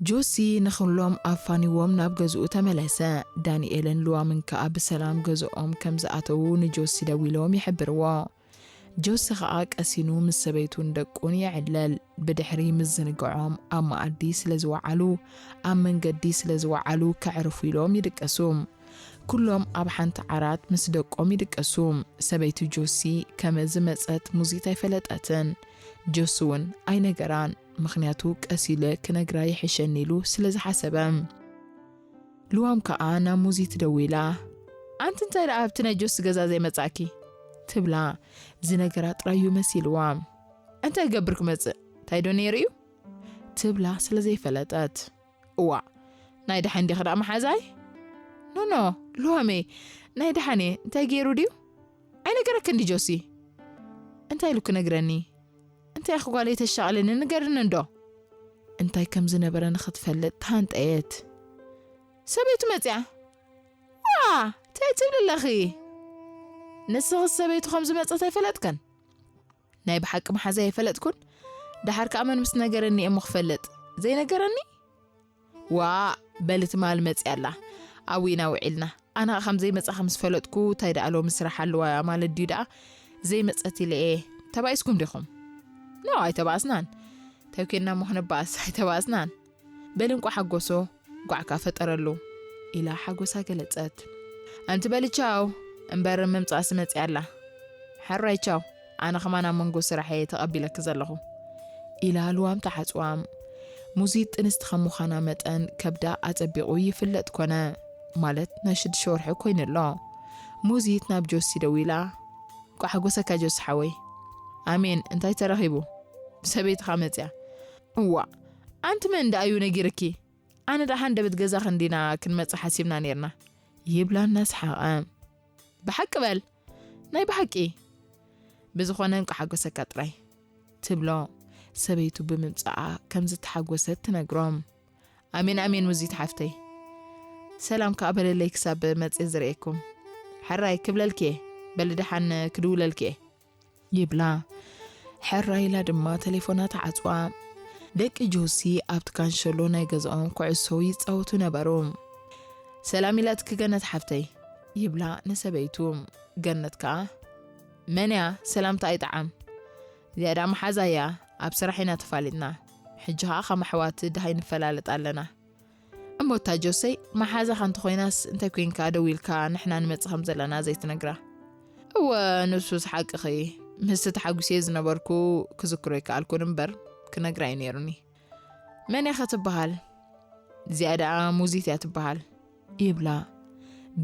ጆሲ ንኹሎም ኣፋኒዎም ናብ ገዝኡ ተመለሰ። ዳንኤልን ልዋምን ከኣ ብሰላም ገዝኦም ከም ዝኣተዉ ንጆሲ ደዊሎም ይሕብርዎ። ጆሲ ኸኣ ቀሲኑ ምስ ሰበይቱን ደቁን ይዕለል። ብድሕሪ ምዝንግዖም ኣብ መኣዲ ስለ ዝወዓሉ፣ ኣብ መንገዲ ስለ ዝወዓሉ ከዕርፉ ኢሎም ይድቀሱ። ኩሎም ኣብ ሓንቲ ዓራት ምስ ደቆም ይድቀሱ። ሰበይቲ ጆሲ ከመ ዝመጸት ሙዚት ኣይፈለጠትን። ጆሲ እውን ኣይነገራን፣ ምኽንያቱ ቀስ ኢለ ክነግራ ይሕሸኒ ኢሉ ስለ ዝሓሰበ። ልዋም ከኣ ናብ ሙዚት ደዊላ፣ "ኣንቲ እንታይ ደኣ ኣብቲ ናይ ጆሲ ገዛ ዘይመጻእኪ?" ትብላ። ዝነገራ ጥራይ እዩ መሲልዋ። "እንታይ ክገብር ክመጽእ? እንታይ ዶ ነይሩ እዩ?" ትብላ ስለ ዘይፈለጠት። "እዋእ፣ ናይ ደሓን ዲኺ ደኣ መሓዛይ?" "ኖ፣ ኖ፣ ልዋመይ፣ ናይ ደሓን እየ። እንታይ ገይሩ ድዩ? ኣይነገረክን ድዩ ጆሲ?" "እንታይ ኢሉ ክነግረኒ? እንታይ ኢኺ ጓለይ ተሻቕልኒ? ንገርኒ እንዶ!" እንታይ ከም ዝነበረ ንኽትፈልጥ ተሃንጠየት። "ሰበይቱ መጽያ?" "ዋ፣ እንታይ ትብሊ ኣለኺ? ንስኺ ሰበይቱ ከም ዝመጸት ኣይፈለጥክን?" "ናይ ብሓቂ መሓዛይ ኣይፈለጥኩን? ደሓር ከኣ መን ምስ ነገረኒ እየ እሞ ክፈልጥ? ዘይነገረኒ?" "ዋ፣ በሊ ትማል መጽያ ኣላ። ኣብኡ ኢና ውዒልና። ኣነ ኸኣ ከም ዘይመጻኺ ምስ ፈለጥኩ፣ እንታይ ደኣ ሎሚ ስራሕ ኣለዋ ማለት ድዩ ደኣ ዘይመጸት ኢለ እየ። ተባኢስኩም ዲኹም?" "ኖ፣ ኣይተባእስናን። እንታይ ኬንና እሞ ክንባእስ? ኣይተባእስናን። በሊ እንቋዕ ሓጎሶ፣ እንቋዕ ከኣ ፈጠረሉ" ኢላ ሓጎሳ ገለጸት። "ኣንቲ በሊ ቻው፣ እምበር ምምጻእሲ መጽያ ኣላ። ሕራይ ቻው፣ ኣነ ኸማን ኣብ መንጎ ስራሕ እየ ተቐቢለኪ ዘለኹ" ኢላ ልዋም ተዓጽዋ። ሙዚት ጥንስቲ ከም ምዃና መጠን ከብዳ ኣጸቢቑ ይፍለጥ ኮነ። ማለት ናይ ሽዱሽተ ወርሒ ኮይኑ ኣሎ። ሙዚት ናብ ጆሲ ደዊላ፣ "እንቋዕ ሓጎሰካ ጆሲ ሓወይ!" "ኣሜን፣ እንታይ ተረኺቡ?" "ሰበይትኻ መጽያ?" "እዋእ፣ ኣንቲ መን ደኣ እዩ ነጊርኪ? ኣነ ደኣ ሃንደበት ገዛኺ እንዲና ክንመጽእ ሓሲብና ኔርና" ይብላ እናሰሓቐ። "ብሓቂ በል፣ ናይ ብሓቂ?" "ብዝኾነ እንቋዕ ሓጎሰካ ጥራይ" ትብሎ። ሰበይቱ ብምምጻኣ ከም ዝተሓጎሰት ትነግሮም። "ኣሜን ኣሜን ሙዚት ሓፍተይ፣ ሰላም ከኣ በለለይ ክሳብ መጽየ ዝርእየኩም። ሕራይ ክብለልኪ እየ፣ በሊ ደሓን ክድውለልኪ እየ" ይብላ። ሕራይ ኢላ ድማ ተሌፎና ተዓጽዋ። ደቂ ጆሲ ኣብቲ ካንሸሎ ናይ ገዛኦም ኩዕሶ ይጻወቱ ነበሩ። "ሰላም ኢላትኪ ገነት ሓፍተይ" ይብላ ንሰበይቱ። ገነት ከኣ፣ "መን እያ? ሰላምታ ኣይጠዓም። እዚኣ ደኣ መሓዛ እያ፣ ኣብ ስራሕ ኢና ተፋሊጥና። ሕጂ ኸኣ ከም ኣሕዋት ደሃይ ንፈላለጥ ኣለና። እሞ እታ ጆሰይ መሓዛኻ እንተኾይናስ እንታይ ኮይንካ ደዊልካ ንሕና ንመጽእ ከም ዘለና ዘይትነግራ?" "እወ፣ ንሱስ ሓቅኺ። ምስቲ ተሓጒሰ ዝነበርኩ ክዝክሮ ኣይከኣልኩን እምበር ክነግራ እዩ ነይሩኒ። መን እያ ኸ ትበሃል?" እዚኣ ደኣ ሙዚት እያ ትበሃል ይብላ።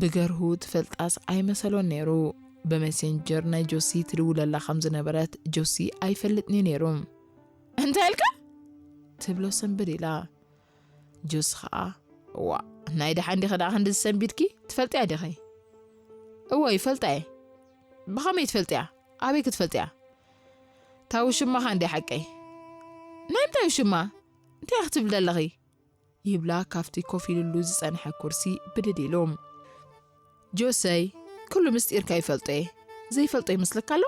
ብገርሁ ትፈልጣስ ኣይመሰሎን ነይሩ። ብመሴንጀር ናይ ጆሲ ትድውለላ ከም ዝነበረት ጆሲ ኣይፈልጥን እዩ ነይሩ። እንታይ ኢልካ? ትብሎ ሰንበድ ኢላ። ጆሲ ኸኣ፣ ዋ፣ ናይ ደሓን ዲኺ ደኣ ክንዲ ዝሰንቢድኪ? ትፈልጥያ ዲኺ? እወ ይፈልጣ እየ። ብኸመይ ትፈልጥያ? ኣበይ ክትፈልጥያ? ታዊ ሽማኻ እንዲ ሓቀይ? ናይ ምንታይ ሽማ? እንታይ ክትብል ዘለኺ? ይብላ ካብቲ ኮፍ ኢሉሉ ዝጸንሐ ኩርሲ ብድድ ኢሉ። ጆሰይ፣ ኩሉ ምስጢርካ ይፈልጦ እየ። ዘይፈልጦ ይመስለካ ኣሎ?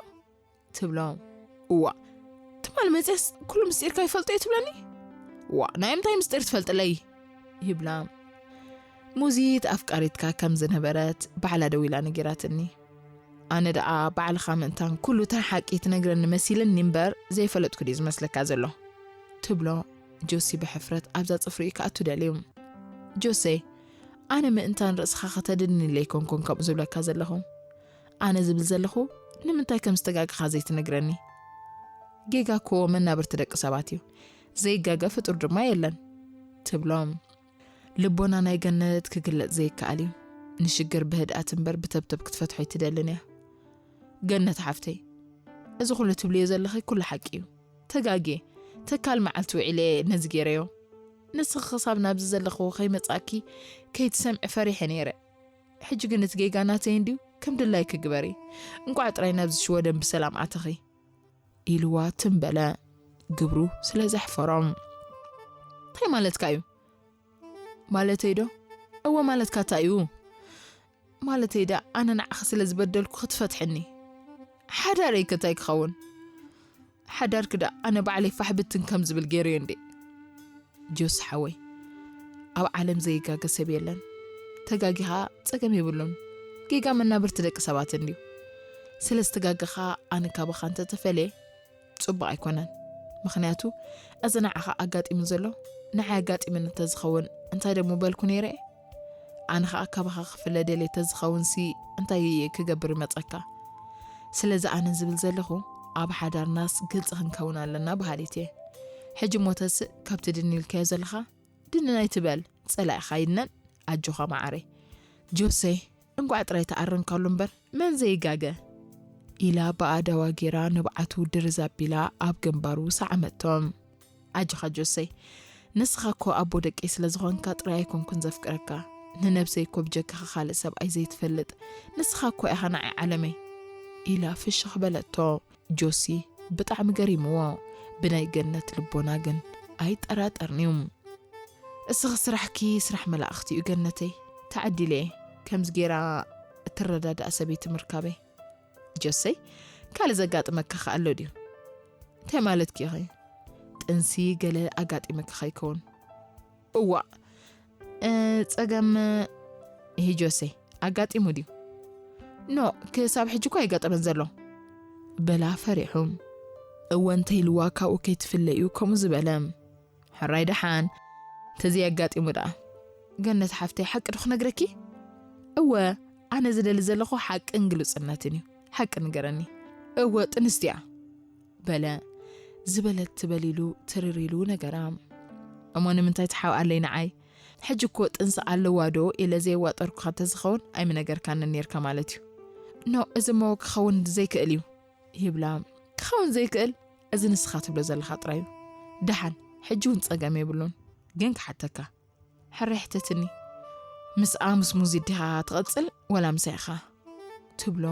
ትብሎ። እዋ፣ ትማል መጽያስ ኩሉ ምስጢርካ ይፈልጦ እየ ትብለኒ? እዋ፣ ናይ ምንታይ ምስጢር ትፈልጥለይ? ይብላ። ሙዚት ኣፍቃሪትካ ከም ዝነበረት ባዕላ ደው ኢላ ነጊራትኒ። ኣነ ደኣ ባዕልኻ ምእንታን ኩሉ ተራ ሓቂ ትነግረኒ መሲልኒ እምበር ዘይፈለጥኩ ድዩ ዝመስለካ ዘሎ? ትብሎ ጆሲ ብሕፍረት ኣብዛ ጽፍሪኡ ክኣቱ ደልዩ። ጆሰይ፣ ኣነ ምእንታን ርእስኻ ከተድንለይ ኮንኮን ከምኡ ዝብለካ ዘለኹ። ኣነ ዝብል ዘለኹ ንምንታይ ከም ዝተጋግኻ ዘይትነግረኒ? ጌጋ እኮ መናብርቲ ደቂ ሰባት እዩ። ዘይጋገ ፍጡር ድማ የለን። ትብሎም። ልቦና ናይ ገነት ክግለጽ ዘይከኣል እዩ። ንሽግር ብህድኣት እምበር ብተብተብ ክትፈትሖ ኣይትደልን እያ። ገነት ሓፍተይ፣ እዚ ኩሉ ትብልዮ ዘለኺ ኩሉ ሓቂ እዩ። ተጋግየ፣ ተካል መዓልቲ ውዒለ ነዚ ገይረዮ። ንስኺ ክሳብ ናብዚ ዘለኽዎ ከይመጻእኪ ከይትሰምዒ ፈሪሐ ነይረ። ሕጂ ግን እቲ ጌጋ ናተይ እንድዩ፣ ከም ድላይኪ ግበሪ። እንቋዕ ጥራይ ናብዚ ሽወደን ብሰላም ኣተኺ። ኢልዋ ትም በለ፣ ግብሩ ስለ ዘሕፈሮም። እንታይ ማለትካ እዩ? ማለተይ ዶ? እወ ማለትካ እንታይ እዩ? ማለተይ ዳ ኣነ ንዓኺ ስለ ዝበደልኩ ክትፈትሕኒ? ሓዳረይ ከ እንታይ ክኸውን? ሓዳርኪ ዳ ኣነ ባዕለይ ፋሕ ብትን ከም ዝብል ገይረዮ እንዴ? ጆስ ሓወይ፣ ኣብ ዓለም ዘይጋገ ሰብ የለን። ተጋጊኻ ጸገም የብሉን። ጌጋ መናብርቲ ደቂ ሰባት እንድዩ። ስለ ዝተጋገኻ ኣነ ካባኻ እንተተፈልየ ጽቡቕ ኣይኮነን። ምኽንያቱ እዚ ንዓኻ ኣጋጢሙ ዘሎ ንዓይ ኣጋጢሙኒ እንተዝኸውን እንታይ ደሞ በልኩ ነይረ እየ? ኣነ ኸኣ ካባኻ ክፍለ ደልየ ተዝኸውንሲ እንታይ ክገብር ይመጸካ? ስለዚ ኣነ ዝብል ዘለኹ ኣብ ሓዳርናስ ግልጺ ክንከውን ኣለና በሃሊት እየ። ሕጂ እሞ ተስእ ካብቲ ድን ኢልካዮ ዘለኻ ድንን ኣይትበል፣ ጸላኢኻ ይድነን። ኣጆኻ መዓረይ። ጆሰይ፣ እንቋዕ ጥራይ ተኣረምካሉ እምበር መን ዘይጋገ? ኢላ ብኣእዳዋ ጌራ ንብዓቱ ድርዝ ኣቢላ ኣብ ግንባሩ ሰዓመቶ። ኣጆኻ ጆሰይ፣ ንስኻ እኮ ኣቦ ደቀይ ስለ ዝኾንካ ጥራይ ኣይኮንኩን ዘፍቅረካ። ንነብሰይ እኮ ብጀካኻ ካልእ ሰብኣይ ዘይትፈልጥ ንስኻ እኮ ኢኻ ንዓይ ዓለመይ። ኢላ ፍሽኽ በለቶ። ጆሲ ብጣዕሚ ገሪምዎ። ብናይ ገነት ልቦና ግን ኣይጠራጠርን'ዩ። እስኺ ስራሕኪ ስራሕ መላእኽቲ እዩ ገነተይ። ተዓዲለ እየ ከምዚ ጌራ እትረዳዳእ ሰበይቲ ምርካበይ። ጆሰይ፣ ካልእ ዘጋጥመካ ከ ኣሎ ድዩ? እንታይ ማለትኪ ኢኺ? ጥንሲ ገለ ኣጋጢመካ ከይከውን? እዋእ፣ እ፣ ጸገም፣ እሂ ጆሰይ፣ ኣጋጢሙ ድዩ? ኖ፣ ክሳብ ሕጂ እኮ ኣይጋጠመን ዘሎ። በላ ፈሪሑ። እወ እንተ ኢልዋ ካብኡ ከይትፍለ እዩ ከምኡ ዝበለ። ሕራይ ደሓን፣ ተዘይ ኣጋጢሙ ደኣ። ገነት ሓፍተይ፣ ሓቂ ዶ ክነግረኪ? እወ፣ ኣነ ዝደሊ ዘለኹ ሓቅን ግሉጽነትን እዩ። ሓቂ ንገረኒ። እወ፣ ጥንስቲ እያ። በለ። ዝበለት ትበል ኢሉ ትርር ኢሉ ነገራ። እሞ ንምንታይ ትሓብኣለይ ንዓይ? ሕጂ እኮ ጥንሲ ኣለዋ ዶ ኢለ ዘየዋጠርኩኻ ተዝኸውን ኣይምነገርካንን ኔርካ ማለት እዩ። ኖ፣ እዚ እሞ ክኸውን ዘይክእል እዩ ይብላ። ክኸውን ዘይክእል? እዚ ንስኻ ትብሎ ዘለኻ ጥራይ እዩ። ደሓን፣ ሕጂ እውን ጸገም የብሉን። ግን ክሓተካ፣ ሕራይ ሕተትኒ። ምስኣ ምስ ሙዚ ዲኻ ትቐጽል ወላ ምሳይ ኢኻ? ትብሎ።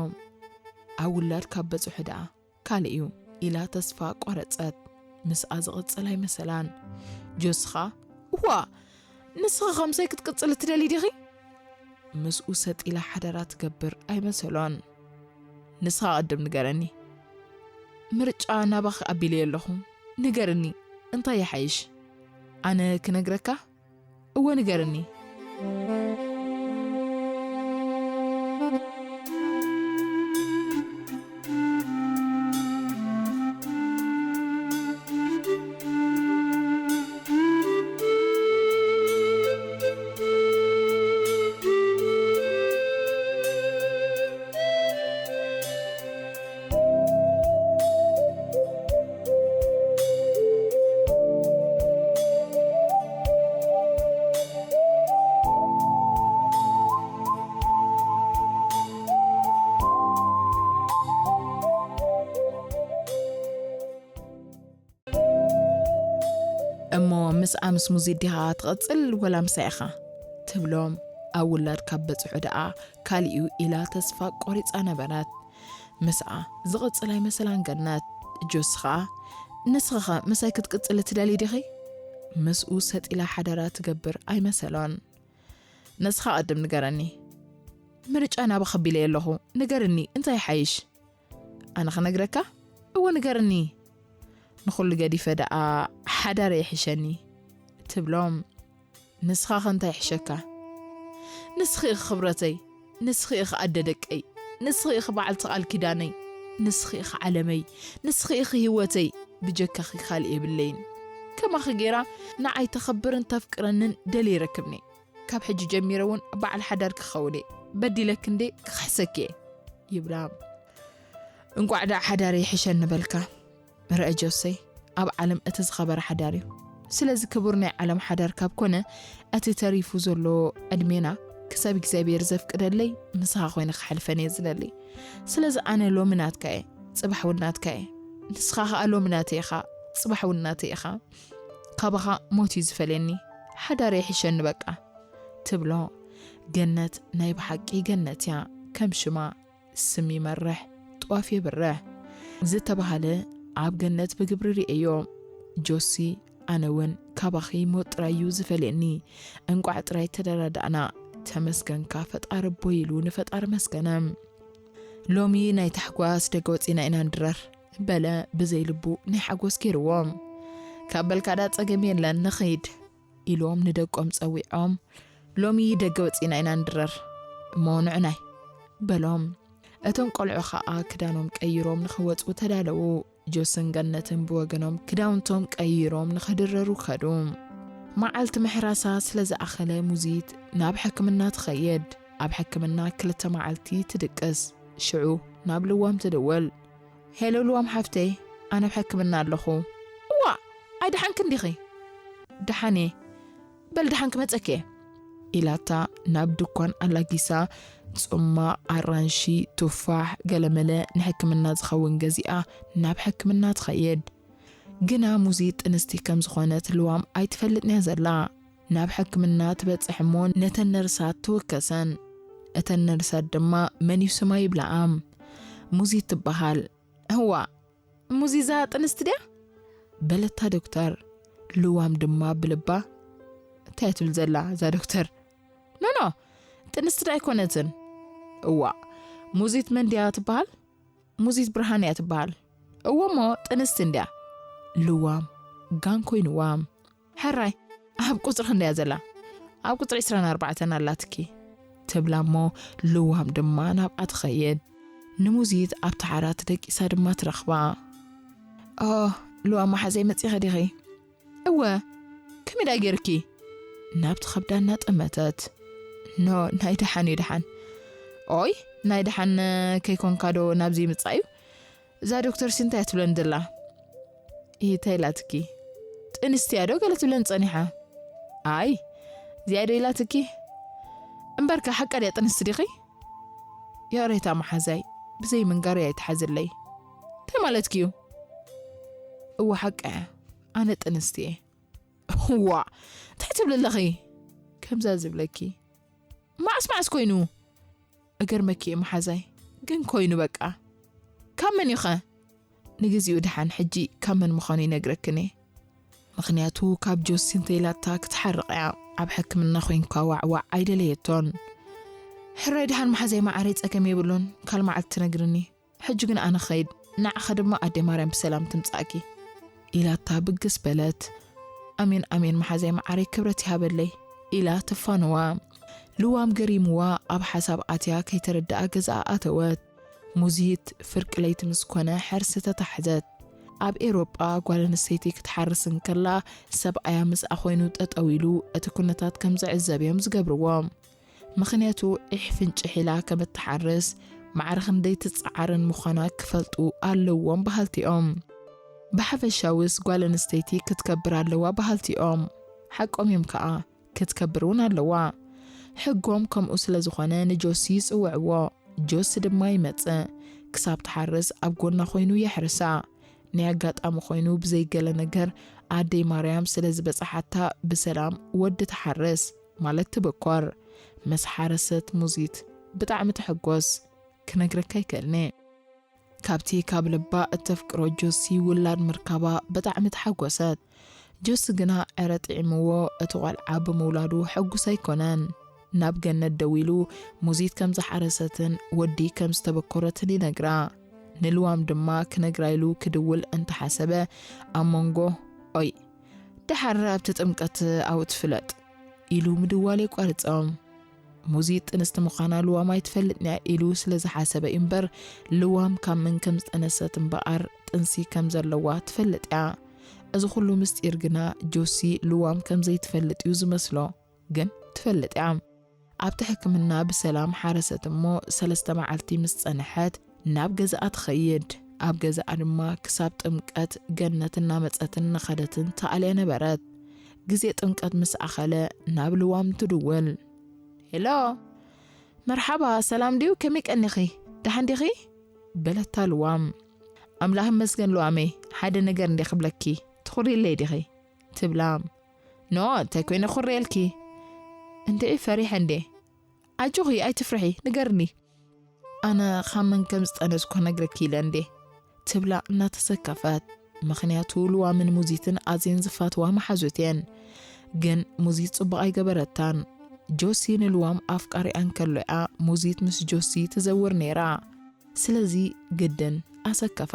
ኣብ ውላድ ካብ በጽሑ ደኣ ካልእ እዩ ኢላ ተስፋ ቆረጸት። ምስኣ ዝቕጽል ኣይመሰላን። ጆስኻ፣ እዋ፣ ንስኺ ከምሳይ ክትቅጽል እትደሊ ዲኺ? ምስኡ ሰጥ ኢላ ሓደራ ትገብር ኣይመሰሎን። ንስኻ ቅድም ንገረኒ። ምርጫ ናባኺ ኣቢለዮ ኣለኹ። ንገርኒ፣ እንታይ ይሓይሽ? ኣነ ክነግረካ? እወ ንገርኒ። እሞ ምስኣ ምስ ሙዚ ዲኻ ትቐጽል ወላ ምሳይ ኢኻ? ትብሎም። ኣብ ውላድ ካብ በጽሑ ደኣ ካሊኡ ኢላ ተስፋ ቆሪጻ ነበረት። ምስኣ ዝቕጽል ኣይመሰላን ገነት። ጆሲ ኸኣ ንስኺኸ ምሳይ ክትቅጽል ትደሊ ዲኺ? ምስኡ ሰጥ ኢላ ሓዳራ ትገብር ኣይመሰሎን። ንስኻ ቅድም ንገረኒ። ምርጫ ናባኺ ኣቢለ ኣለኹ። ንገርኒ እንታይ ይሓይሽ? ኣነ ክነግረካ? እወ ንገርኒ። ንኹሉ ገዲፈ ደኣ ሓዳር ይሕሸኒ ትብሎም። ንስኻ ከ እንታይ ይሕሸካ? ንስኺ ኢኺ ክብረተይ፣ ንስኺ ኢኺ ኣደ ደቀይ፣ ንስኺ ኢኺ በዓልቲ ቃል ኪዳነይ፣ ንስኺ ኢኺ ዓለመይ፣ ንስኺ ኢኺ ህይወተይ፣ ብጀካኺ ካልእ የብለይን። ከማኺ ጌራ ንዓይ ተኸብርን ተፍቅረንን ደልየ ይረክብኒ። ካብ ሕጂ ጀሚረ እውን በዓል ሓዳር ክኸውን እየ። በዲለኪ እንዴ ክኽሕሰኪ እየ ይብላ። እንቋዕ ደኣ ሓዳር ይሕሸኒ በልካ። ርአ ጆሰይ፣ ኣብ ዓለም እቲ ዝኸበረ ሓዳር እዩ። ስለዚ ክቡር ናይ ዓለም ሓዳር ካብ ኮነ፣ እቲ ተሪፉ ዘሎ ዕድሜና ክሳብ እግዚኣብሔር ዘፍቅደለይ ምሳኻ ኮይነ ክሓልፈን እየ ዝደሊ። ስለዚ ኣነ ሎሚ ናትካ እየ፣ ጽባሕ እውን ናትካ እየ። ንስኻ ኸኣ ሎሚ ናተይ ኢኻ፣ ጽባሕ እውን ናተይ ኢኻ። ካባኻ ሞት እዩ ዝፈልየኒ። ሓዳር ይሕሸኒ በቃ ትብሎ። ገነት ናይ ብሓቂ ገነት እያ። ከም ሽማ ስም ይመርሕ፣ ጥዋፍ የብርህ ዝተባህለ ኣብ ገነት ብግብሪ ርእየዮ። ጆሲ፣ ኣነ እውን ካባኺ ሞት ጥራይ እዩ ዝፈልየኒ። እንቋዕ ጥራይ ተደራዳእና። ተመስገንካ ፈጣሪ ኣቦይ ኢሉ ንፈጣሪ መስገነ። ሎሚ ናይ ታሕጓስ ደገ ወፂና ኢና ንድረር በለ ብዘይ ልቡ ናይ ሓጎስ ገይርዎ። ካብ በልካ ዳ ጸገም የለን ንኸይድ ኢሎም ንደቆም ጸዊዖም ሎሚ ደገ ወፂና ኢና ንድረር እሞ ንዑናይ በሎም። እቶም ቆልዑ ኸኣ ክዳኖም ቀይሮም ንኽወፁ ተዳለዉ። ጆስን ገነትን ብወገኖም ክዳውንቶም ቀይሮም ንኽድረሩ ከዱ። መዓልቲ ምሕራሳ ስለ ዝኣኸለ ሙዚት ናብ ሕክምና ትኸይድ። ኣብ ሕክምና ክልተ መዓልቲ ትድቅስ። ሽዑ ናብ ልዋም ትድውል። ሄሎ ልዋም ሓፍተይ፣ ኣነ ኣብ ሕክምና ኣለኹ። እዋ፣ ኣይደሓንክን ዲኺ? ደሓን እየ። በል ደሓን ክመጸኪ እየ። ኢላታ ናብ ድኳን ኣላጊሳ ጽማቕ፣ ኣራንሺ፣ ቱፋሕ፣ ገለመለ ንሕክምና ዝኸውን ገዚኣ ናብ ሕክምና ትኸይድ። ግና ሙዚ ጥንስቲ ከም ዝኾነት ልዋም ኣይትፈልጥን እያ ዘላ። ናብ ሕክምና ትበጽሕ እሞ ነተን ነርሳት ትውከሰን። እተን ነርሳት ድማ መን እዩ ስማ ይብላኣ። ሙዚ ትበሃል። እዋ፣ ሙዚ እዛ ጥንስቲ ድያ? በለታ ዶክተር። ልዋም ድማ ብልባ እንታይ እያ ትብል ዘላ እዛ ዶክተር? ኖ፣ ኖ፣ ጥንስቲ ዶ ኣይኮነትን? እዋ፣ ሙዚት መን ድያ ትበሃል? ሙዚት ብርሃን እያ ትበሃል። እወ እሞ ጥንስቲ እንድያ። ልዋም ጋን ኮይንዋ። ሕራይ፣ ኣብ ቁጽሪ ክንደይ እያ ዘላ? ኣብ ቁጽሪ ዕስራን ኣርባዕተን ኣላትኪ። ትብላ እሞ ልዋም ድማ ናብኣ ትኸይድ። ንሙዚት ኣብቲ ዓራት ደቂሳ ድማ ትረኽባ። ኦ፣ ልዋም መሓዘይ መጺኺ ዲኺ? እወ፣ ከመይ ደኣ ጌርኪ? ናብቲ ከብዳ እናጠመተት። ኖ፣ ናይ ደሓን እዩ ደሓን። ኦይ፣ ናይ ደሓን ከይኮንካ ዶ ናብዚ ምጻእ እዩ? እዛ ዶክተር ሲ እንታይ እያ ትብለኒ ዘላ? እንታይ ኢላትኪ? ጥንስቲ እያ ዶ ገለ ትብለኒ ጸኒሓ? ኣይ፣ እዚኣ ዶ ኢላትኪ? እምበርካ ሓቃ ድያ ጥንስቲ ዲኺ? ይቕሬታ መሓዛይ፣ ብዘይ ምንጋር እያ ይትሓዘለይ። እንታይ ማለትኪ እዩ? እወ ሓቃ እያ፣ ኣነ ጥንስቲ እየ። እዋ፣ እንታይ ትብሊ ኣለኺ? ከምዛ ዝብለኪ። መዓስ መዓስ ኮይኑ? እገርመኪ እየ መሓዛይ፣ ግን ኮይኑ በቃ። ካብ መን እዩ ኸ? ንግዚኡ ደሓን ሕጂ ካብ መን ምዃኑ ይነግረክን እየ። ምኽንያቱ ካብ ጆሲ እንተኢላታ ክትሓርቕ እያ። ኣብ ሕክምና ኮይንካ ዋዕዋዕ ኣይደለየቶን። ሕራይ ደሓን መሓዛይ መዓረይ፣ ጸገም የብሉን፣ ካል መዓልቲ ትነግርኒ። ሕጂ ግን ኣነ ኸይድ፣ ንዓኻ ድማ ኣደ ማርያም ብሰላም ትምጻእኪ። ኢላታ ብግስ በለት። ኣሜን ኣሜን መሓዛይ መዓረይ ክብረት ይሃበለይ ኢላ ትፋነዋ። ልዋም ገሪምዋ ኣብ ሓሳብ ኣትያ ከይተረድኣ ገዝኣ ኣተወት። ሙዚት ፍርቂ ለይቲ ምስ ኮነ ሕርሲ ተታሕዘት። ኣብ ኤውሮጳ ጓል ኣንስተይቲ ክትሓርስ እንከላ ሰብኣያ ምስኣ ኮይኑ ጠጠው ኢሉ እቲ ኩነታት ከም ዝዕዘብ እዮም ዝገብርዎ። ምኽንያቱ ዒሕ ፍንጭሕ ኢላ ከም እትሓርስ ማዕረ ክንደይ ትጸዓርን ምዃና ክፈልጡ ኣለዎም በሃልቲ እዮም። ብሓፈሻውስ ጓል ኣንስተይቲ ክትከብር ኣለዋ በሃልቲ እዮም። ሓቆም እዮም ከኣ፣ ክትከብር እውን ኣለዋ። ሕጎም ከምኡ ስለ ዝኾነ ንጆሲ ይጽውዕዎ። ጆሲ ድማ ይመጽእ። ክሳብ ትሓርስ ኣብ ጎና ኮይኑ የሕርሳ። ናይ ኣጋጣሚ ኮይኑ ብዘይገለ ነገር ኣደይ ማርያም ስለ ዝበጻሓታ ብሰላም ወዲ ትሓርስ ማለት ትብኮር። ምስ ሓረሰት ሙዚት ብጣዕሚ ትሕጎስ። ክነግረካ ኣይክእልኒ። ካብቲ ካብ ልባ እተፍቅሮ ጆሲ ውላድ ምርካባ ብጣዕሚ ተሓጎሰት። ጆሲ ግና ዕረ ጥዒምዎ እቲ ቆልዓ ብምውላዱ ሕጉስ ኣይኮነን። ናብ ገነት ደዊሉ ሙዚት ከም ዝሓረሰትን ወዲ ከም ዝተበኮረትን ይነግራ። ንልዋም ድማ ክነግራ ኢሉ ክድውል እንተሓሰበ ኣብ መንጎ ኦይ ደሓር ኣብቲ ጥምቀት ኣብኡ ትፍለጥ ኢሉ ምድዋል የቋርጾም። ሙዚት ጥንስቲ ምዃና ልዋም ኣይትፈልጥን እያ ኢሉ ስለ ዝሓሰበ እዩ እምበር ልዋም ካብ መን ከም ዝጠነሰት እምበኣር ጥንሲ ከም ዘለዋ ትፈልጥ እያ። እዚ ኩሉ ምስጢር ግና ጆሲ ልዋም ከም ዘይትፈልጥ እዩ ዝመስሎ። ግን ትፈልጥ እያ። ኣብቲ ሕክምና ብሰላም ሓረሰት እሞ ሰለስተ መዓልቲ ምስ ጸንሐት ናብ ገዛኣ ትኸይድ። ኣብ ገዛኣ ድማ ክሳብ ጥምቀት ገነት እናመጸትን እናኸደትን ተኣልያ ነበረት። ግዜ ጥምቀት ምስ ኣኸለ ናብ ልዋም ትድውል። ሄሎ፣ መርሓባ፣ ሰላም ድዩ? ከመይ ቀኒኺ? ደሓን ዲኺ? በለታ ልዋም። ኣምላኽ ይመስገን ልዋመይ፣ ሓደ ነገር እንደ ክብለኪ፣ ትኹሪለይ ዲኺ? ትብላ። ኖ፣ እንታይ ኮይነ ኩርየልኪ? እንድዒ ፈሪሐ እንዴ? ኣጆኺ፣ ኣይትፍርሒ፣ ንገርኒ። ኣነ ካብ መን ከም ዝጠነስኩ ክነግረኪ ኢለ እንዴ? ትብላ እናተሰከፈት። ምኽንያቱ ልዋምን ሙዚትን ኣዝየን ዝፋትዋ መሓዙት እየን። ግን ሙዚት ጽቡቕ ኣይገበረታን። ጆሲ ንልዋም ኣፍቃሪኣ እንከሎ እያ ሙዚት ምስ ጆሲ ትዘውር ነይራ። ስለዚ ግድን ኣሰከፋ።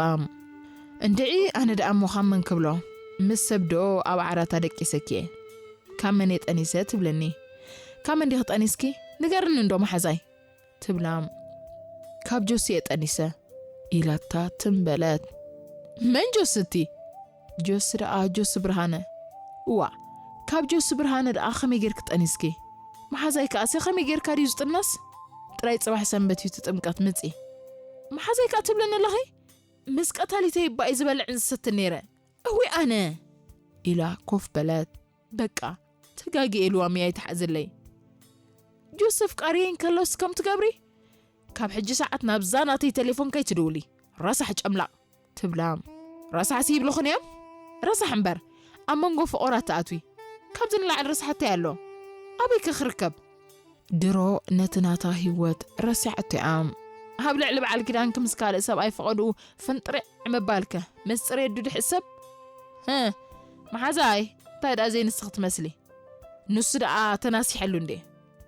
እንድዒ ኣነ ደኣ እሞ ካብ መን ክብሎ? ምስ ሰብ ዶ ኣብ ዓራታ ደቂሰኪ እየ? ካብ መን እየ ጠኒሰ ትብለኒ? ካብ መን ዲኺ ጠኒስኪ? ንገርኒ እንዶ መሓዛይ። ትብላ። ካብ ጆሲ እየ ጠኒሰ ኢላታ ትም በለት። መን ጆሲ እቲ? ጆሲ ደኣ ጆሲ ብርሃነ። እዋ፣ ካብ ጆሲ ብርሃነ ደኣ ከመይ ጌርኪ ጠኒስኪ? መሓዛይ ከኣሲ ከመይ ጌርካ ድዩ ዝጥነስ? ጥራይ ጽባሕ ሰንበት እዩ እቲ ጥምቀት ምጺ። መሓዛይ ከኣ ትብለኒ ኣለኺ? ምስ ቀታሊተይ እባ እየ ዝበልዕን ዝሰትን ነይረ። እዊ ኣነ! ኢላ ኮፍ በለት። በቃ፣ ተጋግየ ኢልዋ ምያይ ትሓዝለይ። ጆሲ ኣፍቃሪየይ እንከሎስ ከም ትገብሪ? ካብ ሕጂ ሰዓት ናብዛ ናተይ ቴሌፎን ከይትድውሊ። ረሳሕ ጨምላቕ። ትብላ። ረሳሕሲ ይብልኹን እዮም? ረሳሕ እምበር፣ ኣብ መንጎ ፍቑራት ትኣትዊ። ካብዚ ንላዕሊ ረሳሕ እንታይ ኣሎ? ኣበይ ከ ክርከብ? ድሮ ነቲ ናታ ህይወት ረሲዓቶ እያ። ኣብ ልዕሊ በዓል ኪዳንኪ ምስ ካልእ ሰብኣይ ፈቐድኡ ፍንጥሪዕ ምባልከ፣ ምስ ጽሬት ዱድሒ ሰብ? ህእ፣ መሓዛይ፣ እንታይ ደኣ ዘይንስኺ ትመስሊ? ንሱ ደኣ ተናሲሐሉ እንዴ?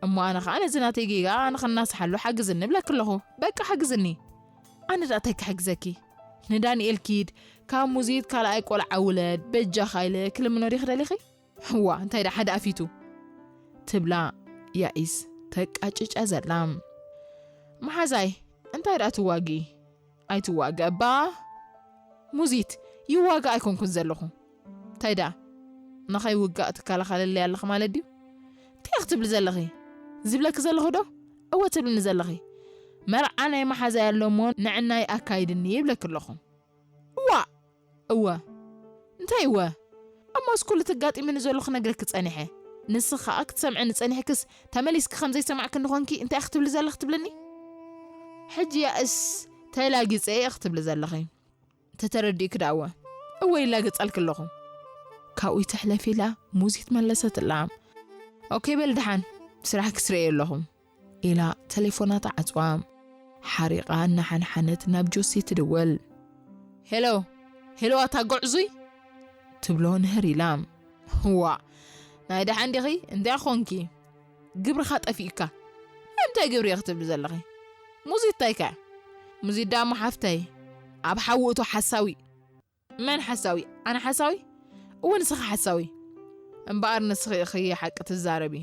እሞ ኣነ ኸኣ ነዚ ናተይ ጌጋ ንኽናስሓሉ ሓግዝኒ እብለኪ ኣለኹ። በቃ ሓግዝኒ። ኣነ ደኣ እንታይ ክሕግዘኪ? ንዳንኤል ኪድ፣ ካብ ሙዚት ካልኣይ ቆልዓ ውለድ፣ በጃኻ ኢለ ክልምኖ ዲኺ ደሊኺ? እዋ፣ እንታይ ደኣ ሓደ ኣፊቱ? ትብላ ያኢስ ተቃጭጫ ዘላ። መሓዛይ፣ እንታይ ደኣ ትዋጊ? ኣይትዋገ እባ። ሙዚት፣ ይዋጋ ኣይኮንኩን ዘለኹ። እንታይ ደኣ? ንኸይውጋእ ትከላኸለለይ ኣለኺ ማለት ድዩ? እንታይ ክትብሊ ዘለኺ? ዝብለኪ ዘለኹ ዶ? እወ ትብልኒ ዘለኺ። መርዓ ናይ መሓዛይ ኣሎ እሞ ንዕናይ ኣካይድኒ ይብለኪ ኣለኹ። እዋ! እወ። እንታይ እወ? እሞስ ኩሉ ተጋጢሙኒ ዘሎ ክነግረኪ ጸኒሐ። ንስኺ ከኣ ክትሰምዕኒ ጸኒሕክስ ተመሊስኪ ከም ዘይሰማዕክኒ ኾንኪ እንታይ ክትብሊ ዘለኺ ትብልኒ? ሕጂ ያእስ ተላጊጸ እየ ክትብሊ ዘለኺ። ተተረዲእኪ ደኣ እወ። እወ ይላገጻልኪ ኣለኹ። ካብኡ ይትሕለፍ ኢላ ሙዚት መለሰትላ። ኦኬ በል ደሓን፣ ስራሕ ክስርኤ ኣለኹ። ኢላ ተሌፎና ተዓጽዋ። ሓሪቓ እናሓንሓነት ናብ ጆሲ ትድውል። ሄሎ፣ ሄሎ ኣታ ጉዕዙይ? ትብሎ ንህር ኢላ። ዋ፣ ናይ ደሓን ዲኺ? እንታይ ኾንኪ? ግብርኻ ጠፊእካ። እንታይ ግብሪ ኢኺ ትብሊ ዘለኺ? ሙዚት እንታይ ከ? ሙዚት ደኣ እሞ ሓፍተይ፣ ኣብ ሓዊ እቶ ሓሳዊ። መን ሓሳዊ? ኣነ ሓሳዊ? እወ ንስኺ ሓሳዊ። እምበኣር ንስኺ ኢኺ ሓቂ ትዛረቢ።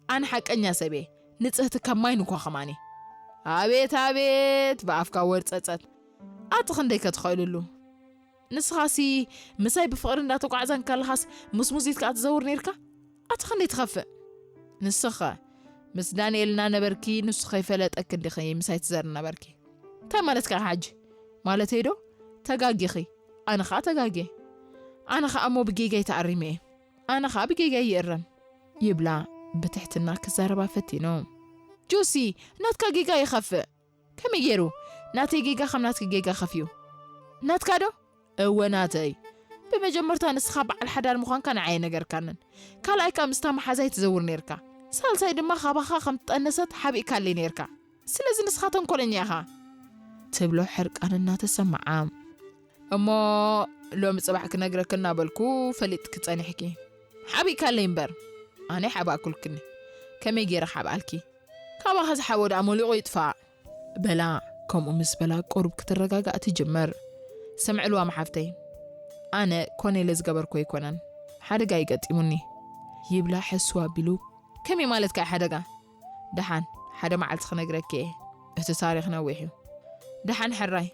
ኣነ ሓቀኛ ሰብ እየ። ንጽህቲ ከም ማይ ንኳ ከማኒ። ኣቤት ኣቤት፣ ብኣፍካ ወርጸጸት። ኣቲ ክንደይ ከ ትኸእልሉ? ንስኻሲ ምሳይ ብፍቕሪ እንዳተጓዕዛ እንከለኻስ ምስ ሙዚት ከኣ ትዘውር ነይርካ? ኣቲ ክንደይ ትኸፍእ? ንስኸ ምስ ዳንኤል እናነበርኪ ንሱ ከይፈለጠኪ እንዲኺ ምሳይ ትዘር ነበርኪ። እንታይ ማለትካ ኢኻ ሕጂ? ማለተይ ዶ? ተጋጊኺ። ኣነ ኸኣ ተጋግየ። ኣነ ኸኣ እሞ ብጌጋይ ተኣሪመ እየ። ኣነ ኸኣ ብጌጋይ ይእረም። ይብላ ብትሕትና ክዛረባ ፈቲኑ። ጆሲ፣ ናትካ ጌጋ ይኸፍእ። ከመይ ገይሩ? ናተይ ጌጋ ከም ናትኪ ጌጋ ከፍዩ? ናትካ ዶ? እወ ናተይ። ብመጀመርታ ንስኻ በዓል ሓዳር ምዃንካ ንዓይ ነገርካንን። ካልኣይ ከኣ ምስታ መሓዛይ ትዘውር ነርካ። ሳልሳይ ድማ ካባኻ ከም ትጠነሰት ሓቢእካለይ ነርካ። ስለዚ ንስኻ ተንኮለኛ ኢኻ። ትብሎ ሕርቃን እናተሰማዓ። እሞ ሎሚ ጽባሕ ክነግረክ እናበልኩ ፈሊጥክ ጸኒሕኪ። ሓቢእካለይ እምበር። ኣነ ሓባእኩልክኒ። ከመይ ገይረ ሓብኣልኪ? ካባኻ ዝሓቦ ደኣ ሞሊቑ ይጥፋእ። በላ፣ ከምኡ ምስ በላ ቁሩብ ክትረጋጋእ ትጅምር። ስምዒ ልዋም ሓፍተይ፣ ኣነ ኮነ ኢለ ዝገበርኩ ኣይኮነን፣ ሓደጋ እዩ ገጢሙኒ። ይብላ ሕስው ኣቢሉ። ከመይ ማለትካ እዩ ሓደጋ? ደሓን ሓደ መዓልቲ ክነግረኪ እየ። እቲ ታሪኽ ነዊሕ እዩ። ደሓን ሕራይ።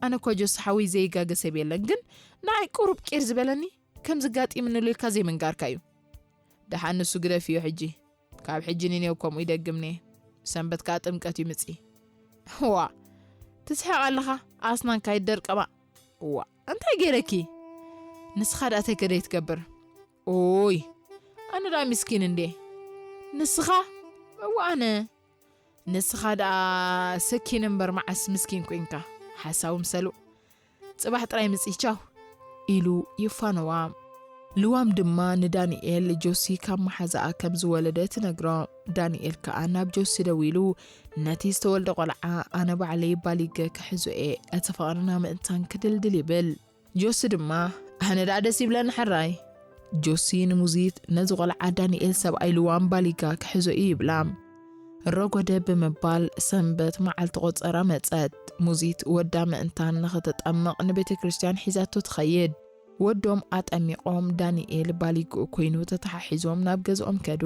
ኣነ እኮ ጆሲ ሓወይ ዘይጋገ ሰብ የለን፣ ግን ንዓይ ቁሩብ ቂር ዝበለኒ ከም ዝጋጢምኒ ኢልካ ዘይምንጋርካ እዩ። ደሓን ንሱ ግደፍዮ ሕጂ። ካብ ሕጂ ንኔው ከምኡ ይደግምኒ። ሰንበት ከኣ ጥምቀት ይምጺ። ዋ፣ ትስሕቕ ኣለኻ? ኣስናንካ ይደርቀባ። ዋ፣ እንታይ ገይረኪ? ንስኻ ደኣ ተይ ከደይ ትገብር። ኦይ፣ ኣነ ደኣ ምስኪን እንዴ። ንስኻ? እዋ ኣነ። ንስኻ ደኣ ሰኪን እምበር መዓስ ምስኪን ኮንካ። ሓሳዊ ምሰሉ። ጽባሕ ጥራይ ምጺ ቻው። ኢሉ ይፋነዋ። ልዋም ድማ ንዳንኤል ጆሲ ካብ መሓዛኣ ከም ዝወለደ ትነግሮ። ዳንኤል ከኣ ናብ ጆሲ ደዊሉ፣ ነቲ ዝተወልደ ቆልዓ ኣነ ባዕለይ ባሊገ ክሕዞ እየ፣ እቲ ፍቕርና ምእንታን ክድልድል ይብል። ጆሲ ድማ፣ ኣነ ደኣ ደስ ይብለኒ ሕራይ። ጆሲ ንሙዚት፣ ነዚ ቆልዓ ዳንኤል ሰብኣይ ልዋም ባሊጋ ክሕዞ እዩ ይብላ። ረጎደ ብምባል ሰንበት መዓልቲ ቆጸራ መጸት። ሙዚት ወዳ ምእንታን ንኽትጠምቕ ንቤተ ክርስቲያን ሒዛቶ ትኸይድ። ወዶም ኣጠሚቖም ዳንኤል ባሊግኡ ኮይኑ ተተሓሒዞም ናብ ገዝኦም ከዱ።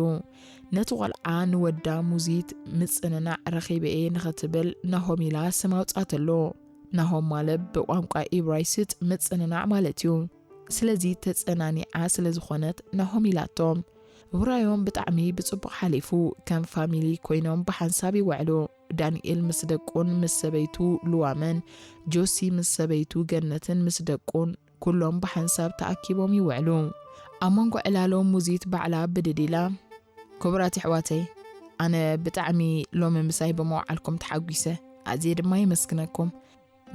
ነቲ ቆልዓ ንወዳ ሙዚት ምጽንናዕ ረኺበ እየ ንኽትብል ናሆም ኢላ ስም ኣውጻተሉ። ናሆም ማለት ብቋንቋ ኢብራይስጥ ምጽንናዕ ማለት እዩ። ስለዚ ተጸናኒዓ ስለ ዝኾነት ናሆም ኢላቶ። ውራዮም ብጣዕሚ ብጽቡቕ ሓሊፉ፣ ከም ፋሚሊ ኮይኖም ብሓንሳብ ይውዕሉ። ዳንኤል ምስ ደቁን ምስ ሰበይቱ ልዋምን፣ ጆሲ ምስ ሰበይቱ ገነትን ምስ ደቁን ኩሎም ብሓንሳብ ተኣኪቦም ይውዕሉ። ኣብ መንጎ ዕላሎም ሙዚት ባዕላ ብድድ ኢላ፣ ክቡራት ኣሕዋተይ፣ ኣነ ብጣዕሚ ሎሚ ምሳይ ብምውዓልኩም ተሓጒሰ፣ ኣዝየ ድማ የመስግነኩም።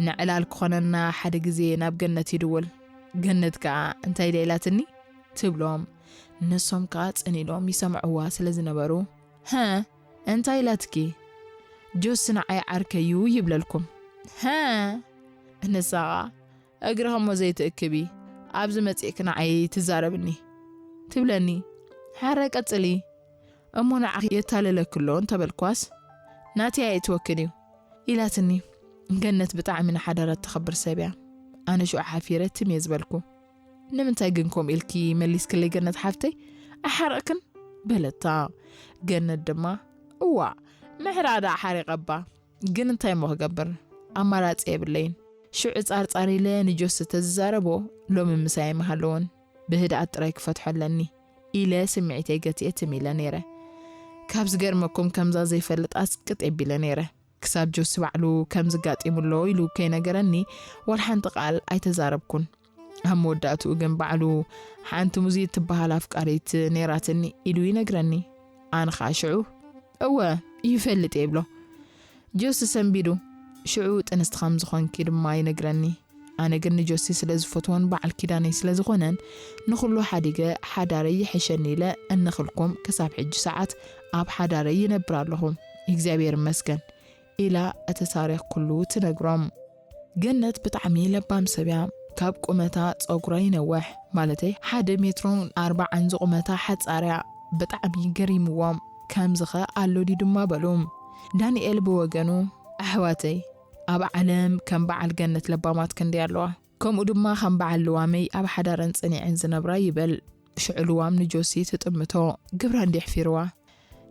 ንዕላል ክኾነና ሓደ ግዜ ናብ ገነት ይድውል። ገነት ከኣ እንታይ ድያ ኢላትኒ? ትብሎም። ንሶም ከኣ ጽን ኢሎም ይሰምዕዋ ስለ ዝነበሩ፣ "ሀ? እንታይ ኢላትኪ?" "ጆሲ ንዓይ ዓርከይ እዩ ይብለልኩም." "ሀ?" ንሳ ከኣ፣ "እግርኺ እሞ ዘይትእክቢ፣ ኣብዚ መጺእኪ ንዓይ ትዛረብኒ?" ትብለኒ። "ሓረ ቀጽሊ፣ እሞ ንዓኺ የታልለኪ ኣሎ እንተበልኳስ፣ ናተይ ኣየእትወክን እዩ?" ኢላትኒ። ገነት ብጣዕሚ ንሓዳራ እተኽብር ሰብ እያ። ኣነ ሽዑ ሓፊረ ትም እየ ዝበልኩ። "ንምንታይ ግን ከምኡ ኢልኪ መሊስክለይ ገነት ሓፍተይ? ኣይሓረቕክን?" በለታ። ገነት ድማ፣ "እዋእ፣ ምሕራቕ ደኣ ሓሪቐባ። ግን እንታይ እሞ ክገብር? ኣማራጺ የብለይን። ሽዑ ጻርጻር ኢለ ንጆሲ ተዝዛረቦ፣ ሎሚ ምሳይ ኣይምሃለዎን። ብህድኣት ጥራይ ክፈትሖ ኣለኒ" ኢለ ስምዒተይ ገቲኤ ትም ኢለ ነይረ። ካብ ዝገርመኩም ከምዛ ዘይፈልጥ ኣስቅጥ የቢለ ነይረ። ክሳብ ጆሲ ባዕሉ ከም ዝጋጢሙ ኣሎ ኢሉ ከይነገረኒ ዋላ ሓንቲ ቃል ኣይተዛረብኩን። ኣብ መወዳእትኡ ግን ባዕሉ ሓንቲ ሙዚ እትበሃል ኣፍቃሪት ነይራትኒ ኢሉ ይነግረኒ። ኣነ ኸኣ ሽዑ እወ ይፈልጥ እየ ይብሎ። ጆሲ ሰንቢዱ ሽዑ ጥንስቲ ከም ዝኾንኪ ድማ ይነግረኒ። ኣነ ግን ንጆሲ ስለ ዝፈትዎን በዓል ኪዳነይ ስለ ዝኾነን ንኹሉ ሓዲገ ሓዳረይ ይሕሸኒ ኢለ እንኽልኩም ክሳብ ሕጂ ሰዓት ኣብ ሓዳረይ ይነብር ኣለኹ። እግዚኣብሔር ይመስገን። ኢላ እቲ ታሪኽ ኩሉ ትነግሮም። ገነት ብጣዕሚ ለባም ሰብ እያ። ካብ ቁመታ ጸጉራ ይነውሕ፣ ማለተይ ሓደ ሜትሮን ኣርባዓን ዝቑመታ ሓጻር እያ። ብጣዕሚ ገሪምዎም። ከምዚ ኸ ኣሎ ድዩ ድማ በሉ። ዳንኤል ብወገኑ፣ ኣሕዋተይ፣ ኣብ ዓለም ከም በዓል ገነት ለባማት ክንደይ ኣለዋ። ከምኡ ድማ ከም በዓል ልዋመይ ኣብ ሓዳረን ጸኒዐን ዝነብራ ይበል። ሽዑ ልዋም ንጆሲ ትጥምቶ፣ ግብራ እንዲ ኣሕፊርዋ።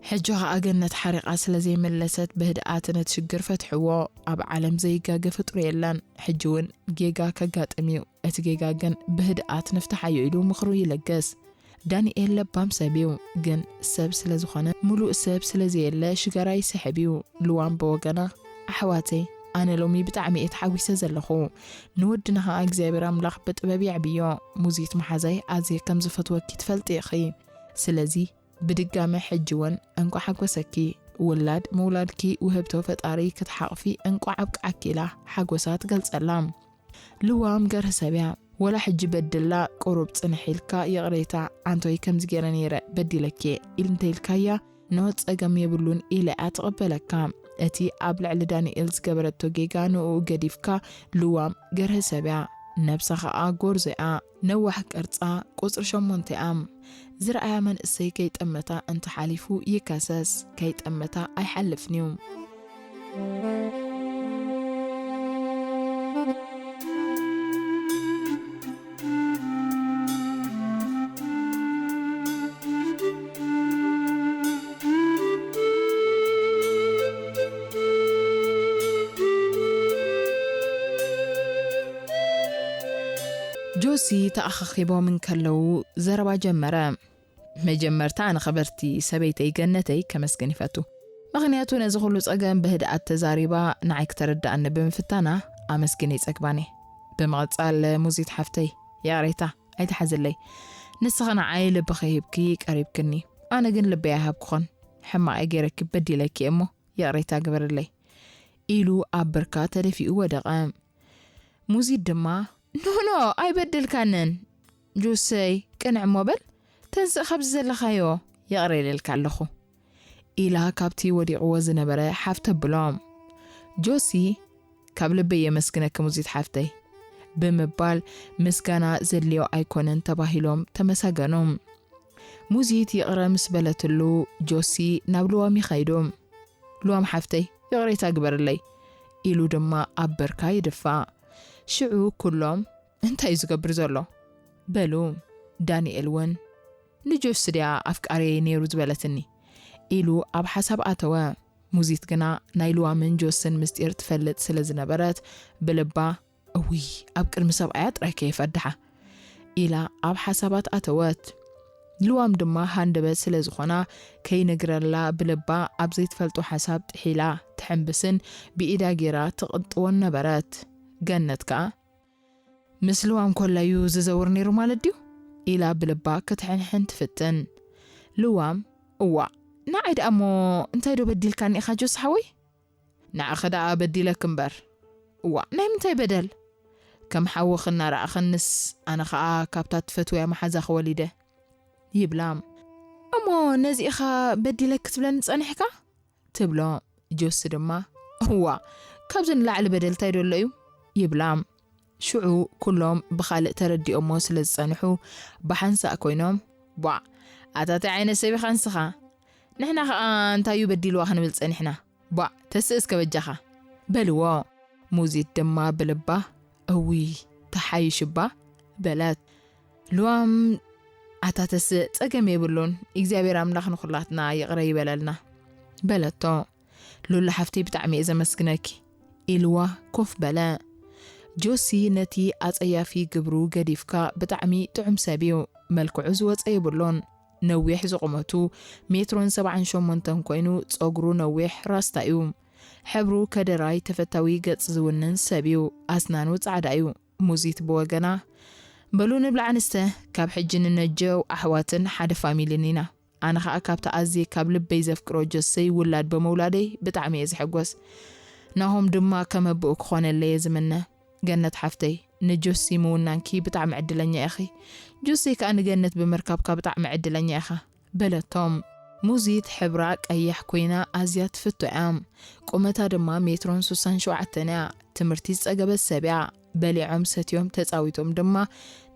ሕጂ ኸኣ ገነት ሓሪቓ ስለ ዘይመለሰት ብህድኣት ነቲ ሽግር ፈትሕዎ። ኣብ ዓለም ዘይጋገ ፍጡር የለን። ሕጂ እውን ጌጋ ከጋጥም እዩ። እቲ ጌጋ ግን ብህድኣት ንፍትሓዮ ኢሉ ምኽሩ ይለግስ። ዳንኤል ለባም ሰብ እዩ፣ ግን ሰብ ስለ ዝኾነ ምሉእ ሰብ ስለ ዘየለ ሽጋራ ይስሕብ እዩ። ልዋም ብወገና፣ ኣሕዋተይ፣ ኣነ ሎሚ ብጣዕሚ እየ ተሓጒሰ ዘለኹ። ንወድና ኸኣ እግዚኣብሔር ኣምላኽ ብጥበብ የዕብዮ። ሙዚት መሓዛይ ኣዝየ ከም ዝፈትወኪ ትፈልጢ ኢኺ። ስለዚ ብድጋመ ሕጂ እውን እንቋዕ ሓጎሰኪ። ውላድ ምውላድኪ ውህብቶ ፈጣሪ ክትሓቕፊ እንቋዕ ኣብቅዓኪ ኢላ ሓጎሳ ትገልጸላ። ልዋም ገርህ ሰብ እያ። ወላ ሕጂ በድላ ቁሩብ ጽንሕ ኢልካ ይቕሬታ ኣንቶይ ከምዚ ገይረ ነይረ በዲለኪ ኢል እንተ ኢልካያ ኖ ጸገም የብሉን ኢለ እያ ትቕበለካ። እቲ ኣብ ልዕሊ ዳንኤል ዝገበረቶ ጌጋ ንኡ ገዲፍካ ልዋም ገርህ ሰብ እያ። ነብሳ ኸኣ ጎርዞ እያ። ነዋሕ ቅርጻ ቁጽሪ ሸሞንተ እያ። ዝረኣያ መንእሰይ ከይጠመታ እንተሓሊፉ ይከሰስ፣ ከይጠመታ ኣይሓልፍን እዩ። ጆሲ ተኣኻኺቦም እንከለዉ ዘረባ ጀመረ። መጀመርታ ንኽብርቲ ሰበይተይ ገነተይ ከመስግን ይፈቱ። ምኽንያቱ ነዚ ኩሉ ጸገም ብህድኣት ተዛሪባ ንዓይ ክተረድኣኒ ብምፍታና ኣመስግን ይጸግባኒ። ብምቕጻል ሙዚት ሓፍተይ ይቕሬታ ኣይትሓዝለይ። ንስኺ ንዓይ ልብኺ ሂብኪ ቀሪብክኒ። ኣነ ግን ልበይ ኣይሃብኩኽን። ሕማቕ እየ ገይረኪ በዲለኪ እሞ ይቕሬታ ግበርለይ። ኢሉ ኣብ ብርካ ተደፊኡ ወደቐ። ሙዚት ድማ ኖ ኖ ኣይበደልካንን ጆሰይ ቅንዕ እሞ በል ተንስእ ካብዚ ዘለኻዮ ይቕረ ኢለልካ ኣለኹ ኢላ ካብቲ ወዲቕዎ ዝነበረ ሓፍ ተብሎ። ጆሲ ካብ ልበይ የመስግነኪ ሙዚት ሓፍተይ ብምባል ምስጋና ዘድልዮ ኣይኮነን ተባሂሎም ተመሰገኑ። ሙዚት ይቕረ ምስ በለትሉ ጆሲ ናብ ልዋም ይኸይዱ። ልዋም ሓፍተይ ይቕሬታ ግበርለይ ኢሉ ድማ ኣብ በርካ ይድፋእ። ሽዑ ኩሎም እንታይ እዩ ዝገብር ዘሎ በሉ። ዳንኤል እውን ንጆሲ ድያ ኣፍቃሪየይ ነይሩ ዝበለትኒ ኢሉ ኣብ ሓሳብ ኣተወ። ሙዚት ግና ናይ ልዋምን ጆስን ምስጢር ትፈልጥ ስለ ዝነበረት ብልባ እውይ ኣብ ቅድሚ ሰብኣያ ጥራይ ከየፈድሓ ኢላ ኣብ ሓሳባት ኣተወት። ልዋም ድማ ሃንደበት ስለ ዝኾና ከይነግረላ ብልባ ኣብ ዘይትፈልጦ ሓሳብ ጥሒላ ትሕንብስን ብኢዳ ጌራ ትቕንጥዎን ነበረት። ገነት ከኣ ምስ ልዋም ኮላዩ ዝዘውር ነይሩ ማለት ድዩ ኢላ ብልባ ክትሕንሕን ትፍትን። ልዋም እዋእ ንዓይ ደኣ እሞ እንታይ ዶ በዲልካኒ ኢኻ ጆስ ሓወይ? ንዓኺ ደኣ በዲለኪ እምበር። እዋእ ናይ ምንታይ በደል? ከም ሓውኺ እናረኣኽንስ ኣነ ኸኣ ካብታ ትፈትውያ መሓዛኺ ወሊደ ይብላ። እሞ ነዚ ኢኻ በዲለኪ ትብለኒ ጸኒሕካ? ትብሎ። ጆሲ ድማ እዋ ካብዚ ንላዕሊ በደል እንታይ ደሎ እዩ ይብላ። ሽዑ ኩሎም ብኻልእ ተረዲኦሞ ስለ ዝጸንሑ ብሓንሳእ ኮይኖም ቧዕ ኣታ እንታይ ዓይነት ሰብ ኢኻ ንስኻ ንሕና ኸኣ እንታይ እዩ በዲልዋ ክንብል ጸኒሕና ቧዕ ተስእ እስከ በጃኻ በልዎ። ሙዚት ድማ ብልባ እውይ ተሓይሽባ በለት። ልዋም ኣታ ተስእ ጸገም የብሉን እግዚኣብሔር ኣምላኽ ንኹላትና ይቕረ ይበለልና በለቶ። ሉላ ሓፍተይ ብጣዕሚ እየ ዘመስግነኪ ኢልዋ ኮፍ በለ። ጆሲ ነቲ ኣጸያፊ ግብሩ ገዲፍካ ብጣዕሚ ጥዑም ሰብ እዩ። መልክዑ ዝወጸ የብሉን። ነዊሕ ዝቑመቱ ሜትሮን ሰብዓን ሸሞንተን ኮይኑ ጸጉሩ ነዊሕ ራስታ እዩ። ሕብሩ ከደራይ ተፈታዊ ገጽ ዝውንን ሰብ እዩ። ኣስናኑ ጻዕዳ እዩ። ሙዚት ብወገና በሉ ንብላዕ ንስተ ካብ ሕጂ ንነጀው ኣሕዋትን ሓደ ፋሚልን ኢና። ኣነ ኸኣ ካብቲ ኣዝየ ካብ ልበይ ዘፍቅሮ ጆሰይ ውላድ ብምውላደይ ብጣዕሚ እየ ዝሕጎስ። ናሆም ድማ ከም ኣቦኡ ክኾነለይ እየ ዝምነ። ገነት ሓፍተይ ንጆሲ ምውናንኪ ብጣዕሚ ዕድለኛ ኢኺ። ጆሰይ ከኣ ንገነት ብምርካብካ ብጣዕሚ ዕድለኛ ኢኻ። በለቶም። ሙዚት ሕብራ ቀያሕ ኮይና ኣዝያ ትፍቶ እያ። ቁመታ ድማ ሜትሮን ሱሳን ሸውዓተን እያ። ትምህርቲ ዝጸገበት ሰብ እያ። በሊዖም ሰትዮም ተጻዊቶም ድማ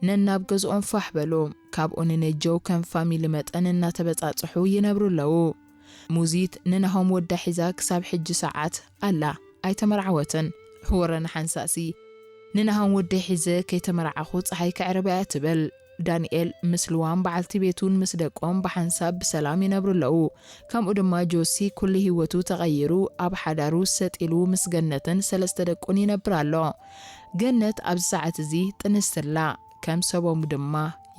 ነናብ ገዝኦም ፋሕ በሉ። ካብኡ ንነጀው ከም ፋሚሊ መጠን እናተበጻጽሑ ይነብሩ ኣለዉ። ሙዚት ንናሆም ወዳ ሒዛ ክሳብ ሕጂ ሰዓት ኣላ ኣይተመርዓወትን። ህወረ ንሓንሳእሲ ንናሆም ወደይ ሒዘ ከይተመርዓኹ ጸሓይ ክዕርባ እያ ትብል። ዳንኤል ምስ ልዋም በዓልቲ ቤቱን ምስ ደቆም ብሓንሳብ ብሰላም ይነብሩ ኣለዉ። ከምኡ ድማ ጆሲ ኩሉ ህይወቱ ተቐይሩ ኣብ ሓዳሩ ሰጥ ኢሉ ምስ ገነትን ሰለስተ ደቁን ይነብር ኣሎ። ገነት ኣብዚ ሰዓት እዚ ጥንስቲ ኣላ። ከም ሰቦም ድማ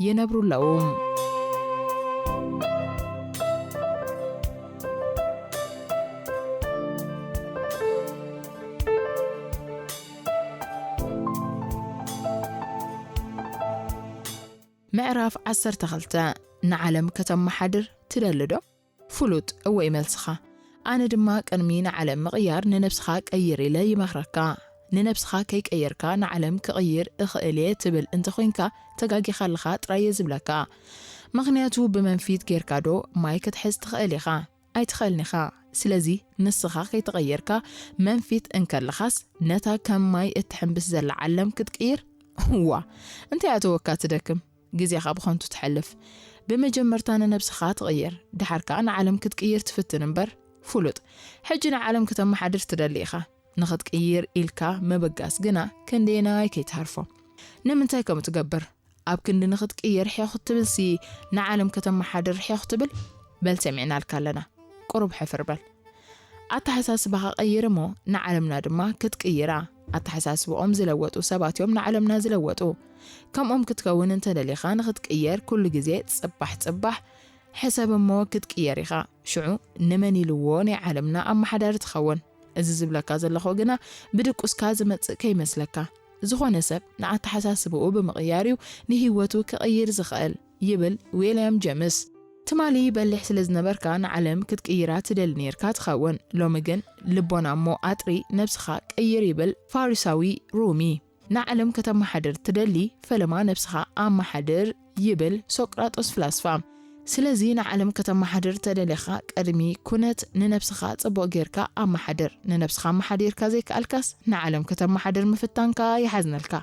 ይነብሩ ኣለዉ። ምዕራፍ ዓሰርተ ክልተ ንዓለም ከተመሓድር ትደሊ ዶ? ፍሉጥ እወ እዩ መልስኻ። ኣነ ድማ ቅድሚ ንዓለም ምቕያር ንነብስኻ ቀይር ኢለ ይመኽረካ። ንነብስኻ ከይቀየርካ ንዓለም ክቕይር እኽእል እየ ትብል እንተኾይንካ ተጋጊኻ ኣለኻ ጥራይ እየ ዝብለካ። ምኽንያቱ ብመንፊት ጌርካ ዶ ማይ ክትሕዝ ትኽእል ኢኻ? ኣይትኽእልን ኢኻ። ስለዚ ንስኻ ከይተቐየርካ መንፊት እንከለኻስ ነታ ከም ማይ እትሕምብስ ዘላ ዓለም ክትቅይር? እዋ እንታይ ኣተወካ ትደክም? ግዜኻ ብኸንቱ ትሐልፍ። ብመጀመርታ ንነብስኻ ትቕይር፣ ድሓር ከኣ ንዓለም ክትቅይር ትፍትን እምበር። ፍሉጥ። ሕጂ ንዓለም ከተመሓድር ትደሊ ኢኻ። ንኽትቅይር ኢልካ ምብጋስ ግና ክንደየናይ ከይትሃርፎ። ንምንታይ ከምኡ ትገብር? ኣብ ክንዲ ንኽትቅየር ሕዮ ክትብልሲ ንዓለም ከተመሓድር ሕዮ ክትብል? በል ሰሚዕናልካ ኣለና። ቁሩብ ሕፍር በል። ኣተሓሳስባኻ ቀይር እሞ ንዓለምና ድማ ክትቅይራ። ኣተሓሳስብኦም ዝለወጡ ሰባት እዮም ንዓለምና ዝለወጡ። ከምኦም ክትከውን እንተደሊኻ ንኽትቅየር ኩሉ ግዜ ጽባሕ ጽባሕ ሕሰብ እሞ ክትቅየር ኢኻ። ሽዑ ንመን ኢልዎ ናይ ዓለምና ኣመሓዳሪ ትኸውን? እዚ ዝብለካ ዘለኹ ግና ብድቁስካ ዝመጽእ ከይመስለካ። ዝኾነ ሰብ ንኣተሓሳስብኡ ብምቕያር እዩ ንህይወቱ ክቕይር ዝኽእል ይብል ዊልያም ጀምስ። ትማሊ በሊሕ ስለ ዝነበርካ ንዓለም ክትቅይራ ትደሊ ነይርካ ትኸውን። ሎሚ ግን ልቦና እሞ ኣጥሪ ነብስኻ ቀይር ይብል ፋሪሳዊ ሩሚ። ንዓለም ከተመሓድር ትደሊ ፈለማ ነብስኻ ኣመሓድር ይብል ሶቅራጦስ ፍላስፋ። ስለዚ ንዓለም ከተመሓድር ተደሊኻ ቅድሚ ኩነት ንነብስኻ ጽቡቕ ጌርካ ኣመሓድር። ንነብስኻ ኣመሓዲርካ ዘይከኣልካስ ንዓለም ከተመሓድር ምፍታንካ ይሓዝነልካ።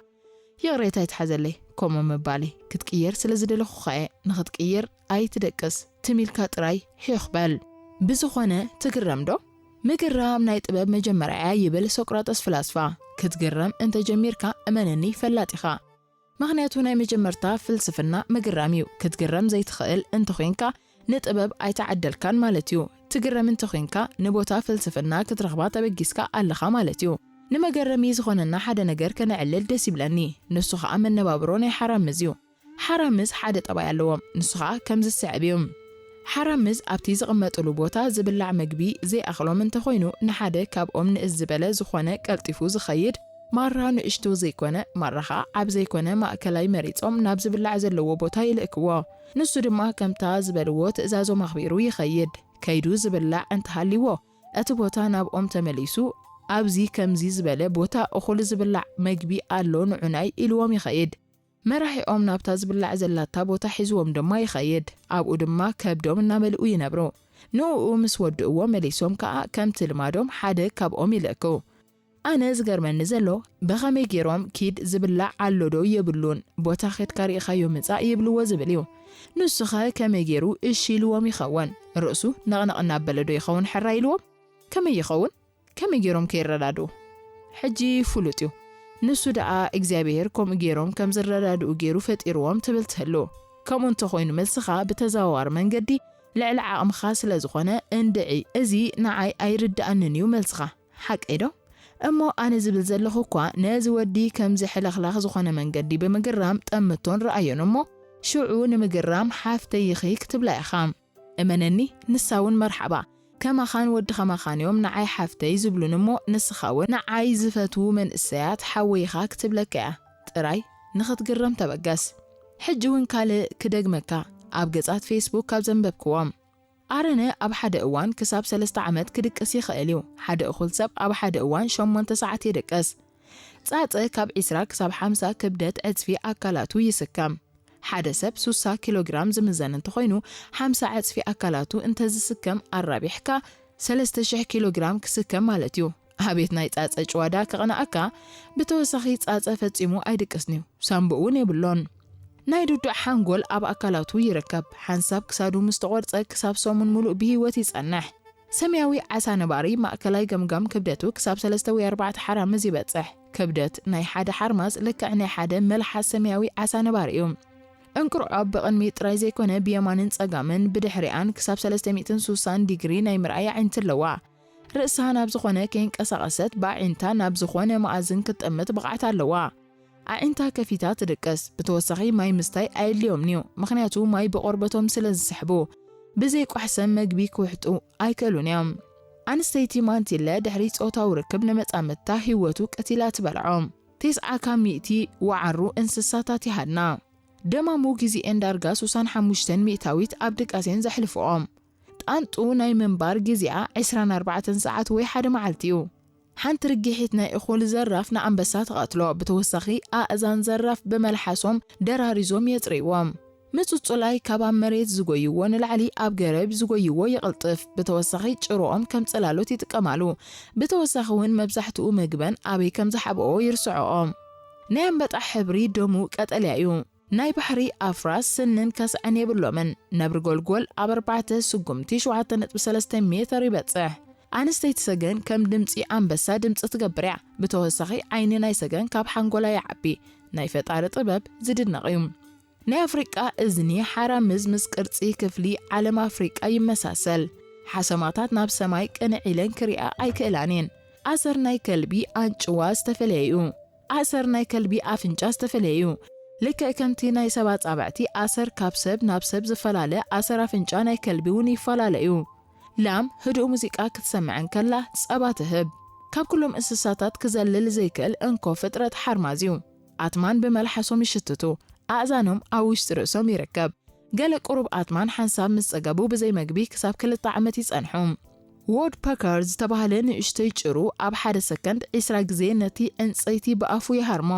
ይቕሬታ ይትሓዘለይ፣ ከምኡ ምባለይ ክትቅየር ስለ ዝደለኹኻ እየ። ንኽትቅየር ኣይትደቅስ፣ ትም ኢልካ ጥራይ ሒኽ በል። ብዝኾነ ትግረም ዶ? ምግራም ናይ ጥበብ መጀመርያ እያ ይብል ሶቅራጠስ ፍላስፋ። ክትግረም እንተጀሚርካ እመነኒ ፈላጥ ኢኻ። ምኽንያቱ ናይ መጀመርታ ፍልስፍና ምግራም እዩ። ክትግረም ዘይትኽእል እንተኾይንካ ንጥበብ ኣይተዓደልካን ማለት እዩ። ትግረም እንተኾይንካ ንቦታ ፍልስፍና ክትረኽባ ተበጊስካ ኣለኻ ማለት እዩ። ንመገረሚ ዝኾነና ሓደ ነገር ከነዕልል ደስ ይብለኒ። ንሱ ኸኣ መነባብሮ ናይ ሓራምዝ እዩ። ሓራምዝ ሓደ ጠባይ ኣለዎም። ንሱ ኸኣ ከምዚ ዝስዕብ እዩ። ሓራምዝ ኣብቲ ዝቕመጥሉ ቦታ ዝብላዕ መግቢ ዘይኣኽሎም እንተኾይኑ ንሓደ ካብኦም ንእስ ዝበለ ዝኾነ ቀልጢፉ ዝኸይድ ማራ ንእሽቶ ዘይኮነ ማራ ኸኣ ዓብ ዘይኮነ ማእከላይ መሪጾም ናብ ዝብላዕ ዘለዎ ቦታ ይልእክዎ። ንሱ ድማ ከምታ ዝበልዎ ትእዛዞም ኣኽቢሩ ይኸይድ። ከይዱ ዝብላዕ እንተሃልይዎ እቲ ቦታ ናብኦም ተመሊሱ ኣብዚ ከምዚ ዝበለ ቦታ እኹል ዝብላዕ መግቢ ኣሎ ንዑናይ ኢልዎም ይኸይድ። መራሒኦም ናብታ ዝብላዕ ዘላታ ቦታ ሒዝዎም ድማ ይኸይድ። ኣብኡ ድማ ከብዶም እናመልኡ ይነብሩ። ንእኡ ምስ ወድእዎ መሊሶም ከኣ ከምቲ ልማዶም ሓደ ካብኦም ይልእኩ። ኣነ ዝገርመኒ ዘሎ ብኸመይ ገይሮም ኪድ ዝብላዕ ኣሎ ዶ የብሉን ቦታ ኸድካ ርኢኻዮ ምጻእ ይብልዎ ዝብል እዩ። ንሱኸ ከመይ ገይሩ እሺ ኢልዎም ይኸውን? ርእሱ ነቕነቕ እናበለ ዶ ይኸውን ሕራይ ኢልዎም? ከመይ ይኸውን? ከመይ ገይሮም ከይረዳድኡ? ሕጂ ፍሉጥ እዩ። ንሱ ደኣ እግዚኣብሔር ከምኡ ገይሮም ከም ዝረዳድኡ ገይሩ ፈጢርዎም ትብል ትህሉ። ከምኡ እንተኾይኑ መልስኻ ብተዘዋዋሪ መንገዲ ልዕሊ ዓቕምኻ ስለ ዝኾነ እንድዒ እዚ ንዓይ ኣይርድኣንን እዩ መልስኻ። ሓቀይ ዶ? እሞ ኣነ ዝብል ዘለኹ እኳ ነዚ ወዲ ከምዚ ሕልኽላኽ ዝኾነ መንገዲ ብምግራም ጠምቶን ረኣዮን እሞ ሽዑ ንምግራም ሓፍተይ ኢኺ ክትብላ ኢኻ። እመነኒ ንሳ እውን መርሓባ። ከማኻን ወዲ ከማኻን እዮም ንዓይ ሓፍተይ ዝብሉኒ እሞ ንስኻ እውን ንዓይ ዝፈትዉ መንእሰያት ሓወይ ኢኻ ክትብለካ እያ። ጥራይ ንኽትግረም ተበገስ። ሕጂ እውን ካልእ ክደግመካ ኣብ ገጻት ፌስቡክ ካብ ዘንበብክዎም። ኣረነ ኣብ ሓደ እዋን ክሳብ ሰለስተ ዓመት ክድቅስ ይኽእል እዩ። ሓደ እኹል ሰብ ኣብ ሓደ እዋን ሸሞንተ ሰዓት ይድቅስ። ጻጸ ካብ ዒስራ ክሳብ ሓምሳ ክብደት ዕጽፊ ኣካላቱ ይስከም። ሓደ ሰብ ሱሳ ኪሎ ግራም ዝምዘን እንተኾይኑ ሓምሳ ዕጽፊ ኣካላቱ እንተዝስከም ኣራቢሕካ ሰለስተ ሽሕ ኪሎ ግራም ክስከም ማለት እዩ። ኣቤት ናይ ጻጸ ጭዋዳ ከቕንኣካ። ብተወሳኺ ጻጸ ፈጺሙ ኣይድቅስን እዩ። ሳንቡእ እውን የብሎን። ናይ ድዱዕ ሓንጎል ኣብ ኣካላቱ ይርከብ። ሓንሳብ ክሳዱ ምስ ተቖርጸ ክሳብ ሰሙን ሙሉእ ብህይወት ይጸንሕ። ሰማያዊ ዓሳ ነባሪ ማእከላይ ገምጋም ክብደቱ ክሳብ ሰለስተ ወይ ኣርባዕተ ሓራምዝ ይበጽሕ። ክብደት ናይ ሓደ ሓርማዝ ልክዕ ናይ ሓደ መልሓስ ሰማያዊ ዓሳ ነባሪ እዩ። እንቁርዖብ ብቕድሚት ጥራይ ዘይኮነ ብየማንን ጸጋምን ብድሕሪኣን ክሳብ ሰለስተ ሚእትን ሱሳን ዲግሪ ናይ ምርኣይ ኣዒንቲ ኣለዋ። ርእሳ ናብ ዝኾነ ከይንቀሳቐሰት ብኣዒንታ ናብ ዝኾነ መኣዝን ክትጥምት ብቕዓት ኣለዋ። ኣዒንታ ከፊታ ትድቅስ። ብተወሳኺ ማይ ምስታይ ኣየድልዮምን እዩ፣ ምኽንያቱ ማይ ብቆርበቶም ስለ ዝስሕቡ ብዘይ ቋሕሰም መግቢ ክውሕጡ ኣይክእሉን እዮም። ኣንስተይቲ ማንቲለ ድሕሪ ጾታዊ ርክብ ንመጻምድታ ህይወቱ ቀቲላ ትበልዖ። ተስዓ ካብ ሚእቲ ወዓሩ እንስሳታት ይሃድና። ደማሙ ግዜኤን ዳርጋ ሱሳን ሓሙሽተን ሚእታዊት ኣብ ድቃሴን ዘሕልፍኦም። ጣንጡ ናይ ምንባር ግዜኣ ዕስራን ኣርባዕተን ሰዓት ወይ ሓደ መዓልቲ እዩ። ሓንቲ ርግሒት ናይ እኹል ዘራፍ ንኣንበሳ ትቐትሎ። ብተወሳኺ ኣእዛን ዘራፍ ብመልሓሶም ደራሪዞም የጽርይዎም። ምጽጹላይ ካብ ኣብ መሬት ዝጎይዎ ንላዕሊ ኣብ ገረብ ዝጎይዎ ይቕልጥፍ። ብተወሳኺ ጭሮኦም ከም ጽላሎት ይጥቀማሉ። ብተወሳኺ እውን መብዛሕትኡ ምግበን ኣበይ ከም ዝሓብኦ ይርስዖኦ። ናይ ኣንበጣ ሕብሪ ደሙ ቀጠልያ እዩ። ናይ ባሕሪ ኣፍራስ ስንን ከስዐን የብሎምን። ነብሪ ጎልጎል ኣብ ኣርባዕተ ስጉምቲ ሸውዓተ ነጥቢ ሰለስተ ሜተር ይበጽሕ። ኣንስተይቲ ሰገን ከም ድምጺ ኣንበሳ ድምጺ ትገብር እያ። ብተወሳኺ ዓይኒ ናይ ሰገን ካብ ሓንጎላ ይዓቢ። ናይ ፈጣሪ ጥበብ ዝድነቕ እዩ። ናይ ኣፍሪቃ እዝኒ ሓራምዝ ምስ ቅርጺ ክፍሊ ዓለም ኣፍሪቃ ይመሳሰል። ሓሰማታት ናብ ሰማይ ቅንዕ ኢለን ክሪኣ ኣይክእላን እየን። ኣሰር ናይ ከልቢ ኣንጭዋ ዝተፈለየ እዩ። ኣሰር ናይ ከልቢ ኣፍንጫ ዝተፈለየ እዩ። ልክዕ ከምቲ ናይ ሰብ ኣጻብዕቲ ኣሰር ካብ ሰብ ናብ ሰብ ዝፈላለ፣ ኣሰር ኣፍንጫ ናይ ከልቢ እውን ይፈላለ እዩ። ላም ህዱእ ሙዚቃ ክትሰምዕ እንከላ ጸባ ትህብ። ካብ ኩሎም እንስሳታት ክዘልል ዘይክእል እንኮ ፍጥረት ሓርማዝ እዩ። ኣትማን ብመልሓሶም ይሽትቱ። ኣእዛኖም ኣብ ውሽጢ ርእሶም ይርከብ። ገለ ቁሩብ ኣትማን ሓንሳብ ምስ ጸገቡ ብዘይ መግቢ ክሳብ ክልተ ዓመት ይጸንሑ። ዎድ ፐከር ዝተባህለ ንእሽቶይ ጭሩ ኣብ ሓደ ሰከንድ ዒስራ ግዜ ነቲ ዕንጸይቲ ብኣፉ ይሃርሞ።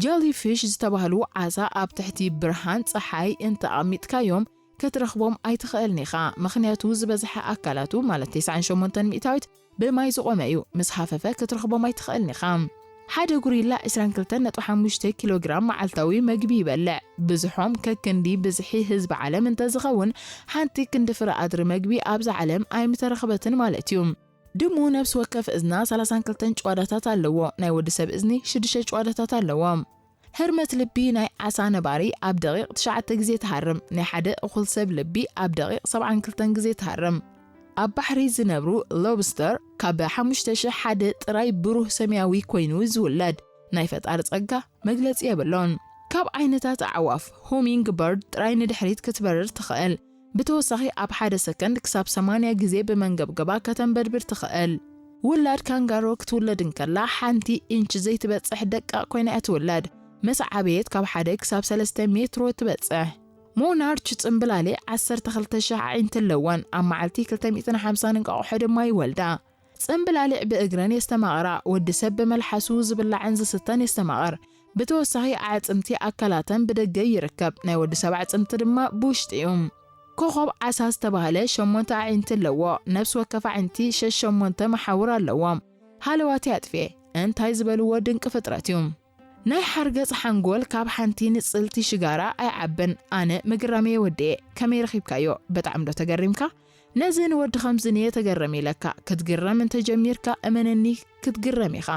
ጀሊ ፊሽ ዝተባህሉ ዓሳ ኣብ ትሕቲ ብርሃን ጸሓይ እንተ ኣቐሚጥካዮም ክትረኽቦም ኣይትኽእልን ኢኻ፣ ምኽንያቱ ዝበዝሐ ኣካላቱ፣ ማለት ተስዓን ሸሞንተን ሚእታዊት፣ ብማይ ዝቖመ እዩ። ምስ ሃፈፈ ክትረኽቦም ኣይትኽእልን ኢኻ። ሓደ ጉሪላ ዕስራን ክልተን ነጥቢ ሓሙሽተ ኪሎ ግራም መዓልታዊ መግቢ ይበልዕ። ብዝሖም ከክንዲ ብዝሒ ህዝቢ ዓለም እንተዝኸውን፣ ሓንቲ ክንዲ ፍረ ኣድሪ መግቢ ኣብዛ ዓለም ኣይምተረኽበትን ማለት እዩ። ድሙ ነፍሲ ወከፍ እዝና ሰላሳን ክልተን ጭዋዳታት ኣለዎ። ናይ ወዲ ሰብ እዝኒ ሽዱሽተ ጭዋዳታት ኣለዎ። ህርመት ልቢ ናይ ዓሳ ነባሪ ኣብ ደቂቕ ትሽዓተ ግዜ ትሃርም። ናይ ሓደ እኹል ሰብ ልቢ ኣብ ደቂቕ ሰብዓን ክልተን ግዜ ትሃርም። ኣብ ባሕሪ ዝነብሩ ሎብስተር ካብ ሓሙሽተ ሽሕ ሓደ ጥራይ ብሩህ ሰማያዊ ኮይኑ ዝውለድ። ናይ ፈጣሪ ጸጋ መግለጺ የብሎን። ካብ ዓይነታት ኣዕዋፍ፣ ሁሚንግ በርድ ጥራይ ንድሕሪት ክትበርር ትኽእል። ብተወሳኺ ኣብ ሓደ ሰከንድ ክሳብ ሰማንያ ግዜ ብመንገብገባ ከተንበድብድ ትኽእል። ውላድ ካንጋሮ ክትውለድ እንከላ ሓንቲ ኢንች ዘይትበጽሕ ደቃቕ ኮይና እያ ትውለድ። ምስ ዓበየት ካብ ሓደ ክሳብ ሰለስተ ሜትሮ ትበጽሕ። ሞናርች ጽምብላሊዕ ዓሰርተ ክልተ ሽሕ ኣዒንቲ ኣለወን። ኣብ መዓልቲ ክልተ ሚእትን ሓምሳን እንቋቑሖ ድማ ይወልዳ። ጽምብላሊዕ ብእግረን የስተማቕራ። ወዲ ሰብ ብመልሓሱ ዝብላዕን ዝስተን የስተማቕር። ብተወሳኺ ኣዕጽምቲ ኣካላተን ብደገ ይርከብ። ናይ ወዲ ሰብ ኣዕጽምቲ ድማ ብውሽጢ እዩ። ኮኾብ ዓሳ ዝተባህለ ሸሞንተ ኣዒንቲ ኣለዎ። ነፍሲ ወከፍ ኣዒንቲ ሸሽ ሸሞንተ መሓውር ኣለዎም። ሃለዋት ያጥፌ እንታይ ዝበልዎ ድንቂ ፍጥረት እዩ። ናይ ሓርገጽ ሓንጎል ካብ ሓንቲ ንጽልቲ ሽጋራ ኣይዓብን። ኣነ ምግራመይ ወድኤ። ከመይ ረኺብካዮ? በጣዕሚ ዶ ተገሪምካ? ነዚ ንወዲ ከምዚ ንየ ተገረም ኢለካ። ክትግረም እንተጀሚርካ እመነኒ ክትግረም ኢኻ።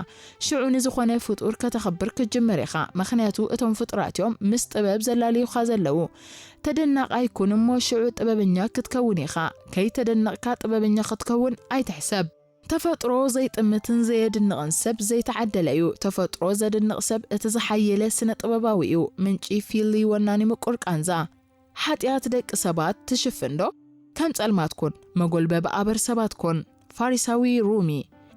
ሽዑ ንዝኾነ ፍጡር ከተኽብር ክትጅምር ኢኻ። ምኽንያቱ እቶም ፍጡራት እዮም ምስ ጥበብ ዘላልዩኻ ዘለዉ። ተደናቓይ ኩን እሞ ሽዑ ጥበበኛ ክትከውን ኢኻ። ከይተደነቕካ ጥበበኛ ክትከውን ኣይትሕሰብ። ተፈጥሮ ዘይጥምትን ዘየድንቕን ሰብ ዘይተዓደለ እዩ። ተፈጥሮ ዘድንቕ ሰብ እቲ ዝሓየለ ስነ ጥበባዊ እዩ። ምንጪ ፊሊ ወናኒ ምቁር ቃንዛ። ሓጢኣት ደቂ ሰባት ትሽፍን ዶ? ከም ጸልማት ኩን፣ መጎልበቢ ኣበር ሰባት ኩን። ፋሪሳዊ ሩሚ።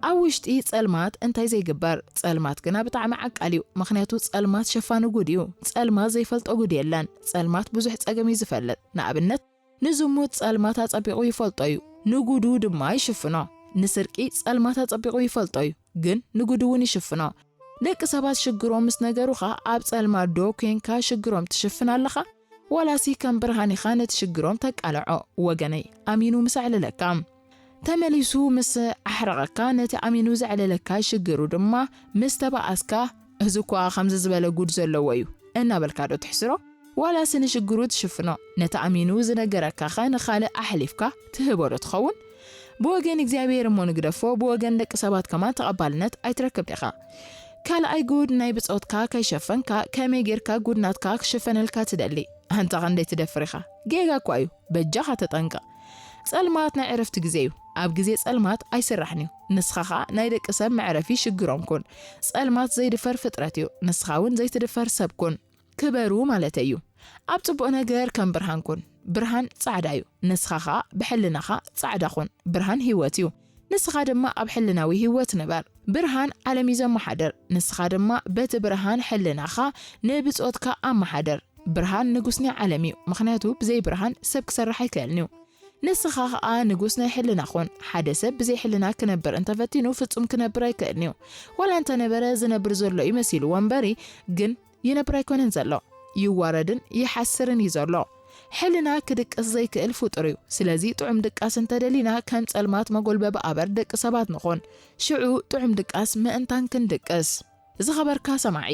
ኣብ ውሽጢ ጸልማት እንታይ ዘይግበር? ጸልማት ግና ብጣዕሚ ዓቃል እዩ። ምኽንያቱ ጸልማት ሸፋኒ ጉድ እዩ። ጸልማት ዘይፈልጦ ጉድ የለን። ጸልማት ብዙሕ ጸገም እዩ ዝፈልጥ። ንኣብነት፣ ንዝሙት ጸልማት ኣጸቢቑ ይፈልጦ እዩ። ንጉዱ ድማ ይሽፍኖ። ንስርቂ ጸልማት ኣጸቢቑ ይፈልጦ እዩ። ግን ንጉዱ እውን ይሽፍኖ። ደቂ ሰባት ሽግሮም ምስ ነገሩኻ ኣብ ጸልማት ዶ ኴንካ ሽግሮም ትሽፍን ኣለኻ? ዋላሲ ከም ብርሃን ኢኻ ነቲ ሽግሮም ተቃልዖ? ወገነይ፣ ኣሚኑ ምስ ኣዕለለካ። ተመሊሱ ምስ ኣሕረቐካ፣ ነቲ ኣሚኑ ዘዕለለካ ሽግሩ ድማ ምስ ተባኣስካ፣ "እዚ እኳ ከምዚ ዝበለ ጉድ ዘለዎ እዩ" እናበልካ ዶ ትሕስሮ? ዋላሲ ንሽግሩ ትሽፍኖ? ነቲ ኣሚኑ ዝነገረካኸ ንኻልእ ኣሕሊፍካ ትህቦ ዶ ትኸውን? ብወገን እግዚኣብሔር እሞ ንግደፎ፣ ብወገን ደቂ ሰባት ከማን ተቐባልነት ኣይትረክብ ዲኻ? ካልኣይ ጉድ ናይ ብጾትካ ከይሸፈንካ፣ ከመይ ጌርካ ጉድ ናትካ ክሽፈነልካ ትደሊ? ኣንታ ክንደይ ትደፍር ኢኻ? ጌጋ እኳ እዩ። በጃኻ ተጠንቀቕ። ጸልማት ናይ ዕረፍቲ ግዜ እዩ። ኣብ ግዜ ጸልማት ኣይስራሕን እዩ። ንስኻ ኸኣ ናይ ደቂ ሰብ መዕረፊ ሽግሮም ኩን። ጸልማት ዘይድፈር ፍጥረት እዩ። ንስኻ እውን ዘይትድፈር ሰብ ኩን። ክበሩ ማለተይ እዩ። ኣብ ጽቡቕ ነገር ከም ብርሃን ኩን። ብርሃን ጻዕዳ እዩ። ንስኻ ኸኣ ብሕልናኻ ጻዕዳ ኩን። ብርሃን ህይወት እዩ። ንስኻ ድማ ኣብ ሕልናዊ ህይወት ንበር። ብርሃን ዓለም እዩ ዘመሓድር። ንስኻ ድማ በቲ ብርሃን ሕልናኻ ንብጾትካ ኣመሓድር። ብርሃን ንጉስ ናይ ዓለም እዩ። ምኽንያቱ ብዘይ ብርሃን ሰብ ክሰርሕ ኣይክእልን እዩ። ንስኻ ኸኣ ንጉስ ናይ ሕልና ኹን። ሓደ ሰብ ብዘይ ሕልና ክነብር እንተፈቲኑ ፍጹም ክነብር ኣይክእልን እዩ። ዋላ እንተነበረ ዝነብር ዘሎ እዩ መሲልዎ እምበሪ፣ ግን ይነብር ኣይኮነን ዘሎ። ይዋረድን ይሓስርን እዩ ዘሎ። ሕልና ክድቅስ ዘይክእል ፍጡር እዩ። ስለዚ ጥዑም ድቃስ እንተደሊና ከም ጸልማት መጎልበቢ ኣበር ደቂ ሰባት ንኹን። ሽዑ ጥዑም ድቃስ ምእንታን ክንድቅስ። ዝኸበርካ ሰማዒ፣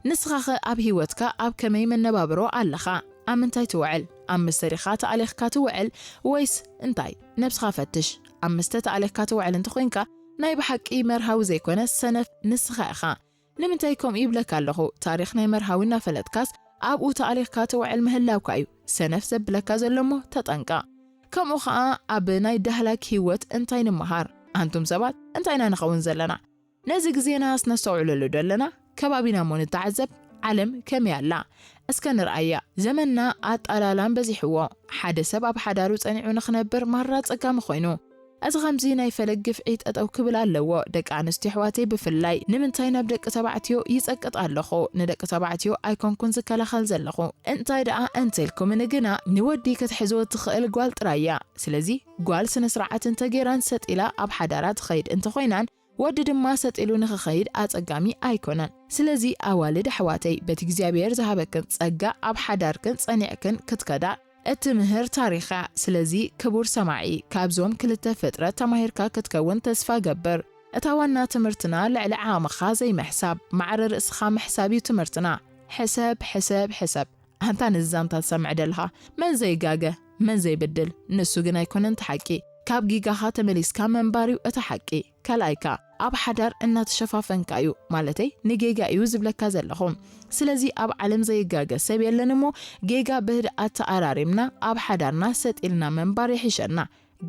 ንስኻኸ ኣብ ህይወትካ ኣብ ከመይ መነባብሮ ኣለኻ? ኣብ ምንታይ ትውዕል? ኣብ መስተሪኻ ተኣሊኽካ ትውዕል ወይስ እንታይ? ነብስኻ ፈትሽ። ኣብ መስተ ተኣሊኽካ ትውዕል እንተኾይንካ ናይ ብሓቂ መርሃዊ ዘይኮነ ሰነፍ ንስኻ ኢኻ። ንምንታይ ከምኡ ይብለካ ኣለኹ? ታሪኽ ናይ መርሃዊ እናፈለጥካስ ኣብኡ ተኣሊኽካ ትውዕል ምህላውካ እዩ ሰነፍ ዘብለካ ዘሎ እሞ ተጠንቀቕ። ከምኡ ኸኣ ኣብ ናይ ዳህላክ ህይወት እንታይ ንምሃር? ኣንቱም ሰባት እንታይ ኢና ንኸውን ዘለና? ነዚ ግዜናስ ነስተውዕለሉ ዶ ኣለና? ከባቢና እሞ ንተዓዘብ። ዓለም ከመይ ኣላ? እስከ ንርኣያ። ዘመንና ኣጣላላን በዚሕዎ። ሓደ ሰብ ኣብ ሓዳሩ ጸኒዑ ንኽነብር ማራ ጸጋሚ ኮይኑ። እዚ ኸምዚ ናይ ፈለግ ግፍዒ ጠጠው ክብል ኣለዎ። ደቂ ኣንስትዮ ኣሕዋተይ ብፍላይ ንምንታይ ናብ ደቂ ተባዕትዮ ይጸቅጥ ኣለኹ? ንደቂ ተባዕትዮ ኣይኮንኩን ዝከላኸል ዘለኹ። እንታይ ደኣ እንተልኩምኒ ግና ንወዲ ክትሕዞ ትኽእል ጓል ጥራይ እያ። ስለዚ ጓል ስነ ስርዓት እንተገይራን ሰጥ ኢላ ኣብ ሓዳራ ትኸይድ እንተኾይናን ወዲ ድማ ሰጥ ኢሉ ንኽኸይድ ኣጸጋሚ ኣይኮነን። ስለዚ ኣዋልድ ኣሕዋተይ በቲ እግዚኣብሔር ዝሃበክን ጸጋ ኣብ ሓዳርክን ጸኒዕክን ክትከዳ እትምህር ታሪኽ እያ። ስለዚ ክቡር ሰማዒ ካብዞም ክልተ ፍጥረት ተማሂርካ ክትከውን ተስፋ ገብር። እታ ዋና ትምህርትና ልዕሊ ዓቕምኻ ዘይምሕሳብ፣ ማዕረ ርእስኻ ምሕሳብ እዩ ትምህርትና። ሕሰብ፣ ሕሰብ፣ ሕሰብ። ኣንታ ነዚ ዛንታ ትሰምዕ ደለኻ፣ መን ዘይጋገ፣ መን ዘይብድል፣ ንሱ ግን ኣይኮነን እቲ ሓቂ። ካብ ጊጋኻ ተመሊስካ ምንባር እዩ እቲ ሓቂ። ካልኣይካ፣ ኣብ ሓዳር እናተሸፋፈንካ እዩ፣ ማለተይ ንጌጋ እዩ ዝብለካ ዘለኹ። ስለዚ ኣብ ዓለም ዘይጋገ ሰብ የለን እሞ ጌጋ ብህድኣት ተኣራሪምና ኣብ ሓዳርና ሰጥ ኢልና ምንባር ይሕሸና።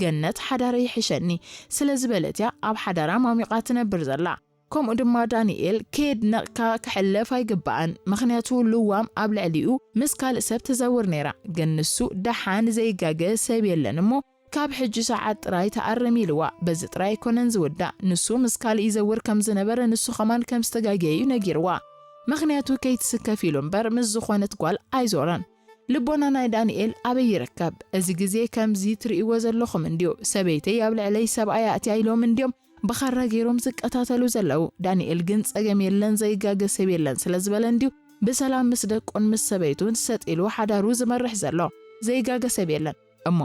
ገነት ሓዳረይ ይሕሸኒ ስለ ዝበለት እያ ኣብ ሓዳራ ማሚቓ ትነብር ዘላ። ከምኡ ድማ ዳንኤል ከየድነቕካ ክሕለፍ ኣይግባእን፣ ምኽንያቱ ልዋም ኣብ ልዕሊኡ ምስ ካልእ ሰብ ትዘውር ነይራ። ግን ንሱ ደሓን ዘይጋገ ሰብ የለን እሞ ካብ ሕጂ ሰዓት ጥራይ ተኣረም ኢልዋ። በዚ ጥራይ ኣይኮነን ዝውዳእ፣ ንሱ ምስ ካልእ ይዘውር ከም ዝነበረ ንሱ ኸማን ከም ዝተጋገየ እዩ ነጊርዋ። ምኽንያቱ ከይትስከፍ ኢሉ እምበር ምስ ዝኾነት ጓል ኣይዞረን። ልቦና ናይ ዳንኤል ኣበይ ይርከብ? እዚ ግዜ ከምዚ ትርእይዎ ዘለኹም እንድዩ። ሰበይተይ ኣብ ልዕለይ ሰብኣይ ኣእትያ ኢሎም እንድዮም ብኻራ ገይሮም ዝቀታተሉ ዘለዉ። ዳንኤል ግን ጸገም የለን ዘይጋገ ሰብ የለን ስለ ዝበለ እንድዩ ብሰላም ምስ ደቁን ምስ ሰበይቱን ሰጥ ኢሉ ሓዳሩ ዝመርሕ ዘሎ። ዘይጋገ ሰብ የለን። እሞ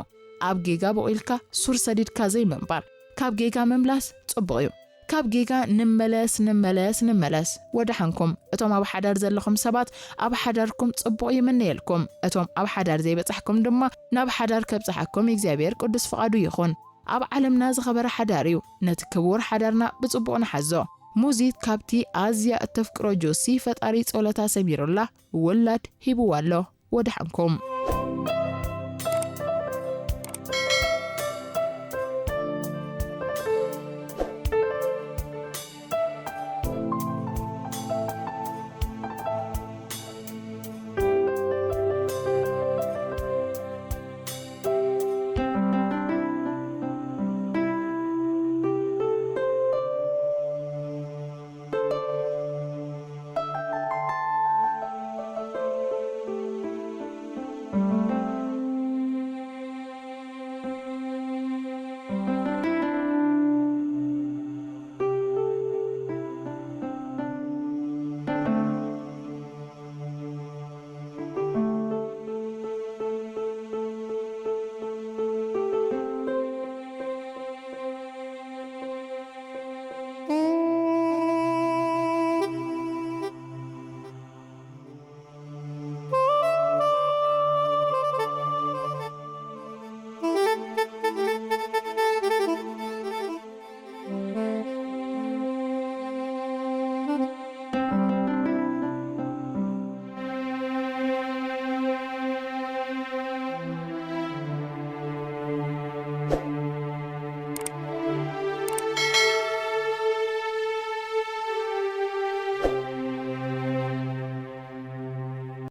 ኣብ ጌጋ ቦቒልካ ሱር ሰዲድካ ዘይምንባር፣ ካብ ጌጋ ምምላስ ጽቡቕ እዩ። ካብ ጌጋ ንመለስ፣ ንመለስ፣ ንመለስ። ወደሓንኩም። እቶም ኣብ ሓዳር ዘለኹም ሰባት ኣብ ሓዳርኩም ጽቡቕ ይምነየልኩም። እቶም ኣብ ሓዳር ዘይበጻሕኩም ድማ ናብ ሓዳር ከብጽሓኩም እግዚኣብሔር ቅዱስ ፍቓዱ ይኹን። ኣብ ዓለምና ዝኸበረ ሓዳር እዩ። ነቲ ክቡር ሓዳርና ብጽቡቕ ንሓዞ። ሙዚት ካብቲ ኣዝያ እተፍቅሮ ጆሲ ፈጣሪ ጸሎታ ሰሚሩላ ውላድ ሂብዋ ኣሎ። ወደሓንኩም።